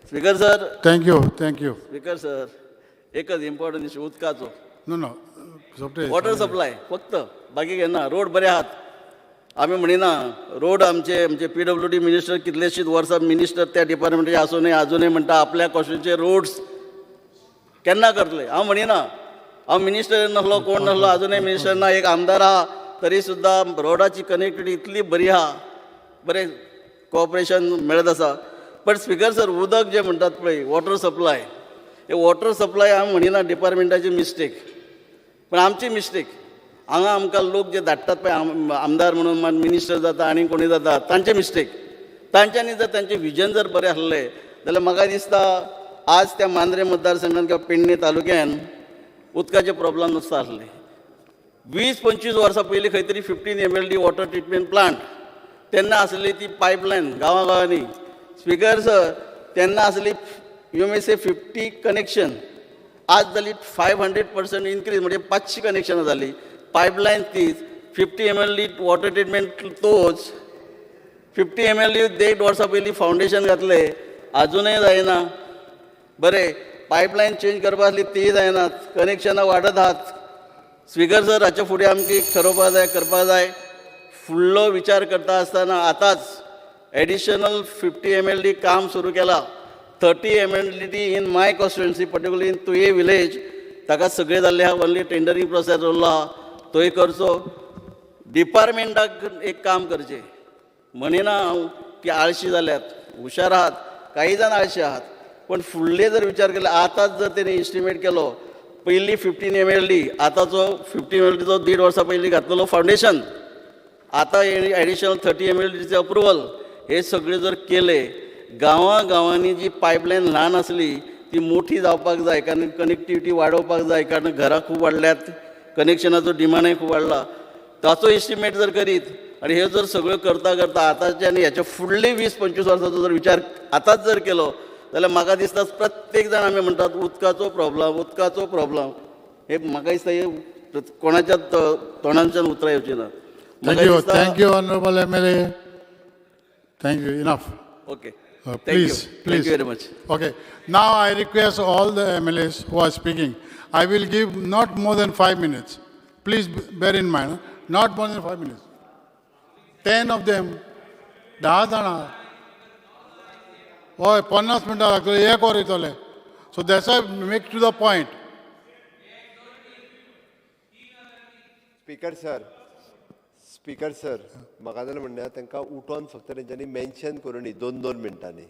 Speaker sir, thank you, thank you. Speaker sir, एकच इम्पॉर्टंट इशू उदकाचो. No no, water supply फक्त, बाकी घेना. रोड बरे आहात, आमी म्हणिना रोड आमचे आमचे PWD minister कितलेशींच वर्सां मिनिस्टर त्या डिपार्टमेंटाचे आसूनय आजुनय म्हणटा आपल्या कॉन्स्टिट्युएन्सीचे रोड्स केन्ना करतले. हांव म्हणिना, हांव मिनिस्टर नासलो, कोण नासलो, आजुनय मिनिस्टर ना, एक आमदार आहा, तरी सुद्दां रोडाची कनेक्टिविटी इतली बरी आहा, बरें कॉपरेशन मेळत आसा. पण स्पिकर सर, उदक जें म्हणटात पळय, वॉटर सप्लाय, हे वॉटर सप्लाय हांव म्हणिना डिपार्टमेंटाची मिस्टेक, पण आमची मिस्टेक. हांगा आमकां लोक जे धाडटात पळय आमदार म्हणून, मिनिस्टर जाता आनी कोणी जाता, तांचे मिस्टेक. तांच्यांनी जर तांचें विजन जर बरें आसलें जाल्यार म्हाका दिसता आज त्या मांद्रे मतदारसंघान किंवा पेडणे तालुक्यान उदकाचे प्रॉब्लम नासता आसले. 20-25 वर्सां पयलीं खंय तरी 15 MLD water treatment plant तेन्ना आसली ती पायपलायन गांवां गांवांनी. स्पिकर सर, तेन्ना आसली you may से 50 कनेक्शन, आज जाली 500% इनक्रीज, म्हणजे 500 कनेक्शनां जाली. पायपलायन तीच, 50 MLD water treatment तोच, 50 MLD 1.5 वर्सां पयलीं फावंडेशन घातलें, आजुनय जायना. बरें, पायपलायन चेंज करपा आसली तीय जायना, कनेक्शनां वाडत आहात. स्पिकर सर, हाच्या फुडें आमकां थारोवपा जाय, करपा जाय. फुडलो विचार करता आसतना आतांच एडिशनल 50 MLD काम सुरू केलां. 30 MLD in my constituency, particularly in Tuye village, ताका सगळें जाल्लें आहा, ओन्ली टेंडरींग प्रोसेस उरलो आहा, तोय करचो. डिपार्टमेंटाक एक काम करचें, म्हणिना हांव की आळशी जाल्यात, हुशार आहात, काही जाण आळशी आहात, पण फुडले जर विचार केले, आतांच जर तेणी एस्टिमेट केलो, पयलीं 15 MLD, आतांचो 15 MLDचो 1.5 वर्सां पयलीं घातलेलो फावंडेशन, आतां एडिशनल 30 MLDचें अप्रुवल, हे सगळें जर केलें, गांवां गांवांनी जी पायपलायन ल्हान आसली ती मोठी जावपाक जाय, कारण कनेक्टिविटी वाडोवपाक जाय, कारण घरां खूब वाडल्यात, कनेक्शनाचो डिमांडय खूब वाडला. ताचो एस्टिमेट जर करीत आनी हे जर सगळ्यो करता करता आतांचे आनी हेच्या फुडले 20-25 वर्सांचो जर विचार आतांच जर केलो जाल्यार म्हाका दिसता प्रत्येक जाण आमी म्हणटात उदकाचो प्रॉब्लम, उदकाचो प्रॉब्लम, हे म्हाका दिसता हे कोणाच्या तोंडांच्यान उतरां येवची ना. Thank you, thank you honourable MLA, thank you, enough. Okay, please, please. Thank you very much. Okay, now I request all the MLAs who are speaking, I will give not more than 5 minutes. Please bear in mind, not more than 5 minutes. 10 of them, 10 जाणां. हय, 50 मिनटां लागतले, एक वर वयतले. So that's why make to the point. Speaker sir, speaker sir, म्हाका जाल्यार म्हणणें तांकां उठोन फक्त तेंच्यांनी मेन्शन करूं 2-2 मिनटांनी.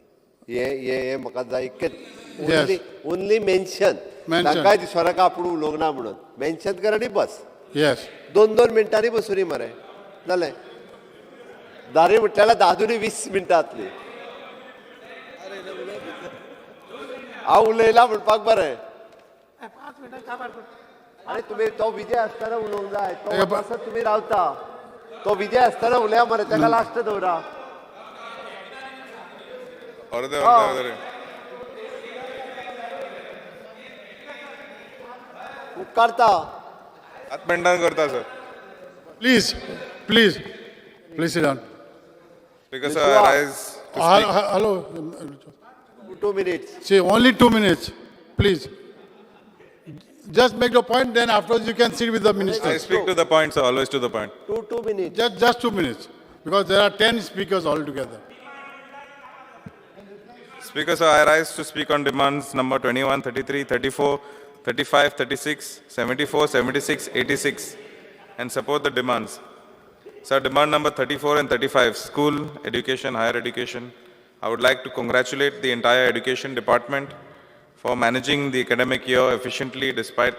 हे हे हे म्हाका जाय only only mention, तांकांय दिसोनाका आपूण उलोवंक ना म्हणून मेन्शन कर आनी बस. येस, 2-2 मिनटांनी बसूनी मरे जालें. दारी म्हटल्यार 10 दुनी 20 मिनटां जातली. हांव उलयला म्हणपाक बरें. आरे तुमी तो विजय आसतना उलोवंक जाय, तो वचत तुमी रावता. तो विजय आसतना उलया मरे, ताका लास्ट दवरा. अर्दे अर्दे अर्दे उपकारता. 7 मिनटां करता sir. Please please please sit down. Speaker sir, I rise to speak. Hello. 2 minutes. See, only 2 minutes, please. Just make the point, then afterwards you can sit with the minister. I speak to the point, sir, always to the point. 2 minutes. Just 2 minutes, because there are 10 speakers altogether. Speaker, sir, I rise to speak on demands number 21, 33, 34, 35, 36, 74, 76, 86, and support the demands. Sir, demand number 34 and 35, school, education, higher education. I would like to congratulate the entire education department for managing the academic year efficiently despite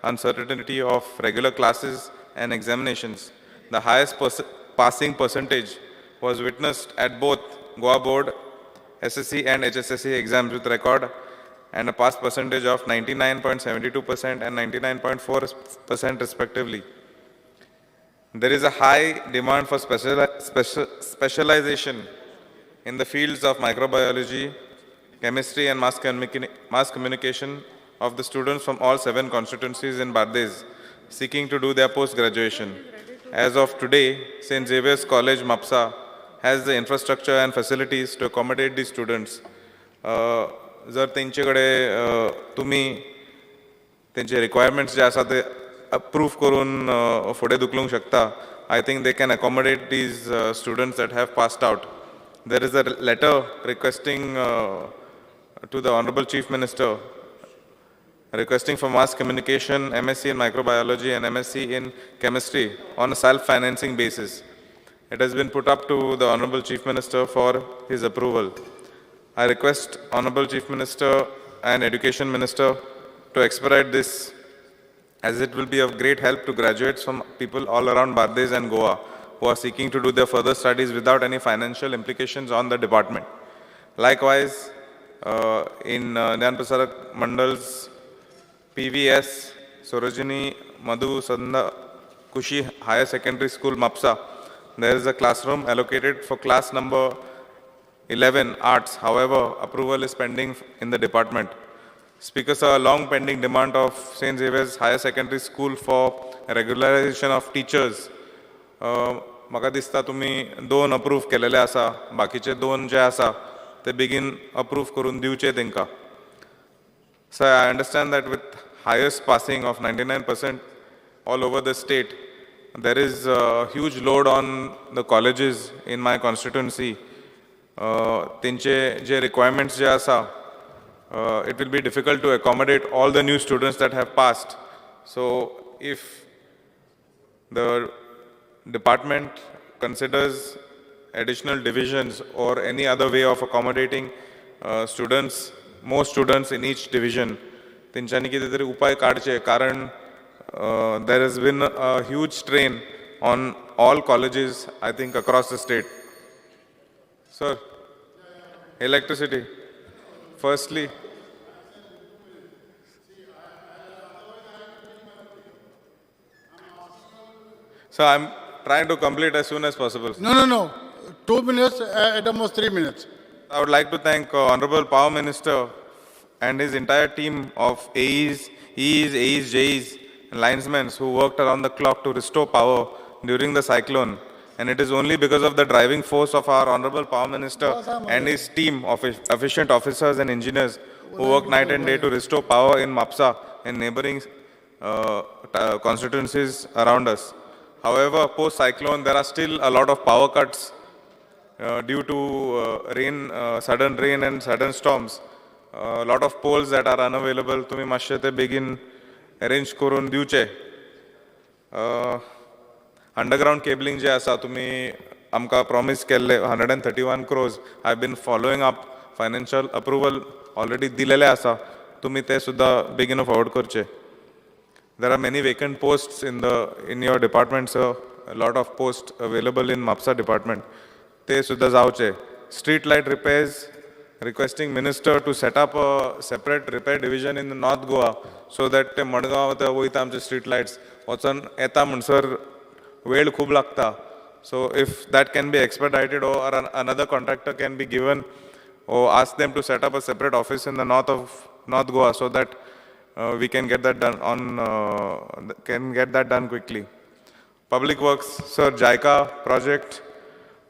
uncertainty of regular classes and examinations. The highest passing percentage was witnessed at both Goa Board, SSC and HSSC exams with record and a pass percentage of 99.72% and 99.4% respectively. There is a high demand for specialization in the fields of microbiology, chemistry and mass communication of the students from all 7 constituencies in Bardez seeking to do their post-graduation. As of today, St. Xavier's College, Mapsa, has the infrastructure and facilities to accommodate these students. जर तेंचे कडेन तुमी तेंचे requirements जे आसा ते approve करून फुडें धुकलूंक शकता, I think they can accommodate these students that have passed out. There is a letter requesting to the Honorable Chief Minister requesting for mass communication, MSc in microbiology and MSc in chemistry on a self-financing basis. It has been put up to the Honorable Chief Minister for his approval. I request Honorable Chief Minister and Education Minister to expedite this, as it will be of great help to graduates from people all around Bardez and Goa who are seeking to do their further studies without any financial implications on the department. Likewise, in Dnyan Prasarak Mandal's PVS, Sarojini Madhu Sandha Kushi Higher Secondary School, Mapsa, there is a classroom allocated for class number 11, Arts. However, approval is pending in the department. Speaker, sir, a long pending demand of St. Xavier's Higher Secondary School for regularization of teachers. म्हाका दिसता तुमी 2 approve केलेले आसा, बाकीचे 2 जे आसा ते बेगीन approve करून दिवचे तेंकां. Sir, I understand that with highest passing of 99% all over the state, there is a huge load on the colleges in my constituency. तेंचे जे requirements जे आसा, it will be difficult to accommodate all the new students that have passed. So if the department considers additional divisions or any other way of accommodating students, more students in each division, तेंच्यांनी कितें तरी उपाय काडचे, कारण there has been a huge strain on all colleges, I think, across the state. Sir, electricity. Firstly, so I'm trying to complete as soon as possible. No, no, no. 2 minutes, at almost 3 minutes. I would like to thank Honorable Power Minister and his entire team of AEs, EEs, AEs, JEs, and linesmen who worked around the clock to restore power during the cyclone. And it is only because of the driving force of our Honorable Power Minister and his team of efficient officers and engineers who worked night and day to restore power in Mapsa and neighboring constituencies around us. However, post-cyclone, there are still a lot of power cuts due to rain, sudden rain and sudden storms. A lot of poles that are unavailable. Tumi मातशें ते बेगीन arrange करून दिवचे. Underground cabling जे आसा, तुमी आमकां promise केल्ले 131 crores. I have been following up. Financial approval already दिलेले आसा, तुमी ते सुद्दां बेगीन forward करचे. There are many vacant posts in your department, sir. A lot of posts available in Mapsa department. ते सुद्दां जावचे. Street light repairs, requesting minister to set up a separate repair division in the North Goa so that ते मडगांव आतां वयता आमचे street lights वचोन येता म्हणसर वेळ खूब लागता. So if that can be expedited or another contractor can be given or ask them to set up a separate office in the north of North Goa so that we can get that done on can get that done quickly. Public Works, sir, JICA project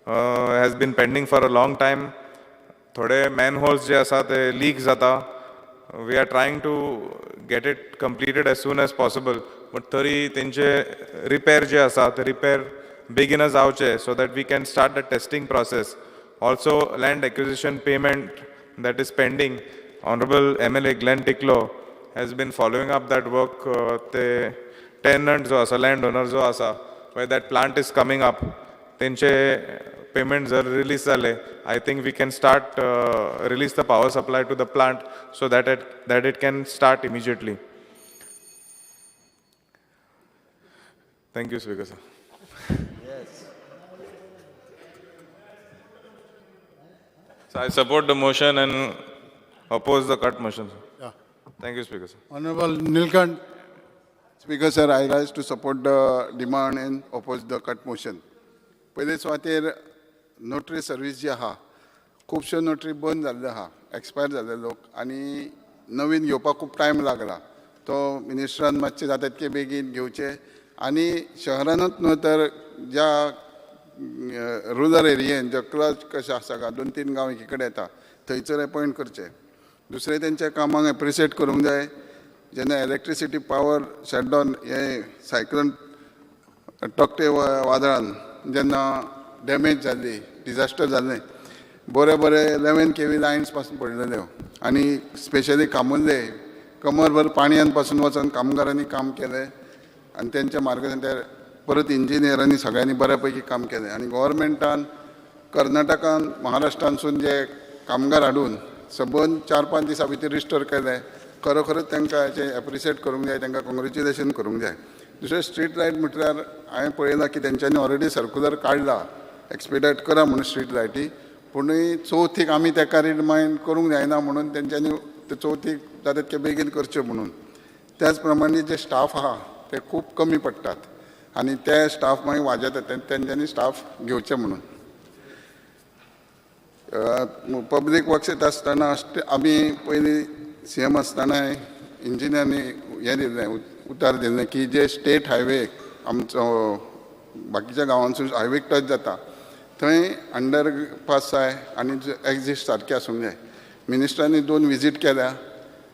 has been pending for a long time. थोडे manholes जे आसा ते leak जाता. We are trying to get it completed as soon as possible, but तरी तेंचे repair जे आसा ते repair बेगीनच जावचे so that we can start the testing process. Also, land acquisition payment that is pending, Honorable MLA Glenn Tiklo has been following up that work. ते tenant जो आसा, land owner जो आसा, where that plant is coming up, तेंचे payment जर release जाले, I think we can start release the power supply to the plant so that it can start immediately. Thank you, Speaker sir. Yes. So I support the motion and oppose the cut motion, sir. Yeah. Thank you, Speaker sir. Honorable Nilkant. Speaker sir, I rise to support the demand and oppose the cut motion. पयले सुवातेर notary service जी आहा, खुबश्यो notary बंद जाल्ल्यो आहा, expire जाल्ले लोक आनी नवीन घेवपाक खूब टायम लागला. तो मिनिस्टरान मातशें जाता तितके बेगीन घेवचें आनी शहरानूच न्हू तर ज्या रुरल एरियेन जे क्लच कशें आसा गा, दोन तीन गांव एकी कडेन येता, थंयसर एपॉयंट करचे. दुसरें, तेंच्या कामांक एप्रिशिएट करूंक जाय. जेन्ना इलेक्ट्रिसिटी पावर शटडावन हे सायक्लोन तोक्ते वादळान जेन्ना डॅमेज जाल्ली, डिजास्टर जाल्लें, बरे बरे 11 केवी लायन्स पासून पडलेल्यो आनी स्पेशली कामुर्ले कमरभर पाणयान पासून वचोन कामगारांनी काम केलें आनी तेंच्या मार्गदर्शन परत इंजिनियरांनी सगळ्यांनी बऱ्या पैकी काम केलें. आनी गोवोरमेंटान कर्नाटकान, महाराष्ट्रानसून जे कामगार हाडून सबंद 4-5 दिसां भितर रिस्टोर केले, खरोखरच तांकां हेचें एप्रिशिएट करूंक जाय, तांकां कॉंग्रेच्युलेशन करूंक जाय. दुसरें, स्ट्रीट लायट म्हटल्यार हांवें पळयलां की तेंच्यांनी ऑलरेडी सर्कुलर काडला, एक्सपिडायट करा म्हणून स्ट्रीट लायटी. पुणूय चवथीक आमी ताका रिमायंड करूंक जायना म्हणून तेंच्यांनी ते चवथीक जाता तितके बेगीन करच्यो म्हणून. त्याच प्रमाणे जे स्टाफ आहा ते खूब कमी पडटात आनी ते स्टाफ मागीर वाजेतात, तेंच्यांनी स्टाफ घेवचे म्हणून. पब्लीक वर्क्स येता आसतना आमी पयलीं सीएम आसतना इंजिनियरांनी हें दिल्लें, उतार दिल्लें की जे स्टेट हायवे आमचो बाकीच्या गांवांसून हायवेक टच जाता थंय अंडर पास जाय आनी एक्झीट सारके आसूंक जाय. मिनिस्टरांनी दोन विजीट केल्या,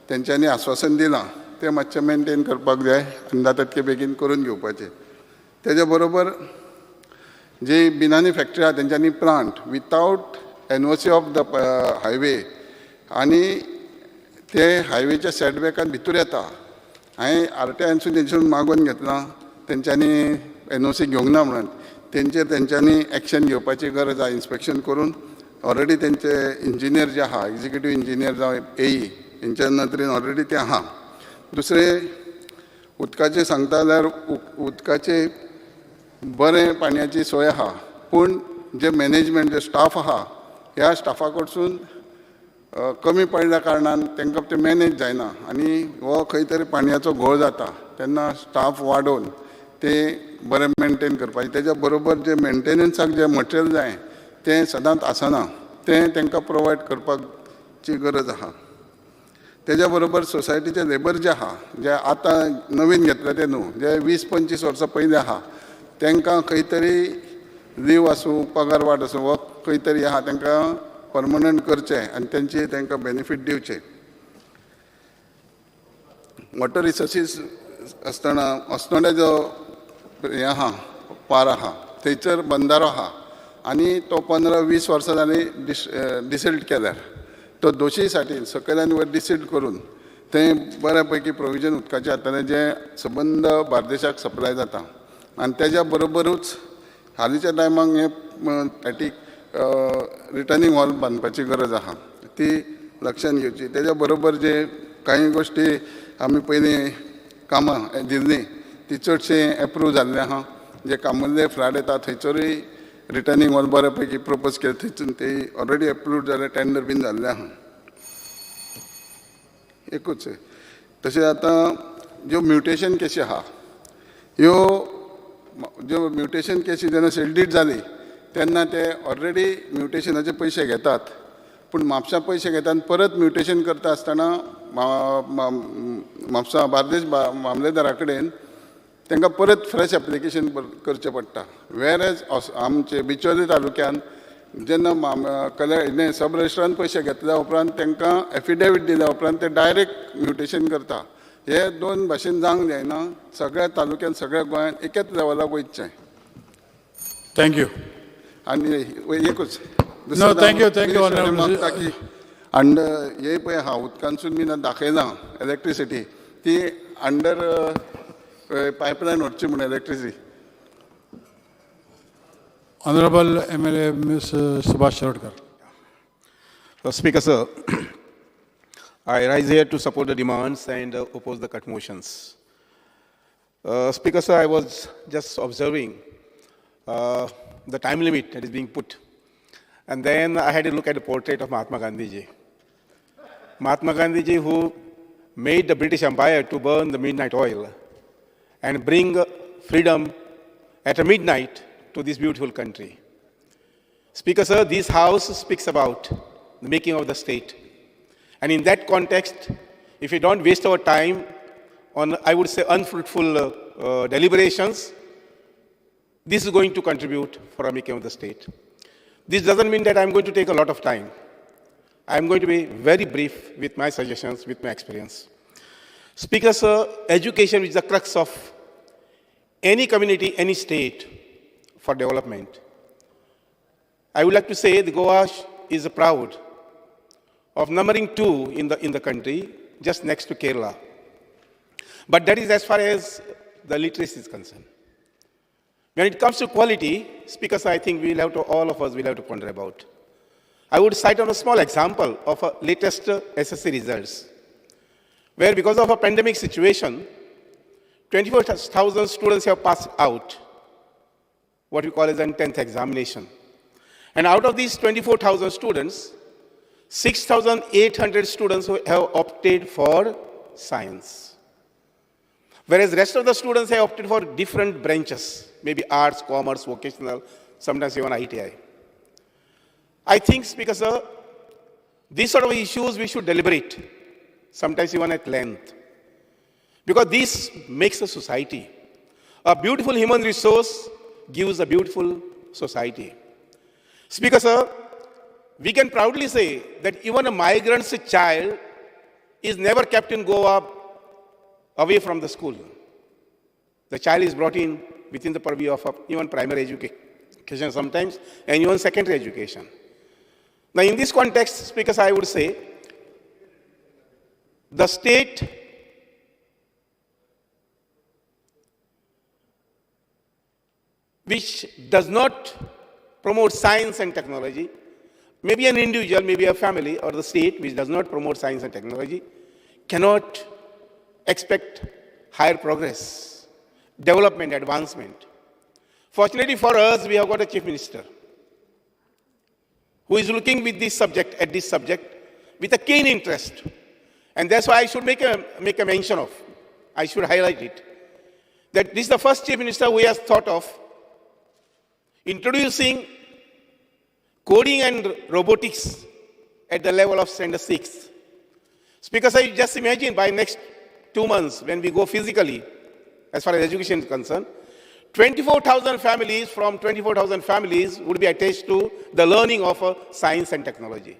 तेंच्यांनी आस्वासन दिलां, तें मातशें मेनटेन करपाक जाय आनी जाता तितके बेगीन करून घेवपाचें. तेज्या बरोबर जी बिनानी फॅक्टरी आहा, तेंच्यांनी plant without NOC of the highway आनी ते हायवेच्या सेटबॅकान भितर येता. हांवें आरटीआयनसून तेंच्यान मागोवन घेतलां, तेंच्यांनी एनओसी घेवंक ना म्हणून. तेंचेर तेंच्यांनी एक्शन घेवपाची गरज आहा, इन्स्पेक्शन करून. ऑलरेडी तेंचे इंजिनियर जे आहा, एग्जिक्युटीव इंजिनियर जावं एई, हेंच्या नदरेन ऑलरेडी ते आहा. दुसरें, उदकाचें सांगता जाल्यार उदकाचें बरें पाणयाची सोय आहा, पूण जे मॅनेजमेंट, जे स्टाफ आहा, ह्या स्टाफा कडसून कमी पडल्या कारणान तांकां तें मॅनेज जायना आनी हो खंय तरी पाणयाचो घोळ जाता. तेन्ना स्टाफ वाडोवन ते बरें मेनटेन करपाचें. तेज्या बरोबर जे मेनटेनन्साक जें मटेरियल जाय तें सदांच आसना, तें तांकां प्रोवायड करपाची गरज आहा. तेज्या बरोबर सोसायटीचे लेबर जे आहा, जे आतां नवीन घेतले ते न्हू, जे 20-25 वर्सां पयलीं आहा, तांकां खंय तरी लीव आसूं, पगार वाड आसूं, हो खंय तरी आहा, तांकां परमनंट करचें आनी तेंचे तांकां बेनिफीट दिवचे. वॉटर रिसोर्सीस आसतना अस्नोड्या जो हें आहा, पार आहा, थंयसर बंदारो आहा आनी तो 15-20 वर्सां जालीं डिसिल्ट केल्यार. तो दोशीय सायडीन सकयल्यान वयर डिसिल्ट करून थंय बऱ्या पैकी प्रोविजन उदकाचें जातलें, जें सबंद बार्देशाक सप्लाय जाता. आनी तेज्या बरोबरूच हालींच्या टायमाक हें एटीक रिटर्नींग वॉल बांदपाची गरज आहा, ती लक्षान घेवची. तेज्या बरोबर जे कांय गोश्टी आमी पयलीं कामां दिल्लीं ती चडशीं एप्रूव जाल्लीं आहा. जे कामुर्ले फ्लड येता थंयसरूय रिटर्निंग वॉल बऱ्या पैकी प्रपोज केले थंयसून ते ऑलरेडी अप्रूव्ड जाले, टेंडर बीन जाल्लें आहा. एकूच. तशें आतां ज्यो म्युटेशन केशी आहा, ह्यो ज्यो म्युटेशन केशी जेन्ना सेल्डीट जाली तेन्ना ते ऑलरेडी म्युटेशनाचे पयशे घेतात, पूण म्हापशां पयशे घेतात आनी परत म्युटेशन करता आसतना म्हापसा बार्देश मामलेदारा कडेन तांकां परत फ्रेश एप्लिकेशन करचें पडटा. वेर एज आमचे बिचोले तालुक्यान जेन्ना कले सब रजिस्ट्रान पयशे घेतल्या उपरांत तांकां एफिडेवीट दिल्या उपरांत ते डायरेक्ट म्युटेशन करता. हे दोन भाशेन जावंक जायना, सगळ्या तालुक्यान सगळ्या गोंयांत एकेच लेवलाक वयचें. Thank you. आनी एकूच No, thank you, thank you, Honorable. मागता की अंडर हे पळय आहा उदकांतसून बी दाखयना इलेक्ट्रिसिटी ती अंडर पायपलायन व्हरची म्हूण electricity. Honorable MLA Ms. Subhash Shirodkar. Speaker sir, I rise here to support the demands and oppose the cut motions. Speaker sir, I was just observing the time limit that is being put. And then I had a look at the portrait of Mahatma Gandhi ji. Mahatma Gandhi ji, who made the British Empire to burn the midnight oil and bring freedom at a midnight to this beautiful country. Speaker sir, this house speaks about the making of the state. And in that context, if we don't waste our time on, I would say, unfruitful deliberations, this is going to contribute for the making of the state. This doesn't mean that I'm going to take a lot of time. I'm going to be very brief with my suggestions, with my experience. Speaker sir, education is the crux of any community, any state for development. I would like to say the Goa is proud of numbering 2 in the country, just next to Kerala. But that is as far as the literacy is concerned. When it comes to quality, speakers, I think we'll have to, all of us will have to ponder about. I would cite on a small example of a latest SSC results, where because of a pandemic situation, 24,000 students have passed out, what we call as a 10th examination. And out of these 24,000 students, 6,800 students have opted for science. Whereas rest of the students have opted for different branches, maybe arts, commerce, vocational, sometimes even ITI. I think, Speaker sir, these sort of issues we should deliberate, sometimes even at length, because this makes a society. A beautiful human resource gives a beautiful society. Speaker sir, we can proudly say that even a migrant's child is never kept in Goa away from the school. The child is brought in within the purview of even primary education sometimes, and even secondary education. Now in this context, speakers, I would say, the state which does not promote science and technology, maybe an individual, maybe a family, or the state which does not promote science and technology, cannot expect higher progress, development, advancement. Fortunately for us, we have got a chief minister who is looking with this subject, at this subject with a keen interest. And that's why I should make a mention of, I should highlight it, that this is the first chief minister who has thought of introducing coding and robotics at the level of standard 6. Because I just imagine by next 2 months, when we go physically, as far as education is concerned, 24,000 families from 24,000 families would be attached to the learning of science and technology.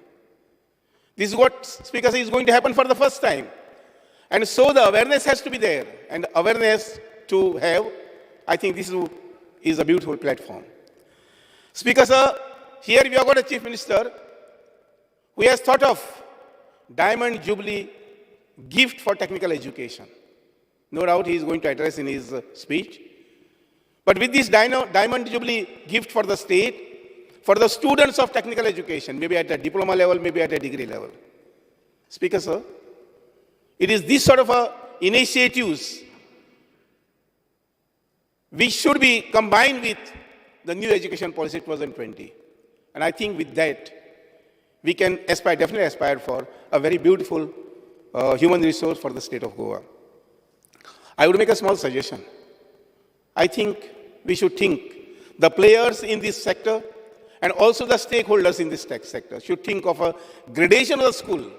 This is what, Speaker says, is going to happen for the first time. And so the awareness has to be there. And awareness to have, I think this is a beautiful platform. Speaker, sir, here we have got a chief minister who has thought of Diamond Jubilee gift for technical education. No doubt he is going to address in his speech. But with this Diamond Jubilee gift for the state, for the students of technical education, maybe at a diploma level, maybe at a degree level. Speaker, sir, it is this sort of initiatives which should be combined with the new education policy 2020. And I think with that, we can aspire, definitely aspire for a very beautiful human resource for the state of Goa. I would make a small suggestion. I think we should think the players in this sector and also the stakeholders in this tech sector should think of a gradation of the school,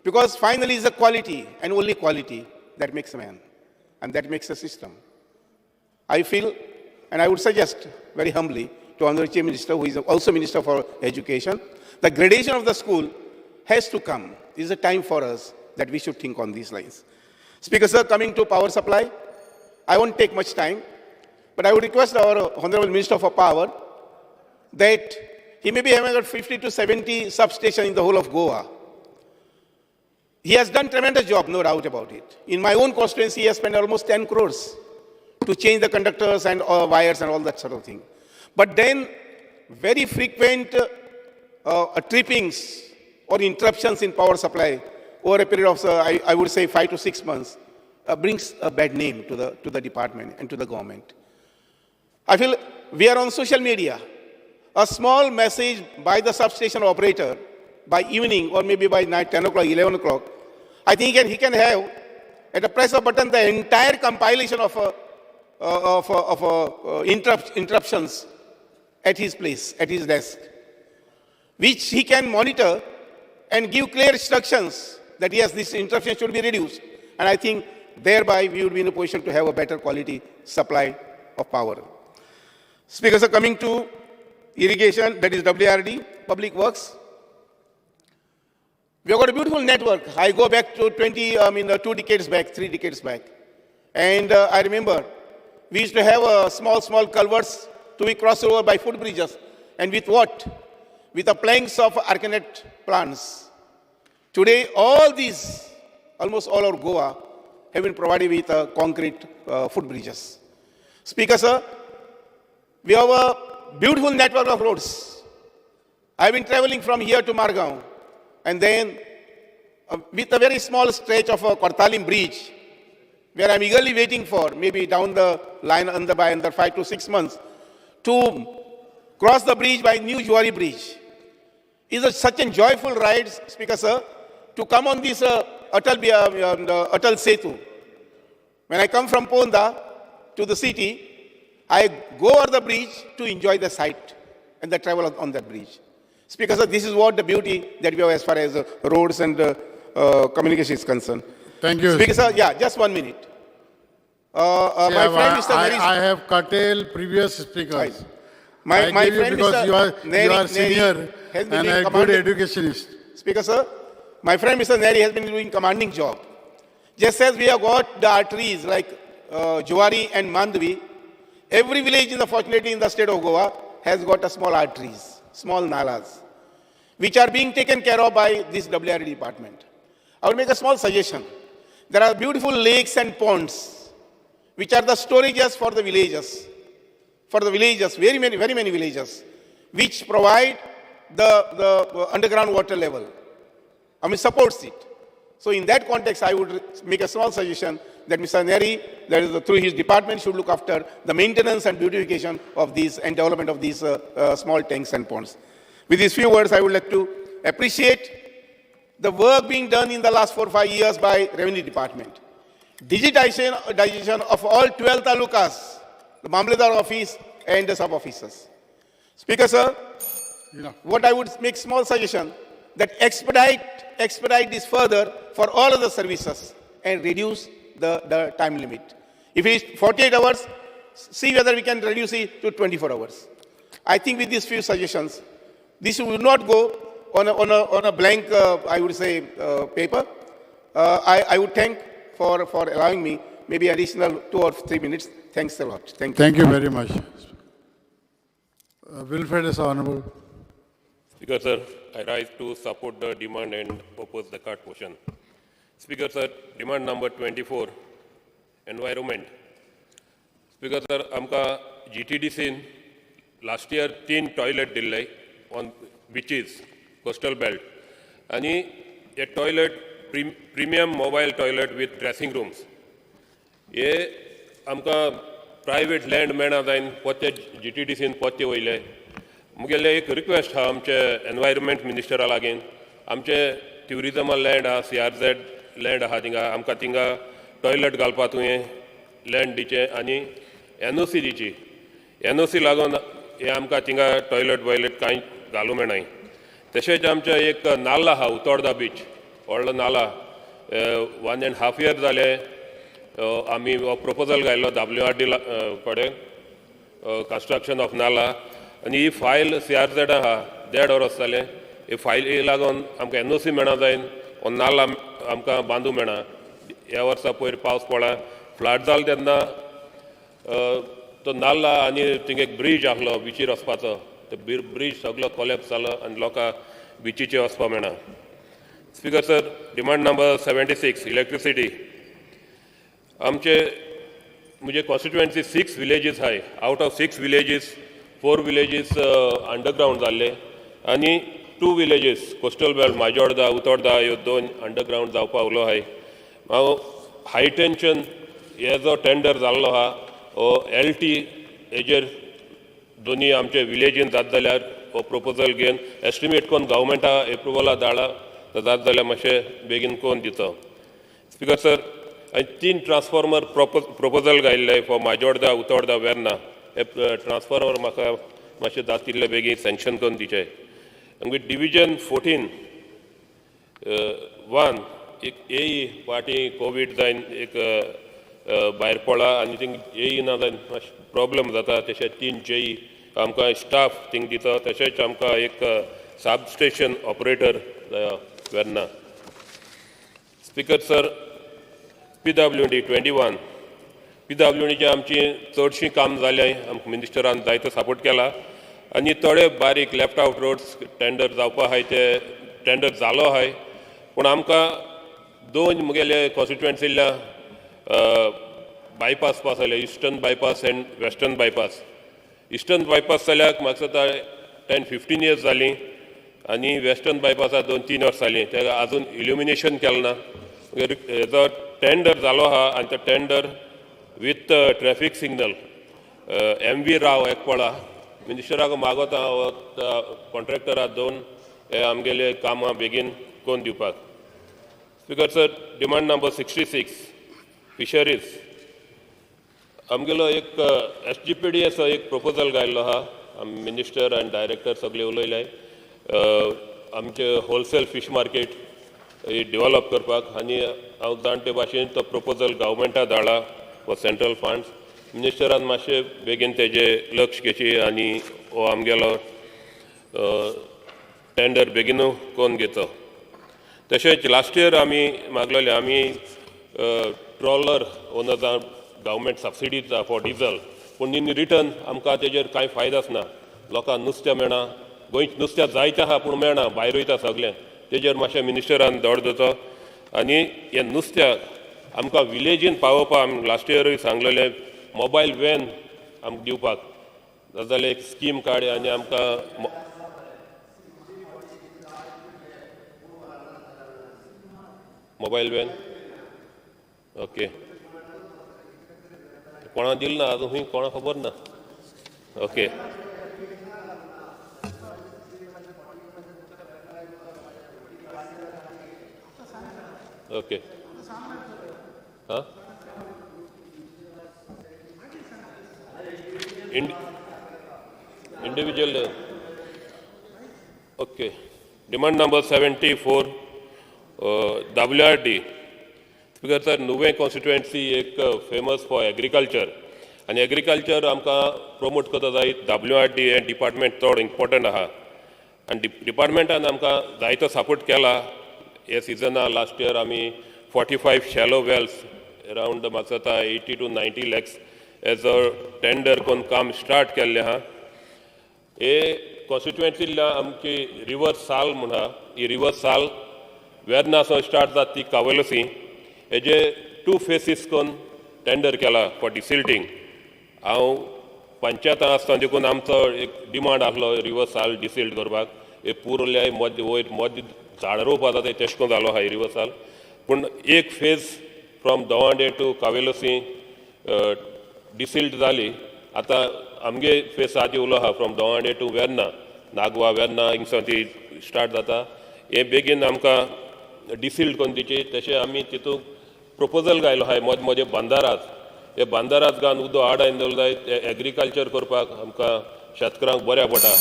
because finally it's the quality and only quality that makes a man and that makes a system. I feel, and I would suggest very humbly to Honorable Chief Minister, who is also Minister for Education, the gradation of the school has to come. This is a time for us that we should think on these lines. Speaker sir, coming to power supply, I won't take much time, but I would request our Honorable Minister for Power that he may be having about 50 to 70 substations in the whole of Goa. He has done tremendous job, no doubt about it. In my own constituency, he has spent almost 10 crores to change the conductors and wires and all that sort of thing. But then, very frequent trippings or interruptions in power supply over a period of, I would say, 5 to 6 months, brings a bad name to the department and to the government. I feel we are on social media. A small message by the substation operator by evening or maybe by night, 10 o'clock, 11 o'clock, I think he can have, at a press of a button, the entire compilation of interruptions at his place, at his desk, which he can monitor and give clear instructions that yes, this interruption should be reduced. And I think thereby we would be in a position to have a better quality supply of power. Speakers are coming to irrigation, that is WRD, public works. We have got a beautiful network. I go back to 2 decades back, 3 decades back. And I remember we used to have a small culverts to be crossed over by footbridges. And with what? With the planks of arcanate plants. Today, all these, almost all of Goa, have been provided with concrete footbridges. Speaker, sir, we have a beautiful network of roads. I've been traveling from here to Margao, and then with a very small stretch of a Cortalim bridge, where I'm eagerly waiting for, maybe down the line by another 5 to 6 months, to cross the bridge by New Juari Bridge. It's such a joyful ride, Speaker sir, to come on this Atal Setu. When I come from Ponda to the city, I go over the bridge to enjoy the sight and the travel on that bridge. Speaker sir, this is what the beauty that we have as far as roads and communication is concerned. Thank you. Speaker sir, yeah, just 1 minute. My friend Mr. Neri, I have curtailed previous speakers. Right. My friend because Mr. you are senior has been and a good educationist. Speaker sir, my friend Mr. Neri has been doing commanding job. Just as we have got the arteries like Juari and Mandvi, every village in the fortunately in the state of Goa has got a small arteries, small nalas, which are being taken care of by this WRD department. I will make a small suggestion. There are beautiful lakes and ponds, which are the storages for the villages, very many villages, which provide the underground water level. I mean, supports it. So in that context, I would make a small suggestion that Mr. Neri, that is through his department, should look after the maintenance and beautification of these and development of these small tanks and ponds. With these few words, I would like to appreciate the work being done in the last 4 or 5 years by Revenue Department. Digitization of all 12 talukas, the Mamledar office and the sub-officers. Speaker, sir, what I would make small suggestion that expedite this further for all of the services and reduce the time limit. If it is 48 hours, see whether we can reduce it to 24 hours. I think with these few suggestions, this will not go on a blank, I would say, paper. I would thank for allowing me maybe additional 2 or 3 minutes. Thanks a lot. Thank you. Thank you very much. Wilfred is honorable. Speaker, sir, I rise to support the demand and oppose the cut motion. Speaker, sir, demand number 24, environment. Speaker, sir, amka GTDC last year 3 toilet dille on beaches, coastal belt. Ani a toilet, premium mobile toilet with dressing rooms. Ye amka private land मेळना जायन पोत्ते GTDCन पोत्ते वयले. मुगेले एक request आहा आमचे environment मिनिस्टरा लागीं, आमचे ट्युरिजमा land आहा, CRZ land आहा थिंगा, आमकां थिंगा टॉयलट घालपा तुवें लँड दिचें आनी NOC दिची. NOC लागून हें आमकां थिंगा टॉयलट वॉयलट कांय घालूं मेळनाय. तशेंच आमचें एक नाल्ला आहा, उतोर्दा बीच, व्हडलो नाला, 1.5 year जाले आमी हो प्रोपोजल घायलो WRD कडेन कन्स्ट्रक्शन ऑफ नाला, आनी ही फायल CRZ आहा, 1.5 वर्स जालें ही फायल लागून आमकां NOC मेळना जायन हो नाला आमकां बांदूं मेळना. ह्या वर्सा पयर पावस पडला, फ्लड जालो तेन्ना तो नाल्ला आनी थिंग एक ब्रीज आसलो बिचीर वचपाचो, तो ब्रीज सगलो कोलॅप्स जालो आनी लोकांक बिचीचेर वचपाक मेळना. Speaker sir, demand number 76 electricity. आमचे म्हजे कॉन्स्टिट्युएन्सी 6 विलेजीस आहाय, out of 6 villages 4 villages underground जाल्ले आनी 2 villages coastal belt Majorda Utorda ह्यो 2 अंडरग्रावंड जावपा उलो आहाय. हांव हाय टेंशन हे जो टेंडर जाल्लो आहा हो LT हेजेर दोनी आमचे विलेजीन जात जाल्यार हो प्रोपोजल घेवन एस्टिमेट करून गव्हर्मेंटा एप्रुवला धाडला तर जात जाल्यार मातशें बेगीन करून दितो. स्पीकर सर, आनी 3 transformer proposal घायल्ले for Majorda Utorda Verna, हे ट्रान्सफॉर्मर म्हाका मातशें जात तितले बेगीन सँक्शन करून दिवचे. आमगे डिविजन 14 1 एक एई फाटीं कोवीड जायन एक भायर पडला आनी थिंग एई ना जायन मातशें प्रॉब्लम जाता. तशें 3 जेई आमकां स्टाफ थिंग दिता, तशेंच आमकां एक सब station operator Verna. Speaker sir, PWD 21 PWDचें आमची चडशीं काम जालें, आमकां मिनिस्टरान जायतो सपोर्ट केला आनी थोडे बारीक लेफ्ट आवट रोड्स टेंडर जावपा आहाय ते टेंडर जालो आहाय, पूण आमकां 2 मुगेले कॉन्स्टिट्युएन्सील्या बायपास पास जाले, eastern bypass and western bypass. Eastern bypass जाल्यार म्हाका दिसता 10-15 years जालीं आनी वेस्टर्न बायपासा 2-3 वर्सां जालीं, तेका आजून इल्युमिनेशन केलें ना. हेजो टेंडर जालो आहा आनी तो tender with traffic signal MV Rao एक पळा मिनिस्टराक मागोता हांव कॉन्ट्रॅक्टरा 2 हे आमगेले कामां बेगीन करून दिवपाक. Speaker sir, demand number 66 fisheries. आमगेलो एक SGPDS एक प्रोपोजल घायल्लो आहा, मिनिस्टर आनी डायरेक्टर सगळे उलयले आमचे होलसेल फीश मार्केट डिवेलप करपाक आनी हांव जाण ते भाशेन तो प्रोपोजल गव्हर्मेंटा धाडला फॉर सेंट्रल फंड्स. मिनिस्टरान मातशें बेगीन तेजे लक्ष घेवची आनी हो आमगेलो टेंडर बेगीनू करून घेतो. तशेंच लास्ट इयर आमी मागलेले आमी ट्रॉलर ओनर्सां गव्हर्मेंट सबसिडी दिता फॉर डिजल, पूण इन रिटर्न आमकां तेजेर कांय फायदो आसना. लोकांक नुस्तें मेळना, गोंयचें नुस्तें जायतें आहा पूण मेळना, भायर वयता सगळें. तेजेर मातशें मिनिस्टरान दौड दिवचो आनी हें नुस्त्याक आमकां विलेजीन पावोवपाक आमी लास्ट इयरूय सांगलेलें मोबायल वॅन आमकां दिवपाक, जाल्यार एक स्कीम काड आनी आमकां मोबायल वॅन ओके कोणा दिल ना अजून कोणा खबर ना. ओके ओके हां individual okay. Demand number 74 WRD. Speaker sir, Nuvem constituency एक फेमस फॉर एग्रीकल्चर आनी एग्रीकल्चर आमकां प्रोमोट करता जाय. WRD हें डिपार्टमेंट चड इम्पोर्टंट आहा आनी डिपार्टमेंटान आमकां जायतो सपोर्ट केला. हे सिजना लास्ट इयर आमी 45 शॅलो वेल्स अरावंड म्हाका दिसता 80 to 90 lakhs as a tender करून काम स्टार्ट केल्लें आहा. हे कॉन्स्टिट्युएन्सील्या आमची रिवर साल म्हूण आहा, ही रिवर साल वेर्ना सावन स्टार्ट जाता ती कावेलोसी, हेजे 2 फेसीस करून टेंडर केला फॉर डिसिल्टींग. हांव पंचायतां आसतना देखून आमचो एक डिमांड आसलो रिवर साल डिसिल्ट करपाक, हे पुरले मदीं वयर मदीं झाडां रोवपा जाता तेश करून जालो आहा रिवर साल. पूण एक phase from Davande to Cavelossim डिसिल्ट जाली. आतां आमगे फेस आदी उलो आहा फ्रॉम दवांडे टू वेर्ना, नागवा वेर्ना हिंगसावन ती स्टार्ट जाता. हे बेगीन आमकां डिसिल्ट करून दिवची. तशें आमी तितूंत प्रपोजल घायलो आहाय मदें मदें बांदारात, हे बांदारात घालून उदक आडायन दवरलें जायत एग्रीकल्चर करपाक आमकां शेतकारांक बऱ्याक पडटा.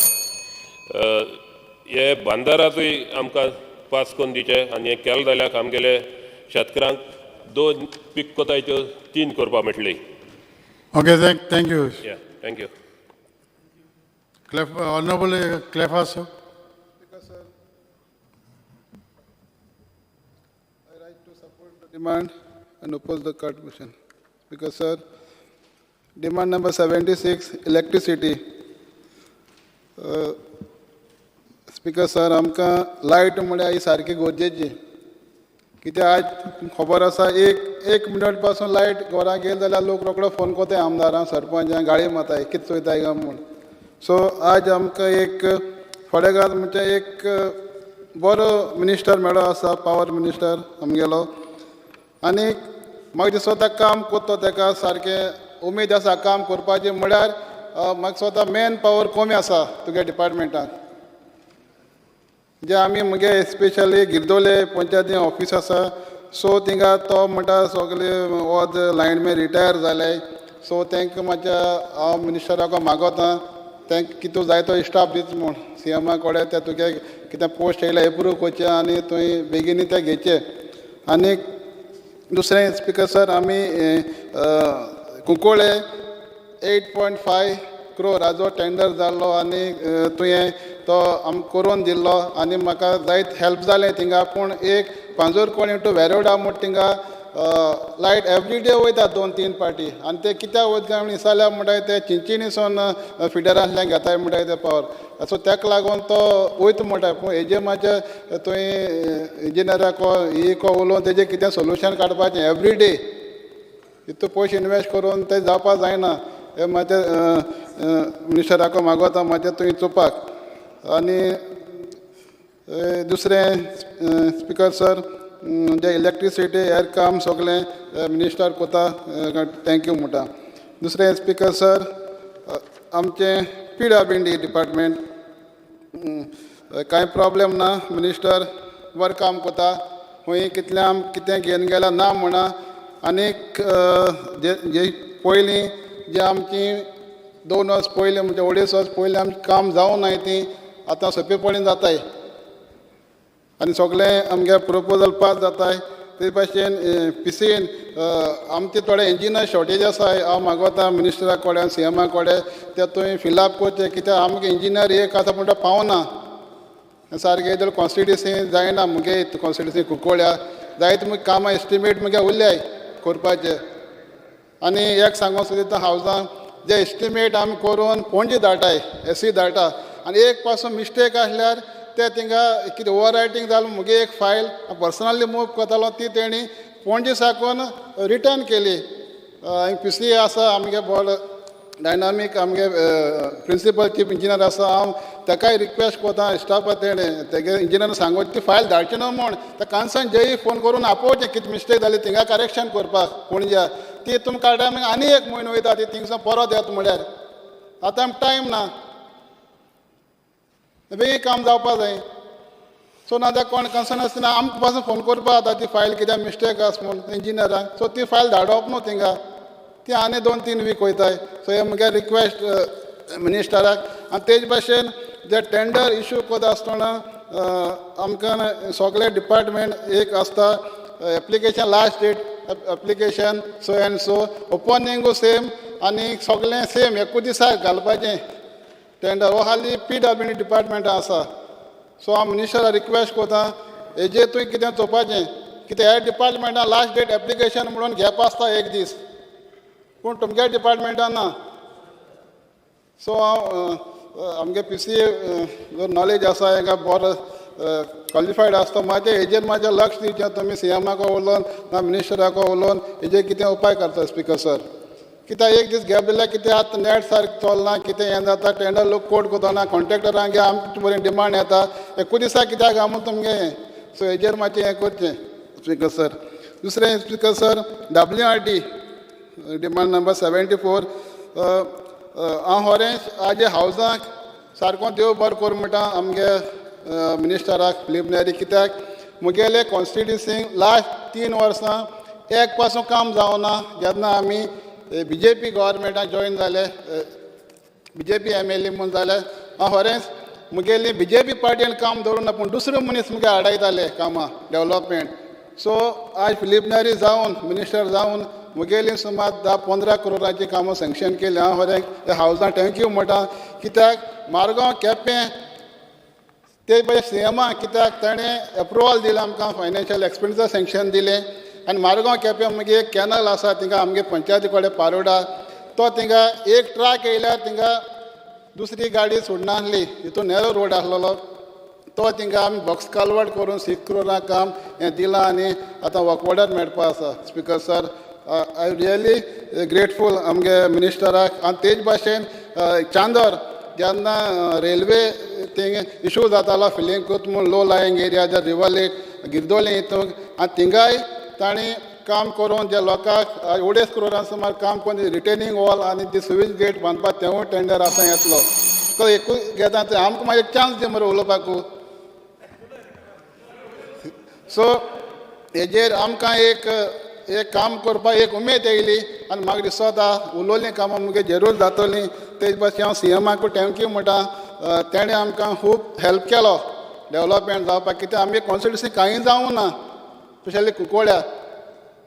हे बांदारातूय आमकां पास करून दिवचे आनी हें केलें जाल्यार आमगेले शेतकारांक 2 पीक कोताय त्यो 3 करपाक मेळटली. Okay, thank you. Yeah, thank you. Honorable Clephas, sir. I rise to support the demand and oppose the cut motion. Because, sir, demand number 76, electricity. Speaker, sir, आमकां लायट म्हळ्यार ही सारकी गरजेची. कित्याक आज खबर आसा एक मिनट पासून लायट घरा गेली जाल्यार लोक रोकडो फोन करताय आमदारांक, सरपंचांक, गाळी मारताय कितें चोयताय काय म्हूण. सो आज आमकां एक फडेगार म्हणजे एक बरो मिनिस्टर मेळो आसा, पावर मिनिस्टर आमगेलो. आनी म्हाका दिसता काम करता तेका सारकें उमेद आसा काम करपाची. म्हळ्यार म्हाका दिसता मॅन पावर कमी आसा तुगे डिपार्टमेंटान. जे आमी मुगे स्पेशली गिरदोले पंचायती ऑफीस आसा, सो थिंगा तो म्हणटा सगळे वॉद लायनमॅन रिटायर जाले. सो तांकां मातशें हांव मिनिस्टराक मागोता तांकां कितू जाय तो स्टाफ दिता म्हूण सी एमा कडेन ते तुगे कितें पोस्ट येयल्या एप्रूव करचें आनी तुवें बेगीनूय ते घेवचे. आनी दुसरें स्पिकर सर, आमी कुंकळे 8.5 क्रोर हाजो टेंडर जाल्लो आनी तुवें तो आमकां करून दिल्लो आनी म्हाका जायत हेल्प जालें थिंगा. पूण एक पांजोरकोणी टू वेरोडा म्हूण थिंगा लायट एवरी डे वयता 2-3 पार्टी आनी ते कित्याक वयता काय विचारल्यार म्हणटाय ते चिंचिणीसून फिडरांतल्यान घेताय म्हणटाय ते पावर. सो ताका लागून तो वयता म्हणटाय. पूण हेजे मातशें तुवें इंजिनियराक एक उलोवन तेजें कितें सोल्युशन काडपाचें. एवरी डे तितू पयशे इनवेस्ट करून तें जावपाक जायना. हें मातशें मिनिस्टराक मागोता मातशें तुवें चोवपाक. आनी दुसरें स्पिकर सर, जे इलेक्ट्रिसिटी हेर काम सगळें मिनिस्टर कोता, thank you म्हणटा. दुसरें स्पिकर सर, आमचें पी डब्ल्यू डी डिपार्टमेंट कांय प्रॉब्लेम ना, मिनिस्टर बरें काम कोता. खंय कितलें आम कितें घेवन गेल्या ना म्हणा. आनीक जे पयलीं जे आमची 2 वर्स पयलीं म्हणजे 2.5 वर्स पयलीं आमचें काम जावं नाय ती आतां सोंपेपणी जाताय आनी सगळें आमगे प्रपोजल पास जाताय. ते भाशेन पी सी एन आमचे थोडे इंजिनियर शॉर्टेज आसा. हांव मागोता मिनिस्टरा कडेन, सी एमा कडेन ते तुवें फिलअप करचें. कित्याक आमकां इंजिनियर एक आसा म्हणटा पावना सारकें. जर कॉन्स्टिट्युन्सी जायना मुगे कॉन्स्टिट्युन्सी कुंकळ्या जायत मुगे कामां एस्टिमेट मुगे उरल्याय करपाचें. आनी एक सांगूंक सोदिता हावजां जे एस्टिमेट आमी करून पणजे धाडटाय, एसी धाडटा आनी एक पासून मिस्टेक आसल्यार ते थिंगा कितें ओवर रायटींग जालें मुगे एक फायल पर्सनली मूव करतालो ती तेणी पणजे साकून रिटर्न केली. पी सी ए आसा आमगे बरो डायनामीक आमगे प्रिंसिपल चीफ इंजिनियर आसा. हांव ताकाय रिक्वेस्ट करता स्टाफा तेणें तेगे इंजिनियर सांगून ती फायल धाडची न्हू म्हूण. त्या कन्सर्न जेई फोन करून आपोवचें कितें मिस्टेक जाली थिंगा करेक्शन करपाक पणजे. ती तुमकां काडटा आनी 1 म्हयनो वयता ती थिंगसून परत येता म्हळ्यार आतां आमकां टायम ना, बेगीन काम जावपा जाय. सो ना जाल्यार कोण कन्सर्न आसतना आमकां पासून फोन करपा जाता ती फायल कित्याक मिस्टेक आसा म्हूण इंजिनियराक. सो ती फायल धाडप न्हू थिंगा, ती आनी 2-3 वीक वयताय. सो हे मुगे रिक्वेस्ट मिनिस्टराक. आनी तेज भाशेन जे टेंडर इशू करता आसतना आमकां सगळे डिपार्टमेंट एक आसता application last date application so and so ओपनिंगू same आनी सगळें सेम एकूच दिसा घालपाचें टेंडर. हो हाली पी डब्ल्यू डी डिपार्टमेंटान आसा. सो हांव मिनिस्टराक रिक्वेस्ट करता हेजेर तुवें कितें चोवपाचें. कितें ह्या डिपार्टमेंटान लास्ट डेट एप्लिकेशन म्हणून गॅप आसता एक दीस, पूण तुमगे डिपार्टमेंटान ना. सो हांव आमगे पी सी ए जो नॉलेज आसा हेका बरो क्वॉलिफायड आसता म्हाजें हेजेर म्हाजें लक्ष दिवचें. तुमी सी एमाक उलोवन ना मिनिस्टराक उलोवन हेजेर कितें उपाय करता स्पिकर सर. कित्याक एक दीस गॅप दिल्यार कितें आतां नॅट सारकें चलना, कितें हें जाता, टेंडर लोक कोट करतना कॉन्ट्रॅक्टरांक आमचे बरें डिमांड येता एकूच दिसा कित्याक काय म्हूण तुमगे हें. सो हेजेर मातशें हें करचें स्पिकर सर. दुसरें speaker sir, W R D demand number 74. हांव खरेंच आज हावजाक सारको देव बरो करूं म्हणटा आमगे मिनिस्टराक फिलीप नेरी, कित्याक मुगेले कॉन्स्टिट्युन्सींक लास्ट 3 वर्सां एक पासून काम जावना. जेन्ना आमी बीजेपी गव्हर्मेंटाक जॉयन जाले, बीजेपी MLA म्हूण जाले, हांव खरेंच मुगेली बीजेपी पार्टीन काम दवरूना, पूण दुसरो मनीस मुगे आडायताले कामां डेवलपमेंट. सो आज फिलीप नेरी जावन मिनिस्टर जावन मुगेली सुमार 10-15 करोडाची कामां सँक्शन केली. हांव खरें ह्या हावजाक thank you म्हणटा, कित्याक मारगांव केपें ते पळय सीएमा, कित्याक ताणें एप्रुवल दिलें आमकां, फायनान्शियल एक्सपेंडिचर सँक्शन दिलें. आनी मारगांव केपें मागीर एक कॅनल आसा थिंगा आमगे पंचायती कडेन पारोडा, तो थिंगा एक ट्रक येयल्यार थिंगा दुसरी गाडी सोडनासली, हितून नॅरो रोड आसलेलो, तो थिंगा आमी बॉक्स कालवट करून 6 करोडा काम हें दिलां आनी आतां वर्क ऑर्डर मेळपा आसा. Speaker sir, I really grateful आमगे मिनिस्टराक. आनी तेच भाशेन चांदर जेन्ना रेल्वे थिंग इशू जातालो फिलिंग म्हूण लो लायंग एरिया जे रिवर लेक गिरदोलें हितून, आनी थिंगाय तांणी काम करून जे लोकांक 2.5 करोडां सुमार काम करून रिटेनिंग वॉल आनी ती स्विच गेट बांदपाक तेवूय टेंडर आतां येतलो. तो एकूय घेता ते आमकां मागीर चान्स दी मरे उलोवपाकू. सो हेजेर आमकां एक एक काम करपाक एक उमेद येयली आनी म्हाका दिसता उलोवलीं कामां मुगे जरूर जातलीं. तेच भाशेन हांव सीएमाकूय thank you म्हणटा, तेणें आमकां खूब हेल्प केलो डेवलपमेंट जावपाक, कित्याक आमगे कॉन्स्टिट्युन्सी कांय जावंक ना, स्पेशली कुंकळ्या.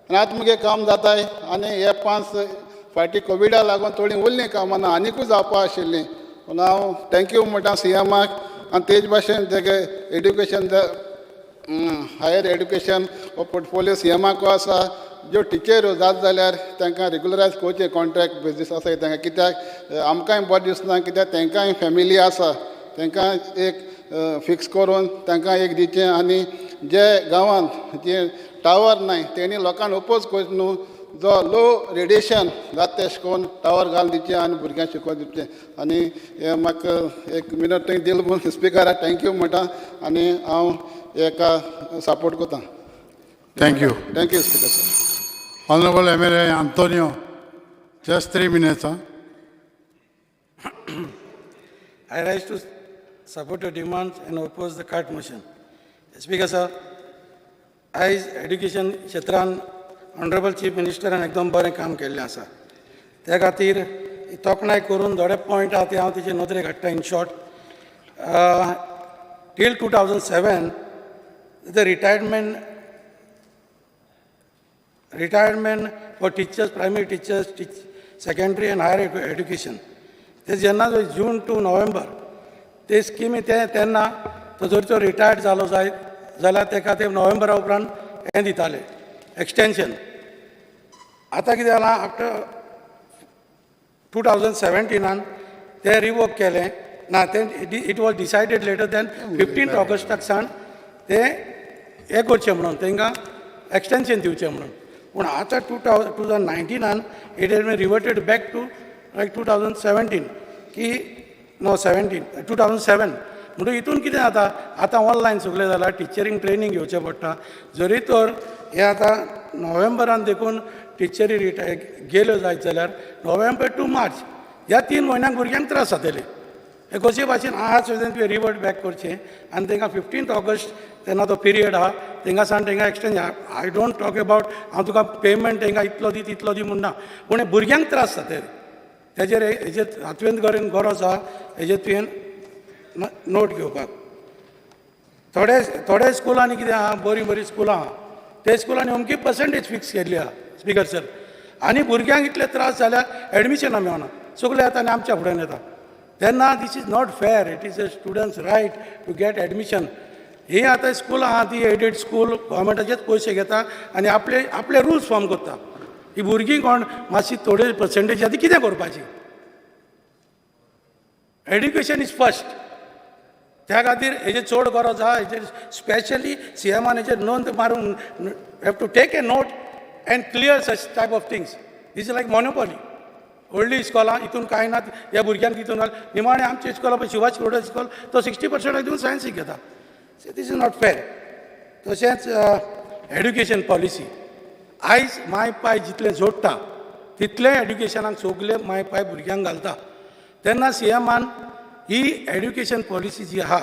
आनी आतां मुगे काम जाताय आनी हे 5 फावटी कोविडा लागून थोडीं उरलीं कामां ना, आनिकूय जावपा आशिल्लीं. पूण हांव thank you म्हणटा सीएमाक. आनी तेच भाशेन तेगे एड्युकेशन हायर एड्युकेशन हो पोर्टफोलियो सीएमाकूय आसा, ज्यो टिचऱ्यो जात जाल्यार तांकां रेगुलरायज करचें, कॉन्ट्रॅक्ट बेजीस आसा तांकां, कित्याक आमकांय बरें दिसना, कित्याक तांकांय फॅमिली आसा, तांकां एक फिक्स करून तांकां एक दिवचें. आनी जे गांवांत जे टावर नाय तेणी लोकांक ओपोज करचें न्हू, जो लो रेडिएशन जाता तेश करून टावर घालून दिवचें आनी भुरग्यांक शिकोवन दिवचें. आनी हें म्हाका एक मिनट तुवें दिलें म्हूण स्पिकराक thank you म्हणटा आनी हांव हेका सपोर्ट करता. Thank you. Thank you speaker sir. Honorable MLA Antonio, just 3 minutes. Huh? I rise to support your demands and oppose the cart motion. Speaker sir, आयज एड्युकेशन क्षेत्रान ऑनरेबल चीफ मिनिस्टरान एकदम बरें काम केल्लें आसा. त्या खातीर तोखणाय करून थोडे पॉयंट आहा ते हांव तेजे नदरेक हाडटा. In short, till 2007 the retirement for teachers, primary teachers, secondary and higher education. ते जेन्ना जून टू नोव्हेंबर ते स्किमी ते तेन्ना तो जर तो रिटायर्ड जालो जायत जाल्यार तेका ते नोव्हेंबरा उपरांत हें दिताले एक्सटेंशन. आतां कितें जालां, आफ्टर 2017 ते रिवोक केलें ना, तें it was decided later than 15 ऑगस्टाक सावन ते हें करचें म्हणून तांकां एक्सटेंशन दिवचें म्हणून. पूण आतां 2019 it has been reverted back to like 2017 की नो 2007. म्हणटकीर हितून कितें जाता, आतां ऑनलायन सगळें जालां, टिचरींक ट्रेनींग घेवचें पडटा. जरी तर हें आतां नोव्हेंबरान देखून टिचरी रिटायर गेल्यो जायत जाल्यार नोव्हेंबर टू मार्च ह्या 3 म्हयन्यांक भुरग्यांक त्रास जातले. हे कशे भाशेन आज सुद्दां तुवें रिवर्ट बॅक करचें आनी तांकां 15 ऑगस्ट तेन्ना तो पिरियड आहा तेंगा सावन तेंकां exchange. I don't talk about हांव तुका पेमेंट तेंकां इतलो दी तितलो दी म्हूण ना, पूण भुरग्यांक त्रास जातले तेजेर हेजेर हातवेन करून गरज आहा हेजेर तुवें नोट घेवपाक. थोडे थोडे स्कुलांनी कितें आहा, बरीं बरीं स्कुलां आहा, ते स्कुलांनी अमकी पर्संटेज फिक्स केल्ली आहा स्पिकर सर, आनी भुरग्यांक इतले त्रास जाल्यार एडमिशनां मेळना, सगळे येता आनी आमच्या फुड्यान येता. तेन्ना this is not fair, it is a students right to get admission. ही आतां स्कुलां आहा ती एडेड स्कूल गव्हर्मेंटाचेच पयशे घेता आनी आपले आपले रुल्स फॉर्म करता. ही भुरगीं कोण मातशी थोडे पर्संटेज आहा ती कितें करपाची? Education is first. त्या खातीर हेजेर चड गरज आहा, हेजेर स्पेशली सीएमान हेजेर नोंद मारून have to take a note and clear such type of things. This is like monopoly. व्हडलीं इस्कॉलां हितून कांय ना, ह्या भुरग्यांक तितून घाल. निमाणें आमच्या इस्कॉलां पळय शिवाजी शिरोडा इस्कॉल तो 60% दिवन सायन्सीक घेता. This is not fair. तशेंच एड्युकेशन पॉलिसी आयज माय पाय जितलें जोडटा तितलें एड्युकेशनाक सगळे माय पाय भुरग्यांक घालता. तेन्ना सी एमान ही एड्युकेशन पॉलिसी जी आहा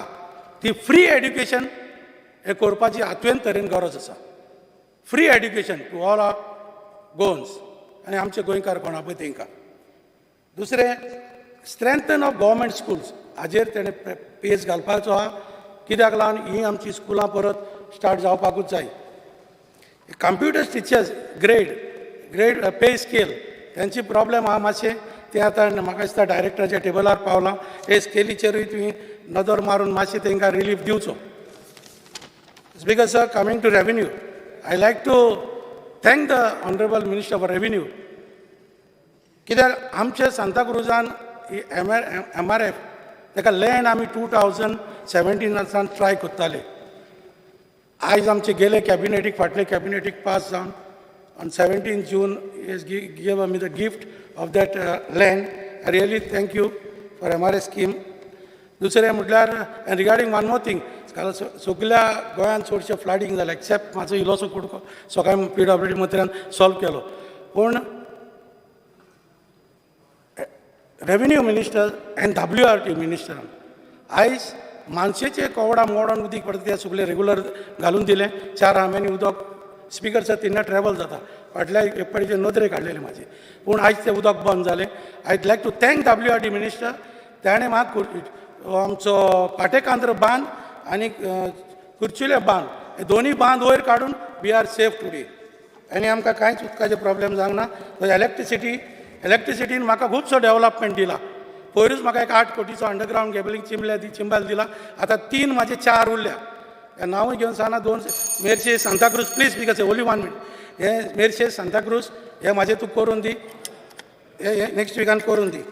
ती फ्री एड्युकेशन हें करपाची आत्वेन तरेन गरज आसा. Free education to all our Goans आनी आमचे गोंयकार कोण आहा पळय तेंकां. दुसरें, स्ट्रेंथन ऑफ गव्हर्मेंट स्कुल्स हाजेर तेणें पेज घालपाचो आहा. कित्याक लागून ही आमची स्कुलां परत स्टार्ट जावपाकूच जाय. Computer teachers grade pay scale तेंची प्रॉब्लेम आहा मातशें, तें आतां म्हाका दिसता डायरेक्टराच्या टेबलार पावलां. हे स्केलीचेरूय तुवें नदर मारून मातशें तेंकां रिलीफ दिवचो. Speaker sir, coming to revenue, I like to thank the honourable minister for revenue. कित्याक आमचे सांताक्रुजान MRF ताका लँड आमी 2017 ट्राय करताले. आयज आमचे गेले कॅबिनेटीक, फाटले कॅबिनेटीक पास जावन on 17 June is give me the gift of that land. I really thank you for MRF scheme. दुसरें म्हटल्यार and regarding one more thing, काल सगल्या गोंयांत चडशें फ्लडिंग जालें एक्सेप्ट म्हाजो इल्लोसो कुडको सकाळी PWD मंत्र्यान सॉल्व केलो. पूण रेवेन्यू मिनिस्टर आनी WRT मिनिस्टरान आयज मानशेचे कोवडा मोडोन उदीक पडटा तें सगळें रेगुलर घालून दिलें. 4 आंब्यांनी उदक स्पिकर सर तिन्ना ट्रॅवल जाता फाटल्या एक फावटी नदरेक हाडलेलें म्हाजे, पूण आयज तें उदक बंद जालें. I like to thank WRT minister. ताणें म्हाका आमचो पाटेकांद्र बांद आनी कुर्चुले बांद हे दोनूय बांद वयर काडून we are safe today आनी आमकां कांयच उदकाचें प्रॉब्लेम जावंक ना. इलेक्ट्रिसिटीन म्हाका खुबसो डेवलपमेंट दिला. पयरूच म्हाका एक 8 कोटीचो अंडरग्रावंड केबलिंग चिंबल दिला. आतां 3 म्हाजे 4 उरल्या, ह्या नांवूय घेवन सांगना. 2 Merces Santacruz, please because only 1 minute. हे मेरशे सांताक्रूज हे म्हाजें तूं करून दी, हे नेक्स्ट विकान करून दी.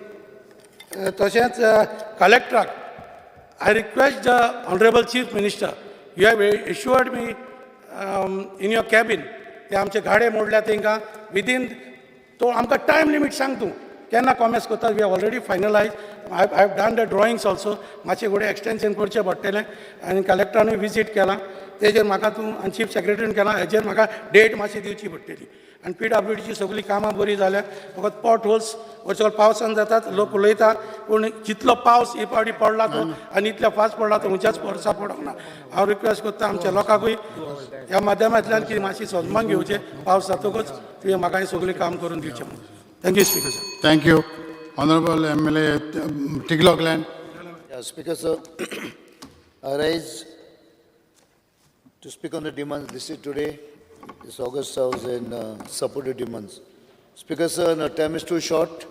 तशेंच कलेक्टराक I request the honourable chief minister, you have assured me in your cabin ते आमचे गाडे मोडल्या तेंकां विदीन तो आमकां टायम लिमीट सांग तूं केन्ना कॉमेस करता. We have already finalise, I have done the drawings also. मातशें फुडें एक्सटेंशन करचें पडटलें आनी कलेक्टरानूय विजीट केलां तेजेर म्हाका तूं आनी चीफ सेक्रेटरीन केलां हेजेर म्हाका डेट मातशी दिवची पडटली. आनी PWDची सगळीं कामां बरीं जाल्या, फकत पॉट होल्स वरसर पावसान जातात, लोक उलयता, पूण जितलो पावस हे फावटी पडला तो आनी इतलो फास्ट पडला तो खंयच्याच वर्सा पडोंक ना. हांव रिक्वेस्ट करता आमच्या लोकांकूय ह्या माध्यमांतल्यान की मातशी सन्मान घेवचें, पावस जातकूच तुवें म्हाका हें सगळें काम करून दिवचें म्हणून. Thank you speaker sir. Thank you. Honourable MLA Tigloc Land. Speaker sir, I rise to speak on the demands listed today, this August House, and support the demands. Speaker sir, no, time is too short,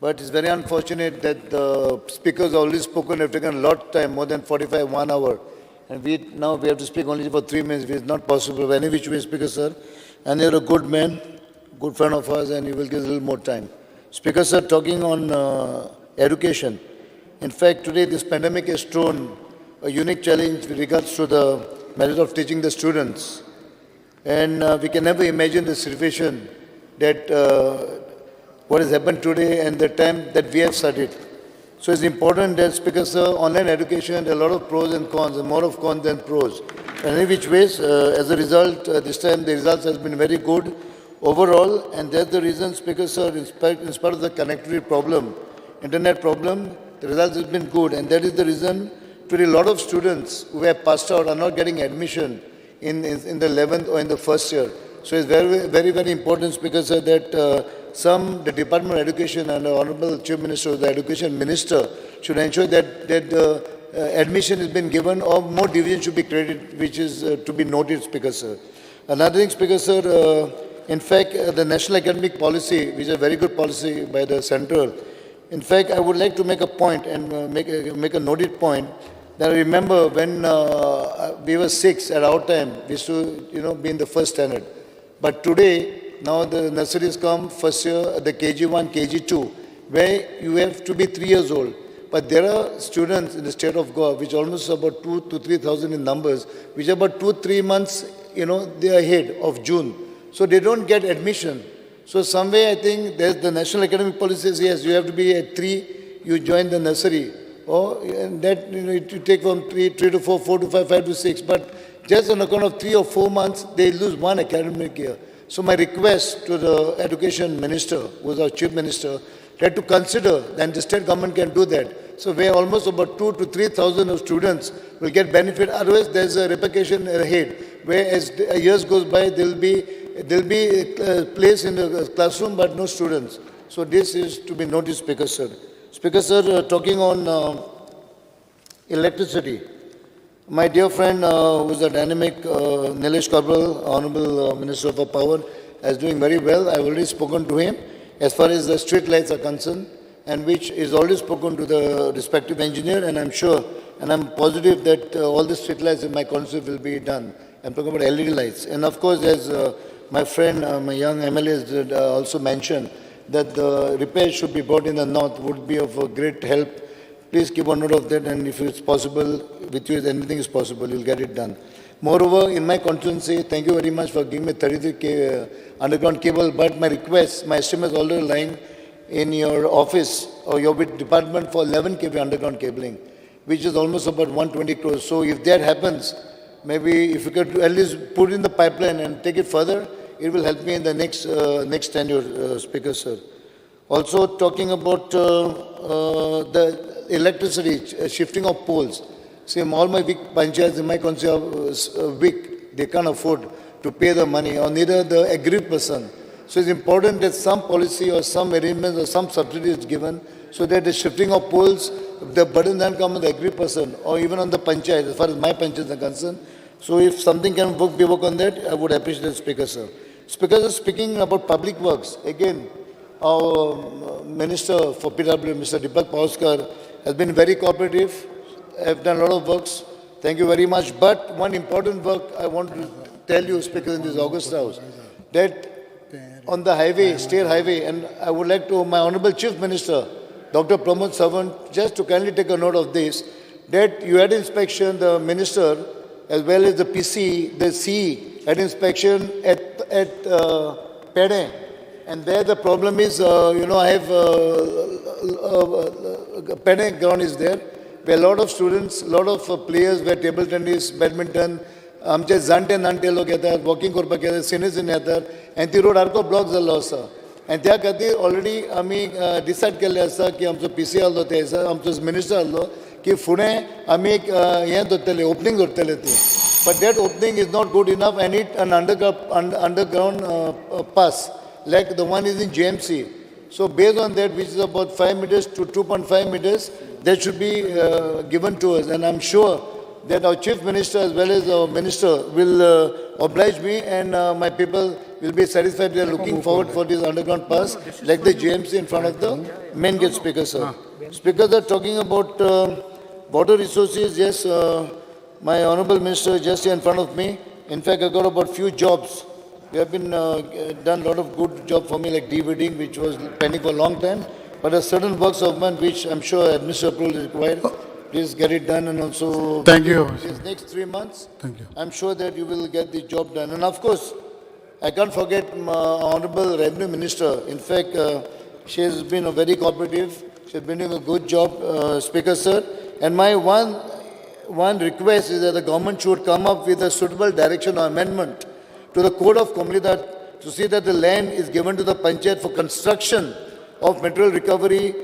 but it's very unfortunate that the speakers already spoken have taken a lot of time, more than 45, 1 hour. And now we have to speak only for 3 minutes. It's not possible. Any which way, Speaker sir. And you're a good man, good friend of ours, and you will give a little more time. Speaker sir, talking on education. In fact, today this pandemic has thrown a unique challenge with regards to the method of teaching the students. And we can never imagine the situation that what has happened today and the time that we have studied. So it's important that, Speaker sir, online education, there are a lot of pros and cons, and more of cons than pros. And in which ways, as a result, this time the results has been very good overall, and that's the reason, Speaker sir, in spite of the connectivity problem, internet problem, the results has been good, and that is the reason today a lot of students who have passed out are not getting admission in the 11th or in the first year. So it's very, very, very important, Speaker sir, that the Department of Education and the Honorable Chief Minister, the Education Minister, should ensure that the admission has been given or more division should be created, which is to be noted, Speaker sir. Another thing, Speaker sir, in fact, the National Academic Policy, which is a very good policy by the central, in fact, I would like to make a point and make a noted point that I remember when we were 6 at our time, we used to, be in the first standard. But today, now the nurseries come first year, the KG1, KG2, where you have to be 3 years old. But there are students in the state of Goa, which almost about 2,000 to 3,000 in numbers, which are about 2-3 months, they are ahead of June. So they don't get admission. So some way I think there's the National Academic Policy says, yes, you have to be at 3, you join the nursery. Or and that, you take from 3 to 4, 4 to 5, 5 to 6. But just on account of 3 or 4 months, they lose one academic year. So my request to the education minister, who is our chief minister, that to consider, and the state government can do that. So where almost about 2,000 to 3,000 of students will get benefit. Otherwise, there's a repercussion ahead, where as years goes by, there'll be a place in the classroom, but no students. So this is to be noticed, Speaker sir. Speaker sir, talking on electricity. My dear friend, who is a dynamic Nilesh Cabral, Honorable Minister for Power, is doing very well. I've already spoken to him as far as the street lights are concerned, and which is already spoken to the respective engineer, and I'm sure and I'm positive that all the street lights in my constituency will be done. I'm talking about LED lights. And of course, as my friend, my young MLA has also mentioned, that the repairs should be brought in the north would be of a great help. Please keep a note of that, and if it's possible, with you, anything is possible, you'll get it done. Moreover, in my constituency, thank you very much for giving me 33K underground cable, but my request, my estimate is already lying in your office or your department for 11 kV underground cabling, which is almost about 120 crores. So if that happens, maybe if you could at least put in the pipeline and take it further, it will help me in the next tenure, Speaker, sir. Also, talking about the electricity, shifting of poles. See, all my weak panchayats in my constituency are weak. They can't afford to pay the money, or neither the aggrieved person. So it's important that some policy or some arrangements or some subsidy is given so that the shifting of poles, the burden doesn't come on the aggrieved person or even on the panchayat, as far as my panchayats are concerned. So if something can be worked on that, I would appreciate it, Speaker, sir. Speaker, sir, speaking about public works, again, our Minister for PW, Mr. Deepak Pauskar, has been very cooperative. Have done a lot of works. Thank you very much. But one important work I want to tell you, Speaker, in this August House, that on the highway, state highway, and I would like to, my Honorable Chief Minister, Dr. Pramod Sawant, just to kindly take a note of this, that you had inspection, the minister, as well as the PC, the C, had inspection at Pede. And there the problem is, I have Pede ground is there, where a lot of students, a lot of players where table tennis, badminton, आमचे जाणटे नाणटे लोक येतात, walking करपाक येतात, senior citizen येतात, आनी ती road सारको ब्लॉक जाल्लो आसा. आनी त्या खातीर ऑलरेडी आमी डिसायड केल्लें आसा की आमचो पी सी आहलो त्या दिसा, आमचो मिनिस्टर आहलो की फुडें आमी एक हें दवरतले, ओपनींग दवरतले ती. But that opening is not good enough and it an underground pass like the one is in JMC. So based on that, which is about 5 meters to 2.5 meters, that should be given to us. And I'm sure that our Chief Minister as well as our Minister will oblige me, and my people will be satisfied. We are looking forward for this underground pass, like the JMC in front of the main gate, Speaker, sir. Speakers are talking about water resources. Yes, my Honorable Minister just here in front of me. In fact, I got about few jobs. We have been done a lot of good job for me, like de-weeding, which was pending for a long time. But there are certain works of mine which I'm sure administrative approval is required. Please get it done, and also thank you. These next 3 months, thank you. I'm sure that you will get the job done. And of course, I can't forget my Honorable Revenue Minister. In fact, she has been a very cooperative. She has been doing a good job, Speaker, sir. And my one request is that the government should come up with a suitable direction or amendment to the Code of Comunidad to see that the land is given to the panchayat for construction of material recovery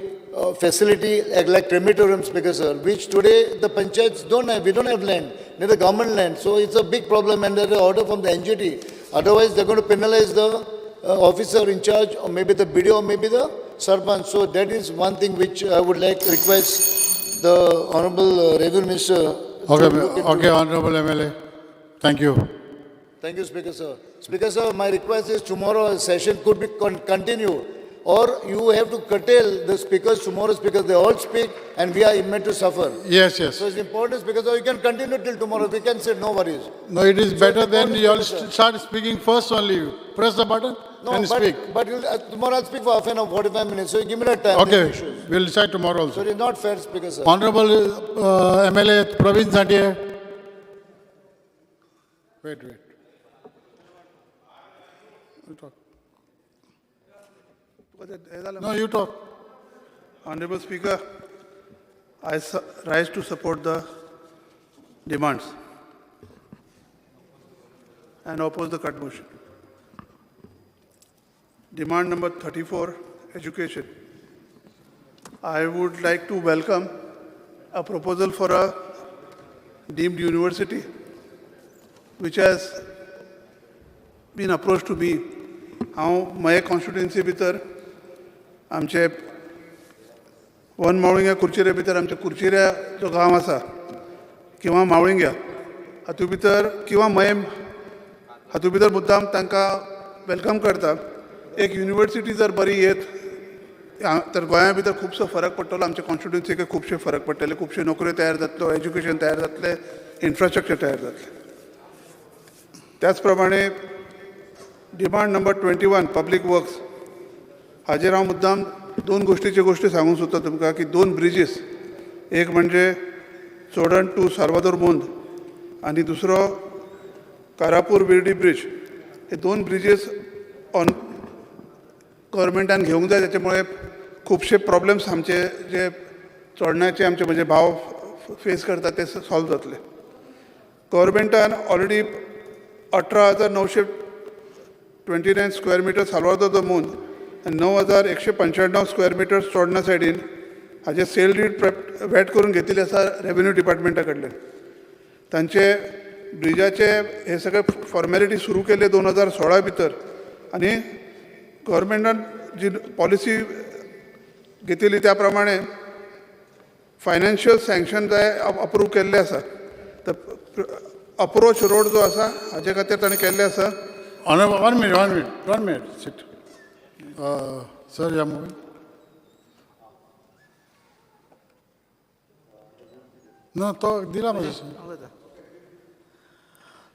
facility like crematorium, Speaker, sir, which today the panchayats don't have. We don't have land, neither government land. So it's a big problem, and there's an order from the NGT. Otherwise, they're going to penalize the officer in charge, or maybe the BDO, or maybe the sarpanch. So that is one thing which I would like to request the Honorable Revenue Minister. Okay, Honorable MLA. Thank you. Thank you, Speaker, sir. Speaker, sir, my request is tomorrow session could be continue, or you have to curtail the speakers tomorrow, because they all speak and we are meant to suffer. Yes, yes. So it's important, because you can continue till tomorrow. We can say no worries. No, it is so better than you all start speaking first only. Press the button and speak. But tomorrow I'll speak for half an hour, 45 minutes. So you give me that time. Okay, we'll decide tomorrow also. So it is not fair, Speaker, sir. Honorable MLA Praveen Zantye. Wait. You talk. No, you talk. Honorable Speaker, I rise to support the demands and oppose the cut motion. Demand number 34, education. I would like to welcome a proposal for a deemed university which has been approached to me. हांव म्हजे constituency भितर आमचे one मावळिंग्या कुर्चिऱ्या भितर आमच्या कुर्चिऱ्या जो गांव आसा किंवा मावळिंग्या हातूंत भितर किंवा मयेम हातूंत भितर मुद्दाम तांकां welcome करता. एक युनिवर्सिटी जर बरी येत तर गोंया भितर खुबसो फरक पडटलो, आमच्या कॉन्स्टिट्युएन्सीक खुबशे फरक पडटले, खुबश्यो नोकऱ्यो तयार जातल्यो, एज्युकेशन तयार जातलें, इन्फ्रास्ट्रक्चर तयार जातलें. त्याच प्रमाणे demand number 21 public works हाजेर हांव मुद्दाम दोन गोश्टीच्यो गोश्टी सांगूंक सोदता तुमकां की दोन ब्रिजीस, एक म्हणजे चोडण टू साल्वादोर मोंद आनी दुसरो कारापूर विर्डी ब्रिज, हे दोन ब्रिजीस ऑन गव्हर्मेंटान घेवंक जाय. त्याच्यामुळे खुबशे प्रॉब्लम्स आमचे जे चोडण्याचे आमचे म्हणजे भाव फेस करता ते सॉल्व जातले. गव्हर्मेंटान already 18,929 square metre Salvador the Mond आनी 9,195 स्क्वेअर मिटर चोडणा सायडीन हाजे सेल डीड वेट करून घेतिल्ली आसा रेवेन्यू डिपार्टमेंटा कडल्यान. तांचे ब्रिजाचे हे सगळे फॉर्मेलिटी सुरू केले 2016 भितर आनी गव्हर्मेंटान जी पॉलिसी घेतिल्ली त्या प्रमाणे फायनान्शियल सँक्शन जाय अप्रूव केल्ले आसा. तर अप्रोच रोड जो आसा हाजे खातीर ताणें केल्ले आसा. Honorable, 1 minute, 1 minute, 1 minute, sit. Sir, you are moving. No, तो दिला म्हजे.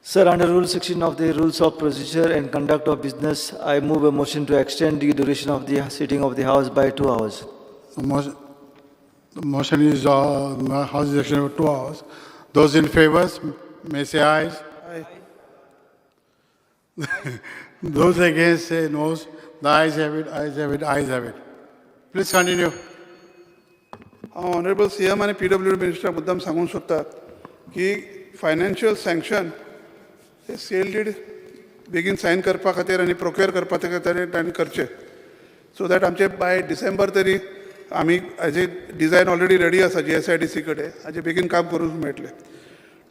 Sir, under Rule 16 of the Rules of Procedure and Conduct of Business, I move a motion to extend the duration of the sitting of the House by 2 hours. The motion is House is extended for 2 hours. Those in favor may say ayes. Aye. Those against say noes. The ayes have it, ayes have it, ayes have it. Please continue. हांव honourable C M आनी P W D मिनिस्टराक मुद्दाम सांगूंक सोदता की financial sanction हे sale deed बेगीन sign करपा खातीर आनी प्रोक्युअर करपा खातीर तांणी करचें, सो that आमचे बाय डिसेंबर तरी आमी हाजे डिजायन ऑलरेडी रेडी आसा G S I D C कडेन, हाजे बेगीन काम करूंक मेळटलें.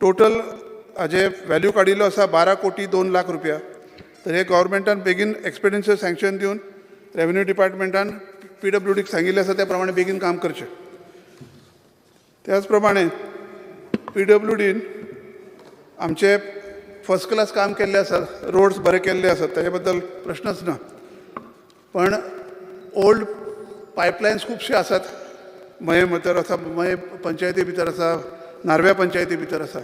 टोटल हाजे व्हॅल्यू काडिल्लो आसा 12 कोटी 2 लाख रुपया. तर हे गव्हर्मेंटान बेगीन एक्सपेंडिचर सँक्शन दिवन रेवेन्यू डिपार्टमेंटान पी डब्ल्यू डीक सांगिल्लें आसा त्या प्रमाणे बेगीन काम करचें. त्याच प्रमाणे पी डब्ल्यू डीन आमचे फर्स्ट क्लास काम केल्लें आसा, रोड्स बरे केल्ले आसात, ताजे बद्दल प्रश्नच ना. पण ओल्ड पायपलायन्स खुबशे आसात, मये भितर आसा, मये पंचायती भितर आसा, नार्व्या पंचायती भितर आसा,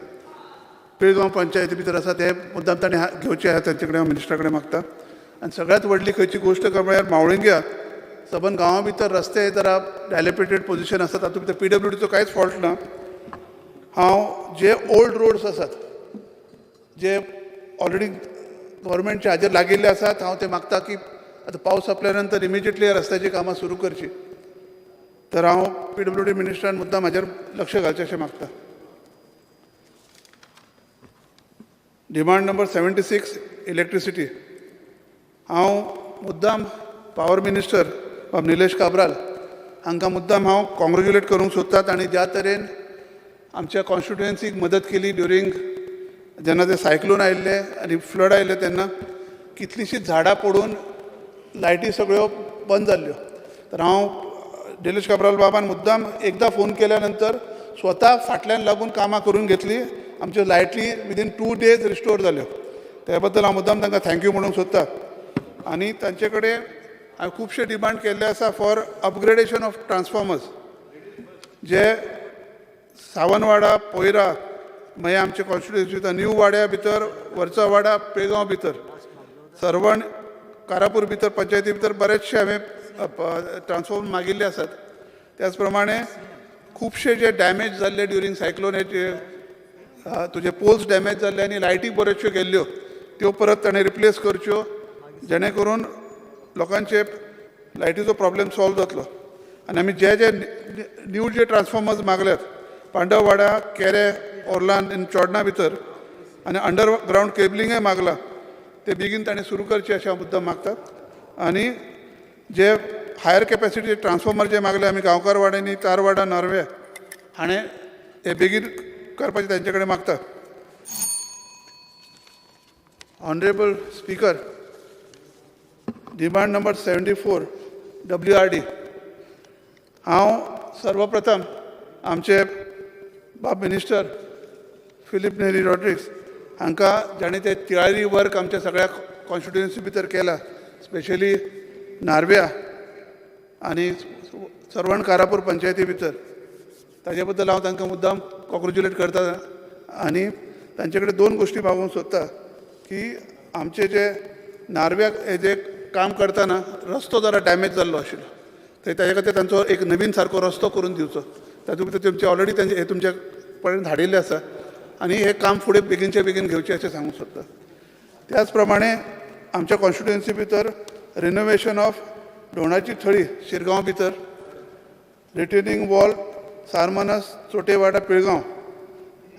पिळगांव पंचायती भितर आसा, ते मुद्दाम ताणें घेवचे आसा, तांचे कडेन हांव मिनिस्टरा कडेन मागता. आनी सगळ्यांत व्हडली खंयची गोश्ट काय म्हळ्यार मावळिंग्या सबंद गांवा भितर रस्ते जरा डायलेपिटेड पोजिशन आसा, तातूंत भितर पी डब्ल्यू डीचो कांयच फॉल्ट ना. हांव जे ओल्ड रोड्स आसात जे ऑलरेडी गव्हर्मेंटच्या हाजेर लागिल्ले आसात, हांव ते मागता की आतां पावस सोंपल्या नंतर इमिजिएटली रस्त्याची कामां सुरू करची. तर हांव पी डब्ल्यू डी मिनिस्टरान मुद्दाम हाजेर लक्ष घालचें अशें मागता. Demand number 76 electricity. हांव मुद्दाम पावर मिनिस्टर बाब निलेश काब्राल हांकां मुद्दाम हांव कॉंग्रेच्युलेट करूंक सोदता. तांणी ज्या तरेन आमच्या कॉन्स्टिट्युएन्सीक मदत केली ड्युरींग जेन्ना ते सायक्लोन आयिल्ले आनी फ्लड आयिल्ले तेन्ना कितलींशींच झाडां पडून लायटी सगळ्यो बंद जाल्ल्यो. तर हांव निलेश काब्राल बाबान मुद्दाम एकदां फोन केल्या नंतर स्वता फाटल्यान लागून कामां करून घेतली, आमच्यो लायटी विदीन 2 डेज रिस्टोर जाल्यो. त्या बद्दल हांव मुद्दाम तांकां thank you म्हणूंक सोदता. आनी तांचे कडेन हांवें खुबशे डिमांड केल्ले आसा फॉर अपग्रेडेशन ऑफ ट्रान्सफॉर्मर्स, जे सावनवाडा, पोयरा, मागीर आमचे कॉन्स्टिट्युएन्सी न्यू वाड्या भितर, वरचावाडा, पिळगांव भितर, सर्वण, कारापूर भितर, पंचायती भितर बरेचशे हांवें ट्रान्सफॉर्मर मागिल्ले आसात. त्याच प्रमाणे खुबशे जे डॅमेज जाल्ले ड्युरींग सायक्लोन हे तुजे पोल्स डॅमेज जाल्ले आनी लायटी बऱ्योचश्यो गेल्ल्यो त्यो परत ताणें रिप्लेस करच्यो, जेणे करून लोकांचे लायटीचो प्रॉब्लेम सॉल्व जातलो. आनी आमी जे जे न्यू जे ट्रान्सफॉर्मर्स मागल्यात पांडववाडा, केरे, ओर्लान आनी चोडणा भितर आनी अंडरग्रावंड केबलिंगय मागलां, ते बेगीन ताणें सुरू करचें अशें हांव मुद्दाम मागता. आनी जे हायर कॅपॅसिटी ट्रान्सफॉर्मर जे मागले आमी गांवकारवाड्यांनी, तारवाडा, नार्वे हाणें हे बेगीन करपाचें तांचे कडेन मागता. Honourable speaker, demand number 74 WRD. हांव सर्वप्रथम आमचे बाब मिनिस्टर फिलीप नेरी रॉड्रिग्स हांकां, जाणें ते तिळारी वर्क आमच्या सगळ्या कॉन्स्टिट्युएन्सी भितर केला, स्पेशली नार्व्या आनी सर्वण कारापूर पंचायती भितर, ताजे बद्दल हांव तांकां मुद्दाम कॉंग्रेच्युलेट करता. आनी तांचे कडेन दोन गोश्टी मागूंक सोदता की आमचे जे नार्व्याक हे जे काम करतना रस्तो जरा डॅमेज जाल्लो आशिल्लो, थंय ताजे खातीर तांचो एक नवीन सारको रस्तो करून दिवचो. तातूंत भितर तुमचे ऑलरेडी तांचे हे तुमच्या पर्यंत धाडिल्लें आसा आनी हें काम फुडें बेगीनचे बेगीन घेवचें अशें सांगूंक सोदता. त्याच प्रमाणे आमच्या कॉन्स्टिट्युएन्सी भितर रिनोवेशन ऑफ डोणाची थळी शिरगांव भितर, रिटेनिंग वॉल सारमानस चोटेवाडा पिळगांव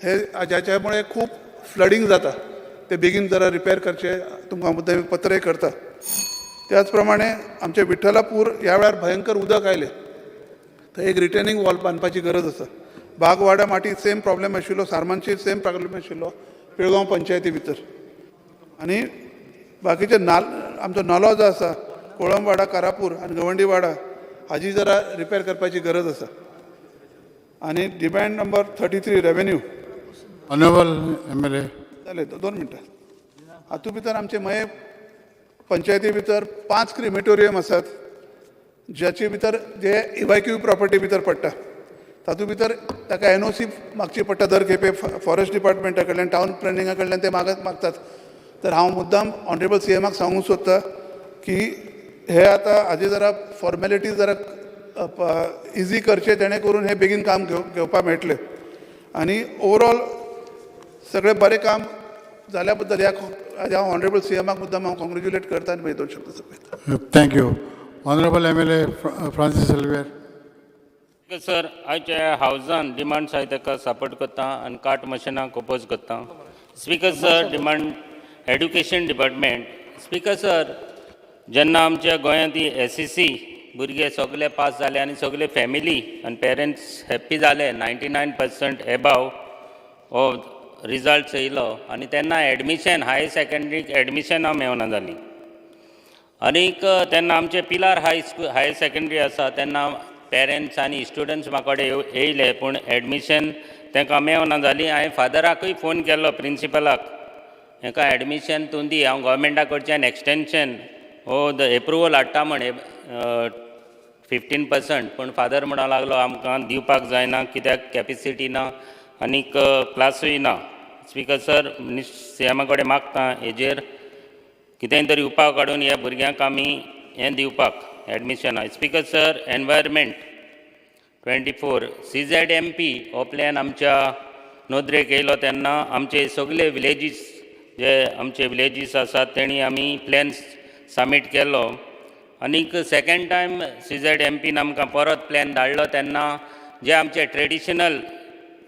हे जाच्या मुळे खूब फ्लडींग जाता ते बेगीन जरा रिपेर करचे, तुमकां मुद्दाम पत्रय करता. त्याच प्रमाणे आमच्या विठ्ठलापूर ह्या वेळार भयंकर उदक आयलें, थंय एक रिटेनिंग वॉल बांदपाची गरज आसा. बागवाडा माटी सेम प्रॉब्लेम आशिल्लो, सारमानशी सेम प्रॉब्लेम आशिल्लो पिळगांव पंचायती भितर. आनी बाकीचे नाल आमचो नालो जो आसा कोळंबवाडा, कारापूर आनी गवंडीवाडा हाजी जरा रिपेर करपाची गरज आसा. आनी demand number 33 revenue. Honourable MLA. जालें, 2 मिनटां. हातूंत भितर आमचे मये पंचायती भितर 5 क्रिमेटोरियम आसात ज्याचे भितर जे इव्हाक्यू प्रॉपर्टी भितर पडटा. तातूंत भितर ताका NOC मागची पडटा दर खेपे फॉरेस्ट डिपार्टमेंटा कडल्यान, टावन प्लॅनिंगा कडल्यान ते मागतात. तर हांव मुद्दाम ऑनरेबल CMाक सांगूंक सोदता की हे आतां हाजी जरा फॉर्मेलिटी जरा इजी करचे, जेणे करून हे बेगीन काम घेवपाक मेळटलें. आनी ओवरऑल सगळें बरें काम जाल्या बद्दल ह्या ऑनरेबल CMाक मुद्दाम हांव कॉंग्रेच्युलेट करता आनी मागीर 2 शब्द सोंपयता. Thank you. Honourable MLA Francis Alvear. Sir, आयच्या हावजान डिमांड्स आहाय ताका सपोर्ट करता आनी कार्ट मशिनाक ओपोज करता. Speaker sir, demand education department. Speaker sir, जेन्ना आमच्या गोंयांत ही SEC भुरगे सगळे पास जाले आनी सगळे फॅमिली आनी पेरंट्स हॅप्पी जाले, 99% एबाव हो रिजल्ट येयलो आनी तेन्ना एडमिशन हायर सेकेंडरीक एडमिशनां मेवना जालीं. आनीक तेन्ना आमचे पिलार हाय स्कूल हायर सेकेंडरी आसा तेन्ना पेरंट्स आनी स्टुडंट्स म्हाका कडेन येयले पूण एडमिशन तांकां मेवना जाली. हांवें फादराकूय फोन केलो प्रिंसिपलाक, हेका एडमिशन तूं दी, हांव गोवोरमेंटा कडच्यान एक्सटेंशन हो the approval हाडटा म्हण 15%. पूण फादर म्हणूंक लागलो आमकां दिवपाक जायना कित्याक कॅपेसिटी ना आनीक क्लासूय ना. स्पीकर सर, CMा कडेन मागता हेजेर कितेंय तरी उपाय काडून ह्या भुरग्यांक आमी हें दिवपाक एडमिशनां. स्पीकर सर, एनवायरमेंट 24 CZMP हो प्लॅन आमच्या नदरेक येयलो तेन्ना आमचे सगळे विलेजीस जे आमचे विलेजीस आसात तेणी आमी प्लॅन सबमीट केलो. आनीक सेकेंड टायम CZMPन आमकां परत प्लॅन धाडलो तेन्ना जे आमचे ट्रेडिशनल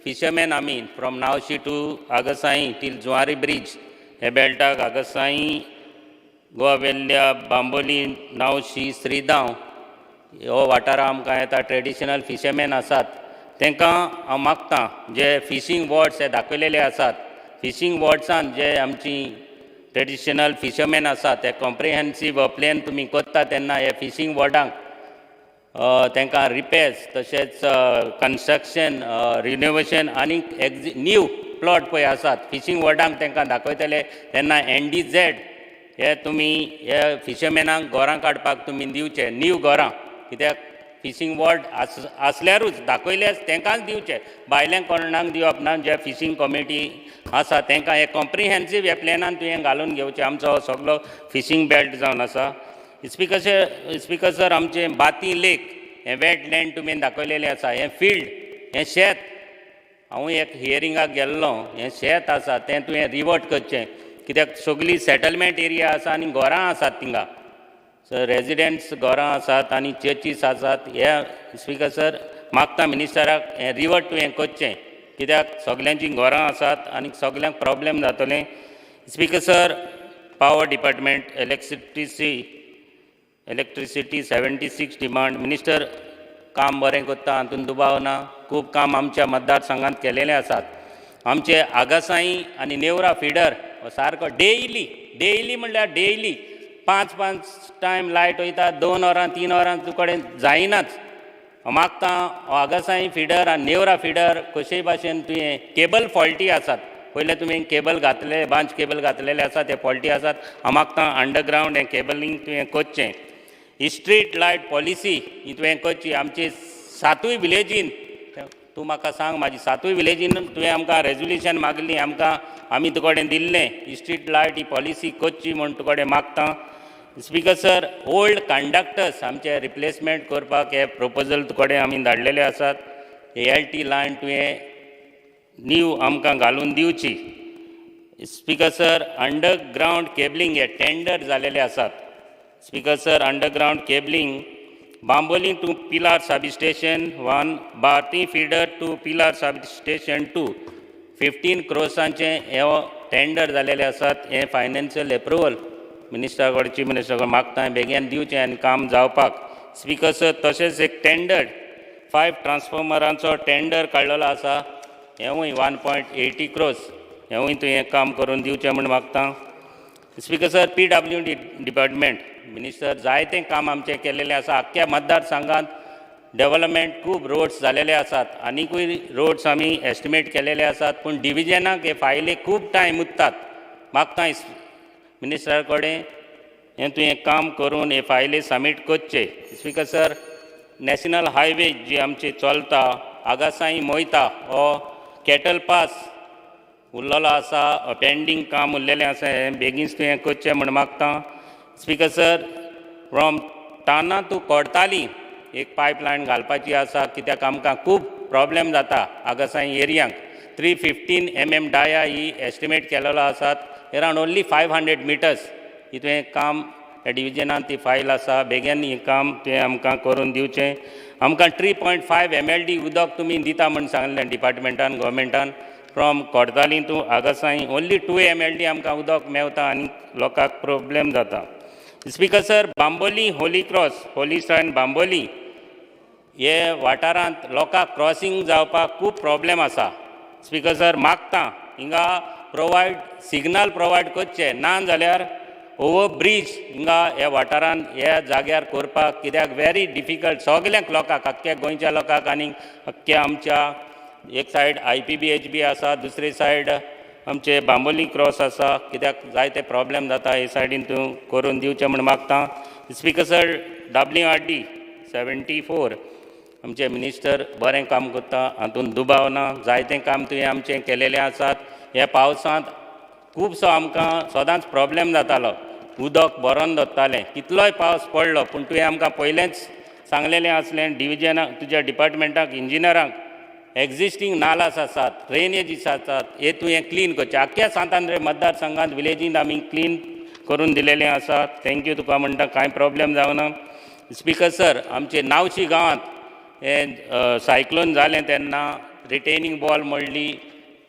फिशरमॅन आमी from Navshi to Agassaim till Zuari bridge हे बेल्टाक आगसाई, गोवा वेल्ल्या, बांबोली, नावशी, श्रीदांव हो वाठार आमकां येता. ट्रेडिशनल फिशरमॅन आसात तांकां हांव मागता जे फिशींग वॉर्ड्स हे दाखयलेले आसात, फिशींग वॉर्ड्सान जे आमची ट्रेडिशनल फिशरमॅन आसात ते कॉम्प्रिहेन्सीव प्लॅन तुमी करता तेन्ना हे फिशींग वॉर्डांक तांकां रिपेर्स तशेंच कन्स्ट्रक्शन, रिनोवेशन आनी न्यू प्लॉट पळय आसात फिशींग वॉर्डांक तांकां दाखयतले तेन्ना NDZ हे तुमी हे फिशरमॅनांक घरां काडपाक तुमी दिवचे, न्यू घरां, कित्याक फिशींग वॉर्ड आसल्यारूच दाखयल्यार तांकांच दिवचे, भायल्यांक कोणाक दिवप ना. जे फिशींग कॉमिटी आसा तांकां हे कॉम्प्रिहेन्सीव ह्या प्लॅनान तुवें घालून घेवचें. आमचो सगलो फिशींग बेल्ट जावन आसा. स्पीकर सर, आमचें बाती लेक हें वेट लँड तुमी दाखयलेलें आसा, हें फिल्ड, हें शेत, हांव एक हियरिंगाक गेल्लो, हें शेत आसा तें तुवें रिवर्ट करचें कित्याक सगळी सेटलमेंट एरिया आसा आनी घरां आसात थिंगा, सो रेजिडेंट्स घरां आसात आनी चर्चीस आसात. हे स्पीकर सर मागता मिनिस्टराक हें रिवर्ट तुवें करचें कित्याक सगल्यांचीं घरां आसात आनी सगल्यांक प्रॉब्लेम जातलें. Speaker sir, power department, electricity Electricity 76 demand. Minister काम बरें करता हातूंत दुबाव ना. खूब काम आमच्या मतदारसंघात केलेले आसात. आमचे आगासाई आनी नेवरा फिडर हो सारको डेयली डेयली म्हणल्यार डेयली 5-5 टायम लायट वयता, 2 वरां 3 वरां तुकडे जायनाच. मागता आगासाई फिडर आनी नेवरा फिडर कशेय भाशेन तुवें केबल फॉल्टी आसात. पयलें तुमी केबल घातले, बांच केबल घातलेले आसा, ते फॉल्टी आसात. हांव मागता अंडरग्रावंड हें केबलिंग तुवें करचें. स्ट्रीट लायट पॉलिसी ही तुवें करची. आमची 7 विलेजीन तूं म्हाका सांग, म्हाजी 7 विलेजीन तुवें आमकां रेजोल्युशन मागली, आमकां आमी तुकडे दिल्लें स्ट्रीट लायट ही पॉलिसी करची म्हूण तुकडे मागता. स्पीकर सर, ओल्ड कंडक्टर्स आमचे रिप्लेसमेंट करपाक हे प्रपोजल तुकडे आमी धाडलेले आसात. ALT line तुवें न्यू आमकां घालून दिवची. स्पीकर सर, अंडरग्रावंड केबलिंग हे टेंडर जालेले आसात. Speaker sir, underground cabling Bambolim to Pilar sub station 1, Bharati feeder to Pilar sub station 2, 15 क्रोर्सांचे हे टेंडर जालेले आसात. हे फायनान्शियल एप्रुवल मिनिस्टरा कडेन, चीफ मिनिस्टरा कडेन मागता बेगीन दिवचें आनी काम जावपाक. स्पीकर सर, तशेंच एक टेंडर 5 ट्रान्सफॉर्मरांचो टेंडर काडलेलो आसा, हेंवूय 1.80 क्रोर्स, हेंवूय तुवें काम करून दिवचें म्हूण मागता. Speaker sir, PWD department minister जायतें काम आमचें केलेलें आसा. आख्ख्या मतदारसंघात डेवलपमेंट खूब रोड्स जालेले आसात, आनिकूय रोड्स आमी एस्टिमेट केलेले आसात, पूण डिविजनाक हे फायली खूब टायम उरतात. मागता मिनिस्टरा कडेन हें तुवें काम करून हे फायली सबमीट करचे. स्पीकर सर, नॅशनल हायवे जी आमची चलता आगासाई मोयता हो कॅटल पास उरलेलो आसा, पेंडींग काम उरलेलें आसा, हें बेगीनच तुवें करचें म्हूण मागता. Speaker sir, from Tana to Cortalim एक पायपलायन घालपाची आसा, कित्याक आमकां खूब प्रॉब्लेम जाता आगासाई एरियांक. 315 mm डाया ही एस्टिमेट केलेलो आसात, एरावंड ओन्ली 500 मिटर्स. ही तुवें काम ह्या डिविजनान ती फायल आसा, बेगीन हें काम तुवें आमकां करून दिवचें. आमकां 3.5 MLD उदक तुमी दिता म्हूण सांगलें डिपार्टमेंटान, गव्हर्मेंटान. From Cortalim to Agassaim only 2 MLD आमकां उदक मेवता आनी लोकांक प्रॉब्लेम जाता. Speaker sir, Bambolim Holy Cross, Holy Saint Bambolim हे वाठारांत लोकांक क्रॉसिंग जावपाक खूब प्रॉब्लेम आसा. स्पीकर सर, मागता हिंगा प्रोवायड सिग्नल प्रोवायड करचें, ना जाल्यार ओवर ब्रीज हिंगा ह्या वाठारांत ह्या जाग्यार करपाक, कित्याक व्हेरी डिफिकल्ट सगल्यांक लोकांक, आख्ख्या गोंयच्या लोकांक आनी आख्ख्या आमच्या एक सायड IPBHB आसा, दुसरी सायड आमचे बांबोली क्रॉस आसा, कित्याक जायते प्रॉब्लेम जाता हे सायडीन तूं करून दिवचें म्हूण मागता. स्पीकर सर, WRD 74 आमचे मिनिस्टर बरें काम करता, हातूंत दुबाव ना. जायतें काम तुवें आमचें केलेलें आसात. ह्या पावसांत खुबसो आमकां सदांच प्रॉब्लेम जातालो, उदक भरोन दवरतालें, कितलोय पावस पडलो पूण तुवें आमकां पयलेंच सांगलेलें आसलें डिविजनाक, तुज्या डिपार्टमेंटाक, इंजिनियरांक एग्जिस्टींग नालास आसात, ड्रेनेजीस आसात, हे तुवें क्लीन करचें. आख्ख्या सांत आंद्रे मतदारसंघात विलेजीन आमी क्लीन करून दिलेलें आसा. Thank you तुका म्हणटा, कांय प्रॉब्लेम जावना. स्पीकर सर, आमचे नावशी गांवांत हें सायक्लोन जालें तेन्ना रिटेनिंग वॉल मोडली,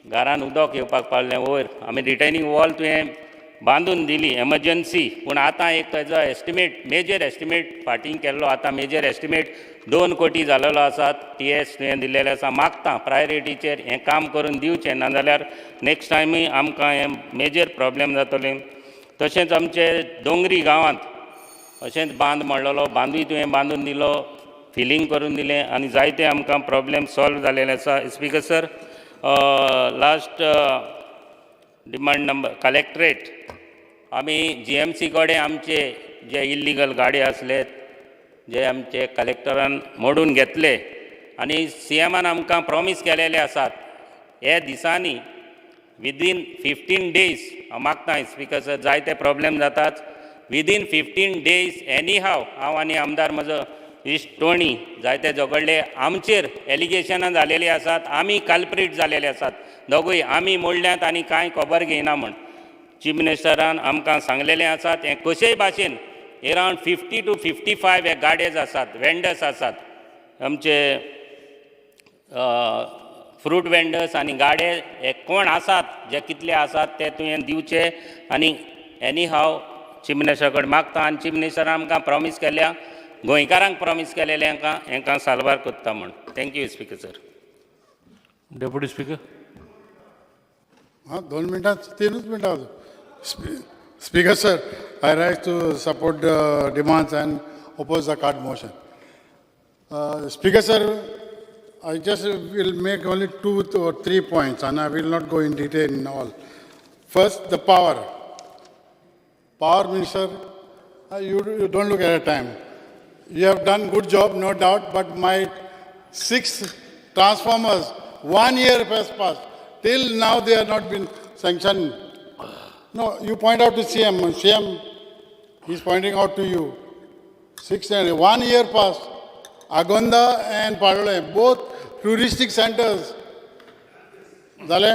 घरान उदक येवपाक पावलें वयर. आमी रिटेनिंग वॉल तुवें बांदून दिली एमर्जन्सी, पूण आतां एक ताजो एस्टिमेट, मेजर एस्टिमेट फाटीं केल्लो, आतां मेजर एस्टिमेट 2 कोटी जालेलो आसात. TS तुवें दिल्लेलें आसा. मागता प्रायोरिटीचेर हें काम करून दिवचें, नाजाल्यार नेक्स्ट टायमूय आमकां हें मेजर प्रॉब्लेम जातलें. तशेंच आमचे दोंगरी गांवांत अशेंच बांद मोडलेलो, बांदूय तुवें बांदून दिलो, फिलींग करून दिलें आनी जायते आमकां प्रॉब्लेम सॉल्व जालेले आसा. Speaker sir, last demand number collectorate, आमी GMC कडेन आमचे जे इल्लिगल गाडी आसले जे आमचे कलेक्टरान मोडून घेतले आनी CMान आमकां प्रॉमीस केलेले आसात हे दिसांनी विदीन 15 डेज. हांव मागता स्पीकर सर, जायते प्रॉब्लेम जातात. विदीन 15 डेज एनी हाव हांव आनी आमदार म्हजो इश्ट टोणी जायते झगडले, आमचेर एलिगेशनां जालेलीं आसात, आमी कल्प्रीट जालेले आसात दोगूय, आमी मोडल्यात आनी कांय खबर घेयना म्हूण चीफ मिनिस्टरान आमकां सांगलेलें आसात. हें कशेय भाशेन एरावंड 50 to 55 हे गाडयेज आसात, वेंडर्स आसात, आमचे फ्रूट वेंडर्स आनी गाडे हे कोण आसात जे कितले आसात ते तुवें दिवचे आनी एनी हाव चीफ मिनिस्टरा कडेन मागता आनी चीफ मिनिस्टरान आमकां प्रॉमीस केल्या, गोंयकारांक प्रॉमीस केलेलें हांकां हेंकां साल्वार करता म्हूण. Thank you speaker sir. Deputy speaker. हां, 2 मिनटां 3 मिनटां. Speaker sir, I rise to support the demands and oppose the card motion. Speaker sir, I just will make only 2 or 3 points and I will not go in detail in all. First, the power. Power minister, you don't look at a time. You have done good job, no doubt, but my 6 transformers, 1 year has passed. Till now they have not been sanctioned. No, you point out to CM. CM is pointing out to you. 6 and 1 year passed. Agonda and Palolem, both touristic centers. Zale?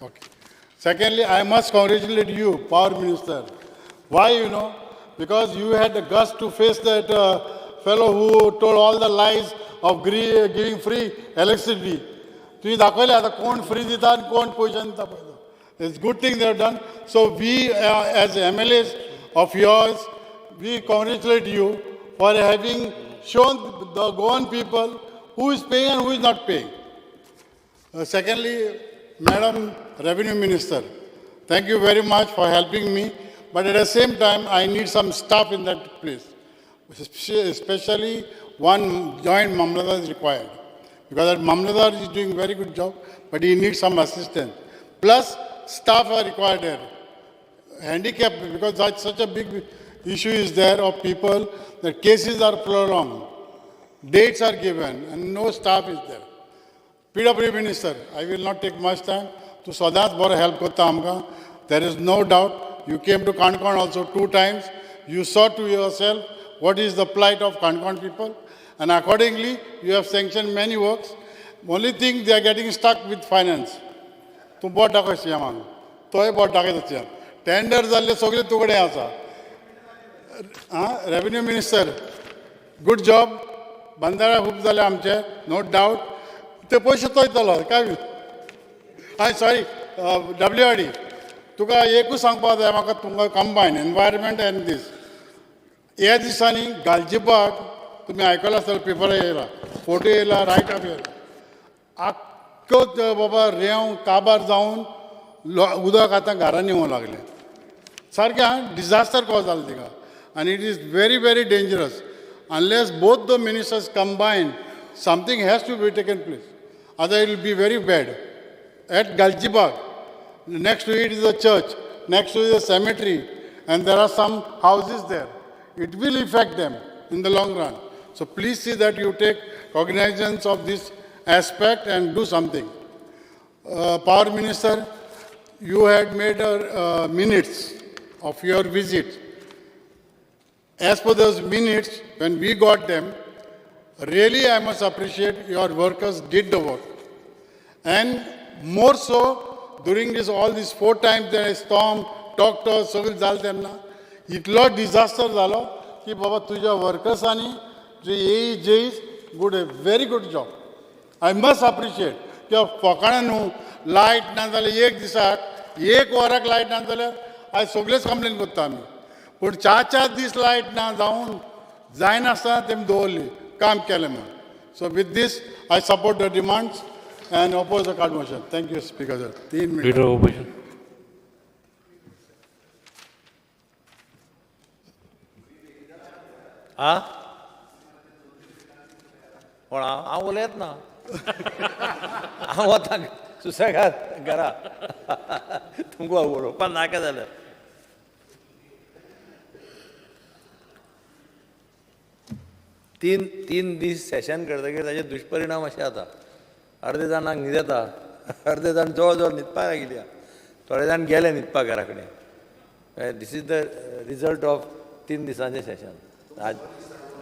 Okay. Secondly, I must congratulate you, Power Minister. Why, you know? Because you had the guts to face that fellow who told all the lies of giving free electricity. तुम्ही दाखवले आता कोण free दिता आणि कोण पयशे दिता पळय. It's good thing they have done. So we as MLAs of yours, we congratulate you for having shown the Goan people who is paying and who is not paying. Secondly, Madam Revenue Minister, thank you very much for helping me. But at the same time, I need some staff in that place. Especially one joint Mamlatdar is required. Because that Mamlatdar is doing very good job, but he needs some assistance. Plus, staff are required there. Handicap, because that's such a big issue is there of people, that cases are prolonged, dates are given, and no staff is there. PW Minister, I will not take much time. To सदांच बरो help करता आमकां. There is no doubt. You came to Canacona also 2 times. You saw to yourself what is the plight of Canacona people, and accordingly, you have sanctioned many works. Only thing, they are getting stuck with finance. तूं बोट दाखय सीएमाक, तोय बोट दाखयता CM. Tender जाल्ले सगळे तुकडे आसा. Revenue minister, good job. बंदारा खूब जाले आमचे, नो डावट. ते पयशे तो येतलो काय? आय सॉरी, WRD, तुका एकूच सांगपाक जाय म्हाका, तुमकां कंबायन एनवायरमेंट एंड दीस. ह्या दिसांनी गालजीबाग तुमी आयकलां आसतलें, पेपरार येयला, फोटो येयला, रायट अप येयला. आख्खो बाबा रेंव काबार जावन उदक आतां घरांनी येवंक लागलें. सारकें आं, डिजास्टर कॉज जालें तिका. And it is very, very dangerous. Unless both the ministers combine, something has to be taken place. Otherwise, it will be very bad. At Galgibag, next to it is a church, next to it is a cemetery, and there are some houses there. It will affect them in the long run. So please see that you take cognizance of this aspect and do something. Power Minister, you had made minutes of your visit. As per those minutes, when we got them, really I must appreciate your workers did the work. And more so, during this all these 4 times there is storm, doctor, सगळें जालें तेन्ना इतलो disaster जालो की बाबा तुज्या वर्कर्सांनी जे ए जेईस good, a very good job. I must appreciate. किंवा फोकाणां न्हू, लायट ना जाल्यार एक दिसाक 1 वराक लायट ना जाल्यार आयज सगळेच कंप्लेन करता आमी. पूण 4-4 दीस लायट ना जावन जायनासतना तेमी दवरली, काम केलें म्हूण. So with this I support the demands and oppose the card motion. Thank you speaker sir. 3 minute. आ कोण हांव उलयत ना, हांव वता सुसेगाद घरा, तुमकां उलोवपाक नाका जाल्यार. तीन दीस सेशन करतकीर ताजे दुश्परिणाम अशें जाता. अर्दे जाणांक न्हीद येता, अर्दे जाण जवळ जवळ न्हिदपाक लागिल्ली, थोडे जाण गेले न्हिदपाक घरा कडेन. This is the result of 3 दिसांचें session.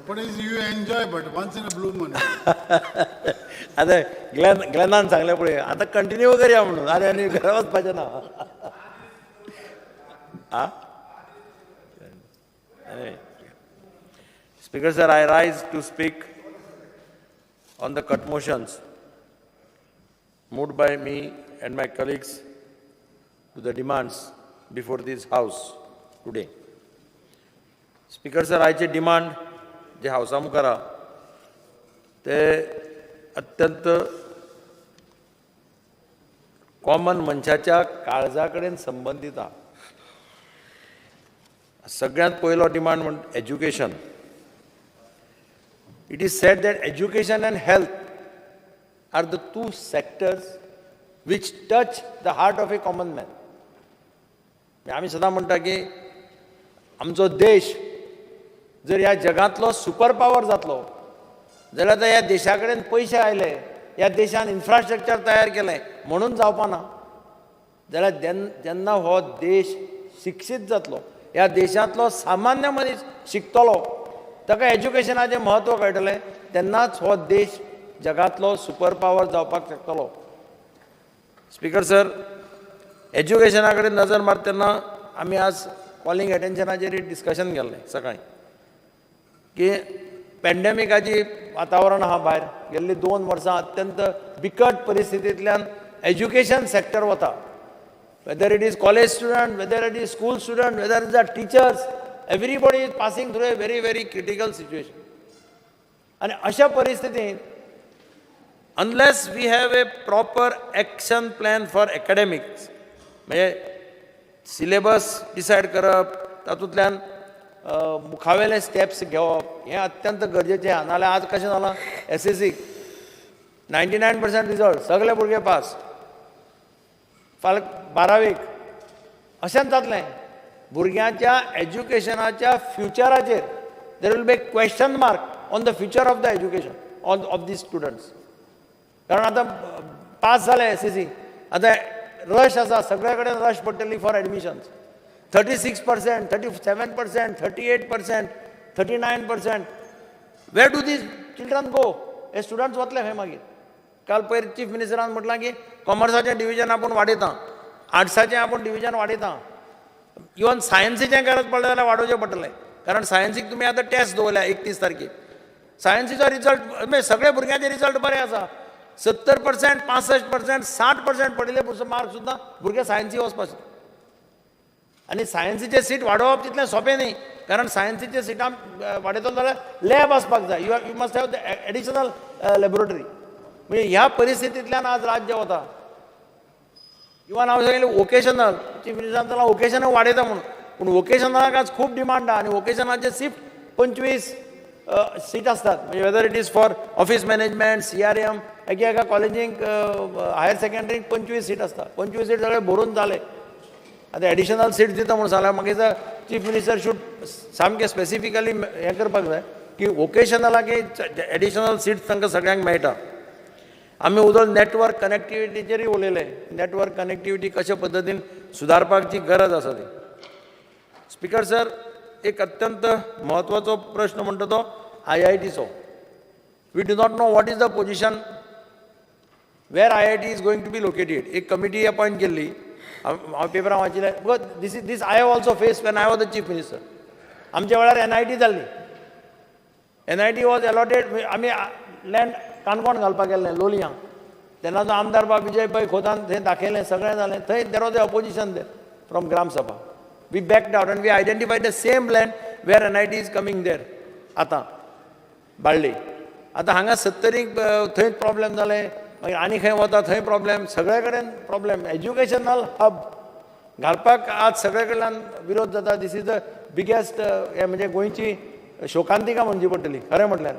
But you enjoy, but once in a blue moon. आतां ग्लॅनान सांगलें पळय, आतां कंटिन्यू करया म्हणून. आरे आनी घरा वचपाचें ना. आ Speaker sir, I rise to speak on the cut motions moved by me and my colleagues to the demands before this House today. Speaker sir, आयचे डिमांड जे हावसा मुखार आहा ते अत्यंत कॉमन मनशाच्या काळजा कडेन संबंदीत आहा. सगळ्यांत पयलो डिमांड म्हण education. It is said that education and health are the two sectors which touch the heart of a common man. आमी सदां म्हणटा की आमचो देश जर ह्या जगांतलो सुपर पावर जातलो जाल्यार ह्या देशा कडेन पयशे आयले, ह्या देशान इन्फ्रास्ट्रक्चर तयार केलें म्हणून जावपा ना, जाल्यार जेन्ना हो देश शिक्षीत जातलो, ह्या देशांतलो सामान्य मनीस शिकतलो, ताका एज्युकेशनाचें म्हत्व कळटलें, तेन्नाच हो देश जगांतलो सुपर पावर जावपाक शकतलो. स्पीकर सर, एज्युकेशना कडेन नजर मारता तेन्ना आमी आज कॉलिंग एटेन्शनाचेर डिस्कशन केल्लें सकाळीं की पॅन्डेमिकाची वातावरण आहा भायर, गेल्ली 2 वर्सां अत्यंत बिकट परिस्थितींतल्यान एज्युकेशन सॅक्टर वता. Whether it is college student, whether it is school student, whether it is the teachers, everybody is passing through a very very critical situation. आनी अशा परिस्थितींत unless we have a proper action plan for academics, म्हणजे syllabus decide करप, तातूंतल्यान मुखावेले steps घेवप हें अत्यंत गरजेचें आहा. नाजाल्यार आज कशें जालां, एस एस सीक 99% रिजल्ट, सगळे भुरगे पास, फाल्यां 12वेक अशेंच जातलें. भुरग्यांच्या एज्युकेशनाच्या फ्युचराचेर there will be a question mark on the future of the education of the students. कारण आतां पास जाले एस एस सी, आतां रश आसा, सगळे कडेन रश पडटली for admissions. 36%, 37%, 38%, 39%. Where do these children go? हे स्टुडंट्स वतले खंय मागीर? काल पयर चीफ मिनिस्टरान म्हटलां की कॉमर्साचें डिविजन आपूण वाडयता, आर्ट्साचें आपूण डिविजन वाडयता, इवन सायन्सीचें गरज पडलें जाल्यार वाडोवचें पडटलें. कारण सायन्सीक तुमी आतां टॅस्ट दवरल्या 31 तारखेर, सायन्सीचो रिजल्ट म्हणजे सगळे भुरग्यांचे रिजल्ट बरे आसा, 70%, 65%, 60% पडिल्ले मार्क सुद्दां भुरगे सायन्सी वचपाक शकता. आनी सायन्सीचे सीट वाडोवप तितलें सोंपें न्ही, कारण सायन्सीचे सिटां वाडयतलो जाल्यार लॅब आसपाक जाय, you must have the additional laboratory. म्हणजे ह्या परिस्थितींतल्यान आज राज्य वता. इवन हांव सांगिल्लें वोकेशनल, चीफ मिनिस्टरान सांगलां वोकेशनल वाडयता म्हणून, पूण वोकेशनलाक आज खूब डिमांड आहा आनी वोकेशनाचे सीट 25 सीट आसतात. म्हणजे whether it is for office management, CRM, एका एका कॉलेजींक हायर सेकंडरीक 25 सीट आसता, 25 सीट सगळे भरून जाले. आतां एडिशनल सीट दिता म्हणून सांगलां, मागीर चीफ मिनिस्टर should सामकें स्पेसिफिकली हें करपाक जाय की वोकेशनलाक एडिशनल सीट्स तांकां सगळ्यांक मेळटा. आमी उदक नॅटवर्क कनेक्टिविटीचेरूय उलयले, नॅटवर्क कनेक्टिविटी कशे पद्दतीन सुदारपाची गरज आसा ती. स्पीकर सर, एक अत्यंत म्हत्वाचो प्रश्न म्हणटा तो IITचो. We do not know what is the position where IIT is going to be located. एक कमिटी अपॉयंट केल्ली, हांव पेपरां वाचिल्लें, because this is this I have also face when I was the chief minister. आमच्या वेळार NIT जाल्ली, NIT was allotted, आमी land Canacona घालपाक गेल्लें लोलयां, तेन्ना तो आमदार बाब विजय पै खोतान थंय दाखयलें, सगळें जालें, थंय there was a opposition there from Gram Sabha. We backed out and we identified the same land where NIT is coming there. आतां बाळ्ळी, आतां हांगा सत्तरीक थंय प्रॉब्लेम जाले, मागीर आनी खंय वता थंय प्रॉब्लेम, सगळे कडेन प्रॉब्लेम. एज्युकेशनल हब घालपाक आज सगळे कडल्यान विरोध जाता. This is the biggest हें म्हणजे गोंयची शोकांतिका म्हणची पडटली खरें म्हटल्यार.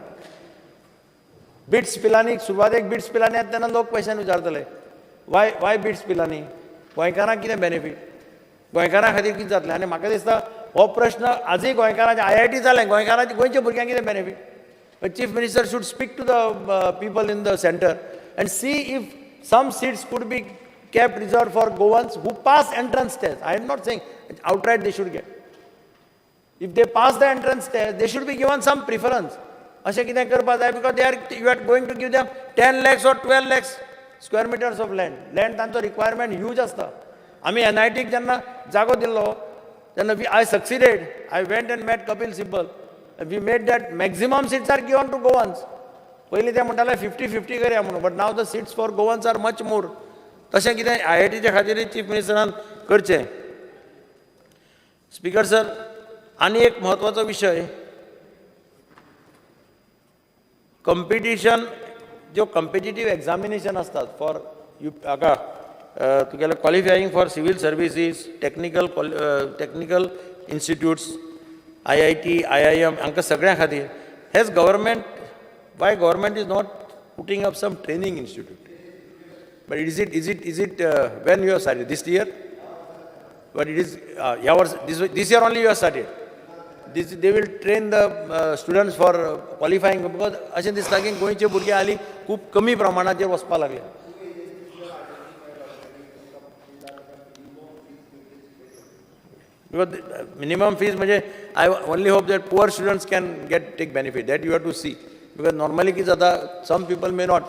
बिट्स पिलानी सुरवातेक बिट्स पिलानी येता तेन्ना लोक क्वेशन विचारतले, वाय बिट्स पिलानी, गोंयकारांक कितें बेनिफीट, गोंयकारां खातीर कितें जातलें? आनी म्हाका दिसता हो प्रश्न आजूय गोंयकारांचे, IIT जालें, गोंयकारांचे गोंयच्या भुरग्यांक कितें benefit? Chief minister should speak to the people in the centre and see if some seats could be kept reserved for Goans who pass entrance test. I am not saying outright they should get. If they pass the entrance test, they should be given some preference. अशें कितें करपाक जाय, because they are, you are going to give them 10 lakhs or 12 lakhs square meters of land. Land तांचो requirement huge आसता. आमी NITक जेन्ना जागो दिल्लो तेन्ना I succeeded. I went and met Kapil Sibal. We made that maximum seats are given to Goans. पयलीं ते म्हणटाले 50-50 करया म्हणून, but now the seats for Goans are much more. तशें कितें IITच्या खातीर चीफ मिनिस्टरान करचें. Speaker sir, आनी एक म्हत्वाचो विशय, कंपिटिशन, ज्यो कॉम्पिटिटीव एग्जामिनेशन आसतात फॉर you हाका तुगेले qualifying for civil services, technical institutes, IIT, IIM, हांकां सगळ्यां खातीर हेच government, why government is not putting up some training institute? But is it when you have started? This year? But it is ह्या वर्स, this year only you have started. This they will train the students for qualifying, because अशें दिसता की गोंयचे भुरगे हालीं खूब कमी प्रमाणाचेर वचपाक लागले. Because minimum fees म्हणजे I only hope that poor students can get take benefit. That you have to see, because normally कितें जाता, some people may not.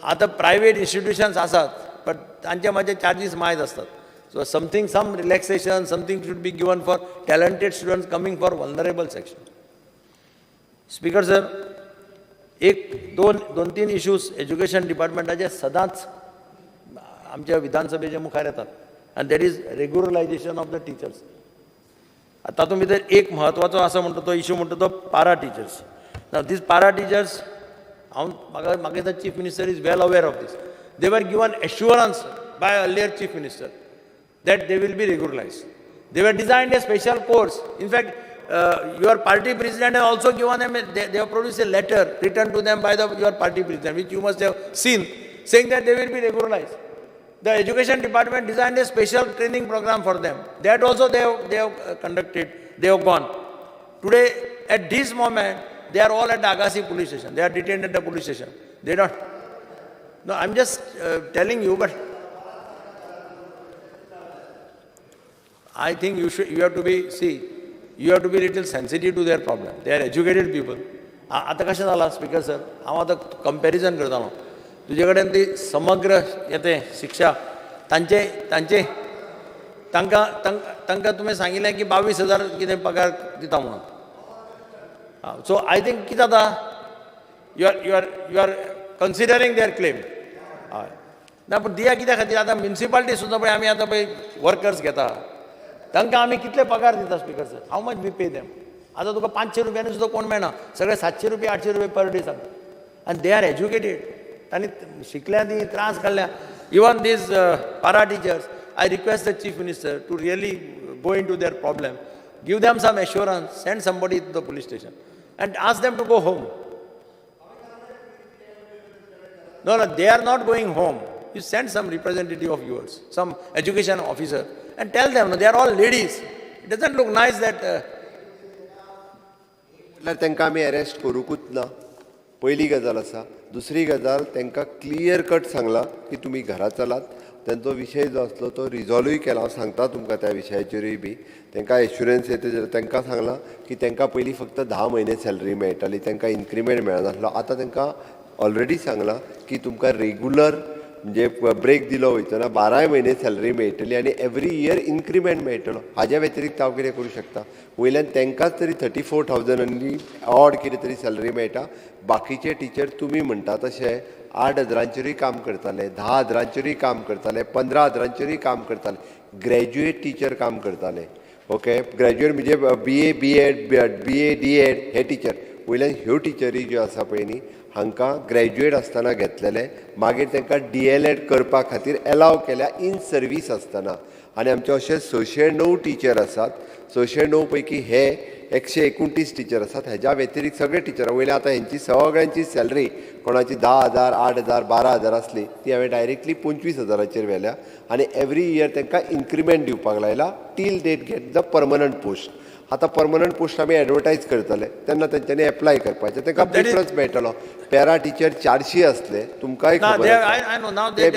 आतां प्रायवेट इन्स्टिट्युशन्स आसात, बट तांचे मातशे चार्जीस मायज आसतात. So something, some relaxation, something should be given for talented students coming for vulnerable section. Speaker sir, एक दोन दोन तीन इश्यूज एज्युकेशन डिपार्टमेंटाचे सदांच आमच्या विधानसभेच्या मुखार येतात, आनी that is regularisation of the teachers. तातूंत भितर एक म्हत्वाचो आसा म्हणटा तो इशू म्हणटा तो para teachers. Now these para teachers, हांव म्हाका दिसता chief minister is well aware of this. They were given assurance by earlier chief minister that they will be regularized. They were designed a special course. In fact, your party president has also given them, they have produced a letter written to them by your party president, which you must have seen, saying that they will be regularized. The education department designed a special training program for them. That also they have conducted, they have gone. Today, at this moment, they are all at the Agassi police station. They are detained at the police station. They don't. No, I'm just telling you, but I think you have to be, see, you have to be little sensitive to their problem. They are educated people. आतां कशें जालां speaker sir, हांव आतां comparison करतालो तुजे कडेन, ती समग्र येते शिक्षा तांचे तांचे तांकां तांकां तुवें सांगिल्लें की 22,000 कितें पगार दिता म्हणून. सो I think कितें जाता, you are considering their claim. हय ना, पूण दिया कित्या खातीर? आतां म्युनिसिपालिटी सुद्दां पळय, आमी आतां पळय वर्कर्स घेता, तांकां आमी कितले पगार दिता, speaker sir? How much we pay them? आतां तुका 500 रुपयांनी सुद्दां कोण मेळना, सगळे 700 रुपया, 800 रुपया पर डे सांगता. आनी they are educated. तांणी शिकल्या, ती त्रास काडल्या. Even these para teachers, I request the chief minister to really go into their problem, give them some assurance, send somebody to the police station and ask them to go home. No, they are not going home. You send some representative of yours, some education officer, and tell them. No, they are all ladies. It doesn't look nice that. म्हटल्यार तांकां आमी arrest करुंकूच ना, पयली गजाल आसा. दुसरी गजाल, तांकां क्लियर कट सांगलां की तुमी घरा चलात. तांचो विशय जो आसलो तो रिजॉल्वूय केला. हांव सांगता तुमकां त्या विशयाचेरूय बी तांकां एश्युरन्स येता जाल्यार. तांकां सांगलां की तांकां पयलीं फक्त 10 म्हयने सॅलरी मेळटाली, तांकां इन्क्रिमेंट मेळनासलो. आतां तांकां ऑलरेडी सांगलां की तुमकां रेगुलर, म्हणजे ब्रेक दिलो वयचो ना, बाराय म्हयने सॅलरी मेळटली आनी एवरी इयर इन्क्रिमेंट मेळटलो. हाज्या व्यतिरिक्त हांव कितें करूं शकता? वयल्यान तांकांच तरी 34,000 आनी ऑड कितें तरी सॅलरी मेळटा. बाकीचे टिचर तुमी म्हणटा तशे 8 हजारांचेरूय काम करताले, 10 हजारांचेरूय काम करताले, 15 हजारांचेरूय काम करताले. ग्रॅज्युएट टिचर काम करताले. ओके, ग्रॅज्युएट म्हणजे BA, BEd, BA, DEd हे टिचर. वयल्यान ह्यो टिचरी ज्यो आसा पळय न्ही, हांकां ग्रॅज्युएट आसतना घेतलेले, मागीर तांकां डीएलएड करपा खातीर एलाव केल्या इन सर्वीस आसतना. आनी आमचे अशे 609 टिचर आसात. 609 पैकी हे 129 टिचर आसात. हेज्या व्यतिरिक्त सगळे टिचर. वयल्या आतां हेंची सगळ्यांची सॅलरी, कोणाची 10,000, 8,000, 12,000 आसली, ती हांवें डायरेक्टली 25 हजाराचेर व्हेल्या आनी एवरी इयर तांकां इन्क्रिमेंट दिवपाक लायला till they get the permanent post. आतां परमनंट पोस्ट आमी एडवर्टायज करतले तेन्ना तेंच्यांनी एप्लाय करपाचें, तांकां प्रिफरन्स मेळटलो. पॅरा टिचर 400 आसले, तुमकांय खबर आसा. ते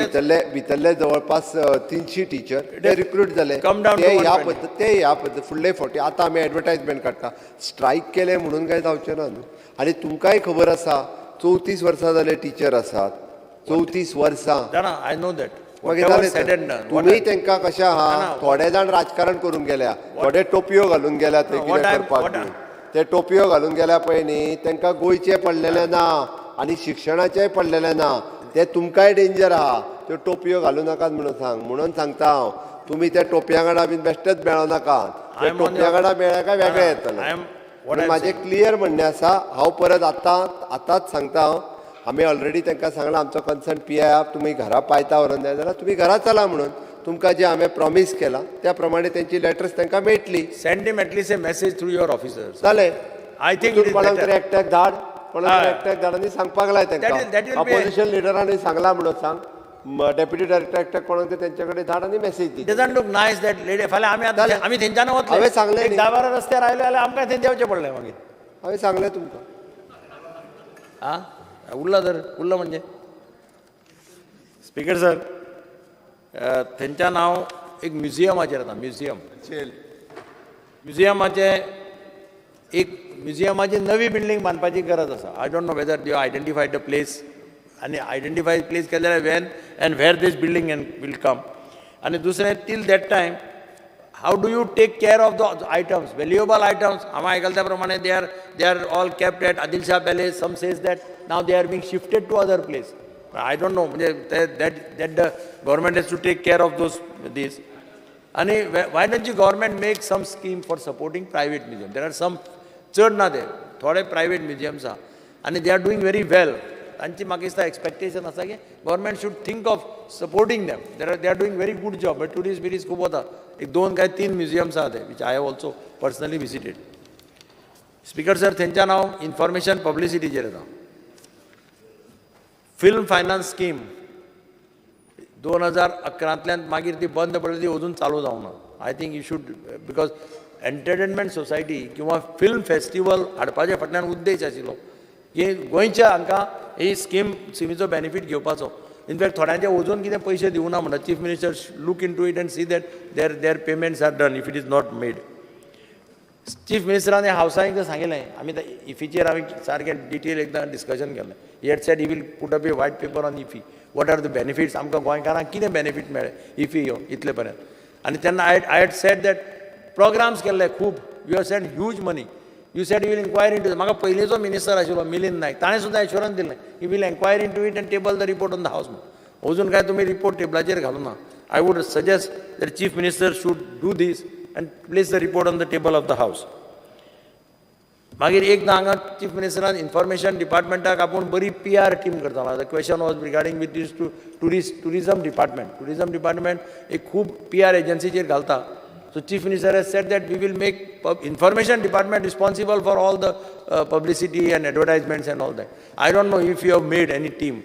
भितरले जवळपास 300 टिचर ते रिक्रूट जाले. ते ह्या पद्दत ते ह्या पद्दत फुडले फावटी आतां आमी एडवर्टायजमेंट काडटा. स्ट्रायक केले म्हणून काय जावचें ना न्हू. आनी तुमकांय खबर आसा, 34 वर्सां जाले टिचर आसात, 34 वर्सां. I know that. मागीर जालें, तुमी तांकां कशें आहा, थोडे जाण राजकारण करूंक गेल्या, थोडे टोपयो घालून गेल्या. थंय कितें करपाक ते टोपयो घालून गेल्या पळय न्ही, तांकां गोंयचें पडलेलें ना आनी शिक्षणाचेंय पडलेलें ना. ते तुमकांय डेंजर आहा. त्यो टोपयो घालूं नाकात म्हणून सांग, म्हणून सांगता हांव, तुमी त्या टोपयां वांगडा बीन बेश्टेच मेळो नाका. टोपल्यागडा मेळ्ळ्या काय वेगळे येतले. म्हाजें क्लियर म्हणणें आसा, हांव परत आतां आतांच सांगता, हांव आमी ऑलरेडी तांकां सांगलां आमचो कन्सर्न पी I तुमी घरा पायता व्हरोन जाय जाल्यार तुमी घरा चला म्हणून. तुमकां जें हांवें प्रॉमीस केलां त्या प्रमाणे तेंची लेटर्स तांकां मेळटली. Send him at least a message through your officers. जालें. I think कोणाक तरी एकट्याक धाड, कोणाक तरी एकट्याक धाड आनी सांगपाक लाय तांकां. ऑपोजिशन लिडरांनी सांगलां म्हणून सांग, डेप्युटी डायरेक्टर एकट्याक कोणाक तरी तेंचे कडेन धाड आनी message the. Doesn't look nice that lady. फाल्यां आमी आतां आमी थंयच्यान वतले. हांवें सांगलें, 10-12 रस्त्यार आयले जाल्यार आमकां थंय देंवचें पडलें मागीर. हांवें सांगलें तुमकां. आं उरला तर उरलो म्हणजे. स्पीकर सर, थंयच्यान हांव एक म्युझियमाचेर येता. म्युझियम म्युझियमाचें एक म्युझियमाची नवी बिल्डींग बांदपाची गरज आसा. I don't know whether you identify the place आनी आयडेंटिफाय प्लेस केलें जाल्यार when and where this building and will come. आनी दुसरें, till that time how do you take care of the items, valuable items? हांवें आयकला त्या प्रमाणे they are all kept at Adil Shah palace. Some says that now they are being shifted to other place. I don't know म्हणजे that that the government has to take care of those these. आनी why don't you government make some scheme for supporting private museum? There are some, चड ना ते थोडे private museums आहा आनी they are doing very well. तांची म्हाका दिसता एक्सपेक्टेशन आसा की government should think of supporting them. They are doing very good job. But tourist बिरिस्ट खूब वता. एक 2 काय 3 म्युझियम्स आहा ते which I have also personally visited. Speaker sir, थंयच्यान हांव इन्फॉर्मेशन पब्लिसिटीचेर येता. फिल्म फायनान्स स्कीम 2011 मागीर ती बंद पडली, ती अजून चालू जावंक ना. I think you should, because entertainment society किंवा फिल्म फेस्टिवल हाडपाच्या फाटल्यान उद्देश आशिल्लो की गोंयच्या हांकां ही स्किमीचो बेनिफीट घेवपाचो. इनफॅक्ट थोड्यांचे अजून कितें पयशे दिवना म्हणटा. Chief minister look into it and see that their payments are done if it is not made. Chief मिनिस्टरान हावसा एकदां सांगिल्लें, आमी इफीचेर आमी सारकें डिटेल एकदां डिस्कशन केलें. He had said he will put up a white paper on IFFI, what are the benefits, आमकां गोंयकारांक कितें बेनिफीट मेळ्ळें इफी येवन इतले पर्यंत. आनी तेन्ना I had said that programs केल्ले खूब, you have send huge money, you said you will inquire into. म्हाका पयलींचो मिनिस्टर आशिल्लो मिलिंद नायक, ताणें सुद्दां एश्योरन्स दिलें he will enquire into it and table the report on the house. म्हणून अजून काय तुमी रिपोर्ट टेबलाचेर घालूं ना. I would suggest that chief minister should do this and place the report on the table of the house. मागीर एकदां हांगा chief मिनिस्टरान information डिपार्टमेंटाक आपूण बरी पी आर टीम करतालो. The question was regarding with this to tourism department. Tourism department एक खूब P R एजन्सीचेर घालता. So chief minister has said that we will make information department responsible for all the publicity and advertisements and all that. I don't know if you have made any team.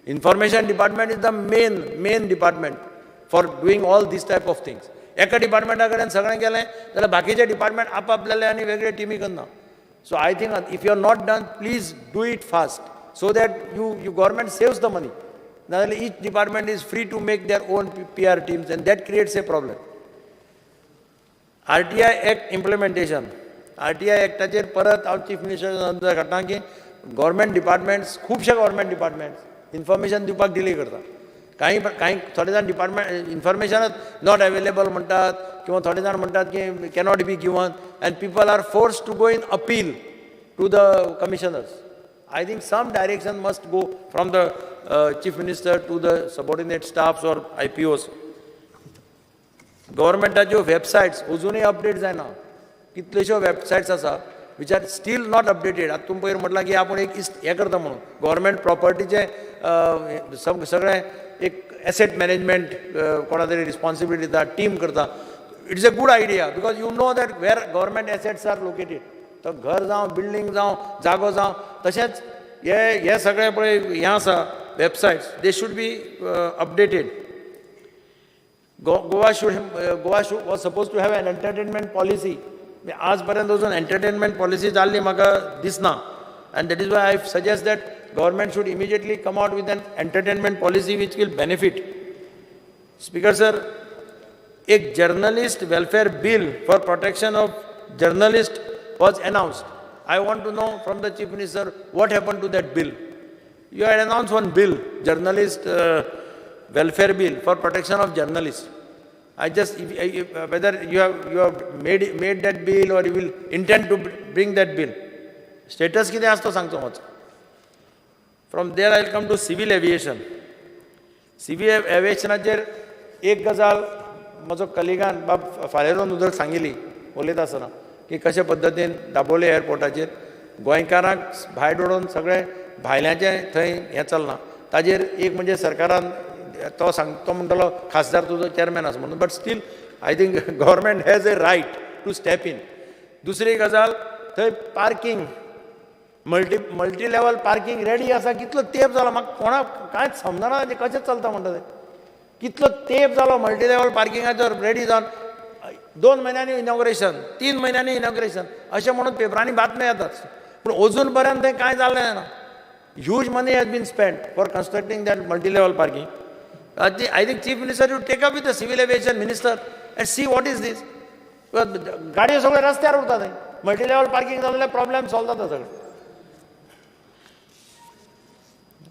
Information department is the main department for doing all this type of things. एका डिपार्टमेंटा कडेन सगळें केलें जाल्यार बाकीचे department आपआपल्याले आनी वेगळे टिमी करना. So I think if you are not done, please do it fast so that you government saves the money. नाजाल्यार each department is free to make their own P R teams and that creates a problem. R T I act implementation. R T I एक्टाचेर परत हांव chief minister काडटा की government departments, खुबशे government departments information दिवपाक delay करता. कांय कांय थोडे जाण डिपार्टमेंट इन्फॉर्मेशनच not available म्हणटात किंवा थोडे जाण म्हणटात की cannot be given and people are force to go in appeal to the commissioners. I think some direction must go from the chief minister to the subordinate staffs or I P Os. गव्हर्मेंटाच्यो websites अजुनूय update जायना. कितल्योश्यो websites आसा which are still not updated. आतां तुमी पयर म्हटलां की आपूण एक हें करता म्हणून गव्हर्मेंट प्रॉपर्टीचें सगळें एक एसेट मॅनेजमेंट कोणा तरी रिस्पॉन्सिबिलिटी दिता, टीम करता. It's a good idea because you know that where government assets are located. तो घर जावं, बिल्डींग जावं, जागो जावं, तशेंच हे सगळें पळय हें आसा websites, they should be updated. Goa was suppose to have an entertainment policy. आज पर्यंत अजून एंटरटेनमेंट पॉलिसी जाल्ली म्हाका दिसना. And that is why I suggest that government should immediately come out with an entertainment policy which will benefit. Speaker sir, एक journalist welfare bill for protection of journalist was announced. I want to know from the chief minister what happen to that bill. You had announce one bill, journalist welfare bill for protection of journalist. I just, if whether you have made that bill or you will intend to bring that bill. Status कितें आसा तो सांगचो मातसो. From there I will come to civil aviation. Civil एविएशनाचेर एक गजाल म्हजो कलिगान बाब फालेरोन उदक सांगिल्ली. उलयता आसतना की कशे पद्दतीन दाबोली एअरपोर्टाचेर गोंयकारांक भायर उडोवन सगळें भायल्यांचें थंय हें चल्लां. ताजेर एक म्हणजे सरकारान तो सांग तो म्हणटलो खासदार तुजो चॅरमॅन आसा म्हणून, but still I think government has a right to step in. दुसरी गजाल, थंय parking multi level parking ready आसा. कितलो तेंप जालो म्हाका कोणाक कांयच समजना तें कशें चलता म्हणटा तें. कितलो तेंप जालो मल्टी लेवल पार्किंगाचो रेडी जावन 2 म्हयन्यांनी इनॉग्रेशन, 3 म्हयन्यांनी इनॉग्रेशन अशें म्हणून पेपरांनी बातम्यो येतात, पूण अजून पर्यंत तें कांय जालें ना. Huge money has been spent for constructing that multi level parking. I think chief minister you take up with the civil aviation minister and see what is this. गाडयो सगळ्यो रस्त्यार उरता थंय. मल्टी लेवल पार्किंग जाल्यार problem solve जाता सगळें.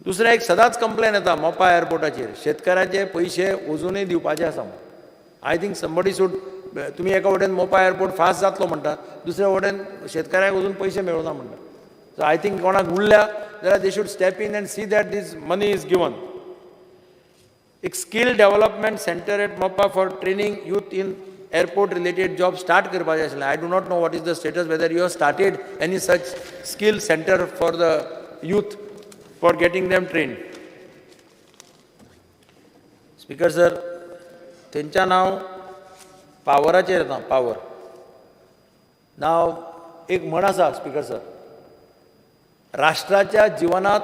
दुसरें एक सदांच कंप्लेन येता मोपा एअरपोर्टाचेर, शेतकाराचे पयशे अजुनूय दिवपाचे आसा. I think somebody should, तुमी एका वटेन मोपा एअरपोर्ट फास्ट जातलो म्हणटा, दुसऱ्या वटेन शेतकारांक अजून पयशे मेळना म्हणटा. सो I think कोणाक उरल्या जाल्यार they should step in and see that this money is given. एक skill development centre at Mopa for training youth in airport related job start करपाचें आशिल्लें. I do not know what is the status, whether you have started any such skill centre for the youth for getting them trained. Speaker sir, तेंच्या नांव पावराचेर येता. Power नाव एक म्हण आसा speaker sir, राष्ट्राच्या जिवनात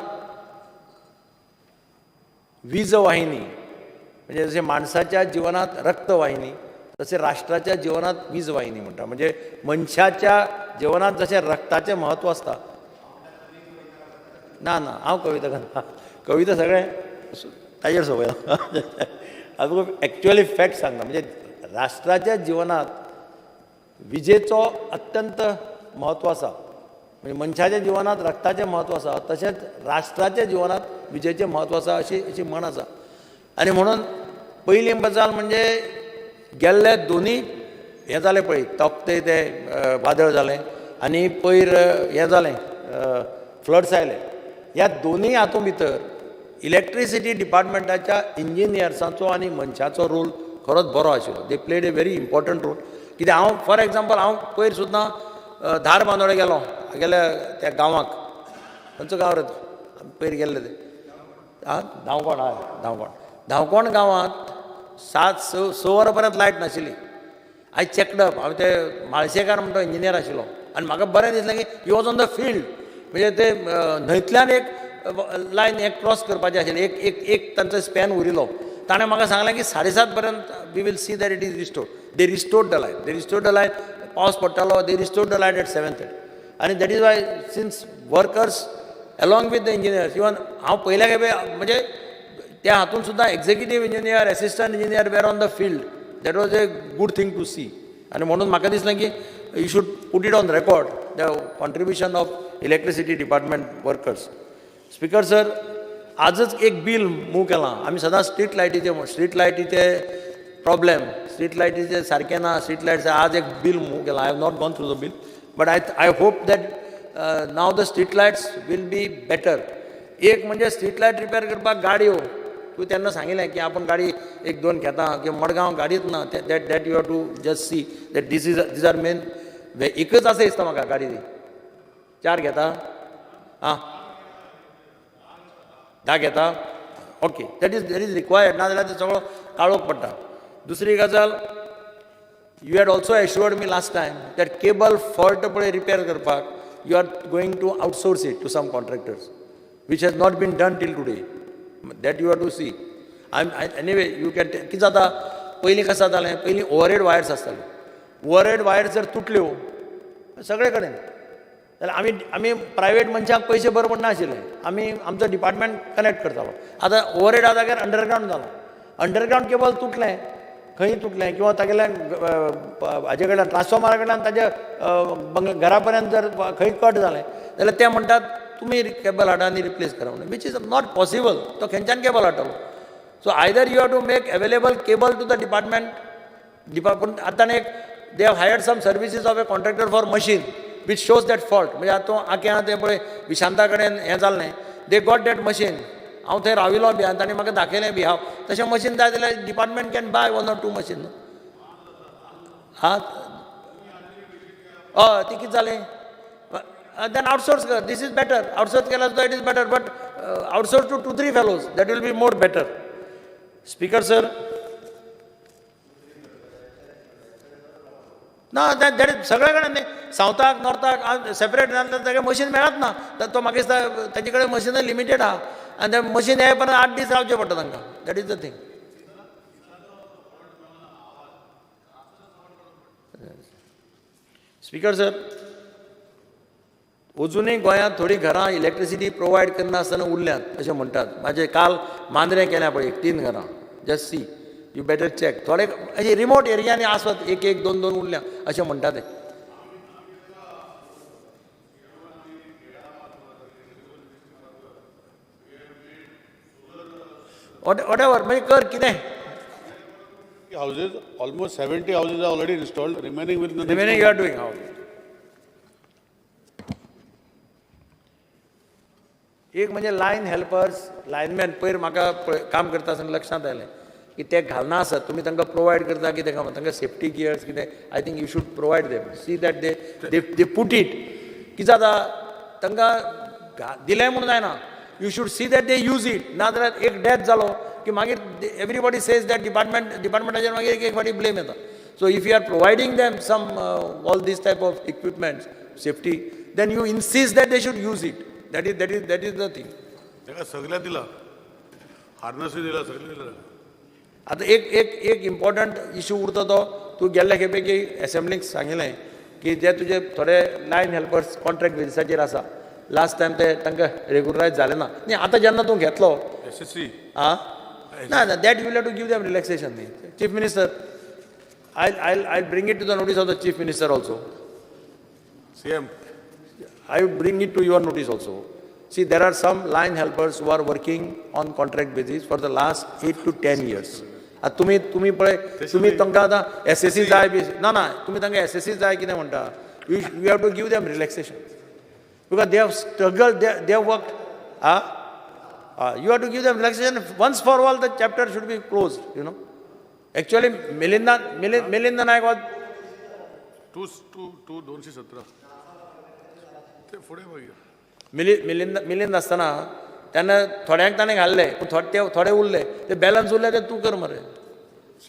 वीज वाहिनी म्हणजे जशें माणसाच्या जिवनात रक्तवाहिनी तशें राष्ट्राच्या जिवनात वीज वाहिनी म्हणटा. म्हणजे मनशाच्या जिवनात जशें रक्ताचें म्हत्व आसता. ना ना, हांव कविता करना, कविता सगळें ताजेर सोंपयला. हांव तुका एक्चुअली फॅक्ट सांगता. म्हणजे राष्ट्राच्या जिवनात विजेचो अत्यंत म्हत्व आसा. म्हणजे मनशाच्या जिवनात रक्ताचें म्हत्व आसा तशेंच राष्ट्राच्या जिवनात विजेचें म्हत्व आसा अशी अशी म्हण आसा. आनी म्हणून पयली गजाल म्हणजे गेल्ले दोनी हें जालें पळय, तोक्ते तें वादळ जालें आनी पयर हें जालें फ्लड्स आयले, ह्या दोनी हातूंत भितर इलेक्ट्रिसिटी डिपार्टमेंटाच्या इंजिनियर्सांचो आनी मनशाचो रोल खरोच बरो आशिल्लो. They played a very important role. कित्याक हांव फॉर एग्जाम्पल हांव पयर सुद्दां धार बांदोडे गेलो गेल्या त्या गांवाक, खंयचो गांव रे तो पयर गेल्ले ते, आं धांवकोण, हय धांवकोण, धांवकोण गांवांत 7-6 वरां पर्यंत लायट नाशिल्ली. I checked up, हांवें ते म्हाळशेकार म्हणटा इंजिनियर आशिल्लो आनी म्हाका बरें दिसलें की he was on the field. म्हणजे ते न्हंयतल्यान एक लायन एक क्रॉस करपाचें आशिल्लें, एक एक एक तांचो स्पॅन उरिल्लो. ताणें म्हाका सांगलें की 7:30 पर्यंत we will see that it is restored. They restored the line, they restored the line. पावस पडटालो, they restored the light at 7:30. आनी that is why since workers along with the engineers, even हांव पयल्या खेपे म्हणजे त्या हातून सुद्दां executive engineer, assistant engineer were on the field. That was a good thing to see. आनी म्हणून म्हाका दिसलें की you should put it on record the contribution of electricity department workers. Speaker sir, आजच एक बील मूव केलां. आमी सदांच स्ट्रीट लायटीचे प्रॉब्लेम, स्ट्रीट लायटीचे सारकें ना, स्ट्रीट लायट्स, आज एक बील मूव केलां. I have not gone through the bill, but I hope that now the street lights will be better. एक म्हणजे स्ट्रीट लायट रिपेर करपाक गाडयो, तूं तेन्ना सांगिल्लें की आपूण गाडी 1-2 घेता किंवा मडगांव गाडीच ना, that that you have to just see that this is these are main. एकच आसा दिसता म्हाका गाडी, ती 4 घेता, आं 10 घेता, okay, that is required. ना जाल्यार ते सगळो काळोख पडटा. दुसरी गजाल, you had also assured me last time that cable fault पळय रिपेर करपाक you are going to outsource it to some contractors, which has not been done till today. That you have to see. Anyway you can. कितें जाता पयलीं कशें जातालें, पयलीं overhead wires आसताल्यो. Overhead wires जर तुटल्यो सगळे कडेन जाल्यार आमी आमी प्रायवेट मनशांक पयशे बरें पडनाशिल्ले, आमी आमचो डिपार्टमेंट कनेक्ट करतालो. आतां ओवरहेड जाग्यार अंडरग्रावंड जालो, अंडरग्रावंड केबल तुटलें, खंय तुटलें किंवा तागेल्या हाजे कडल्यान ट्रान्सफॉर्मरा कडल्यान ताज्या घरा पर्यंत जर खंय कट जालें जाल्यार ते म्हणटात तुमी केबल हाडा आनी रिप्लेस करा म्हणून, which is not possible. तो खंयच्यान cable हाडटलो? So either you have to make available cable to the department. आतां एक they have hired some services of a contractor for machine which shows that fault. म्हणजे आतां आख्या तें पळय विशांता कडेन हें जाल्लें, they got that machine. हांव थंय राविल्लो बी आनी ताणें म्हाका दाखयलें बी हांव तशें मशीन जाय जाल्यार department can buy 1 or 2 machine. हां हय ती कितें जालें देन आउटसोर्स कर. This is better. Outsource केल्यार सुद्दां it is better, but outsource to 2-3 fellows, that will be more better. Speaker sir, ना that is सगळे कडेन न्ही, सावथाक नॉर्थाक सेपरेट ताका मशीन मेळत ना. तो म्हाका दिसता ताचे कडेन मशिनां लिमिटेड आहा आनी तें मशीन येय पर्यंत 8 दीस रावचें पडटा तांकां. That is the thing. Speaker sir, अजुनूय गोंयांत थोडीं घरां इलेक्ट्रिसिटी प्रोवायड करनासतना उरल्यांत अशें म्हणटात. म्हाजें काल मांद्रें केल्या पळय 3 घरां, just see, you better check. थोडे अशे रिमोट एरियांनी आसत 1-1, 2-2 उरल्या अशें म्हणटा ते. वॉटेवर मागीर कर कितें. Houses, almost 70 houses are already installed. Remaining will remaining you are doing how. एक म्हणजे लायन हेल्पर्स, लायनमॅन पयर म्हाका काम करता आसतना लक्षांत आयलें की ते घालना आसत तुमी तांकां प्रोवायड करता कितें काय, तांकां सेफ्टी गियर्स कितें, I think you should provide them. See that they they put it. कितें जाता तांकां दिलें म्हणून जायना, you should see that they use it. ना जाल्यार एक डेथ जालो की मागीर एवरीबॉडी सेज that डिपार्टमेंटाचेर मागीर एक एक फावटी ब्लेम येता. So if you are providing them some all these type of equipments safety, then you insist that they should use it. That is that is that is the thing. ताका सगळें दिलां, हार्नसूय दिला, सगळें दिलां. आतां एक एक एक इम्पॉर्टंट इशू उरता तो तूं गेल्ले खेपे की एसेंब्लीक सांगिल्लें की जे तुजे थोडे लायन हेल्पर्स कॉन्ट्रॅक्ट बेजिसाचेर आसा, लास्ट टायम ते तांकां रेगुलरायज जालें ना. न्ही आतां जेन्ना तूं घेतलो एसएससी आं ना ना, that you will have to give them relaxation. न्ही chief minister, I bring it to the notice of the chief minister also. CM, I will bring it to your notice also. See, there are some line helpers who are working on contract basis for the last 8 to 10 years. आतां तुमी तुमी पळय, तुमी तांकां आतां SSC जाय बी ना ना, तुमी तांकां एसएससी जाय कितें म्हणटा, you you have to give them relaxation because they have struggle, they have work. Ah, you have to give them relaxation once for all. The chapter should be close, you know. Actually Milinda Milinda Naik was 2 2 2 217 ते फुडें मागीर मिलिंद मिलिंद आसतना तेन्ना थोड्यांक ताणें घाल्ले, पूण थोडे थोडे उरले, ते बॅलन्स उरले ते तूं कर मरे.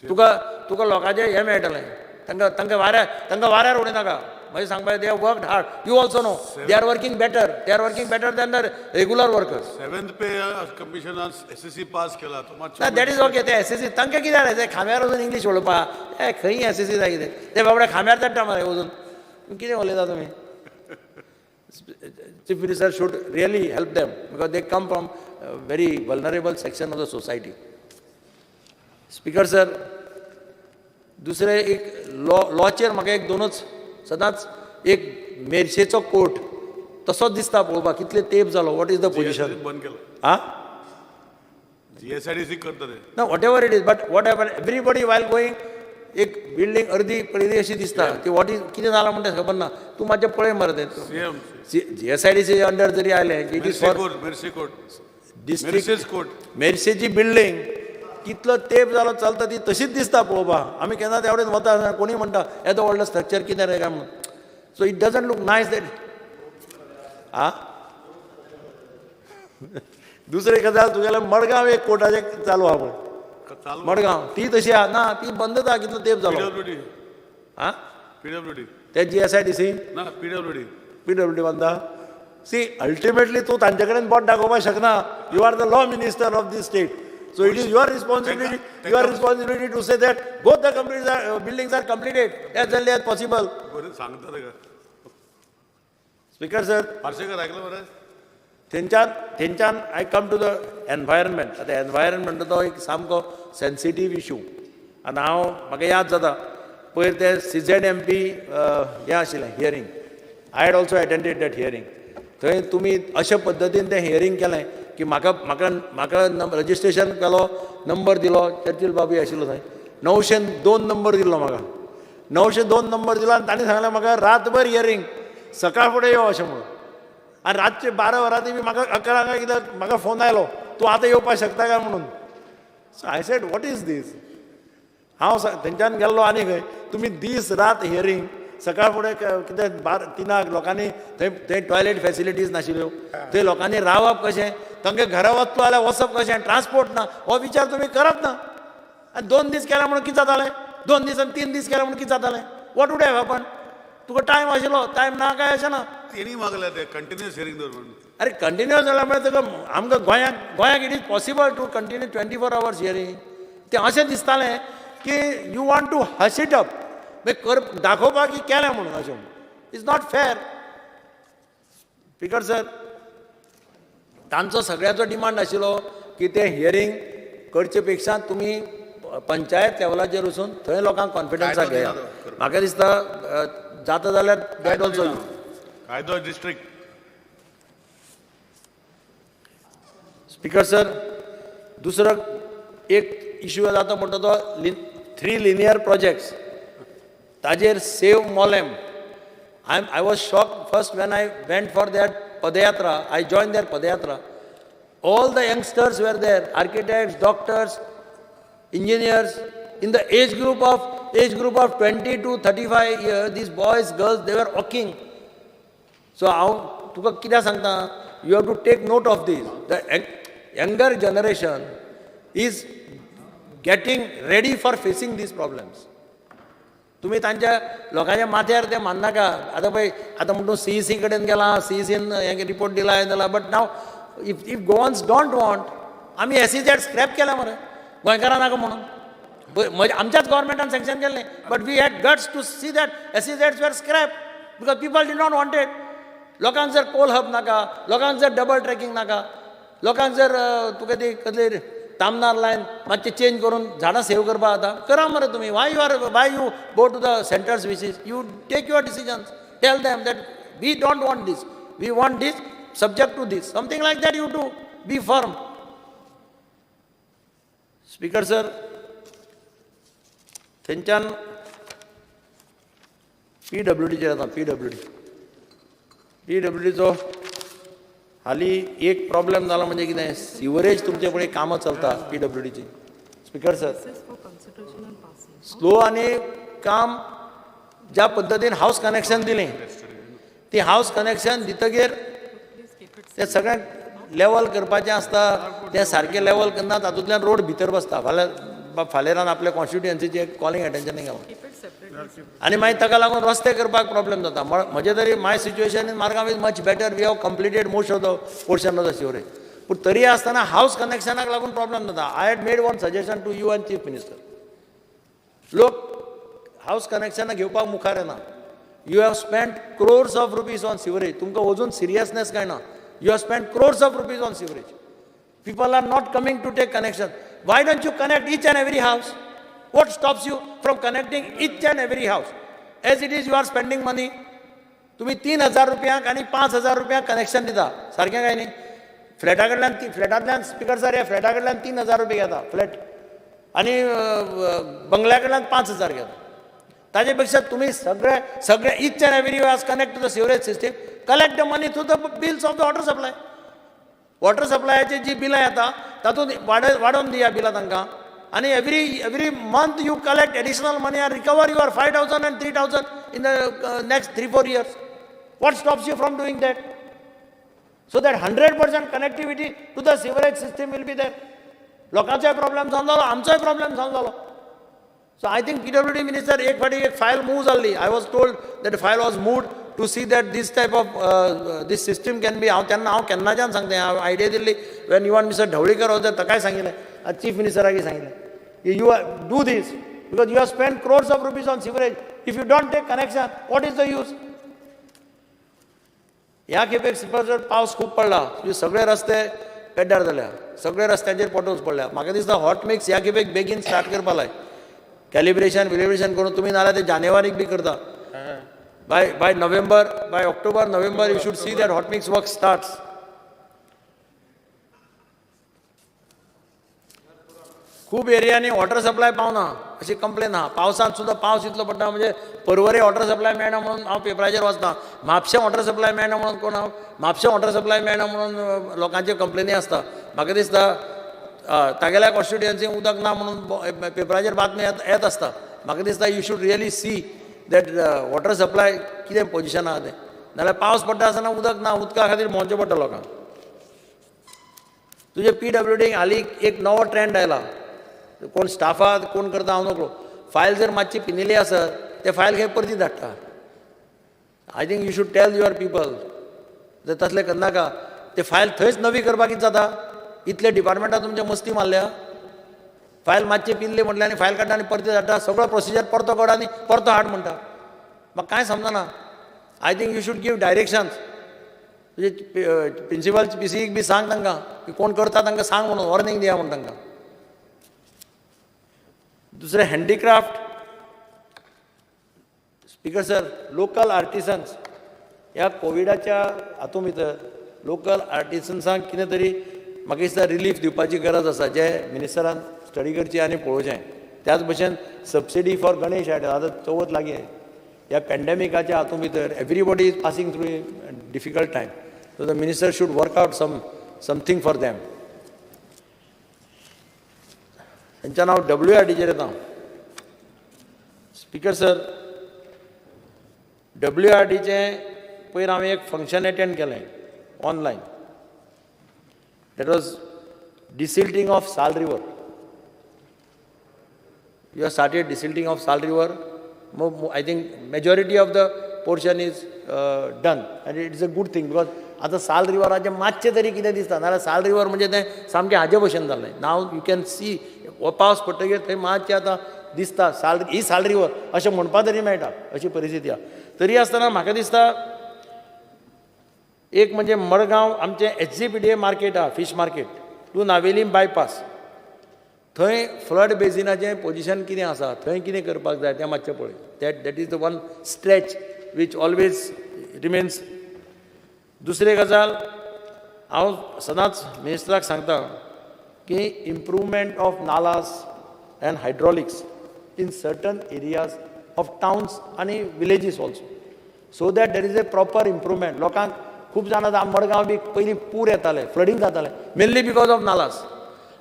तुका तुका लोकांचें हें मेळटलें, तांकां तांकां वाऱ्यार तांकां वाऱ्यार उडयनाका. मागीर सांगपाक they have worked hard, you also know they are working better, they are working better than the regular workers. 7th pay कमिशनान एसएससी पास केला, तो मातसो ना that is okay. ते एसएससी तांकां कितें जालें, ते खांब्यार वचून इंग्लीश उलोवपा, ते खंय एसएससी जाय कितें, ते बाबडे खांब्यार चडटा मरे वचून. कितें उलयता तुमी? Chief Minister should really help them because they come from a very vulnerable section of the society. Speaker sir, दुसरे एक लॉचेर म्हाका एक दोनूच सदांच एक मेरशेचो कोर्ट तसोच दिसता पळोवपाक, कितले तेंप जालो, what is the position? बंद केला आं, जीएसआयडीसी करता ते. ना, whatever it is, but what happen, everybody while going एक बिल्डींग अर्दी पळयली अशी दिसता ती, what is कितें जालां म्हणटा खबर ना. तूं मातशें पळय मरे तें. जीएसआयडीसी अंडर जरी आयलें, it is for Merces court, district court. मेर्शेची building कितलो तेंप जालो चलता ती तशीच दिसता पळोवपाक. आमी केन्ना तेवडेच वता, कोणूय म्हणटा येदो व्हडलो स्ट्रक्चर कितें रे काय म्हणून. So it doesn't look nice that. आ दुसरे गजाल तुगेलें मडगांव एक कोर्टाचें चालू आहा पळय, मडगांव ती तशी आहा ना, ती बंदच आहा कितलो तेंप जालो. आं, पीडब्ल्यूडी ते जीएसआयडीसी ना, पीडब्ल्यूडी पीडब्ल्यूडी बांदता. सी अल्टिमेटली तूं तांचे कडेन बोट दाखोवपाक शकना. You are the law minister of this state, so it is your responsibility, your responsibility to say that both the complete buildings are completed as early as possible. बरें सांगता ताका. Speaker sir, Parsekar आयकलें मरे? थंयच्यान थंयच्यान I come to the environment. आतां environment तो एक सामको सेन्सिटीव इशू. आनी हांव म्हाका याद जाता पयर ते CZMP हें आशिल्लें hearing, I had also attended that hearing. थंय तुमी अशे पद्दतीन तें हियरींग केलें की म्हाका म्हाका म्हाका रजिस्ट्रेशन केलो, नंबर दिलो, चर्चील बाबूय आशिल्लो थंय, 902 नंबर दिल्लो म्हाका, 902 नंबर दिलो आनी तांणी सांगलें म्हाका रातभर हियरींग, सकाळ फुडें यो अशें म्हणून. आनी रातचे 12 वरांनी बी म्हाका 11 कितें म्हाका फोन आयलो, तूं आतां येवपाक शकता काय म्हणून. So I said what is this. हांव थंयच्यान गेल्लो आनी खंय, तुमी दीस रात हियरींग, सकाळ फुडें कितें 12-3 लोकांनी थंय थंय टॉयलेट फॅसिलिटीज नाशिल्ल्यो, थंय लोकांनी रावप कशें, तांकां घरा वतलो जाल्यार वचप कशें, ट्रान्सपोर्ट ना, हो विचार तुमी करप ना. आनी 2 दीस केला म्हणून कितें जातालें, 2 दीस आनी 3 दीस केला म्हणून कितें जातालें, what would have happen? तुका टायम आशिल्लो, टायम ना काय अशें ना. तेणी मागलें ते कंटिन्युअस हियरींग दवर म्हणून. अरे कंटिन्युअस जाल्यार म्हळ्यार तुका आमकां गोंयाक it is possible to continue 24 hours hearing. तें अशें दिसतालें की you want to hush it up, मागीर कर दाखोवपाक की केलें म्हणून अशें. It's not fair. Speaker sir, तांचो सगळ्याचो डिमांड आशिल्लो की तें हियरींग करचे पेक्षा तुमी पंचायत लेवलाचेर वचून थंय लोकांक कॉन्फिडन्साक घेया. म्हाका दिसता जाता जाल्यार that also कायदो डिस्ट्रिक्ट. स्पीकर सर, दुसरो एक इशू जाता म्हणटा तो 3 लिनियर प्रोजेक्ट्स, ताजेर save Mollem. I was shock first when I went for that padayatra. I join their padayatra. All the youngsters were there, architects, doctors, engineers, in the age group of 20 to 35 years, these boys, girls, they were walking. So हांव तुका कित्याक सांगता, you have to take note of this. The younger generation is getting ready for facing these problems. तुमी तांच्या लोकांच्या माथ्यार ते माननाका. आतां पळय, आतां म्हणटा सीईसी कडेन गेला, सीईसीन हें रिपोर्ट दिला, हें दिला, but now if Goans don't want, आमी एसईझेड स्क्रॅप केला मरे गोंयकारां नाका म्हणून. आमच्याच गव्हर्मेंटान सँक्शन केल्लें, but we had guts to see that SEZs were scrap because people did not wanted. लोकांक जर कोल हब नाका, लोकांक जर डबल ट्रॅकिंग नाका, लोकांक जर तुका ती कसली तामनार लायन मातशें चेंज करून झाडां सेव करपाक जाता, करा मरे तुमी. Why you go to the centres wishes? You take your decisions, tell them that we don't want this, we want this subject to this, something like that you do, be firm. Speaker sir, थंयच्यान पीडब्ल्यूडीचेर येता. पीडब्ल्यूडीचो हालीं एक problem जाला म्हणजे कितें, sewerage तुमचे फुडें कामां चलता पीडब्ल्यूडीची. स्पीकर सर, स्लो आनी काम ज्या पद्दतीन हावस कनेक्शन दिलें, ती हावस कनेक्शन दितगीर तें सगळें लेवल करपाचें आसता, तें सारकें लेवल करना, तातूंतल्यान रोड भितर बसता. फाल्यां फालेरान आपल्या कॉन्स्टिट्युएन्सीचें कॉलिंग एटेन्शन घालून आनी मागीर ताका लागून रस्ते करपाक प्रॉब्लेम जाता. म्हजें तरी my situation in Margao is much better. We have completed most of the portion of the sewerage. पूण तरी आसतना हावस कनेक्शनाक लागून प्रॉब्लेम जाता. I had made one suggestion to you and chief minister. लोक हावस कनेक्शनां घेवपाक मुखार येना. You have spend crores of rupees on sewerage. तुमकां अजून सिरियसनेस काय ना. You have spend crores of rupees on sewerage. People are not coming to take connection. Why don't you connect each and every house? What stops you from connecting each and every house? As it is, you are spending money. तुम्ही 3,000 रुपयांक आनी 5,000 रुपयांक connection दिता, सारकें काय न्ही? फ्लॅटा कडल्यान, फ्लॅटांतल्यान speaker sir, ह्या फ्लॅटा कडल्यान 3,000 रुपया घेता फ्लॅट, आनी बंगल्या कडल्यान 5,000 घेता. ताजे पेक्षा तुम्ही सगळे सगळे each and every house connect to the sewerage system, collect the money through the bills of the water supply. Water सप्लायाची जी बिलां येता तातूंत वाडोवन दिया बिलां तांकां, आनी every month you collect additional money and recover your 5,000 and 3,000 in the next 3-4 years. What stops you from doing that? So that 100% connectivity to the sewerage system will be there. लोकांचोय प्रॉब्लेम सॉल्व जालो, आमचोय problem solve जालो. So I think PWD minister एक फावटी एक file move जाल्ली. I was told that file was moved to see that this type of this system can be. हांव तेन्ना हांव केन्नाच्यान सांगता, हांव idea Delhi when even mister Dhavalikar was there, ताकाय सांगिल्लें, चीफ मिनिस्टराकय सांगिल्लें, you are do this because you have spend crores of rupees on sewerage. If you don't take connection, what is the use? ह्या खेपेक जर पावस खूब पडला, सगळे रस्ते पेड्ड्यार जाल्या, सगळे रस्त्यांचेर पोटोस पडल्या. म्हाका दिसता हॉट मिक्स ह्या खेपेक बेगीन स्टार्ट करपा लाय. कॅलिब्रेशन विलिब्रेशन करून तुमी नाल्यार ते जानेवारीक बी करता. By November, by October, November, you should see that hot mix work starts. खूब एरियांनी वॉटर सप्लाय पावना अशी कंप्लेन आहा. पावसांत सुद्दां पावस इतलो पडटा म्हणजे परवरे वॉटर सप्लाय मेळना म्हणून हांव पेपराचेर वाचता. म्हापशें वॉटर सप्लाय मेळना म्हणून कोण हांव म्हापशें वॉटर सप्लाय मेळना म्हणून लोकांच्यो कंप्लेनी आसता. म्हाका दिसता तागेल्या कॉन्स्टिट्युएन्सीक उदक ना म्हणून पेपराचेर बातमी येत आसता. म्हाका दिसता you should really see that water supply कितें पोजिशन आहा तें. नाजाल्यार पावस पडटा आसतना उदक ना, उदका खातीर भोंवचें पडटा लोकांक. तुजे पीडब्ल्यूडी हालीं एक नवो ट्रेंड आयला, कोण स्टाफाक कोण करता हांव नकळो, फायल जर मातशी पिनिल्ली आसत ते फायल खंय परती धाडटा. I think you should tell your people जर तसलें करनाका, ते फायल थंयच नवी करपाक कितें जाता, इतले डिपार्टमेंटां तुमच्या मस्ती मारल्या. फायल मातशी पिनली म्हटल्यार आनी फायल काडटा आनी परती धाडटा, सगळो प्रोसिजर परतो काड आनी परतो हाड म्हणटा. म्हाका कांय समजना. I think you should give directions. तुजे प्रिंसिपल पी सीक बी सांग तांकां की कोण करता तांकां सांग म्हणून, वॉर्निंग दिया म्हूण तांकां. दुसरें handicraft, speaker sir, local artisans ह्या कोविडाच्या हातूंत भितर लोकल आर्टिसन्सांक कितें तरी म्हाका दिसता रिलीफ दिवपाची गरज आसा, जे मिनिस्टरान स्टडी करची आनी पळोवचें. त्याच भशेन सबसिडी फॉर गणेश आयडल, आतां चवथ लागीं, ह्या पॅन्डेमिकाच्या हातूंत भितर everybody is passing through a difficult time, so the minister should work out something for them. तेंच्या नांव डब्ल्यू आर डीचेर येता. स्पीकर सर, डब्ल्यू आर डीचें पयर हांवें एक फंक्शन एटेंड केलें online, that was desilting of Sal river. You have started desilting of Sal river. I think majority of the portion is done and it is a good thing, because आतां साल रिवराचें मातशें तरी कितें दिसता, नाजाल्यार साल river म्हणजे तें सामकें हाजे भशेन जाल्लें. नाव you can see, हो पावस पडटकीर थंय मातशें आतां दिसता साल, ही साल रिवर अशें म्हणपा तरी मेळटा, अशी परिस्थिती आसा. तरी आसतना म्हाका दिसता एक म्हणजे मडगांव आमचें H G P D A market आहा, fish market to Navelim bypass, थंय फ्लड बेजिनाचें पोजिशन कितें आसा, थंय कितें करपाक जाय तें मातशें पळय. That is the one stretch which always remains. दुसरी गजाल हांव सदांच मिनिस्टराक सांगता की improvement of nalas and hydraulics in certain areas of towns आनी villages also, so that there is a proper improvement. लोकांक खूब जाणां आतां मडगांव बी पयलीं पूर येताले, फ्लडींग जातालें, मेनली because of नालास.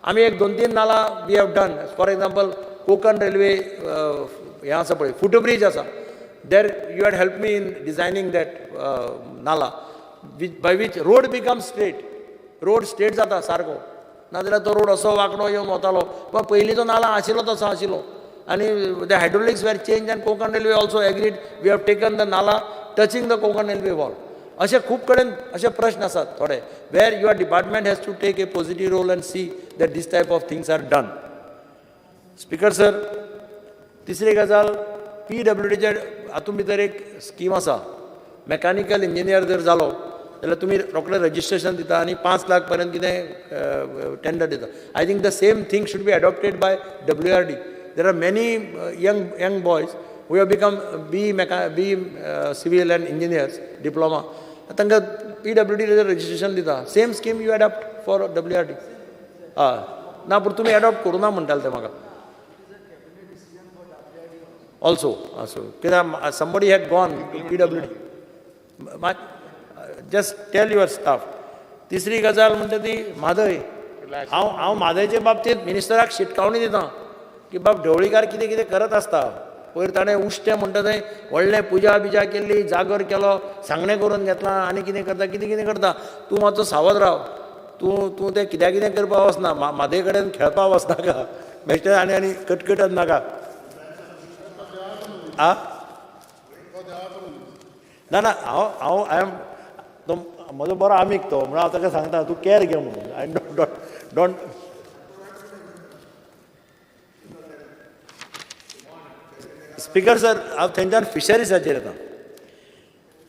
आमी एक 2-3 नाला we have done. For example Konkan railway हें आसा पळय, फुट ब्रीज आसा, there you had help me in designing that nala, by which road become straight. Road straight जाता सारको, नाजाल्यार तो रोड असो वांकडो येवन वतालो. पण पयलींचो नाला आशिल्लो तसो आशिल्लो आनी the hydraulics were change and Konkan railway also agreed, we have taken the nala touching the Konkan railway wall. अशे खूब कडेन अशे प्रश्न आसात थोडे, where your department has to take a positive role and see that this type of things are done. Speaker sir, तिसरी गजाल P W डीच्या हातूंत भितर एक स्कीम आसा, मॅकानिकल इंजिनियर जर जालो जाल्यार तुमी रोखडें रजिस्ट्रेशन दिता आनी 5 लाख पर्यंत कितें टेंडर दिता. I think the same thing should be adopted by W R D. There are many young boys who have become B civil and engineers diploma, तांकां पी डब्ल्यू डी रजिस्ट्रेशन दिता. Same scheme you adopt for W R D. हय ना, पूण तुमी adopt करूं ना म्हणटाले ते म्हाका ऑल्सो. असो कित्याक somebody had gone to P W D, just tell your staff. तिसरी गजाल म्हणटा ती म्हादय. हांव म्हादयचे बाबतींत मिनिस्टराक शिटकावणी दिता की बाब ढवळीकार कितें कितें करत आसता. पयर ताणें उश्टें म्हणटा थंय व्हडलें पुजा बिजा केल्ली, जागर केलो, सांगणें करून घेतलां आनी कितें करता कितें कितें करता. तूं मातसो सावध राव, तूं तूं तें कित्याक कितें करपाक वचना, म्हादय कडेन खेळपाक वचनाका बेश्टें आनी आनी कटकटत नाका. आ ना ना, हांव हांव I am तो म्हजो बरो आमीग तो, म्हणून हांव ताका सांगता तूं कॅर घे म्हणून. I don't don't speaker sir, हांव थंयच्यान फिशरीजाचेर येता.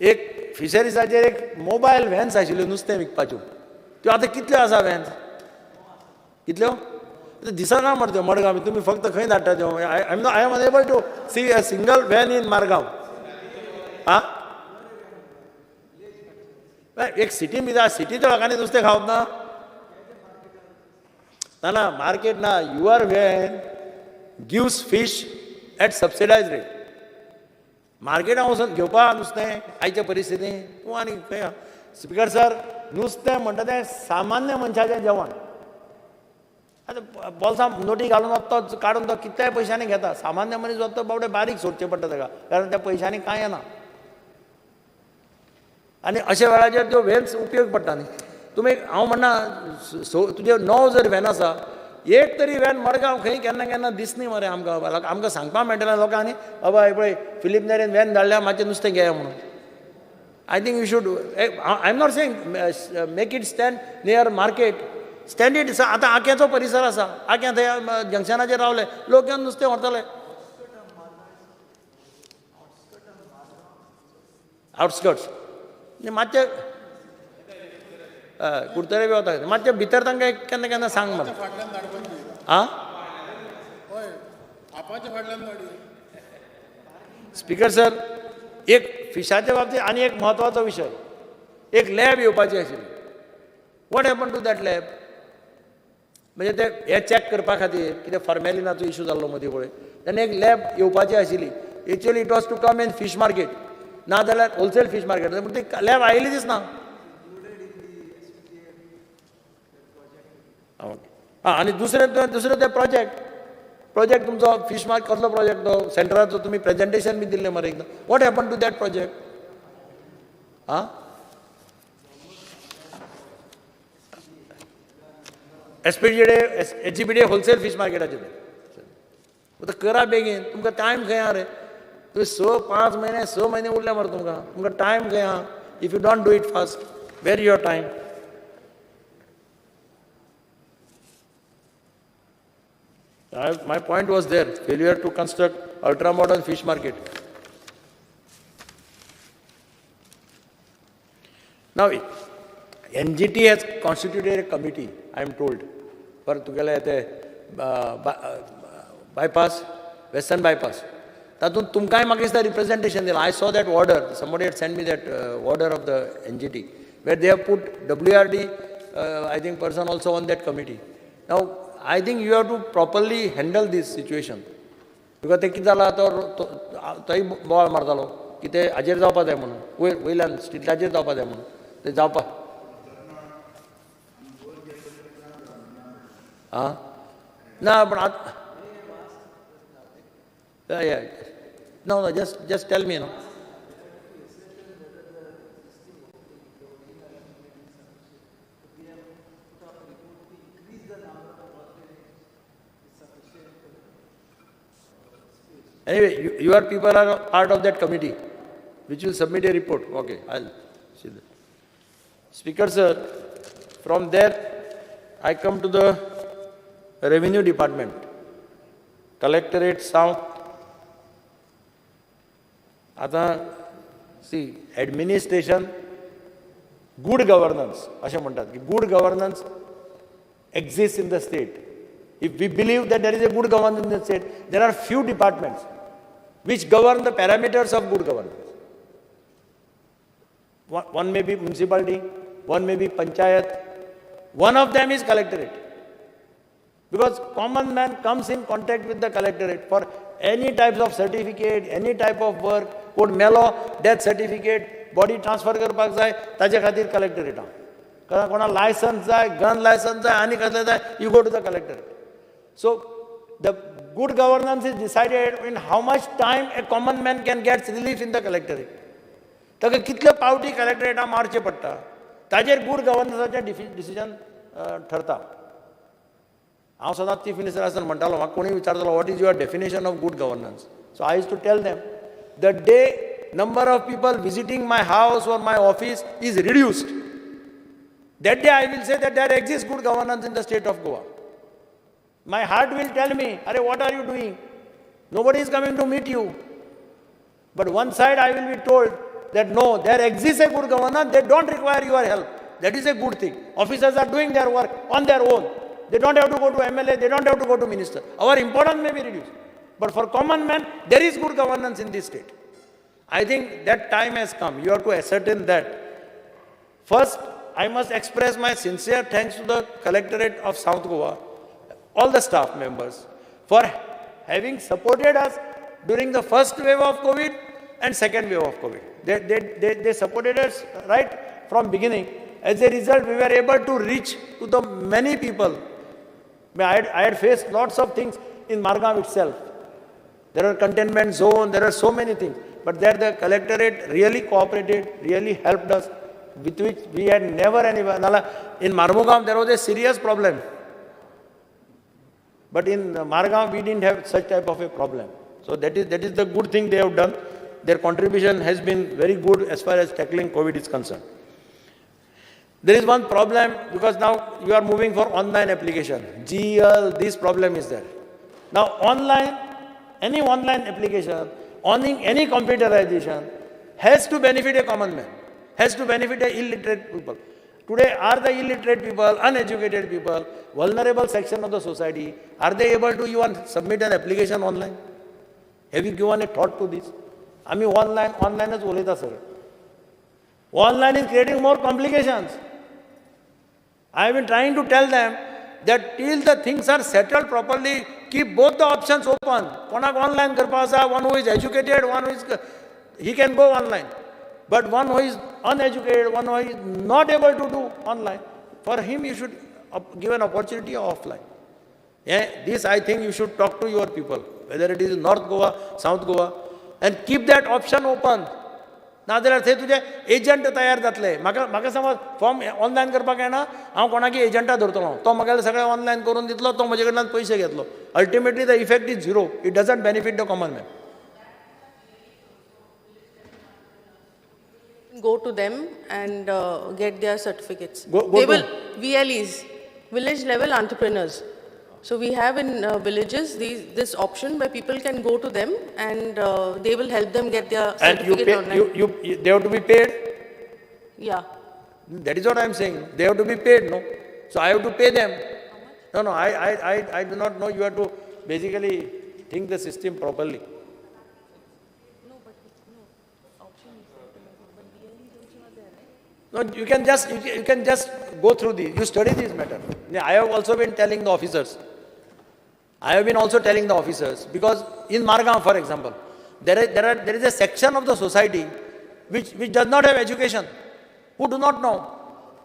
एक फिशरीजाचेर एक मोबायल व्हॅन्स आशिल्ल्यो नुस्तें विकपाच्यो, त्यो आतां कितल्यो आसा व्हॅन्स? कितल्यो दिसना मरे त्यो मडगांव. तुमी फक्त खंय धाडटा त्यो? I am unable to see a single van in Margao. आ एक सिटी भितर सिटीच्या लोकांनी नुस्तें खावप ना? ना ना, मार्केट ना. Your van gives fish at subsidise rate. मार्केटान वचून घेवपा नुस्तें आयच्या परिस्थितींत तूं आनी खंय. स्पिकर सर, नुस्तें म्हणटा तें सामान्य मनशाचें जेवण. आतां बोल्सां नोटी घालून वता तो काडून तो कितल्याय पयशांनी घेता. सामान्य मनीस वता तो बाबडे बारीक सोदचें पडटा ताका, कारण त्या पयशांनी कांय येना. आनी अशा वेळाचेर त्यो व्हॅन्स उपयोग पडटा न्ही. तुमी हांव म्हणना तुजे 9 जर व्हॅन आसा, एक तरी व्हॅन मडगांव खंय केन्ना केन्ना दिसनी मरे आमकां. आमकां सांगपाक मेळटलें लोकांनी, अबय पळय फिलीप नेरीन व्हॅन धाडल्या, मातशें नुस्तें घेया म्हणून. I think you should, I am not saying make it stand near market, stand it. आतां आक्याचो परिसर आसा, आक्या थंय जंक्शनाचेर रावले लोक येवन नुस्तें व्हरतले. आउटस्कर्ट्स मातशें कुडतरे बी वता, मातशें भितर तांकां केन्ना केन्ना सांग मरे. आं, स्पीकर सर, एक फिशाच्या बाबतींत आनी एक म्हत्वाचो विशय, एक लॅब येवपाची आशिल्ली. What happen to that lab? म्हणजे ते हे चॅक करपा खातीर कितें फॉर्मेलिनाचो इशू जाल्लो मदीं पळय, तेन्ना एक लॅब येवपाची आशिल्ली. Actually it was to come in fish market, ना जाल्यार होलसेल फीश मार्केट, पूण ती लॅब आयिल्ली दिसना. आं, आनी दुसरें दुसरें तें प्रोजेक्ट तुमचो फीश मार्केट कसलो प्रोजेक्ट तो सेंटराचो तुमी प्रेजेंटेशन बी दिल्लें मरे एकदां. What happen to that project? आं, एसपीजीडे एचजीपीडे होलसेल फीश मार्केटाचें तें आतां करा बेगीन, तुमकां टायम खंय आहा रे? तुमी 6-5 म्हयने 6 म्हयने उरले मरे तुमकां, तुमकां टायम खंय आहा? If you don't do it fast, where your time? My point was there, failure to construct ultra-modern fish market. Now, NGT has constituted a committee, I am told, for तुगेले ते bypass, western bypass. तातूंत तुमकांय म्हाका दिसता representation दिलां. I saw that order, somebody had sent me that order of the NGT, where they have put WRD, I think person also on that committee. Now, I think you have to properly handle this situation. Because ते कितें जालां, तो तोय बोवाळ मारतालो की ते हाजेर जावपा जाय म्हणून, वयर वयल्यान स्ट्रिटाचेर जावपा जाय म्हणून, ते जावपा आं ना. पूण आतां no no just tell me no. Anyway, your people are part of that committee, which will submit a report. Okay, I'll see that. Speaker sir, from there, I come to the Revenue Department, Collectorate South. आता, see, administration, good governance, अशें म्हणटात की good governance exists in the state. If we believe that there is a good governance in the state, there are few departments which govern the parameters of good governance. One may be municipality, one may be panchayat, one of them is collectorate. Because common man comes in contact with the collectorate for any types of certificate, any type of work, कोण मेलो, death certificate, body transfer करपाक जाय, ताजे खातीर collectorate आहा. कोणा licence जाय, gun licence जाय, आनी कसलें जाय, you go to the collectorate. So the good governance is decided in how much time a common man can get relief in the collectorate. ताका कितले पावटी कलेक्टरेटा मारचें पडटा, ताजेर गुड गवर्नन्साचें डिसिजन ठरता. हांव सदांच चीफ मिनिस्टर आसतना म्हणटालो, म्हाका कोणूय विचारतालो, what is your definition of good governance? So I use to tell them, the day number of people visiting my house or my office is reduced, that day I will say that there exists good governance in the state of Goa. My heart will tell me, Arey, what are you doing? Nobody is coming to meet you. But one side I will be told that no, there exists a good governance, they don't require your help. That is a good thing. Officers are doing their work on their own. They don't have to go to MLA, they don't have to go to minister. Our importance may be reduced. But for common man, there is good governance in this state. I think that time has come. You have to ascertain that. First, I must express my sincere thanks to the Collectorate of South Goa, all the staff members, for having supported us during the first wave of COVID and second wave of COVID. They supported us right from beginning. As a result, we were able to reach to the many people. I had faced lots of things in Margao itself. There are containment zone, there are so many things. But there the collectorate really cooperated, really helped us, with which we had never any. In Marmugao there was a serious problem. But in Margao we didn't have such type of a problem. So that is the good thing they have done. Their contribution has been very good as far as tackling COVID is concerned. There is one problem because now you are moving for online application. GL, this problem is there. Now online, any online application, any computerization has to benefit a common man, has to benefit a illiterate people. Today, are the illiterate people, uneducated people, vulnerable section of the society, are they able to even submit an application online? Have you given a thought to this? I mean, online is uleta, sir. Online is creating more complications. I have been trying to tell them that till the things are settled properly, keep both the options open. Konak online karpa asa, one who is educated, one who is, he can go online. But one who is uneducated, one who is not able to do online, for him you should give an opportunity offline. Yeah, this I think you should talk to your people, whether it is North Goa, South Goa, and keep that option open. नाजाल्यार थंय तुजे agent तयार जातले. म्हाका समज form online करपाक येना, हांव कोणाकी एजंटा धरतलो, तो म्हगेलें सगळें ऑनलायन करून दितलो, तो म्हजे कडल्यान पयशे घेतलो. Ultimately the effect is zero. It doesn't benefit the common man. Go to them and get their certificates. Go they to will VLEs, village level entrepreneurs. So we have in villages this option where people can go to them and they will help them get their And you certificate pay, online. They have to be paid? Yeah. That is what I am saying. They have to be paid, no? So I have to pay them. No, I do not know. You have to basically think the system properly. No, but no option is there. But VLEs also are there, right? No, you can just go through this. You study this matter. I have also been telling the officers. I have been also telling the officers, because in Margao, for example, there is a section of the society which does not have education, who do not know.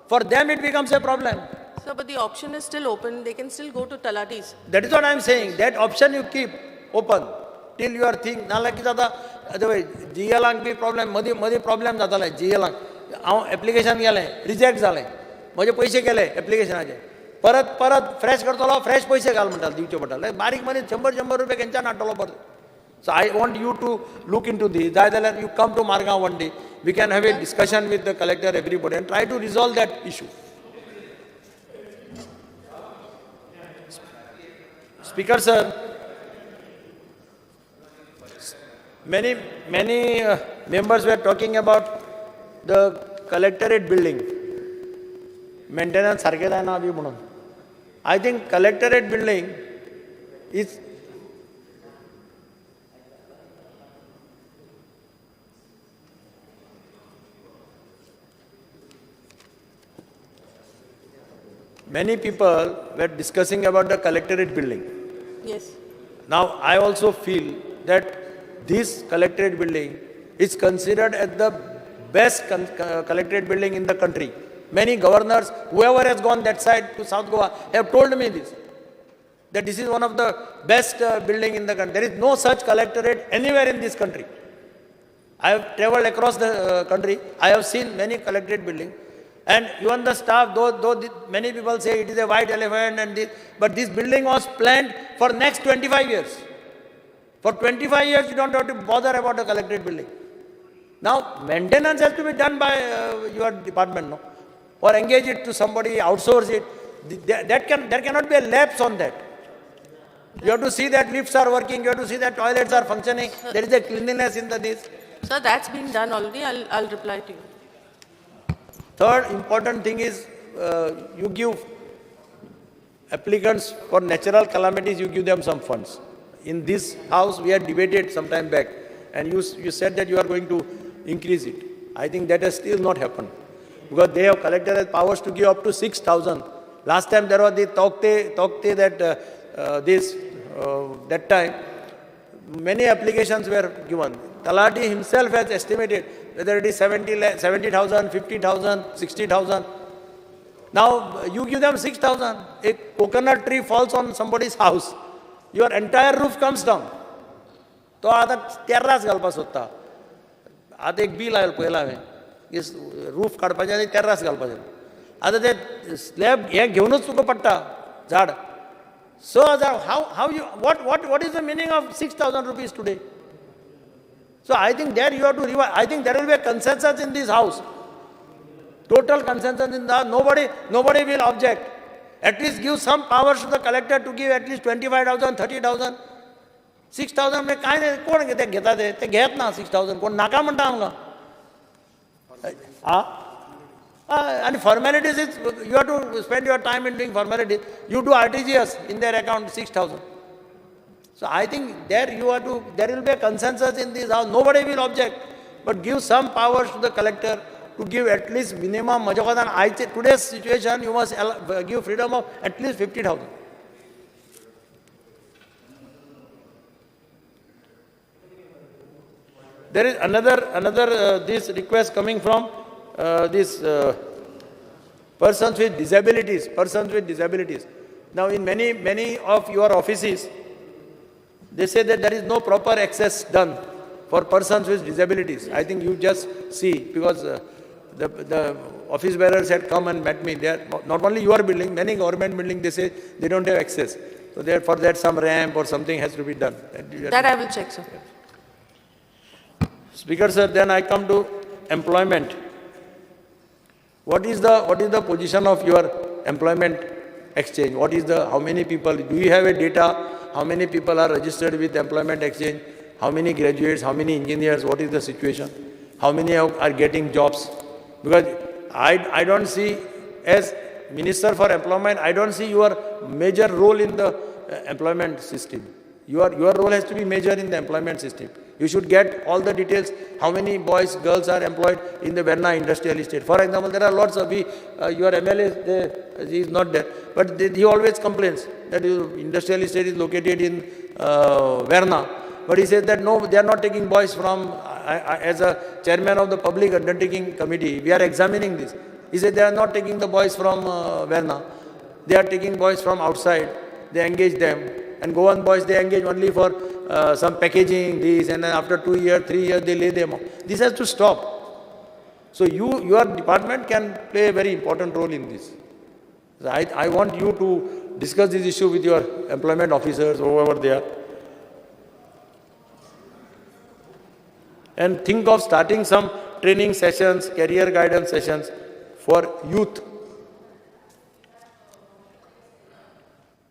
For them it becomes a problem. Sir, but the option is still open. They can still go to Talatis. That is what I am saying. That option you keep open till you are think. ना like जाता, otherwise GL B problem, मदी problem जाताले GL. हांव application गेलें, reject जालें, म्हजे पयशे गेले एप्लिकेशनाचे, परत परत फ्रेश करतलो, फ्रेश पयशे घाल म्हणटा, दिवचे पडटा. बारीक मनीस 100-100 रुपये खंयच्यान हाडटलो परत. So I want you to look into this. जाय जाल्यार you come to Margao one day, we can have a discussion with the collector, everybody, and try to resolve that issue. Speaker sir, many members were talking about the collectorate building maintenance सारकें जायना बी म्हणून. I think collectorate building is many people were discussing about the collectorate building. Yes. Now I also feel that this collectorate building is considered as the best collectorate building in the country. Many governors, whoever has gone that side to South Goa, have told me this, that this is one of the best building in the country. There is no such collectorate anywhere in this country. I have traveled across the country. I have seen many collectorate buildings. And even the staff, though many people say it is a white elephant, and this, but this building was planned for next 25 years. For 25 years, you don't have to bother about the collectorate building. Now, maintenance has to be done by your department, no? Or engage it to somebody, outsource it. There cannot be a lapse on that. You have to see that lifts are working, you have to see that toilets are functioning, there is a cleanliness in the this. Sir, that's been done already. I'll reply to you. Third important thing is you give applicants for natural calamities, you give them some funds. In this house, we had debated some time back, and you said that you are going to increase it. I think that has still not happened, because they have collected powers to give up to 6,000. Last time there was the Taukte that that time, many applications were given. Talati himself has estimated whether it is 70,000, 50,000, 60,000. Now you give them 6,000. A coconut tree falls on somebody's house, your entire roof comes down. तो आतां तेर्रास घालपाक सोदता. आतां एक bill आयलें पळयलां हांवें की रूफ काडपाचें आनी तेर्रास घालपाचें. आतां ते स्लॅब हें घेवनूच तुका पडटा झाड. 6,000. How you what is the meaning of 6,000 rupees today? So I think there you have to revise. I think there will be a consensus in this house. Total consensus in the nobody will object. At least give some powers to the collector to give at least 25,000, 30,000. 6,000 म्हणजे काय नाही, कोण ते घेता ते घेत ना 6,000 कोण नाका म्हणटा आमकां. आनी formalities is you have to spend your time in doing formalities. You do RTGS in their account 6,000. So I think there you have to, there will be a consensus in this house. Nobody will object, but give some powers to the collector to give at least minimum. म्हज्या कोतान आयचे today's situation you must give freedom of at least 50,000. There is another this request coming from this persons with disabilities. Persons with disabilities. Now in many of your offices, they say that there is no proper access done for persons with disabilities. I think you just see, because the office bearers had come and met me. They are not only your building, many government building, they say they don't have access. So there, for that some ramp or something has to be done. That I will check, sir. Speaker sir, then I come to employment. What is the position of your employment exchange? What is the, how many people, do you have a data? How many people are registered with employment exchange? How many graduates, how many engineers, what is the situation? How many are getting jobs? Because I don't see, as Minister for Employment, I don't see your major role in the employment system. Your role has to be major in the employment system. You should get all the details, how many boys, girls are employed in the Verna industrial estate. For example, there are lots of, your MLA, he is not there, but he always complains that industrial estate is located in Verna. But he says that no, they are not taking boys from, as a chairman of the public undertaking committee, we are examining this. He said they are not taking the boys from Verna. They are taking boys from outside. They engage them. And Goan boys, they engage only for some packaging, this, and then after 2 years, 3 years, they lay them off. This has to stop. So your department can play a very important role in this. So I want you to discuss this issue with your employment officers or whoever they are. And think of starting some training sessions, career guidance sessions for youth.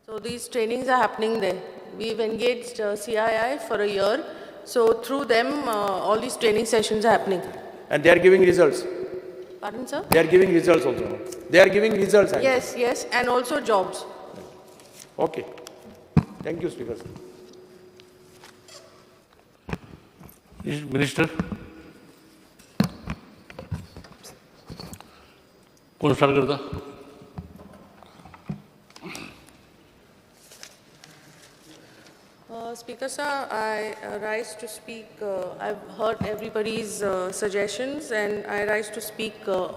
So these trainings are happening there. We've engaged CII for a year. So through them, all these training sessions are happening. And they are giving results. Pardon, sir? They are giving results also. They are giving results. Yes, yes, and also jobs. Okay. Thank you, Speaker. Minister. कोण start करता? Speaker sir, I rise to speak. I've heard everybody's suggestions, and I rise to speak to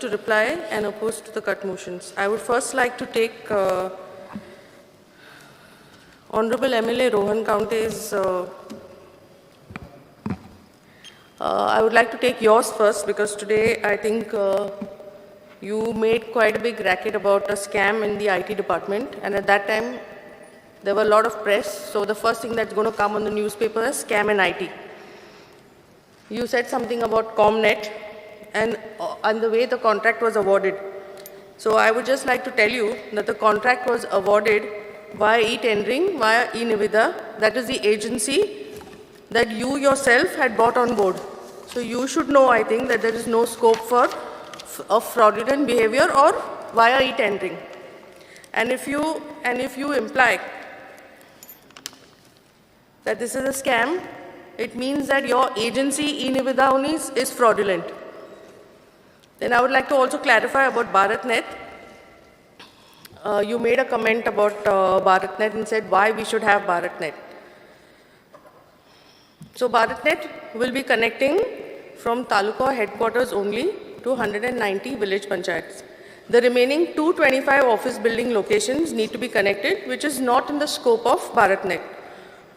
reply and oppose to the cut motions. I would first like to take Honorable MLA Rohan Khaunte's. I would like to take yours first, because today I think you made quite a big racket about a scam in the IT department, and at that time there were a lot of press, so the first thing that's going to come on the newspaper is scam in IT. You said something about ComNet and the way the contract was awarded. So I would just like to tell you that the contract was awarded via e-tendering, via e-Nivida, that is the agency that you yourself had bought on board. So you should know, I think, that there is no scope for of fraudulent behavior or via e-tendering. And if you imply that this is a scam, it means that your agency e-Nivida only is fraudulent. Then I would like to also clarify about BharatNet. You made a comment about BharatNet and said why we should have BharatNet. So BharatNet will be connecting from Taluka headquarters only to 190 village panchayats. The remaining 225 office building locations need to be connected, which is not in the scope of BharatNet.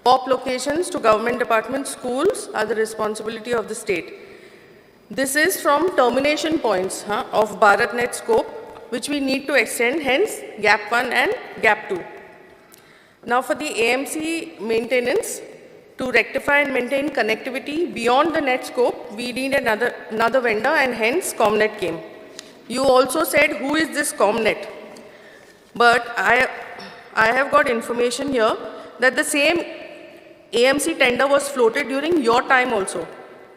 POP locations to government department schools are the responsibility of the state. This is from termination points of BharatNet scope, which we need to extend, hence gap 1 and gap 2. Now for the AMC maintenance, to rectify and maintain connectivity beyond the net scope, we need another vendor, and hence Comnet came. You also said, who is this Comnet? But I have got information here that the same AMC tender was floated during your time also,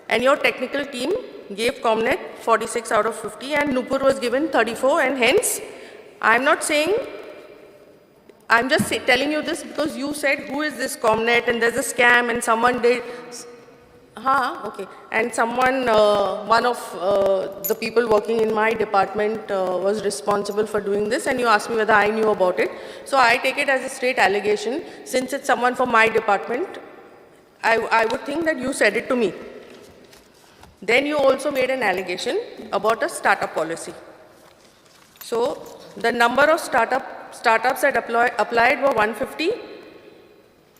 and your technical team gave Comnet 46 out of 50 and Nupur was given 34, and hence, I'm not saying, I'm just telling you this because you said, who is this Comnet, and there's a scam and someone did, okay, and someone, one of the people working in my department was responsible for doing this, and you asked me whether I knew about it. So I take it as a straight allegation. Since it's someone from my department, I would think that you said it to me. Then you also made an allegation about a startup policy. So the number of startups that applied were 150.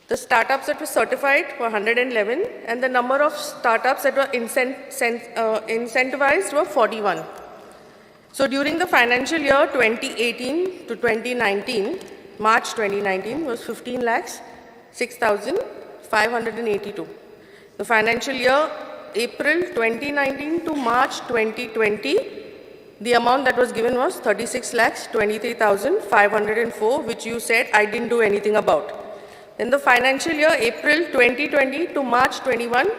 The startups that were certified were 111, and the number of startups that were incentivized were 41. So during the financial year 2018 to 2019, March 2019 was 15,06,582. The financial year April 2019 to March 2020, the amount that was given was 36,23,504, which you said I didn't do anything about. Then the financial year April 2020 to March 21,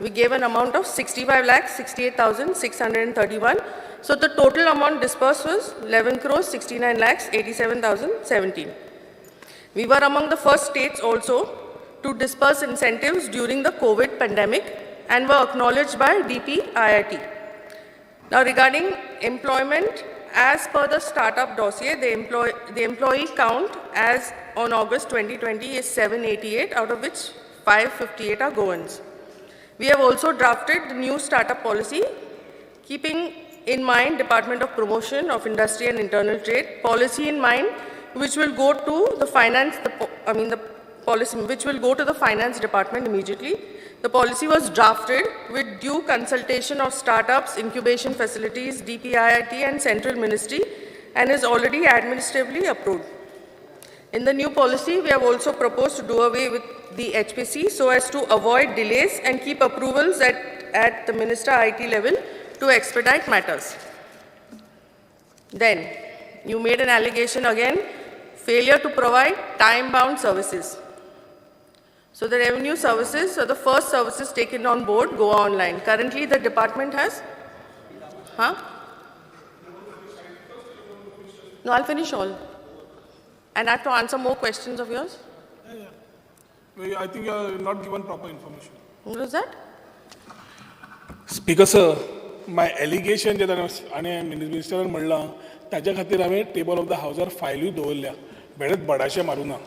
we gave an amount of 65,68,631. So the total amount disbursed was 11,69,87,017. We were among the first states also to disburse incentives during the COVID pandemic and were acknowledged by DPIIT. Now regarding employment, as per the startup dossier, the employee count as on August 2020 is 788, out of which 558 are Goans. We have also drafted the new startup policy, keeping in mind Department of Promotion of Industry and Internal Trade policy in mind, which will go to the finance, the policy, which will go to the finance department immediately. The policy was drafted with due consultation of startups, incubation facilities, DPIIT and Central Ministry, and is already administratively approved. In the new policy, we have also proposed to do away with the HPC so as to avoid delays and keep approvals at the Minister IT level to expedite matters. Then, you made an allegation again, failure to provide time-bound services. So the revenue services, so the first services taken on board, Goa Online. Currently, the department has, huh? No, I'll finish all. And I have to answer more questions of yours? Yeah. I think you are not given proper information. What was that? Speaker sir, my allegation जे आनी मिनिस्टरान म्हणलां ताच्या खातीर हांवें table of the हावजार फायलूय दवरल्या, बेडत बडाशें मारूं ना.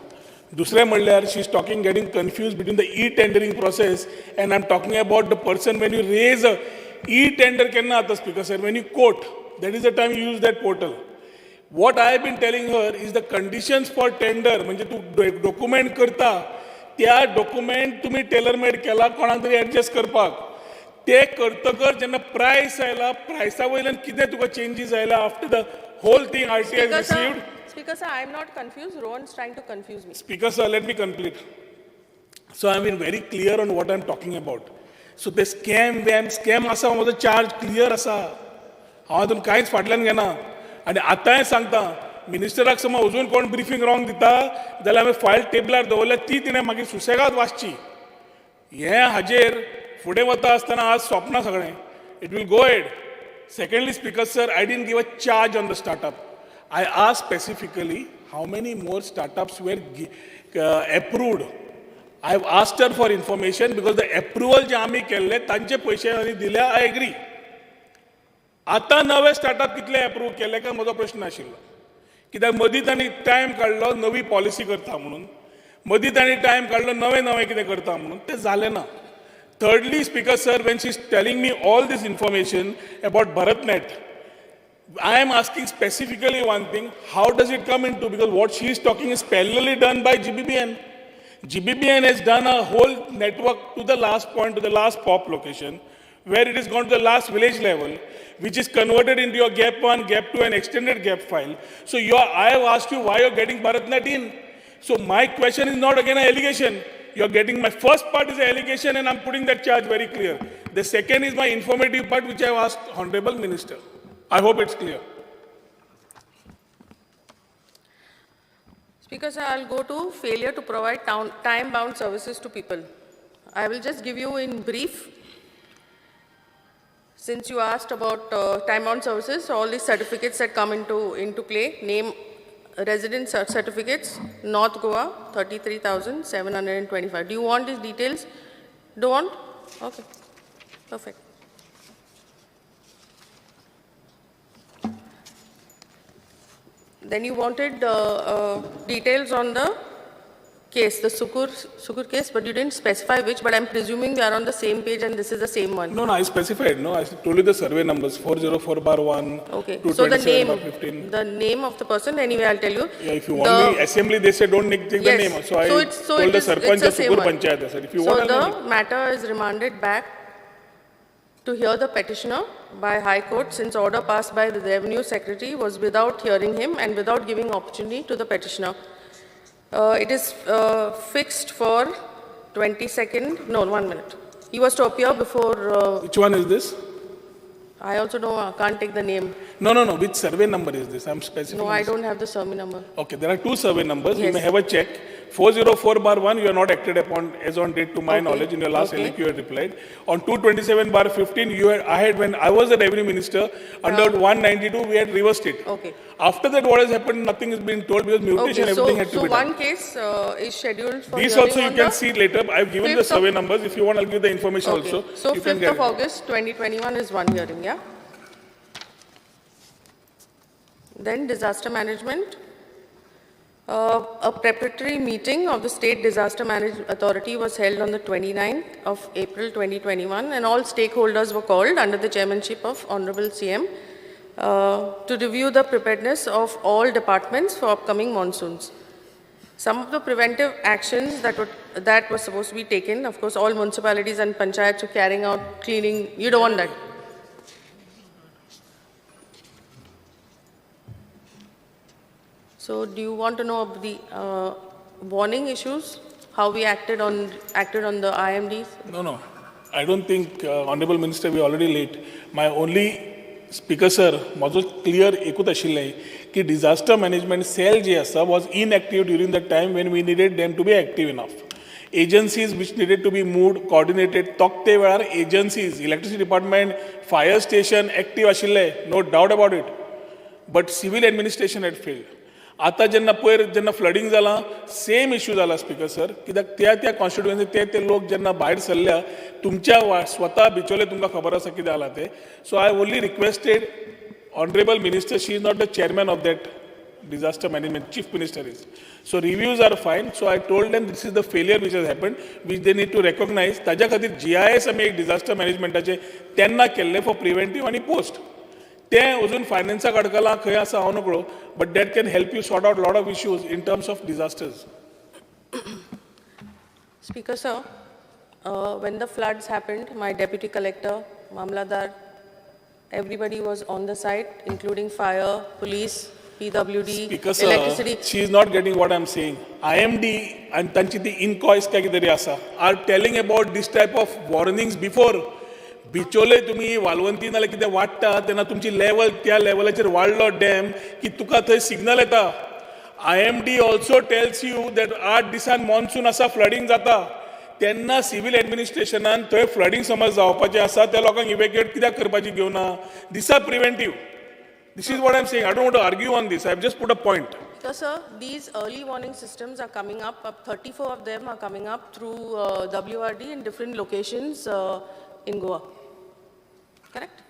दुसरें म्हणल्यार she is talking getting confuse between the e tendering process and I am talking about the person when you raise a e tender केन्ना जाता speaker sir, when you quote, that is the time you use that portal. What I have been telling her is the conditions for tender, म्हणजे तूं document करता त्या document तुमी tailor made केला कोणाक तरी एडजस्ट करपाक, ते करतकर जेन्ना प्रायस आयला प्रायसा वयल्यान कितें तुका चेंजीस आयला after the whole thing RTI received. Speaker sir, I am not confused. Rohan's trying to confuse me. Speaker sir, let me complete. So I have been very clear on what I am talking about. So ते scam वॅम scam आसा, म्हजो charge clear आसा, हांव हातून कांयच फाटल्यान घेना. आनी आतांय सांगता मिनिस्टराक समज अजून कोण ब्रिफींग रॉंग दिता जाल्यार आमी फायल टेबलार दवरल्या ती तिणें मागीर सुसेगाद वाचची. हें हाजेर फुडें वता आसतना आज सोंपना सगळें, it will go ahead. Secondly speaker sir, I didn't give a charge on the startup. I asked specifically how many more startups were approved. I have asked her for information because the approval जे आमी केल्ले तांचे पयशे आनी दिल्या, I agree. आतां नवे startup कितले approve केले काय म्हजो प्रश्न आशिल्लो. कित्याक मदीं तांणी टायम काडलो नवी पॉलिसी करता म्हणून, मदीं तांणी टायम काडलो नवें नवें कितें करता म्हणून, तें जालें ना. Thirdly, Speaker sir, when she's telling me all this information about BharatNet, I am asking specifically one thing, how does it come into, because what she is talking is parallelly done by GBBN. GBBN has done a whole network to the last point, to the last POP location, where it is gone to the last village level, which is converted into your gap 1, gap 2, and extended gap file. So I have asked you why you're getting BharatNet in. So my question is not again an allegation. You're getting my first part is an allegation, and I'm putting that charge very clear. The second is my informative part, which I have asked Honorable Minister. I hope it's clear. Speaker sir, I'll go to failure to provide time-bound services to people. I will just give you in brief. Since you asked about time-bound services, all these certificates that come into play, name resident certificates, North Goa, 33,725. Do you want these details? Don't want? Okay, perfect. Then you wanted details on the case, the Sukur case, but you didn't specify which, but I'm presuming we are on the same page and this is the same one. No, I specified. No, I told you the survey numbers, 404/1, okay. So the name, 227/15. The name of the person, anyway, I'll tell you. Yeah, if you want me, assembly, they say don't take the yes. name. So I told the Sarpanch of Sukur Panchayat. I said, if you want, so the matter is remanded back to hear the petitioner by High Court since order passed by the Revenue Secretary was without hearing him and without giving opportunity to the petitioner. It is fixed for 22nd, no, 1 minute. He was to appear before... Which one is this? I also don't, I can't take the name. No, which survey number is this? I'm specifying. No, I don't have the survey number. Okay, there are two survey numbers. Yes. You may have a check. 404/1, you are not acted upon as on date to my knowledge. In your last LAQ, you had replied. On 227/15, you had, I had, when I was the revenue minister, under 192, we had reversed it. Okay. After that, what has happened, nothing has been told because mutation, everything had to be done. So one case is scheduled for this also you can see later. I have given the survey numbers. If you want, I'll give the information also. So 5th of August, 2021 is one hearing, yeah? Then disaster management. A preparatory meeting of the State Disaster Management Authority was held on the 29th of April 2021, and all stakeholders were called under the chairmanship of Honorable CM to review the preparedness of all departments for upcoming monsoons. Some of the preventive actions that were supposed to be taken, of course, all municipalities and panchayats are carrying out cleaning. You don't want that. So, do you want to know of the warning issues? How we acted on the IMDs? No. I don't think, Honorable Minister, we are already late. My only speaker, sir, म्हजो clear एकूच आशिल्लें की disaster management cell जे आसा was inactive during the time when we needed them to be active enough. Agencies which needed to be moved, coordinated, Tauktae वेळार agencies, electricity department, fire station active आशिल्ले, no doubt about it. But civil administration had failed. आतां जेन्ना पयर जेन्ना flooding जालां same issue जाला speaker sir, कित्याक त्या त्या कॉन्स्टिट्युएन्सी ते ते लोक जेन्ना भायर सरल्या तुमच्या स्वता बिचोले तुमकां खबर आसा कितें जालां तें. So I only requested honourable minister, she is not the chairman of that disaster management, chief minister is. So reviews are fine. So I told them this is the failure which has happened, which they need to recognize. ताज्या खातीर GIS आमी एक disaster मॅनेजमेंटाचे तेन्ना केल्ले for preventive आनी post. तें अजून फायनान्साक अडकलां खंय आसा हांव नकळो, but that can help you sort out lot of issues in terms of disasters. Speaker sir, when the floods happened, my deputy collector, Mamladar, everybody was on the site, including fire, police, PWD, Speaker sir, electricity. She is not getting what I am saying. IMD आनी तांची ती इनकॉयस काय कितें तरी आसा are telling about this type of warnings before. Bicholim तुमी वालवंती नाल्यार कितें वाडटा तेन्ना तुमची लेवल त्या लेवलाचेर वाडलो डॅम की तुका थंय सिग्नल येता. IMD also tells you that 8 दिसान मॉन्सून आसा, फ्लडींग जाता. तेन्ना सिव्हील एडमिनिस्ट्रेशनान थंय फ्लडींग समज जावपाचें आसा त्या लोकांक इवेक्युएट कित्याक करपाची घेवना. This are preventive. This is what I am saying. I don't want to argue on this. I have just put a point. So, sir, these early warning systems are coming up. 34 of them are coming up through WRD in different locations in Goa. Correct?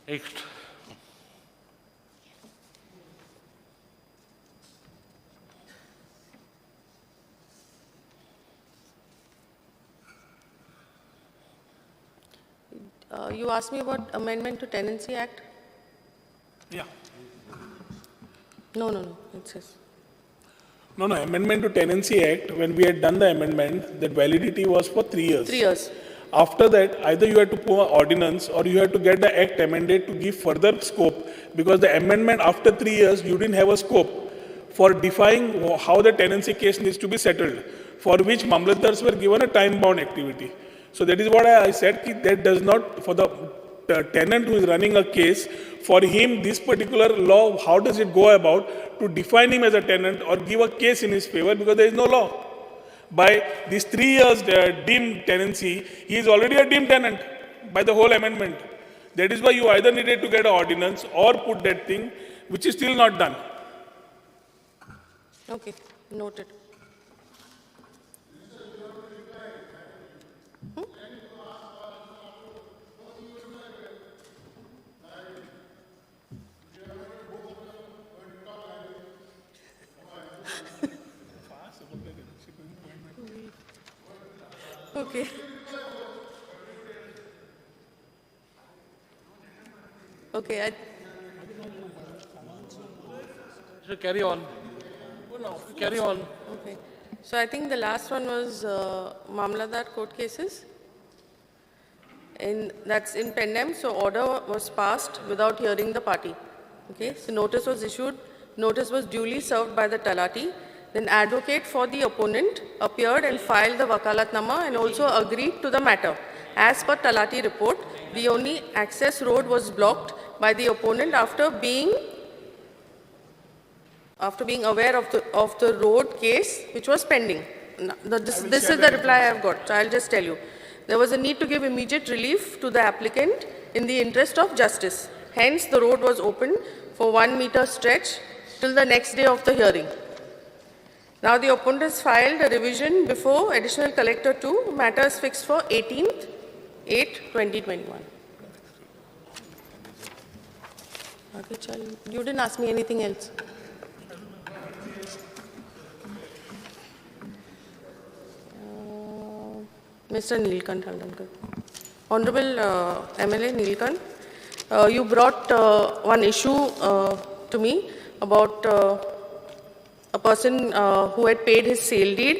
Next. You asked me about amendment to Tenancy Act? Yeah. No, no, no. It says. No, no, amendment to Tenancy Act, when we had done the amendment, that validity was for 3 years. 3 years. After that, either you had to put an ordinance or you had to get the act amended to give further scope, because the amendment after 3 years, you didn't have a scope for defining how the tenancy case needs to be settled, for which Mamlatdars were given a time-bound activity. So that is what I said, ki that does not, for the tenant who is running a case, for him, this particular law, how does it go about to define him as a tenant or give a case in his favor, because there is no law. By these 3 years deemed tenancy, he is already a deemed tenant by the whole amendment. That is why you either needed to get an ordinance or put that thing, which is still not done. Okay, noted. Okay. Okay. So carry on. Carry on. Okay. So I think the last one was Mamlatdar court cases. And that's in Pernem. So order was passed without hearing the party. Okay. So notice was issued. Notice was duly served by the Talati. Then advocate for the opponent appeared and filed the Wakalatnama and also agreed to the matter. As per Talati report, the only access road was blocked by the opponent after being aware of the road case which was pending. This is the reply I have got, so I'll just tell you. There was a need to give immediate relief to the applicant in the interest of justice. Hence, the road was opened for 1 meter stretch till the next day of the hearing. Now, the opponent has filed a revision before Additional Collector 2, matters fixed for 18th 8/2021. Okay, chal. You didn't ask me anything else. Mr. Neelkanth Haldankar. Honorable MLA Neelkanth, you brought one issue to me about a person who had paid his sale deed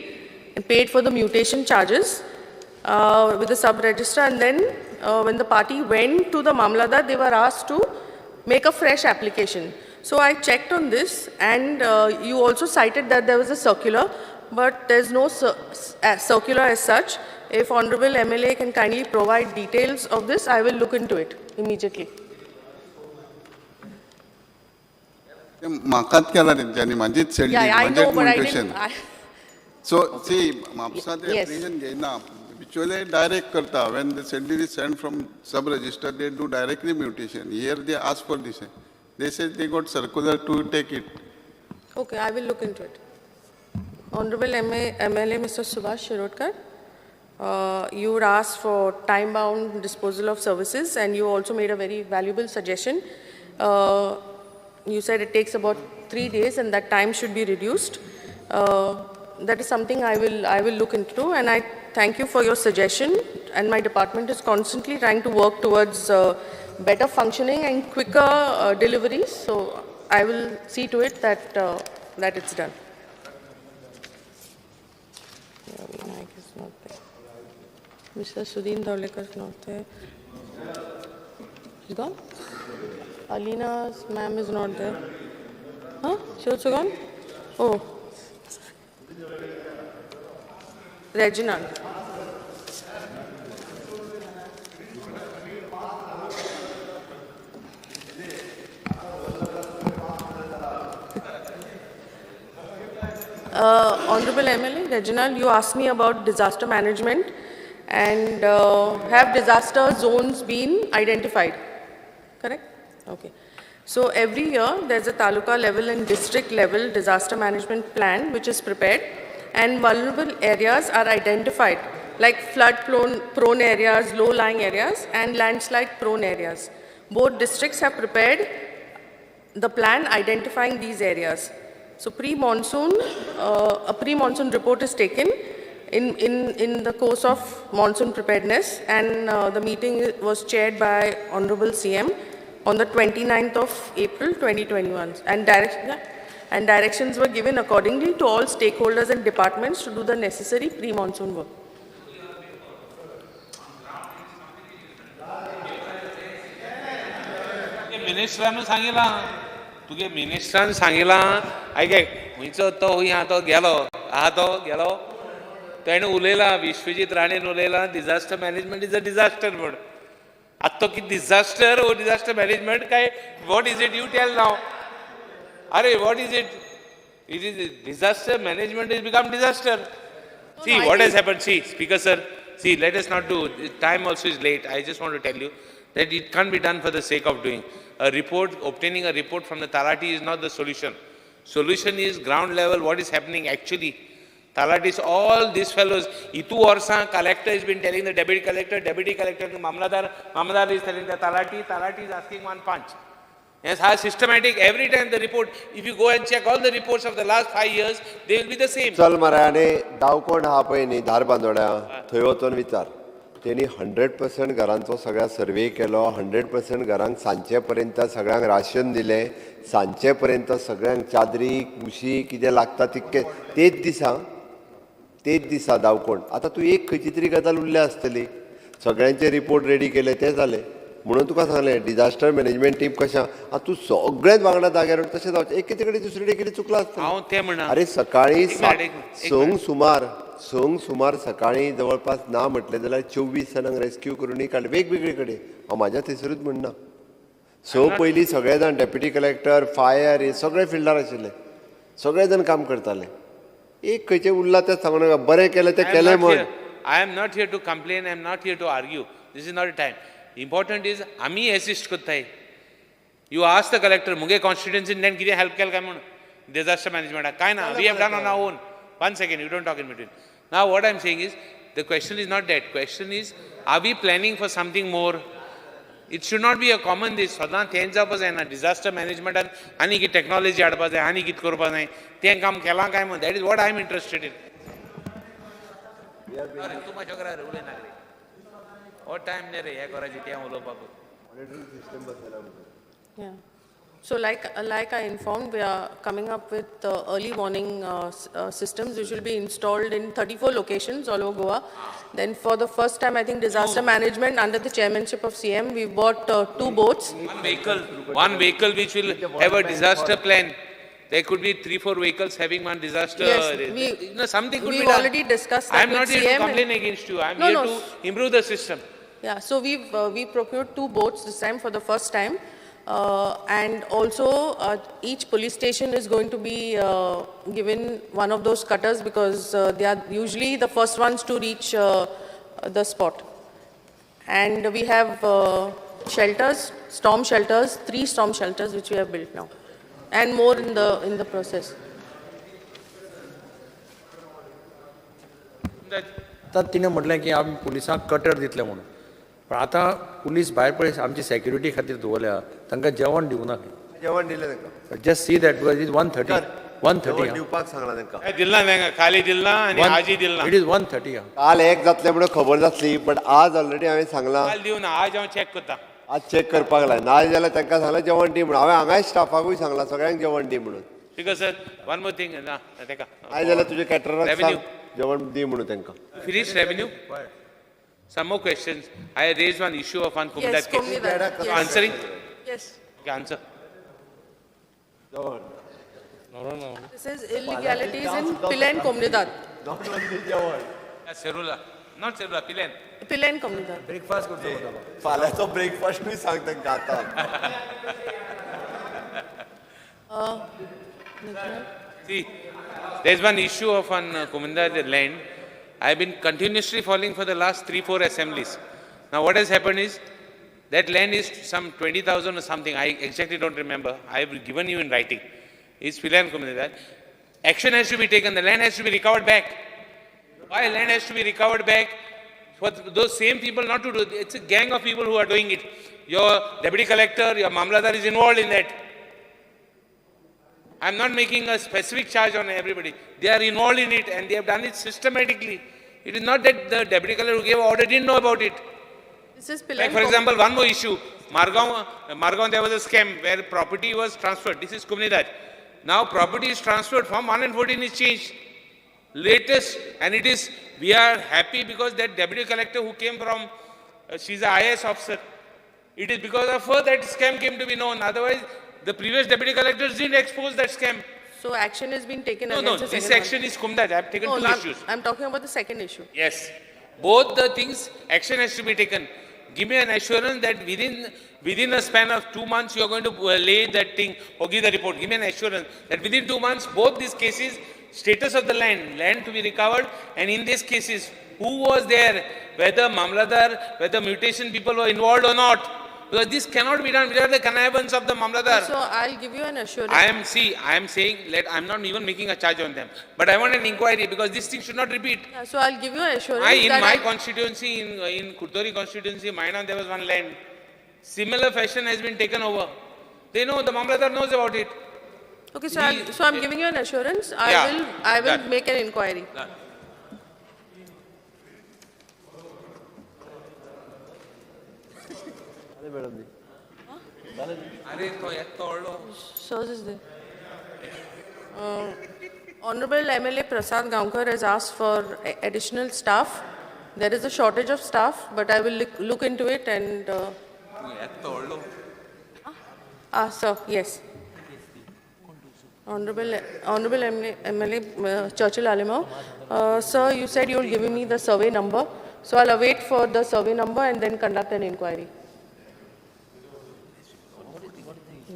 and paid for the mutation charges with the sub-registrar, and then when the party went to the Mamlatdar, they were asked to make a fresh application. So I checked on this, and you also cited that there was a circular, but there's no circular as such. If Honorable MLA can kindly provide details of this, I will look into it immediately. म्हाकाच केला तेंच्यांनी म्हाजीच sale Yeah, I know, but I didn't. So see Mapusa ते application घेयना, Actually, direct karta. When the sale deed is sent from sub-register, they do directly mutation. Here they ask for this. They say they got circular to take it. Okay, I will look into it. Honorable MLA Mr. Subhash Shirodkar, you would ask for time-bound disposal of services, and you also made a very valuable suggestion. You said it takes about 3 days, and that time should be reduced. That is something I will look into, and I thank you for your suggestion. And my department is constantly trying to work towards better functioning and quicker deliveries. So I will see to it that that it's done. Naik is not there. Mr. Sudin Dhavlekar is not there. He's gone? Alina's ma'am is not there. Huh? She also gone? Oh. Reginald. Honorable MLA Reginald, you asked me about disaster management and have disaster zones been identified? Correct? Okay. So every year there's a taluka level and district level disaster management plan which is prepared, and vulnerable areas are identified like flood prone areas, low-lying areas and landslide prone areas. Both districts have prepared the plan identifying these areas. So pre-monsoon, a pre-monsoon report is taken in the course of monsoon preparedness, and the meeting was chaired by Honorable CM on the 29th of April 2021, and directions were given accordingly to all stakeholders and departments to do the necessary pre-monsoon work. मिनिस्टरान सांगिलां तुगे मिनिस्टरान सांगिलां आयक खंयचो तो खंय आहा तो गेलो आहा तो गेलो तेणें उलयलां Vishwajit राणेन उलयलां disaster management is a disaster म्हण आतां तो कितें डिजास्टर ओ डिजास्टर मॅनेजमेंट काय what is it you tell now. अरे what is it it is disaster management is become disaster. See what has happen. See speaker sir, see let us not do time also is late. I just want to tell you that it can't be done for the sake of doing. A report, obtaining a report from the Talati is not the solution. Solution is ground level, what is happening actually. Talatis, all these fellows, Itu Orsa, collector has been telling the deputy collector, Mamladar, Mamladar is telling the Talati, Talati is asking one punch. Yes, how systematic, every time the report, if you go and check all the reports of the last 5 years, they will be the same. चल मरे दावकोण हा पळय न्ही धारबांदोड्या थंय वचून विचार. तेणी 100% घरांचो सगळ्या सर्वे केलो, 100% घरांक सांजचे पर्यंत सगळ्यांक राशन दिलें, सांजचे पर्यंत सगळ्यांक चादरी कुशी कितें लागता तितकें तेच दिसा दावकोण. आतां तूं एक खंयची तरी गजाल उरल्या आसतली, सगळ्यांचे रिपोर्ट रेडी केले ते जाले. म्हणून तुका सांगलें डिजास्टर मॅनेजमेंट टीम कशें आतां तूं सगळ्यांत वांगडा जाग्यार तशें जावचें. एक कडेन दुसरे कडेन चुकलां आसतलें. हांव तें म्हणा अरे सकाळीं 6 सुमार सकाळीं जवळपास ना म्हटलें जाल्यार 24 जाणांक रेस्क्यू करूनय काडले वेगवेगळे कडेन. हांव म्हाज्या थंयसरूच म्हणना, 6 पयलीं सगळे जाण डेप्युटी कलेक्टर फायर हे सगळे फिल्डार आशिल्ले, सगळे जाण काम करताले. एक खंयचें उरलां तें सांगू नाका, बरें केलें तें केलें म्हण. I am not here to complain, I am not here to argue, this is not a time. Important is आमी एसिस्ट करताय. You ask the collector मुगे कॉन्स्टिट्युएन्सीन कितें हेल्प केलें काय म्हूण डिजास्टर मॅनेजमेंटाक काय ना. We have done on our own. 1 second, you don't talk in between. Now what I am saying is the question is not that. Question is, are we planning for something more? It should not be a common this. सदां तें जावपा जायना. Disaster मॅनेजमेंटान आनी कितें technology हाडपा जाय, आनी कितें करपा जाय, तें काम केलां काय म्हूण. That is what I am interested in. तूं मातशें करा रे, उलयना रे. हो टायम न्ही रे हें करायचें तें उलोवपाक. So like I informed, we are coming up with early warning systems which will be installed in 34 locations all over Goa. Then for the first time, I think disaster management under the chairmanship of CM, we bought 2 boats. One vehicle which will have a disaster plan. There could be 3-4 vehicles having one disaster. Yes, something could be done. We've already discussed that. I am not here to complain against you. I am here to improve the system. Yeah, so we procured 2 boats this time for the first time. And also each police station is going to be given one of those cutters because they are usually the first ones to reach the spot. And we have shelters, storm shelters, 3 storm shelters which we have built now, and more in the process. आतां तिणें म्हटलें की आमी पुलिसांक cutter दितले म्हणून, पण आतां पुलीस भायर पळय आमची सेक्युरिटी खातीर दवरल्या, तांकां जेवण दिवंक ना. जेवण दिलें तांकां. Just see that because it is 1:30. 1:30 दिवपाक सांगलां तांकां. दिलां तांकां, काली दिलां आनी आजी दिलां. It is 1:30. काल एक जातलें म्हणून खबर जातली, बट आज ऑलरेडी हांवें सांगलां. काल दिवना, आज हांव चॅक करता. आज चॅक करपाक लाय, ना जाल्यार तांकां सांगलां जेवण दी म्हणून. हांवें हांगाय स्टाफाकूय सांगलां सगळ्यांक जेवण दी म्हणून. Because sir, one more thing ना ताका. आयज जाल्यार तुजे कॅटरराक सांग जेवण दी म्हणून तांकां. Finish revenue. Some more questions. I raised one issue of one Comunidade yes, case. Comunidade, yes. Answering? Yes. Okay, answer. No. This is illegalities in Pilerne Comunidade. Not only जेवण. Serula. Not Serula, Pilerne. Pilerne Comunidade. Breakfast करचो पडटलो. फाल्यांचो ब्रेकफास्टूय सांग तांकां आतां. See, there's one issue of one Comunidade land. I have been continuously following for the last 3-4 assemblies. Now what has happened is, that land is some 20,000 or something, I exactly don't remember. I have given you in writing. It's Pilerne Comunidade. Action has to be taken, the land has to be recovered back. Why land has to be recovered back? For those same people not to do it. It's a gang of people who are doing it. Your deputy collector, your mamladar is involved in that. I'm not making a specific charge on everybody. They are involved in it and they have done it systematically. It is not that the deputy collector who gave order didn't know about it. This is Like for example, one more issue, Margao, there was a scam where property was transferred. This is Comunidade. Now property is transferred from 1 and 14 is changed. Latest, and it is, we are happy because that deputy collector who came from, she's an IAS officer. It is because of her that scam came to be known. Otherwise, the previous deputy collectors didn't expose that scam. So action has been taken No, against no, the this second action one. is Comunidade. I have taken No, two no, issues. I'm talking about the second issue. Yes. Both the things, action has to be taken. Give me an assurance that within a span of 2 months, you are going to lay that thing or give the report. Give me an assurance that within 2 months, both these cases, status of the land to be recovered, and in these cases, who was there, whether Mamladar, whether mutation people were involved or not. Because this cannot be done without the connivance of the Mamladar. So I'll give you an assurance. I am saying, I'm not even making a charge on them. But I want an inquiry because this thing should not repeat. Yeah, so I'll give you an assurance. In my constituency, in Curtorim constituency, Maina, there was one land. Similar fashion has been taken over. They know, the Mamladar knows about it. Okay, so I'm giving you an assurance. I will make an inquiry. Done. Sirs is there. Honorable MLA Prasad Gaonkar has asked for additional staff. There is a shortage of staff, but I will look into it and... sir, yes. Honorable MLA Churchill Alemao. Sir, you said you will give me the survey number. So I'll await for the survey number and then conduct an inquiry.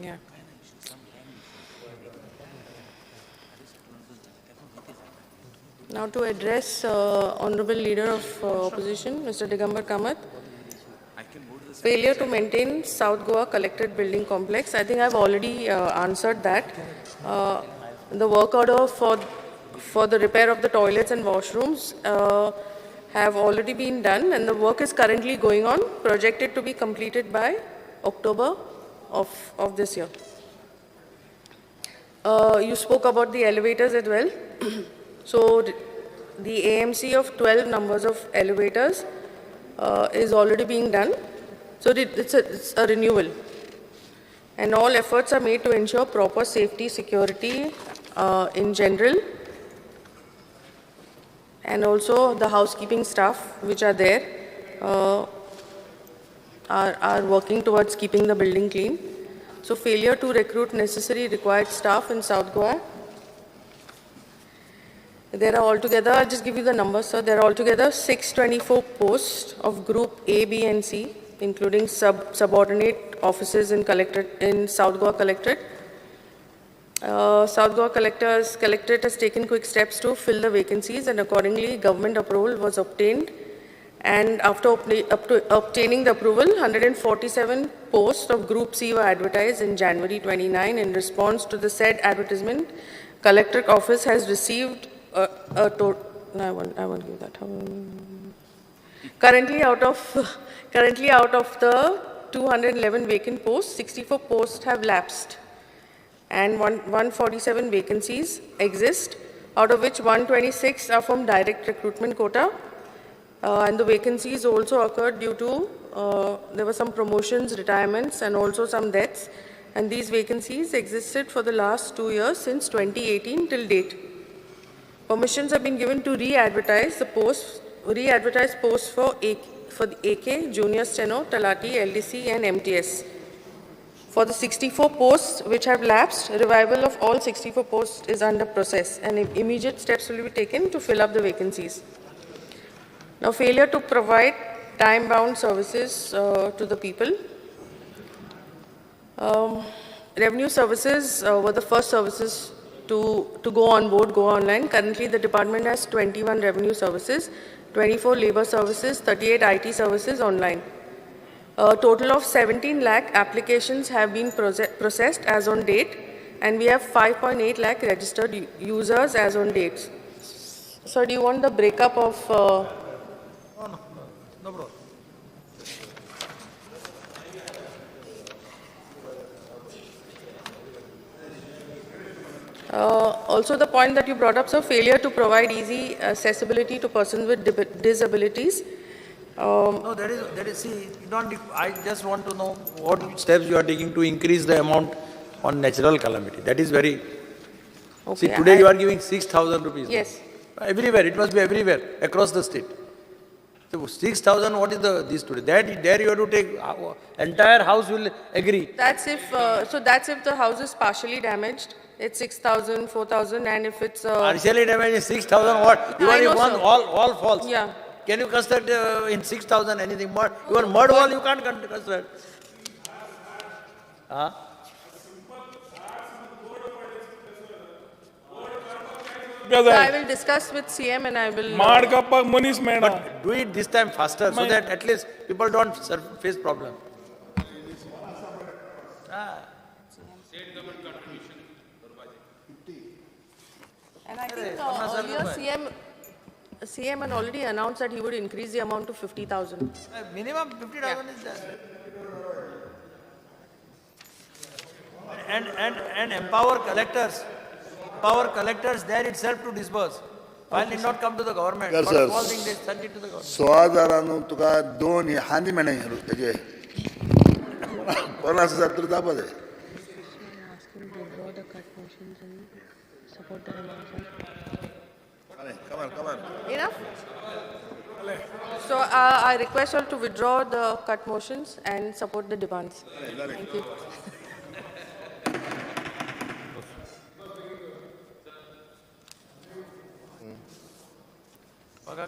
Yeah. Now to address Honorable Leader of Opposition, Mr. Digambar Kamath. Failure to maintain South Goa Collectorate Building Complex. I think I've already answered that. The work order for the repair of the toilets and washrooms have already been done, and the work is currently going on, projected to be completed by October of this year. You spoke about the elevators as well. So the AMC of 12 numbers of elevators is already being done. So it's a renewal. And all efforts are made to ensure proper safety, security in general, and also the housekeeping staff which are there are working towards keeping the building clean. So failure to recruit necessary required staff in South Goa. There are altogether, I'll just give you the numbers, sir. There are altogether 624 posts of Group A, B, and C, including subordinate offices in South Goa Collectorate. South Goa Collectorate has taken quick steps to fill the vacancies, and accordingly, government approval was obtained. And after obtaining the approval, 147 posts of Group C were advertised in January 29. In response to the said advertisement, Collectorate office has received a total. No, I won't give that. Currently out of the 211 vacant posts, 64 posts have lapsed, and 147 vacancies exist, out of which 126 are from direct recruitment quota. And the vacancies also occurred due to, there were some promotions, retirements, and also some deaths. And these vacancies existed for the last 2 years since 2018 till date. Permissions have been given to re-advertise the posts, for the AK, Junior Steno, Talati, LDC, and MTS. For the 64 posts which have lapsed, revival of all 64 posts is under process, and immediate steps will be taken to fill up the vacancies. Now, failure to provide time-bound services to the people. Revenue services were the first services to go on board, go online. Currently, the department has 21 revenue services, 24 labor services, 38 IT services online. A total of 17 lakh applications have been processed as on date, and we have 5.8 lakh registered users as on date. So, do you want the breakup of... No, problem. Also, the point that you brought up, sir, failure to provide easy accessibility to persons with disabilities. No, that is, see, you don't, I just want to know what steps you are taking to increase the amount on natural calamity. That is very, okay, see, today you are giving 6,000 rupees. Yes. Everywhere, it must be everywhere, across the state. So 6,000, what is the this today? That there you have to take, entire house will agree. That's if, so that's if the house is partially damaged, it's 6,000, 4,000, and if it's... partially damaged is 6,000 what? You are one, all falls. Yeah. Can you construct in 6,000 anything more? Your mud wall you can't construct. Huh? So I will discuss with CM and I will... But do it this time faster so that at least people don't face problem. State government contribution. And I think earlier CM had already announced that he would increase the amount to 50,000. Minimum 50,000 is there. And empower collectors. Power collectors there itself to disburse. File need not come to the government. Sir, For small thing they send it to the government. 16,000 तुका दोन हांदी मेळ्ळे तेजे 50,000 तर जावपा जाय. Come on. Enough? So I request all to withdraw the cut motions and support the demands. Thank you.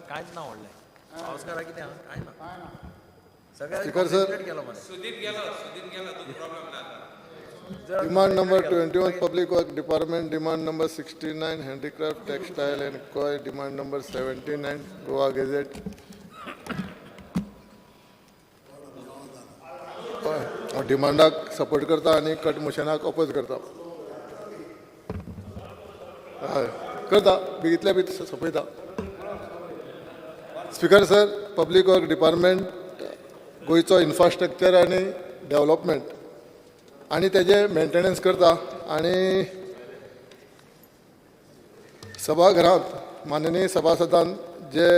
कांयच ना व्हडलें पावसकारा कितें आहा कांय ना Speaker sir, Sudeep गेलो तुका प्रॉब्लेम ना. Demand number 21, Public Work Department. Demand number 69, Handicraft, Textile and Coir. Demand number 79, Goa Gazette. डिमांडाक support करता आनी कट मोशनाक अपोज करता. हय करता, बेगितल्या बेगीन सोंपयता. Speaker sir, public work department गोंयचो इन्फ्रास्ट्रक्चर आनी डेवलपमेंट आनी तेजें मेंटेनन्स करता आनी सभाघरांत माननीय सभासदान जे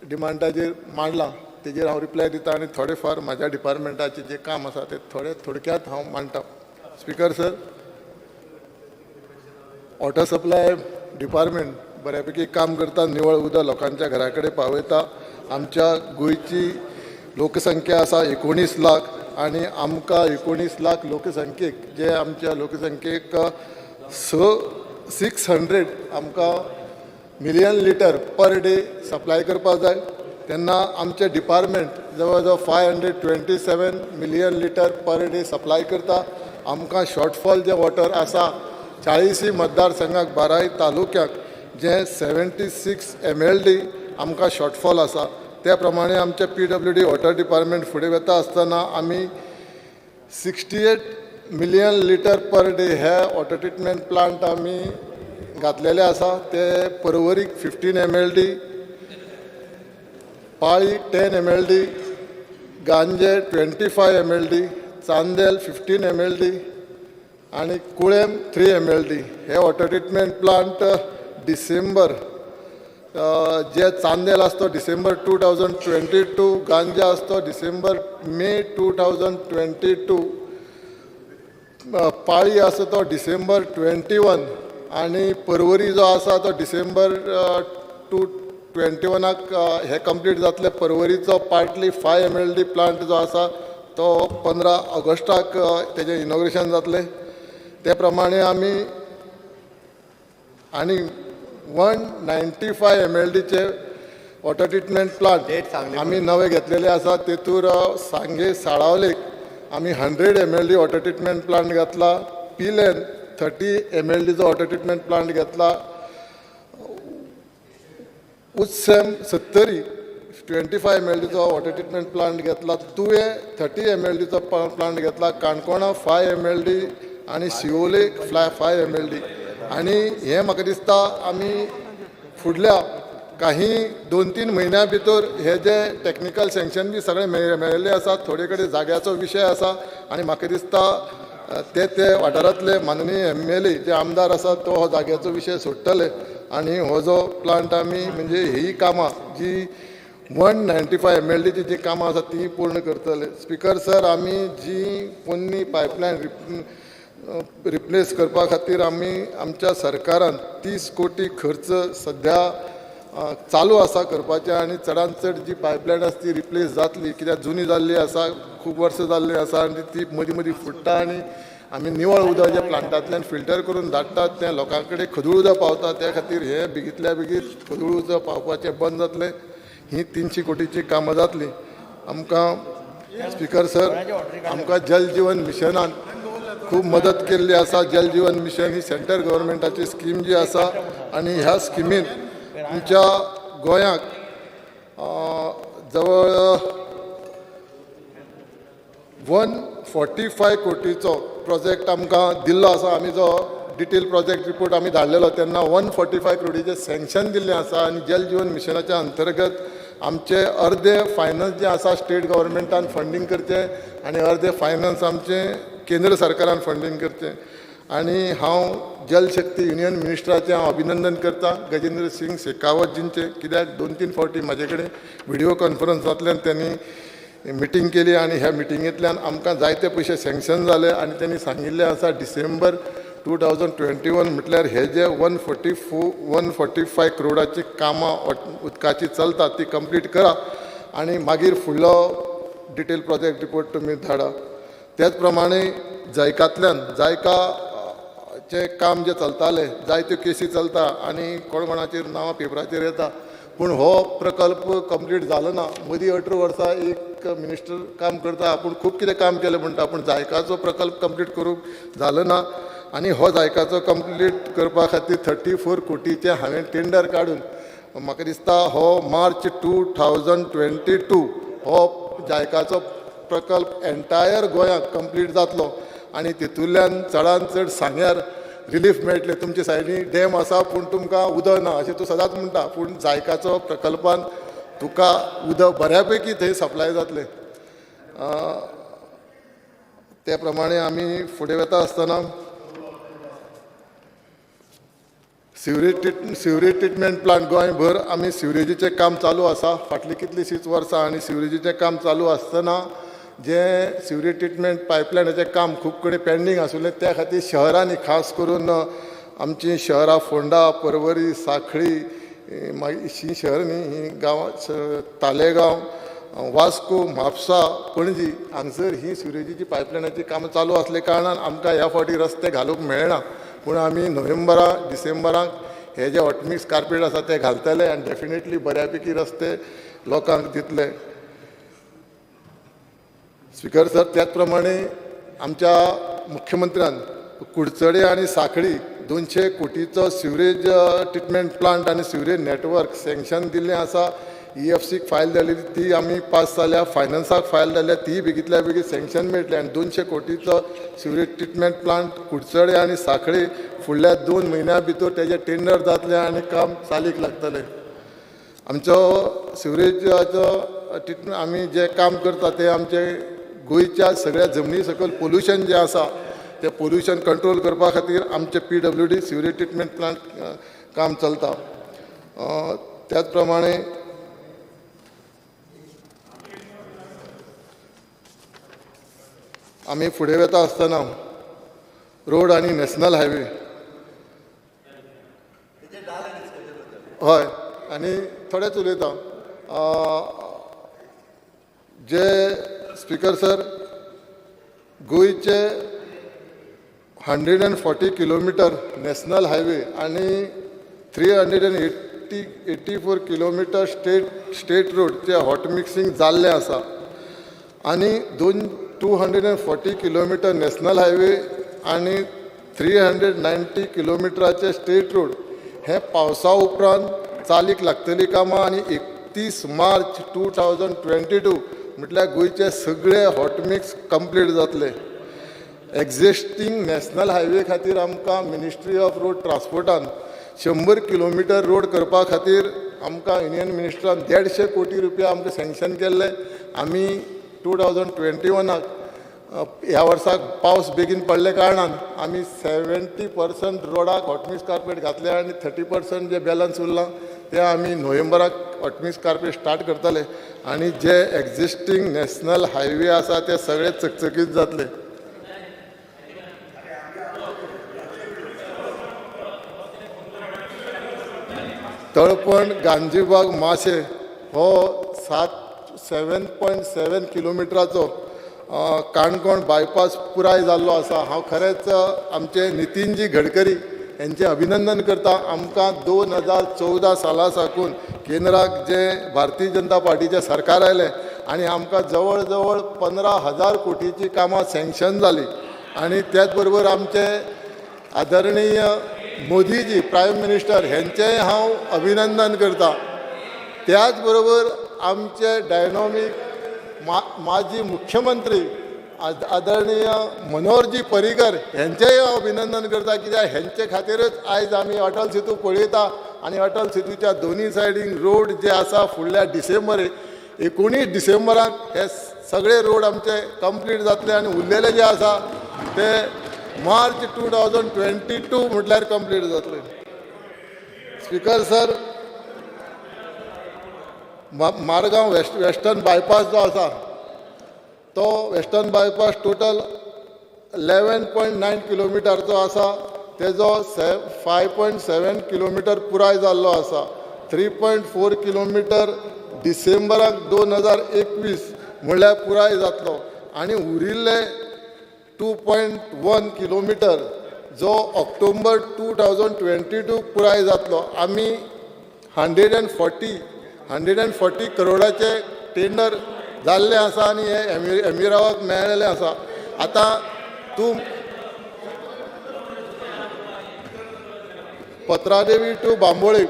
डिमांडाचेर मांडलां तेजेर हांव रिप्लाय दिता आनी थोडे फार म्हाज्या डिपार्टमेंटाचें जें काम आसा तें थोडे थोडक्यांत हांव मांडटा. Speaker sir, water supply department बऱ्यापैकी काम करता, निवळ उदक लोकांच्या घरा कडेन पावयता. आमच्या गोंयची लोकसंख्या आसा 19 लाख आनी आमकां 19 लाख लोकसंख्येक जे आमच्या लोकसंख्येक 600 आमकां million litre per day supply करपाक जाय. तेन्ना आमचें डिपार्टमेंट जवळ जवळ 527 million litre per day supply करता. आमकां शॉर्टफॉल जे वॉटर आसा 40 मतदारसंघाक 12 तालुक्याक जे 76 MLD आमकां शॉर्टफॉल आसा. त्या प्रमाणे आमचें PWD water department फुडें वता आसतना आमी 68 मिलियन लिटर पर डे हे वॉटर ट्रिटमेंट प्लांट आमी घातलेले आसा. ते पर्वरीक 15 MLD, Pali 10 MLD, Ganje 25 MLD, Chandel 15 MLD आनी कुळेम 3 MLD हे वॉटर ट्रिटमेंट प्लांट डिसेंबर जे चांदेल आसतो डिसेंबर 2022, गांजा आसतो डिसेंबर मे 2022, पाळी आसा तो डिसेंबर 21 आनी पर्वरी जो आसा तो डिसेंबर 2021 हे कंप्लीट जातले. पर्वरीचो पार्टली 5 MLD plant जो आसा तो 15 ऑगस्टाक तेजें इनॉग्रेशन जातलें. ते प्रमाणे आमी आनी 195 MLDचे वॉटर ट्रिटमेंट प्लांट आमी नवे घेतलेले आसा. तेतूर सांगे साळावलेक आमी 100 MLD water treatment plant घातला, पिलेन 30 MLDचो वॉटर ट्रिटमेंट प्लांट घेतला, उत्सेम सत्तरी 25 MLDचो वॉटर ट्रिटमेंट प्लांट घेतला, तुवें 30 MLDचो प्लांट घेतला, काणकोणा 5 MLD आनी शिवोले 5 MLD. आनी हें म्हाका दिसता आमी फुडल्या काही 2-3 म्हयन्या भितर हे जे टॅक्निकल सँक्शन बी सगळे मेळिल्ले आसा. थोडे कडेन जाग्याचो विशय आसा आनी म्हाका दिसता ते ते वाठारांतले माननीय MLA जे आमदार आसा तो हो जाग्याचो विशय सोडटले आनी हो जो प्लांट आमी म्हणजे ही कामां जी 195 MLDची जी कामां आसा ती पूर्ण करतले. स्पिकर सर, आमी जी पोन्नी पायपलायन रिप्लेस करपा खातीर आमी आमच्या सरकारान 30 कोटी खर्च सध्या चालू आसा करपाचें आनी चडान चड जी पायपलायन आसा ती रिप्लेस जातली, कित्याक जुनी जाल्ली आसा, खूब वर्सां जाल्ली आसा आनी ती मदीं मदीं फुट्टा आनी आमी निवळ उदक जें प्लांटांतल्यान फिल्टर करून धाडटात तें लोकां कडेन खदूळ उदक पावता. त्या खातीर हें बेगींतल्या बेगीन खदूळ उदक पावपाचें बंद जातलें. ही 300 कोटीची कामां जातली. आमकां स्पिकर सर, आमकां जल जीवन मिशनान खूब मदत केल्ली आसा. जल जीवन मिशन ही सेंट्रल गव्हर्मेंटाची स्कीम जी आसा आनी ह्या स्किमीन आमच्या गोंयाक जवळ 145 कोटीचो प्रोजेक्ट आमकां दिल्लो आसा. आमी जो डिटेल प्रोजेक्ट रिपोर्ट आमी धाडलेलो तेन्ना 145 कोटीचें सँक्शन दिल्लें आसा आनी जल जीवन मिशनाच्या अंतर्गत आमचे अर्दे फायनान्स जे आसा स्टेट गव्हर्मेंटान फंडींग करचें आनी अर्दे फायनान्स आमचें केंद्र सरकारान फंडींग करचें. आनी हांव जल शक्ती युनियन मिनिस्टराचें हांव अभिनंदन करता, गजेंद्र सिंग शेखावतजींचें, कित्याक 2-3 फावटी म्हाजे कडेन व्हिडियो कॉन्फरन्सांतल्यान त्यांनी मिटींग केली आनी ह्या मिटिंगेंतल्यान आमकां जायते पयशे सँक्शन जाले आनी त्यांनी सांगिल्लें आसा डिसेंबर 2021 म्हटल्यार हे जे 145 करोडाची कामां उदकाची चलता ती कंप्लीट करा आनी मागीर फुडलो डिटेल प्रोजेक्ट रिपोर्ट तुमी धाडा. त्याच प्रमाणे जायकांतल्यान जायकाचें काम जें चलतालें, जायत्यो केसी चलता आनी कोण कोणाचेर नांवां पेपराचेर येता, पूण हो प्रकल्प कंप्लीट जालो ना. मदीं 18 वर्सां एक मिनिस्टर काम करता, आपूण खूब कितें काम केलें म्हणटा, पूण जायकाचो प्रकल्प कंप्लीट करूंक जालो ना आनी हो जायकाचो कंप्लीट करपा खातीर 34 कोटीचें हांवें टेंडर काडून म्हाका दिसता हो मार्च 2022 हो जायकाचो प्रकल्प एन्टायर गोंयांक कंप्लीट जातलो आनी तितूंतल्यान चडान चड सांग्यार रिलीफ मेळटलें. तुमचे सायडीन डॅम आसा पूण तुमकां उदक ना अशें तूं सदांच म्हणटा, पूण जायकाचो प्रकल्पान तुका उदक बऱ्या पैकी थंय सप्लाय जातलें. ते प्रमाणे आमी फुडें वता आसतना सिवरेज ट्रिटमेंट प्लांट गोंयभर आमी सिवरेजीचें काम चालू आसा फाटलीं कितलींशींच वर्सां आनी सिवरेजीचें काम चालू आसतना जें सिवरेज ट्रिटमेंट पायपलायनाचें काम खूब कडेन पेंडींग आशिल्लें त्या खातीर शहरांनी खास करून आमचीं शहरां फोंडा, परवरी, साखळी, मागीर हीं शहर न्ही हीं गांवां तालेगांव, वास्को, म्हापसा, पणजी हांगसर ही सिवरेजीची पायपलायनाची कामां चालू आसल्या कारणान आमकां ह्या फावटी रस्ते घालूंक मेळना, पूण आमी नोव्हेंबराक डिसेंबराक हे जे हॉटमिक्स कार्पेट आसा ते घालतले आनी डेफिनेटली बऱ्यापैकी रस्ते लोकांक दितले. स्पिकर सर, त्याच प्रमाणे आमच्या मुख्यमंत्र्यान कुडचडे आनी साखळी 200 कोटीचो सिवरेज ट्रिटमेंट प्लांट आनी सिवरेज नेटवर्क सँक्शन दिल्लें आसा. EFCक फायल जाली ती आमी पास जाल्या, फायनान्साक फायल जाल्या ती बेगींतल्या बेगीन सँक्शन मेळटलें आनी 200 कोटीचो सिवरेज ट्रिटमेंट प्लांट कुडचडे आनी साखळी फुडल्या 2 म्हयन्या भितर तेजें टेंडर जातलें आनी काम चालीक लागतलें. आमचो सिवरेजाचो ट्रिटमेंट आमी जें काम करता तें आमचे गोंयच्या सगळ्या जमनी सकयल पोल्युशन जें आसा तें पोल्युशन कंट्रोल करपा खातीर आमचें PWD sewerage treatment plant काम चलता. त्याच प्रमाणे आमी फुडें वता आसतना रोड आनी नॅशनल हायवे, हय आनी थोडेच उलयता. जे स्पिकर सर, गोंयचे 140 किलोमिटर नॅशनल हायवे आनी 384 किलोमिटर स्टेट रोडचे हॉट मिक्सिंग जाल्लें आसा आनी 240 किलोमिटर नॅशनल हायवे आनी 390 किलोमिटराचे स्टेट रोड हे पावसा उपरांत चालीक लागतली कामां आनी 31 मार्च 2022 म्हटल्यार गोंयचे सगळे हॉटमिक्स कंप्लीट जातले. एक्झिस्टींग नॅशनल हायवे खातीर आमकां मिनिस्ट्री ऑफ रोड ट्रान्सपोर्टान 100 किलोमिटर रोड करपा खातीर आमकां युनियन मिनिस्टरान 150 कोटी रुपया आमकां सँक्शन केल्ले. आमी 2021 ह्या वर्साक पावस बेगीन पडले कारणान आमी 70% रोडाक हॉटमिक्स कार्पेट घातले आनी 30% जे बॅलन्स उरलां ते आमी नोव्हेंबराक हॉटमिक्स कार्पेट स्टार्ट करतले आनी जे एक्झिस्टींग नॅशनल हायवे आसा ते सगळे चकचकीत जातले. तळपण गांजीबाग माशे हो 7.7 किलोमिटराचो काणकोण बायपास पुराय जाल्लो आसा. हांव खरेंच आमचे नितीनजी गडकरी हेंचें अभिनंदन करता. आमकां 2014 साला साकून केंद्राक जे भारतीय जनता पार्टीचें सरकार आयलें आनी आमकां जवळ जवळ 15,000 कोटीची कामां सँक्शन जालीं आनी त्याच बरोबर आमचे आदरणीय मोदीजी प्रायम मिनिस्टर हेंचेंय हांव अभिनंदन करता. त्याच बरोबर आमचे डायनॉमीक माजी मुख्यमंत्री आदरणीय मनोहरजी पर्रीकर हेंचेय हांव अभिनंदन करता, कित्याक हेंचे खातीरच आयज आमी अटल सेतू पळयता आनी अटल सेतूच्या दोनी सायडीन रोड जे आसा फुडल्या डिसेंबर 19 डिसेंबराक हे सगळे रोड आमचे कंप्लीट जातले आनी उरलेले जे आसा ते मार्च 2022 म्हटल्यार कंप्लीट जातले. Speaker sir, Margao western bypass जो आसा तो वेस्टर्न बायपास टोटल 11.9 किलोमिटरचो आसा, तेजो 5.7 किलोमिटर पुराय जाल्लो आसा. 3.4 किलोमिटर डिसेंबराक 2021 म्हणल्यार पुराय जातलो आनी उरिल्ले 2.1 किलोमिटर जो ऑक्टोबर 2022 पुराय जातलो. आमी 140 करोडाचे टेंडर जाल्ले आसा आनी हे एमिरावाक मेळ्ळेले आसा. आतां तूं पत्रादेवी टू बांबोळे,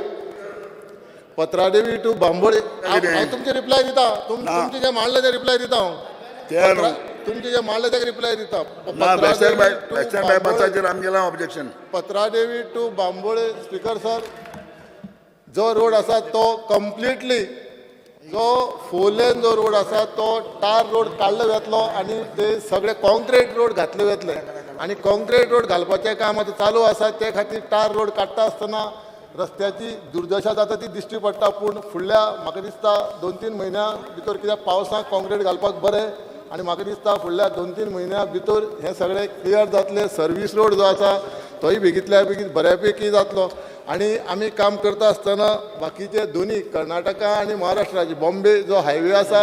पत्रादेवी टू बांबोळे हांव तुमचे रिप्लाय दिता. तुमचे जे मांडले ते रिप्लाय दिता हांव, तुमचे जे मांडले ते रिप्लाय दिता. Patradevi to Bambolim speaker sir, जो रोड आसा तो कंप्लिटली जो 4 लेन जो रोड आसा तो टार रोड काडलो वेतलो आनी ते सगळे कॉन्क्रीट रोड घातले वेतले आनी कॉन्क्रीट रोड घालपाचें काम आतां चालू आसा. ते खातीर टार रोड काडटा आसतना रस्त्याची दुर्दशा जाता ती दिश्टी पडटा, पूण फुडल्या म्हाका दिसता 2-3 म्हयन्या भितर, कित्याक पावसाक कॉन्क्रीट घालपाक बरें आनी म्हाका दिसता फुडल्या 2-3 म्हयन्या भितर हें सगळें क्लियर जातलें. सर्वीस रोड जो आसा तोय बेगींतल्या बेगीन बऱ्यापैकी जातलो आनी आमी काम करता आसतना बाकीचे दोनी कर्नाटका आनी महाराष्ट्राचे बॉम्बे जो हायवे आसा,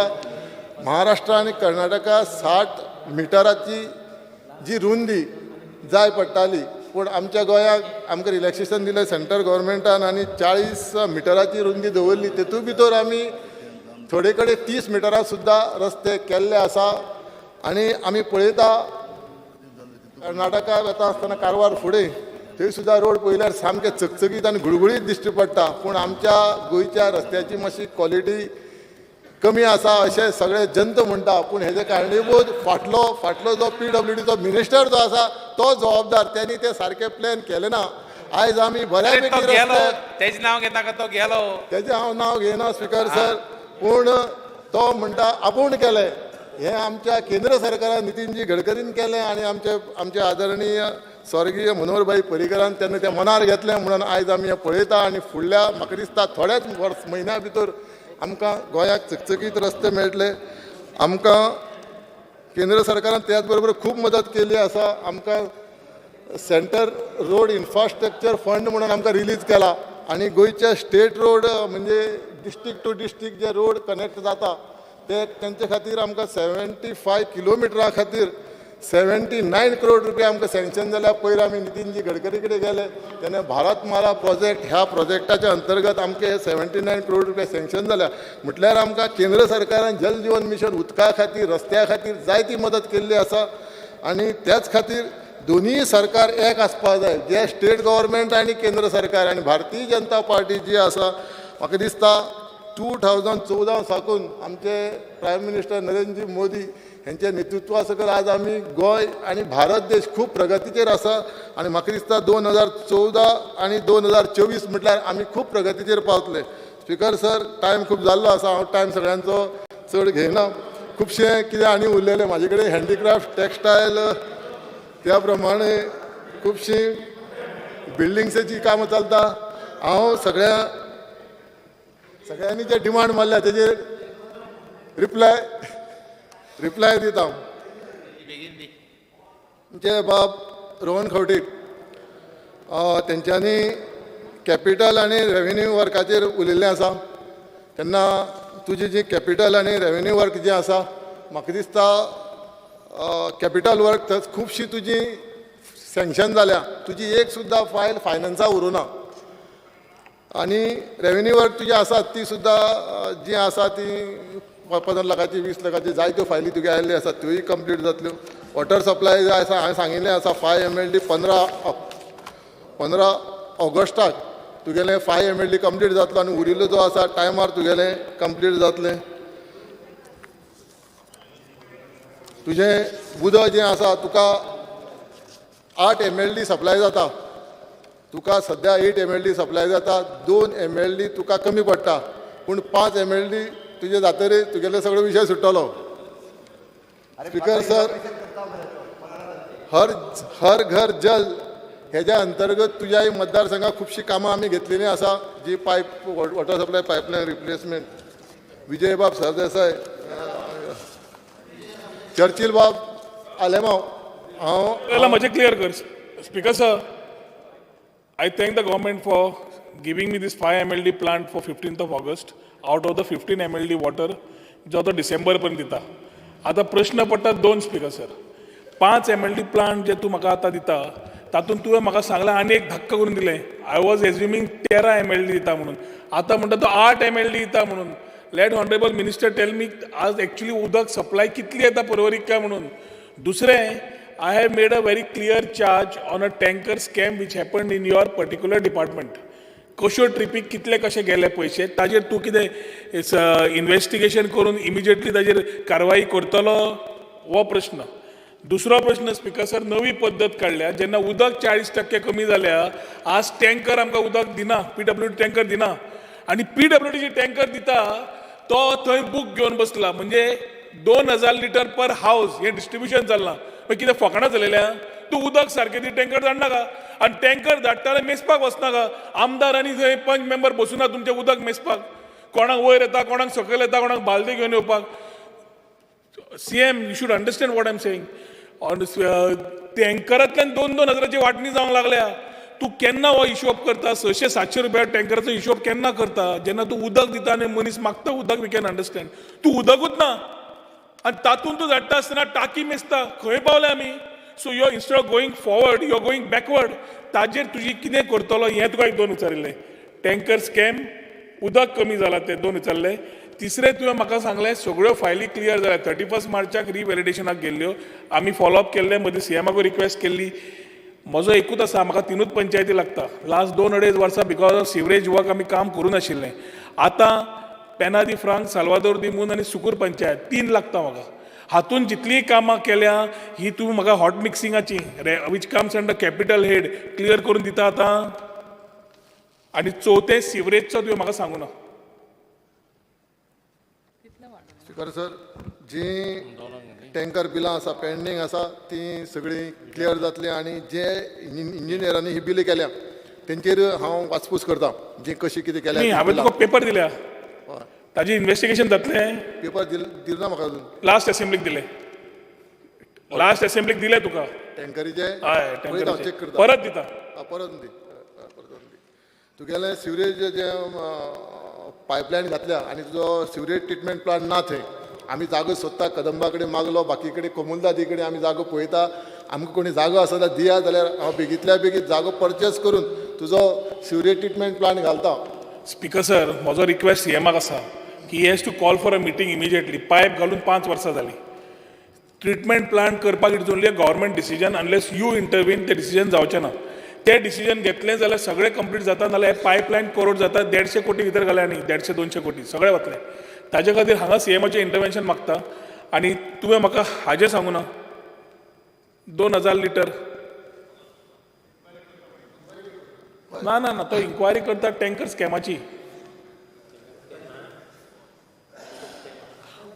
महाराष्ट्र आनी कर्नाटका 60 मिटराची जी रुंदी जाय पडटाली, पूण आमच्या गोंयाक आमकां रिलॅक्सेशन दिलें सेंट्रल गव्हर्मेंटान आनी 40 मिटराची रुंदी दवरली. तेतूंत भितर आमी थोडे कडेन 30 मिटरां सुद्दां रस्ते केल्ले आसा आनी आमी पळयता कर्नाटका वता आसतना कारवार फुडें थंय सुद्दां रोड पळयल्यार सामके चकचकीत आनी गुळगुळीत दिश्टी पडटा, पूण आमच्या गोंयच्या रस्त्याची मातशी क्वॉलिटी कमी आसा अशें सगळे जनता म्हणटा. पूण हेजे कारणीभूत फाटलो जो PWDचो मिनिस्टर जो आसा तो जबाबदार, तेणी ते सारके प्लॅन केले ना. आयज आमी बऱ्यापैकी तेजें नांव घेता का तो गेलो, तेजें हांव नांव घेयना स्पीकर सर, पूण तो म्हणटा आपूण केलें. हें आमच्या केंद्र सरकारान नितीनजी गडकरीन केलें आनी आमचे आदरणीय स्वर्गीय मनोहरभाई पर्रीकरान तेन्ना तें मनार घेतलें म्हणून आयज आमी हें पळयता आनी फुडल्या म्हाका दिसता थोड्याच वर्स म्हयन्या भितर आमकां गोंयाक चकचकीत रस्ते मेळटले. आमकां केंद्र सरकारान त्याच बरोबर खूब मदत केल्ली आसा. आमकां सेंटर रोड इन्फ्रास्ट्रक्चर फंड म्हणून आमकां रिलीज केला आनी गोंयचे स्टेट रोड म्हणजे डिस्ट्रिक्ट टू डिस्ट्रिक्ट जे रोड कनेक्ट जाता ते तेंचे खातीर आमकां 75 किलोमिटरा खातीर 79 करोड रुपया आमकां सँक्शन जाल्या. पयर आमी नितीनजी गडकरी कडेन गेले तेन्ना भारतमाला प्रोजेक्ट ह्या प्रोजेक्टाच्या अंतर्गत आमकां हे 79 करोड रुपया सँक्शन जाल्या. म्हटल्यार आमकां केंद्र सरकारान जल जीवन मिशन उदका खातीर रस्त्या खातीर जायती मदत केल्ली आसा आनी त्याच खातीर दोनूय सरकार एक आसपाक जाय, जे स्टेट गव्हर्मेंट आनी केंद्र सरकार. आनी भारतीय जनता पार्टी जी आसा म्हाका दिसता 2014 साकून आमचे प्रायम मिनिस्टर नरेंद्र मोदी हेंच्या नेतृत्वा सकयल आज आमी गोंय आनी भारत देश खूब प्रगतीचेर आसा आनी म्हाका दिसता 2014 आनी 2024 म्हटल्यार आमी खूब प्रगतीचेर पावतले. स्पीकर सर, टायम खूब जाल्लो आसा, हांव टायम सगळ्यांचो चड घेयना. खुबशें कितें आनी उरलेलें म्हाजे कडेन हँडीक्राफ्ट टॅक्सटायल त्या प्रमाणे खुबशीं बिल्डिंग्साचीं कामां चलता. हांव सगळ्यांनी जे डिमांड मारल्या तेजेर रिप्लाय दिता. आमचे बाब रोहन खंवटे तेंच्यांनी कॅपिटल आनी रेवेन्यू वर्काचेर उलयल्लें आसा. तेन्ना तुजी जी कॅपिटल आनी रेवेन्यू वर्क जें आसा म्हाका दिसता कॅपिटल वर्क खुबशी तुजी सँक्शन जाल्या, तुजी एक सुद्दां फायल फायनान्सा उरूं ना. आनी रेवेन्यू वर्क तुजी आसा ती सुद्दां जी आसा ती 15 लाखाची 20 लाखाची जायत्यो फायली तुगे आयिल्ल्यो आसा त्योय कंप्लीट जातल्यो. वॉटर सप्लाय जे आसा हांवें सांगिल्लें आसा 5 MLD 15 ऑगस्टाक तुगेलें 5 MLD complete जातलो आनी उरिल्लो जो आसा टायमार तुगेलें कंप्लीट जातलें. तुजें उदक जें आसा तुका 8 MLD supply जाता, तुका सद्या 8 MLD supply जाता, 2 MLD तुका कमी पडटा, पूण 5 MLD तुजें जातरी तुगेले सगळे विशय सुट्टलो. स्पिकर सर, हर घर जल हेज्या अंतर्गत तुज्या मतदारसंघात खुबशीं कामां आमी घेतलेलीं आसा, जी pipe water supply pipeline replacement. विजयबाब Sardesai, Churchill बाब आलेमाव. हांव म्हजें क्लियर कर. Speaker sir, I thank the government for giving me this 5 MLD plant for 15th of August out of the 15 MLD water जो तो डिसेंबर पर्यंत दिता. आतां प्रश्न पडटा 2 स्पिकर सर, 5 MLD plant जे तूं म्हाका आतां दिता तातूंत तुवें म्हाका सांगलां आनी एक धक्का करून दिलें, I was assuming 13 MLD दिता म्हणून, आतां म्हणटा तो 8 MLD दिता म्हणून. Let honourable minister tell me आज एक्चुली उदक सप्लाय कितली येता पर्वरीक काय म्हणून. दुसरें, I have made a very clear charge on a tanker scam which happened in your particular department. कश्यो ट्रिपीक कितले कशे गेले पयशे ताजेर तूं कितें इन्वेस्टिगेशन करून इमिजिएटली ताजेर कारवाई करतलो हो प्रश्न. दुसरो प्रश्न स्पिकर सर, नवी पद्दत काडल्या जेन्ना उदक 40% कमी जाल्या, आज टँकर आमकां उदक दिना, PWD tanker दिना, आनी PWDची टँकर दिता तो थंय बूक घेवन बसला, म्हणजे 2000 लिटर पर हावज हें डिस्ट्रिब्युशन चल्लां. मागीर कितें फकाणां चलयल्या? तूं उदक सारकें दी, टँकर धाडनाका, आनी टँकर धाडटा जाल्यार मेजपाक वचनाका. आमदार आनी थंय पंच मेंबर बसूना तुमचें उदक मेजपाक, कोणाक वयर येता, कोणाक सकयल येता, कोणाक बालदी घेवन येवपाक. CM, you should understand what I am saying. टँकरांतल्यान 2-2 हजाराची वांटणी जावंक लागल्या. तूं केन्ना हो हिशोब करता? 600-700 रुपया टँकराचो हिशोब केन्ना करता? जेन्ना तूं उदक दिता आनी मनीस मागता उदक, we can understand. तूं उदकूच ना आनी तातूंत तूं धाडटा आसतना टाकी मेजता, खंय पावले आमी? So you are instead of going forward you are going backward. ताजेर तुजी कितें करतलो हें तुका एक 2 विचारिल्लें. टँकर स्कॅम, उदक कमी जालां ते 2 विचारले. तिसरें तुवें म्हाका सांगलें सगळ्यो फायली क्लियर जाल्या, 31 मार्चाक रिव्हॅलिडेशनाक गेल्ल्यो, आमी फॉलोअप केल्ले, मदीं सीएमाकूय रिक्वेस्ट केल्ली. म्हजो एकूच आसा, म्हाका 3 पंचायती लागता. लास्ट 2-2.5 वर्सां because of sewerage work आमी काम करूं नाशिल्लें. आतां पेना दी फ्रांक, साल्वादोर दी मून आनी सुकूर पंचायत 3 लागता म्हाका. हातून जितलीं कामां केल्या ही तूं म्हाका hot मिक्सिंगाची which comes under capital head clear करून दिता आतां. आनी चवथें सिवरेजचो तुवें म्हाका सांगू ना. स्पिकर सर, जी टँकर बिलां आसा पेंडींग आसा ती सगळीं क्लियर जातली आनी जे इंजिनियरांनी ही बिलां केल्या तेंचेर हांव वाचपूस करता, जी कशी कितें केल्या. हांवें तुका पेपर दिल्या, ताजी इन्वेस्टिगेशन जातलें. पेपर दिल ना म्हाका अजून. लास्ट असेंब्लीक दिले, लास्ट असेंब्लीक दिले तुका टँकरीचे. हय, टँकरीचे परत दिता, परत दी. तुगेलें सिवरेज जें पायपलायन घातल्या आनी तुजो सिवरेज ट्रिटमेंट प्लांट ना थंय, आमी जागो सोदता, कदंबा कडेन मागलो, बाकी कडेन कोमुलदादी कडेन आमी जागो पळयता, आमकां कोणी जागो आसा जाल्यार दिया, जाल्यार हांव बेगींतल्या बेगीन जागो परचेस करून तुजो सिवरेज ट्रिटमेंट प्लांट घालता. स्पिकर सर, म्हजो रिक्वेस्ट सीएमाक आसा की he has to call for a meeting immediately. Pipe घालून 5 वर्सां जालीं, ट्रिटमेंट प्लांट करपाक it's only a government decision, unless you intervene तें डिसिजन जावचें ना. ते डिसिजन घेतलें जाल्यार सगळें कंप्लीट जाता, नाल्यार पायपलायन करोड जाता, 150 कोटी भितर घाले आनी 150-200 कोटी सगळें वतलें. ताजे खातीर हांगा सीएमाचें इंटरवेन्शन मागता. आनी तुवें म्हाका हाजें सांगू ना, 2000 लिटर ना ना ना, तो इन्क्वायरी करता टँकर स्कॅमाची.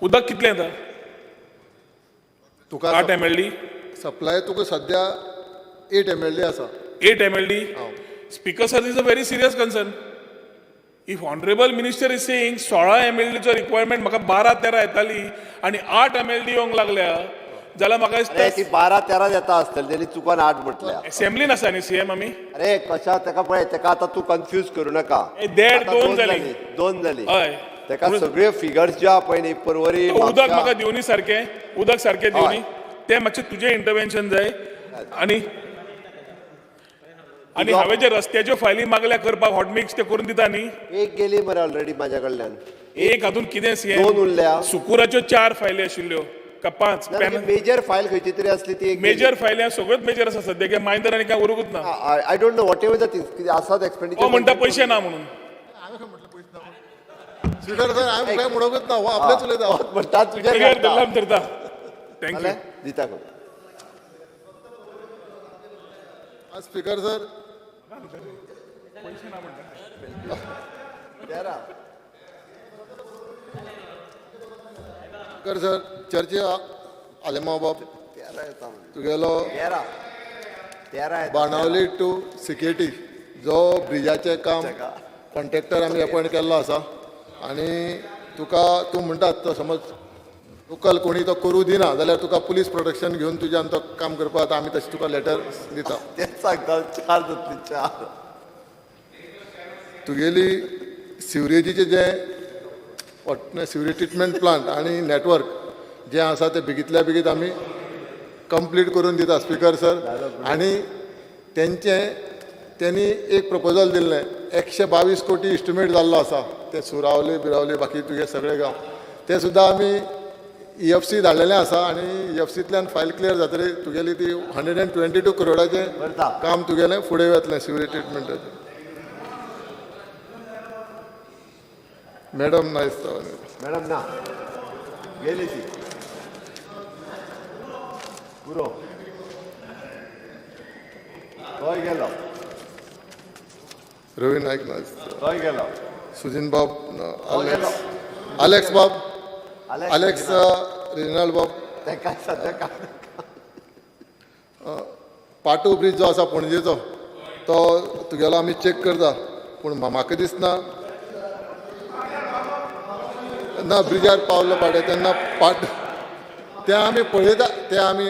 उदक कितलें येता? तुका 8 MLD. सप्लाय तुका सद्या 8 MLD आसा. 8 MLD. Speaker sir, is a very serious concern. If honourable minister is saying 16 एमएलडीचो requirement म्हाका 12-13 येताली आनी 8 एमएलडी येवंक लागल्या जाल्यार म्हाका अरे ती दिसता 12-13 येता आसतली, तेणी चुकोन 8 म्हटल्या. असेंब्लीन आसा न्ही सीएम आमी. अरे कशा तेका पळय, तेका आतां तूं कन्फ्यूज करूं नाका. ए, देड आतां दोन जाली. 2 जाली. हय. तेका सगळ्यो फिगर्स ज्यो आहा पळय न्ही, परवरी उदक म्हापशा, म्हाका दिवनी सारकें, उदक सारकें दिवनी, तें मातशें तुजें इंटरवेन्शन जाय. आनी आनी हांवें जे रस्त्याच्यो फायली मागल्या करपाक हॉटमिक्स ते करून दिता न्ही. एक गेली मरे ऑलरेडी म्हाज्या कडल्यान. एक हातून कितें सीएम, 2 उरल्या. सुकुराच्यो 4 फायली आशिल्ल्यो का 5. मेजर फायल खंयची तरी आसली ती एक. मेजर फायली सगळ्योच मेजर आसा सद्या, की मायनर आनी काय उरूंकच ना. I don't know whatever the things कितें आसात एक्सपेंडिचर. तो म्हणटा पयशे ना म्हणून. स्पीकर सर, हांवें काय म्हणूंकच ना, हो आपलेच उलयता. म्हणटा तुजेर घालता. धरता. Thank you. दिता करून. स्पीकर सर, स्पीकर सर, चर्चे आलेमाव बाब तुगेलो बाणावली टू सिकेटी जो ब्रिजाचें काम कॉन्ट्रॅक्टर आमी अपॉयंट केल्लो आसा आनी तुका तूं म्हणटात तो समज लोकल कोणी तो करूं दिना जाल्यार तुका पुलीस प्रोटेक्शन घेवन तुज्यान तो काम करपाक आतां आमी तशें तुका लेटर दिता. तेच सांगता, 4 जातली 4. तुगेली सिवरेजीचें जें सिवरेज ट्रिटमेंट प्लांट आनी नॅटवर्क जें आसा तें बेगीतल्या बेगीत आमी कंप्लीट करून दिता स्पीकर सर. आनी तेंणी एक प्रपोजल दिल्लें 122 कोटी इस्टिमेट जाल्लो आसा, ते सुरावले बिरावले बाकी तुगे सगळे गांव ते सुद्दां आमी EFC धाडलेलें आसा आनी EFCतल्यान फायल क्लियर जातली तुगेली ती 122 करोडाचें काम तुगेलें फुडें वतलें सिवरेज ट्रिटमेंटाचें. मॅडम ना दिसता. मॅडम ना गेली ती पुरो, तोय गेलो. रवी नायक ना दिसता. तोय गेलो. सुजीन बाब ना, अलेक्स, अलेक्स बाब, अलेक्स रिजनल बाब. तेका सद्या पाटो ब्रीज जो आसा पणजेचो तो तुगेलो आमी चॅक करता, पूण म्हाका दिसना ना ब्रिजार पावलो पाटे तेन्ना पाट ते आमी पळयता, ते आमी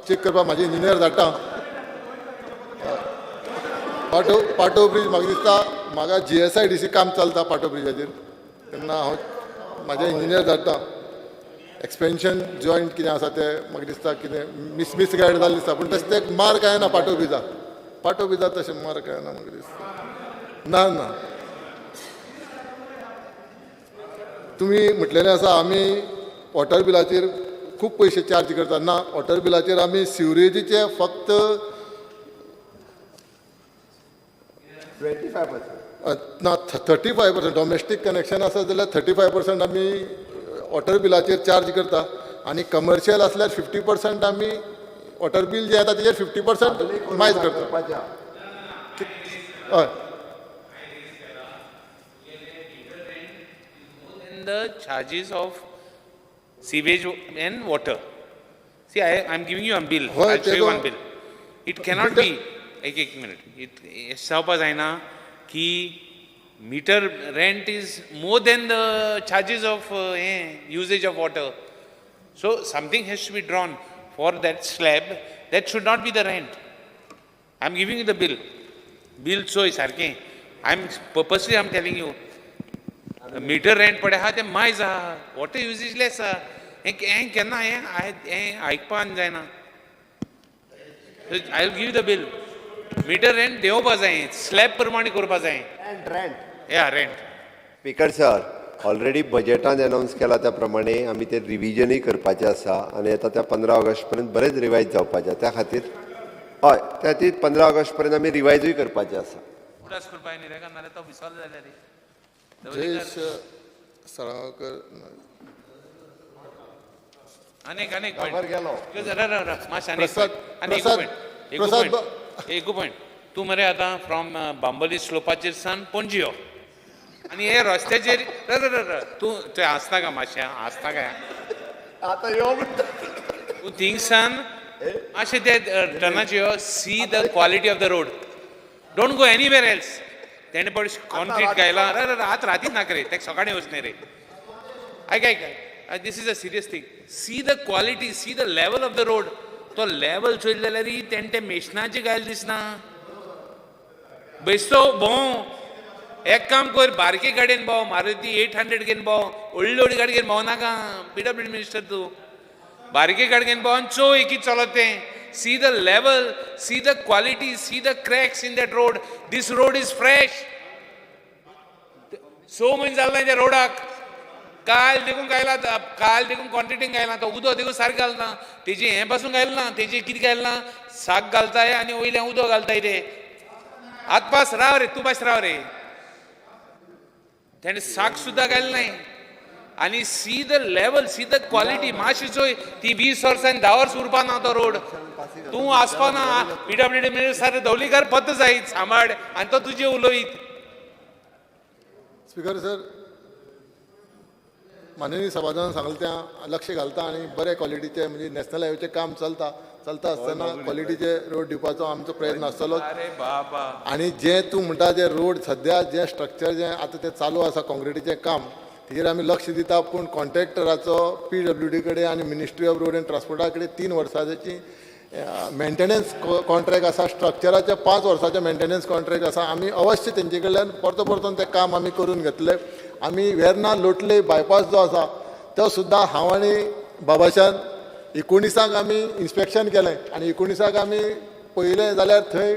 चॅक करपाक म्हाजे इंजिनियर धाडटा. पाटो पाटो ब्रीज म्हाका दिसता म्हाका GSIDC काम चलता पाटो ब्रिजाचेर, तेन्ना हांव म्हाजे इंजिनियर धाडटा. एक्सपेन्शन जॉयंट कितें आसा तें म्हाका दिसता कितें मिसगायड जाल्लें दिसता, पूण तशें तें मार्क कांय ना पाटो ब्रिजा, पाटो ब्रिजा तशें मार्क कांय ना म्हाका दिसता. ना ना तुमी म्हटलेलें आसा आमी वॉटर बिलाचेर खूब पयशे चार्ज करता. ना, वॉटर बिलाचेर आमी सिवरेजीचे फक्त 25% ना 35% डोमेस्टीक कनेक्शन आसा जाल्यार 35% आमी वॉटर बिलाचेर चार्ज करता आनी कमर्शियल आसल्यार 50% आमी वॉटर बील जें येता तेजेर 50% मायज करता. हय. The charges of sewage and water. See, I am giving you a bill. I'll show you one bill. It cannot be. एक minute. It जावपा जायना की meter rent is more than the charges of usage of water. So something has to be drawn for that slab. That should not be the rent. I am giving you the bill. Bill चोय सारकें. I am purposely I am telling you. Meter rent पडे आहा तें मायज आहा, water usages less आहा. हें केन्ना हें आयकपाक जायना. I will give the bill. Meter rent देंवोवपा जाय, स्लॅब प्रमाणे करपा जाय. रेंट या रेंट. स्पीकर सर, ऑलरेडी बजेटान अनावन्स केला त्या प्रमाणे आमी ते रिविजनूय करपाचें आसा आनी आतां त्या 15 ऑगस्ट पर्यंत बरेंच रिवायज जावपाचें. त्या खातीर हय, त्या खातीर 15 ऑगस्ट पर्यंत आमी रिवायजूय करपाचें आसा. उडास करपा न्ही रे, नाल्यार तो विसरलो जाल्यार रे. जयेश सरावकर अनेक अनेक गेलो. प्रसाद एक पॉयंट. तूं मरे आतां फ्रॉम बांबोली स्लोपाचेर सान पणजी यो आनी हे रस्त्याचेर तूं थंय आसता का मातशें आसता काय आतां यो म्हणटा. तूं थिंगसान मातशें ते टर्नाचे see the quality of the road. Don't go anywhere else. तेणें पळय कॉन्क्रीट घायला. आतां रातीन नाका रे, तेका सकाळीं वचना रे. आयक आयक, this is a serious thing. See the quality, see the level of the road. तो लेवल चोयले जाल्यार तेणें तें मेशनाचें घायलें दिसना. बेस्तो भोंव, एक काम कर, बारके गाडयेन भोंव, मारुती 800 घेवन भोंव, व्हडली व्हडली गाडी घेवन भोंव नाका. पीडब्ल्यूडी मिनिस्टर तूं, बारके गाडी घेवन भोंव आनी चोय कितें चलत तें. See the level, see the quality, see the cracks in that road. This road is fresh. स म्हयने जाले त्या रोडाक. काल देखून घायला, काल देखून कॉन्क्रिटींग घायला. तो उदक देखून सारकें घालना. तेजी हें पासून घायलें ना, तेजी कितें घायलें ना, साक घालताय आनी वयल्यान उदक घालताय ते. आत पास राव रे, तूं पास राव रे. तेणें साक सुद्दां घायलें नाय. आनी see the level, see the quality. मातशी चोय ती 20 वर्सां आनी 10 वर्सां उरपा ना तो रोड. तूं आसपा ना पीडब्ल्यूडी मिनिस्टर. धवलीकार पत्तो जायत सांबाळ आनी तो तुजे उलयत. स्पीकर सर, माननीय सभासदान सांगलें तें लक्ष घालता आनी बरे क्वॉलिटीचे, म्हणजे नॅशनल हायवेचें काम चलता, चलता आसतना क्वॉलिटीचे रोड दिवपाचो आमचो प्रयत्न आसतलो. अरे बाबा. आनी जे तूं म्हणटा, जे रोड सद्या जे स्ट्रक्चर जें आतां तें चालू आसा कॉन्क्रिटीचें काम, तेजेर आमी लक्ष दिता. पूण कॉन्ट्रॅक्टराचो पीडब्ल्यूडी कडेन आनी मिनिस्ट्री ऑफ रोड एंड ट्रान्सपोर्टा कडेन 3 वर्सांची मेंटेनन्स कॉन्ट्रॅक्ट आसा, स्ट्रक्चराचे 5 वर्साचें मेंटेनन्स कॉन्ट्रॅक्ट आसा. आमी अवश्य तेंचे कडल्यान परतो परतून तें काम आमी करून घेतले. आमी वेर्ना लोटले बायपास जो आसा तो सुद्दां हांव आनी बाबाशान 19 आमी इन्स्पेक्शन केलें आनी 19 आमी पळयलें जाल्यार थंय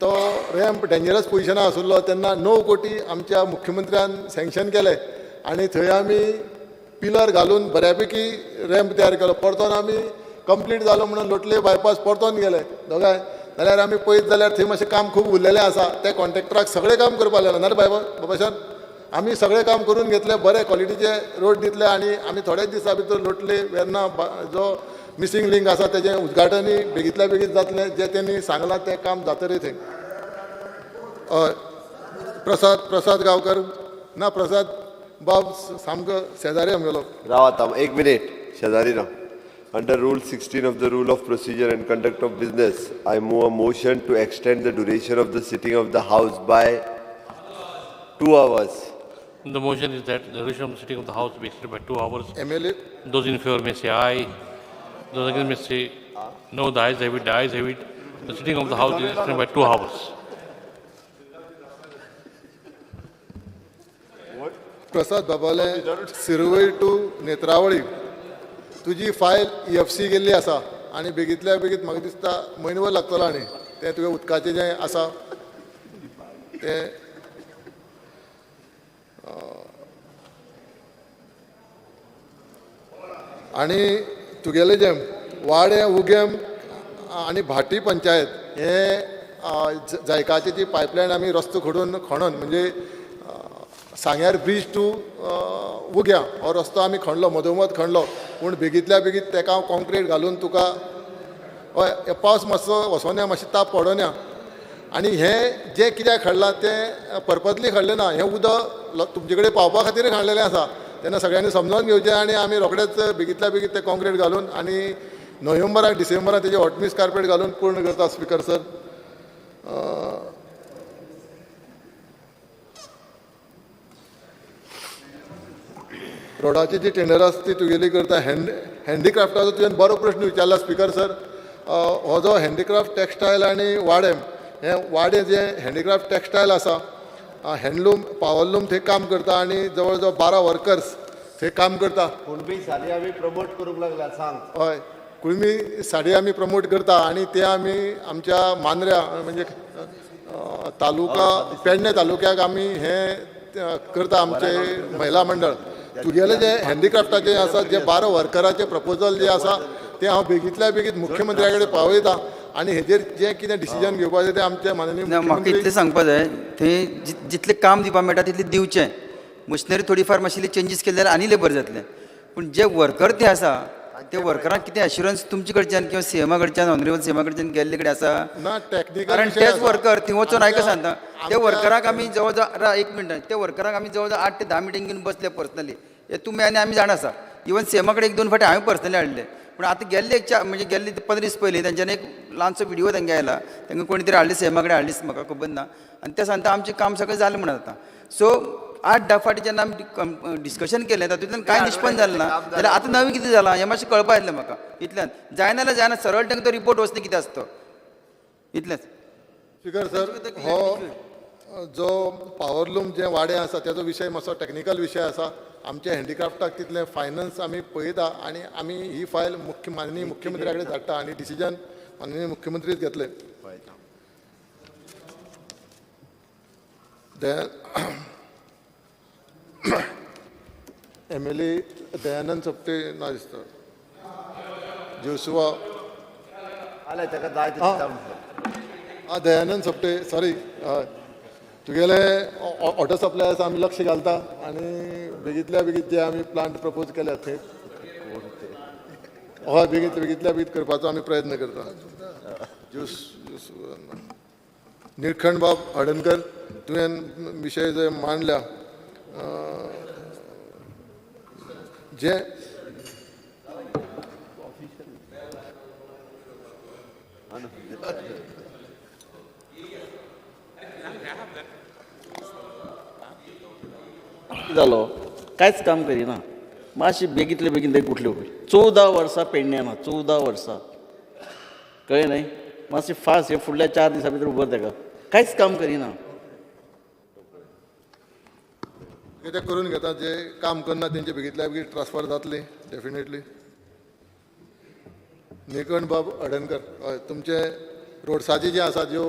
तो रॅम्प डेंजरस पोजिशनाक आशिल्लो. तेन्ना 9 कोटी आमच्या मुख्यमंत्र्यान सँक्शन केले आनी थंय आमी पिलर घालून बऱ्यापैकी रॅम्प तयार केलो. परतोन आमी कंप्लीट जालो म्हणून लोटले बायपास परतोन गेले दोगांय, जाल्यार आमी पळयत जाल्यार थंय मातशें काम खूब उरलेलें आसा. ते कॉन्ट्रॅक्टराक सगळें काम करपाक लागलें. ना बाबाशान आमी सगळें काम करून घेतलें, बरे क्वॉलिटीचे रोड दितले आनी आमी थोड्याच दिसां भितर लोटले वेर्ना जो मिसींग लिंक आसा तेजें उद्घाटनूय बेगींतल्या बेगीन जातलें. जें तेणी सांगलां तें काम जातलें थंय. हय, प्रसाद प्रसाद गांवकर ना, प्रसाद बाब सामको शेजारी आमगेलो. राव आतां एक मिनीट, शेजारी राव. Under Rule 16 of the Rule of Procedure and Conduct of Business, I move a motion to extend the duration of the sitting of the House by 2 hours. The motion is that the duration of the sitting of the House be extended by 2 hours. MLA. Those in favor may say aye. Those against may say no. The ayes have it, the ayes have it. The sitting of the House is extended by 2 hours. Prasad Babale, Sirvoy to Netravali तुजी file EFC गेल्ली आसा आनी बेगींतल्या बेगीन म्हाका दिसता म्हयनोभर लागतलो. आनी तें तुवें उदकाचें जें आसा तें आनी तुगेलें जें वाडें उगेम आनी भाटी पंचायत हें जायकाची जी पायपलायन आमी रस्तो खडून खणून, म्हणजे सांग्यार ब्रीज टू उग्या हो रस्तो आमी खणलो, मदोमद खणलो, पूण बेगींतल्या बेगीन तेका हांव कॉन्क्रीट घालून तुका. हय, पावस मातसो वसोन्या, मातशें ताप पडोन्या. आनी हें जें कित्याक खणलां तें पर्पजली खणलें ना, हें उदक तुमचे कडेन पावपा खातीर खणलेलें आसा. तेन्ना सगळ्यांनी समजोन घेवचें आनी आमी रोखडेच बेगींतल्या बेगीन तें कॉन्क्रीट घालून आनी नोव्हेंबराक डिसेंबराक तेजें हॉटमिक्स कार्पेट घालून पूर्ण करता. स्पिकर सर, रोडाची जी टेंडर आसा ती तुगेली करता. हँडीक्राफ्टाचो तुवें बरो प्रश्न विचारला स्पिकर सर. हो जो हँडीक्राफ्ट टेक्सटायल आनी वाडें, हें वाडें जें हँडीक्राफ्ट टेक्सटायल आसा, हँडलूम पावरलूम थंय काम करता आनी जवळ जवळ 12 वर्कर्स थंय काम करता. कुणबी साडी आमी प्रमोट करूंक लागल्या, सांग. हय, कुणबी साडी आमी प्रमोट करता आनी ते आमी आमच्या मांद्र्या म्हणजे तालुका पेडणे तालुक्याक आमी हें करता. आमचे महिला मंडळ तुगेलें जें हँडीक्राफ्टाचें आसा, जे 12 वर्कराचें प्रपोजल जें आसा तें हांव बेगींतल्या बेगीन मुख्यमंत्र्या कडेन पावयता आनी हेजेर जें कितें डिसिजन घेवपाचें तें आमचे माननीय म्हाका इतलें सांगपा जाय, थंय जितलें काम दिवपा मेळटा तितलें दिवचें. मशिनरी थोडी फार मातशी चेंजीस केले जाल्यार आनी लेबर जातलें, पूण जे वर्कर ते आसा ते वर्करांक कितें एश्युरन्स तुमचे कडच्यान किंवा सीएमा कडच्यान, ऑनरेबल सीएमा कडच्यान गेल्ले कडेन आसा ना? टॅक्निकल कारण तेच वर्कर थंय वचून आयका सांगता, ते वर्कराक आमी जवळ जवळ, एक मिनट, ते वर्कराक आमी जवळ जवळ 8 ते 10 मिटींग घेवन बसले पर्सनली. हे तुमी आनी आमी जाणा आसा. इवन सीएमा कडेन 1-2 फावटी हांवें पर्सनली हाडले. पूण आतां गेल्ले एक चार म्हणजे गेल्ले 15 दीस पयलीं तेंच्यांनी एक ल्हानसो विडियो तेंगे आयला, तेंका कोणी तरी हाडली, सीएमा कडेन हाडलीच, म्हाका खबर ना. आनी ते सांगता आमचें काम सगळें जालें म्हणून आतां. सो 8-10 फावटी जेन्ना आमी डिस्कशन केलें तातूंतल्यान कांय निश्पन्न जालें ना, जाल्यार आतां नवें कितें जालां हें मातशें कळपा येतलें म्हाका. इतल्यान जायना जाल्यार जायना, सरळ तांकां तो रिपोर्ट वचना कितें आसा तो, इतलेंच. स्पीकर सर, हो जो पावरलूम जे वाडे आसा तेजो विशय मातसो टॅक्निकल विशय आसा. आमच्या हँडिक्राफ्टाक तितलें फायनान्स आमी पळयता आनी आमी ही फायल माननीय मुख्यमंत्र्या कडेन धाडटा आनी डिसिजन माननीय मुख्यमंत्रीच घेतले. MLA Dayanand Sopte ना दिसता, जोसुआ दयानंद सोपटे, सॉरी, तुगेले वॉटर सप्लाय आसा आमी लक्ष घालता आनी बेगीतल्या बेगीत जे आमी प्लांट प्रपोज केल्यात थंय हय बेगीतल्या बेगीत करपाचो आमी प्रयत्न करता. निळखंड बाब हडणकर, तुवें विशय जे मांडल्या जे जालो कांयच काम करिना, मातशें बेगीतले बेगीन ते उठले 14 वर्सां पेडण्यां ना, 14 वर्सां कळ्ळें न्हय. मातशें फास्ट हे फुडल्या 4 दिसां भितर उबर ताका, कांयच काम करिना. ते करून घेता, जे काम करना तेंचे बेगीतल्या बेगीन ट्रान्सफर जातली डेफिनेटली. निळकंठ बाब अडणकर, हय तुमचे रोड्साचे जे आसा ज्यो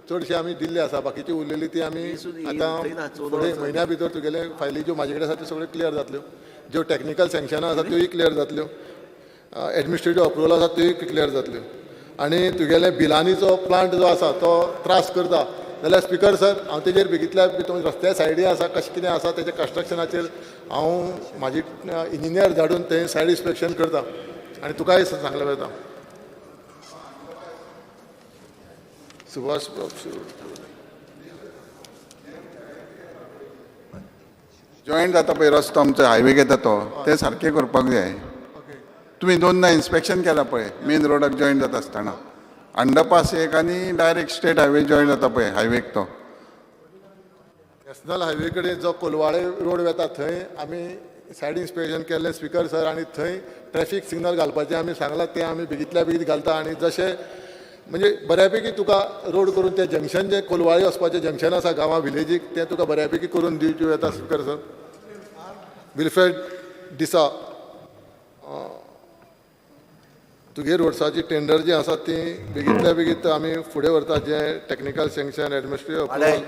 चडशे आमी दिल्ले आसा, बाकीची उरलेली ती आमी आतां फुडें म्हयन्या भितर तुगेले फायली ज्यो म्हाजे कडेन आसा त्यो सगळ्यो क्लियर जातल्यो. ज्यो टॅक्निकल सँक्शनां आसा त्योय क्लियर जातल्यो, एडमिनिस्ट्रेटीव अप्रुवल आसा त्योय क्लियर जातल्यो. आनी तुगेले बिलानीचो प्लांट जो आसा तो त्रास करता जाल्यार स्पीकर सर हांव तेजेर बेगीतल्या भितर रस्त्या सायडी आसा कशें कितें आसा तेजे कन्स्ट्रक्शनाचेर हांव म्हाजी इंजिनियर धाडून थंय सायड इन्स्पेक्शन करता आनी तुकाय सांगलें वता. सुभाष जॉयंट जाता पळय रस्तो आमचो हायवे घेता तो, ते सारकें करपाक जाय. तुमी 2दा इन्स्पेक्शन केलां पळय मेन रोडाक जॉयंट जाता आसतना, अंडरपास एक आनी डायरेक्ट स्टेट हायवे जॉयंट जाता पळय हायवेक तो. नॅशनल हायवे कडेन जो कोलवाळे रोड वता थंय आमी सायड इन्स्पेक्शन केल्लें स्पीकर सर, आनी थंय ट्रॅफीक सिग्नल घालपाचें आमी सांगलां, तें आमी बेगीतल्या बेगीत घालता. आनी जशें म्हणजे बऱ्यापैकी तुका रोड करून तें जंक्शन जें कोलवाळे वचपाचें जंक्शन आसा गांवां विलेजीक तें तुका बऱ्यापैकी करून दिवचें वता स्पीकर सर. विल्फ्रेड डिसा, तुगे रोड्साची टेंडर जी आसा ती बेगीतल्या बेगीत आमी फुडें व्हरता, जें टॅक्निकल सँक्शन एडमिनिस्ट्रेटीव अप्रुवल.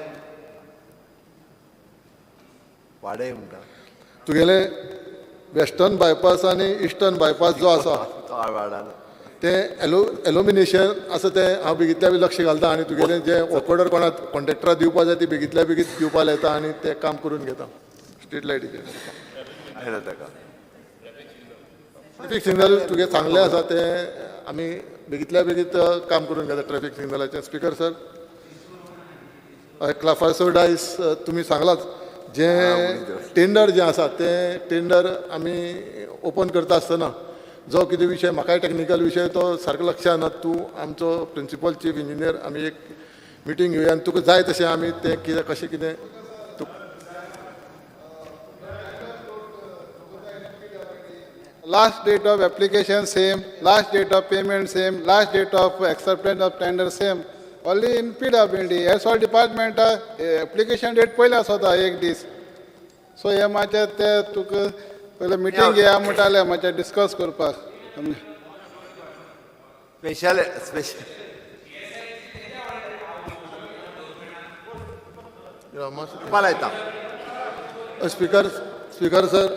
तुगेले वेस्टर्न बायपास आनी इस्टर्न बायपास जो आसा तें एलोमिनेशन आसा तें हांव बेगीतल्या बेगीत लक्ष घालता आनी तुगेलें जें वर्क ऑर्डर कोणाक कॉन्ट्रेक्टराक दिवपा जाय ती बेगीतल्या बेगीत दिवपा लायता आनी तें काम करून घेता. स्ट्रीट लायटीचें ट्रॅफीक सिग्नल तुगे सांगलें आसा तें आमी बेगीतल्या बेगीत काम करून घेता ट्रॅफीक सिग्नलाचें. स्पीकर सर, क्लाफासो डायस तुमी सांगलाच, जें टेंडर जें आसा तें टेंडर आमी ओपन करता आसतना जो कितें विशय म्हाकाय टॅक्निकल विशय तो सारको लक्षात ना, तूं आमचो प्रिंसिपल चीफ इंजिनियर आमी एक मिटींग घेवया आनी तुका जाय तशें आमी तें कितें कशें कितें Last date of application same, last date of payment same, last date of acceptance of tender same. Only in PWD, as all department application date पयले आसता एक दीस. सो हे मातशें ते तुका पयले मिटींग घेया म्हणटाले मातशें डिस्कस करपाक. Special special speaker speaker sir,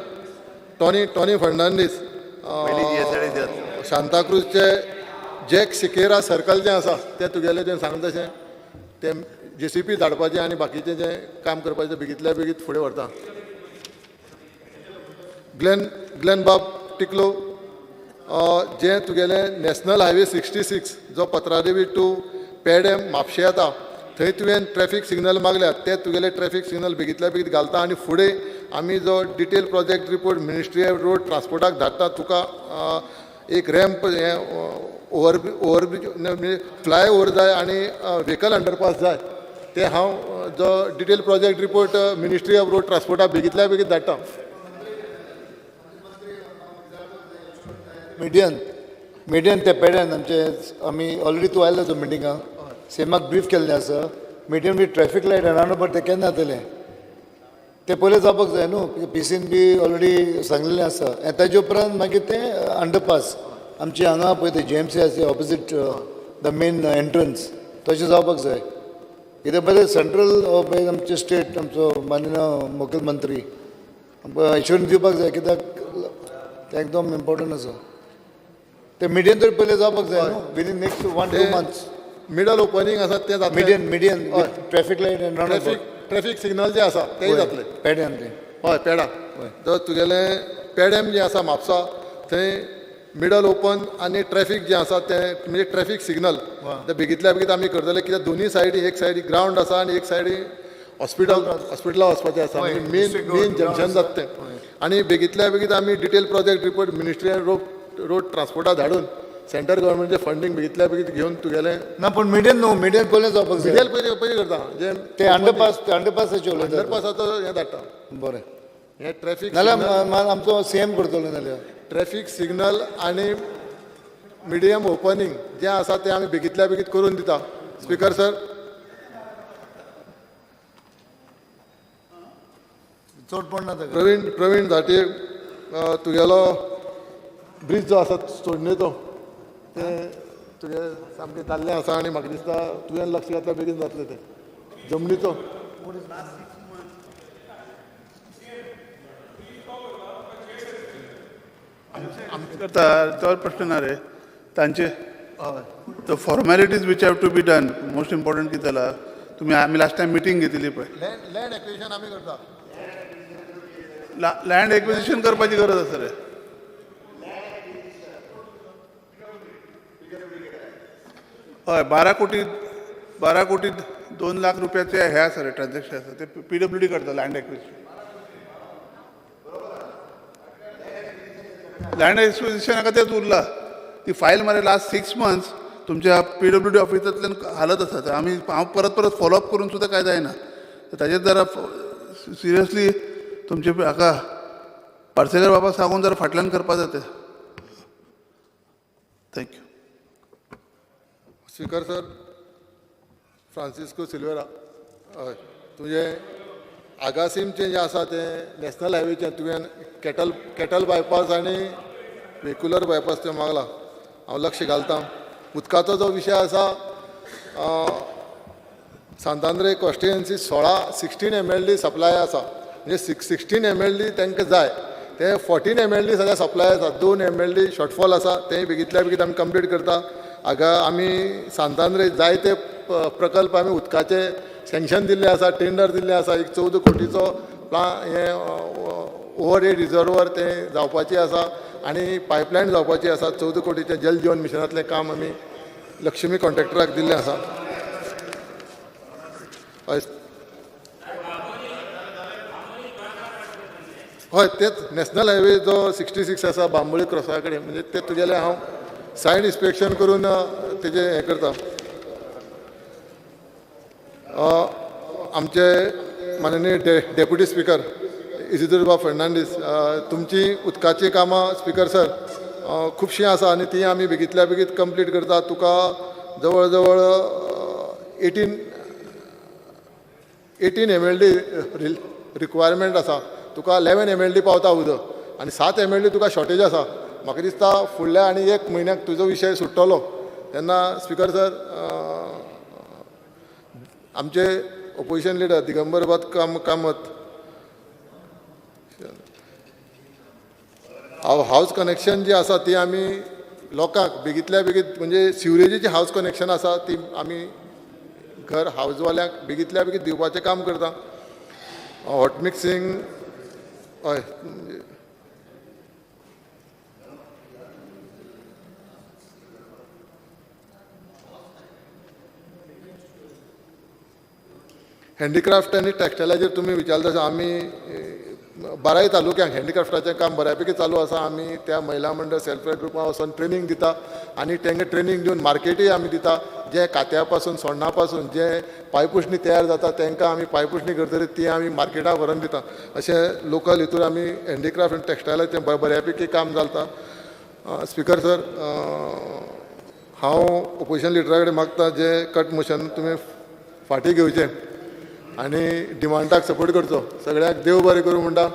Tony Fernandes, शांताक्रूजचे jack Sequeira circle जें आसा तें तुगेलें जें सांगता तशें तें जेसीपी धाडपाचें आनी बाकीचें जें काम करपाचें बेगीतल्या बेगीत फुडें व्हरता. ग्लेन बाब टिकलो, जें तुगेलें नॅशनल हायवे 66 जो पत्रादेवी टू पेडेम म्हापशें येता थंय तुवें ट्रॅफीक सिग्नल मागल्यात ते तुगेले ट्रॅफीक सिग्नल बेगीतल्या बेगीत घालता आनी फुडें आमी जो detail project report ministry of road ट्रान्सपोर्टाक धाडटा तुका एक रॅम्प हें ओवर ओवरब्रिज म्हणजे फ्लाय ओवर जाय आनी व्हेकल अंडरपास जाय. ते हांव जो detail project report ministry of road ट्रान्सपोर्टाक बेगींतल्या बेगीन धाडटा. मिडियन मिडियन ते पेड्यान आमचे आमी ऑलरेडी तूं आयलो तो मिटिंगाक सेमाक ब्रीफ केल्लें आसा. Median with traffic light round ते केन्ना जातलें तें पयलें जावपाक जाय न्हू. पीसीन बी ऑलरेडी सांगलेलें आसा. आनी ताजे उपरांत मागीर तें अंडरपास आमचे हांगा पळय ते जीएमसी आसा ऑपोजीट the main entrance तशें जावपाक जाय. कित्याक पळय सेंट्रल पळय आमचे स्टेट आमचो माननीय मुखेलमंत्री आमकां एश्योरन्स दिवपाक जाय कित्याक तें एकदम इम्पोर्टंट आसा. ते मिडियन तरी पयलें जावपाक जाय न्हू within next 1-2 months. Middle opening आसा तें जातलें. Median median traffic light and round traffic signal जे आसा तेय जातलें पेड्यान तें. हय पेडा जर तुगेलें पेड्याम जें आसा म्हापसा थंय मिडल ओपन आनी ट्रॅफीक जें आसा तें म्हणजे ट्रॅफीक सिग्नल ते बेगींतल्या बेगीन आमी करतले. कित्याक दोनूय सायडी एक सायडी ग्रावंड आसा आनी एक सायडी हॉस्पिटला वचपाचें आसा. म्हणजे मेन मेन जंक्शन जाता तें. आनी बेगींतल्या बेगीन आमी detail project report ministry of road ट्रान्सपोर्टाक धाडून सेंट्रल गव्हर्मेंटचें फंडींग बेगींतल्या बेगीन घेवन तुगेलें ना पूण मिडियन न्हू मिडियन पयलें जावपाक जाय. मिडियन पयलीं पयलीं करता जें ते अंडरपास अंडरपासाचें उलयता. अंडरपासाचो हें धाडटा. बरें हें ट्रॅफीक नाल्यार आमचो सीएम करतलो नाल्यार ट्रॅफीक सिग्नल आनी मिडियम ओपनींग जें आसा तें आमी बेगींतल्या बेगीन करून दिता. स्पीकर सर चड पडना. प्रवीण प्रवीण धाटे तुगेलो ब्रीज जो आसा चोडणेचो तें तुगे सामकें जाल्लें आसा आनी म्हाका दिसता तुवें लक्ष घातल्यार बेगीन जातलें तें जमनीचो. करता तो प्रश्न ना रे तांचे. The formalities which have to be done most important कितें जाला तुमी आमी लास्ट टायम मिटींग घेतिल्ली पळय. लँड एक्विजिशन आमी करता. लँड एक्विजिशन करपाची गरज आसा रे. हय 12 कोटी 2 लाख रुपयाचे हे आसा रे ट्रान्झॅक्शन आसा ते पीडब्ल्यूडी करता लँड एक्विजिशन. लँड एक्विजिशना तेच उरला. ती फायल मरे लास्ट 6 मंथ्स तुमच्या पीडब्ल्यूडी ऑफिसांतल्यान हालत आसा. आमी हांव परत परत फॉलोअप करून सुद्दां कांय जायना. ताजेर जरा सिरियसली तुमचे हाका पार्सेकर बाबा सांगून जरा फाटल्यान करपा जाता. Thank you. Speaker sir Francisco Silveira हय तुजें आगासीमचें जें आसा तें नॅशनल हायवेचें तुवें कॅटल कॅटल बायपास आनी वेक्युलर बायपास तुवें मागला. हांव लक्ष घालता. उदकाचो जो विशय आसा सांतांद्रे कॉन्स्टिट्युएन्सी 16 MLD supply आसा. म्हणजे 16 MLD तांकां जाय ते 14 MLD सद्या सप्लाय आसा. 2 MLD shortfall आसा तेंय बेगींतल्या बेगीन आमी कंप्लीट करता. हांगा आमी सांतांद्रे जायते प्रकल्प आमी उदकाचे सँक्शन दिल्ले आसा, टेंडर दिल्ले आसा. एक 14 कोटीचो हें ओवर हेड रिजर्वर तें जावपाचें आसा आनी पायपलायन जावपाची आसा. 14 कोटीचें जल जीवन मिशनांतलें काम आमी लक्ष्मी कॉन्ट्रॅक्टराक दिल्लें आसा. हय हय तेच नॅशनल हायवे जो 66 आसा बांबोळी क्रॉसा कडेन म्हणजे ते तुगेलें हांव सायड इन्स्पेक्शन करून तेजें हें करता. आमचे माननीय डेप्युटी स्पिकर इजिदोर फर्नांडीस तुमची उदकाचीं कामां स्पिकर सर खुबशीं आसा आनी तीं आमी बेगींतल्या बेगीन कंप्लीट करता. तुका जवळ जवळ 18 MLD requirement आसा. तुका 11 MLD पावता उदक आनी 7 MLD तुका शॉर्टेज आसा. म्हाका दिसता फुडल्या आनी एक म्हयन्याक तुजो विशय सुट्टलो. तेन्ना स्पिकर सर आमचे ओपोजिशन लिडर दिगंबर बाब कामत हावज कनेक्शन जी आसा ती आमी लोकांक बेगींतल्या बेगीन म्हणजे सिवरेजीची हावज कनेक्शन आसा ती आमी घर हावजवाल्यांक बेगींतल्या बेगीन दिवपाचें काम करता. हॉट मिक्सिंग हय हँडीक्राफ्ट आनी टॅक्सटायलाचेर तुमी विचारता आमी बाराय तालुक्यांक हँडीक्राफ्टाचें काम बऱ्यापैकी चालू आसा. आमी त्या महिला मंडळ सेल्फ हेल्प ग्रुपां वचोन ट्रेनींग दिता आनी तांकां ट्रेनींग दिवन मार्केटूय आमी दिता. जे कात्या पासून, सोण्णा पासून जे पांयपुशणी तयार जाता तांकां आमी पांयपुशणी करतरी ती आमी मार्केटाक व्हरोन दिता. अशें लोकल हितूर आमी हँडीक्राफ्ट आनी टेक्सटायलाचें बऱ्यापैकी काम चलता. स्पिकर सर, हांव ओपोजिशन लिडरा कडेन मागता जे कट मोशन तुमी फाटीं घेवचें आनी डिमांडाक सपोर्ट करचो. सगळ्यांक देव बरें करूं म्हणटा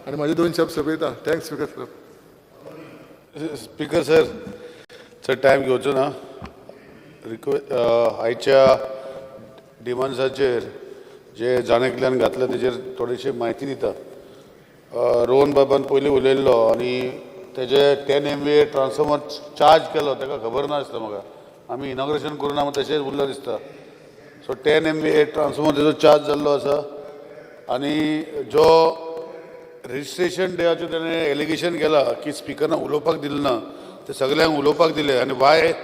आनी म्हाजे दोन शब्द सोंपयता. Thanks speaker sir. Speaker sir, चड टायम घेवचो ना. आयच्या डिमांड्साचेर जे जाणेकल्यान घातले तेजेर थोडीशी म्हायती दिता. रोहन बाबान पयलीं उलयल्लो आनी तेजे 10 MVA transformer charge केलो ताका खबर नासता म्हाका. आमी इनॉग्रेशन करून आमी तशेंच उरलो दिसता. सो 10 MVA transformer तेजो चार्ज जाल्लो आसा आनी जो रजिस्ट्रेशन डेयाचेर तेणें एलिगेशन केलां की स्पिकरान उलोवपाक दिलें ना, ते सगल्यांक उलोवपाक दिलें. आनी why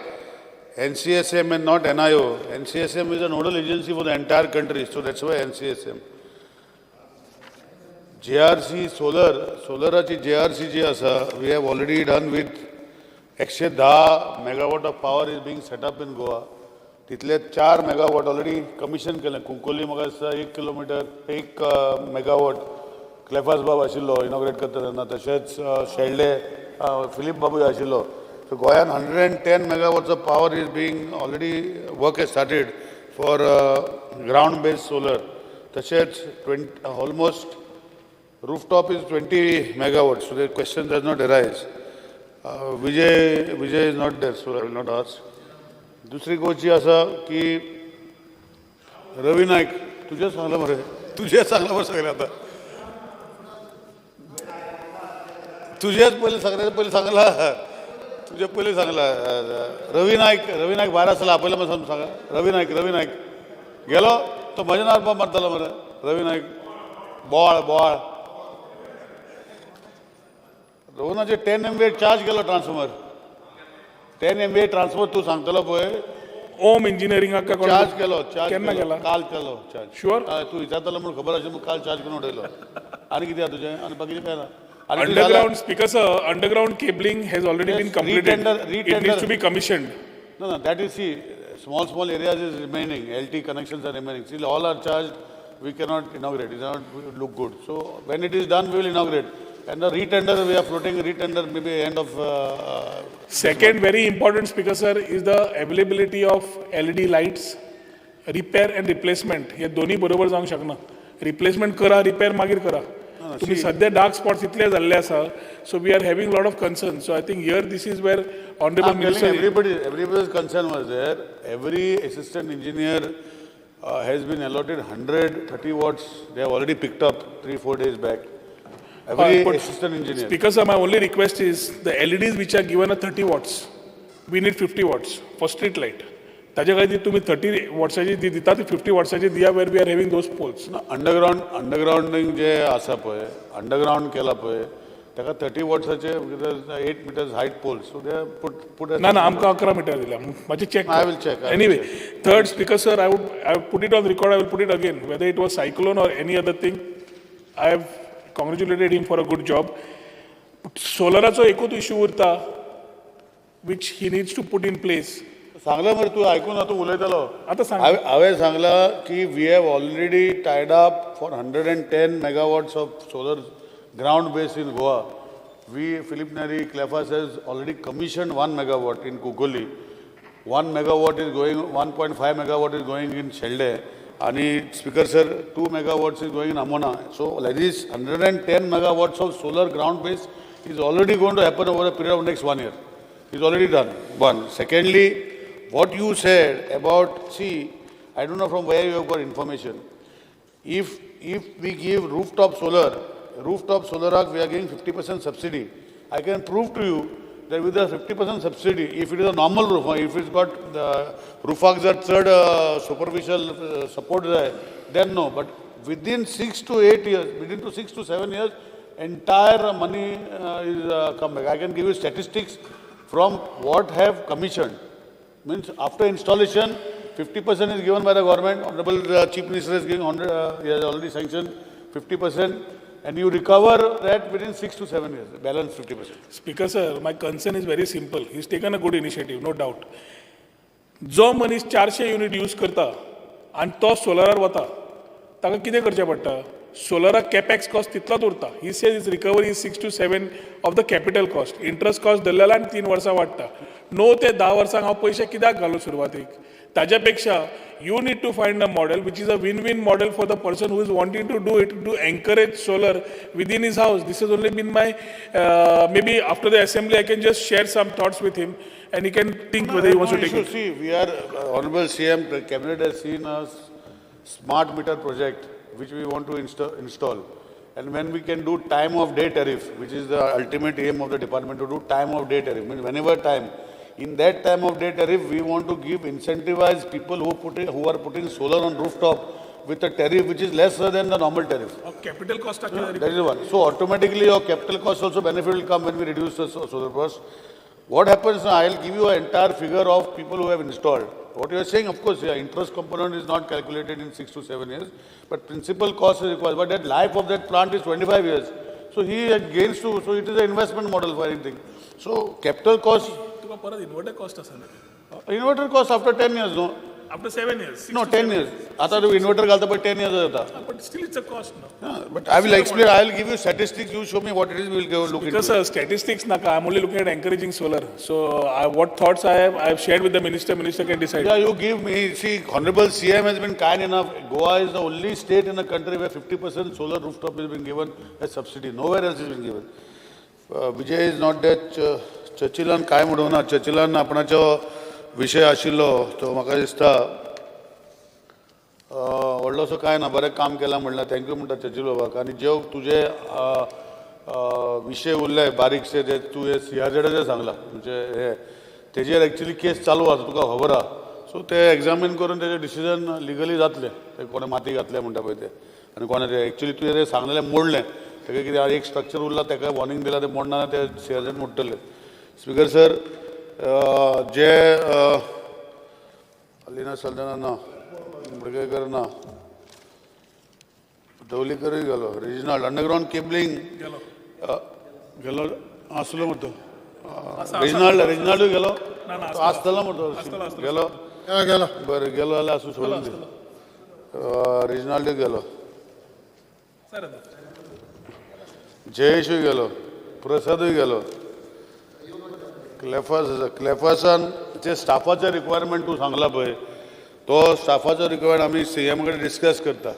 NCSM and not NIO? NCSM is a nodal agency for the entire country, so that's why NCSM. JRC solar, सोलराची JRC जी आसा, we have already done with 110 megawatt of power is being set up in Goa. तितले 4 megawatt already commission केलें. कुंकोली म्हाका दिसता 1 kilometre 1 megawatt क्लेफास बाब आशिल्लो inaugurate करता तेन्ना, तशेंच शेल्डे फिलीप बाबूय आशिल्लो. सो गोंयान 110 megawatts of power is being already work has started for ground based solar. तशेंच almost rooftop is 20 megawatts, so the question does not arise. Vijay is not there, so I will not ask. दुसरी गोष्ट जी आसा की रवी नायक, तुझें सांगलां मरे, तुझें सांगलां मरे सगळें आतां, तुझेंच पयलीं सगळ्यात पयलीं सांगलां, तुझें पयलीं सांगलां. रवी नायक भायर आसलो, आपयलो मातसो सांगा. रवी नायक गेलो तो म्हज्या नांवार बॉम्ब मारतालो मरे. रवी नायक बोवाळ बोवाळ. रोहनाचे 10 MVA charge केलो ट्रान्सफॉर्मर. 10 MVA transformer तूं सांगतलो पळय, ओम इंजिनियरिंगाक चार्ज केलो, चार्ज केन्ना केला? काल केलो चार्ज. शुअर? तूं विचारतलो म्हणून खबर आशिल्लें, काल चार्ज करून उडयलो. आनी कितें आहा तुजें? आनी बाकीचें कांय ना. Underground, speaker sir, underground cabling has already been completed. It needs to be commissioned. No, no, that is, see, small areas is remaining. LT connections are remaining. See, all are charged. We cannot inaugurate. It does not look good. So when it is done, we will inaugurate. And the retender, we are floating retender maybe end of. Second very important, speaker sir, is the availability of LED lights, repair and replacement. हे दोन्ही बरोबर जावंक शकना. Replacement करा, repair मागीर करा. तुम्ही सध्या डार्क स्पॉट्स इतले जाल्ले आसा, so we are having lot of concern. So I think here this is where honourable minister. Everybody's concern was there. Every assistant engineer has been allotted 130 watts. They have already picked up 3-4 days back. Every assistant engineer. Speaker sir, my only request is the LEDs which are given are 30 watts. We need 50 watts for street light. ताजे खातीर तुम्ही 30 वॉट्साची ती दिता, ती 50 वॉट्साची दिया where we are having those poles. अंडरग्रावंडींग जे आसा पळय, underground केला पळय, ताका 30 वॉट्साचे 8 meters height poles. So they put ना ना, आमकां 11 मिटर दिल्या, मातशें check. I will check. Anyway, third, speaker sir, I would put it on record, I will put it again, whether it was cyclone or any other thing, I have congratulated him for a good job. सोलराचो एकूच issue उरता which he needs to put in place. सांगलें मरे, तूं आयकूं ना, तूं उलयतालो. आतां सांग. हांवें सांगलां की we have already tied up for 110 megawatts of solar ground base in Goa. We Filipe Neri Clephas has already commission 1 megawatt in Cuncolim. 1 megawatt is going, 1.5 megawatt is going in Shelde. आनी speaker sir, 2 megawatts is going in Amona. So like this 110 megawatts of solar ground base is already going to happen over a period of next 1 year. It's already done. One. Secondly, what you said about, see, I don't know from where you have got information. If we give rooftop solar we are giving 50% subsidy. I can prove to you that with the 50% subsidy, if it is a normal roof, if it's got the roof that third superficial support there, then no. But within 6 to 8 years, within to 6 to 7 years, entire money is come back. I can give you statistics from what have commissioned. Means after installation, 50% is given by the government. Honorable Chief Minister is giving 100, he has already sanctioned 50%. And you recover that within 6 to 7 years, balance 50%. Speaker sir, my concern is very simple. He's taken a good initiative, no doubt. जो मनीस 400 unit use करता आनी तो सोलरार वता, ताका कितें करचें पडटा? सोलराक कॅपॅक्स कॉस्ट तितलोच उरता. He says his recovery is 6 to 7 of the capital cost. Interest cost धरलेला आनी 3 वर्सां वाडटा. 9 ते 10 वर्सांक हांव पयशे कित्याक घालूं सुरवातीक? ताज्या पेक्षा you need to find a model which is a win win model for the person who is wanting to do it, to encourage solar within his house. This has only been my, maybe after the assembly I can just share some thoughts with him and he can think whether he wants to No take issue. It. See, we are, Honorable CM, the cabinet has seen a smart meter project which we want to install. And when we can do time of day tariff, which is the ultimate aim of the department to do time of day tariff, means whenever time. In that time of day tariff, we want to give incentivize people who are putting solar on rooftop with a tariff which is lesser than the normal tariff. Capital cost. That is one. So automatically your capital cost also benefit will come when we reduce the solar cost. What happens now, I'll give you an entire figure of people who have installed. What you are saying, of course, yeah, interest component is not calculated in 6 to 7 years, but principal cost is required. But that life of that plant is 25 years. So he gains to, so it is an investment model for anything. So capital cost, तुका परत inverter cost आसा. Inverter cost after 10 years, no? After 7 years. No, 10 years. आता तू inverter घालता पण 10 years जाता. But still it's a cost, no? But I will explain, I will give you statistics, you show me what it is, we will go look into Because it. Statistics naka, I'm only looking at encouraging solar. So what thoughts I have, I have shared with the minister. Minister can decide. Yeah, you give me, see, Honorable CM has been kind enough. Goa is the only state in the country where 50% solar rooftop has been given as subsidy. Nowhere else has been given. Vijay is not that. चर्चिलान काय म्हणूं ना, चर्चिलान आपणाचो विशय आशिल्लो तो म्हाका दिसता व्हडलोसो कांय ना, बरें काम केलां म्हणल्यार thank you म्हणटा चर्चिल बाबाक. आनी जे तुजे विशय उरले बारीकशे, ते तूं हे सीआरझेडाचें सांगलां, म्हणजे हे तेजेर एक्चुली केस चालू आसा, तुका खबर आहा. सो ते एग्जामीन करून तेजें डिसिजन लिगली जातलें. ते कोणें माती घातल्या म्हणटा पळय ते आनी कोणें ते एक्चुली तुवें तें सांगलेलें मोडलें. तेका कितें एक स्ट्रक्चर उरला, तेका वॉर्निंग दिलां, तें मोडना, ते सीआरझेड मोडटले. स्पिकर सर, जे अलिना सल्दाना ना, मुडगेकर ना, धवलीकरूय गेलो, रिजनल अंडरग्रावंड केबलिंग गेलो आसलो मरे तो. रिजनाल्ड, रिजनाल्डूय गेलो आसतलो मरे तो. गेलो गेलो. बरें, गेलो जाल्यार आसूं, सोडून दी. रिजनाल्डूय गेलो, जयेशूय गेलो, प्रसादूय गेलो, क्लेफास आसा. क्लेफासान जे स्टाफाचें रिक्वायरमेंट तूं सांगला पळय, तो स्टाफाचो रिक्वायरमेंट आमी सीएम कडेन डिस्कस करता.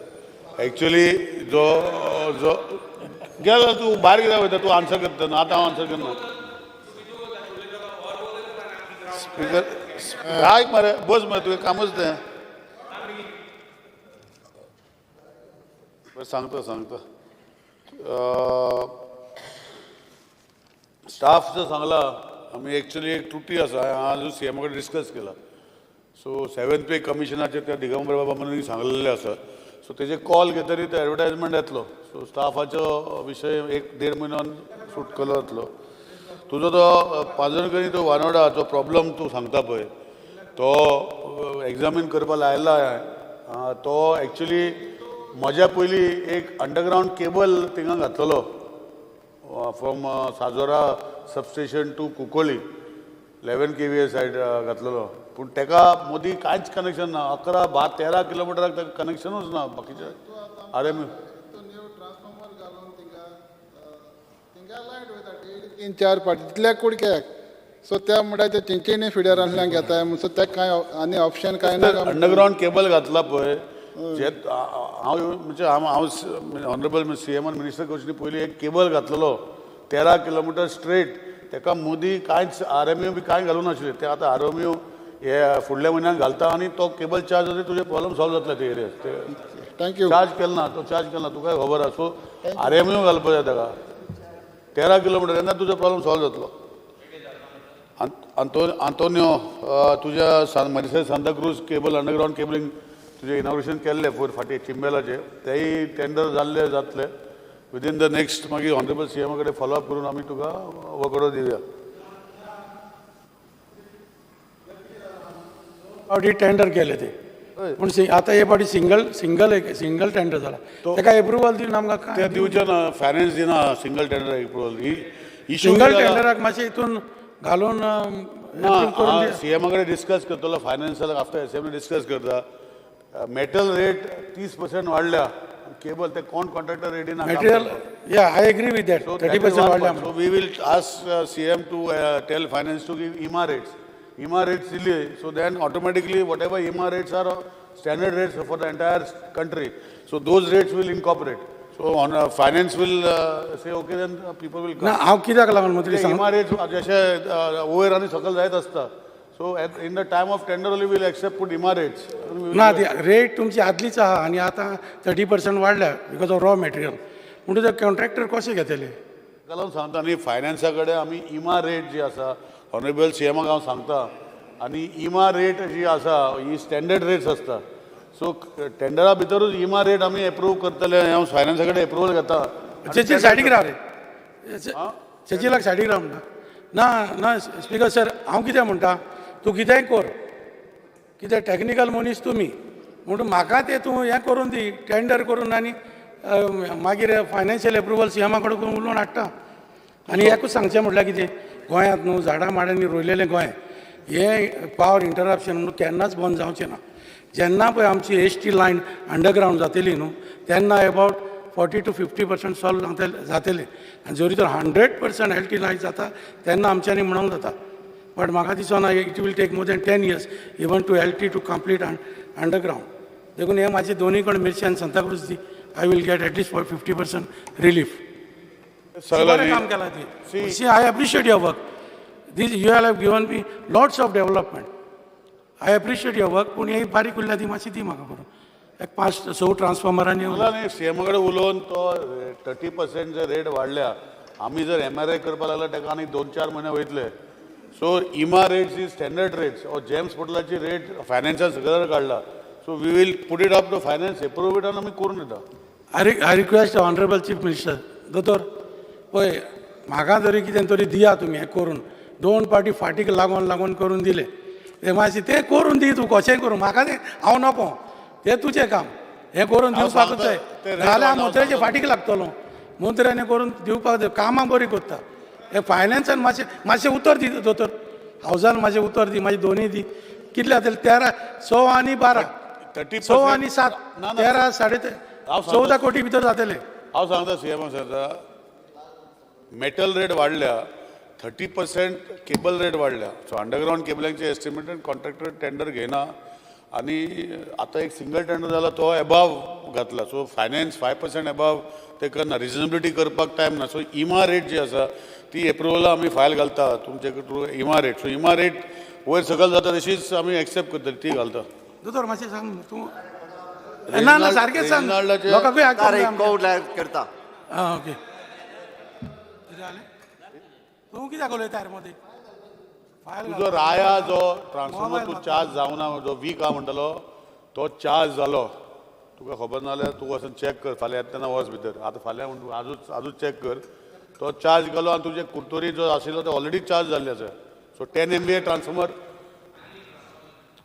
एक्चुली जो जो गेलो, तूं भायर कित्याक वयता? तूं आन्सर करता ना, आतां हांव आन्सर करना. स्पिकर, आयक मरे, बस मरे, तुवें कामूच तें. बरें, सांगता सांगता. स्टाफ जो सांगला आमी, एक्चुली एक त्रुटी आसा, हांवें अजून सीएमा कडेन डिस्कस केला. सो सेवन पे कमिशनाचेर त्या दिगंबर बाबा म्हणून सांगलेलें आसा. सो तेजे कॉल घेतरी ते एडवर्टायजमेंट येतलो. सो स्टाफाचो विशय एक देड म्हयन्यान सुटकलो जातलो. तुजो तो पांजरकरी, तो वानोडा जो प्रॉब्लम तूं सांगता पळय, तो एग्जामीन करपा लायला हांवें. तो एक्चुली म्हज्या पयलीं एक अंडरग्रावंड केबल थिंगा घातलेलो from Sajora substation to Cuncolim, 11 kVA side घातलेलो. पूण तेका मदीं कांयच कनेक्शन ना. 11 13 किलोमिटराक ताका कनेक्शनूच ना. बाकीचे आर एम ट्रान्सफॉर्मर घालून थिंगा लायट वयता डेली तीन चार पाटी, तितल्या कुडक्याक. सो त्या म्हणल्यार ते चिंचिणी फिडरांतल्यान घेताय, सो तेका कांय आनी ऑप्शन कांय ना. अंडरग्रावंड केबल घातला पळय, जे हांव म्हणजे हांव हांव ऑनरेबल सीएमान मिनिस्टर करचे पयलीं एक केबल घातलेलो 13 किलोमिटर स्ट्रेट. तेका मदीं कांयच आर एम you बी कांय घालूं नाशिल्लें. ते आतां आर एम you हे फुडल्या म्हयन्याक घालता आनी तो केबल चार्ज जाता, तुजे प्रॉब्लम सॉल्व जातले ते एरियाज ते. Thank you. Charge केलो ना तो, चार्ज केलो ना, तुका खबर आसा. सो आर एम you घालपा जाय ताका 13 किलोमिटर, तेन्ना तुजो प्रॉब्लम सॉल्व जातलो. आंतोनियो, तुज्या मरिसर सांताक्रूज केबल, अंडरग्रावंड केबलिंग तुजें इनॉग्रेशन केल्लें फूर फाटीं चिंबेलाचें, तेय टेंडर जाल्ले, जातले विदीन the next. मागीर ऑनरेबल सीएमा कडेन फॉलो अप करून आमी तुका वर्क ऑर्डर दिवया. फावटी टेंडर केले ते. पूण आतां हे फावटी सिंगल सिंगल सिंगल टेंडर जाला, ताका एप्रुवल दिवन आमकां ते काय दिवचे ना, फायनान्स दिना single tender approval. Issue single टेंडराक मातशें हितून घालून ना. approve करून दिया. सीएमा कडेन डिस्कस करतलो, फायनान्साक आफ्टर असेंब्ली डिस्कस करता. मेटल रेट 30% वाडल्या, केबल ते कोण कॉन्ट्रॅक्टर रेडी ना. Material, yeah, I agree with that. 30% वाडल्या. So we will ask CM to tell finance to give IEEMA rates. IEEMA rates दिली, so then automatically whatever IEEMA rates are standard rates for the entire country, so those rates will incorporate. So on finance will say okay, then people will. ना, हांव कित्याक लागून मंत्री सांग इमा rates जशे वयर आनी सकयल जायत आसता, so in the time of tender only will accept put IEEMA rates. ना, ती रेट तुमची आदलीच आहा आनी आतां 30% वाडल्या because of raw material, म्हणटकीर ते कॉन्ट्रॅक्टर कशें घेतले? ताका लागून सांगता न्ही, फायनान्सा कडेन आमी इमा रेट जी आसा, ऑनरेबल सीएमाक हांव सांगता, आनी इमा रेट जी आसा ही स्टँडर्ड रेट्स आसता, सो टेंडरा भितरूच इमा रेट आमी एप्रूव करतले. हांव फायनान्सा कडेन एप्रुवल घेता. चेचील सायडीक राव रे, चेचिलाक सायडीक राव म्हणटा. ना ना, स्पिकर सर, हांव कितें म्हणटा, तूं कितेंय कर, कितें टॅक्निकल मनीस तुमी, म्हणून म्हाका तें तूं हें करून दी, टेंडर करून, आनी मागीर फायनान्शियल एप्रुवल सीएमा कडेन करून उलोवन हाडटा. आनी एकूच सांगचें म्हटल्यार कितें, गोंयांत न्हू झाडां माडांनी रोयलेलें गोंय, हें पावर इंटरप्शन म्हणून केन्नाच बंद जावचें ना. जेन्ना पळय आमची एस टी लायन अंडरग्रावंड जातली न्हू, तेन्ना about 40 to 50% solve जातलें. आनी जरी तर 100% एल टी लायन जाता तेन्ना आमच्यांनी म्हणूंक जाता, बट म्हाका दिसना, it will take more than 10 years even to LT to complete underground. देखून हे म्हाजे दोनूय कडेन मिरची आनी सांताक्रूज दी, I will get at least for 50% relief. बरें काम केलां ती. See, I appreciate your work. This you have given me lots of development. I appreciate your work. पूण ही बारीक उरल्या ती मातशी दी म्हाका करून, एक पांच स ट्रान्सफॉर्मरांनी. न्ही, सीएमा कडेन उलोवन तो 30% जे रेट वाडल्या, आमी जर एमआरआय करपाक लागल्यार ताका आनी 2-4 म्हयने वयतले. So IEEMA rates is standard rates or GeMS पोर्टलाची rate फायनान्सान सगळ्यां काडला, so we will put it up to finance, approve it, आनी आमी करून दिता. I request honourable chief minister, दोतोर, पळय म्हाका तरी कितें तरी दिया तुमी हें करून. दोन पावटी फाटीक लागोन लागोन करून दिले ते मातशें तें करून दी तूं, कशेंय करून. म्हाका तें हांव नको, तें तुजें काम हें करून हांव दिवपाकूच सांगता, जाय. ते rate नाजाल्यार हांव हांव मंत्र्याच्या सांगता. फाटीक लागतलो. मंत्र्यानी करून दिवपाक जाय, कामां बरीं करता. हे फायनान्सान मातशें मातशें उतर दी दोतोर, हावजान मातशें उतर दी, मातशें दोनूय दी. कितले जातले? 13, 6 आनी 12, 30 6 आनी 7, ना, ना. 13, साडे हांव सांगता. 14 कोटी भितर जातले. हांव सांगता, सीएमा सांगता, मेटल रेट वाडल्या, 30% केबल रेट वाडल्या, सो अंडरग्रावंड केबलांचे एस्टिमेटेड कॉन्ट्रॅक्टर टेंडर घेयना, आनी आतां एक सिंगल टेंडर जाला, तो एबाव घातला, सो फायनान्स 5% एबाव ते करना, रिजनेबिलिटी करपाक टायम ना. सो इमा रेट जी आसा ती एप्रुवला आमी फायल घालता तुमचे through IEEMA rate. So IEEMA rate वयर सकयल जाता तशीच आमी एक्सेप्ट करतली, ती घालता. दोतोर, मातशें सांग तूं. ना ना, सारकें सांग. रेजिनाल्डाचे- लोकांकूय आयकूंक जाय आमच्या. करता. आं, ओके. कितें जालें? तूं कित्याक उलयता रे मदीं? फायल तुजो राया जो ट्रान्सफॉर्मर तूं चार्ज जावना, जो वीक आहा म्हणटालो, तो चार्ज जालो. तुका खबर ना जाल्यार तूं वचून चॅक कर. फाल्यां येता तेन्ना वच भितर. आतां फाल्यां म्हण, आजूच आजूच चॅक कर. तो चार्ज केलो आनी तुजे कुर्तोरी जो आशिल्लो तो ऑलरेडी चार्ज जाल्ले आसा. So 10 MVA transformer.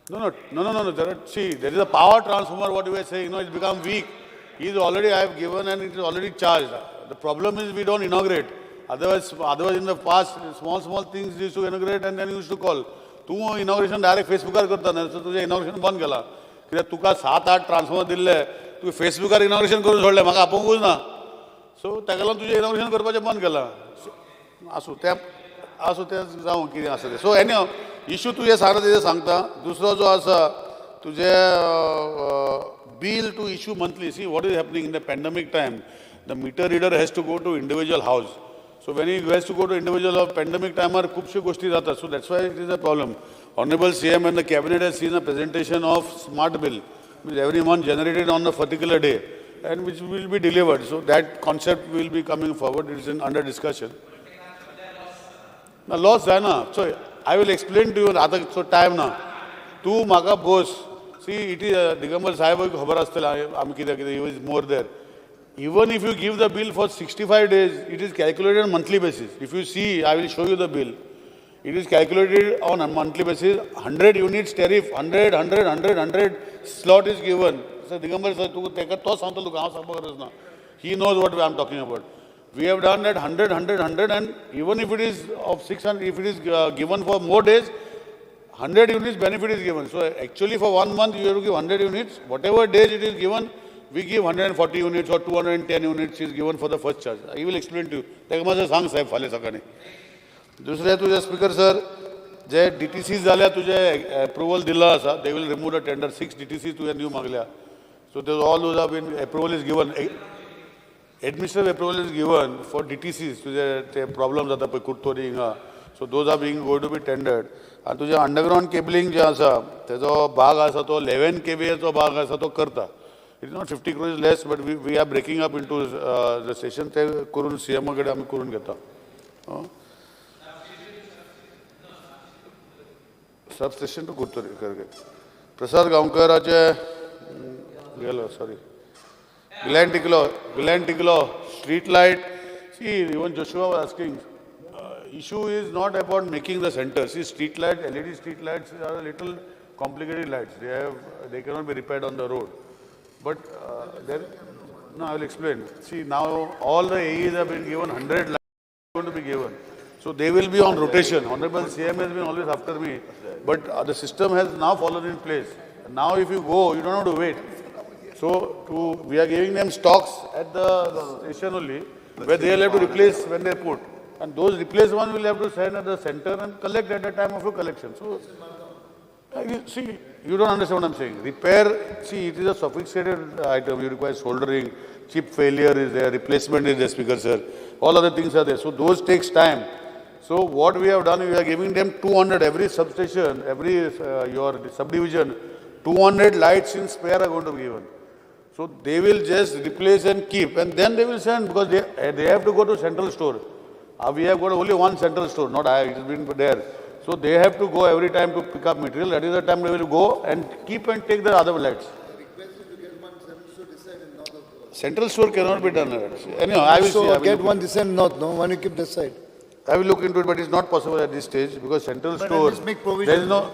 No, no, no, no, no. There are, see, there is a power transformer, what you were saying, no, it's become weak. He is already, I have given and it is already charged. The problem is we don't inaugurate. Otherwise in the past, small, small things used to inaugurate and then you used to call. तूं inauguration direct फेसबुकार करता न्ही, so तुजें inauguration बंद केलां, कित्याक तुका सात आठ ट्रान्सफॉर्मर दिल्ले, तुवें फेसबुकार इनॉग्रेशन करून सोडलें, म्हाका आपोवंकूच ना. सो ताका लागून तुजें इनॉग्रेशन करपाचें बंद केलां. आसूं तें, आसूं तें, जावं कितें आसा तें. सो एनी इशू तुजें सांगता तेजें सांगता. दुसरो जो आसा तुजें bill to issue monthly. See, what is happening, in the pandemic time the meter reader has to go to individual house. So when he has to go to individual house, pandemic टायमार खुबश्यो गोश्टी जातात, so that's why it is a problem. Honourable CM and the cabinet has seen a presentation of smart bill, means every month generated on a particular day and which will be delivered. So that concept will be coming forward. It is in under discussion. ना, loss जायना. So I will explain to you. आतां so time ना. तूं म्हाका बोस. See, it is Digambar साहेब खबर आसतलें आमी कितें कितें is more there. Even if you give the bill for 65 days, it is calculated on monthly basis. If you see, I will show you the bill. It is calculated on a monthly basis, 100 units tariff, 100, 100, 100, 100 slot is given. Sir Digambar sir, तुका तेका तो सांगतलो तुका, हांव सांगपाक गरज ना. He knows what I am talking about. We have done that 100, 100, 100, and even if it is of 600, if it is given for more days, 100 units benefit is given. So actually for 1 month you have to give 100 units. Whatever days it is given, we give 140 units or 210 units is given for the first charge. I will explain to you. ताका मातशें सांग साहेब फाल्यां सकाळीं. दुसरें तुजें speaker sir, जे DTC जाल्यार तुजें approval दिलां आसा, they will remove the tender. 6 DTC तुवें न्यू मागल्या. So those all those have been approval is given. Administrative approval is given for DTCs. तुजे ते प्रॉब्लम जाता पळय कुर्तोरी हिंगा. So those are being going to be tendered. आनी तुजें underground cabling जें आसा तेजो भाग आसा तो 11 kVAचो भाग आसा तो करता. It is not 50 crores less, but we are breaking up into the station. ते करून CMO कडेन आमी करून घेता. सबस्टेशन टू कुर्तोरी करके. प्रसाद गांवकराचे गेलो, sorry. Glen Ticlo street light. See, even Joshua was asking, issue is not about making the center. See, street light, LED street lights are a little complicated lights. They cannot be repaired on the road. But then, no, I will explain. See, now all the AEs have been given, 100 lights are going to be given. So they will be on rotation. Honorable CM has been always after me. But the system has now fallen in place. Now if you go, you don't have to wait. So we are giving them stocks at the station only, where they will have to replace when they put. And those replaced ones will have to send at the center and collect at the time of your collection. So, you see, you don't understand what I'm saying. Repair, see, it is a sophisticated item. You require soldering, chip failure is there, replacement is there, speaker sir. All other things are there. So those takes time. So what we have done, we are giving them 200, every substation, every your subdivision, 200 lights in spare are going to be given. So they will just replace and keep, and then they will send, because they have to go to central store. We have got only one central store, not I, it has been there. So they have to go every time to pick up material. That is the time they will go and keep and take the other lights. Central store cannot be done. Anyhow, I will So see. I will get look one this end north, no? One you keep this side. I will look into it, but it's not possible at this stage because central But at store. least make provision. There is no,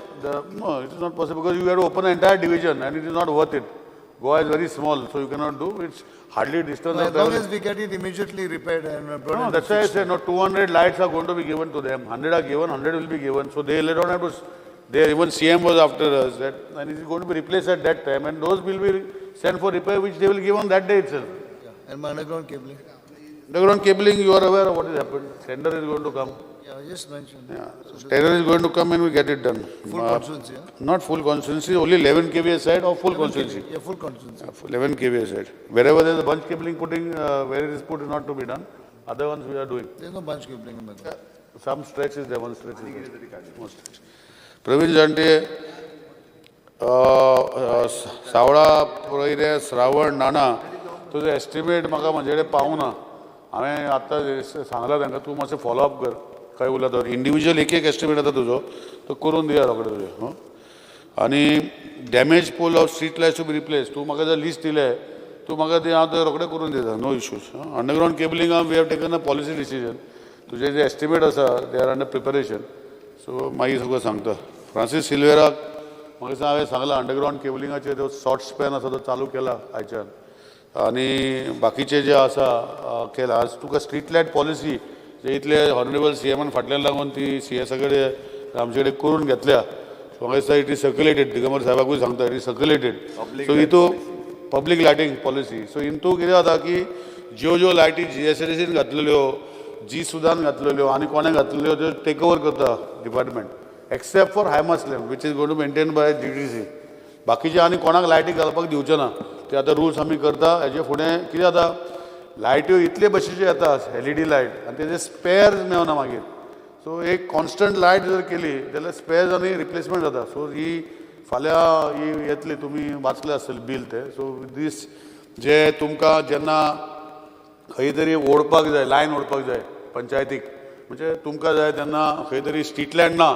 no, it is not possible because you have to open an entire division and it is not worth it. Goa is very small, so you cannot do. It's hardly distance. No, of as long travel. as we get it immediately repaired and brought No, in that's why I fixed. said no. 200 lights are going to be given to them. 100 are given, 100 will be given. So they don't have to. They even CM was after us that, and it is going to be replaced at that time, and those will be sent for repair, which they will give on that day itself. Yeah. And my underground cabling. Underground cabling, you are aware of what has happened. Tender is going to come. Yeah, I just mentioned. Yeah. So tender is going to come and we get it done. Full constituency, yeah? Not full constituency, only 11 kVA side or full constituency. Yeah, full constituency. Yeah, 11 kVA side. Wherever there is a bunch cabling putting, where it is put is not to be done. Other ones we are doing. There is no bunch cabling in the ground. Some stretch is there, one stretch is there. One stretch. Praveen Jante, Savla, Proire, Shravan, Nana, तुझे estimate म्हाका म्हजे कडेन पावना. हांवें आतां सांगलां तांकां तूं मातशें फॉलो अप कर. काय उरला तो इंडिविज्युअल एक एक एस्टिमेट आतां तुजो तो करून दिया रोखडे तुजें. आनी damage pole of street lights to be replace. तूं म्हाका जर लिस्ट दिलें तूं म्हाका तें हांव तें रोखडें करून दिता. No issues. Underground cabling we have taken a policy decision. तुजें जे एस्टिमेट आसा they are under preparation. So मागीर सगळं सांगता. फ्रांसीस सिल्वेराक म्हाका दिसता हांवें सांगलां अंडरग्रावंड केबलिंगाचेर तो शॉर्ट स्पॅन आसा तो चालू केला आयच्यान. आनी बाकीचे जे आसा केला. आज तुका स्ट्रीट लायट पॉलिसी जे इतले ऑनरेबल सी एमान फाटल्यान लागून ती सी एसा कडेन आमचे कडेन करून घेतल्या. सो म्हाका दिसता it is circulated. Digambar साहेबाकूय सांगता it is circulated. सो हितू पब्लीक लायटींग पॉलिसी. सो हितू कितें जाता की ज्यो ज्यो लायटी GSRDCन घातलेल्यो, जी सुदान घातलेल्यो आनी कोणें घातलेल्यो त्यो टेक ओवर करता department except for high mast lamp which is going to maintain by GTC. बाकीचे आनी कोणाक लायटी घालपाक दिवचे ना. ते आतां रुल्स आमी करता. हेजे फुडें कितें जाता लायट्यो इतले भशेच्यो येता LED light आनी तेजे स्पेर्स मेळना मागीर. सो एक कॉन्स्टंट लायट जर केली जाल्यार स्पेर्स आनी रिप्लेसमेंट जाता. सो ही फाल्यां ही येतली तुमी वाचले आसतले बील ते. सो दीस जे तुमकां जेन्ना खंय तरी ओडपाक जाय, लायन ओडपाक जाय पंचायतीक, म्हणजे तुमकां जाय तेन्ना खंय तरी स्ट्रीट लायट ना,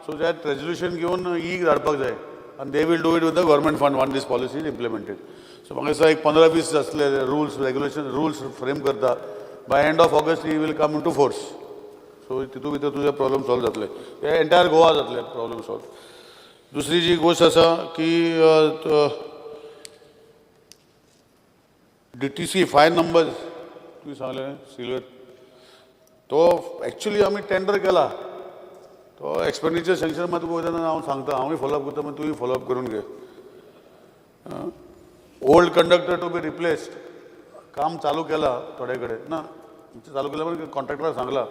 सो that resolution घेवन ईक धाडपाक जाय आनी they will do it with the government fund once this policy is implemented. So म्हाका दिसता एक 15-20 आसले रुल्स रेगुलेशन रुल्स फ्रेम करता. By end of August he will come into force. So so तितू भितर तुजे प्रॉब्लम सॉल्व जातले, entire Goa जातले प्रॉब्लम सॉल्व. दुसरी जी गोश्ट आसा की DTC 5 numbers तुवें सांगलें सिल्वर, तो एक्चुली आमी टेंडर केला, तो एक्सपेंडिचर सँक्शन मात तुका वयता हांव सांगता, हांवूय फॉलोअप करता, मागीर तुवें फॉलोअप करून घे. Old conductor to be replaced, काम चालू केलां थोडे कडेन ना चालू केलां पण कॉन्ट्रॅक्टराक सांगलां,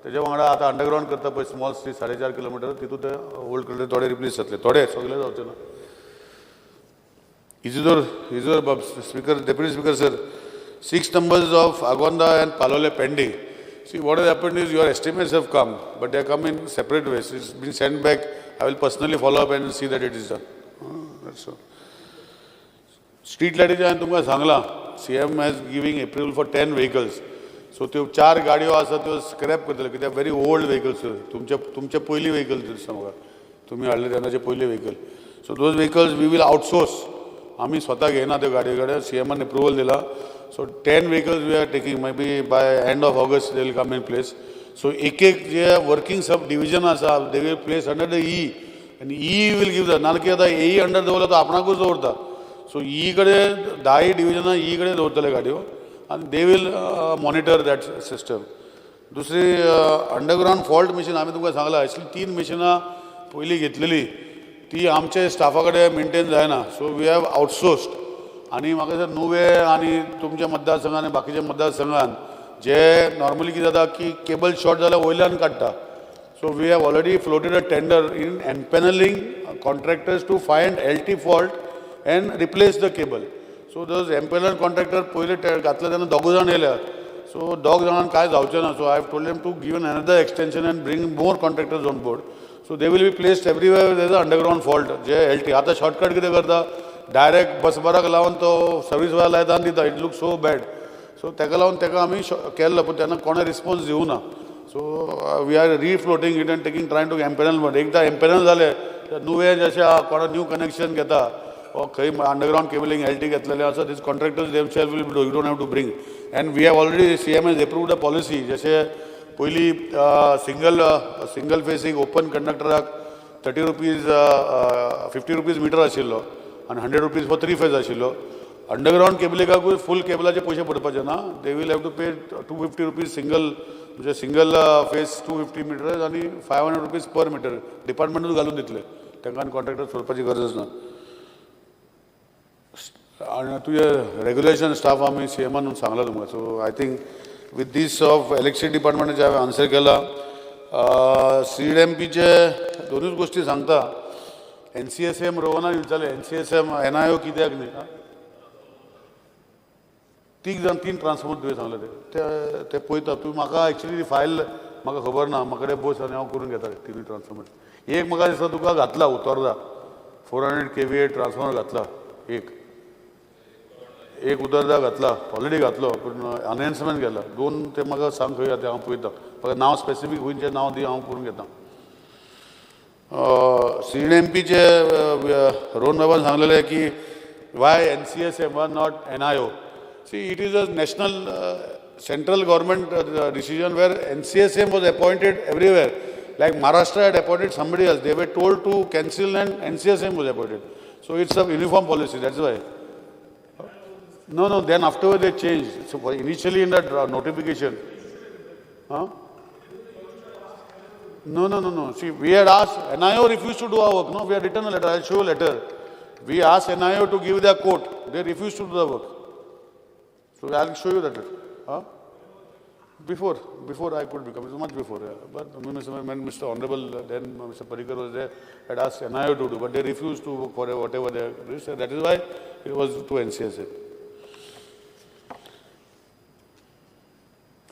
तेज्या वांगडा आतां अंडरग्रावंड करता पळय स्मॉल स्ट्रीट 4.5 किलोमिटर, तितूंत ते ओल्ड कंडक्टर थोडे रिप्लेस जातले, थोडे सगळे जावचे ना. Isidore Bob, Speaker, Deputy Speaker sir, 6 numbers of Agonda and Palolem pending. See, what has happened is your estimates have come, but they have come in separate ways. It's been sent back. I will personally follow up and see that it is done. That's all. Street lighting हांवें तुमकां सांगलां, CM has giving approval for 10 vehicles. So त्यो 4 गाडयो आसा त्यो scrap करतले, कित्याक very old vehicles, तुमचे पयलीं व्हेकल्स दिसता म्हाका, तुमी हाडले तेन्नाचे पयले vehicle. So those vehicles we will outsource, आमी स्वता घेयना त्यो गाडये कडेन, सीएमान एप्रुवल दिला. So 10 vehicles we are taking, maybe by end of August they will come in place. So एक एक जे वर्किंग सब डिविजन आसा they will place under the E, आनी ई will give the, नाल्यार कितें जाता एई अंडर दवरला तो आपणाकूच दवरता. सो ई कडेन 10 डिविजनां ई कडेन दवरतले गाडयो आनी they will monitor that system. दुसरी अंडरग्रावंड फॉल्ट मशीन आमी तुमकां सांगलां, एक्चुली 3 मशिनां पयलीं घेतलेली ती आमचे स्टाफा कडेन मेनटेन जायना, सो we have outsourced. आनी म्हाका दिसता नुवें आनी तुमच्या मतदारसंघान आनी बाकीच्या मतदारसंघान जे नॉर्मली कितें जाता की केबल शॉर्ट जाल्यार वयल्यान काडटा. So we have already floated a tender in empanelling contractors to find LT fault and replace the cable. So those empanel contractor पयले घातले तेन्ना दोगूय जाण येयल्या, सो दोग जाणांक कांय जावचें ना. So I have told them to give another extension and bring more contractors on board. So they will be placed everywhere there is a underground fault J L T. आतां शॉर्टकट कितें करता, direct बसबाराक लावन तो service wire लायता आनी दिता, it look so bad. So ताका लागून ताका आमी केल्लो, पूण तेन्ना कोणें रिस्पोन्स दिवना. So we are refloating it and taking trying to empanel. एकदां एम्पेनल जालें नुवें जशें कोणा न्यू कनेक्शन घेता वा खंय अंडरग्रावंड केबलिंग एल टी घेतलेलें आसा, these contractors themselves will do, you don't have to bring. And we have already CM has approved a policy, जशें पयलीं सिंगल फेसीक ओपन कंडक्टराक 30 रुपीज 50 रुपीज मिटर आशिल्लो आनी 100 रुपीज फॉर 3 फेज आशिल्लो. Underground केबलिंगाकूय फूल केबलाचे पयशे पडपाचे ना, they will have to pay 250 rupees single, म्हणजे single phase 250 metre आनी 500 रुपीज पर मिटर डिपार्टमेंटूच घालून दितले, तांकां आनी कॉन्ट्रॅक्टर सोदपाची गरज ना. आनी तुजें रेगुलेशन स्टाफ आमी सीएमान सांगलां तुमकां. So I think with this of electricity डिपार्टमेंटाचे हांवें आन्सर केला. सीएमपीचे दोनूच गोश्टी सांगता. NCSM रोहनान विचारलें, NCSM NIO कित्याक न्ही, तीग जाण 3 ट्रान्सफॉर्मर तुवें सांगलें ते पळयता तूं. म्हाका एक्चुली फायल म्हाका खबर ना, म्हाका कडेन बस आनी हांव करून घेता 3 ट्रान्सफॉर्मर. एक म्हाका दिसता तुका घातला उतोर्दा 400 kVA transformer घातला, एक उतरदा घातला, ऑलरेडी घातलो, पूण अनहान्समेंट केला. 2 ते म्हाका सांग खंय ते हांव पळयता, म्हाका नांव स्पेसिफीक खंयचें नांव दी हांव करून घेता. सीएमपीचे रोहन बाबान सांगलेलें की why NCSM why not NIO. See, it is a national central government decision where NCSM was appointed everywhere. Like Maharashtra had appointed somebody else, they were told to cancel and NCSM was appointed. So it's a uniform policy, that's why. No, then afterwards they changed. So initially in the notification. Huh? No. See, we had asked, NIO refused to do our work. No, we had written a letter, I'll show you a letter. We asked NIO to give their quote. They refused to do the work. So I'll show you that letter. Huh? Before I could become, it was much before. Yeah. But when Mr. Honorable, then Mr. Parrikar was there, had asked NIO to do, but they refused to work for whatever they said. That is why it was to NCSA.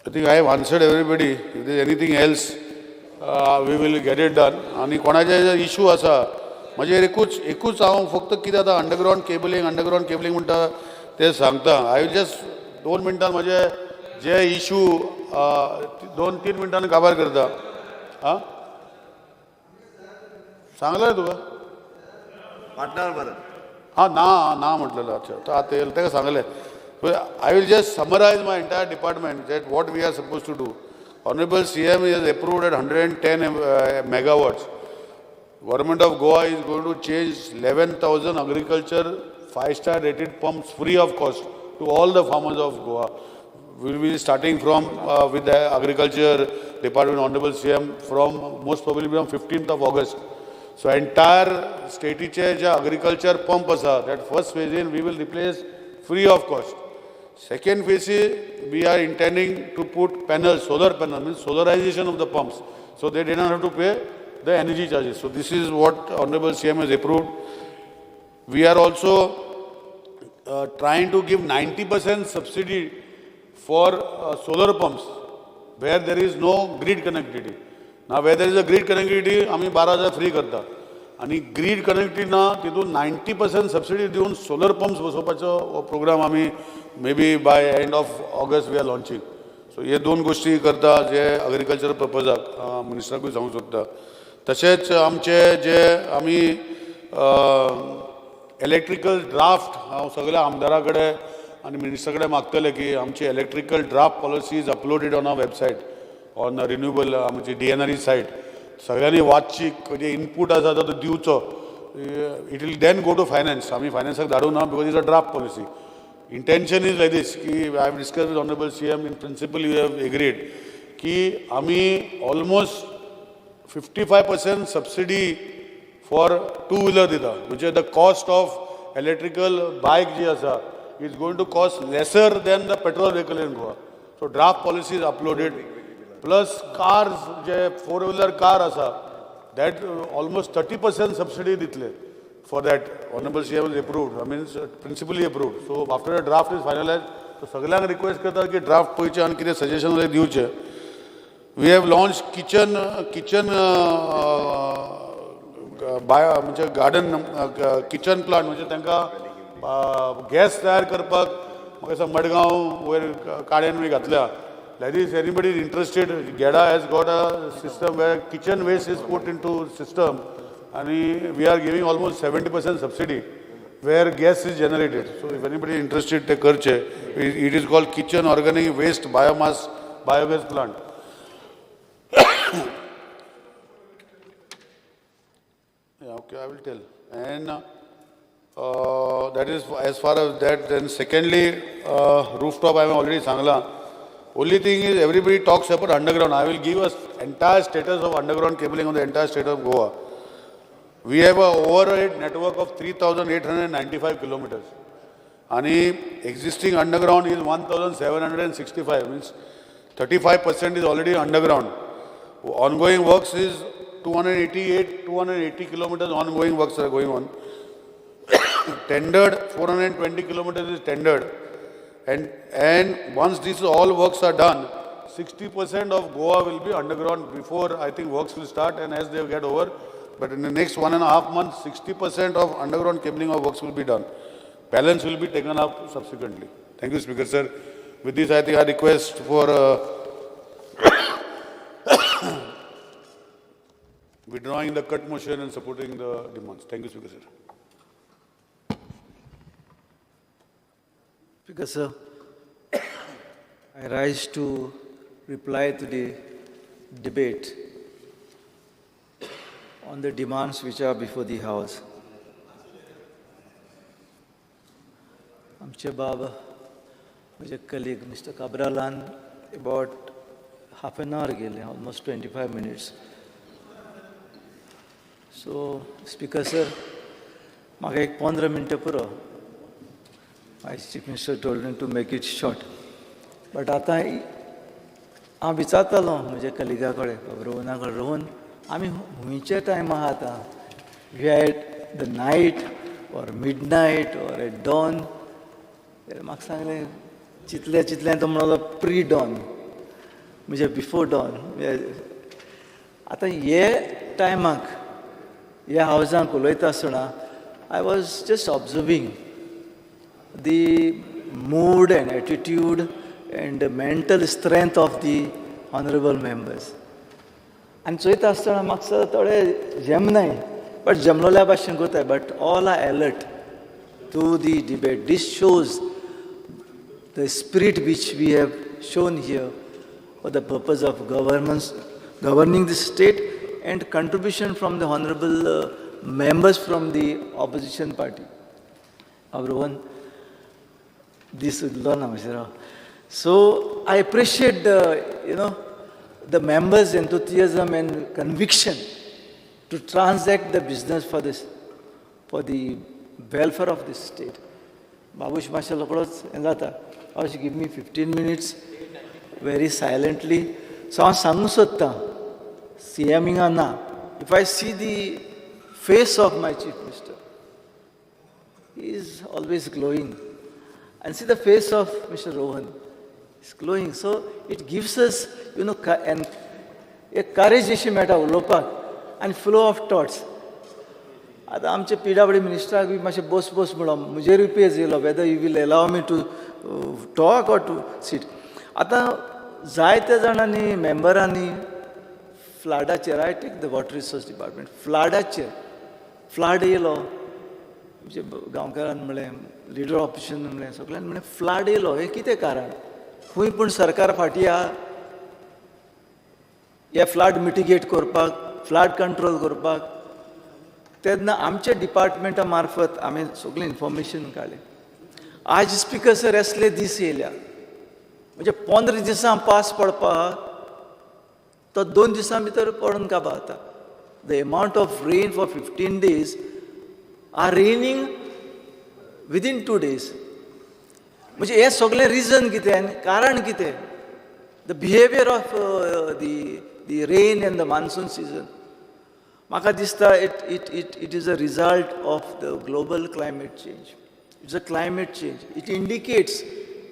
I think I have answered everybody. If there is anything else, we will get it done. आनी कोणाचे issue आसा म्हजेर एकूच हांव फक्त कितें आतां underground cabling म्हणटा ते सांगता. I will just 2 मिनटान म्हजे जे इशू 2-3 मिनटान काबार करता. आं सांगलें तुका पार्टनर बरं हां ना ना म्हटलेलें. अच्छा आतां ताका सांगलें. I will just summarise my entire department that what we are suppose to do. Honourable CM is approved at 110 megawatts. Government of Goa is going to change 11,000 agriculture 5-star rated pumps free of cost to all the farmers of Goa. We will be starting from with the agriculture department, Honorable CM, from most probably from 15th of August. So entire state J agriculture pump asa, that first phase in we will replace free of cost. Second phase is we are intending to put panels, solar panel, means solarization of the pumps. So they did not have to pay the energy charges. So this is what Honorable CM has approved. We are also trying to give 90% subsidy for solar pumps where there is no grid connectivity. Now where there is a grid connectivity, आमी 12,000 free करता आनी grid connectivity ना तितून 90% subsidy दिवन solar pumps बसोवपाचो programme आमी maybe by end of August we are launching. So हे दोन गोश्टी करता जे एग्रीकल्चर पर्पजाक मिनिस्टराकूय सांगूंक सोदता. तशेंच आमचे जे आमी इलेक्ट्रिकल ड्राफ्ट हांव सगळ्या आमदारा कडेन आनी मिनिस्टरा कडेन मागतले की आमची electrical draft policy is uploaded on our website on renewable आमची DNRE site सगळ्यांनी वाचची, जे इनपूट आसा तो दिवचो. It will then go to finance. आमी फायनान्साक धाडूं ना because is a draft policy. Intention is like this की I have discuss with honourable CM, in principle you have agreed की आमी almost 55% subsidy for two wheeler दिता, म्हणजे the cost of electrical bike जी आसा is going to cost lesser than the petrol vehicle in Goa. So draft policy is uploaded. Plus cars J four wheeler car आसा that almost 30% subsidy दितले for that. Honourable CM is approved, I means principally approved. So after the draft is finalise, so सगळ्यांक request करता की draft पळयचें आनी कितें suggestion जाल्यार दिवचें. We have launch kitchen bio म्हणजे गार्डन किचन प्लांट, म्हणजे तांकां गॅस तयार करपाक म्हाका दिसता मडगांव वयर काड्यान बी घातल्या. Like this, anybody is interested, GEDA has got a system where kitchen waste is put into system and we are giving almost 70% subsidy where gas is generated. So if anybody is interested, ते करचे. It is called kitchen organic waste biomass biogas plant. Yeah, okay, I will tell. And that is as far as that. Then secondly, rooftop I have already sangla. Only thing is everybody talks about underground. I will give us entire status of underground cabling on the entire state of Goa. We have a overhead network of 3,895 kilometers. And existing underground is 1,765, means 35% is already underground. Ongoing works is 280 kilometers ongoing works are going on. Tendered, 420 kilometers is tendered. And once these all works are done, 60% of Goa will be underground before I think works will start and as they get over. But in the next 1.5 months, 60% of underground cabling of works will be done. Balance will be taken up subsequently. Thank you, Speaker sir. With this, I think I request for withdrawing the cut motion and supporting the demands. Thank you, Speaker sir. Speaker sir, I rise to reply to the debate on the demands which are before the House. आमचे बाब म्हजे colleague mister काब्रालान about half an hour गेले, almost 25 minutes. So speaker sir, म्हाका एक 15 मिनटां पुरो. My chief minister told me to make it short. But आतां हांव विचारतालो म्हज्या कलिगा कडेन, रोहना कडेन, रोहन आमी खंयच्या टायमार आहा आतां? We at the night or midnight or at dawn? म्हाका सांगलें, चिंतलें चिंतलें तो म्हणलो प्री डॉन, म्हणजे बिफोर डॉन. आतां हे टायमाक ह्या हावजांक उलयता आसतना I was just observing the mood and attitude and the mental strength of the honorable members. आनी चोयता आसतना म्हाका थोडे जमनाय, बट जमलोल्या भाशेन करताय, but all are alert to the debate. This shows the spirit which we have shown here for the purpose of governments, governing the state, and contribution from the honorable members from the opposition party. Rohan, this is. So I appreciate the, the members' enthusiasm and conviction to transact the business for this, for the welfare of this state. Babush मातशें रोकडोच हें जाता. Babush, give me 15 minutes very silently. So हांव सांगूंक सोदतां, C M हिंगा ना. If I see the face of my chief minister, he is always glowing. And see the face of Mr. Rohan, is glowing. So it gives us, and एक courage अशी मेळटा उलोवपाक आनी फ्लो ऑफ थॉट्स. आतां आमचे P W मिनिस्टराक बी मातशें बोस बोस म्हणलो, म्हजेरूय पेज येयलो whether you will allow me to talk or to sit. आतां जायत्या जाणांनी मेंबरांनी फ्लडाचेर, I take the water resource department, फ्लडाचेर flood येयलो, आमचे गांवकारान म्हणलें, लिडर ऑपोजिशन म्हणलें, सगळ्यान म्हणलें फ्लड येयलो हें कितें कारण, खंय पूण सरकार फाटीं आहा हे फ्लड मिटिगेट करपाक, फ्लड कंट्रोल करपाक. तेन्ना आमच्या डिपार्टमेंटा मार्फत आमी सगळें इन्फॉर्मेशन काडलें. आज स्पिकर सर असले दीस येयल्या, म्हणजे 15 दिसां पास पडपाक तो 2 दिसां भितर पडून काबार जाता. The amount of rain for 15 days are raining within 2 days. म्हणजे हें सगळें रिजन कितें आनी कारण कितें, the behaviour of the rain and the monsoon season. म्हाका दिसता it it it it is a result of the global climate change. It's a climate change. It indicates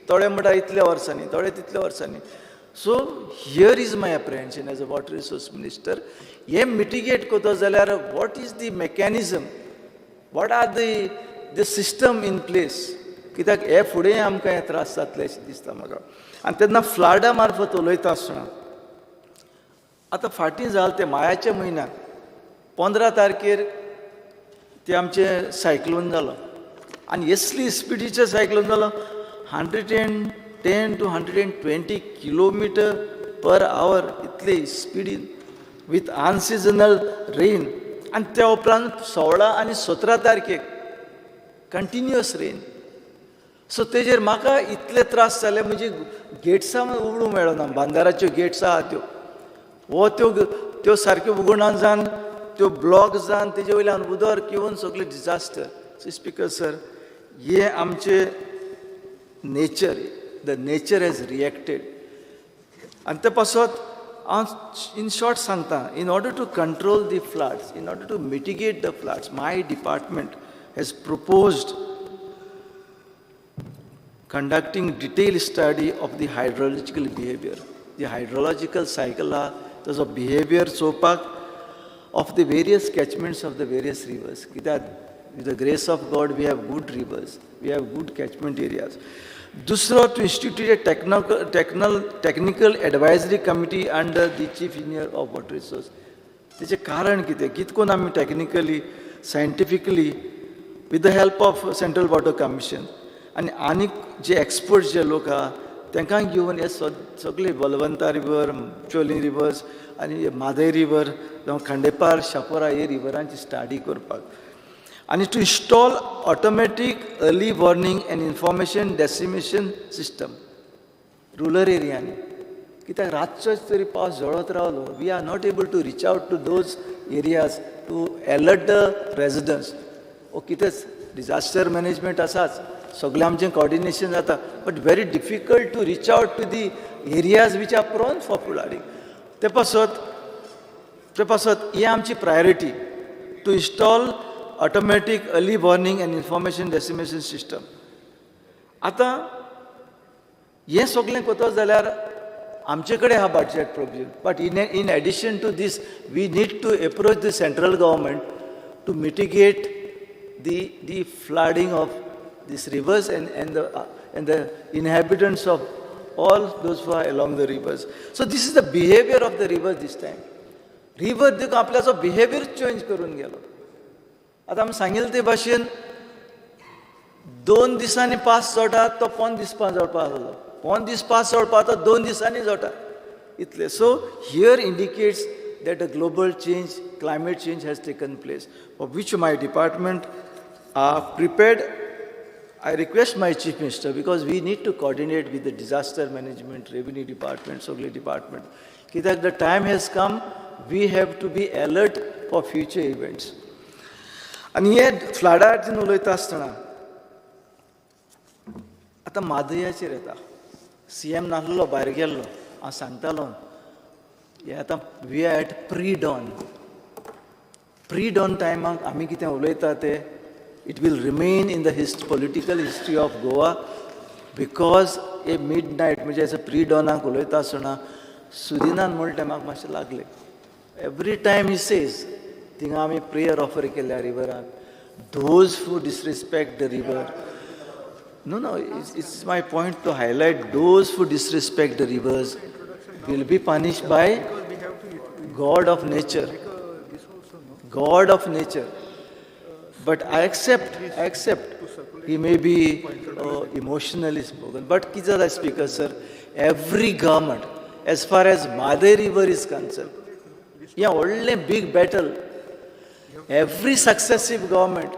थोडे म्हणटा इतल्या वर्सांनी, थोडे तितल्या वर्सांनी. So here is my apprehension as a water resource minister. हें मिटिगेट करता जाल्यार what is the mechanism, what are the system in place, कित्याक हे फुडें आमकां हे त्रास जातले अशें दिसता म्हाका. आनी तेन्ना फ्लडा मार्फत उलयता आसतना आतां फाटीं जालें तें मायाच्या म्हयन्याक 15 तारखेर ते आमचें सायक्लोन जालो आनी असली स्पिडीचें सायक्लोन जालो, 110 to 120 kilometre per hour इतले स्पिडीन विथ अनसिजनल रेन. आनी त्या उपरांत 16 आनी 17 तारखेक कंटिन्युअस रेन. सो तेजेर म्हाका इतले त्रास जाले, म्हणजे गेट्सां उगडूंक मेळना, बांदाराच्यो गेट्स आहा त्यो, वो त्यो त्यो सारक्यो उगडना जावन त्यो ब्लॉक जावन तेजे वयल्यान उदक येवन सगळें डिजास्टर. सो स्पिकर सर, हे आमचे nature, the nature has reacted. आनी ते पासत हांव इन शॉर्ट सांगता, in order to control the floods, in order to mitigate the floods, my department has proposed conducting detailed study of the hydrological behavior. The hydrological cycle, ताजो behavior चोवपाक of the various catchments of the various rivers. कित्याक with the grace of God we have good rivers, we have good catchment areas. दुसरो, to institute a technical advisory committee under the chief engineer of water resource. तेचें कारण कितें, कितकोन आमी technically, scientifically with the help of central water commission आनी आनीक जे experts जे लोक आहा तांकां घेवन हे सगळे बलवंता रिवर, चोली रिवर्स आनी म्हादय रिवर जावं खांडेपार, शापोरा हे रिवरांची स्टडी करपाक. आनी to install automatic early warning and information dissemination system rural एरियांनी. कित्याक रातचोच तरी पावस झडत रावलो, we are not able to reach out to those areas to alert the residents. ओ कितेंच डिजास्टर मॅनेजमेंट आसाच, सगळें आमचें कॉर्डिनेशन जाता, but very difficult to reach out to the areas which are prone for flooding. ते पासत ही आमची priority, to install automatic early warning and information dissemination system. आतां हें सगळें करता जाल्यार आमचे कडेन आहा budget problem, but in addition to this we need to approach the central government to mitigate the flooding of these rivers and the inhabitants of all those who are along the rivers. So this is the behavior of the river this time. River देखून आपल्याचो behavior change करून गेलो. आतां आमी सांगिल्ले ते भाशेन 2 दिसांनी pass जोडटा तो 15 दीस पास जोडपा आसलो, 15 दीस पास जोडपा तो 2 दिसांनी जोडटा. इतले. So here indicates that a global change, climate change has taken place, for which my department are prepared. I request my Chief Minister, because we need to coordinate with the disaster management, revenue department, सगळे department. कित्याक the time has come, we have to be alert for future events. आनी हे फ्लडाचेर उलयता आसतना आतां म्हादयाचेर येता. C M नासलो, भायर गेल्लो. हांव सांगतालो हे आतां we are at pre dawn. Pre dawn टायमाक आमी कितें उलयता तें it will remain in the political history of Goa, because a midnight म्हणजे असं प्री डॉनाक उलयता आसतना सुदिनान म्हणटा टायमाक मातशें लागलें. एवरी टायम he says थिंगा आमी प्रेयर ऑफर केल्या रिवराक, those who disrespect the river. No, no, it's my point to highlight those who disrespect the rivers will be punished by God of nature. God of nature. But I accept he may be emotionally spoken. But कितें Speaker sir, every government, as far as Mhadei River is concerned, yeah, only big battle, every successive government.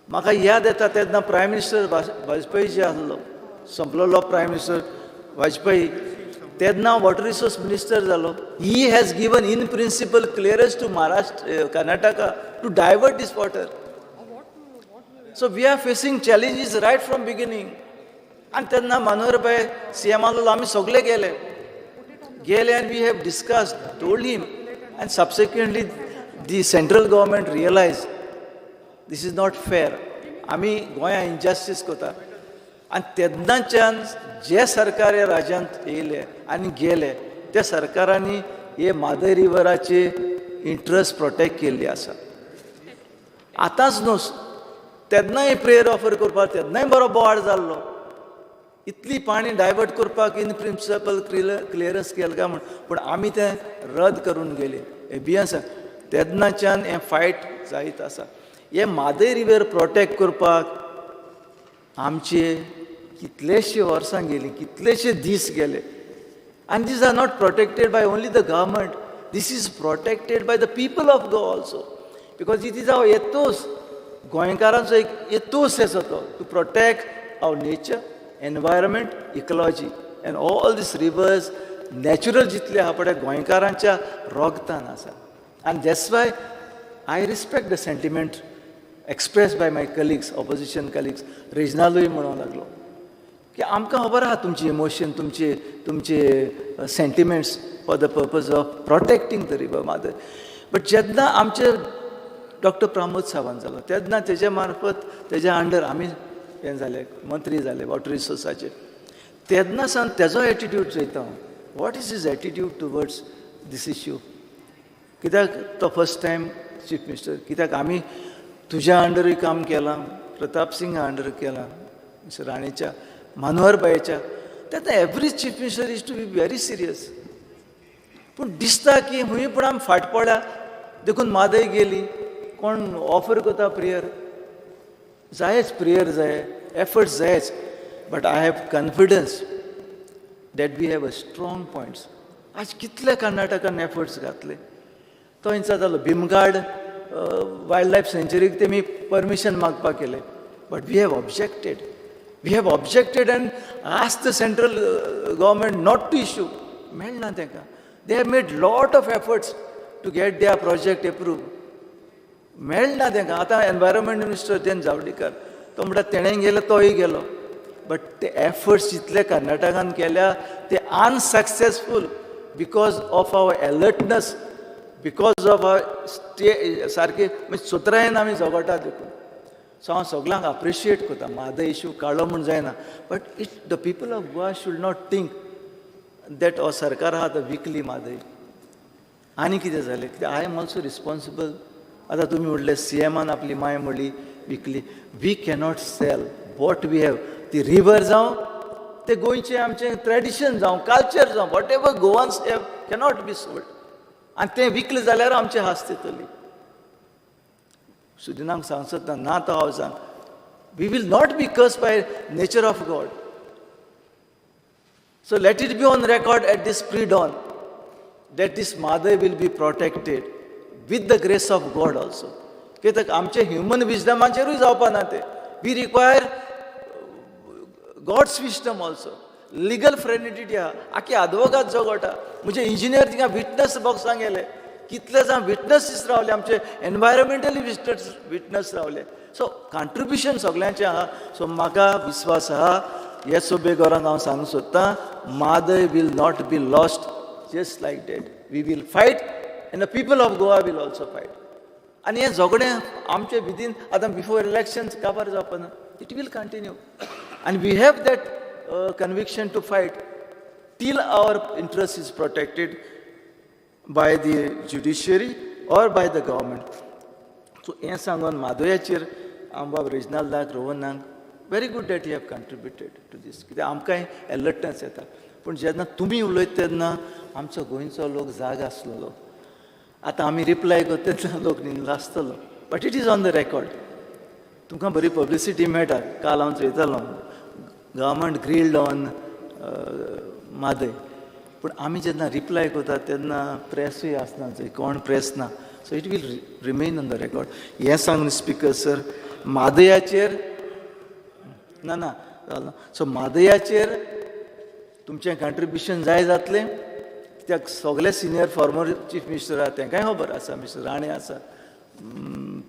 म्हाका याद येता तेन्ना prime minister Vajpayee जे आसलो, संपलेलो prime minister Vajpayee, तेन्ना water resource minister जालो. He has given in principle clearance to Maharashtra, Karnataka to divert this water. So we are facing challenges right from beginning. आनी तेन्ना मनोहर भाई सी एम आसलो, आमी सगळे गेले गेले आनी we have discussed, told him, and subsequently the central government realise this is not fair. आमी गोंया इनजस्टीस करता. आनी तेन्नाच्यान जे सरकार ह्या राज्यांत येयले आनी गेले त्या सरकारांनी हे म्हादय रिवराचे इंट्रस्ट प्रोटेक्ट केल्ली आसा. आतांच न्हू, तेन्नाय प्रेयर ऑफर करपाक तेन्नाय बरो बोवाळ जाल्लो. इतली पाणी डायवर्ट करपाक इन प्रिंसिपल क्लियरन्स केलें काय म्हूण, पूण आमी तें रद्द करून गेले एबियन्स. तेन्नाच्यान हें फायट जायत आसा. हे म्हादय रिवर प्रोटेक्ट करपाक आमचे कितलेशे वर्सां गेलीं, कितलेशे दीस गेले. आनी these are not protected by only the government, this is protected by the people of Goa also, because it is our ethos. गोंयकारांचो एक एतोस आसा तो, to protect our nature, environment, ecology and all these rivers natural जितले आहा पळय गोंयकारांच्या रोगतान आसा. आनी that's why I respect the sentiment expressed by my colleagues, opposition colleagues. रेजनालूय म्हणूंक लागलो की आमकां खबर आहा तुमची इमोशन, तुमचे तुमचे sentiments for the purpose of protecting the river Mhadei. But जेन्ना आमचे डॉक्टर प्रमोद सावंत जालो तेन्ना तेज्या मार्फत तेज्या अंडर आमी हें जाले, मंत्री जाले वॉटर रिसोर्साचे, तेन्ना सावन तेजो एटिट्यूड चोयता हांव. What is his attitude towards this issue? कित्याक तो फर्स्ट टायम चीफ मिनिस्टर, कित्याक आमी तुज्या अंडरूय काम केलां, प्रताप सिंगा अंडर केलां, मिस्टर राणेच्या, मनोहर भाईच्या, तेन्ना every chief minister is to be very serious. पूण दिसता की हुंय पूण आमी फाट पडल्या, देखून म्हादय गेली. कोण ऑफर करता प्रेयर जायच, प्रेयर जाय, एफर्ट्स जायच, but I have confidence that we have a strong points. आज कितले कर्नाटकान एफर्ट्स घातले. तो इंचा जालो भीमगाड वायल्ड लायफ सँच्युरीक तेमी परमिशन मागपाक केलें, but we have objected. We have objected and ask the central government not to issue. मेळना तांकां. They have made lot of efforts to get their project approve, मेळना तांकां. आतां एनवायरमेंट मिनिस्टर तेन जावडेकर तो म्हणटा तेणें गेलो तोय गेलो, बट ते एफर्ट्स जितले कर्नाटकान केल्या ते unsuccessful because of our alertness, because of our stay सारके म्हणजे चतुरायेन आमी झगडटा देखून. सो हांव सगल्यांक अप्रिशिएट करता. म्हादय इशू काडलो म्हूण जायना, but it the people of Goa should not think that हो सरकार आहा तो विकली म्हादय. आनी कितें जालें कित्याक I am also responsible. आतां तुमी म्हणलें सी एमान आपली माय म्हणली विकली. We cannot sell what we have. ती रिवर जावं, ते गोंयचें आमचें ट्रेडिशन जावं, कल्चर जावं, whatever Goans have cannot be sold. आनी तें विकलें जाल्यार आमचें हास येतली. सुदिनाक सांग सोदता ना तो हांव सांग, we will not be curse by nature of God. So let it be on record at this pre-dawn that this Mhadei will be protected with the grace of God also. कित्याक आमचे ह्युमन विजडमाचेरूय जावपा ना तें. We require God's wisdom also. Legal fraternity आहा, आख्खे आदवोगाद झगडटा, म्हणजे engineer थिंगा witness बॉक्सांक गेले, कितले जाण विटनसीस रावले, आमचे एनवायरमेंटली विटनस रावले. सो कॉन्ट्रिब्युशन सगल्यांचें आहा. सो म्हाका विस्वास आहा, हे सभेघरांक हांव सांगूंक सोदतां, Mhadei will not be lost just like that. We will fight and the people of Goa will also fight. आनी हें झगडें आमचे विदीन आतां बिफोर इलेक्शन्स काबार जावपा ना, it will continue. आनी we have that conviction to fight till our interest is protected by the judiciary or by the government. So हें सांगून म्हादयाचेर हांव बाब रेजिनाल्दाक, रोहनाक, very good that you have contributed to this. कित्याक आमकांय एलर्टनस येता. पूण जेन्ना तुमी उलयता तेन्ना आमचो गोंयचो लोक जाग आसलेलो. आतां आमी रिप्लाय करता तेन्ना लोक न्हिदलो आसतलो. But it is on the record. तुमकां बरी पब्लिसिटी मेळटा. काल हांव चोयतालो गव्हर्मेंट ग्रिल्ड ऑन म्हादय. पूण आमी जेन्ना रिप्लाय करता तेन्ना प्रेसूय आसना, कोण प्रेस ना. So it will remain on the record. हें सांगून स्पिकर सर, म्हादयाचेर ना ना जालें. सो म्हादयाचेर तुमचें कॉन्ट्रिब्युशन जाय जातलें. कित्याक सगळे सिनियर फॉर्मर चीफ मिनिस्टर आहा तेंकांय खबर आसा, मिस्टर राणे आसा,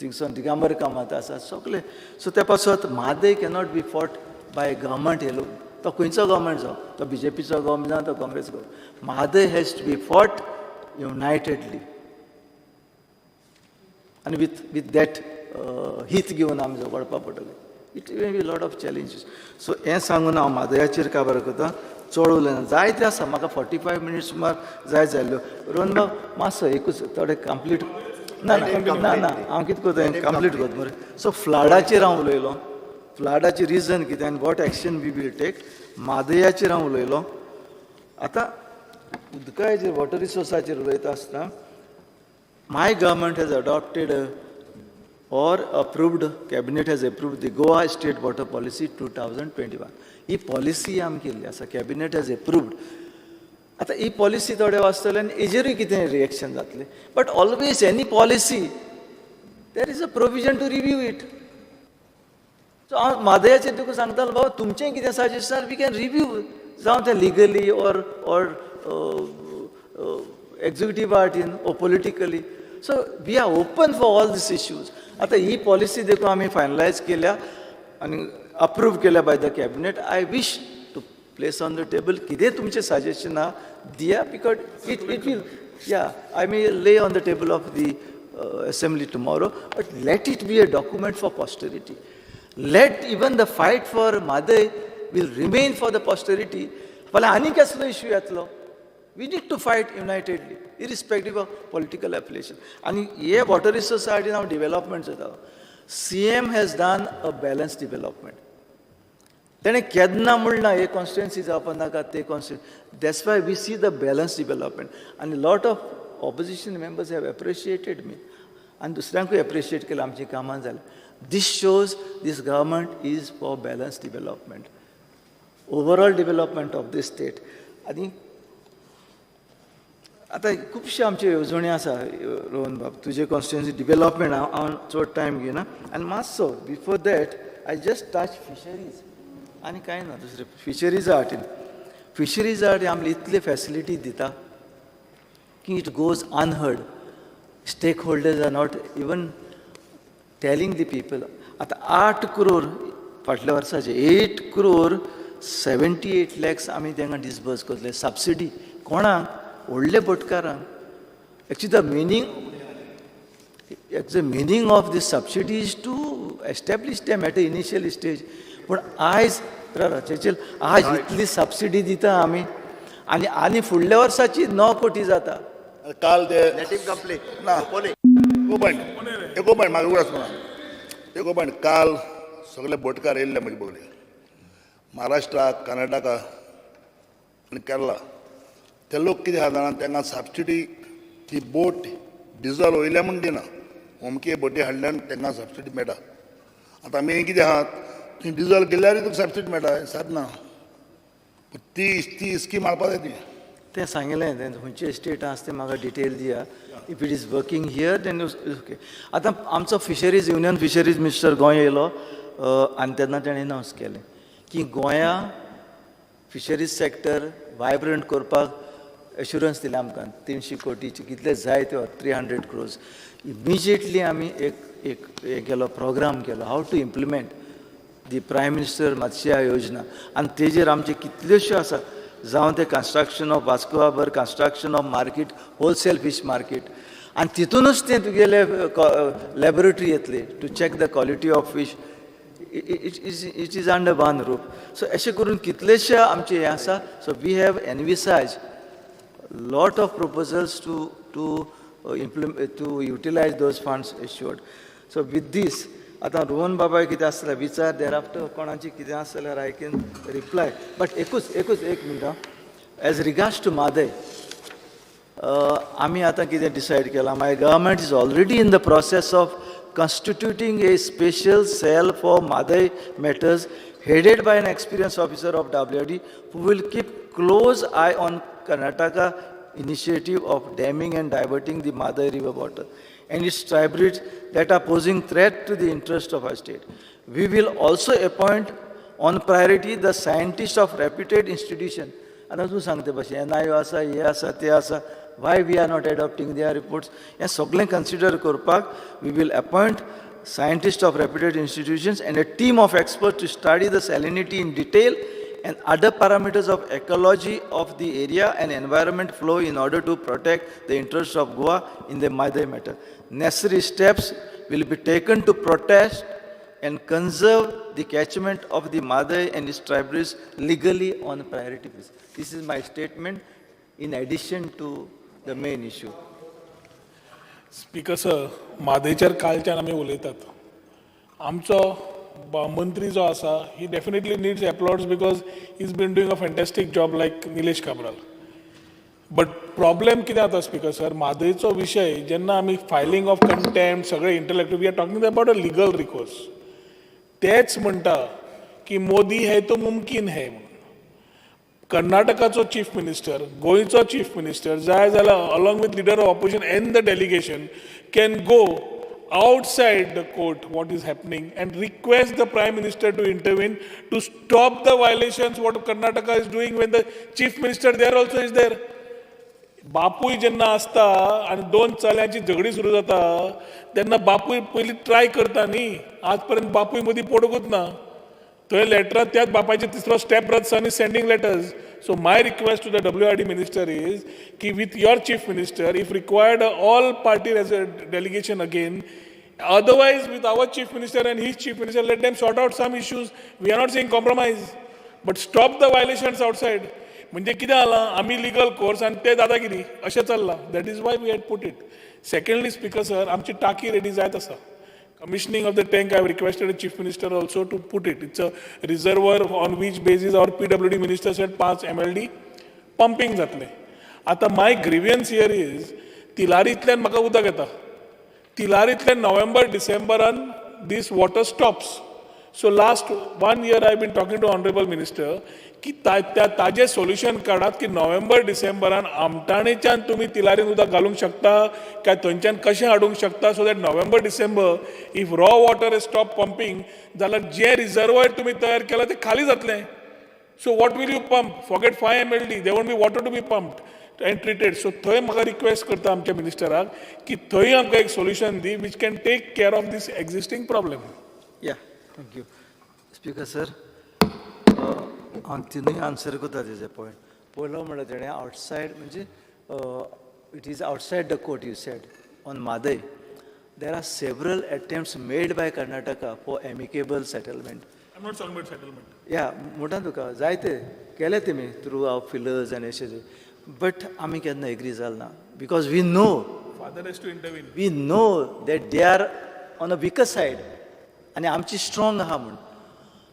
थिंगसून दिगंबर कामत आसा, सगळे. सो त्या पासत Mhadei cannot be fought by government alone. तो खंयचो गव्हर्मेंट जावं, तो बीजेपीचो गव्हर्मेंट जावं, तो Congress government, Mhadei has to be fought unitedly आनी विथ that हीत घेवन आमी झगडपा पडटलें. It may be lot of challenges. So हें सांगून हांव म्हादयाचेर काबार करता, चड उलयना. जायते आसा, म्हाका 45 मिनट्स सुमार जाय जाल्ल्यो. रोहन बाब मातसो एकूच थोडे कंप्लीट ना ना ना हांव कितें करता कंप्लीट करता मरे. सो फ्लडाचेर हांव उलयलो, फ्लडाचें रिजन कितें आनी what action we will take. म्हादयाचेर हांव उलयलो. आतां उदकाचेर, वॉटर रिसोर्साचेर उलयता आसतना my government has adopted or approved, cabinet has approved the Goa State Water Policy 2021. He policy आमी केल्ली आसा, कॅबिनेट हॅज एप्रूव्ड. आतां ही पॉलिसी थोडे वाचतले आनी हेजेरूय कितें रिएक्शन जातलें. But always any policy there is a provision to review it. So हांव म्हादयाचेर तुका सांगतालो, बाबा तुमचें कितें सजेशन we can review, जावं तें लिगली ऑर एक्झिक्युटीव आर्टीन or politically. So we are open for all these issues. आतां ही पॉलिसी देखून आमी फायनलायज केल्या आनी अप्रूव केल्या by the cabinet. I wish to place on the table कितें तुमचें सजेशन आहा दिया, because it it will yeah I may lay on the table of the assembly tomorrow. But let it be a document for posterity. Let even the fight for Mhadei will remain for the posterity. फाल्यां आनी कसलो issue येतलो, we need to fight unitedly irrespective of political affiliation. आनी हे water रिसोर्सासाठी हांव डिवेलॉपमेंट जाता. CM has done a balance development. तेणें केन्ना म्हणना हे कॉन्स्टिट्युएन्सी जावपा नाका, ते constituency. That's why we see the balance development. आनी lot of opposition members have appreciated me आनी दुसऱ्यांकूय एप्रिशिएट केलें, आमचीं कामां जालीं. This shows this government is for balance development, overall development of this state. आनी आतां खुबश्यो आमच्यो येवजण्यो आसा रोहन बाब, तुजे कॉन्स्टिट्युएन्सी डिवेलॉपमेंट हांव चड टायम घेयना. आनी मातसो before that I just touch fisheries आनी कांय ना दुसरें. फिशरीजा हाटीन, फिशरीजा हाटीन आमकां इतले फॅसिलिटी दिता की it goes unheard. Stake holders are not even telling the people. आतां 8 करोड फाटल्या वर्साचे 8 करोड 78 लॅक्स आमी तांकां डिसबर्स करतले सबसिडी. कोणाक? व्हडले बोटकारांक. Actually the meaning of this subsidy is to establish them at a initial stage. पूण आयज आज इतली सबसिडी दिता आमी आनी आनी फुडल्या वर्साची 9 कोटी जाता. काल ते ना एको पॉयंट, एको पॉयंट म्हाका उगडास ना, एको पॉयंट. काल सगळे बोटकार येयल्ले म्हजे बगले, महाराष्ट्रा, कर्नाटका आनी केरला. ते लोक कितें आहा जाणा, तांकां सबसिडी ती बोट डिजल वयल्या म्हूण दिना, अमके बोटी हाडल्यान तांकां सबसिडी मेळटा. आतां आमी कितें आहात, थंय डिजल गेल्यारूय तुका सबसिडी मेळटा, साद ना. ती ती स्कीम हाडपा जाय ती. तें सांगिल्लें तें खंयचे स्टेट आसा तें म्हाका डिटेल दिया. If it is working here, then okay. आतां आमचो fisheries union fisheries minister Goem येयलो आनी तेन्ना तेणें अनावन्स केलें की गोंया फिशरीज सॅक्टर वायब्रंट करपाक एश्युरन्स दिलें आमकां 300 कोटीचे कितले जाय ते 300 क्रोर्स. इमिजिएटली आमी एक एक हें केलो, प्रोग्राम केलो, how to implement the Prime Minister Matsya Yojana. आनी तेजेर आमचे कितल्योश्यो आसा, जावं तें construction of Vasco harbour, construction of market, wholesale fish market, आनी तितूनच तें तुगेले लॅबोरेटरी येतली to check the quality of fish. It is under one roof. So अशें करून कितलेशे आमचे हें आसा. So we have envisage lot of proposals to implement, to utilize those funds assured. So with this, आतां रोहन बाबा कितें आसा जाल्यार विचार, there after कोणाची कितें आसा जाल्यार I can reply. But एकूच एकूच एक minute. As regards to Mhadei, आमी आतां कितें डिसायड केलां, my government is already in the process of constituting a special cell for Mhadei matters headed by an experienced officer of WRD who will keep close eye on Karnataka initiative of damming and diverting the Mhadei river water and its tributaries that are posing threat to the interest of our state. We will also appoint on priority the scientists of reputed institution. आतां तूं सांगता भाशेन NIO आसा, हे आसा, ते आसा, why we are not adopting their reports, हें सगळें कन्सिडर करपाक we will appoint scientists of reputed institutions and a team of experts to study the salinity in detail and other parameters of ecology of the area and environment flow in order to protect the interests of Goa in the Mhadei matter. Necessary steps will be taken to protest and conserve the catchment of the Mhadei and its tributaries legally on priority basis. This is my statement in addition to the main issue. Speaker sir, म्हादयचेर कालच्यान आमी उलयतात. आमचो मंत्री जो आसा, he definitely needs applauds because he's been doing a fantastic job like Nilesh Cabral. But problem कितें जाता speaker sir, म्हादयचो विशय जेन्ना आमी फायलींग ऑफ कंटेम्प्ट सगळे intellectual, we are talking about a legal recourse. तेच म्हणटा की मोदी है तो मुमकीन है म्हणून. कर्नाटकाचो चीफ मिनिस्टर, गोंयचो चीफ मिनिस्टर जाय जाल्यार along with leader of opposition and the delegation can go outside the court what is happening and request the Prime Minister to intervene to stop the violations what Karnataka is doing when the Chief Minister there also is there. बापूय जेन्ना आसता आनी दोन चल्यांची झगडी सुरू जाता तेन्ना बापूय पयलीं ट्राय करता न्ही. आज पर्यंत बापूय मदीं पडूंकच ना. थंय लेटरां त्याच बापायचे तिसरो step brother son is sending letters. So my request to the WRD minister is की with your chief minister, if required, all party delegation again, otherwise with our chief minister and his chief minister, let them sort out some issues. We are not saying compromise, but stop the violations outside. म्हणजे कितें जालां, आमी legal course आनी ते दादागिरी अशें चल्लां. That is why we had put it. Secondly, speaker sir, आमची टाकी रेडी जायत आसा. Commissioning of the tank, I have requested the Chief Minister also to put it. It's a reservoir on which basis our PWD minister said 5 MLD pumping जातलें. आतां my grievance here is तिलारींतल्यान म्हाका उदक येता. तिलारींतल्यान नोव्हेंबर डिसेंबरान this water stops. So last one year I been talking to honourable minister की त्या ताजें solution काडात की नोव्हेंबर डिसेंबरान आमटाणेच्यान तुमी तिलारीन उदक घालूंक शकता काय थंयच्यान कशें हाडूंक शकता, so that November December if raw water is stop pumping जाल्यार जें रिजर्वयर तुमी तयार केलां तें खाली जातलें. So what will you pump? Forget 5 MLD, there won't be water to be pumped and treated. So थंय म्हाका रिक्वेस्ट करता आमच्या मिनिस्टराक की थंय आमकां एक solution the which can take care of this existing problem. Yeah, thank you. Speaker sir, हांव तिनूय आन्सर करता तेजे पॉयंट. पयलो म्हणल्यार तेणें आवटसायड म्हणजे it is outside the court you said on Mhadei. There are several attempts made by Karnataka for amicable settlement. I'm not talking about settlement. या म्हणटा तुका जायते केले तेमी थ्रू our fillers आनी अशें, बट आमी केन्ना एग्री जाल ना because we know father has to intervene. We know that they are on a weaker side आनी आमची स्ट्रॉंग आहा म्हूण.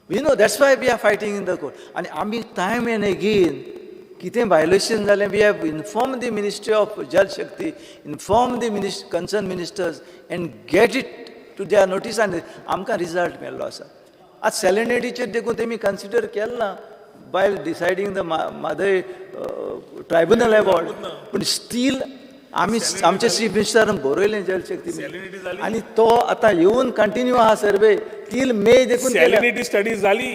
We know that's why we are fighting in the court. आनी आमी टायम एन्ड अगेन कितें violation जालें, we have inform the ministry of Jal Shakti, inform the concern ministers and get it to their notice आनी आमकां result मेळ्ळो आसा. आतां सॅलिनिटीचेर देखून तेमी कन्सिडर केलें ना. by deciding the Mhadei tribunal award. पूण स्टील आमी आमच्या चीफ मिनिस्टरान बरयलें जलशक्ती आनी तो आतां येवन कंटिन्यू आहा सर्वे टील मे देखून. सॅलिनिटी स्टडी जाली.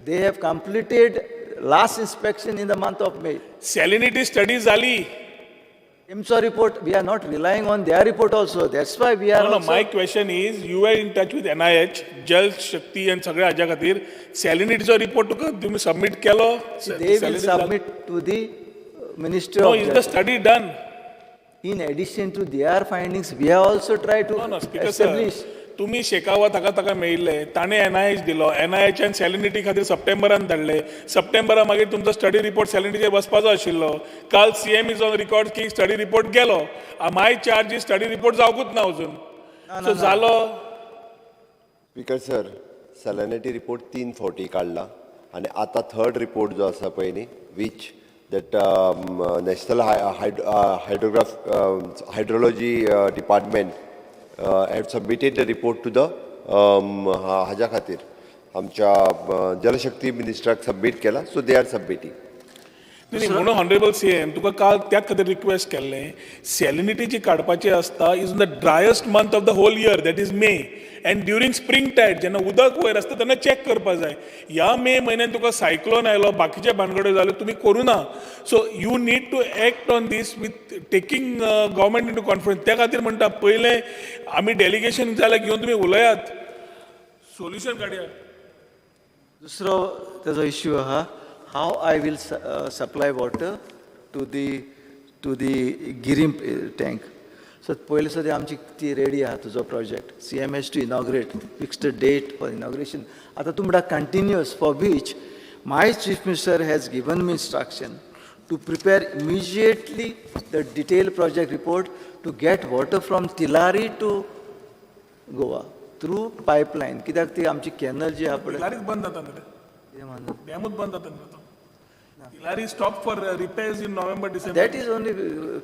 They have completed last inspection in the month of May. Salinity study जाली. तेमचो report, we are not relying on their report also, that's why we are. No, my question is, you are in touch with NIH, Jal Shakti आनी सगळ्या हाज्या खातीर सॅलिनिटीचो report तुका तुमी submit केलो? They will submit to the ministry. No, is the study done? In addition to their findings, we have also tried to establish. तुमी शेकावत हाका ताका मेळिल्ले, ताणें एनआयएच दिलो, एनआयएचान सॅलिनिटी खातीर सप्टेंबरान धाडले, सप्टेंबरा मागीर तुमचो स्टडी रिपोर्ट सॅलिनिटीचेर बसपाचो आशिल्लो. काल सीएम is on record की स्टडी रिपोर्ट गेलो. My charge is study report जावकूच ना अजून. सो जालो. स्पीकर सर, सॅलिनिटी रिपोर्ट 3 फावटी काडला आनी आतां थर्ड रिपोर्ट जो आसा पळय न्ही, which that national hydrograph hydrology department had submitted the report to the हाज्या खातीर आमच्या जलशक्ती मिनिस्टराक सबमीट केला, सो they are submitting. न्ही, म्हणून ऑनरेबल सीएम, तुका काल त्याच खातीर रिक्वेस्ट केल्लें. सॅलिनिटी जी काडपाची आसता is in the driest month of the whole year, that is May, and during spring tide जेन्ना उदक वयर आसता तेन्ना चॅक करपा जाय. ह्या मे म्हयन्यान तुका सायक्लोन आयलो, बाकीचे भानगड्यो जाल्यो, तुमी करूं ना. So you need to act on this with taking government into confidence. त्या खातीर म्हणटा, पयलें आमी डेलिगेशन जाल्यार घेवन तुमी उलयात, सोल्युशन काडया. दुसरो तेजो इश्यू आहा, how I will supply water to the Guirim tank. So पयलें सद्या आमची ती रेडी आहा तुजो project. CM has to inaugurate, fixed date for inauguration. आतां तूं म्हणटा continuous, for which my chief minister has given me instruction to prepare immediately the detailed project report to get water from Tillari to Goa through pipeline. कित्याक ती आमची canal जी आहा पळय. तिलारीच बंद जाता न्ही, डॅमूच बंद जाता न्ही. Tillari stop for repairs in November, December. That is only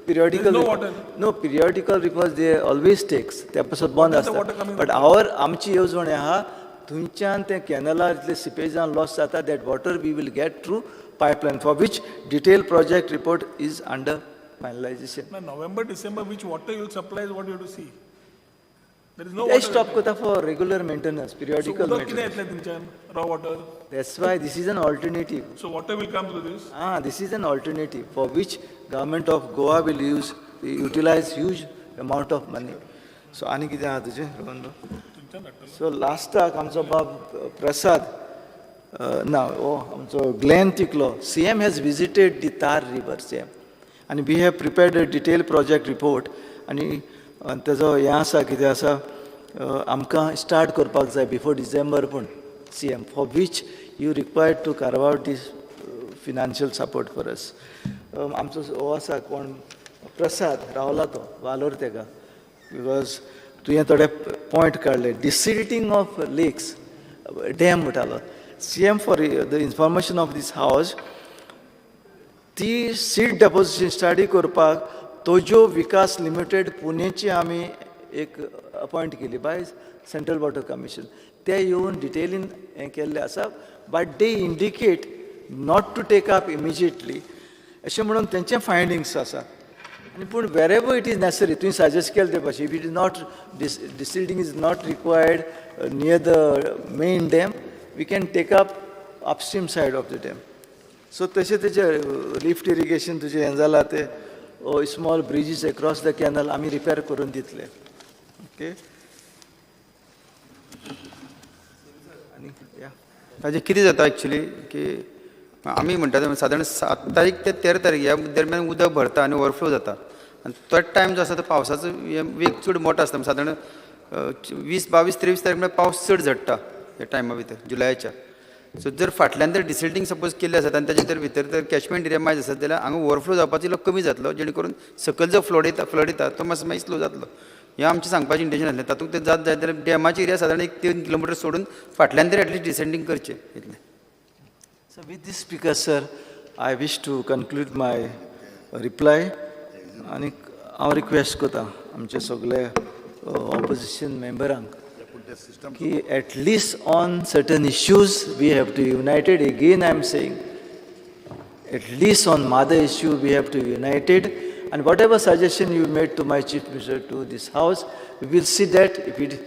periodical. There is no water. No, periodical repairs they always takes. त्या पासून बंद आसता. बट our आमची येवजण आहा, थंयच्यान ते कॅनलार इतले सिपेजान लॉस जाता, that water we will get through pipeline, for which detail project report is under finalization. November, December, which water you will supply is what you to see. There is no ते stop करता for regular maintenance, periodical. उदक कितें येतलें थंयच्यान? Raw water. That's why this is an alternative. So water will come through this? Ah, this is an alternative for which government of Goa will utilize huge amount of money. So आनी कितें आहा तुजें Rohan? So लास्टाक आमचो बाब प्रसाद ना, ओ आमचो Glenn तिकलो, CM has visited the Tar river, CM, आनी we have prepared a detail project report. आनी तेजो हें आसा, कितें आसा, आमकां स्टार्ट करपाक जाय बिफोर डिसेंबर पूण CM, for which you required to carve out this financial support for us. आमचो हो आसा कोण, प्रसाद रावला तो वालोर तेका, because तुवें थोडे पॉयंट काडले, डिसिल्टींग ऑफ लेक्स, डॅम म्हणटालो. CM, for the information of this house, ती सिल्ट डेपोजिशन स्टडी करपाक तोजो विकास लिमिटेड पुणेची आमी एक अपॉयंट केली बाय सेंट्रल वॉटर कमिशन. ते येवन डिटेलीन हें केल्लें आसा, but they indicate not to take up immediately अशें म्हणून तेंचे फायंडींग्स आसा. आनी पूण wherever it is necessary, तुवें सजेस्ट केलें ते भाशेन, if it is not desilting is not required near the main dam, we can take up upstream side of the dam. So तशें तेजें लिफ्ट इरिगेशन तुजें हें जालां, ते small bridges across the canal आमी रिपेर करून दितले. ओके, आनी या. ताजें कितें जाता एक्चुली की आमी म्हणटा ते सादारण 7 तारीख ते 13 तारीख ह्या दरम्यान उदक भरता आनी ओवरफ्लो जाता आनी तो टायम जो आसा तो पावसाचो हे वेग चड मोठो आसता. सादारण 20, 22, 23 तारीख म्हळ्यार पावस चड झडटा ह्या टायमा भितर जुलयाच्या. सो जर फाटल्यान जर डिसिल्टींग सपोज केल्लें आसत आनी ताजे जर भितर जर कॅचमेंट एरिया मायज आसत जाल्यार हांगा ओवरफ्लो जावपाचो इल्लो कमी जातलो, जेणे करून सकयल जो फ्लड येता तो मातसो मागीर स्लो जातलो. हें आमचें सांगपाचें इंटेंशन आसलें. तातूंत तें जात जायत जाल्यार डॅमाची एरिया सादारण एक 3 किलोमिटर सोडून फाटल्यान तरी एटलिस्ट डिसेंडींग करचें इतलें. So with this, Speaker sir, I wish to conclude my reply. आनी हांव रिक्वेस्ट करता आमचे सगळे ऑपोजिशन मेंबरांक. की at least on certain issues we have to united. Again I am saying, at least on Mhadei issue we have to united, and whatever suggestion you made to my chief minister, to this house, we will see that if it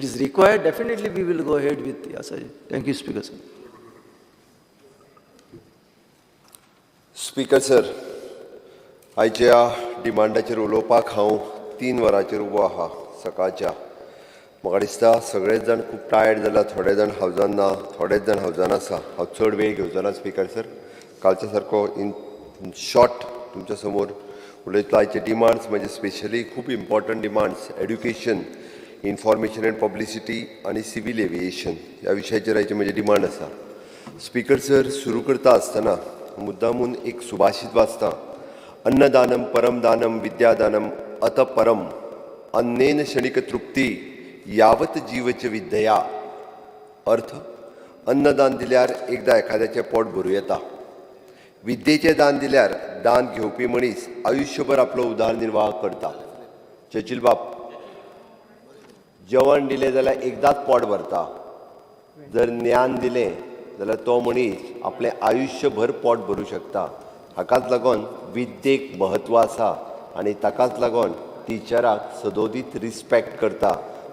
is required, definitely we will go ahead with your suggestion. Thank you, Speaker sir. Speaker sir, आयच्या डिमांडाचेर उलोवपाक हांव 3 वरांचेर उबो आहा सकाळच्या. म्हाका दिसता सगळेच जाण खूब टायर्ड जाला. थोडे जाण हावजान ना, थोडेच जाण हावजान आसा. हांव चड वेळ घेवचो ना स्पीकर सर. कालच्या सारको इन शॉर्ट तुमच्या समोर उलयतलो. आयचे डिमांड्स म्हणजे स्पेशली खूब important demands, education, information and publicity आनी सिवील एविएशन ह्या विशयाचेर आयचे म्हजे डिमांड आसा. स्पीकर सर, सुरू करता आसतना मुद्दामून एक सुभाषित वाचता. अन्नदानम परमदानम विद्यादानम अत परम, अन्नेन क्षणिक तृप्ती यावत जीवच विद्यया. अर्थ, अन्नदान दिल्यार एकदां एखाद्याचें पोट भरूं येता. विद्येचें दान दिल्यार दान घेवपी मनीस आयुश्यभर आपलो उदरनिर्वाह करता. चर्चिल बाब, जेवण दिलें जाल्यार एकदांच पोट भरता. जर ज्ञान दिलें जाल्यार तो मनीस आपलें आयुश्यभर पोट भरूं शकता. हाकाच लागून विद्येक म्हत्व आसा आनी ताकाच लागून टिचराक सदोदीत रिस्पेक्ट करता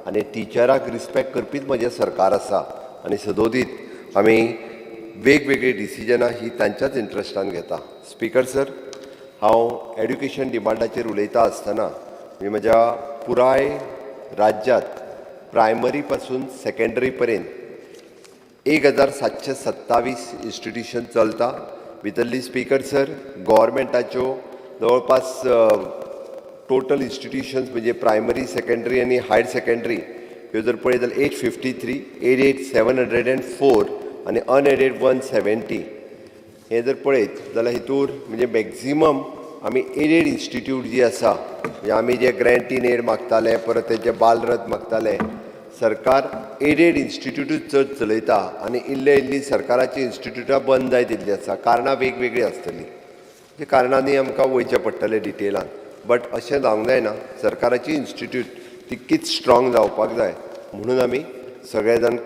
आनी टिचराक रिस्पेक्ट करपीच म्हजें सरकार आसा. आनी सदोदीत आमी वेगवेगळीं डिसिजनां ही तांच्याच इंट्रस्टान घेता. स्पीकर सर, हांव एड्युकेशन डिमांडाचेर उलयता आसतना मी म्हज्या पुराय राज्यांत प्रायमरी पासून सेकेंडरी पर्यंत 1727 इन्स्टिट्युशन चलता. भितरली स्पीकर सर, गोवोरमेंटाच्यो जवळपास टोटल इन्स्टिट्युशन्स म्हणजे प्रायमरी, सेकेंडरी आनी हायर सेकेंडरी ह्यो जर पळयत जाल्यार 853, aided 704 आनी अनएडेड 170. हें जर पळयत जाल्यार हितूर म्हणजे मॅक्झिमम आमी एडेड इन्स्टिट्यूट जी आसा, म्हणजे आमी जे ग्रँट इन एड मागताले, परत तेजे बालरथ मागताले, सरकार एडेड इन्स्टिट्यूटूच चड चलयता आनी इल्ले इल्ली सरकाराची इन्स्टिट्यूटां बंद जायत येयल्ली आसा. कारणां वेगवेगळीं आसतलीं, ते कारणांनी आमकां वयचें पडटलें डिटेलान, बट अशें जावंक जायना. सरकाराची इन्स्टिट्यूट तितकीच स्ट्रॉंग जावपाक जाय म्हणून आमी सगळे जाण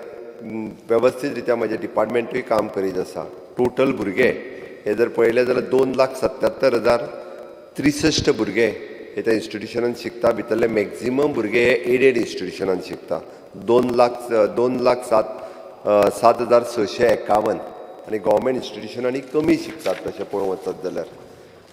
वेवस्थीत रित्या म्हजें डिपार्टमेंटूय काम करीत आसा. टोटल भुरगे हे जर पळयले जाल्यार 2,77,063 भुरगे हे त्या इन्स्टिट्युशनान शिकता. भितरले मॅक्झिमम भुरगे हे एडेड इन्स्टिट्युशनान शिकता, 2 लाख, 2 लाख 7,651, आनी गोवोरमेंट इन्स्टिट्युशनांनी कमी शिकतात तशें पळोवंक वचत जाल्यार.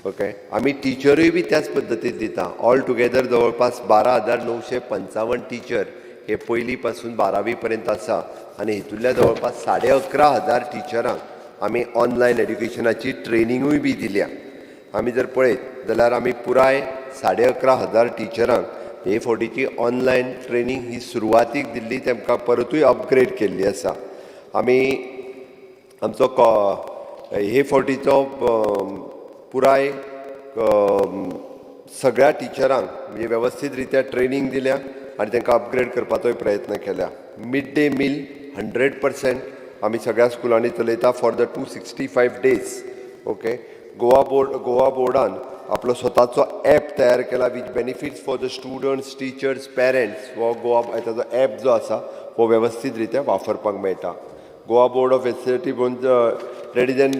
ओके, आमी टिचरूय बी त्याच पद्दतीन दिता. ऑल टुगेदर जवळपास 12,955 टिचर हे पयली पासून बारावी पर्यंत आसा आनी हितूंतल्या जवळपास 11,500 टिचरांक आमी ऑनलायन एड्युकेशनाची ट्रेनिंगूय बी दिल्या. आमी जर पळयत जाल्यार आमी पुराय 11,500 टिचरांक हे फावटीची ऑनलायन ट्रेनींग ही सुरवातीक दिल्ली, तेमकां परतूय अपग्रेड केल्ली आसा. आमी आमचो हे फावटीचो पुराय सगळ्या टिचरांक म्हणजे वेवस्थीत रित्या ट्रेनींग दिल्या आनी तांकां अपग्रेड करपाचोय प्रयत्न केल्या. मिड डे मील 100% आमी सगळ्या स्कुलांनी चलयता for the 265 days. Okay, Goa board, Goa बोर्डान आपलो स्वताचो एप तयार केला which benefits for the students, teachers, parents. हो गोवा ताजो एप जो आसा हो वेवस्थीत रित्या वापरपाक मेळटा. Goa board of SCRT, that is an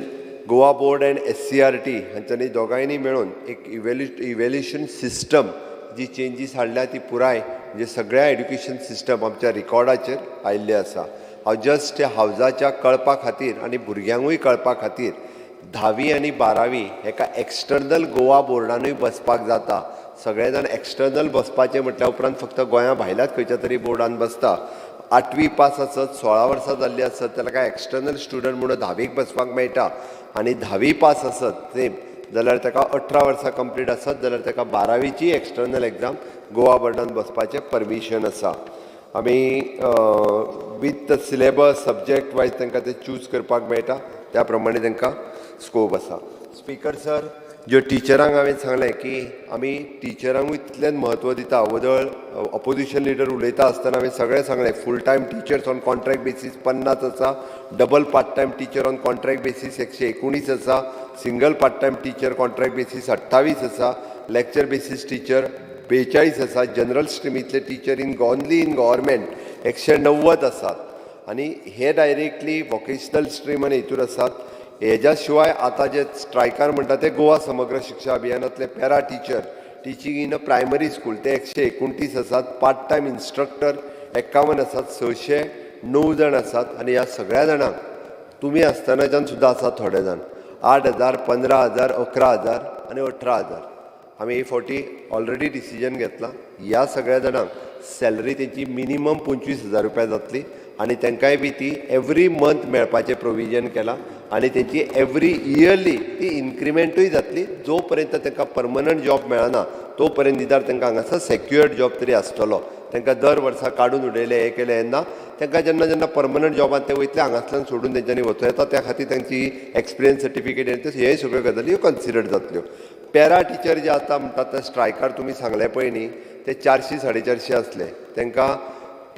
Goa Board and SCERT हांच्यांनी दोगांयनी मेळून एक इव्हेल्युएशन सिस्टम जी चेंजीस हाडल्या ती पुराय म्हणजे सगळ्या एड्युकेशन सिस्टम आमच्या रिकॉर्डाचेर आयिल्लें आसा. हांव जस्ट हावजाच्या कळपा खातीर आनी भुरग्यांकूय कळपा खातीर, धावी आनी बारावी हेका एक्सटर्नल गोवा बोर्डानूय बसपाक जाता. सगळे जाण एक्सटर्नल बसपाचें म्हटल्या उपरांत फक्त गोंया भायल्याच खंयच्या तरी बोर्डान बसता. आठवी पास आसत, 16 वर्सां जाल्लीं आसत जाल्यार काय एक्सटर्नल स्टुडंट म्हणून धावीक बसपाक मेळटा आनी धावी पास आसत सेम जाल्यार ताका 18 वर्सां कंप्लीट आसत जाल्यार ताका बारावीची एक्सटर्नल एग्जाम गोवा बोर्डान बसपाचें परमिशन आसा. आमी विथ सिलेबस सब्जेक्ट वायज तांकां ते चूज करपाक मेळटा, त्या प्रमाणे तांकां स्कोप आसा. स्पीकर सर, ज्यो टिचरांक हांवें सांगलें की आमी टिचरांकूय तितलेंच म्हत्व दिता. वदळ ऑपोजिशन लिडर उलयता आसतना हांवें सगळें सांगलें, full time teachers on contract basis 50 आसा, double part time teacher on contract basis 119 आसा, single part time teacher contract basis 28 आसा, लॅक्चर बेसीस टिचर 42 आसा, general स्ट्रिमींतले teacher in only in government 190 आसात आनी हे डायरेक्टली वोकेशनल स्ट्रीम आनी हितूर आसात. हेज्या शिवाय आतां जे स्ट्रायकार म्हणटा ते गोवा समग्र शिक्षा अभियानांतले para teacher teaching in a primary school ते 129 आसात. पार्ट टायम इन्स्ट्रक्टर 51 आसात. 609 जाण आसात आनी ह्या सगळ्या जाणांक तुमी आसतनाच्यान सुद्दां आसात थोडे जाण 8,000, 15,000, 11,000 आनी 18,000. आमी हे फावटी ऑलरेडी डिसिजन घेतलां. ह्या सगळ्या जाणांक सॅलरी तेंची मिनिमम 25,000 रुपया जातली आनी तांकांय बी ती एवरी मंथ मेळपाचें प्रोविजन केलां आनी तेंची एवरी इयरली ती इन्क्रिमेंटूय जातली. जो पर्यंत तांकां परमनंट जॉब मेळना तो पर्यंत निदार तांकां हांगासर सेक्युअर्ड जॉब तरी आसतलो. तांकां दर वर्सा काडून उडयले हें केलें हें ना, तांकां जेन्ना जेन्ना परमनंट जॉबान ते वयतले हांगासल्यान सोडून तेंच्यांनी वचूं येता. त्या खातीर तांची एक्सपिरियन्स सर्टिफिकेट हे सगळ्यो गजाली ह्यो कन्सिडर जातल्यो. पॅरा टिचर जे आतां म्हणटात ते स्ट्रायकार तुमी सांगले पळय न्ही ते 400 450 आसले. तांकां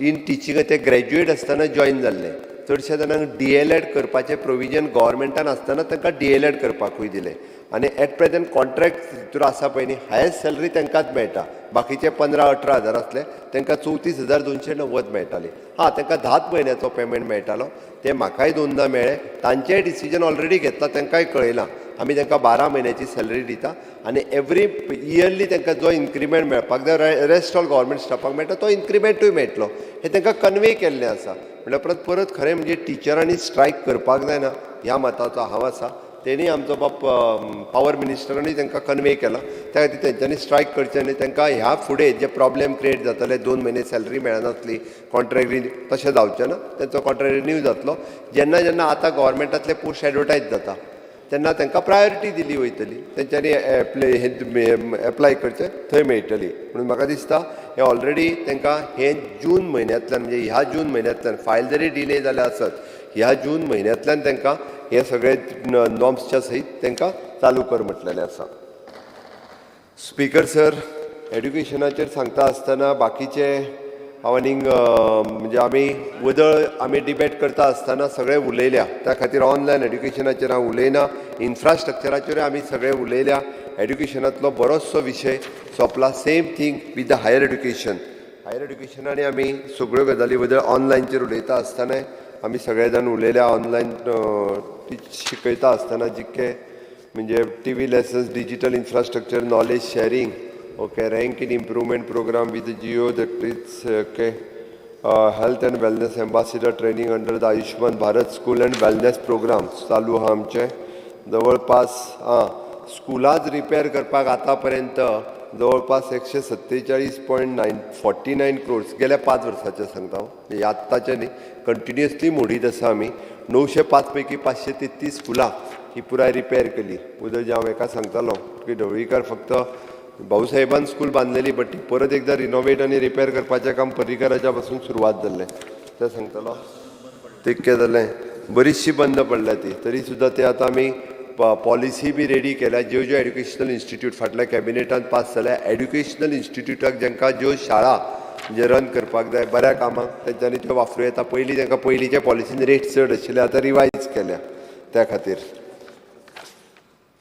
इन टिचींग ते ग्रॅज्युएट आसतना जॉयन जाल्ले. चडश्या जाणांक DLED करपाचें प्रोविजन गव्हर्मेंटान आसतना तांकां DLED करपाकूय दिलें आनी एट प्रेजंट कॉन्ट्रॅक्ट हितूर आसा पळय न्ही हायस्ट सॅलरी तांकांच मेळटा. बाकीचे 15-18 हजार आसले तांकां 34,290 मेळटाली. हां, तांकां 10 म्हयन्याचो पेमेंट मेळटालो. ते म्हाकाय दोनदां मेळ्ळे. तांचेय डिसिजन ऑलरेडी घेतलां, तांकांय कळयलां आमी तांकां 12 म्हयन्याची सॅलरी दिता आनी एवरी इयरली तांकां जो इन्क्रिमेंट मेळपाक जाय रेस्ट ऑल गव्हर्मेंट स्टाफाक मेळटा तो इन्क्रिमेंटूय मेळटलो. हें तांकां कन्वे केल्लें आसा. म्हणल्यार परत परत खरें म्हणजे टिचरांनी स्ट्रायक करपाक जायना ह्या मताचो हांव आसा. तेणी आमचो बाब पावर मिनिस्टरांनी तांकां कन्वे केला. त्या खातीर तेंच्यांनी स्ट्रायक करचें न्ही. तांकां ह्या फुडें जे प्रॉब्लेम क्रिएट जातले 2 म्हयने सॅलरी मेळनासली कॉन्ट्रॅक्ट रिन्यू तशें जावचें ना. तेंचो कॉन्ट्रॅक्ट रिन्यू जातलो. जेन्ना जेन्ना आतां गव्हर्मेंटांतले पोस्ट एडवर्टायज जाता तेन्ना तांकां प्रायोरिटी दिली वयतली. तेंच्यांनी एप्लाय करचें थंय मेळटली. म्हणून म्हाका दिसता हें ऑलरेडी तांकां हें जून म्हयन्यांतल्यान म्हणजे ह्या जून म्हयन्यांतल्यान फायल जरी डिले जाल्या आसत ह्या जून म्हयन्यांतल्यान तांकां हे सगळे नॉर्म्सच्या सयत तांकां चालू कर म्हटलेलें आसा. स्पीकर सर, एड्युकेशनाचेर सांगता आसतना बाकीचे हांव आनीक म्हणजे आमी वदळ आमी डिबेट करता आसतना सगळे उलयल्या. त्या खातीर ऑनलायन एड्युकेशनाचेर हांव उलयना. इन्फ्रास्ट्रक्चराचेरूय आमी सगळे उलयल्या. एड्युकेशनांतलो बरोचसो विशय सोंपला. Same thing with the higher education. Higher एड्युकेशनांनी आमी सगळ्यो गजाली वदळ ऑनलायनचेर उलयता आसतनाय आमी सगळे जाण उलयल्या. ऑनलायन शिकयता आसतना जितके म्हणजे TV lessons, digital infrastructure, knowledge sharing, okay, rank in improvement program with Jio that is okay, health and wellness ambassador training under the Ayushman Bharat school and wellness program चालू आहा आमचे. जवळपास आं स्कुलांच रिपेर करपाक आतां पर्यंत जवळपास 147.949 क्रोर्स गेल्या 5 वर्साचें सांगता हांव, आत्ताचें न्ही, कंटिन्युअसली मोडीत आसा आमी. 905 पैकी 533 स्कुलां ही पुराय रिपेर केली. उदय जे हांव हेका सांगतालो की ढवळीकार फक्त भाऊसाहेबान स्कूल बांदलेली बट ती परत एकदां रिनोवेट आनी रिपेर करपाचें काम पर्रीकाराच्या पासून सुरवात जाल्लें तें सांगतालो. तितकें जालें, बरीचशी बंद पडल्या ती, तरी सुद्दां ते आतां आमी पॉलिसी बी रेडी केल्या. ज्यो ज्यो एड्युकेशनल इन्स्टिट्यूट फाटल्या कॅबिनेटान पास जाल्या एड्युकेशनल इन्स्टिट्यूटाक जांकां ज्यो शाळा म्हणजे रन करपाक जाय बऱ्या कामाक तेंच्यांनी त्यो वापरूं येता. पयलीं तांकां पयलींच्या पॉलिसीन रेट चड आशिल्ले, आतां रिवायज केल्या त्या खातीर.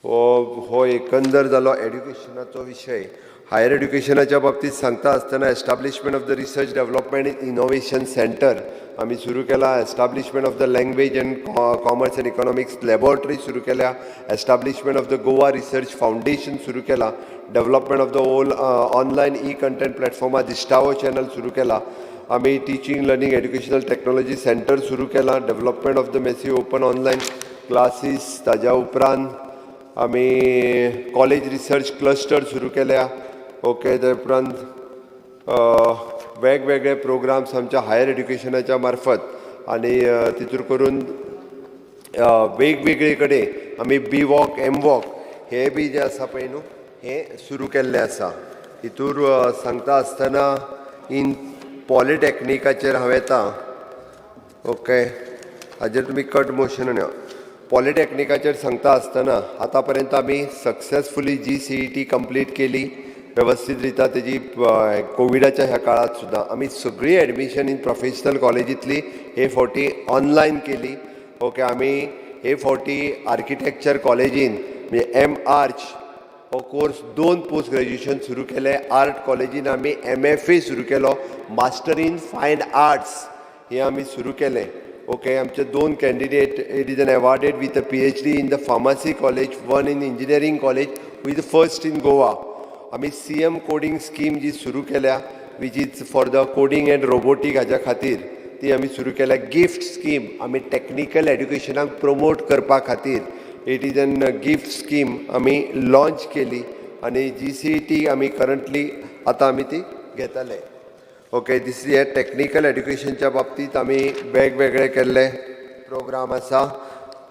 हो एकंदर जालो एड्युकेशनाचो विशय. हायर एड्युकेशनाच्या बाबतींत सांगता आसतना establishment of the research development innovation centre आमी सुरू केला. Establishment of the language and commerce and economics laboratory सुरू केल्या. Establishment of the Goa research foundation सुरू केला. Development of the all online e content प्लॅटफॉर्मा दिश्टावो चॅनल सुरू केला. आमी teaching learning educational technology centre सुरू केला. Development of the massive open online classes. ताज्या उपरांत आमी कॉलेज रिसर्च क्लस्टर सुरू केल्या. ओके, त्या उपरांत वेगवेगळे प्रोग्राम्स आमच्या हायर एड्युकेशनाच्या मार्फत आनी तितूर करून वेगवेगळे कडेन आमी बी वॉक एम वॉक हे बी जे आसा पळय न्हू हे सुरू केल्ले आसा. हितूर सांगता आसतना इन पॉलिटॅक्निकाचेर हांव येता. ओके, हाजेर तुमी कट मोशन आनी पॉलिटॅक्निकाचेर सांगता आसतना आतां पर्यंत आमी सक्सेसफुली GCET complete केली वेवस्थीत रित्या. तेजी कोविडाच्या ह्या काळांत सुद्दां आमी सगळी एडमिशन इन प्रोफेशनल कॉलेजींतली हे फावटी ऑनलायन केली. ओके, आमी हे फावटी आर्किटॅक्चर कॉलेजीन म्हणजे M Arch हो कोर्स 2 पोस्ट ग्रॅज्युएशन सुरू केले. आर्ट कॉलेजीन आमी MFA सुरू केलो, मास्टर इन फायन आर्ट्स हे आमी सुरू केलें. ओके, आमचे 2 candidate it is an awarded with a PhD in the pharmacy college, 1 in engineering college with first in Goa. आमी CM coding स्कीम जी सुरू केल्या which is for the coding and robotic हाज्या खातीर ती आमी सुरू केल्या. गिफ्ट स्कीम आमी टॅक्निकल एड्युकेशनाक प्रमोट करपा खातीर it is an gift scheme आमी लॉंच केली आनी GCET आमी करंटली आतां आमी ती घेतले. ओके, दीस हे टॅक्निकल एड्युकेशनच्या बाबतींत आमी वेगवेगळे केल्ले प्रोग्राम आसा.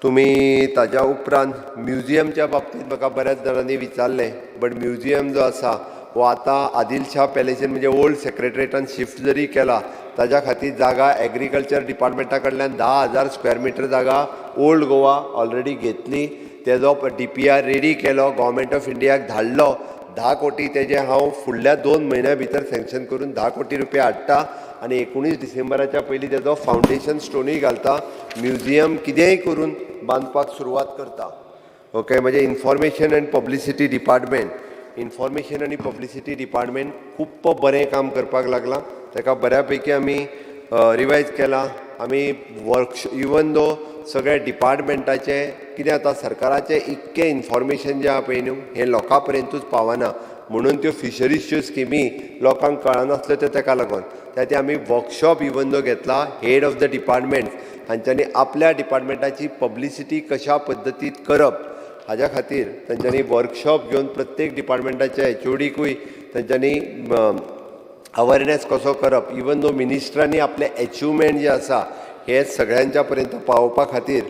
तुमी ताज्या उपरांत म्युझियमच्या बाबतींत म्हाका बऱ्याच जाणांनी विचारलें, बट म्युझियम जो आसा हो आतां आदिलशाह पॅलेसीन म्हणजे ओल्ड सेक्रेटरीएटान शिफ्ट जरी केला ताज्या खातीर जागा एग्रीकल्चर डिपार्टमेंटा कडल्यान 10,000 स्क्वेअर मिटर जागा ओल्ड गोवा ऑलरेडी घेतली. तेजो DPR ready केलो, गव्हर्मेंट ऑफ इंडियाक धाडलो. 10 कोटी तेजे हांव फुडल्या 2 म्हयन्या भितर सँक्शन करून 10 कोटी रुपया हाडटा आनी 19 डिसेंबराच्या पयलीं तेजो फावंडेशन स्टोनूय घालता. म्युझियम कितेंय करून बांदपाक सुरवात करता. ओके, म्हणजे information and publicity department, information आनी पब्लिसिटी डिपार्टमेंट खूब बरें काम करपाक लागलां. ताका बऱ्या पैकी आमी रिवायज केलां. आमी वर्क इवन दो सगळ्या डिपार्टमेंटाचें कितें आतां सरकाराचें इतकें इन्फॉर्मेशन जें आहा पळय न्हू हें लोकां पर्यंतूच पावना, म्हणून त्यो फिशरीजच्यो स्किमी लोकांक कळनासल्यो त्यो तेका लागून त्या ते आमी वर्कशॉप इवन दो घेतला. हेड ऑफ the department हांच्यांनी आपल्या डिपार्टमेंटाची पब्लिसिटी कशा पद्दतीत करप हाज्या खातीर तांच्यांनी वर्कशॉप घेवन प्रत्येक डिपार्टमेंटाच्या HODकूय तांच्यांनी अवेरनेस कसो करप, इवन दो मिनिस्टरांनी आपले एचिवमेंट जे आसा हे सगळ्यांच्या पर्यंत पावोवपा खातीर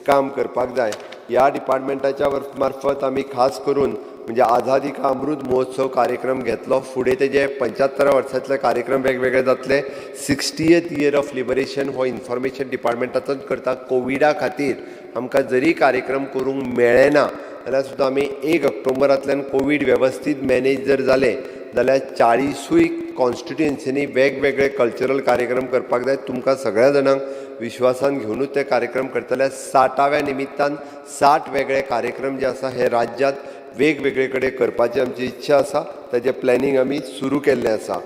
काम करपाक जाय. ह्या डिपार्टमेंटाच्या मार्फत आमी खास करून म्हणजे आझादी का अमृत महोत्सव कार्यक्रम घेतलो. फुडें तेजे 75 वर्सांतले कार्यक्रम वेगवेगळे जातले. 60th year of liberation हो इन्फॉर्मेशन डिपार्टमेंटाचोच करता. कोविडा खातीर आमकां जरी कार्यक्रम करूंक मेळ्ळे ना जाल्यार सुद्दां आमी 1 ऑक्टोबरांतल्यान कोवीड वेवस्थीत मॅनेज जर जालें जाल्यार 40 कॉन्स्टिट्युएन्सीनी वेगवेगळे कल्चरल कार्यक्रम करपाक जाय. तुमकां सगळ्या जाणांक विश्वासान घेवनूच ते कार्यक्रम करतले. 60व्या निमित्तान 60 वेगळे कार्यक्रम जे आसा हे राज्यांत वेगवेगळे कडेन करपाची आमची इच्छा आसा. ताजें प्लॅनिंग आमी सुरू केल्लें आसा.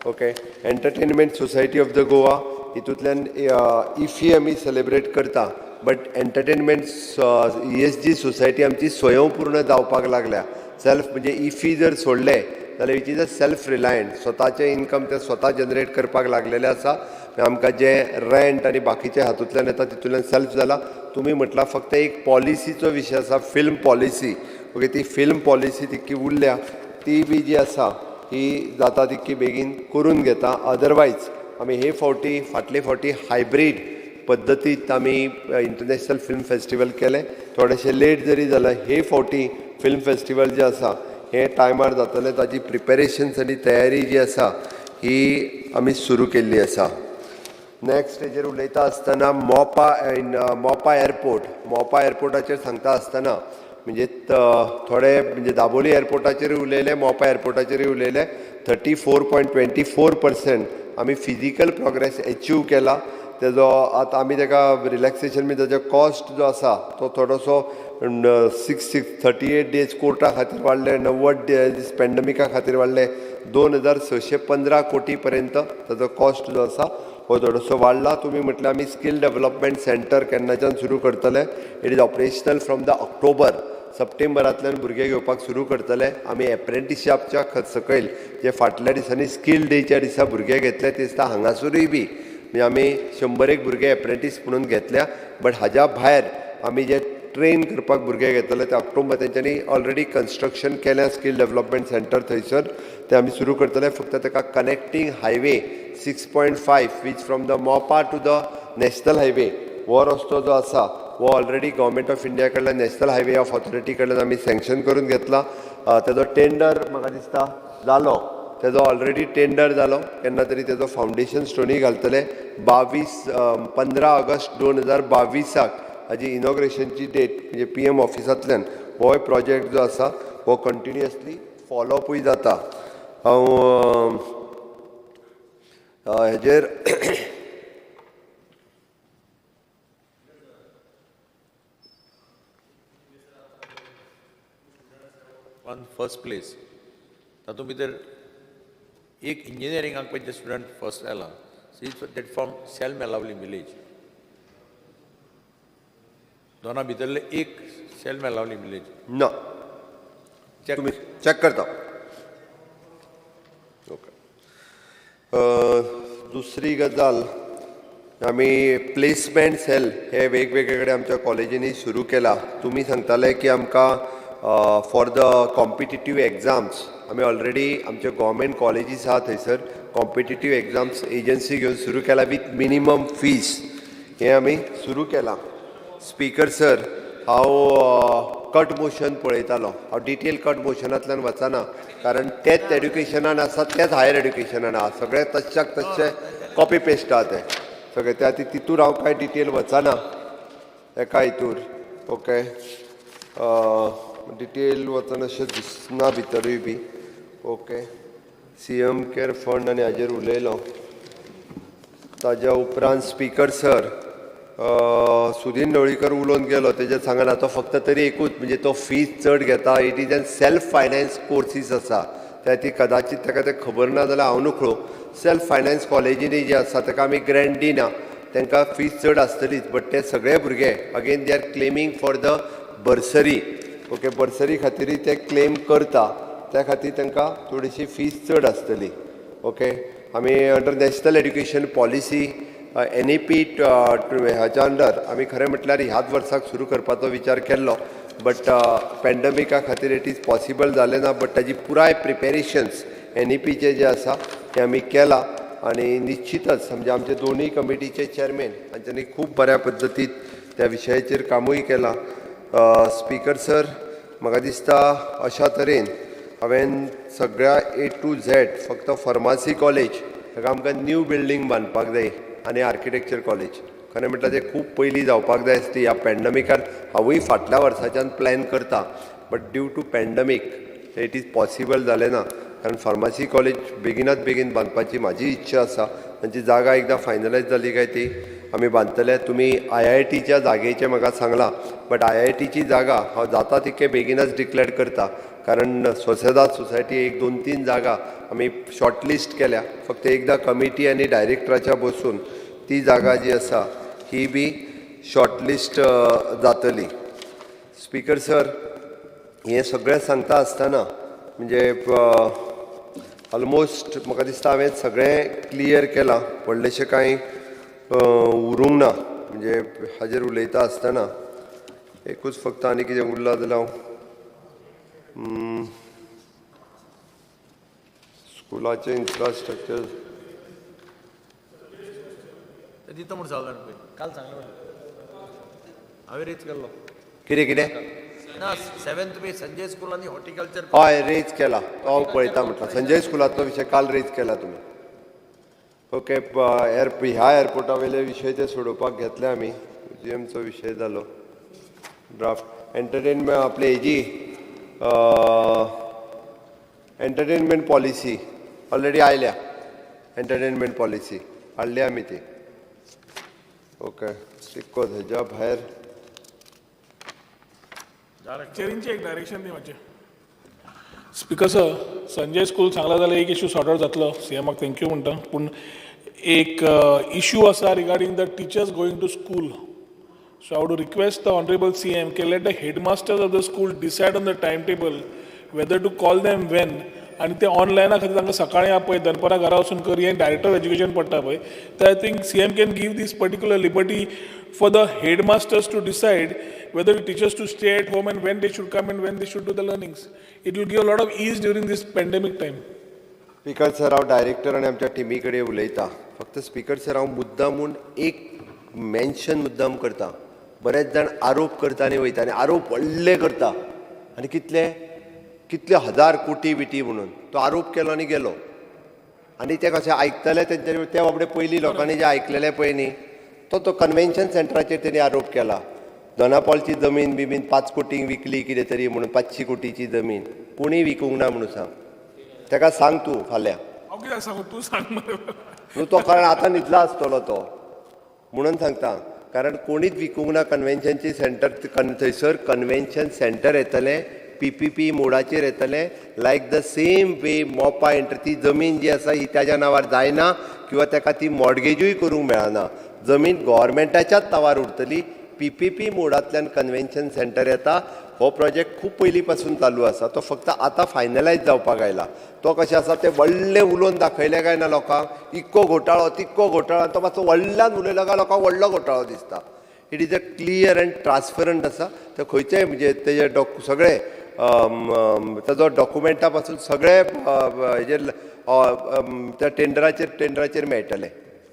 Okay, entertainment society of the Goa हितूंतल्यान IFFI आमी सेलेब्रेट करता, बट एंटरटेनमेंट ESG society आमची स्वयंपूर्ण जावपाक लागल्या. सेल्फ म्हणजे इफी जर सोडलें जाल्यार which is a self reliant, स्वताचें इनकम ते स्वता जनरेट करपाक लागलेलें आसा. आमकां जे रेंट आनी बाकीचे हातूंतल्यान येता तितूंतल्यान सेल्फ जाला. तुमी म्हटलां फक्त एक पॉलिसीचो विशय आसा, फिल्म पॉलिसी. ओके, ती फिल्म पॉलिसी तितकी उरल्या ती बी जी आसा ही जाता तितकी बेगीन करून घेता. अदरवायज आमी हे फावटी फाटले फावटी हायब्रीड पद्दतीत आमी इंटरनॅशनल फिल्म फेस्टिवल केलें. थोडेशें लेट जरी जालें, हे फावटी फिल्म फेस्टिवल जें आसा हें टायमार जातलें. ताजी प्रिपेरेशन्स आनी तयारी जी आसा ही आमी सुरू केल्ली आसा. नॅक्स्ट हेजेर उलयता आसतना मोपा एअरपोर्ट, मोपा एअरपोर्टाचेर सांगता आसतना म्हणजे थोडे म्हणजे दाबोली एअरपोर्टाचेरूय उलयले, मोपा एअरपोर्टाचेरूय उलयले. 34.24% आमी फिजिकल प्रोग्रेस एचीव केला. तेजो आतां आमी तेका रिलॅक्सेशन बी ताजो कॉस्ट जो आसा तो थोडोसो 638 डेज कोर्टा खातीर वाडले, 90 दीस पेंडमिका खातीर वाडले, 2615 कोटी पर्यंत ताजो कॉस्ट जो आसा हो थोडोसो वाडला. तुमी म्हटल्यार आमी स्कील डेवलपमेंट सेंटर केन्नाच्यान सुरू करतले. It is operational from the October, सप्टेंबरांतल्यान भुरगे घेवपाक सुरू करतले. आमी एप्रेंटिसशिपच्या सकयल जे फाटल्या दिसांनी स्कील डेच्या दिसा भुरगे घेतले ते दिसता हांगासरूय बी म्हणजे आमी 100 भुरगे एप्रेंटीस म्हणून घेतल्या. बट हाज्या भायर आमी जे ट्रेन करपाक भुरगे घेतले ते ऑक्टोबर तेंच्यांनी ऑलरेडी कन्स्ट्रक्शन केल्या स्कील डेवलपमेंट सेंटर थंयसर ते आमी सुरू करतले. फक्त ताका connecting highway 6.5 which from the Mopa to the national highway हो रस्तो जो आसा हो ऑलरेडी गव्हर्मेंट ऑफ इंडिया कडल्यान नॅशनल हायवे ऑफ ऑथॉरिटी कडल्यान आमी सँक्शन करून घेतला. तेजो टेंडर म्हाका दिसता जालो, तेजो ऑलरेडी टेंडर जालो. केन्ना तरी तेजो फावंडेशन स्टोनी घालतले. 15 ऑगस्ट 2022 हाजी इनॉग्रेशनची डेट म्हणजे PM ऑफिसांतल्यान होय प्रोजेक्ट जो आसा हो कंटिन्युअसली फॉलोअपूय जाता. हांव हेजेर One first place. तातूंत भितर एक इंजिनियरिंगाक पळय ते स्टुडंट फर्स्ट आयला, is that from Sel Melaulim village. दोना भितरले एक सेल मेलावली विलेज. ना, तुमी चॅक करता. ओके, दुसरी गजाल, आमी प्लेसमेंट सेल हे वेगवेगळे कडेन आमच्या कॉलेजींनी सुरू केला. तुमी सांगताले की आमकां फॉर the competitive exams, आमी ऑलरेडी आमचे गोवोरमेंट कॉलेजीस आहा थंयसर कॉम्पिटिटीव एग्जाम्स एजन्सी घेवन सुरू केला विथ मिनिमम फीज, हें आमी सुरू केलां. स्पीकर सर, हांव कट मोशन पळयतालो. हांव डिटेल कट मोशनांतल्यान वचना, कारण तेच एड्युकेशनान आसा, तेच हायर एड्युकेशनान आसा, सगळें तश्श्याक तश्शें कॉपी पेस्ट आहा तें सगळें. त्या खातीर तितूर हांव कांय डिटेल वचना एका हितूर. ओके, डिटेल वचना अशें दिसना भितरूय बी. ओके, CM care fund आनी हाजेर उलयलो. ताज्या उपरांत स्पीकर सर, सुदीन ढवळीकर उलोवन गेलो, तेजेर सांगना. तो फक्त तरी एकूच म्हणजे तो फीज चड घेता. It is an self finance courses आसा, त्या खातीर कदाचीत ताका तें खबर ना जाल्यार हांव नकळो. सेल्फ फायनान्स कॉलेजींनी जे आसा ताका आमी ग्रँट दिना, तांकां फीज चड आसतलीच. बट ते सगळे भुरगे again they are claiming for the bursary. Okay, bursary खातीरूय ते क्लेम करता, त्या खातीर तांकां थोडीशी फीज चड आसतली. ओके, आमी under national education policy NEP हाच्या अंडर आमी खरें म्हटल्यार ह्याच वर्साक सुरू करपाचो विचार केल्लो, बट पॅन्डमिका खातीर it is possible जालें ना. बट ताजी पुराय प्रिपेरेशन्स एनईपीचे जे आसा ते आमी केला आनी निश्चितच म्हणजे आमचे दोनूय कमिटीचे चेअरमॅन हांच्यांनी खूब बऱ्या पद्दतीन त्या विशयाचेर कामूय केलां. स्पीकर सर, म्हाका दिसता अशा तरेन हांवें सगळ्या ए टू झॅड, फक्त फार्मासी कॉलेज ताका आमकां न्यू बिल्डींग बांदपाक जाय आनी आर्किटेक्चर कॉलेज खरें म्हटल्यार तें खूब पयलीं जावपाक जाय आसली. ह्या पॅन्डमिकान हांवूय फाटल्या वर्साच्यान प्लॅन करता, but due to pandemic it is possible जालें ना. कारण फार्मासी कॉलेज बेगिनात बेगीन बांदपाची म्हाजी इच्छा आसा. तांची जागा एकदां फायनलायज जाली काय ती आमी बांदतले. तुमी आयआयटीच्या जागेचें म्हाका सांगलां, बट आयआयटीची जागा हांव जाता तितके बेगीनच डिक्लेर करता, कारण सोसेदाद सोसायटी एक दोन तीन जागा आमी शॉर्टलिस्ट केल्या. फक्त एकदां कमिटी आनी डायरेक्टराच्या बसून ती जागा जी आसा ही बी शॉर्टलिस्ट जातली. स्पीकर सर, हें सगळें सांगता आसतना म्हणजे ऑलमोस्ट म्हाका दिसता हांवें सगळें क्लियर केलां, व्हडलेशें कांय उरूंक ना. म्हणजे हाजेर उलयता आसतना एकूच फक्त आनी कितें उरलां जाल्यार हांव स्कुलाचें इन्फ्रास्ट्रक्चर दिता म्हूण सांगला पळय, काल सांगलें हांवें रेज केल्लो. कितें कितें? ना, सेवेंथ मे संजय स्कूल आनी हॉर्टिकल्चर. हय, रेज केला तो हांव पळयता म्हटलां. संजय स्कुलांतलो विशय काल रेज केला तुमी. ओके, ह्या एअरपोर्टा वयले विशय ते सोडोवपाक घेतले आमी. म्युझियमचो विशय जालो, ड्राफ्ट एंटरटेनमेंट आपली हेजी एंटरटेनमेंट पॉलिसी ऑलरेडी आयल्या, एंटरटेनमेंट पॉलिसी हाडली आमी ती. ओके, सिक्को हेज्या भायर चेरींचे एक डायरेक्शन दी मातशें. स्पीकर सर, संजय स्कूल सांगला जाल्यार एक इशू सॉर्ट आउट जातलो. सीएमाक thank you म्हणटा. पूण एक इशू आसा regarding the teachers going to school. So I would request the honourable CM की let the headmasters of the school decide on the time table whether to call them when, आनी ते ऑनलायना खातीर तांकां सकाळीं आपय, दनपारां घरा वचून कर, हें डायरेक्टर ऑफ एज्युकेशन पडटा पळय. तर I think CM can give this particular liberty for the headmasters to decide whether the teachers to stay at home and when they should come and when they should do the learnings. It will give a lot of ease during this pandemic time. Speaker sir, हांव director आनी आमच्या टिमी कडेन उलयता. फक्त speaker sir, हांव मुद्दाम म्हूण एक मेन्शन मुद्दाम करता. बरेच जाण आरोप करता आनी वयता आनी आरोप व्हडले करता आनी कितले कितले हजार कोटी बिटी म्हणून तो आरोप केलो आनी गेलो. आनी ते कशें आयकतले तेंच्यानी ते बाबडे पयलीं लोकांनी जे आयकलेले पळय न्ही, तो तो कन्वेन्शन सेंटराचेर तेणी आरोप केला. दोनापावलची जमीन बिमीन 5 कोटींक विकली कितें तरी म्हणून, 500 कोटीची जमीन कोणी विकूंक ना म्हणून सांग तेका, सांग तूं फाल्यां. हांव कित्याक सांगू, तूं सांग मरे. न्हू तो कारण आतां न्हिदला आसतलो तो म्हणून सांगता, कारण कोणीच विकूंक ना कन्वेन्शनची सेंटर. थंयसर कन्वेन्शन सेंटर येतलें PPP मोडाचेर येतलें. Like the same way Mopa enter ती जमीन जी आसा ही ताज्या नांवार जायना किंवा ताका ती मॉर्गेजूय करूंक मेळना. जमीन गव्हर्मेंटाच्याच नांवार उरतली. PPP मोडांतल्यान कन्व्हेन्शन सेंटर येता. हो प्रोजेक्ट खूब पयलीं पासून चालू आसा, तो फक्त आतां फायनलायज जावपाक आयला. तो कशें आसा तें व्हडलें उलोवन दाखयलें काय ना लोकांक, इतको घोटाळो तितको घोटाळो, तो मातसो व्हडल्यान उलयलो काय लोकांक व्हडलो घोटाळो दिसता. It is a clear and transparent आसा. ते खंयचेय म्हणजे तेजे सगळे ताजो डॉक्युमेंटा पासून सगळे हेजेर त्या टेंडराचेर मेळटले.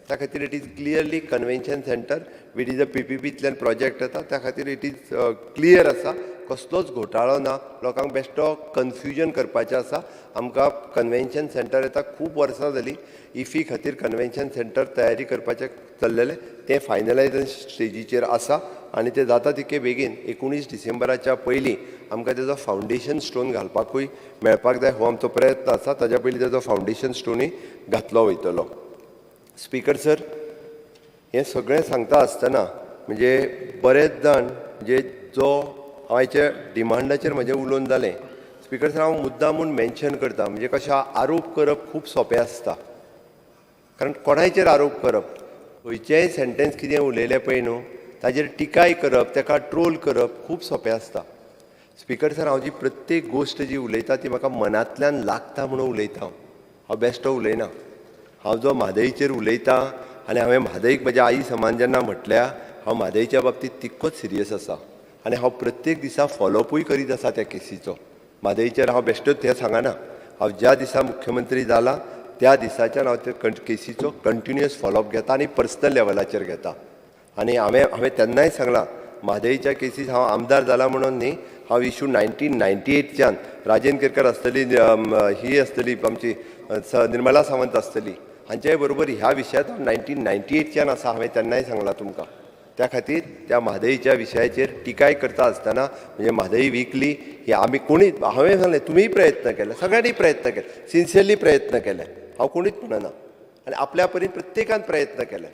त्या खातीर it is clearly convention centre which is a PPPंतल्यान project येता. त्या खातीर it is clear आसा, कसलोच घोटाळो ना. लोकांक बेश्टो कन्फ्युजन करपाचें आसा. आमकां कन्व्हेन्शन सेंटर येता खूब वर्सां जालीं. इफी खातीर कन्व्हेन्शन सेंटर तयारी करपाचें चल्लेलें, तें फायनलायजेशन स्टेजीचेर आसा आनी तें जाता तितके बेगीन 19 डिसेंबराच्या पयलीं आमकां तेजो फावंडेशन स्टोन घालपाकूय मेळपाक जाय हो आमचो प्रयत्न आसा. ताज्या पयलीं तेजो फावंडेशन स्टोनूय घातलो वयतलो. स्पीकर सर, हें सगळें सांगता आसतना म्हणजे बरेच जाण म्हणजे जो हांव डिमांडाचेर म्हजें उलोवन जालें. स्पीकर सर, हांव मुद्दा म्हूण मेन्शन करता म्हणजे कशें आरोप करप खूब सोंपें आसता, कारण कोणायचेर आरोप करप, खंयचेंय सेंटेन्स कितें उलयलें पळय न्हू ताजेर टिकाय करप, ताका ट्रोल करप खूब सोंपें आसता. स्पीकर सर, हांव जी प्रत्येक गोश्ट जी उलयता ती म्हाका मनांतल्यान लागता म्हणून उलयता. हांव बेश्टो उलयना. हांव जो म्हादईचेर उलयता आनी हांवें म्हादईक म्हज्या आई समान जेन्ना म्हटल्या, हांव म्हादईच्या बाबतींत तितकोच सिरियस आसा आनी हांव प्रत्येक दिसा फॉलोअपूय करीत आसा त्या केसीचो. म्हादईचेर हांव बेश्टोच हें सांगना. हांव ज्या दिसा मुख्यमंत्री जाला त्या दिसाच्यान हांव ते केसीचो कंटिन्युअस फॉलोअप घेता आनी पर्सनल लेवलाचेर घेता. आनी हांवें तेन्नाय सांगलां म्हादईच्या केसीस हांव आमदार जाला म्हणून न्ही, हांव इशू 1998च्यान राजेंद्र केरकर आसतली, ही आसतली आमची निर्मला सावंत आसतली, हांच्याय बरोबर ह्या विशयांत हांव 1998च्यान आसा. हांवें तेन्नाय सांगलां तुमकां. त्या खातीर त्या म्हादईच्या विशयाचेर टिकाय करता आसतना म्हणजे म्हादई विकली ही आमी कोणी, हांवें सांगलें तुमीय प्रयत्न केले, सगळ्यांनी प्रयत्न केले, सिन्सियरली प्रयत्न केले, हांव कोणीच म्हणना. आनी आपल्या परीन प्रत्येकान प्रयत्न केले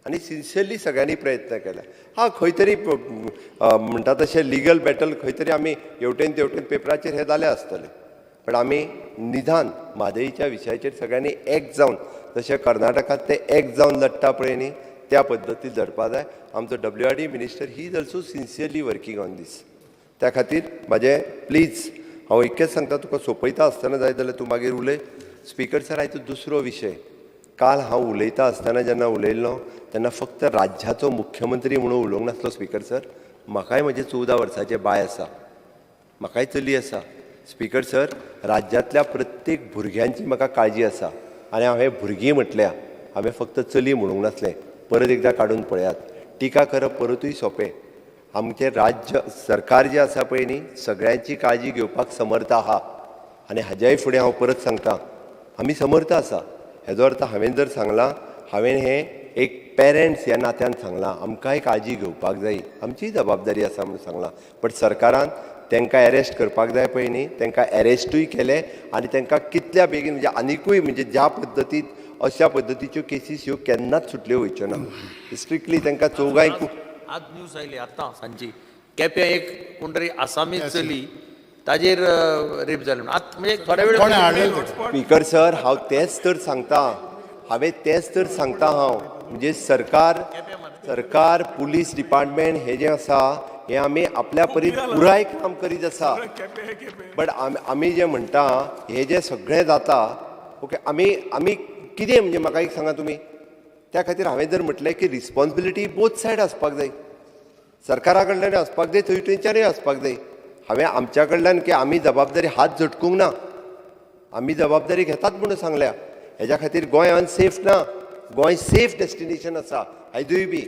आनी सिन्सियरली सगळ्यांनी प्रयत्न केले. हा, खंय तरी म्हणटा तशें लिगल बॅटल खंय तरी आमी हेवटेन तेवटेन पेपराचेर हें जालें आसतलें, पण आमी निदान म्हादईच्या विशयाचेर सगळ्यांनी एक जावन, जशें कर्नाटकांत ते एक जावन लडटा पळय न्ही, त्या पद्दतीन लडपा जाय. आमचो WRD minister he is also sincerely working on this. त्या खातीर म्हाजें प्लीज हांव इतकेंच सांगता, तुका सोंपयता आसतना जाय जाल्यार तूं मागीर उलय. स्पीकर सर, आयचो दुसरो विशय, काल हांव उलयता आसतना जेन्ना उलयल्लो तेन्ना फक्त राज्याचो मुख्यमंत्री म्हणून उलोवंक नासलो स्पीकर सर. म्हाकाय म्हजें 14 वर्साचें बाय आसा, म्हाकाय चली आसा. स्पीकर सर, राज्यांतल्या प्रत्येक भुरग्यांची म्हाका काळजी आसा आनी हांवें भुरगीं म्हटल्या, हांवें फक्त चली म्हणूंक नासलें. परत एकदां काडून पळयात. टिका करप परतूय सोंपें. आमचें राज्य सरकार जें आसा पळय न्ही, सगळ्यांची काळजी घेवपाक समर्थ आहा. आनी हाज्याय फुडें हांव परत सांगता, आमी समर्थ आसा. हेजो अर्थ हांवें जर सांगलां, हांवें हें एक पेरंट्स ह्या नात्यान सांगलां, आमकांय काळजी घेवपाक जाय, आमचीय जबाबदारी आसा म्हणून सांगलां. बट सरकारान तांकां एरेस्ट करपाक जाय पळय न्ही, तांकां एरेस्टूय केले आनी तांकां कितल्या बेगीन म्हणजे आनिकूय म्हणजे ज्या पद्दतीन अशा पद्दतीच्यो केसीस ह्यो केन्नाच सुटल्यो वयच्यो ना. स्ट्रिक्टली तांकां चौगांय. आज न्यूज आयली आतां सांजची, केप्यां एक कोण तरी आसामी चली ताजेर रेप जालें आतां म्हणजे थोड्या वेळ. स्पीकर सर, हांव तेंच तर सांगता, हांवें तेंच तर सांगता. हांव म्हणजे सरकार पुलीस डिपार्टमेंट हें जें आसा हें आमी आपल्या परीन पुराय काम करीत आसा. बट आमी जें म्हणटा हें जें सगळें जाता, ओके, आमी आमी कितें म्हणजे म्हाका एक सांगा तुमी. त्या खातीर हांवें जर म्हटलें की रिस्पॉन्सिबिलिटी बोथ सायड आसपाक जाय, सरकारा कडल्यानूय आसपाक जाय, थंय थंयच्यानूय आसपाक जाय. हांवें आमच्या कडल्यान की आमी जबाबदारी हात झटकूंक ना, आमी जबाबदारी घेतात म्हणून सांगल्या. हेज्या खातीर गोंय अनसेफ ना, गोंय सेफ डेस्टिनेशन आसा. आयजूय बी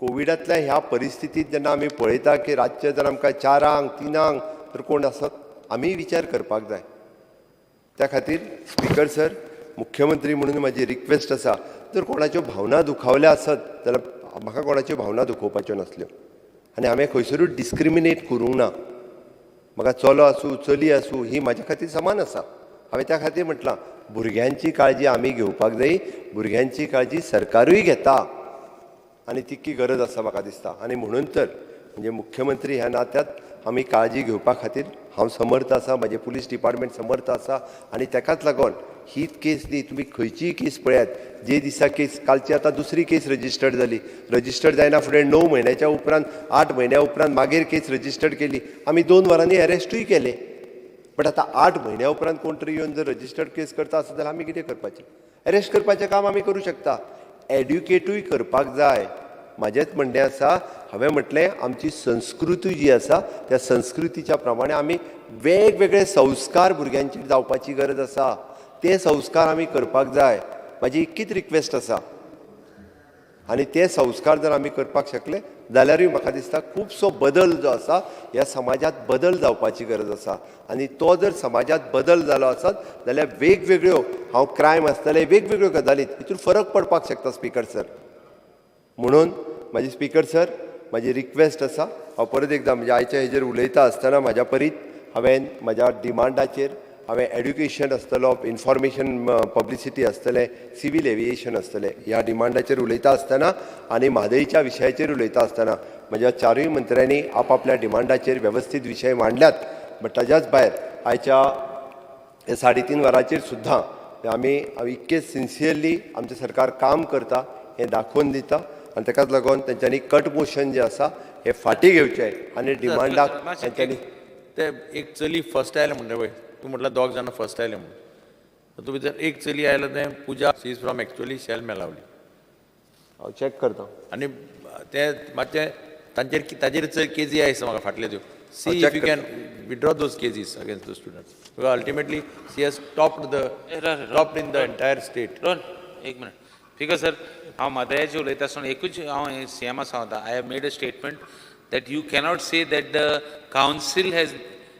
कोविडांतल्या ह्या परिस्थितींत जेन्ना आमी पळयता की रातचें जर आमकां 4-3 तर कोण आसत, आमी विचार करपाक जाय. त्या खातीर स्पीकर सर, मुख्यमंत्री म्हणून म्हाजी रिक्वेस्ट आसा, जर कोणाच्यो भावना दुखावल्या आसत जाल्यार म्हाका कोणाच्यो भावना दुखोवपाच्यो नासल्यो आनी हांवें खंयसरूच डिस्क्रिमिनेट करूंक ना. म्हाका चलो आसूं चली आसूं ही म्हाज्या खातीर समान आसा. हांवें त्या खातीर म्हटलां भुरग्यांची काळजी आमी घेवपाक जाय, भुरग्यांची काळजी सरकारूय घेता आनी तितकी गरज आसा म्हाका दिसता. आनी म्हणून तर म्हणजे मुख्यमंत्री ह्या नात्यात आमी काळजी घेवपा खातीर हांव समर्थ आसा, म्हाजें पुलीस डिपार्टमेंट समर्थ आसा. आनी तेकाच लागून हीच केस न्ही, तुमी खंयचीय केस पळयात, जे दिसा केस कालची आतां दुसरी केस रजिस्टर्ड जाली, रजिस्टर्ड जायना फुडें 9 म्हयन्याच्या उपरांत 8 म्हयन्या उपरांत मागीर केस रजिस्टर्ड केली, आमी 2 वरांनी अरेस्टूय केले. बट आतां 8 म्हयन्या उपरांत कोण तरी येवन जर रजिस्टर्ड केस करता आसत जाल्यार आमी कितें करपाचें? अरेस्ट करपाचें काम आमी करूं शकता, एड्युकेटूय करपाक जाय. म्हाजेंच म्हणणें आसा, हांवें म्हटलें आमची संस्कृती जी आसा त्या संस्कृतीच्या प्रमाणे आमी वेगवेगळे संस्कार भुरग्यांचेर जावपाची गरज आसा, ते संस्कार आमी करपाक जाय. म्हाजी इतकीच रिक्वेस्ट आसा. आनी ते संस्कार जर आमी करपाक शकले जाल्यारूय म्हाका दिसता खुबसो बदल जो आसा ह्या समाजांत बदल जावपाची गरज आसा. आनी तो जर समाजांत बदल जालो आसत जाल्यार वेगवेगळ्यो हांव क्रायम आसतले, वेगवेगळ्यो गजाली हितून फरक पडपाक शकता स्पीकर सर. म्हणून म्हाजी स्पीकर सर म्हाजी रिक्वेस्ट आसा, हांव परत एकदां म्हणजे आयच्या हेजेर उलयता आसतना म्हाज्या परीत हांवें म्हाज्या डिमांडाचेर हांवें एड्युकेशन आसतलो, इन्फॉर्मेशन पब्लिसिटी आसतलें, सिवील एविएशन आसतलें, ह्या डिमांडाचेर उलयता आसतना आनी म्हादयच्या विशयाचेर उलयता आसतना म्हज्या 4 मंत्र्यांनी आपापल्या डिमांडाचेर वेवस्थीत विशय मांडल्यात. बट ताज्याच भायर आयच्या 3.5 वरांचेर सुद्दां आमी इतके सिन्सियरली आमचें सरकार काम करता हें दाखोवन दिता. आनी ताकाच लागून तेंच्यांनी कट मोशन जें आसा हें फाटीं घेवचें आनी डिमांडाक तेंच्यांनी ते एक चली फर्स्ट आयलें म्हणटा पळय, तूं म्हटल्यार 2 जाणां फर्स्ट आयलें म्हणून, तूं भितर एक चली आयलें तें Pooja, she is from actually Shel Melauli. हांव चॅक करता. आनी तें मातशें तांचेर ताजेर चड केजी आयस म्हाका फाटले त्यो. See if you can withdraw those cases against the students because ultimately she has topped the topped in the entire state. Rohan एक मिनट. ठीक आहे सर, हांव म्हादयाचेर उलयता आसतना एकूच हांव सी एमा सांगता, I have made a statement that you cannot say that the council has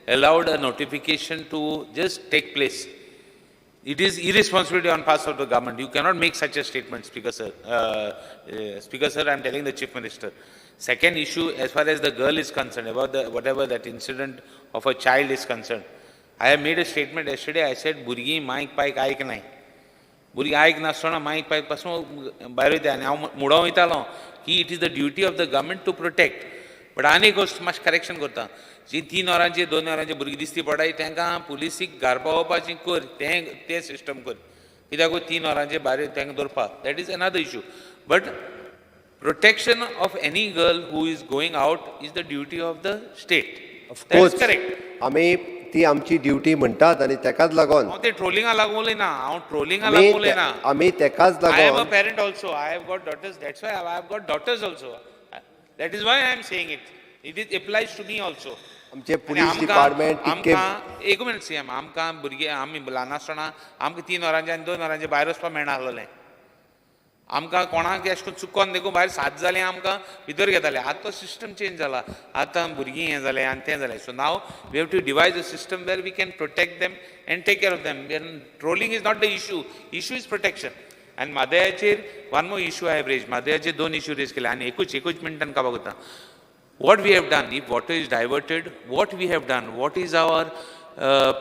allowed a notification to just take place. It is irresponsibility on part of the government. You cannot make such a statement, Speaker sir. Speaker sir, I am telling the Chief Minister. Second issue, as far as the girl is concerned, about the whatever that incident of a child is concerned, I have made a statement yesterday. I said, भुरगीं मायक पायक आयक नाय, भुरगीं आयक नासतना मायक पायक पासून भायर वयता. आनी हांव मुडो वयतालो की it is the duty of the government to protect. But आनी एक गोश्ट मातशें करेक्शन करता, जी 3 वरांची 2 वरांची भुरगीं दिसती पडाय तांकां पुलिसीक घालपा वचपाची कर, तें सिस्टम कर, कित्याक 3 वरांचे भायर तांकां दवरपाक, that is another issue. But protection of any girl who is going out is the duty of the state. Of course correct. आमी ती आमची ड्युटी म्हणटात आनी तेकाच लागून हांव ते ट्रोलिंगा लागून उलयना, हांव ट्रोलिंगा लागून उलयना, आमी तेकाच लागून. I am a parent also, I have got daughters, that's why I have got daughters also, that is why I am saying it, it is applies to me also. आमचे पुलीस डिपार्टमेंट तितके एक minute C M, आमकां भुरगीं आमी ल्हान आसतना आमकां 3 वरांचे आनी 2 वरांचे भायर वचपाक मेळना आसलें, आमकां कोणाक अशें करून चुकोन देखून भायर 7 जालें आमकां भितर घेताले. आतां तो सिस्टम चेंज जाला, आतां भुरगीं हें जालें आनी तें जालें. So now we have to devise a system where we can protect them and take care of them. Trolling is not the issue, issue is protection. आनी म्हादयाचेर one more issue I have raise, म्हादयाचेर 2 issue raise केले आनी एकूच मिनटान काबार करता. What we have done, if water is diverted, what we have done, what is our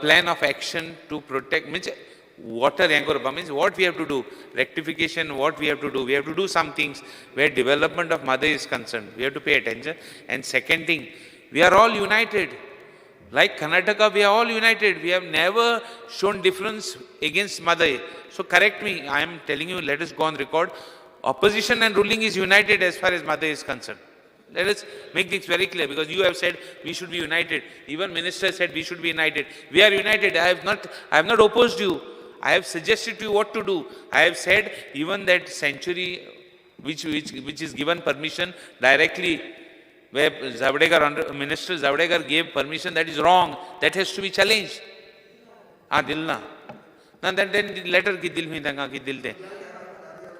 plan of action to protect, means water हें करपा, means what we have to do, rectification, what we have to do, we have to do some things where development of Mhadei is concerned, we have to pay attention. And second thing, we are all united. Like Karnataka, we are all united. We have never shown difference against Mhadei. So correct me, I am telling you, let us go on record. Opposition and ruling is united as far as Mhadei is concerned. Let us make this very clear, because you have said we should be united. Even minister said we should be united. We are united. I have not opposed you. I have suggested to you what to do. I have said even that sanctuary which is given permission directly, where Javadekar, Minister Javadekar gave permission, that is wrong. That has to be challenged. Ah, dilna. Now then letter ki dil hui tanga ki dil de.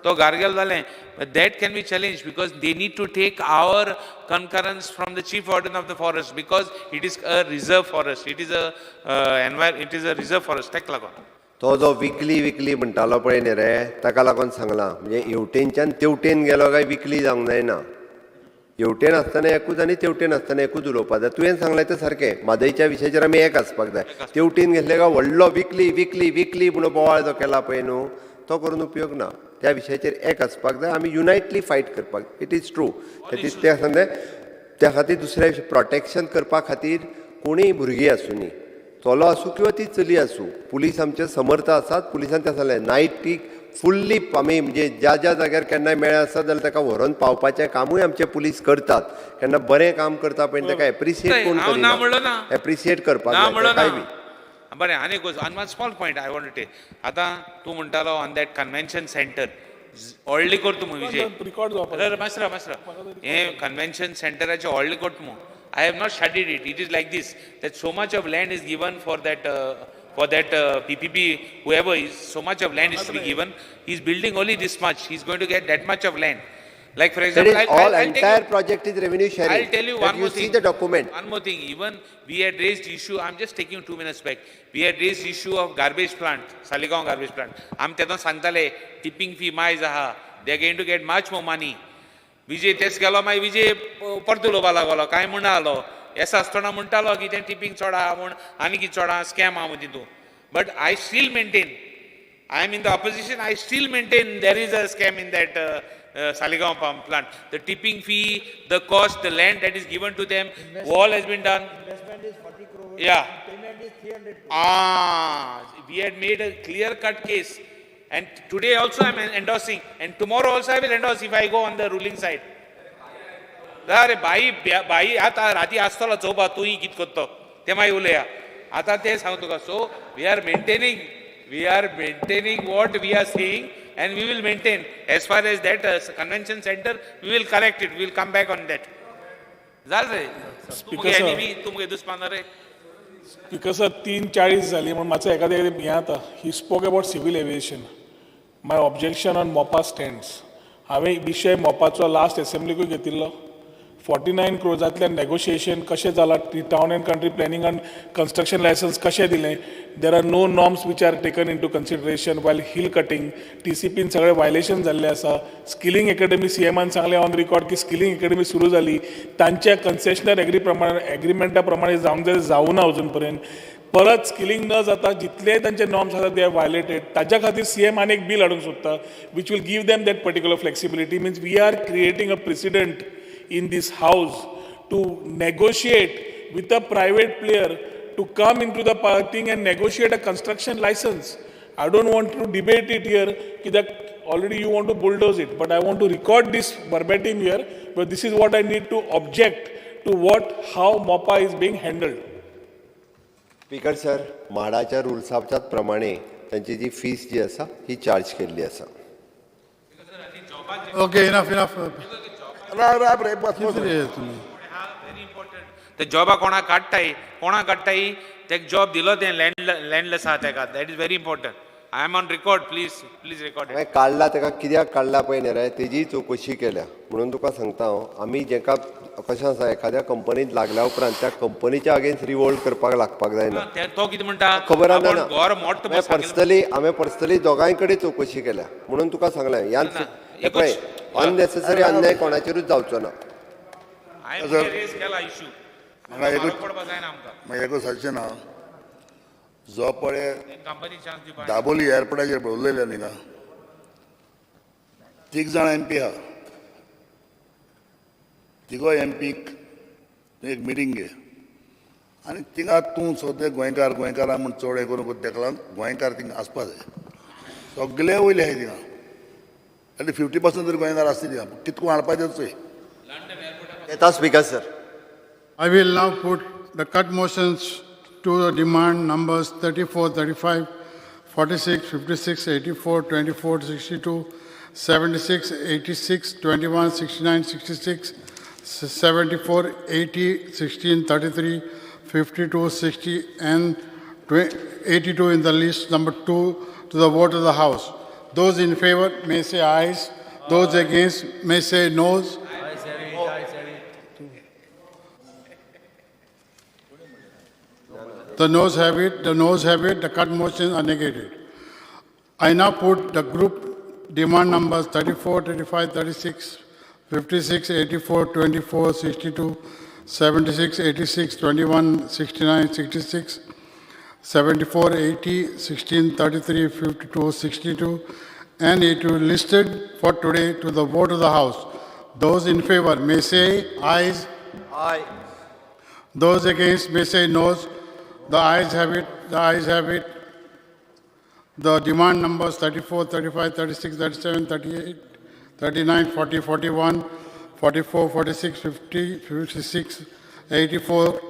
तो गारगेल जालें. But that can be challenged because they need to take our concurrence from the chief warden of the forest, because it is a reserve forest. It is a it is a reserve forest. ताका लागून तो जो विकली विकली म्हणटालो पळय न्ही रे, ताका लागून सांगलां, म्हणजे हेवटेनच्यान तेवटेन गेलो काय विकली जावंक जायना. हेवटेन आसतना एकूच आनी तेवटेन आसतना एकूच उलोवपाक जाय. तुवें सांगलें तें सारकें, म्हादयच्या विशयाचेर आमी एक आसपाक जाय. तेवटेन घेतले काय व्हडलो विकली विकली विकली म्हणून बोवाळ जो केला पळय न्हू, तो करून उपयोग ना. त्या विशयाचेर एक आसपाक जाय, आमी युनायटली फायट करपाक. It is true. तें सांगलें. त्या खातीर दुसऱ्या प्रोटेक्शन करपा खातीर कोणीय भुरगीं आसुनी, चलो आसूं किंवा ती चली आसूं, पुलीस आमचे समर्थ आसात. पुलिसान तें सांगलें नायटीक फुल्ली आमी म्हणजे ज्या ज्या जाग्यार केन्नाय मेळ्ळे आसत जाल्यार ताका व्हरोन पावपाचें कामूय आमचे पुलीस करतात. केन्ना बरें काम करता पळय ताका एप्रिशिएट कोण हांव ना म्हणलो ना. करिना, एप्रिशिएट करपाक ना जाय म्हणलो ताकाय ना. बी. बरें, आनी एक आनी one small point I want to take. आतां तूं म्हणटालो ऑन that convention centre, व्हडली करता मु विजय. रिकॉर्ड जावपाक अरे मास्टर मास्टर, हें कन्व्हेन्शन सेंटराचें व्हडलें करता मु. I have not studied it. It is like this, that so much of land is given for that PPP, whoever is, so much of land is to be given. He is building only this much. He is going to get that much of land. Like for That example, is all I'll take entire you- project is revenue sharing. I'll tell you That one you more see thing. the document. One more thing, even we had raised issue, I'm just taking 2 minutes back. We had raised issue of garbage plant, Saligao garbage plant. आम तेदो सांगताले, tipping fee मायज आहा, they are going to get much more money. Vijay तेच गेलो, मागीर विजय परतो उलोवपा लागलो, कांय म्हणना जालो. येस आसतना म्हणटालो की तें टिपींग चड आहा म्हूण, आनी कितें चड आहा, स्कॅम आहा म्हूण तितून. But I still maintain, I am in the opposition, I still maintain there is a scam in that Saligao pump plant. The tipping fee, the cost, the land that is given to them, all has been done. Investment is 40 crore. Yeah. Payment is 300 crore. We had made a clear-cut case. And today also I am endorsing. And tomorrow also I will endorse if I go on the ruling side. अरे बाई, बाई आतां राती आसतलो चोवपा तूंय कितें करतो तें मागीर उलया. आतां तें सांग तुका. So we are maintaining, we are maintaining what we are saying and we will maintain. As far as that convention center, we will correct it. We will come back on that. जालें रे. तूं मुगे Speaker sir. enemy, तूं मुगे दुस्मान रे. Speaker sir, 3:40 जाली म्हूण मातसो एकादें हें जाता. He spoke about civil aviation. My objection on Mopa stands. हांवें विशय मोपाचो लास्ट एसेंब्लीकूय घेतिल्लो. 49 क्रोजांतल्यान नेगोशिएशन कशें जालां, town and country planning and construction licence कशें दिलें, there are no norms which are taken into consideration while hill cutting. T C pin सगळें violation जाल्लें आसा. स्किलिंग एकेडमी सी एमान सांगलें ऑन रिकॉर्ड की स्किलिंग एकेडमी सुरू जाली, तांच्या कन्सेशनर एग्री प्रमाणे एग्रीमेंटा प्रमाणे जावंक जाय जावना अजून पर्यंत. परत स्किलिंग न जाता जितले तांचे नॉर्म्स आसा ते वायलेटेड. ताच्या खातीर सी एम आनी एक बील हाडूंक सोदता which will give them that particular flexibility. Means we are creating a precedent in this house to negotiate with a private player to come into the thing and negotiate a construction license. I don't want to debate it here, कित्याक already you want to bulldoze it, but I want to record this verbatim here, but this is what I need to object to what, how Mopa is being handled. Speaker sir, म्हाडाच्या रुल्साच्या प्रमाणे तांची जी fees जी आसा ही charge केल्ली आसा. Okay, enough, enough. राव राव रे, बस बस. ते जॉबा कोणाक काडटाय, कोणाक काडटाय, तेका जॉब दिलो तें लँडलेस आहा तेका. That is very important. I am on record, please please record. हांवें काडला तेका कित्याक काडला पळय न्ही रे, तेजीय चवकशी केल्या. म्हणून तुका सांगता हांव, आमी जेका कशें आसा एखाद्या कंपनीत लागल्या उपरांत त्या कंपनीच्या अगेन्स्ट रिवोल्ट करपाक लागपाक जायना. तो कितें म्हणटा खबर आसा आपूण ना. घर मोडटा हांवें पर्सनली, हांवें पर्सनली दोगांय कडेन चवकशी केल्या म्हणून तुका सांगलें. ह्यान पळय अननेसेसरी अन्याय कोणाचेरूच जावचो ना. हांवें रेज केला इशू, म्हाका एकूच पडपा जायना आमकां. म्हाका एकूच सांगचें ना, जो पळय कंपनी चान्स दिवपा दाबोली एअरपोर्टाचेर उलयले न्ही का, तीग जाण एम पी आहा, तिगो एम पीक तूं एक मिटींग घे आनी थिंगा तूं सद्या गोंयकार गोंयकारा म्हूण चड हें करूंक तेका लागून गोंयकार थिंगा आसपा जाय. सगळे वयले आहाय थिंगा, आनी 50% तरी गोंयकार आसता थिंगा, कितको हाडपाचें चोय. येता speaker sir. I will now put the cut motions to the demand numbers 34, 35, 46, 56, 84, 24, 62, 76, 86, 21, 69, 66, 74, 80, 16, 33, 52, 60, and 82 in the list number 2 to the vote of the House. Those in favor may say ayes. Those against may say noes. The noes have it, the noes have it, the cut motions are negated. I now put the group demand numbers 34, 35, 36, 56, 84, 24, 62, 76, 86, 21, 69, 66, 74, 80, 16, 33, 52, 62, and 82 listed for today to the vote of the House. Those in favor may say ayes, Aye. Those against may say noes. The ayes have it. The ayes have it. The demand numbers 34, 35, 36, 37, 38, 39, 40, 41, 44, 46, 50, 56, 84,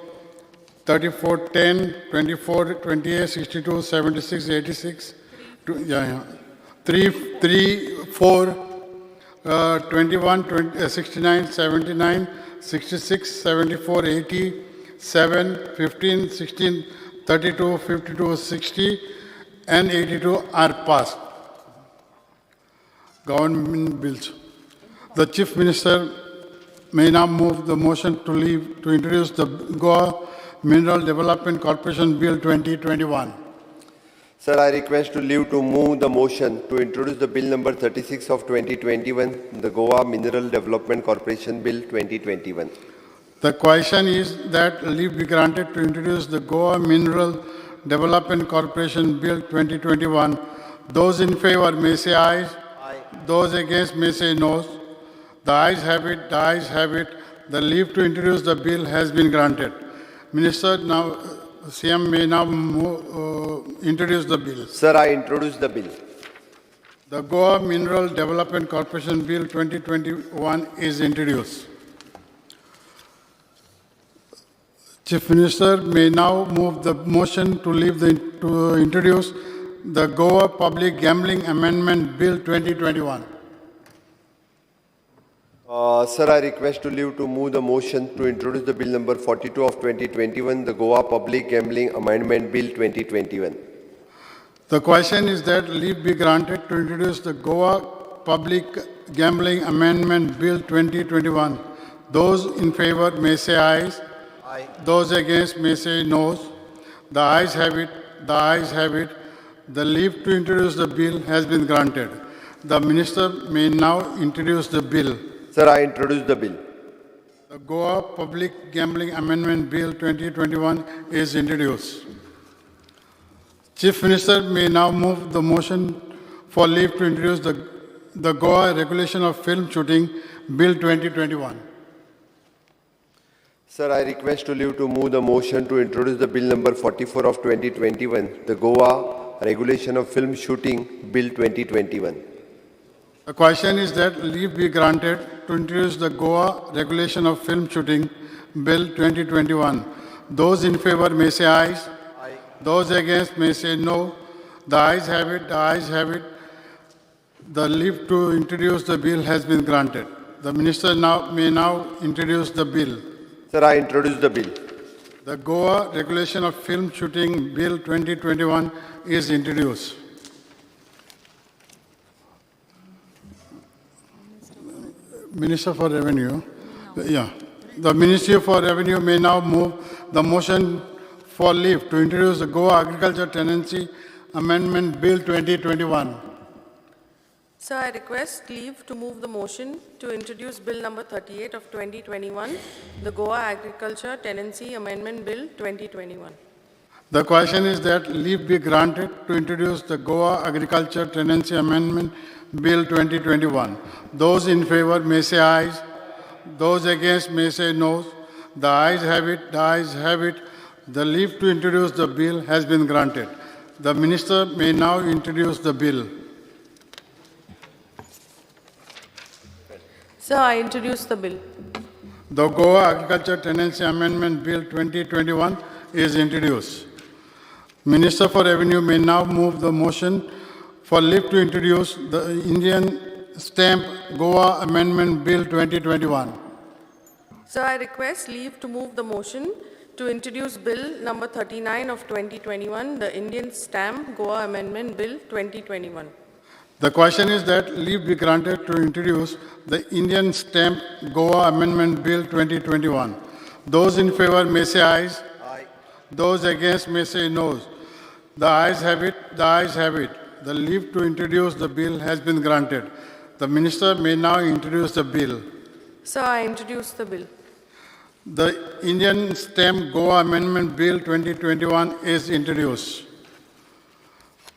34, 10, 24, 28, 62, 76, 86, 3, 3, 4, 21, 20, 69, 79, 66, 74, 80, 7, 15, 16, 32, 52, 60, and 82 are passed. Government bills. The Chief Minister may now move the motion to leave to introduce the Goa Mineral Development Corporation Bill 2021. Sir, I request to leave to move the motion to introduce the bill number 36 of 2021, the Goa Mineral Development Corporation Bill 2021. The question is that leave be granted to introduce the Goa Mineral Development Corporation Bill 2021. Those in favor may say ayes. Aye. Those against may say noes. The ayes have it. The ayes have it. The leave to introduce the bill has been granted. Minister, now CM may now introduce the bill. Sir, I introduce the bill. The Goa Mineral Development Corporation Bill 2021 is introduced. Chief Minister may now move the motion to leave to introduce the Goa Public Gambling Amendment Bill 2021. Sir, I request to leave to move the motion to introduce the bill number 42 of 2021, the Goa Public Gambling Amendment Bill 2021. The question is that leave be granted to introduce the Goa Public Gambling Amendment Bill 2021. Those in favor may say ayes. Aye. Those against may say noes. The ayes have it. The ayes have it. The leave to introduce the bill has been granted. The minister may now introduce the bill. Sir, I introduce the bill. The Goa Public Gambling Amendment Bill 2021 is introduced. Chief Minister may now move the motion for leave to introduce the Goa Regulation of Film Shooting Bill 2021. Sir, I request to leave to move the motion to introduce the bill number 44 of 2021, the Goa Regulation of Film Shooting Bill 2021. The question is that leave be granted to introduce the Goa Regulation of Film Shooting Bill 2021. Those in favor may say ayes. Aye. Those against may say no. The ayes have it. The ayes have it. The leave to introduce the bill has been granted. The minister may now introduce the bill. Sir, I introduce the bill. The Goa Regulation of Film Shooting Bill 2021 is introduced. Minister for Revenue, yeah. The Ministry for Revenue may now move the motion for leave to introduce the Goa Agriculture Tenancy Amendment Bill 2021. Sir, I request leave to move the motion to introduce Bill number 38 of 2021, the Goa Agriculture Tenancy Amendment Bill 2021. The question is that leave be granted to introduce the Goa Agriculture Tenancy Amendment Bill 2021. Those in favor may say ayes. Those against may say noes. The ayes have it. The ayes have it. The leave to introduce the bill has been granted. The minister may now introduce the bill. Sir, I introduce the bill. The Goa Agriculture Tenancy Amendment Bill 2021 is introduced. Minister for Revenue may now move the motion for leave to introduce the Indian Stamp Goa Amendment Bill 2021. Sir, I request leave to move the motion to introduce Bill number 39 of 2021, the Indian Stamp Goa Amendment Bill 2021. The question is that leave be granted to introduce the Indian Stamp Goa Amendment Bill 2021. Those in favor may say ayes. Aye. Those against may say noes. The ayes have it. The ayes have it. The leave to introduce the bill has been granted. The minister may now introduce the bill. Sir, I introduce the bill. The Indian Stamp Goa Amendment Bill 2021 is introduced.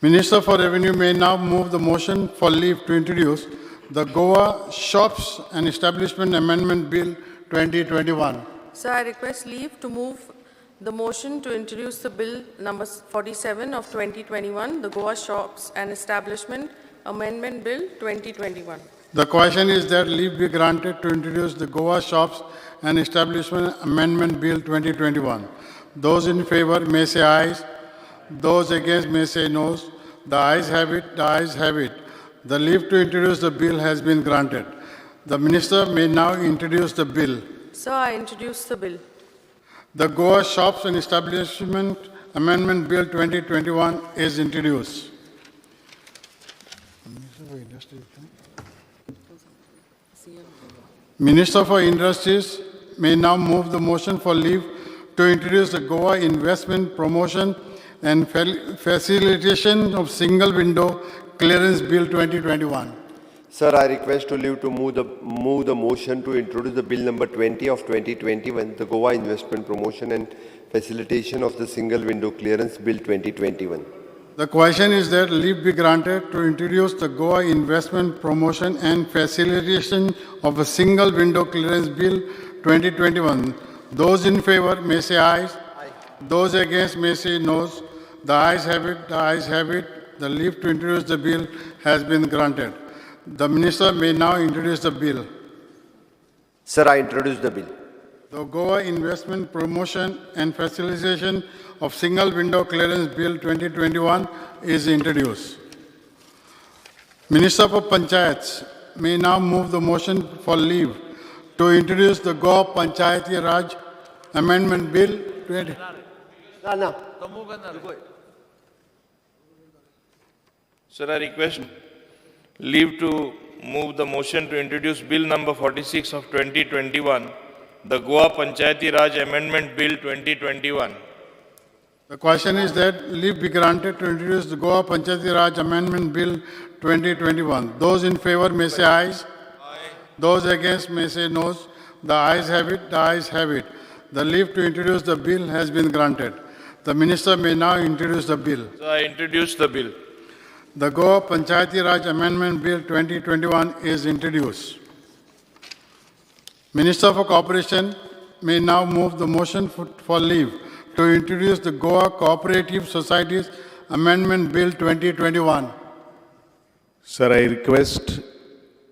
Minister for Revenue may now move the motion for leave to introduce the Goa Shops and Establishment Amendment Bill 2021. Sir, I request leave to move the motion to introduce the bill number 47 of 2021, the Goa Shops and Establishment Amendment Bill 2021. The question is that leave be granted to introduce the Goa Shops and Establishment Amendment Bill 2021. Those in favor may say ayes. Those against may say noes. The ayes have it, the ayes have it. The leave to introduce the bill has been granted. The minister may now introduce the bill. Sir, I introduce the bill. The Goa Shops and Establishment Amendment Bill 2021 is introduced. Minister for Industries may now move the motion for leave to introduce the Goa Investment Promotion and Facilitation of Single Window Clearance Bill 2021. Sir, I request to leave to move the motion to introduce the bill number 20 of 2021, the Goa Investment Promotion and Facilitation of the Single Window Clearance Bill 2021. The question is that leave be granted to introduce the Goa Investment Promotion and Facilitation of a Single Window Clearance Bill 2021. Those in favor may say ayes. Aye. Those against may say noes. The ayes have it, the ayes have it. The leave to introduce the bill has been granted. The minister may now introduce the bill. Sir, I introduce the bill. The Goa Investment Promotion and Facilitation of Single Window Clearance Bill 2021 is introduced. Minister for Panchayats may now move the motion for leave to introduce the Goa Panchayati Raj Amendment Bill 20. Sir, I request leave to move the motion to introduce Bill number 46 of 2021, the Goa Panchayati Raj Amendment Bill 2021. The question is that leave be granted to introduce the Goa Panchayati Raj Amendment Bill 2021. Those in favor may say ayes. Aye. Those against may say noes. The ayes have it, the ayes have it. The leave to introduce the bill has been granted. The minister may now introduce the bill. So I introduce the bill. The Goa Panchayati Raj Amendment Bill 2021 is introduced. Minister for Cooperation may now move the motion for leave to introduce the Goa Cooperative Societies Amendment Bill 2021. Sir, I request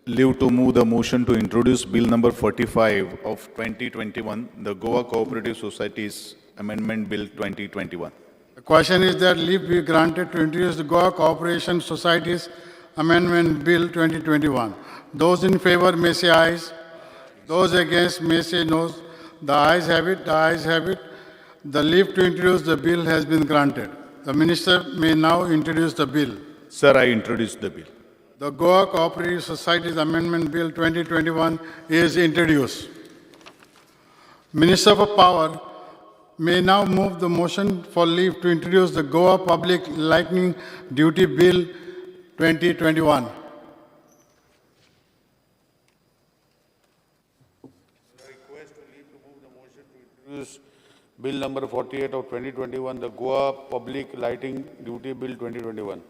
leave to move the motion to introduce Bill number 45 of 2021, the Goa Cooperative Societies Amendment Bill 2021. The question is that leave be granted to introduce the Goa Cooperation Societies Amendment Bill 2021. Those in favor may say ayes. Those against may say noes. The ayes have it, the ayes have it. The leave to introduce the bill has been granted. The minister may now introduce the bill. Sir, I introduce the bill. The Goa Cooperative Societies Amendment Bill 2021 is introduced. Minister for Power may now move the motion for leave to introduce the Goa Public Lighting Duty Bill 2021. Introduce Bill number 48 of 2021, the Goa Public Lighting Duty Bill 2021.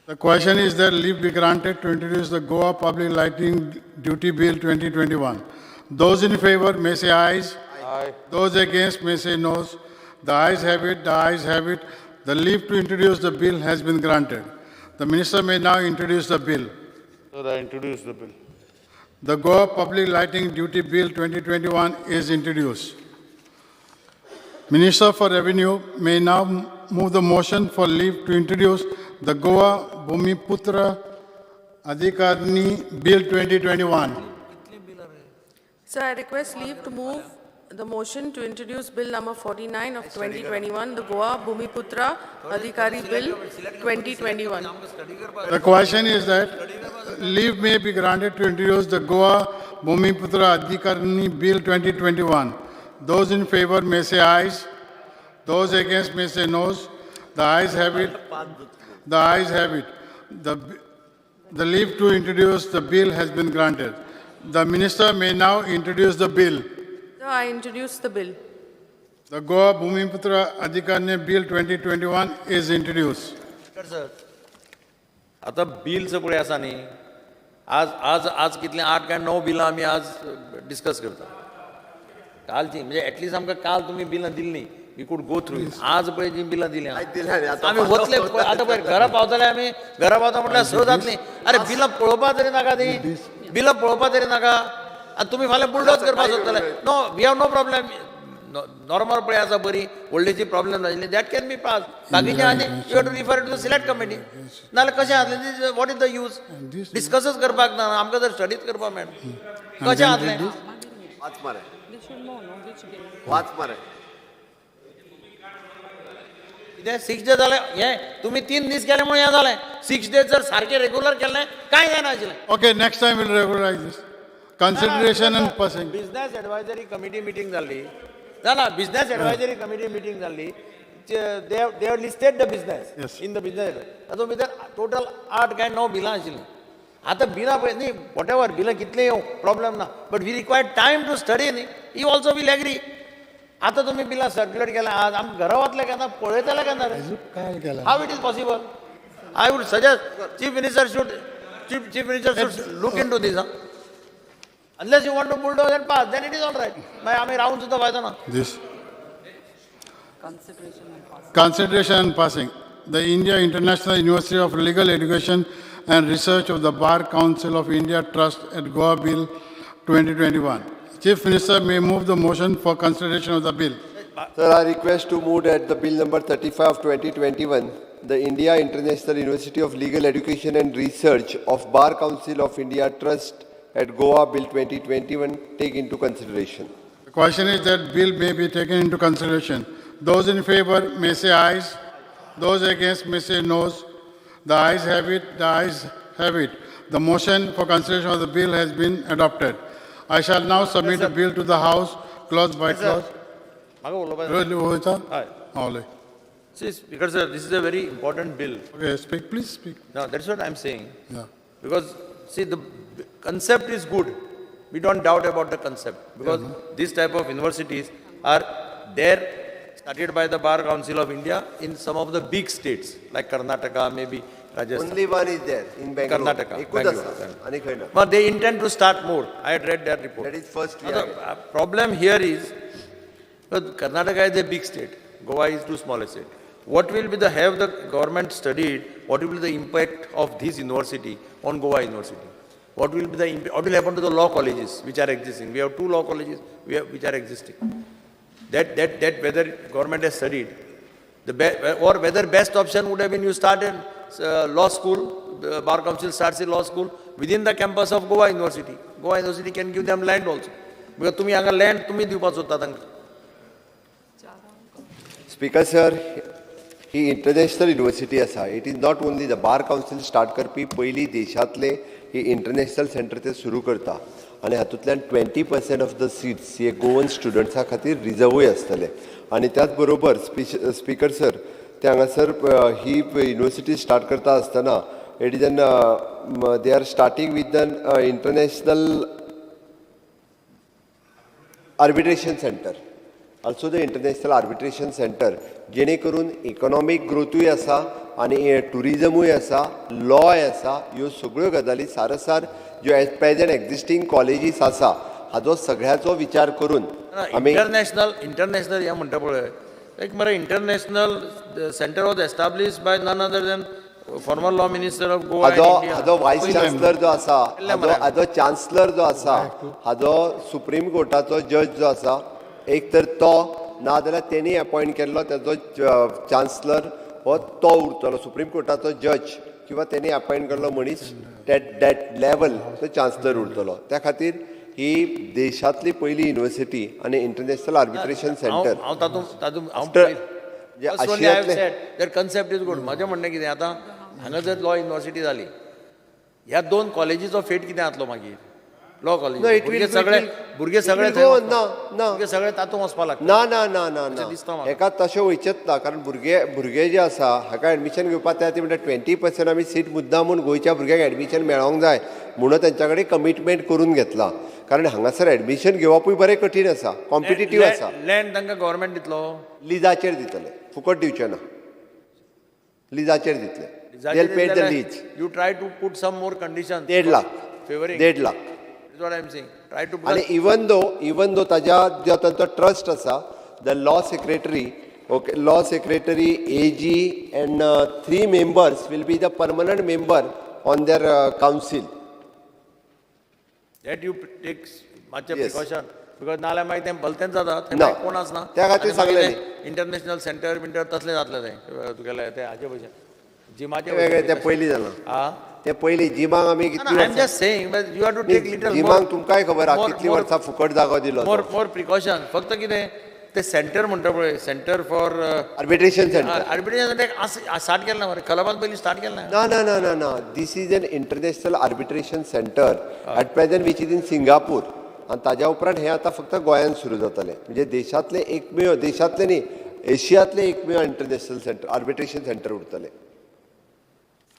The question is that leave be granted to introduce the Goa Public Lighting Duty Bill 2021. Those in favor may say ayes. Aye. Those against may say noes. The ayes have it, the ayes have it. The leave to introduce the bill has been granted. The minister may now introduce the bill. Sir, I introduce the bill. The Goa Public Lighting Duty Bill 2021 is introduced. Minister for Revenue may now move the motion for leave to introduce the Goa Bhumiputra Adhikarini Bill 2021. Sir, I request leave to move the motion to introduce Bill number 49 of 2021, the Goa Bhumiputra Adhikari Bill 2021. The question is that leave may be granted to introduce the Goa Bhumiputra Adhikarini Bill 2021. Those in favor may say ayes. Those against may say noes. The ayes have it. The ayes have it. The leave to introduce the bill has been granted. The minister may now introduce the bill. Sir, I introduce the bill. The Goa Bhumiputra Adhikarini Bill 2021 is introduced. Sir, आतां bills पळय आसा न्ही, आज आज आज कितलीं 8 काय 9 बिलां आमी आज डिस्कस करता. कालची म्हणजे एटलिस्ट आमकां काल तुमी बिलां दिल्ली, we could go through. आज पळय जी बिलां दिल्या आमी वतले आतां पळय घरा पावतले आमी, घरा पावता म्हटल्यार 6 जातली. अरे बिलां पळोवपा तरी नाका, ती बिलां पळोवपा तरी नाका. आनी तुमी फाल्यां बुलडोज करपाक सोदतले. No, we have no problem. Normal पळय आसा बरी, व्हडलीची प्रॉब्लेम नाशिल्ली, that can be pass. बाकीचे आनी you have to refer to the select committee. नाजाल्यार कशें जातलें? What is the use? डिस्कसच करपाक ना आमकां, जर स्टडीच करपाक मेळना कशें जातलें? वाच मरे, वाच मरे. कितें 6 डेज जालें? हें तुमी 3 दीस केले म्हणून हें जालें. 6 डेज जर सारकें रेगुलर केलें कांय जायना आशिल्लें. Okay, next time we'll regularize this. Consideration and passing. Business advisory committee meeting जाल्ली ना, बिझनेस एडवायजरी कमिटी मिटींग जाल्ली, they have listed the business in the business. तातूंत भितर टोटल 8 काय 9 बिलां आशिल्लीं. आतां बिलां पळय न्ही, what ever बिलां कितलीं येवं प्रॉब्लेम ना, but we require time to study न्ही. You also will agree. आतां तुमी बिलां सर्क्युलेट केल्या, आज आमी घरा वतले केन्ना, पळयतले केन्ना रे? काल केला. How it is possible? I would suggest chief minister should look into this. Unless you want to bulldoze and pass, then it is all right. मागीर आमी रावून सुद्दां फायदो ना. This. Consideration and passing. The India International University of Legal Education and Research of the Bar Council of India Trust at Goa Bill 2021. Chief Minister may move the motion for consideration of the bill. Sir, I request to move that the bill number 35 of 2021, the India International University of Legal Education and Research of Bar Council of India Trust at Goa Bill 2021 take into consideration. The question is that bill may be taken into consideration. Those in favor may say ayes. Those against may say noes. The ayes have it. The ayes have it. The motion for consideration of the bill has been adopted. I shall now submit the bill to the House, clause by Yes, sir. Clause. म्हाका उलोवपाक Really, उलयता? हय. हा, उलय. See, Speaker sir, this is a very important bill. Okay, speak, please speak. No, that's what I'm saying. Yeah. Because, see, the concept is good. We don't doubt about the concept. Because this type of universities are there, started by the Bar Council of India in some of the big states, like Karnataka, maybe Rajasthan. Only one is there in Bangalore. Karnataka, एकूच Bangalore. आसा आनी खंय ना. But they intend to start more. I had read that report. That is first. Now, the problem here is, Karnataka is a big state. Goa is too small a state. What will be the, have the government studied, what will be the impact of this university on Goa University? What will be the impact, what will happen to the law colleges which are existing? We have 2 law colleges which are existing. That whether government has studied, the or whether best option would have been you start a law school, the Bar Council starts a law school within the campus of Goa University. Goa University can give them land also. Because तुमी हांगा land तुमी दिवपाक सोदता तांकां. Speaker sir, ही international university आसा. It is not only the bar council start करपी पयली देशांतले ही इंटरनॅशनल सेंटर ते सुरू करता आनी हातूंतल्यान 20% ऑफ the seats हे गोवन स्टुडंट्सां खातीर रिजर्वूय आसतले. आनी त्याच बरोबर स्पीकर सर, ते हांगासर ही युनिवर्सिटी स्टार्ट करता आसतना it is an they are starting with an international arbitration center, also the international arbitration center, जेणे करून इकॉनॉमीक ग्रोथूय आसा आनी ट्युरिजमूय आसा, लॉय आसा. ह्यो सगळ्यो गजाली सारसार ज्यो एट प्रेजंट एक्झिस्टींग कॉलेजीस आसा हाजो सगळ्याचो विचार करून आमी इंटरनॅशनल हें म्हणटा पळय, एक मरे international center was establish by none other than former law minister of Goa. हाजो वायस चान्सलर जो आसा, हाजो चान्सलर जो आसा, हाजो सुप्रीम कोर्टाचो जज जो आसा, एक तर तो ना जाल्यार तेणी अपॉयंट केल्लो तेजो चान्सलर हो तो उरतलो. सुप्रीम कोर्टाचो जज किंवा तेणी अपॉयंट केल्लो मनीस that level तो चान्सलर उरतलो. त्या खातीर ही देशांतली पयली युनिवर्सिटी आनी इंटरनॅशनल आर्बिट्रेशन सेंटर हांव तातूंत तातूंत हांव आशियांतले that concept is good. म्हजें म्हणणें कितें, आतां हांगा जर लॉ युनिवर्सिटी जाली, ह्या 2 कॉलेजीचो फेट कितें जातलो मागीर? Law college No, it will- भुरगे सगळे भुरगे सगळे it will go on. ना, ना. भुरगे सगळे तातूंत वचपाक लागता. ना ना ना ना ना, हेका तशें वयचेच ना. कारण भुरगे जे आसा हाका एडमिशन घेवपाक त्या ती म्हणटा 20% आमी सीट मुद्दाम म्हूण गोंयच्या भुरग्यांक एडमिशन मेळोंक जाय म्हणून तेंच्या कडेन कमिटमेंट करून घेतला. कारण हांगासर एडमिशन घेवपूय बरें कठीण आसा, कॉम्पिटिटीव आसा. लँड तांकां गव्हर्मेंट दितलो? लिजाचेर दितले, फुकट दिवचे ना, लिजाचेर दितले. They'll pay the lease. You try to put some more condition. 1.5 lakh. Favouring 1.5 lakh. That's what I am saying. Try to आनी इवन दो ताज्या जो तांचो ट्रस्ट आसा, the law secretary, okay, law secretary, AG and three members will be the permanent member on their council. That you take मातशें precaution, because नाल्यार मागीर तें भलतेंच जाता. तें ना. मागीर कोण आसना. त्या खातीर आनी मागीर सांगलें. तें इंटरनॅशनल सेंटर बिंटर तसलें जातलें तें तुगेलें तें हाजे भशेन जिमाचे. तें वेगळें, तें पयलीं जालां. आं. ते पयलीं जिमाक आमी कितली I am just saying, but you have to take little जिमाक तुमकांय खबर आहा कितली वर्सां फुकट जागो दिलो. मोर मोर प्रिकॉशन. फक्त कितें ते सेंटर म्हणटा पळय, centre for arbitration centre. Arbitration centre start केलें ना मरे कलबान, पयलीं स्टार्ट केलें ना. ना ना ना ना ना, this is an international arbitration centre at present which is in Singapore. आनी ताज्या उपरांत हें आतां फक्त गोंयांत सुरू जातलें. म्हणजे देशांतलें एकमेव, देशांतलें न्ही, एशियांतलें एकमेव इंटरनॅशनल सेंटर आर्बिट्रेशन सेंटर उरतलें.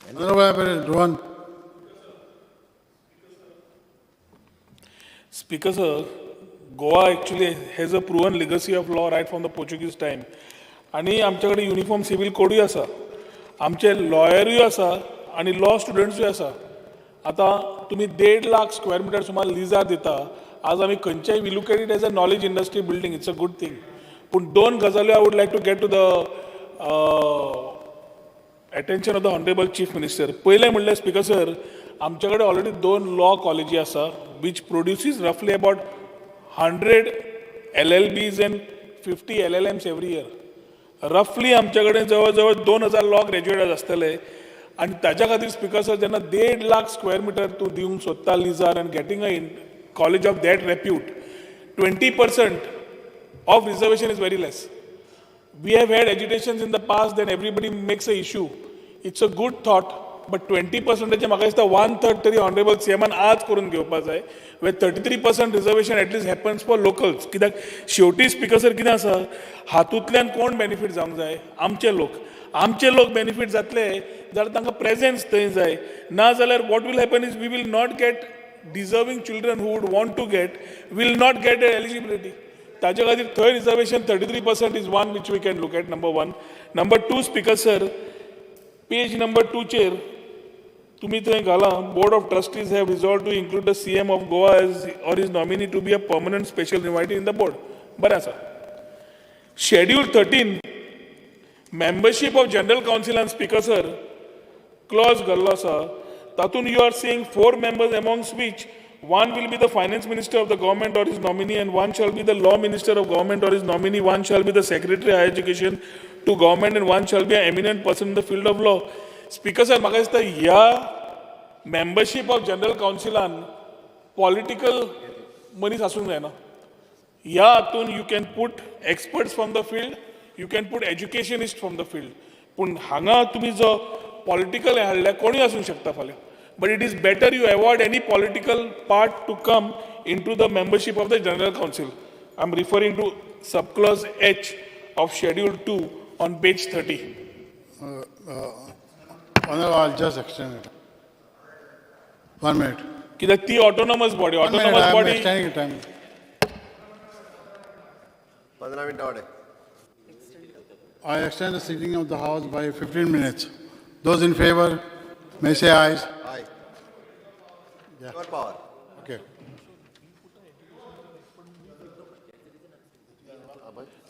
Honorable Rohan. Speaker sir, Goa actually has a proven legacy of law right from the Portuguese time. आनी आमचे कडेन युनिफॉर्म सिवील कोडूय आसा, आमचे लॉयरूय आसा आनी लॉ स्टुडंट्सूय आसा. आतां तुमी 1.5 लाख स्क्वेअर मिटर सुमार लिजार दिता. आज आमी खंयच्याय, we look at it as a knowledge industry building, it's a good thing. पूण दोन गजाल्यो I would like to get to the attention of the honourable Chief Minister. पयलें म्हणल्यार स्पिकर सर, आमचे कडेन ऑलरेडी दोन लॉ कॉलेजी आसा which produces roughly about 100 LLBs and 50 LLMs every year. Roughly आमचे कडेन जवळ जवळ 2000 लॉ ग्रॅज्युएट आसतले. आनी ताच्या खातीर स्पिकर सर, जेन्ना 1.5 लाख स्क्वेअर मिटर तूं दिवंक सोदता lizard and getting a college of that repute, 20% of reservation is very less. We have had agitations in the past, then everybody makes a issue. It's a good thought, but 20% म्हाका दिसता one third तरी honourable सीएमान आज करून घेवपा जाय, where 33% reservation at least happens for locals. कित्याक शेवटी speaker sir कितें आसा, हातूंतल्यान कोण बेनिफीट जावंक जाय? आमचे लोक. आमचे लोक बेनिफीट जातले जाल्यार तांकां प्रेजेन्स थंय जाय. ना जाल्यार what will happen is we will not get deserving children who would want to get, will not get eligibility. ताजे खातीर थंय reservation 33% is one which we can look at, number one. Number two, Speaker sir, page number टूचेर तुमी थंय घाला, Board of Trustees have resolved to include the CM of Goa as or his nominee to be a permanent special invitee in the board. बरें आसा. Schedule 13, membership of general कावन्सिलान, speaker sir, clause घाल्लो आसा. तातूंत you are saying four members, amongst which one will be the finance minister of the government or his nominee, and one shall be the law minister of government or his nominee, one shall be the secretary higher education to government, and one shall be an eminent person in the field of law. Speaker sir, म्हाका दिसता ह्या membership of general कावन्सिलान political मनीस आसूंक जायना. ह्या हातून you can put experts from the field, you can put educationist from the field. पूण हांगा तुमी जो पॉलिटिकल हाडल्या, कोणूय आसूंक शकता फाल्यां. But it is better you avoid any political part to come into the membership of the General Council. I am referring to subclause H of Schedule 2 on page 30. Honorable, I'll just extend it. One minute. कित्याक ती autonomous body. One minute, autonomous I am body. extending the time. 15 मिनटां वाडय. I extend the sitting of the House by 15 minutes. Those in favor may say ayes. Aye. Your power. Okay.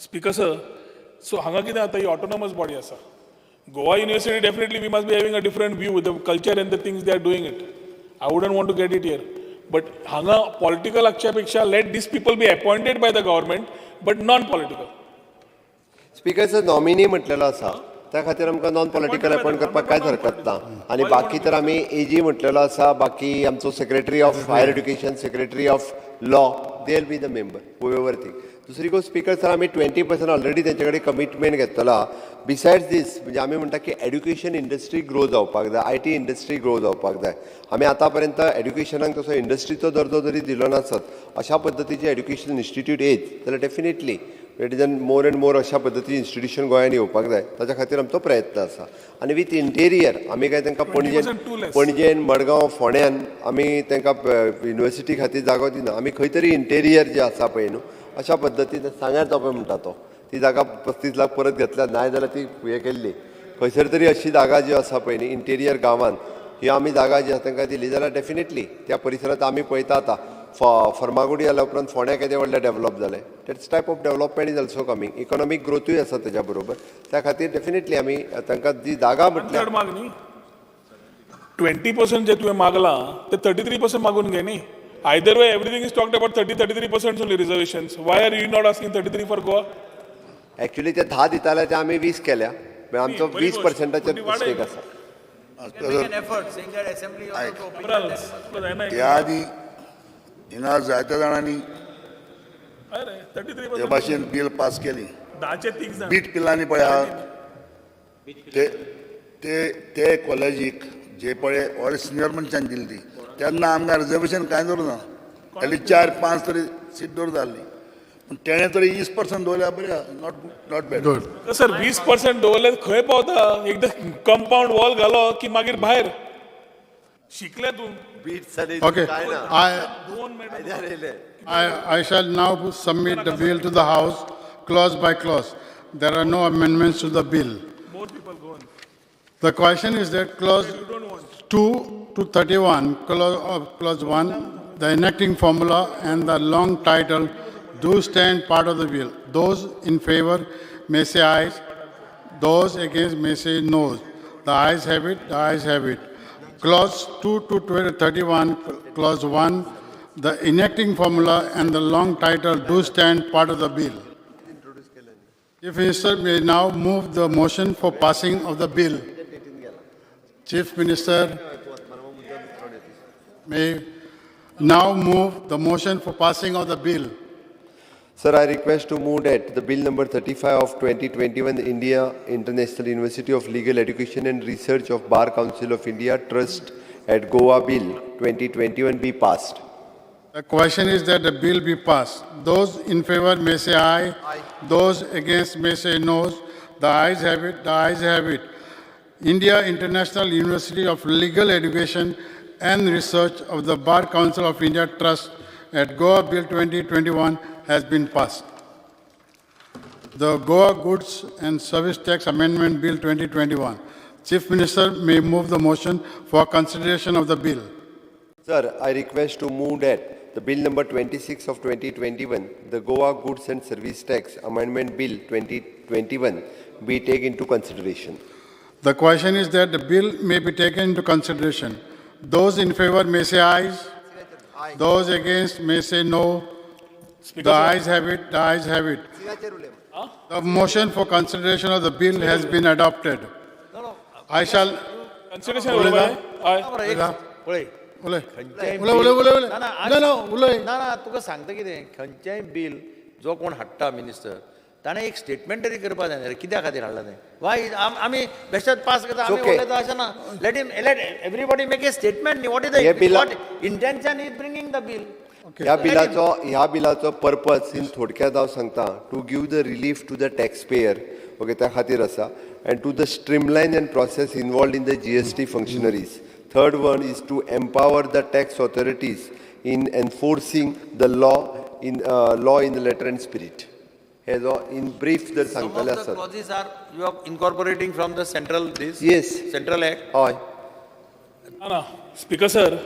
Speaker sir, so हांगा कितें जाता, ही autonomous body आसा. Goa University, definitely we must be having a different view with the culture and the things they are doing it. I wouldn't want to get it here, but हांगा political आसच्या पेक्षा let these people be appointed by the government but non political. Speaker sir, nominee म्हटलेलो आसा, त्या खातीर आमकां non political appoint करपाक कांयच हरकत ना. आनी बाकी तर आमी एजी म्हटलेलो आसा, बाकी आमचो secretary of higher education, secretary of law, they will be the member, whoever thing. दुसरी गोश्ट स्पीकर सर, आमी 20% ऑलरेडी तेंचे कडेन कमिटमेंट घेतला. बिसायड्स दीस, म्हणजे आमी म्हणटा की एड्युकेशन इंडस्ट्री ग्रो जावपाक जाय, IT industry grow जावपाक जाय. आमी आतां पर्यंत एड्युकेशनाक तसो इंडस्ट्रीचो दर्जो जरी दिलो नासत, अशा पद्दतीचे एड्युकेशन इन्स्टिट्यूट येत जाल्यार definitely it is an more and more अशा पद्दतीचे इन्स्टिट्युशन गोंयांत येवपाक जाय. ताच्या खातीर आमचो प्रयत्न आसा. आनी विथ इंटेरियर आमी काय तांकां पणजे 20% too less. पणजेन, मडगांव, फोंड्यान आमी तांकां युनिवर्सिटी खातीर जागो दिना. आमी खंय तरी इंटेरियर जे आसा पळय न्हू, अशा पद्दतीन सांग्यार जावपा म्हणटा तो, ती जागा 35 लाख परत घेतल्या, नाय जाल्यार ती हें केल्ली. खंयसर तरी अशी जागा जी आसा पळय न्ही इंटेरियर गांवान, ही आमी जागा जी आसा तांकां दिली जाल्यार डेफिनेटली त्या परिसरांत आमी पळयता आतां. फर्मागुडी जाल्या उपरांत फोंड्या केदें व्हडलें डेवलप जालें. That's type of development is also coming. Economic ग्रोथूय आसा तेज्या बरोबर. त्या खातीर डेफिनेटली आमी तांकां जी जागा म्हटल्या चड माग न्ही, 20% जे तुवें मागलां ते 33% मागून घे न्ही. Either way everything is talked about 30-33% only reservations. Why are you not asking 33 for Goa? Actually ते 10 दिताले ते आमी 20 केल्या, म्हळ्यार आमचो 20%चेर स्टेक आसा. त्या आदी हिंगा जायत्या जाणांनी हे भाशेन बील पास केली. बीट पिलांनी पळय आहा ते ते ते कॉलेजीक जे पळय व्हड सिनियर मनशान दिली ती, तेन्ना आमकां रिजर्वेशन कांय दवरूं ना, एटलीस्ट 4-5 तरी सीट दवरूं जाल्ली, पूण तेणें तरी 20% दवरल्यार बरें, not not bad. Sir 20% दवरले खंय पावता? एकदां कंपाउंड वॉल घालो की मागीर भायर शिकले तूं. Okay, I shall now submit the bill to the House clause by clause. There are no amendments to the bill. More people go on. The question is that clause 2 to 31, clause 1, the enacting formula and the long title do stand part of the bill. Those in favor may say ayes, those against may say noes. The ayes have it, the ayes have it. Clause 2 to 31, clause 1, the enacting formula and the long title do stand part of the bill. Chief Minister may now move the motion for passing of the bill. Chief Minister may now move the motion for passing of the bill. Sir, I request to move that the bill number 35 of 2021, India International University of Legal Education and Research of Bar Council of India Trust at Goa Bill 2021 be passed. The question is that the bill be passed. Those in favor may say aye. Aye. Those against may say no. The ayes have it. The ayes have it. India International University of Legal Education and Research of the Bar Council of India Trust at Goa Bill 2021 has been passed. The Goa Goods and Service Tax Amendment Bill 2021. Chief Minister may move the motion for consideration of the bill. Sir, I request to move that the bill number 26 of 2021, the Goa Goods and Service Tax Amendment Bill 2021, be taken into consideration. The question is that the bill may be taken into consideration. Those in favor may say ayes. Aye. Those against may say no. Speaker, the ayes have it. The ayes have it. The motion for consideration of the bill has been adopted. No. I shall. Consideration. ना तुका सांगता कितें, खंयचेंय bill जो कोण हाडटा minister ताणें एक स्टेटमेंट तरी करपा जाय न्ही, कित्या खातीर हाडला तें. वाय आमी बेश्टेच पास करता, आमी उलयता अशें ना. Let him, let everybody make a statement न्ही. What is the intention is bringing the bill. ह्या बिलाचो पर्पज इन थोडक्यात हांव सांगता, to give the relief to the tax payer, okay, त्या खातीर आसा, and to the streamline and process involved in the GST functionaries. Third one is to empower the tax authorities in enforcing the law in the letter and spirit. हे जो in brief जर सांगतले आसत. Clauses are you are incorporating from the central this? Yes. Central act. हय. ना speaker sir.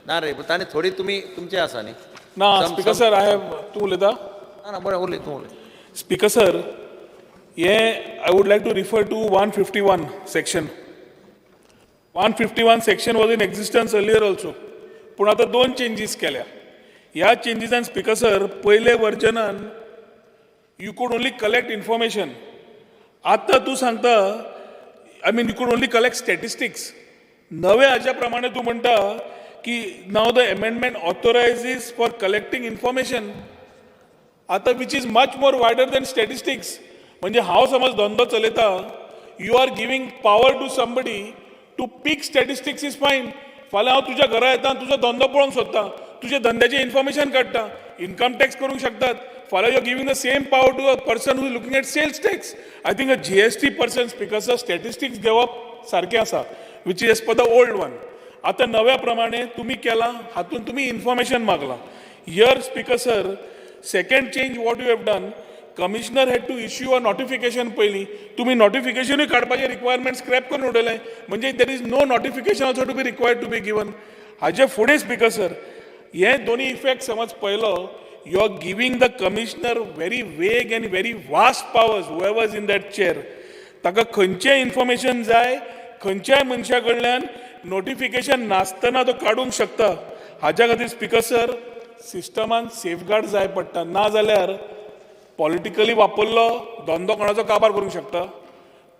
ना रे, ताणें थोडी तुमी तुमचे आसा न्ही. ना स्पीकर सर, I have, तूं उलयता? ना बरें उलय, तूं उलय. स्पीकर सर, हे I would like to refer to 151 section. 151 section was in existence earlier also, पूण आतां दोन चेंजीस केल्या. ह्या चेंजीसान स्पीकर सर, पयले वर्जनान you could only collect information. आतां तूं सांगता, I mean you could only collect statistics. नव्या हाज्या प्रमाणे तूं म्हणटा की now the amendment authorises for collecting information, आतां which is much more wider than statistics. म्हणजे हांव समज धंदो चलयता, you are giving power to somebody to pick statistics is fine. फाल्यां हांव तुज्या घरा येता, तुजो धंदो पळोवंक सोदता, तुज्या धंद्याचें इन्फॉर्मेशन काडटा, इन्कम टॅक्स करूंक शकतात. फाल्यां you are giving the same power to a person who is looking at sales tax. I think a GST person speaker sir statistics घेवप सारकें आसा, which is as per the old one. आतां नव्या प्रमाणे तुमी केलां, हातूंत तुमी information मागलां. Here speaker sir, second change what you have done, commissioner had to issue a notification. पयलीं तुमी नोटिफिकेशनूय काडपाचें रिक्वायरमेंट स्क्रॅप करून उडयलें, म्हणजे there is no notification also to be required to be given. हाजे फुडें स्पीकर सर, हे दोन्ही इफेक्ट समज पळयलो, you are giving the commissioner very vague and very vast powers, whoever's in that chair. ताका खंयचें इन्फॉर्मेशन जाय, खंयच्याय मनशा कडल्यान नोटिफिकेशन नासतना तो काडूंक शकता. हाज्या खातीर स्पिकर सर, सिस्टमान सेफगार्ड जाय पडटा. ना जाल्यार पॉलिटिकली वापरलो, धंदो कोणाचो काबार करूंक शकता.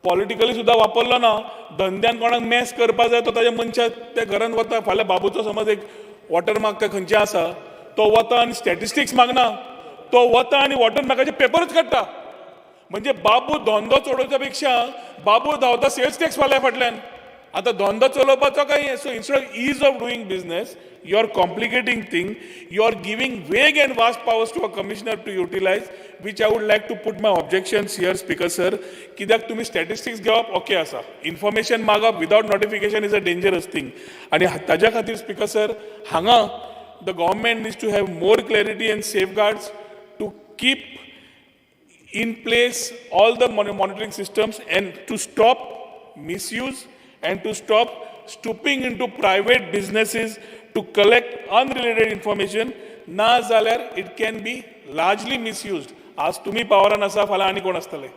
पॉलिटिकली सुद्दां वापरलो ना, धंद्यान कोणाक मॅस करपा जाय, तो ताज्या मनशाक त्या घरान वता. फाल्यां बाबूचो समज एक वॉटर मार्क काय खंयचें आसा, तो वता आनी स्टॅटिस्टिक्स मागना, तो वता आनी वॉटर मार्काचे पेपरूच काडटा. म्हणजे बाबू धंदो चलोवच्या पेक्षा बाबू धांवता सेल्स टॅक्स वाल्या फाटल्यान. आतां धंदो चलोवपाचो काय? So instead of ease of doing business, you are complicating thing. You are giving vague and vast powers to a commissioner to utilize, which I would like to put my objections here, Speaker sir. कित्याक तुमी statistics घेवप okay आसा, information मागप without notification is a dangerous thing. आनी ताज्या खातीर speaker sir, हांगा the government needs to have more clarity and safeguards to keep in place all the monitoring systems and to stop misuse and to stop stooping into private businesses to collect unrelated information. ना जाल्यार it can be largely misused. आज तुमी पावरान आसा, फाल्यां आनी कोण आसतले.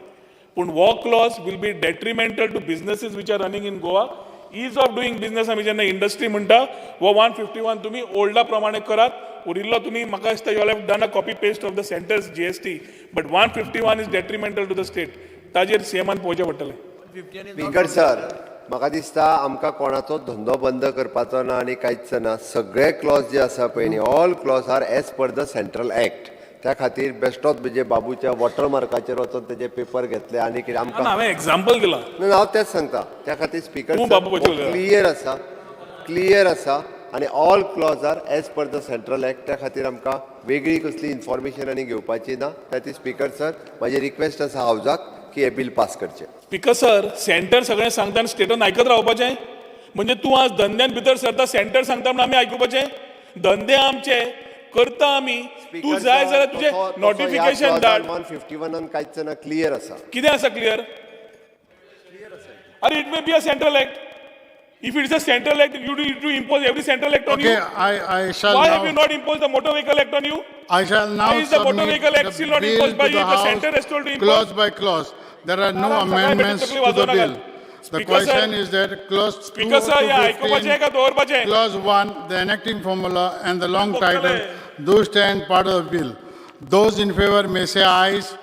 पूण हो clause will be detrimental to businesses which are running in Goa. Ease of doing business आमी जेन्ना इंडस्ट्री म्हणटा, हो 151 तुमी ओल्डा प्रमाणे करात. उरिल्लो तुमी म्हाका दिसता you have done a copy paste of the centre's GST, but 151 is detrimental to the state. ताजेर सीएमान पळोवचें पडटलें. स्पीकर सर, म्हाका दिसता आमकां कोणाचो धंदो बंद करपाचो ना आनी कांयच ना. सगळे क्लॉज जे आसा पळय न्ही, all clause are as per the central act. त्या खातीर बेश्टोच म्हणजे बाबूच्या वॉटर मार्काचेर वचोन तेजे पेपर घेतले आनी कितें आमकां हांवें एग्जाम्पल दिलां. ना, हांव तेंच सांगता. त्या खातीर स्पीकर तूं बाबू कशें उलयता? क्लियर आसा, क्लियर आसा आनी all clause are as per the central act. त्या खातीर आमकां वेगळी कसली इन्फॉर्मेशन आनी घेवपाची ना. त्या खातीर स्पीकर सर, म्हाजी रिक्वेस्ट आसा हावजाक की हें बील पास करचें. स्पीकर सर, सेंटर सगळें सांगता आनी स्टेटान आयकत रावपाचें? म्हणजे तूं आज धंद्यान भितर सरता, सेंटर सांगता म्हणून आमी आयकुपाचें? धंदे आमचे करता आमी. तूं जाय जाल्यार तुजें नोटिफिकेशन धाड. 151 कांयच ना, क्लियर आसा. कितें आसा क्लियर? अरे, it may be a central act. If it is a central act, you need to impose every central act on Okay, you. I shall Why now, have you not imposed the Motor Vehicle Act on you? I shall now Why is the Motor submit Vehicle Act the still not bill imposed by to you? the If the House center has told to impose. Clause by clause. There are no ना, सगळ्या amendments तकली to the वाजोवं bill. नाका. The Speaker question sir, is that clause 2 Speaker sir, to ह्या आयकुपाचें 15, काय दवरपाचें? Clause 1, the enacting formula and the long वखले. Title do stand part of the bill. Those in favor may say ayes,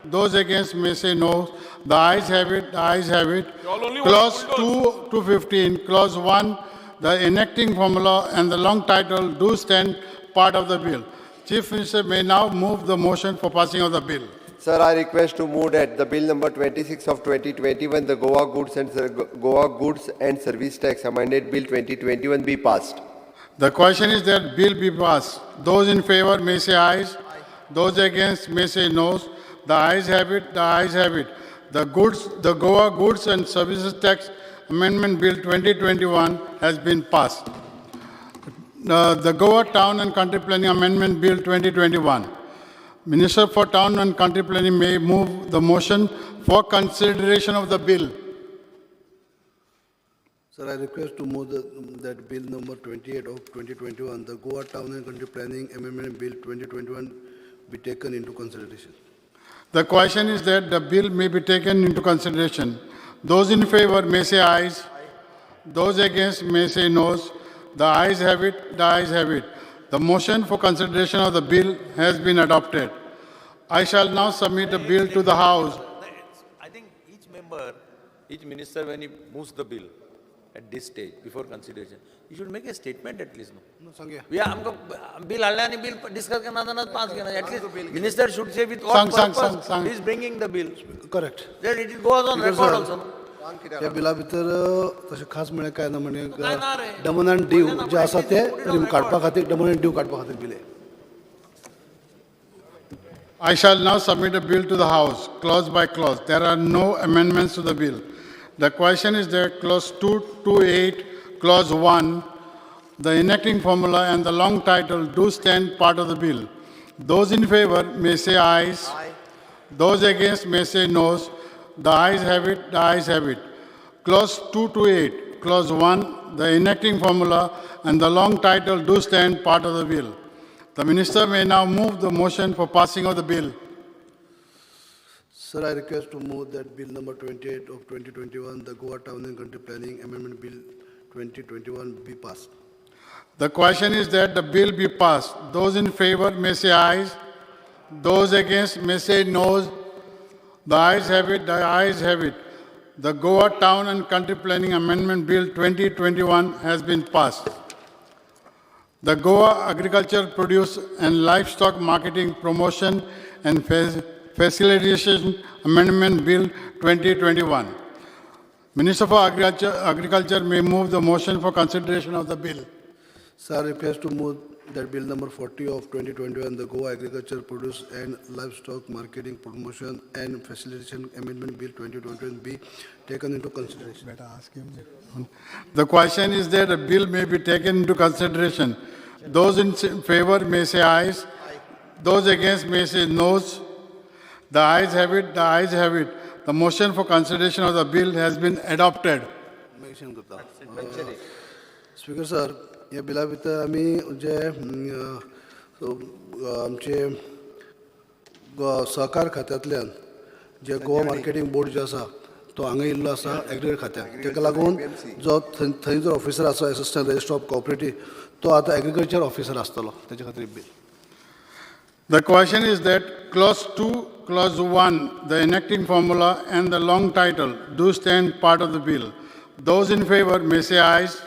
those against may say no. The ayes have it, the ayes have it. You all only want Clause bulldoze. 2 to 15, clause 1, the enacting formula and the long title do stand part of the bill. Chief Minister may now move the motion for passing of the bill. Sir, I request to move that the bill number 26 of 2021, the Goa Goods and Service Tax Amended Bill 2021 be passed. The question is that bill be passed. Those in favor may say ayes. Those against may say noes. The ayes have it, the ayes have it. The Goa Goods and Services Tax Amendment Bill 2021 has been passed. The Goa Town and Country Planning Amendment Bill 2021. Minister for Town and Country Planning may move the motion for consideration of the bill. Sir, I request to move that bill number 28 of 2021, the Goa Town and Country Planning Amendment Bill 2021, be taken into consideration. The question is that the bill may be taken into consideration. Those in favor may say ayes. Those against may say noes. The ayes have it, the ayes have it. The motion for consideration of the bill has been adopted. I shall now submit the bill to the House. I think each member, each minister, when he moves the bill at this stage, before consideration, he should make a statement at least, no? No, सांगया. We are आमकां bill हाडलें आनी bill discuss करना जाल्यार pass केला. At least minister should say with what सांग, सांग, purpose सांग, सांग. he is bringing the bill. Correct. Then it goes on Because, record sir, also, no? ह्या बिला भितर तशें खास म्हळ्यार काय ना, म्हणजे काय ना रे. दमन आनी दीव जे आसा ते काडपा खातीर, दमन आनी दीव काडपा खातीर bill. I shall now submit a bill to the House, clause by clause. There are no amendments to the bill. The question is that clause 228, clause 1, the enacting formula and the long title do stand part of the bill. Those in favor may say ayes. Those against may say noes. The ayes have it, the ayes have it. Clause 228, Clause 1, the enacting formula, and the long title do stand part of the bill. The Minister may now move the motion for passing of the bill. Sir, I request to move that Bill number 28 of 2021, the Goa Town and Country Planning Amendment Bill 2021 be passed. The question is that the bill be passed. Those in favor may say ayes. Those against may say noes. The ayes have it, the ayes have it. The Goa Town and Country Planning Amendment Bill 2021 has been passed. The Goa Agriculture Produce and Livestock Marketing Promotion and Facilitation Amendment Bill 2021. Minister for Agriculture may move the motion for consideration of the bill. Sir, I request to move that Bill number 40 of 2021, the Goa Agriculture Produce and Livestock Marketing Promotion and Facilitation Amendment Bill 2021 be taken into consideration. Better ask him. The question is that a bill may be taken into consideration. Those in favor may say ayes. Those against may say noes. The ayes have it, the ayes have it. The motion for consideration of the bill has been adopted. Mention करता. Speaker sir, ह्या बिला भितर आमी जे आमचे सहकार खात्यांतल्यान जे Goa marketing board जे आसा तो हांगा येयल्लो आसा एग्रीकल्चर खात्याक, ताका लागून जो थंय जो ऑफिसर आसा एसिस्टंट रजिस्ट्रार ऑफ कॉपरेटीव तो आतां एग्रीकल्चर ऑफिसर आसतलो, तेजे खातीर bill. The question is that Clause 2, Clause 1, the enacting formula and the long title do stand part of the bill. Those in favor may say ayes.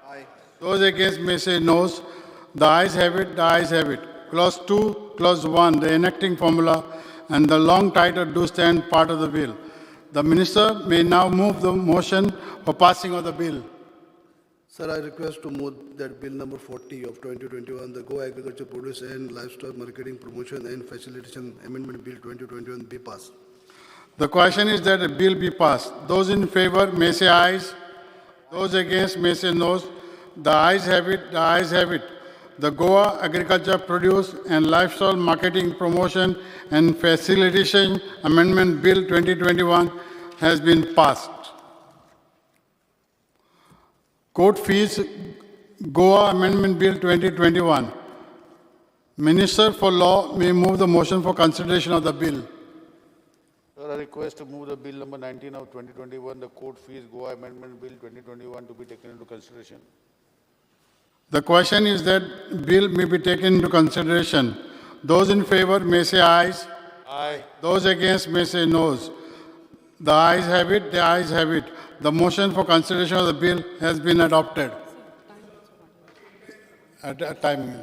Aye. Those against may say noes. The ayes have it, the ayes have it. Clause 2, Clause 1, the enacting formula and the long title do stand part of the bill. The Minister may now move the motion for passing of the bill. Sir, I request to move that Bill number 40 of 2021, the Goa Agriculture Produce and Livestock Marketing Promotion and Facilitation Amendment Bill 2021 be passed. The question is that the bill be passed. Those in favor may say ayes. Those against may say noes. The ayes have it, the ayes have it. The Goa Agriculture Produce and Livestock Marketing Promotion and Facilitation Amendment Bill 2021 has been passed. Court Fees Goa Amendment Bill 2021. Minister for Law may move the motion for consideration of the bill. Sir, I request to move the bill number 19 of 2021, the Court Fees Goa Amendment Bill 2021 to be taken into consideration. The question is that bill may be taken into consideration. Those in favor may say ayes. Aye. Those against may say noes. The ayes have it, the ayes have it. The motion for consideration of the bill has been adopted. At a time.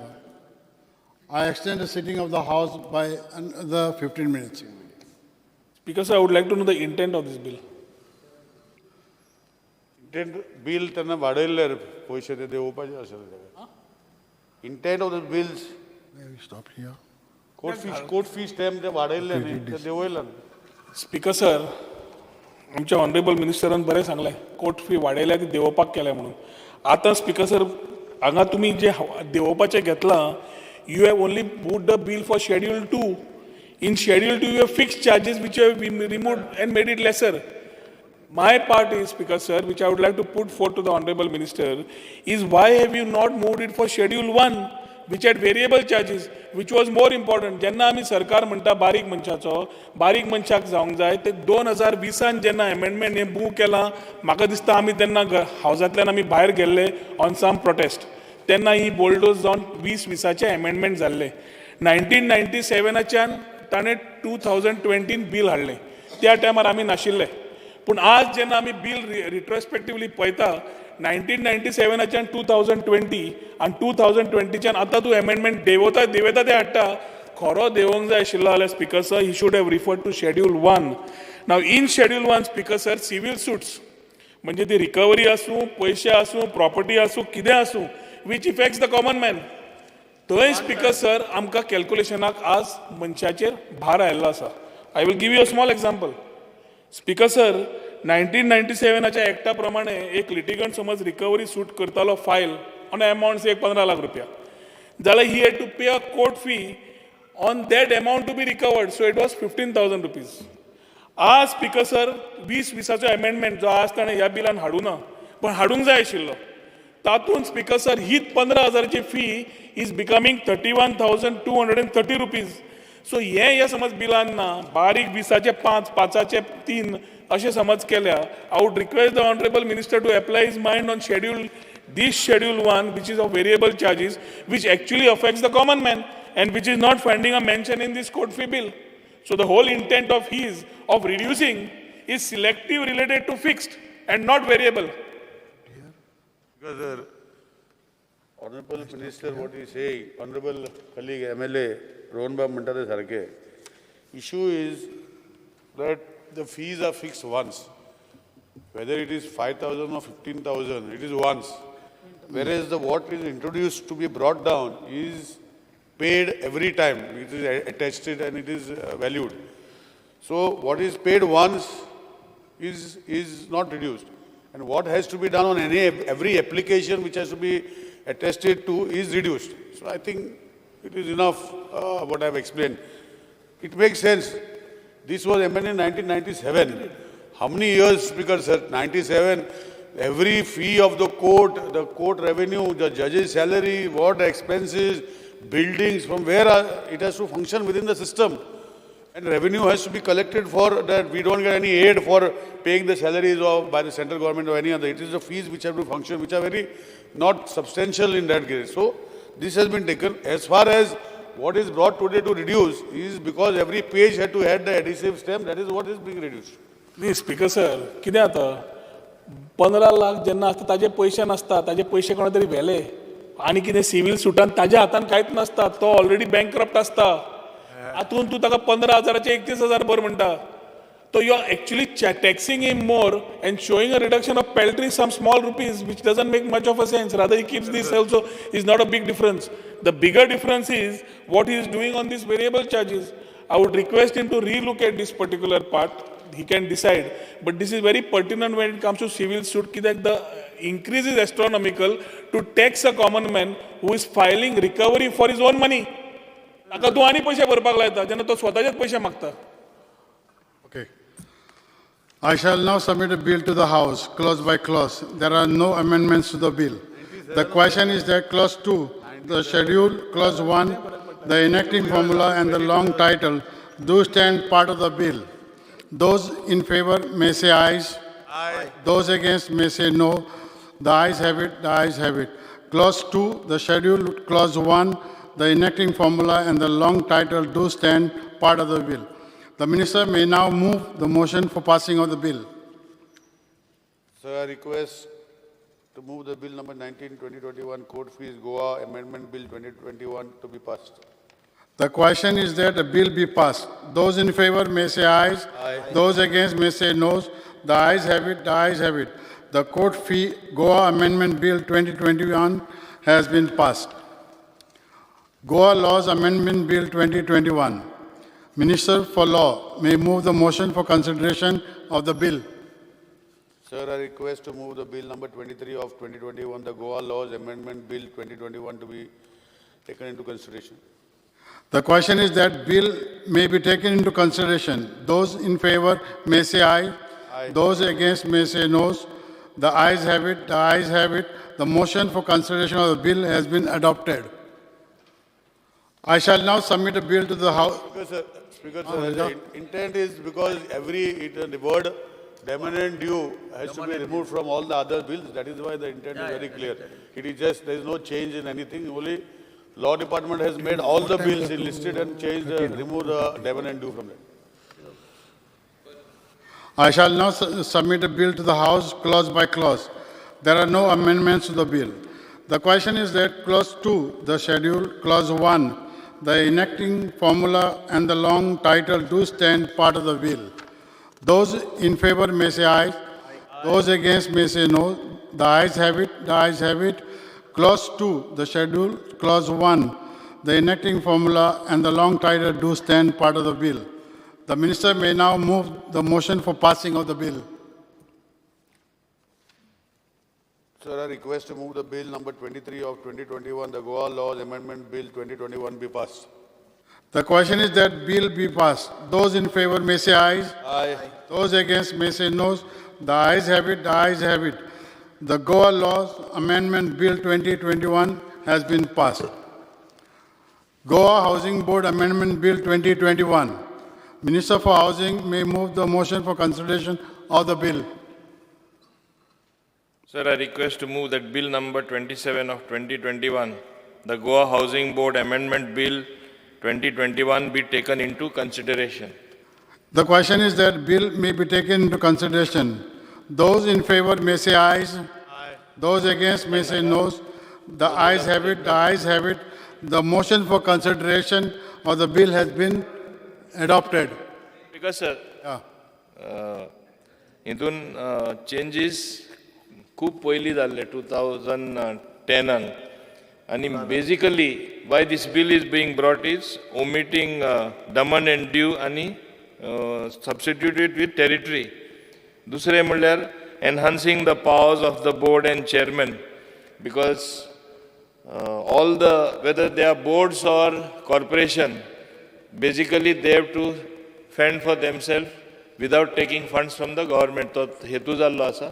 I extend the sitting of the House by another 15 minutes. Speaker sir, I would like to know the intent of this bill. Intent bill त्यांना वाडयल्ले रे पयशे ते देवपाचे आसले ताका. Intent of the bills. We stop here. Court fees stamp ते वाडयल्ले न्ही ते देवयला. Speaker sir, आमच्या ऑनरेबल मिनिस्टरान बरें सांगलें, कोर्ट फी वाडयल्या ती देंवोवपाक केल्या म्हणून. आतां स्पीकर सर, हांगा तुमी जे देंवोवपाचें घेतलां, you have only put the bill for schedule 2. In schedule 2 you have fixed charges which have been removed and made it lesser. My part is, Speaker sir, which I would like to put forth to the Honorable Minister, is why have you not moved it for Schedule 1, which had variable charges, which was more important. जेन्ना आमी सरकार म्हणटा बारीक मनशाचो, बारीक मनशाक जावंक जाय, ते 2020 जेन्ना अमेंडमेंट हें मूव केलां, म्हाका दिसता आमी तेन्ना हावजांतल्यान आमी भायर गेल्ले ऑन सम प्रोटेस्ट. तेन्ना ही बोल्डोज जावन 2020 अमेंडमेंट जाल्ले. 1997च्यान ताणें 2020 बील हाडलें, त्या टायमार आमी नाशिल्ले. पूण आज जेन्ना आमी बील रिट्रोस्पेक्टिवली पळयता, 1997च्यान 2020 आनी 2020च्यान आतां तूं एमेंडमेंट देंवता देंवयता ते हाडटा. खरो देंवोंक जाय आशिल्लो जाल्यार speaker sir, he should have referred to schedule 1. Now in schedule 1 speaker sir, civil suits म्हणजे ती रिकवरी आसूं, पयशे आसूं, प्रॉपर्टी आसूं, कितें आसूं, which affects the common man, थंय स्पीकर सर आमकां कॅल्कुलेशनाक आज मनशाचेर भार आयिल्लो आसा. I will give you a small example. Speaker sir, 1997च्या एक्टा प्रमाणे एक लिटिगंट समज रिकवरी सूट करतालो फायल ऑन एमावंट एक 15 लाख रुपया, जाल्यार he had to pay a court fee on that amount to be recovered, so it was 15,000 rupees. आज स्पीकर सर 2020 अमेंडमेंट जो आज ताणें ह्या बिलान हाडूं ना, पण हाडूंक जाय आशिल्लो. तातूंत स्पिकर सर, हीच 15,000ची fee is becoming 31,230 rupees. So हे हे समज बिलान ना बारीक 20चे 5, 5चे 3 अशें समज केल्या. I would request the honourable minister to apply his mind on schedule this schedule 1, which is of variable charges, which actually affects the common man and which is not finding a mention in this court fee bill. So the whole intent of his of reducing is selective related to fixed and not variable. Because, Honorable Minister, what he saying, Honorable colleague MLA, Rohan Bab म्हणटा ते सारखे. Issue is that the fees are fixed once. Whether it is 5,000 or 15,000, it is once. Whereas the what is introduced to be brought down is paid every time. It is attested and it is valued. So what is paid once is not reduced. And what has to be done on every application which has to be attested to is reduced. So I think it is enough what I have explained. It makes sense. This was amended in 1997. How many years, Speaker sir? 97. Every fee of the court revenue, the judge's salary, what expenses, buildings, from where it has to function within the system. And revenue has to be collected for that. We don't get any aid for paying the salaries of by the central government or any other. It is the fees which have to function, which are very not substantial in that case. So this has been taken. As far as what is brought today to reduce is because every page had to add the adhesive stamp. That is what is being reduced. न्ही speaker sir, कितें जाता, 15 लाख जेन्ना आसता ताजे पयशे नासता, ताजे पयशे कोणा तरी व्हेले आनी कितें सिवील सुटान ताज्या हातान कांयच नासता, तो ऑलरेडी बँकरप्ट आसता. हातूंत तूं ताका 15,000चे 31,000 भर म्हणटा. So you are actually taxing him more and showing a reduction of paltry some small rupees, which doesn't make much of a sense. Rather, he keeps this also is not a big difference. The bigger difference is what he is doing on these variable charges. I would request him to relook at this particular part. He can decide. But this is very pertinent when it comes to civil suit, that the increase is astronomical to tax a common man who is filing recovery for his own money. ताका तूं आनी पयशे भरपाक लायता जेन्ना तो स्वताचेच पयशे मागता. Okay. I shall now submit a bill to the House, clause by clause. There are no amendments to the bill. The question is that clause 2, the schedule, clause 1, the enacting formula and the long title do stand part of the bill. Those in favor may say ayes. Aye. Those against may say no. The ayes have it, the ayes have it. Clause 2, the schedule, clause 1, the enacting formula and the long title do stand part of the bill. The minister may now move the motion for passing of the bill. Sir, I request to move the bill number 19, 2021, Court Fees Goa Amendment Bill 2021 to be passed. The question is that the bill be passed. Those in favor may say ayes. Aye. Those against may say noes. The ayes have it, the ayes have it. The Court Fee Goa Amendment Bill 2021 has been passed. Goa Laws Amendment Bill 2021. Minister for Law may move the motion for consideration of the bill. Sir, I request to move the bill number 23 of 2021, the Goa Laws Amendment Bill 2021 to be taken into consideration. The question is that bill may be taken into consideration. Those in favor may say aye. Aye. Those against may say no. The ayes have it, the ayes have it. The motion for consideration of the bill has been adopted. I shall now submit a bill to the House. Speaker, sir, the intent is because the word demand due has to be removed from all the other bills. That is why the intent is very clear. It is just, there is no change in anything. Only Law Department has made all the bills listed and changed, removed the demand due from that. I shall now submit a bill to the House clause by clause. There are no amendments to the bill. The question is that clause 2, the schedule, clause 1, the enacting formula and the long title do stand part of the bill. Those in favor may say aye. Those against may say no. The ayes have it, the ayes have it. Clause 2, the schedule, clause 1, the enacting formula and the long title do stand part of the bill. The minister may now move the motion for passing of the bill. Sir, I request to move the bill number 23 of 2021, the Goa Laws Amendment Bill 2021 be passed. The question is that bill be passed. Those in favor may say ayes. Aye. Those against may say no. The ayes have it, the ayes have it. The Goa Laws Amendment Bill 2021 has been passed. Goa Housing Board Amendment Bill 2021. Minister for Housing may move the motion for consideration of the bill. Sir, I request to move that bill number 27 of 2021, the Goa Housing Board Amendment Bill 2021 be taken into consideration. The question is that bill may be taken into consideration. Those in favor may say ayes. Those against may say noes. The ayes have it, the ayes have it. The motion for consideration of the bill has been adopted. Because sir, हितून changes खूब पयलीं जाल्ले 2010आन आनी basically why this bill is being brought is omitting Daman and Diu आनी substituted with territory. दुसरें म्हणल्यार enhancing the powers of the board and chairman, because all the whether they are boards or corporation, basically they have to fend for themselves without taking funds from the government. तो हेतू जाल्लो आसा.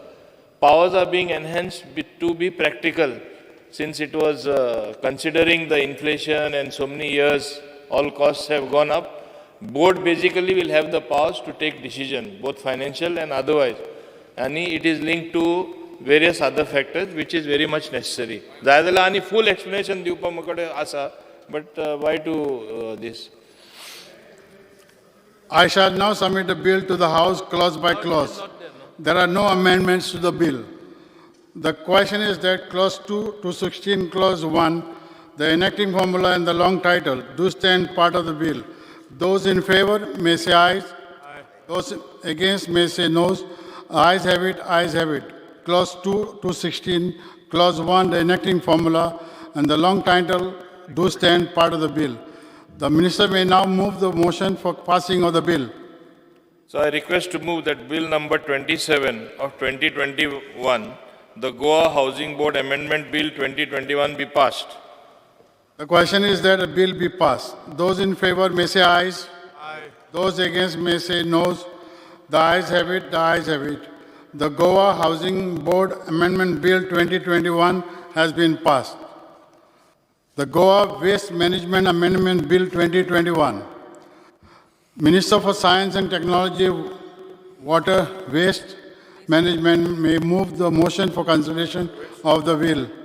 Powers are being enhanced to be practical, since it was considering the inflation and so many years all costs have gone up. Board basically will have the powers to take decision, both financial and otherwise. And it is linked to various other factors, which is very much necessary. जाय जाल्यार आनी full explanation दिवपा म्हाका कडेन आसा, but why to this? I shall now submit the bill to the House clause by clause. There are no amendments to the bill. The question is that clause 2 to 16, clause 1, the enacting formula and the long title do stand part of the bill. Those in favor may say ayes. Those against may say noes. Ayes have it, ayes have it. Clause 2 to 16, clause 1, the enacting formula and the long title do stand part of the bill. The minister may now move the motion for passing of the bill. So I request to move that bill number 27 of 2021, the Goa Housing Board Amendment Bill 2021 be passed. The question is that the bill be passed. Those in favor may say ayes. Aye. Those against may say noes. The ayes have it, the ayes have it. The Goa Housing Board Amendment Bill 2021 has been passed. The Goa Waste Management Amendment Bill 2021. Minister for Science and Technology, Water Waste Management may move the motion for consideration of the bill.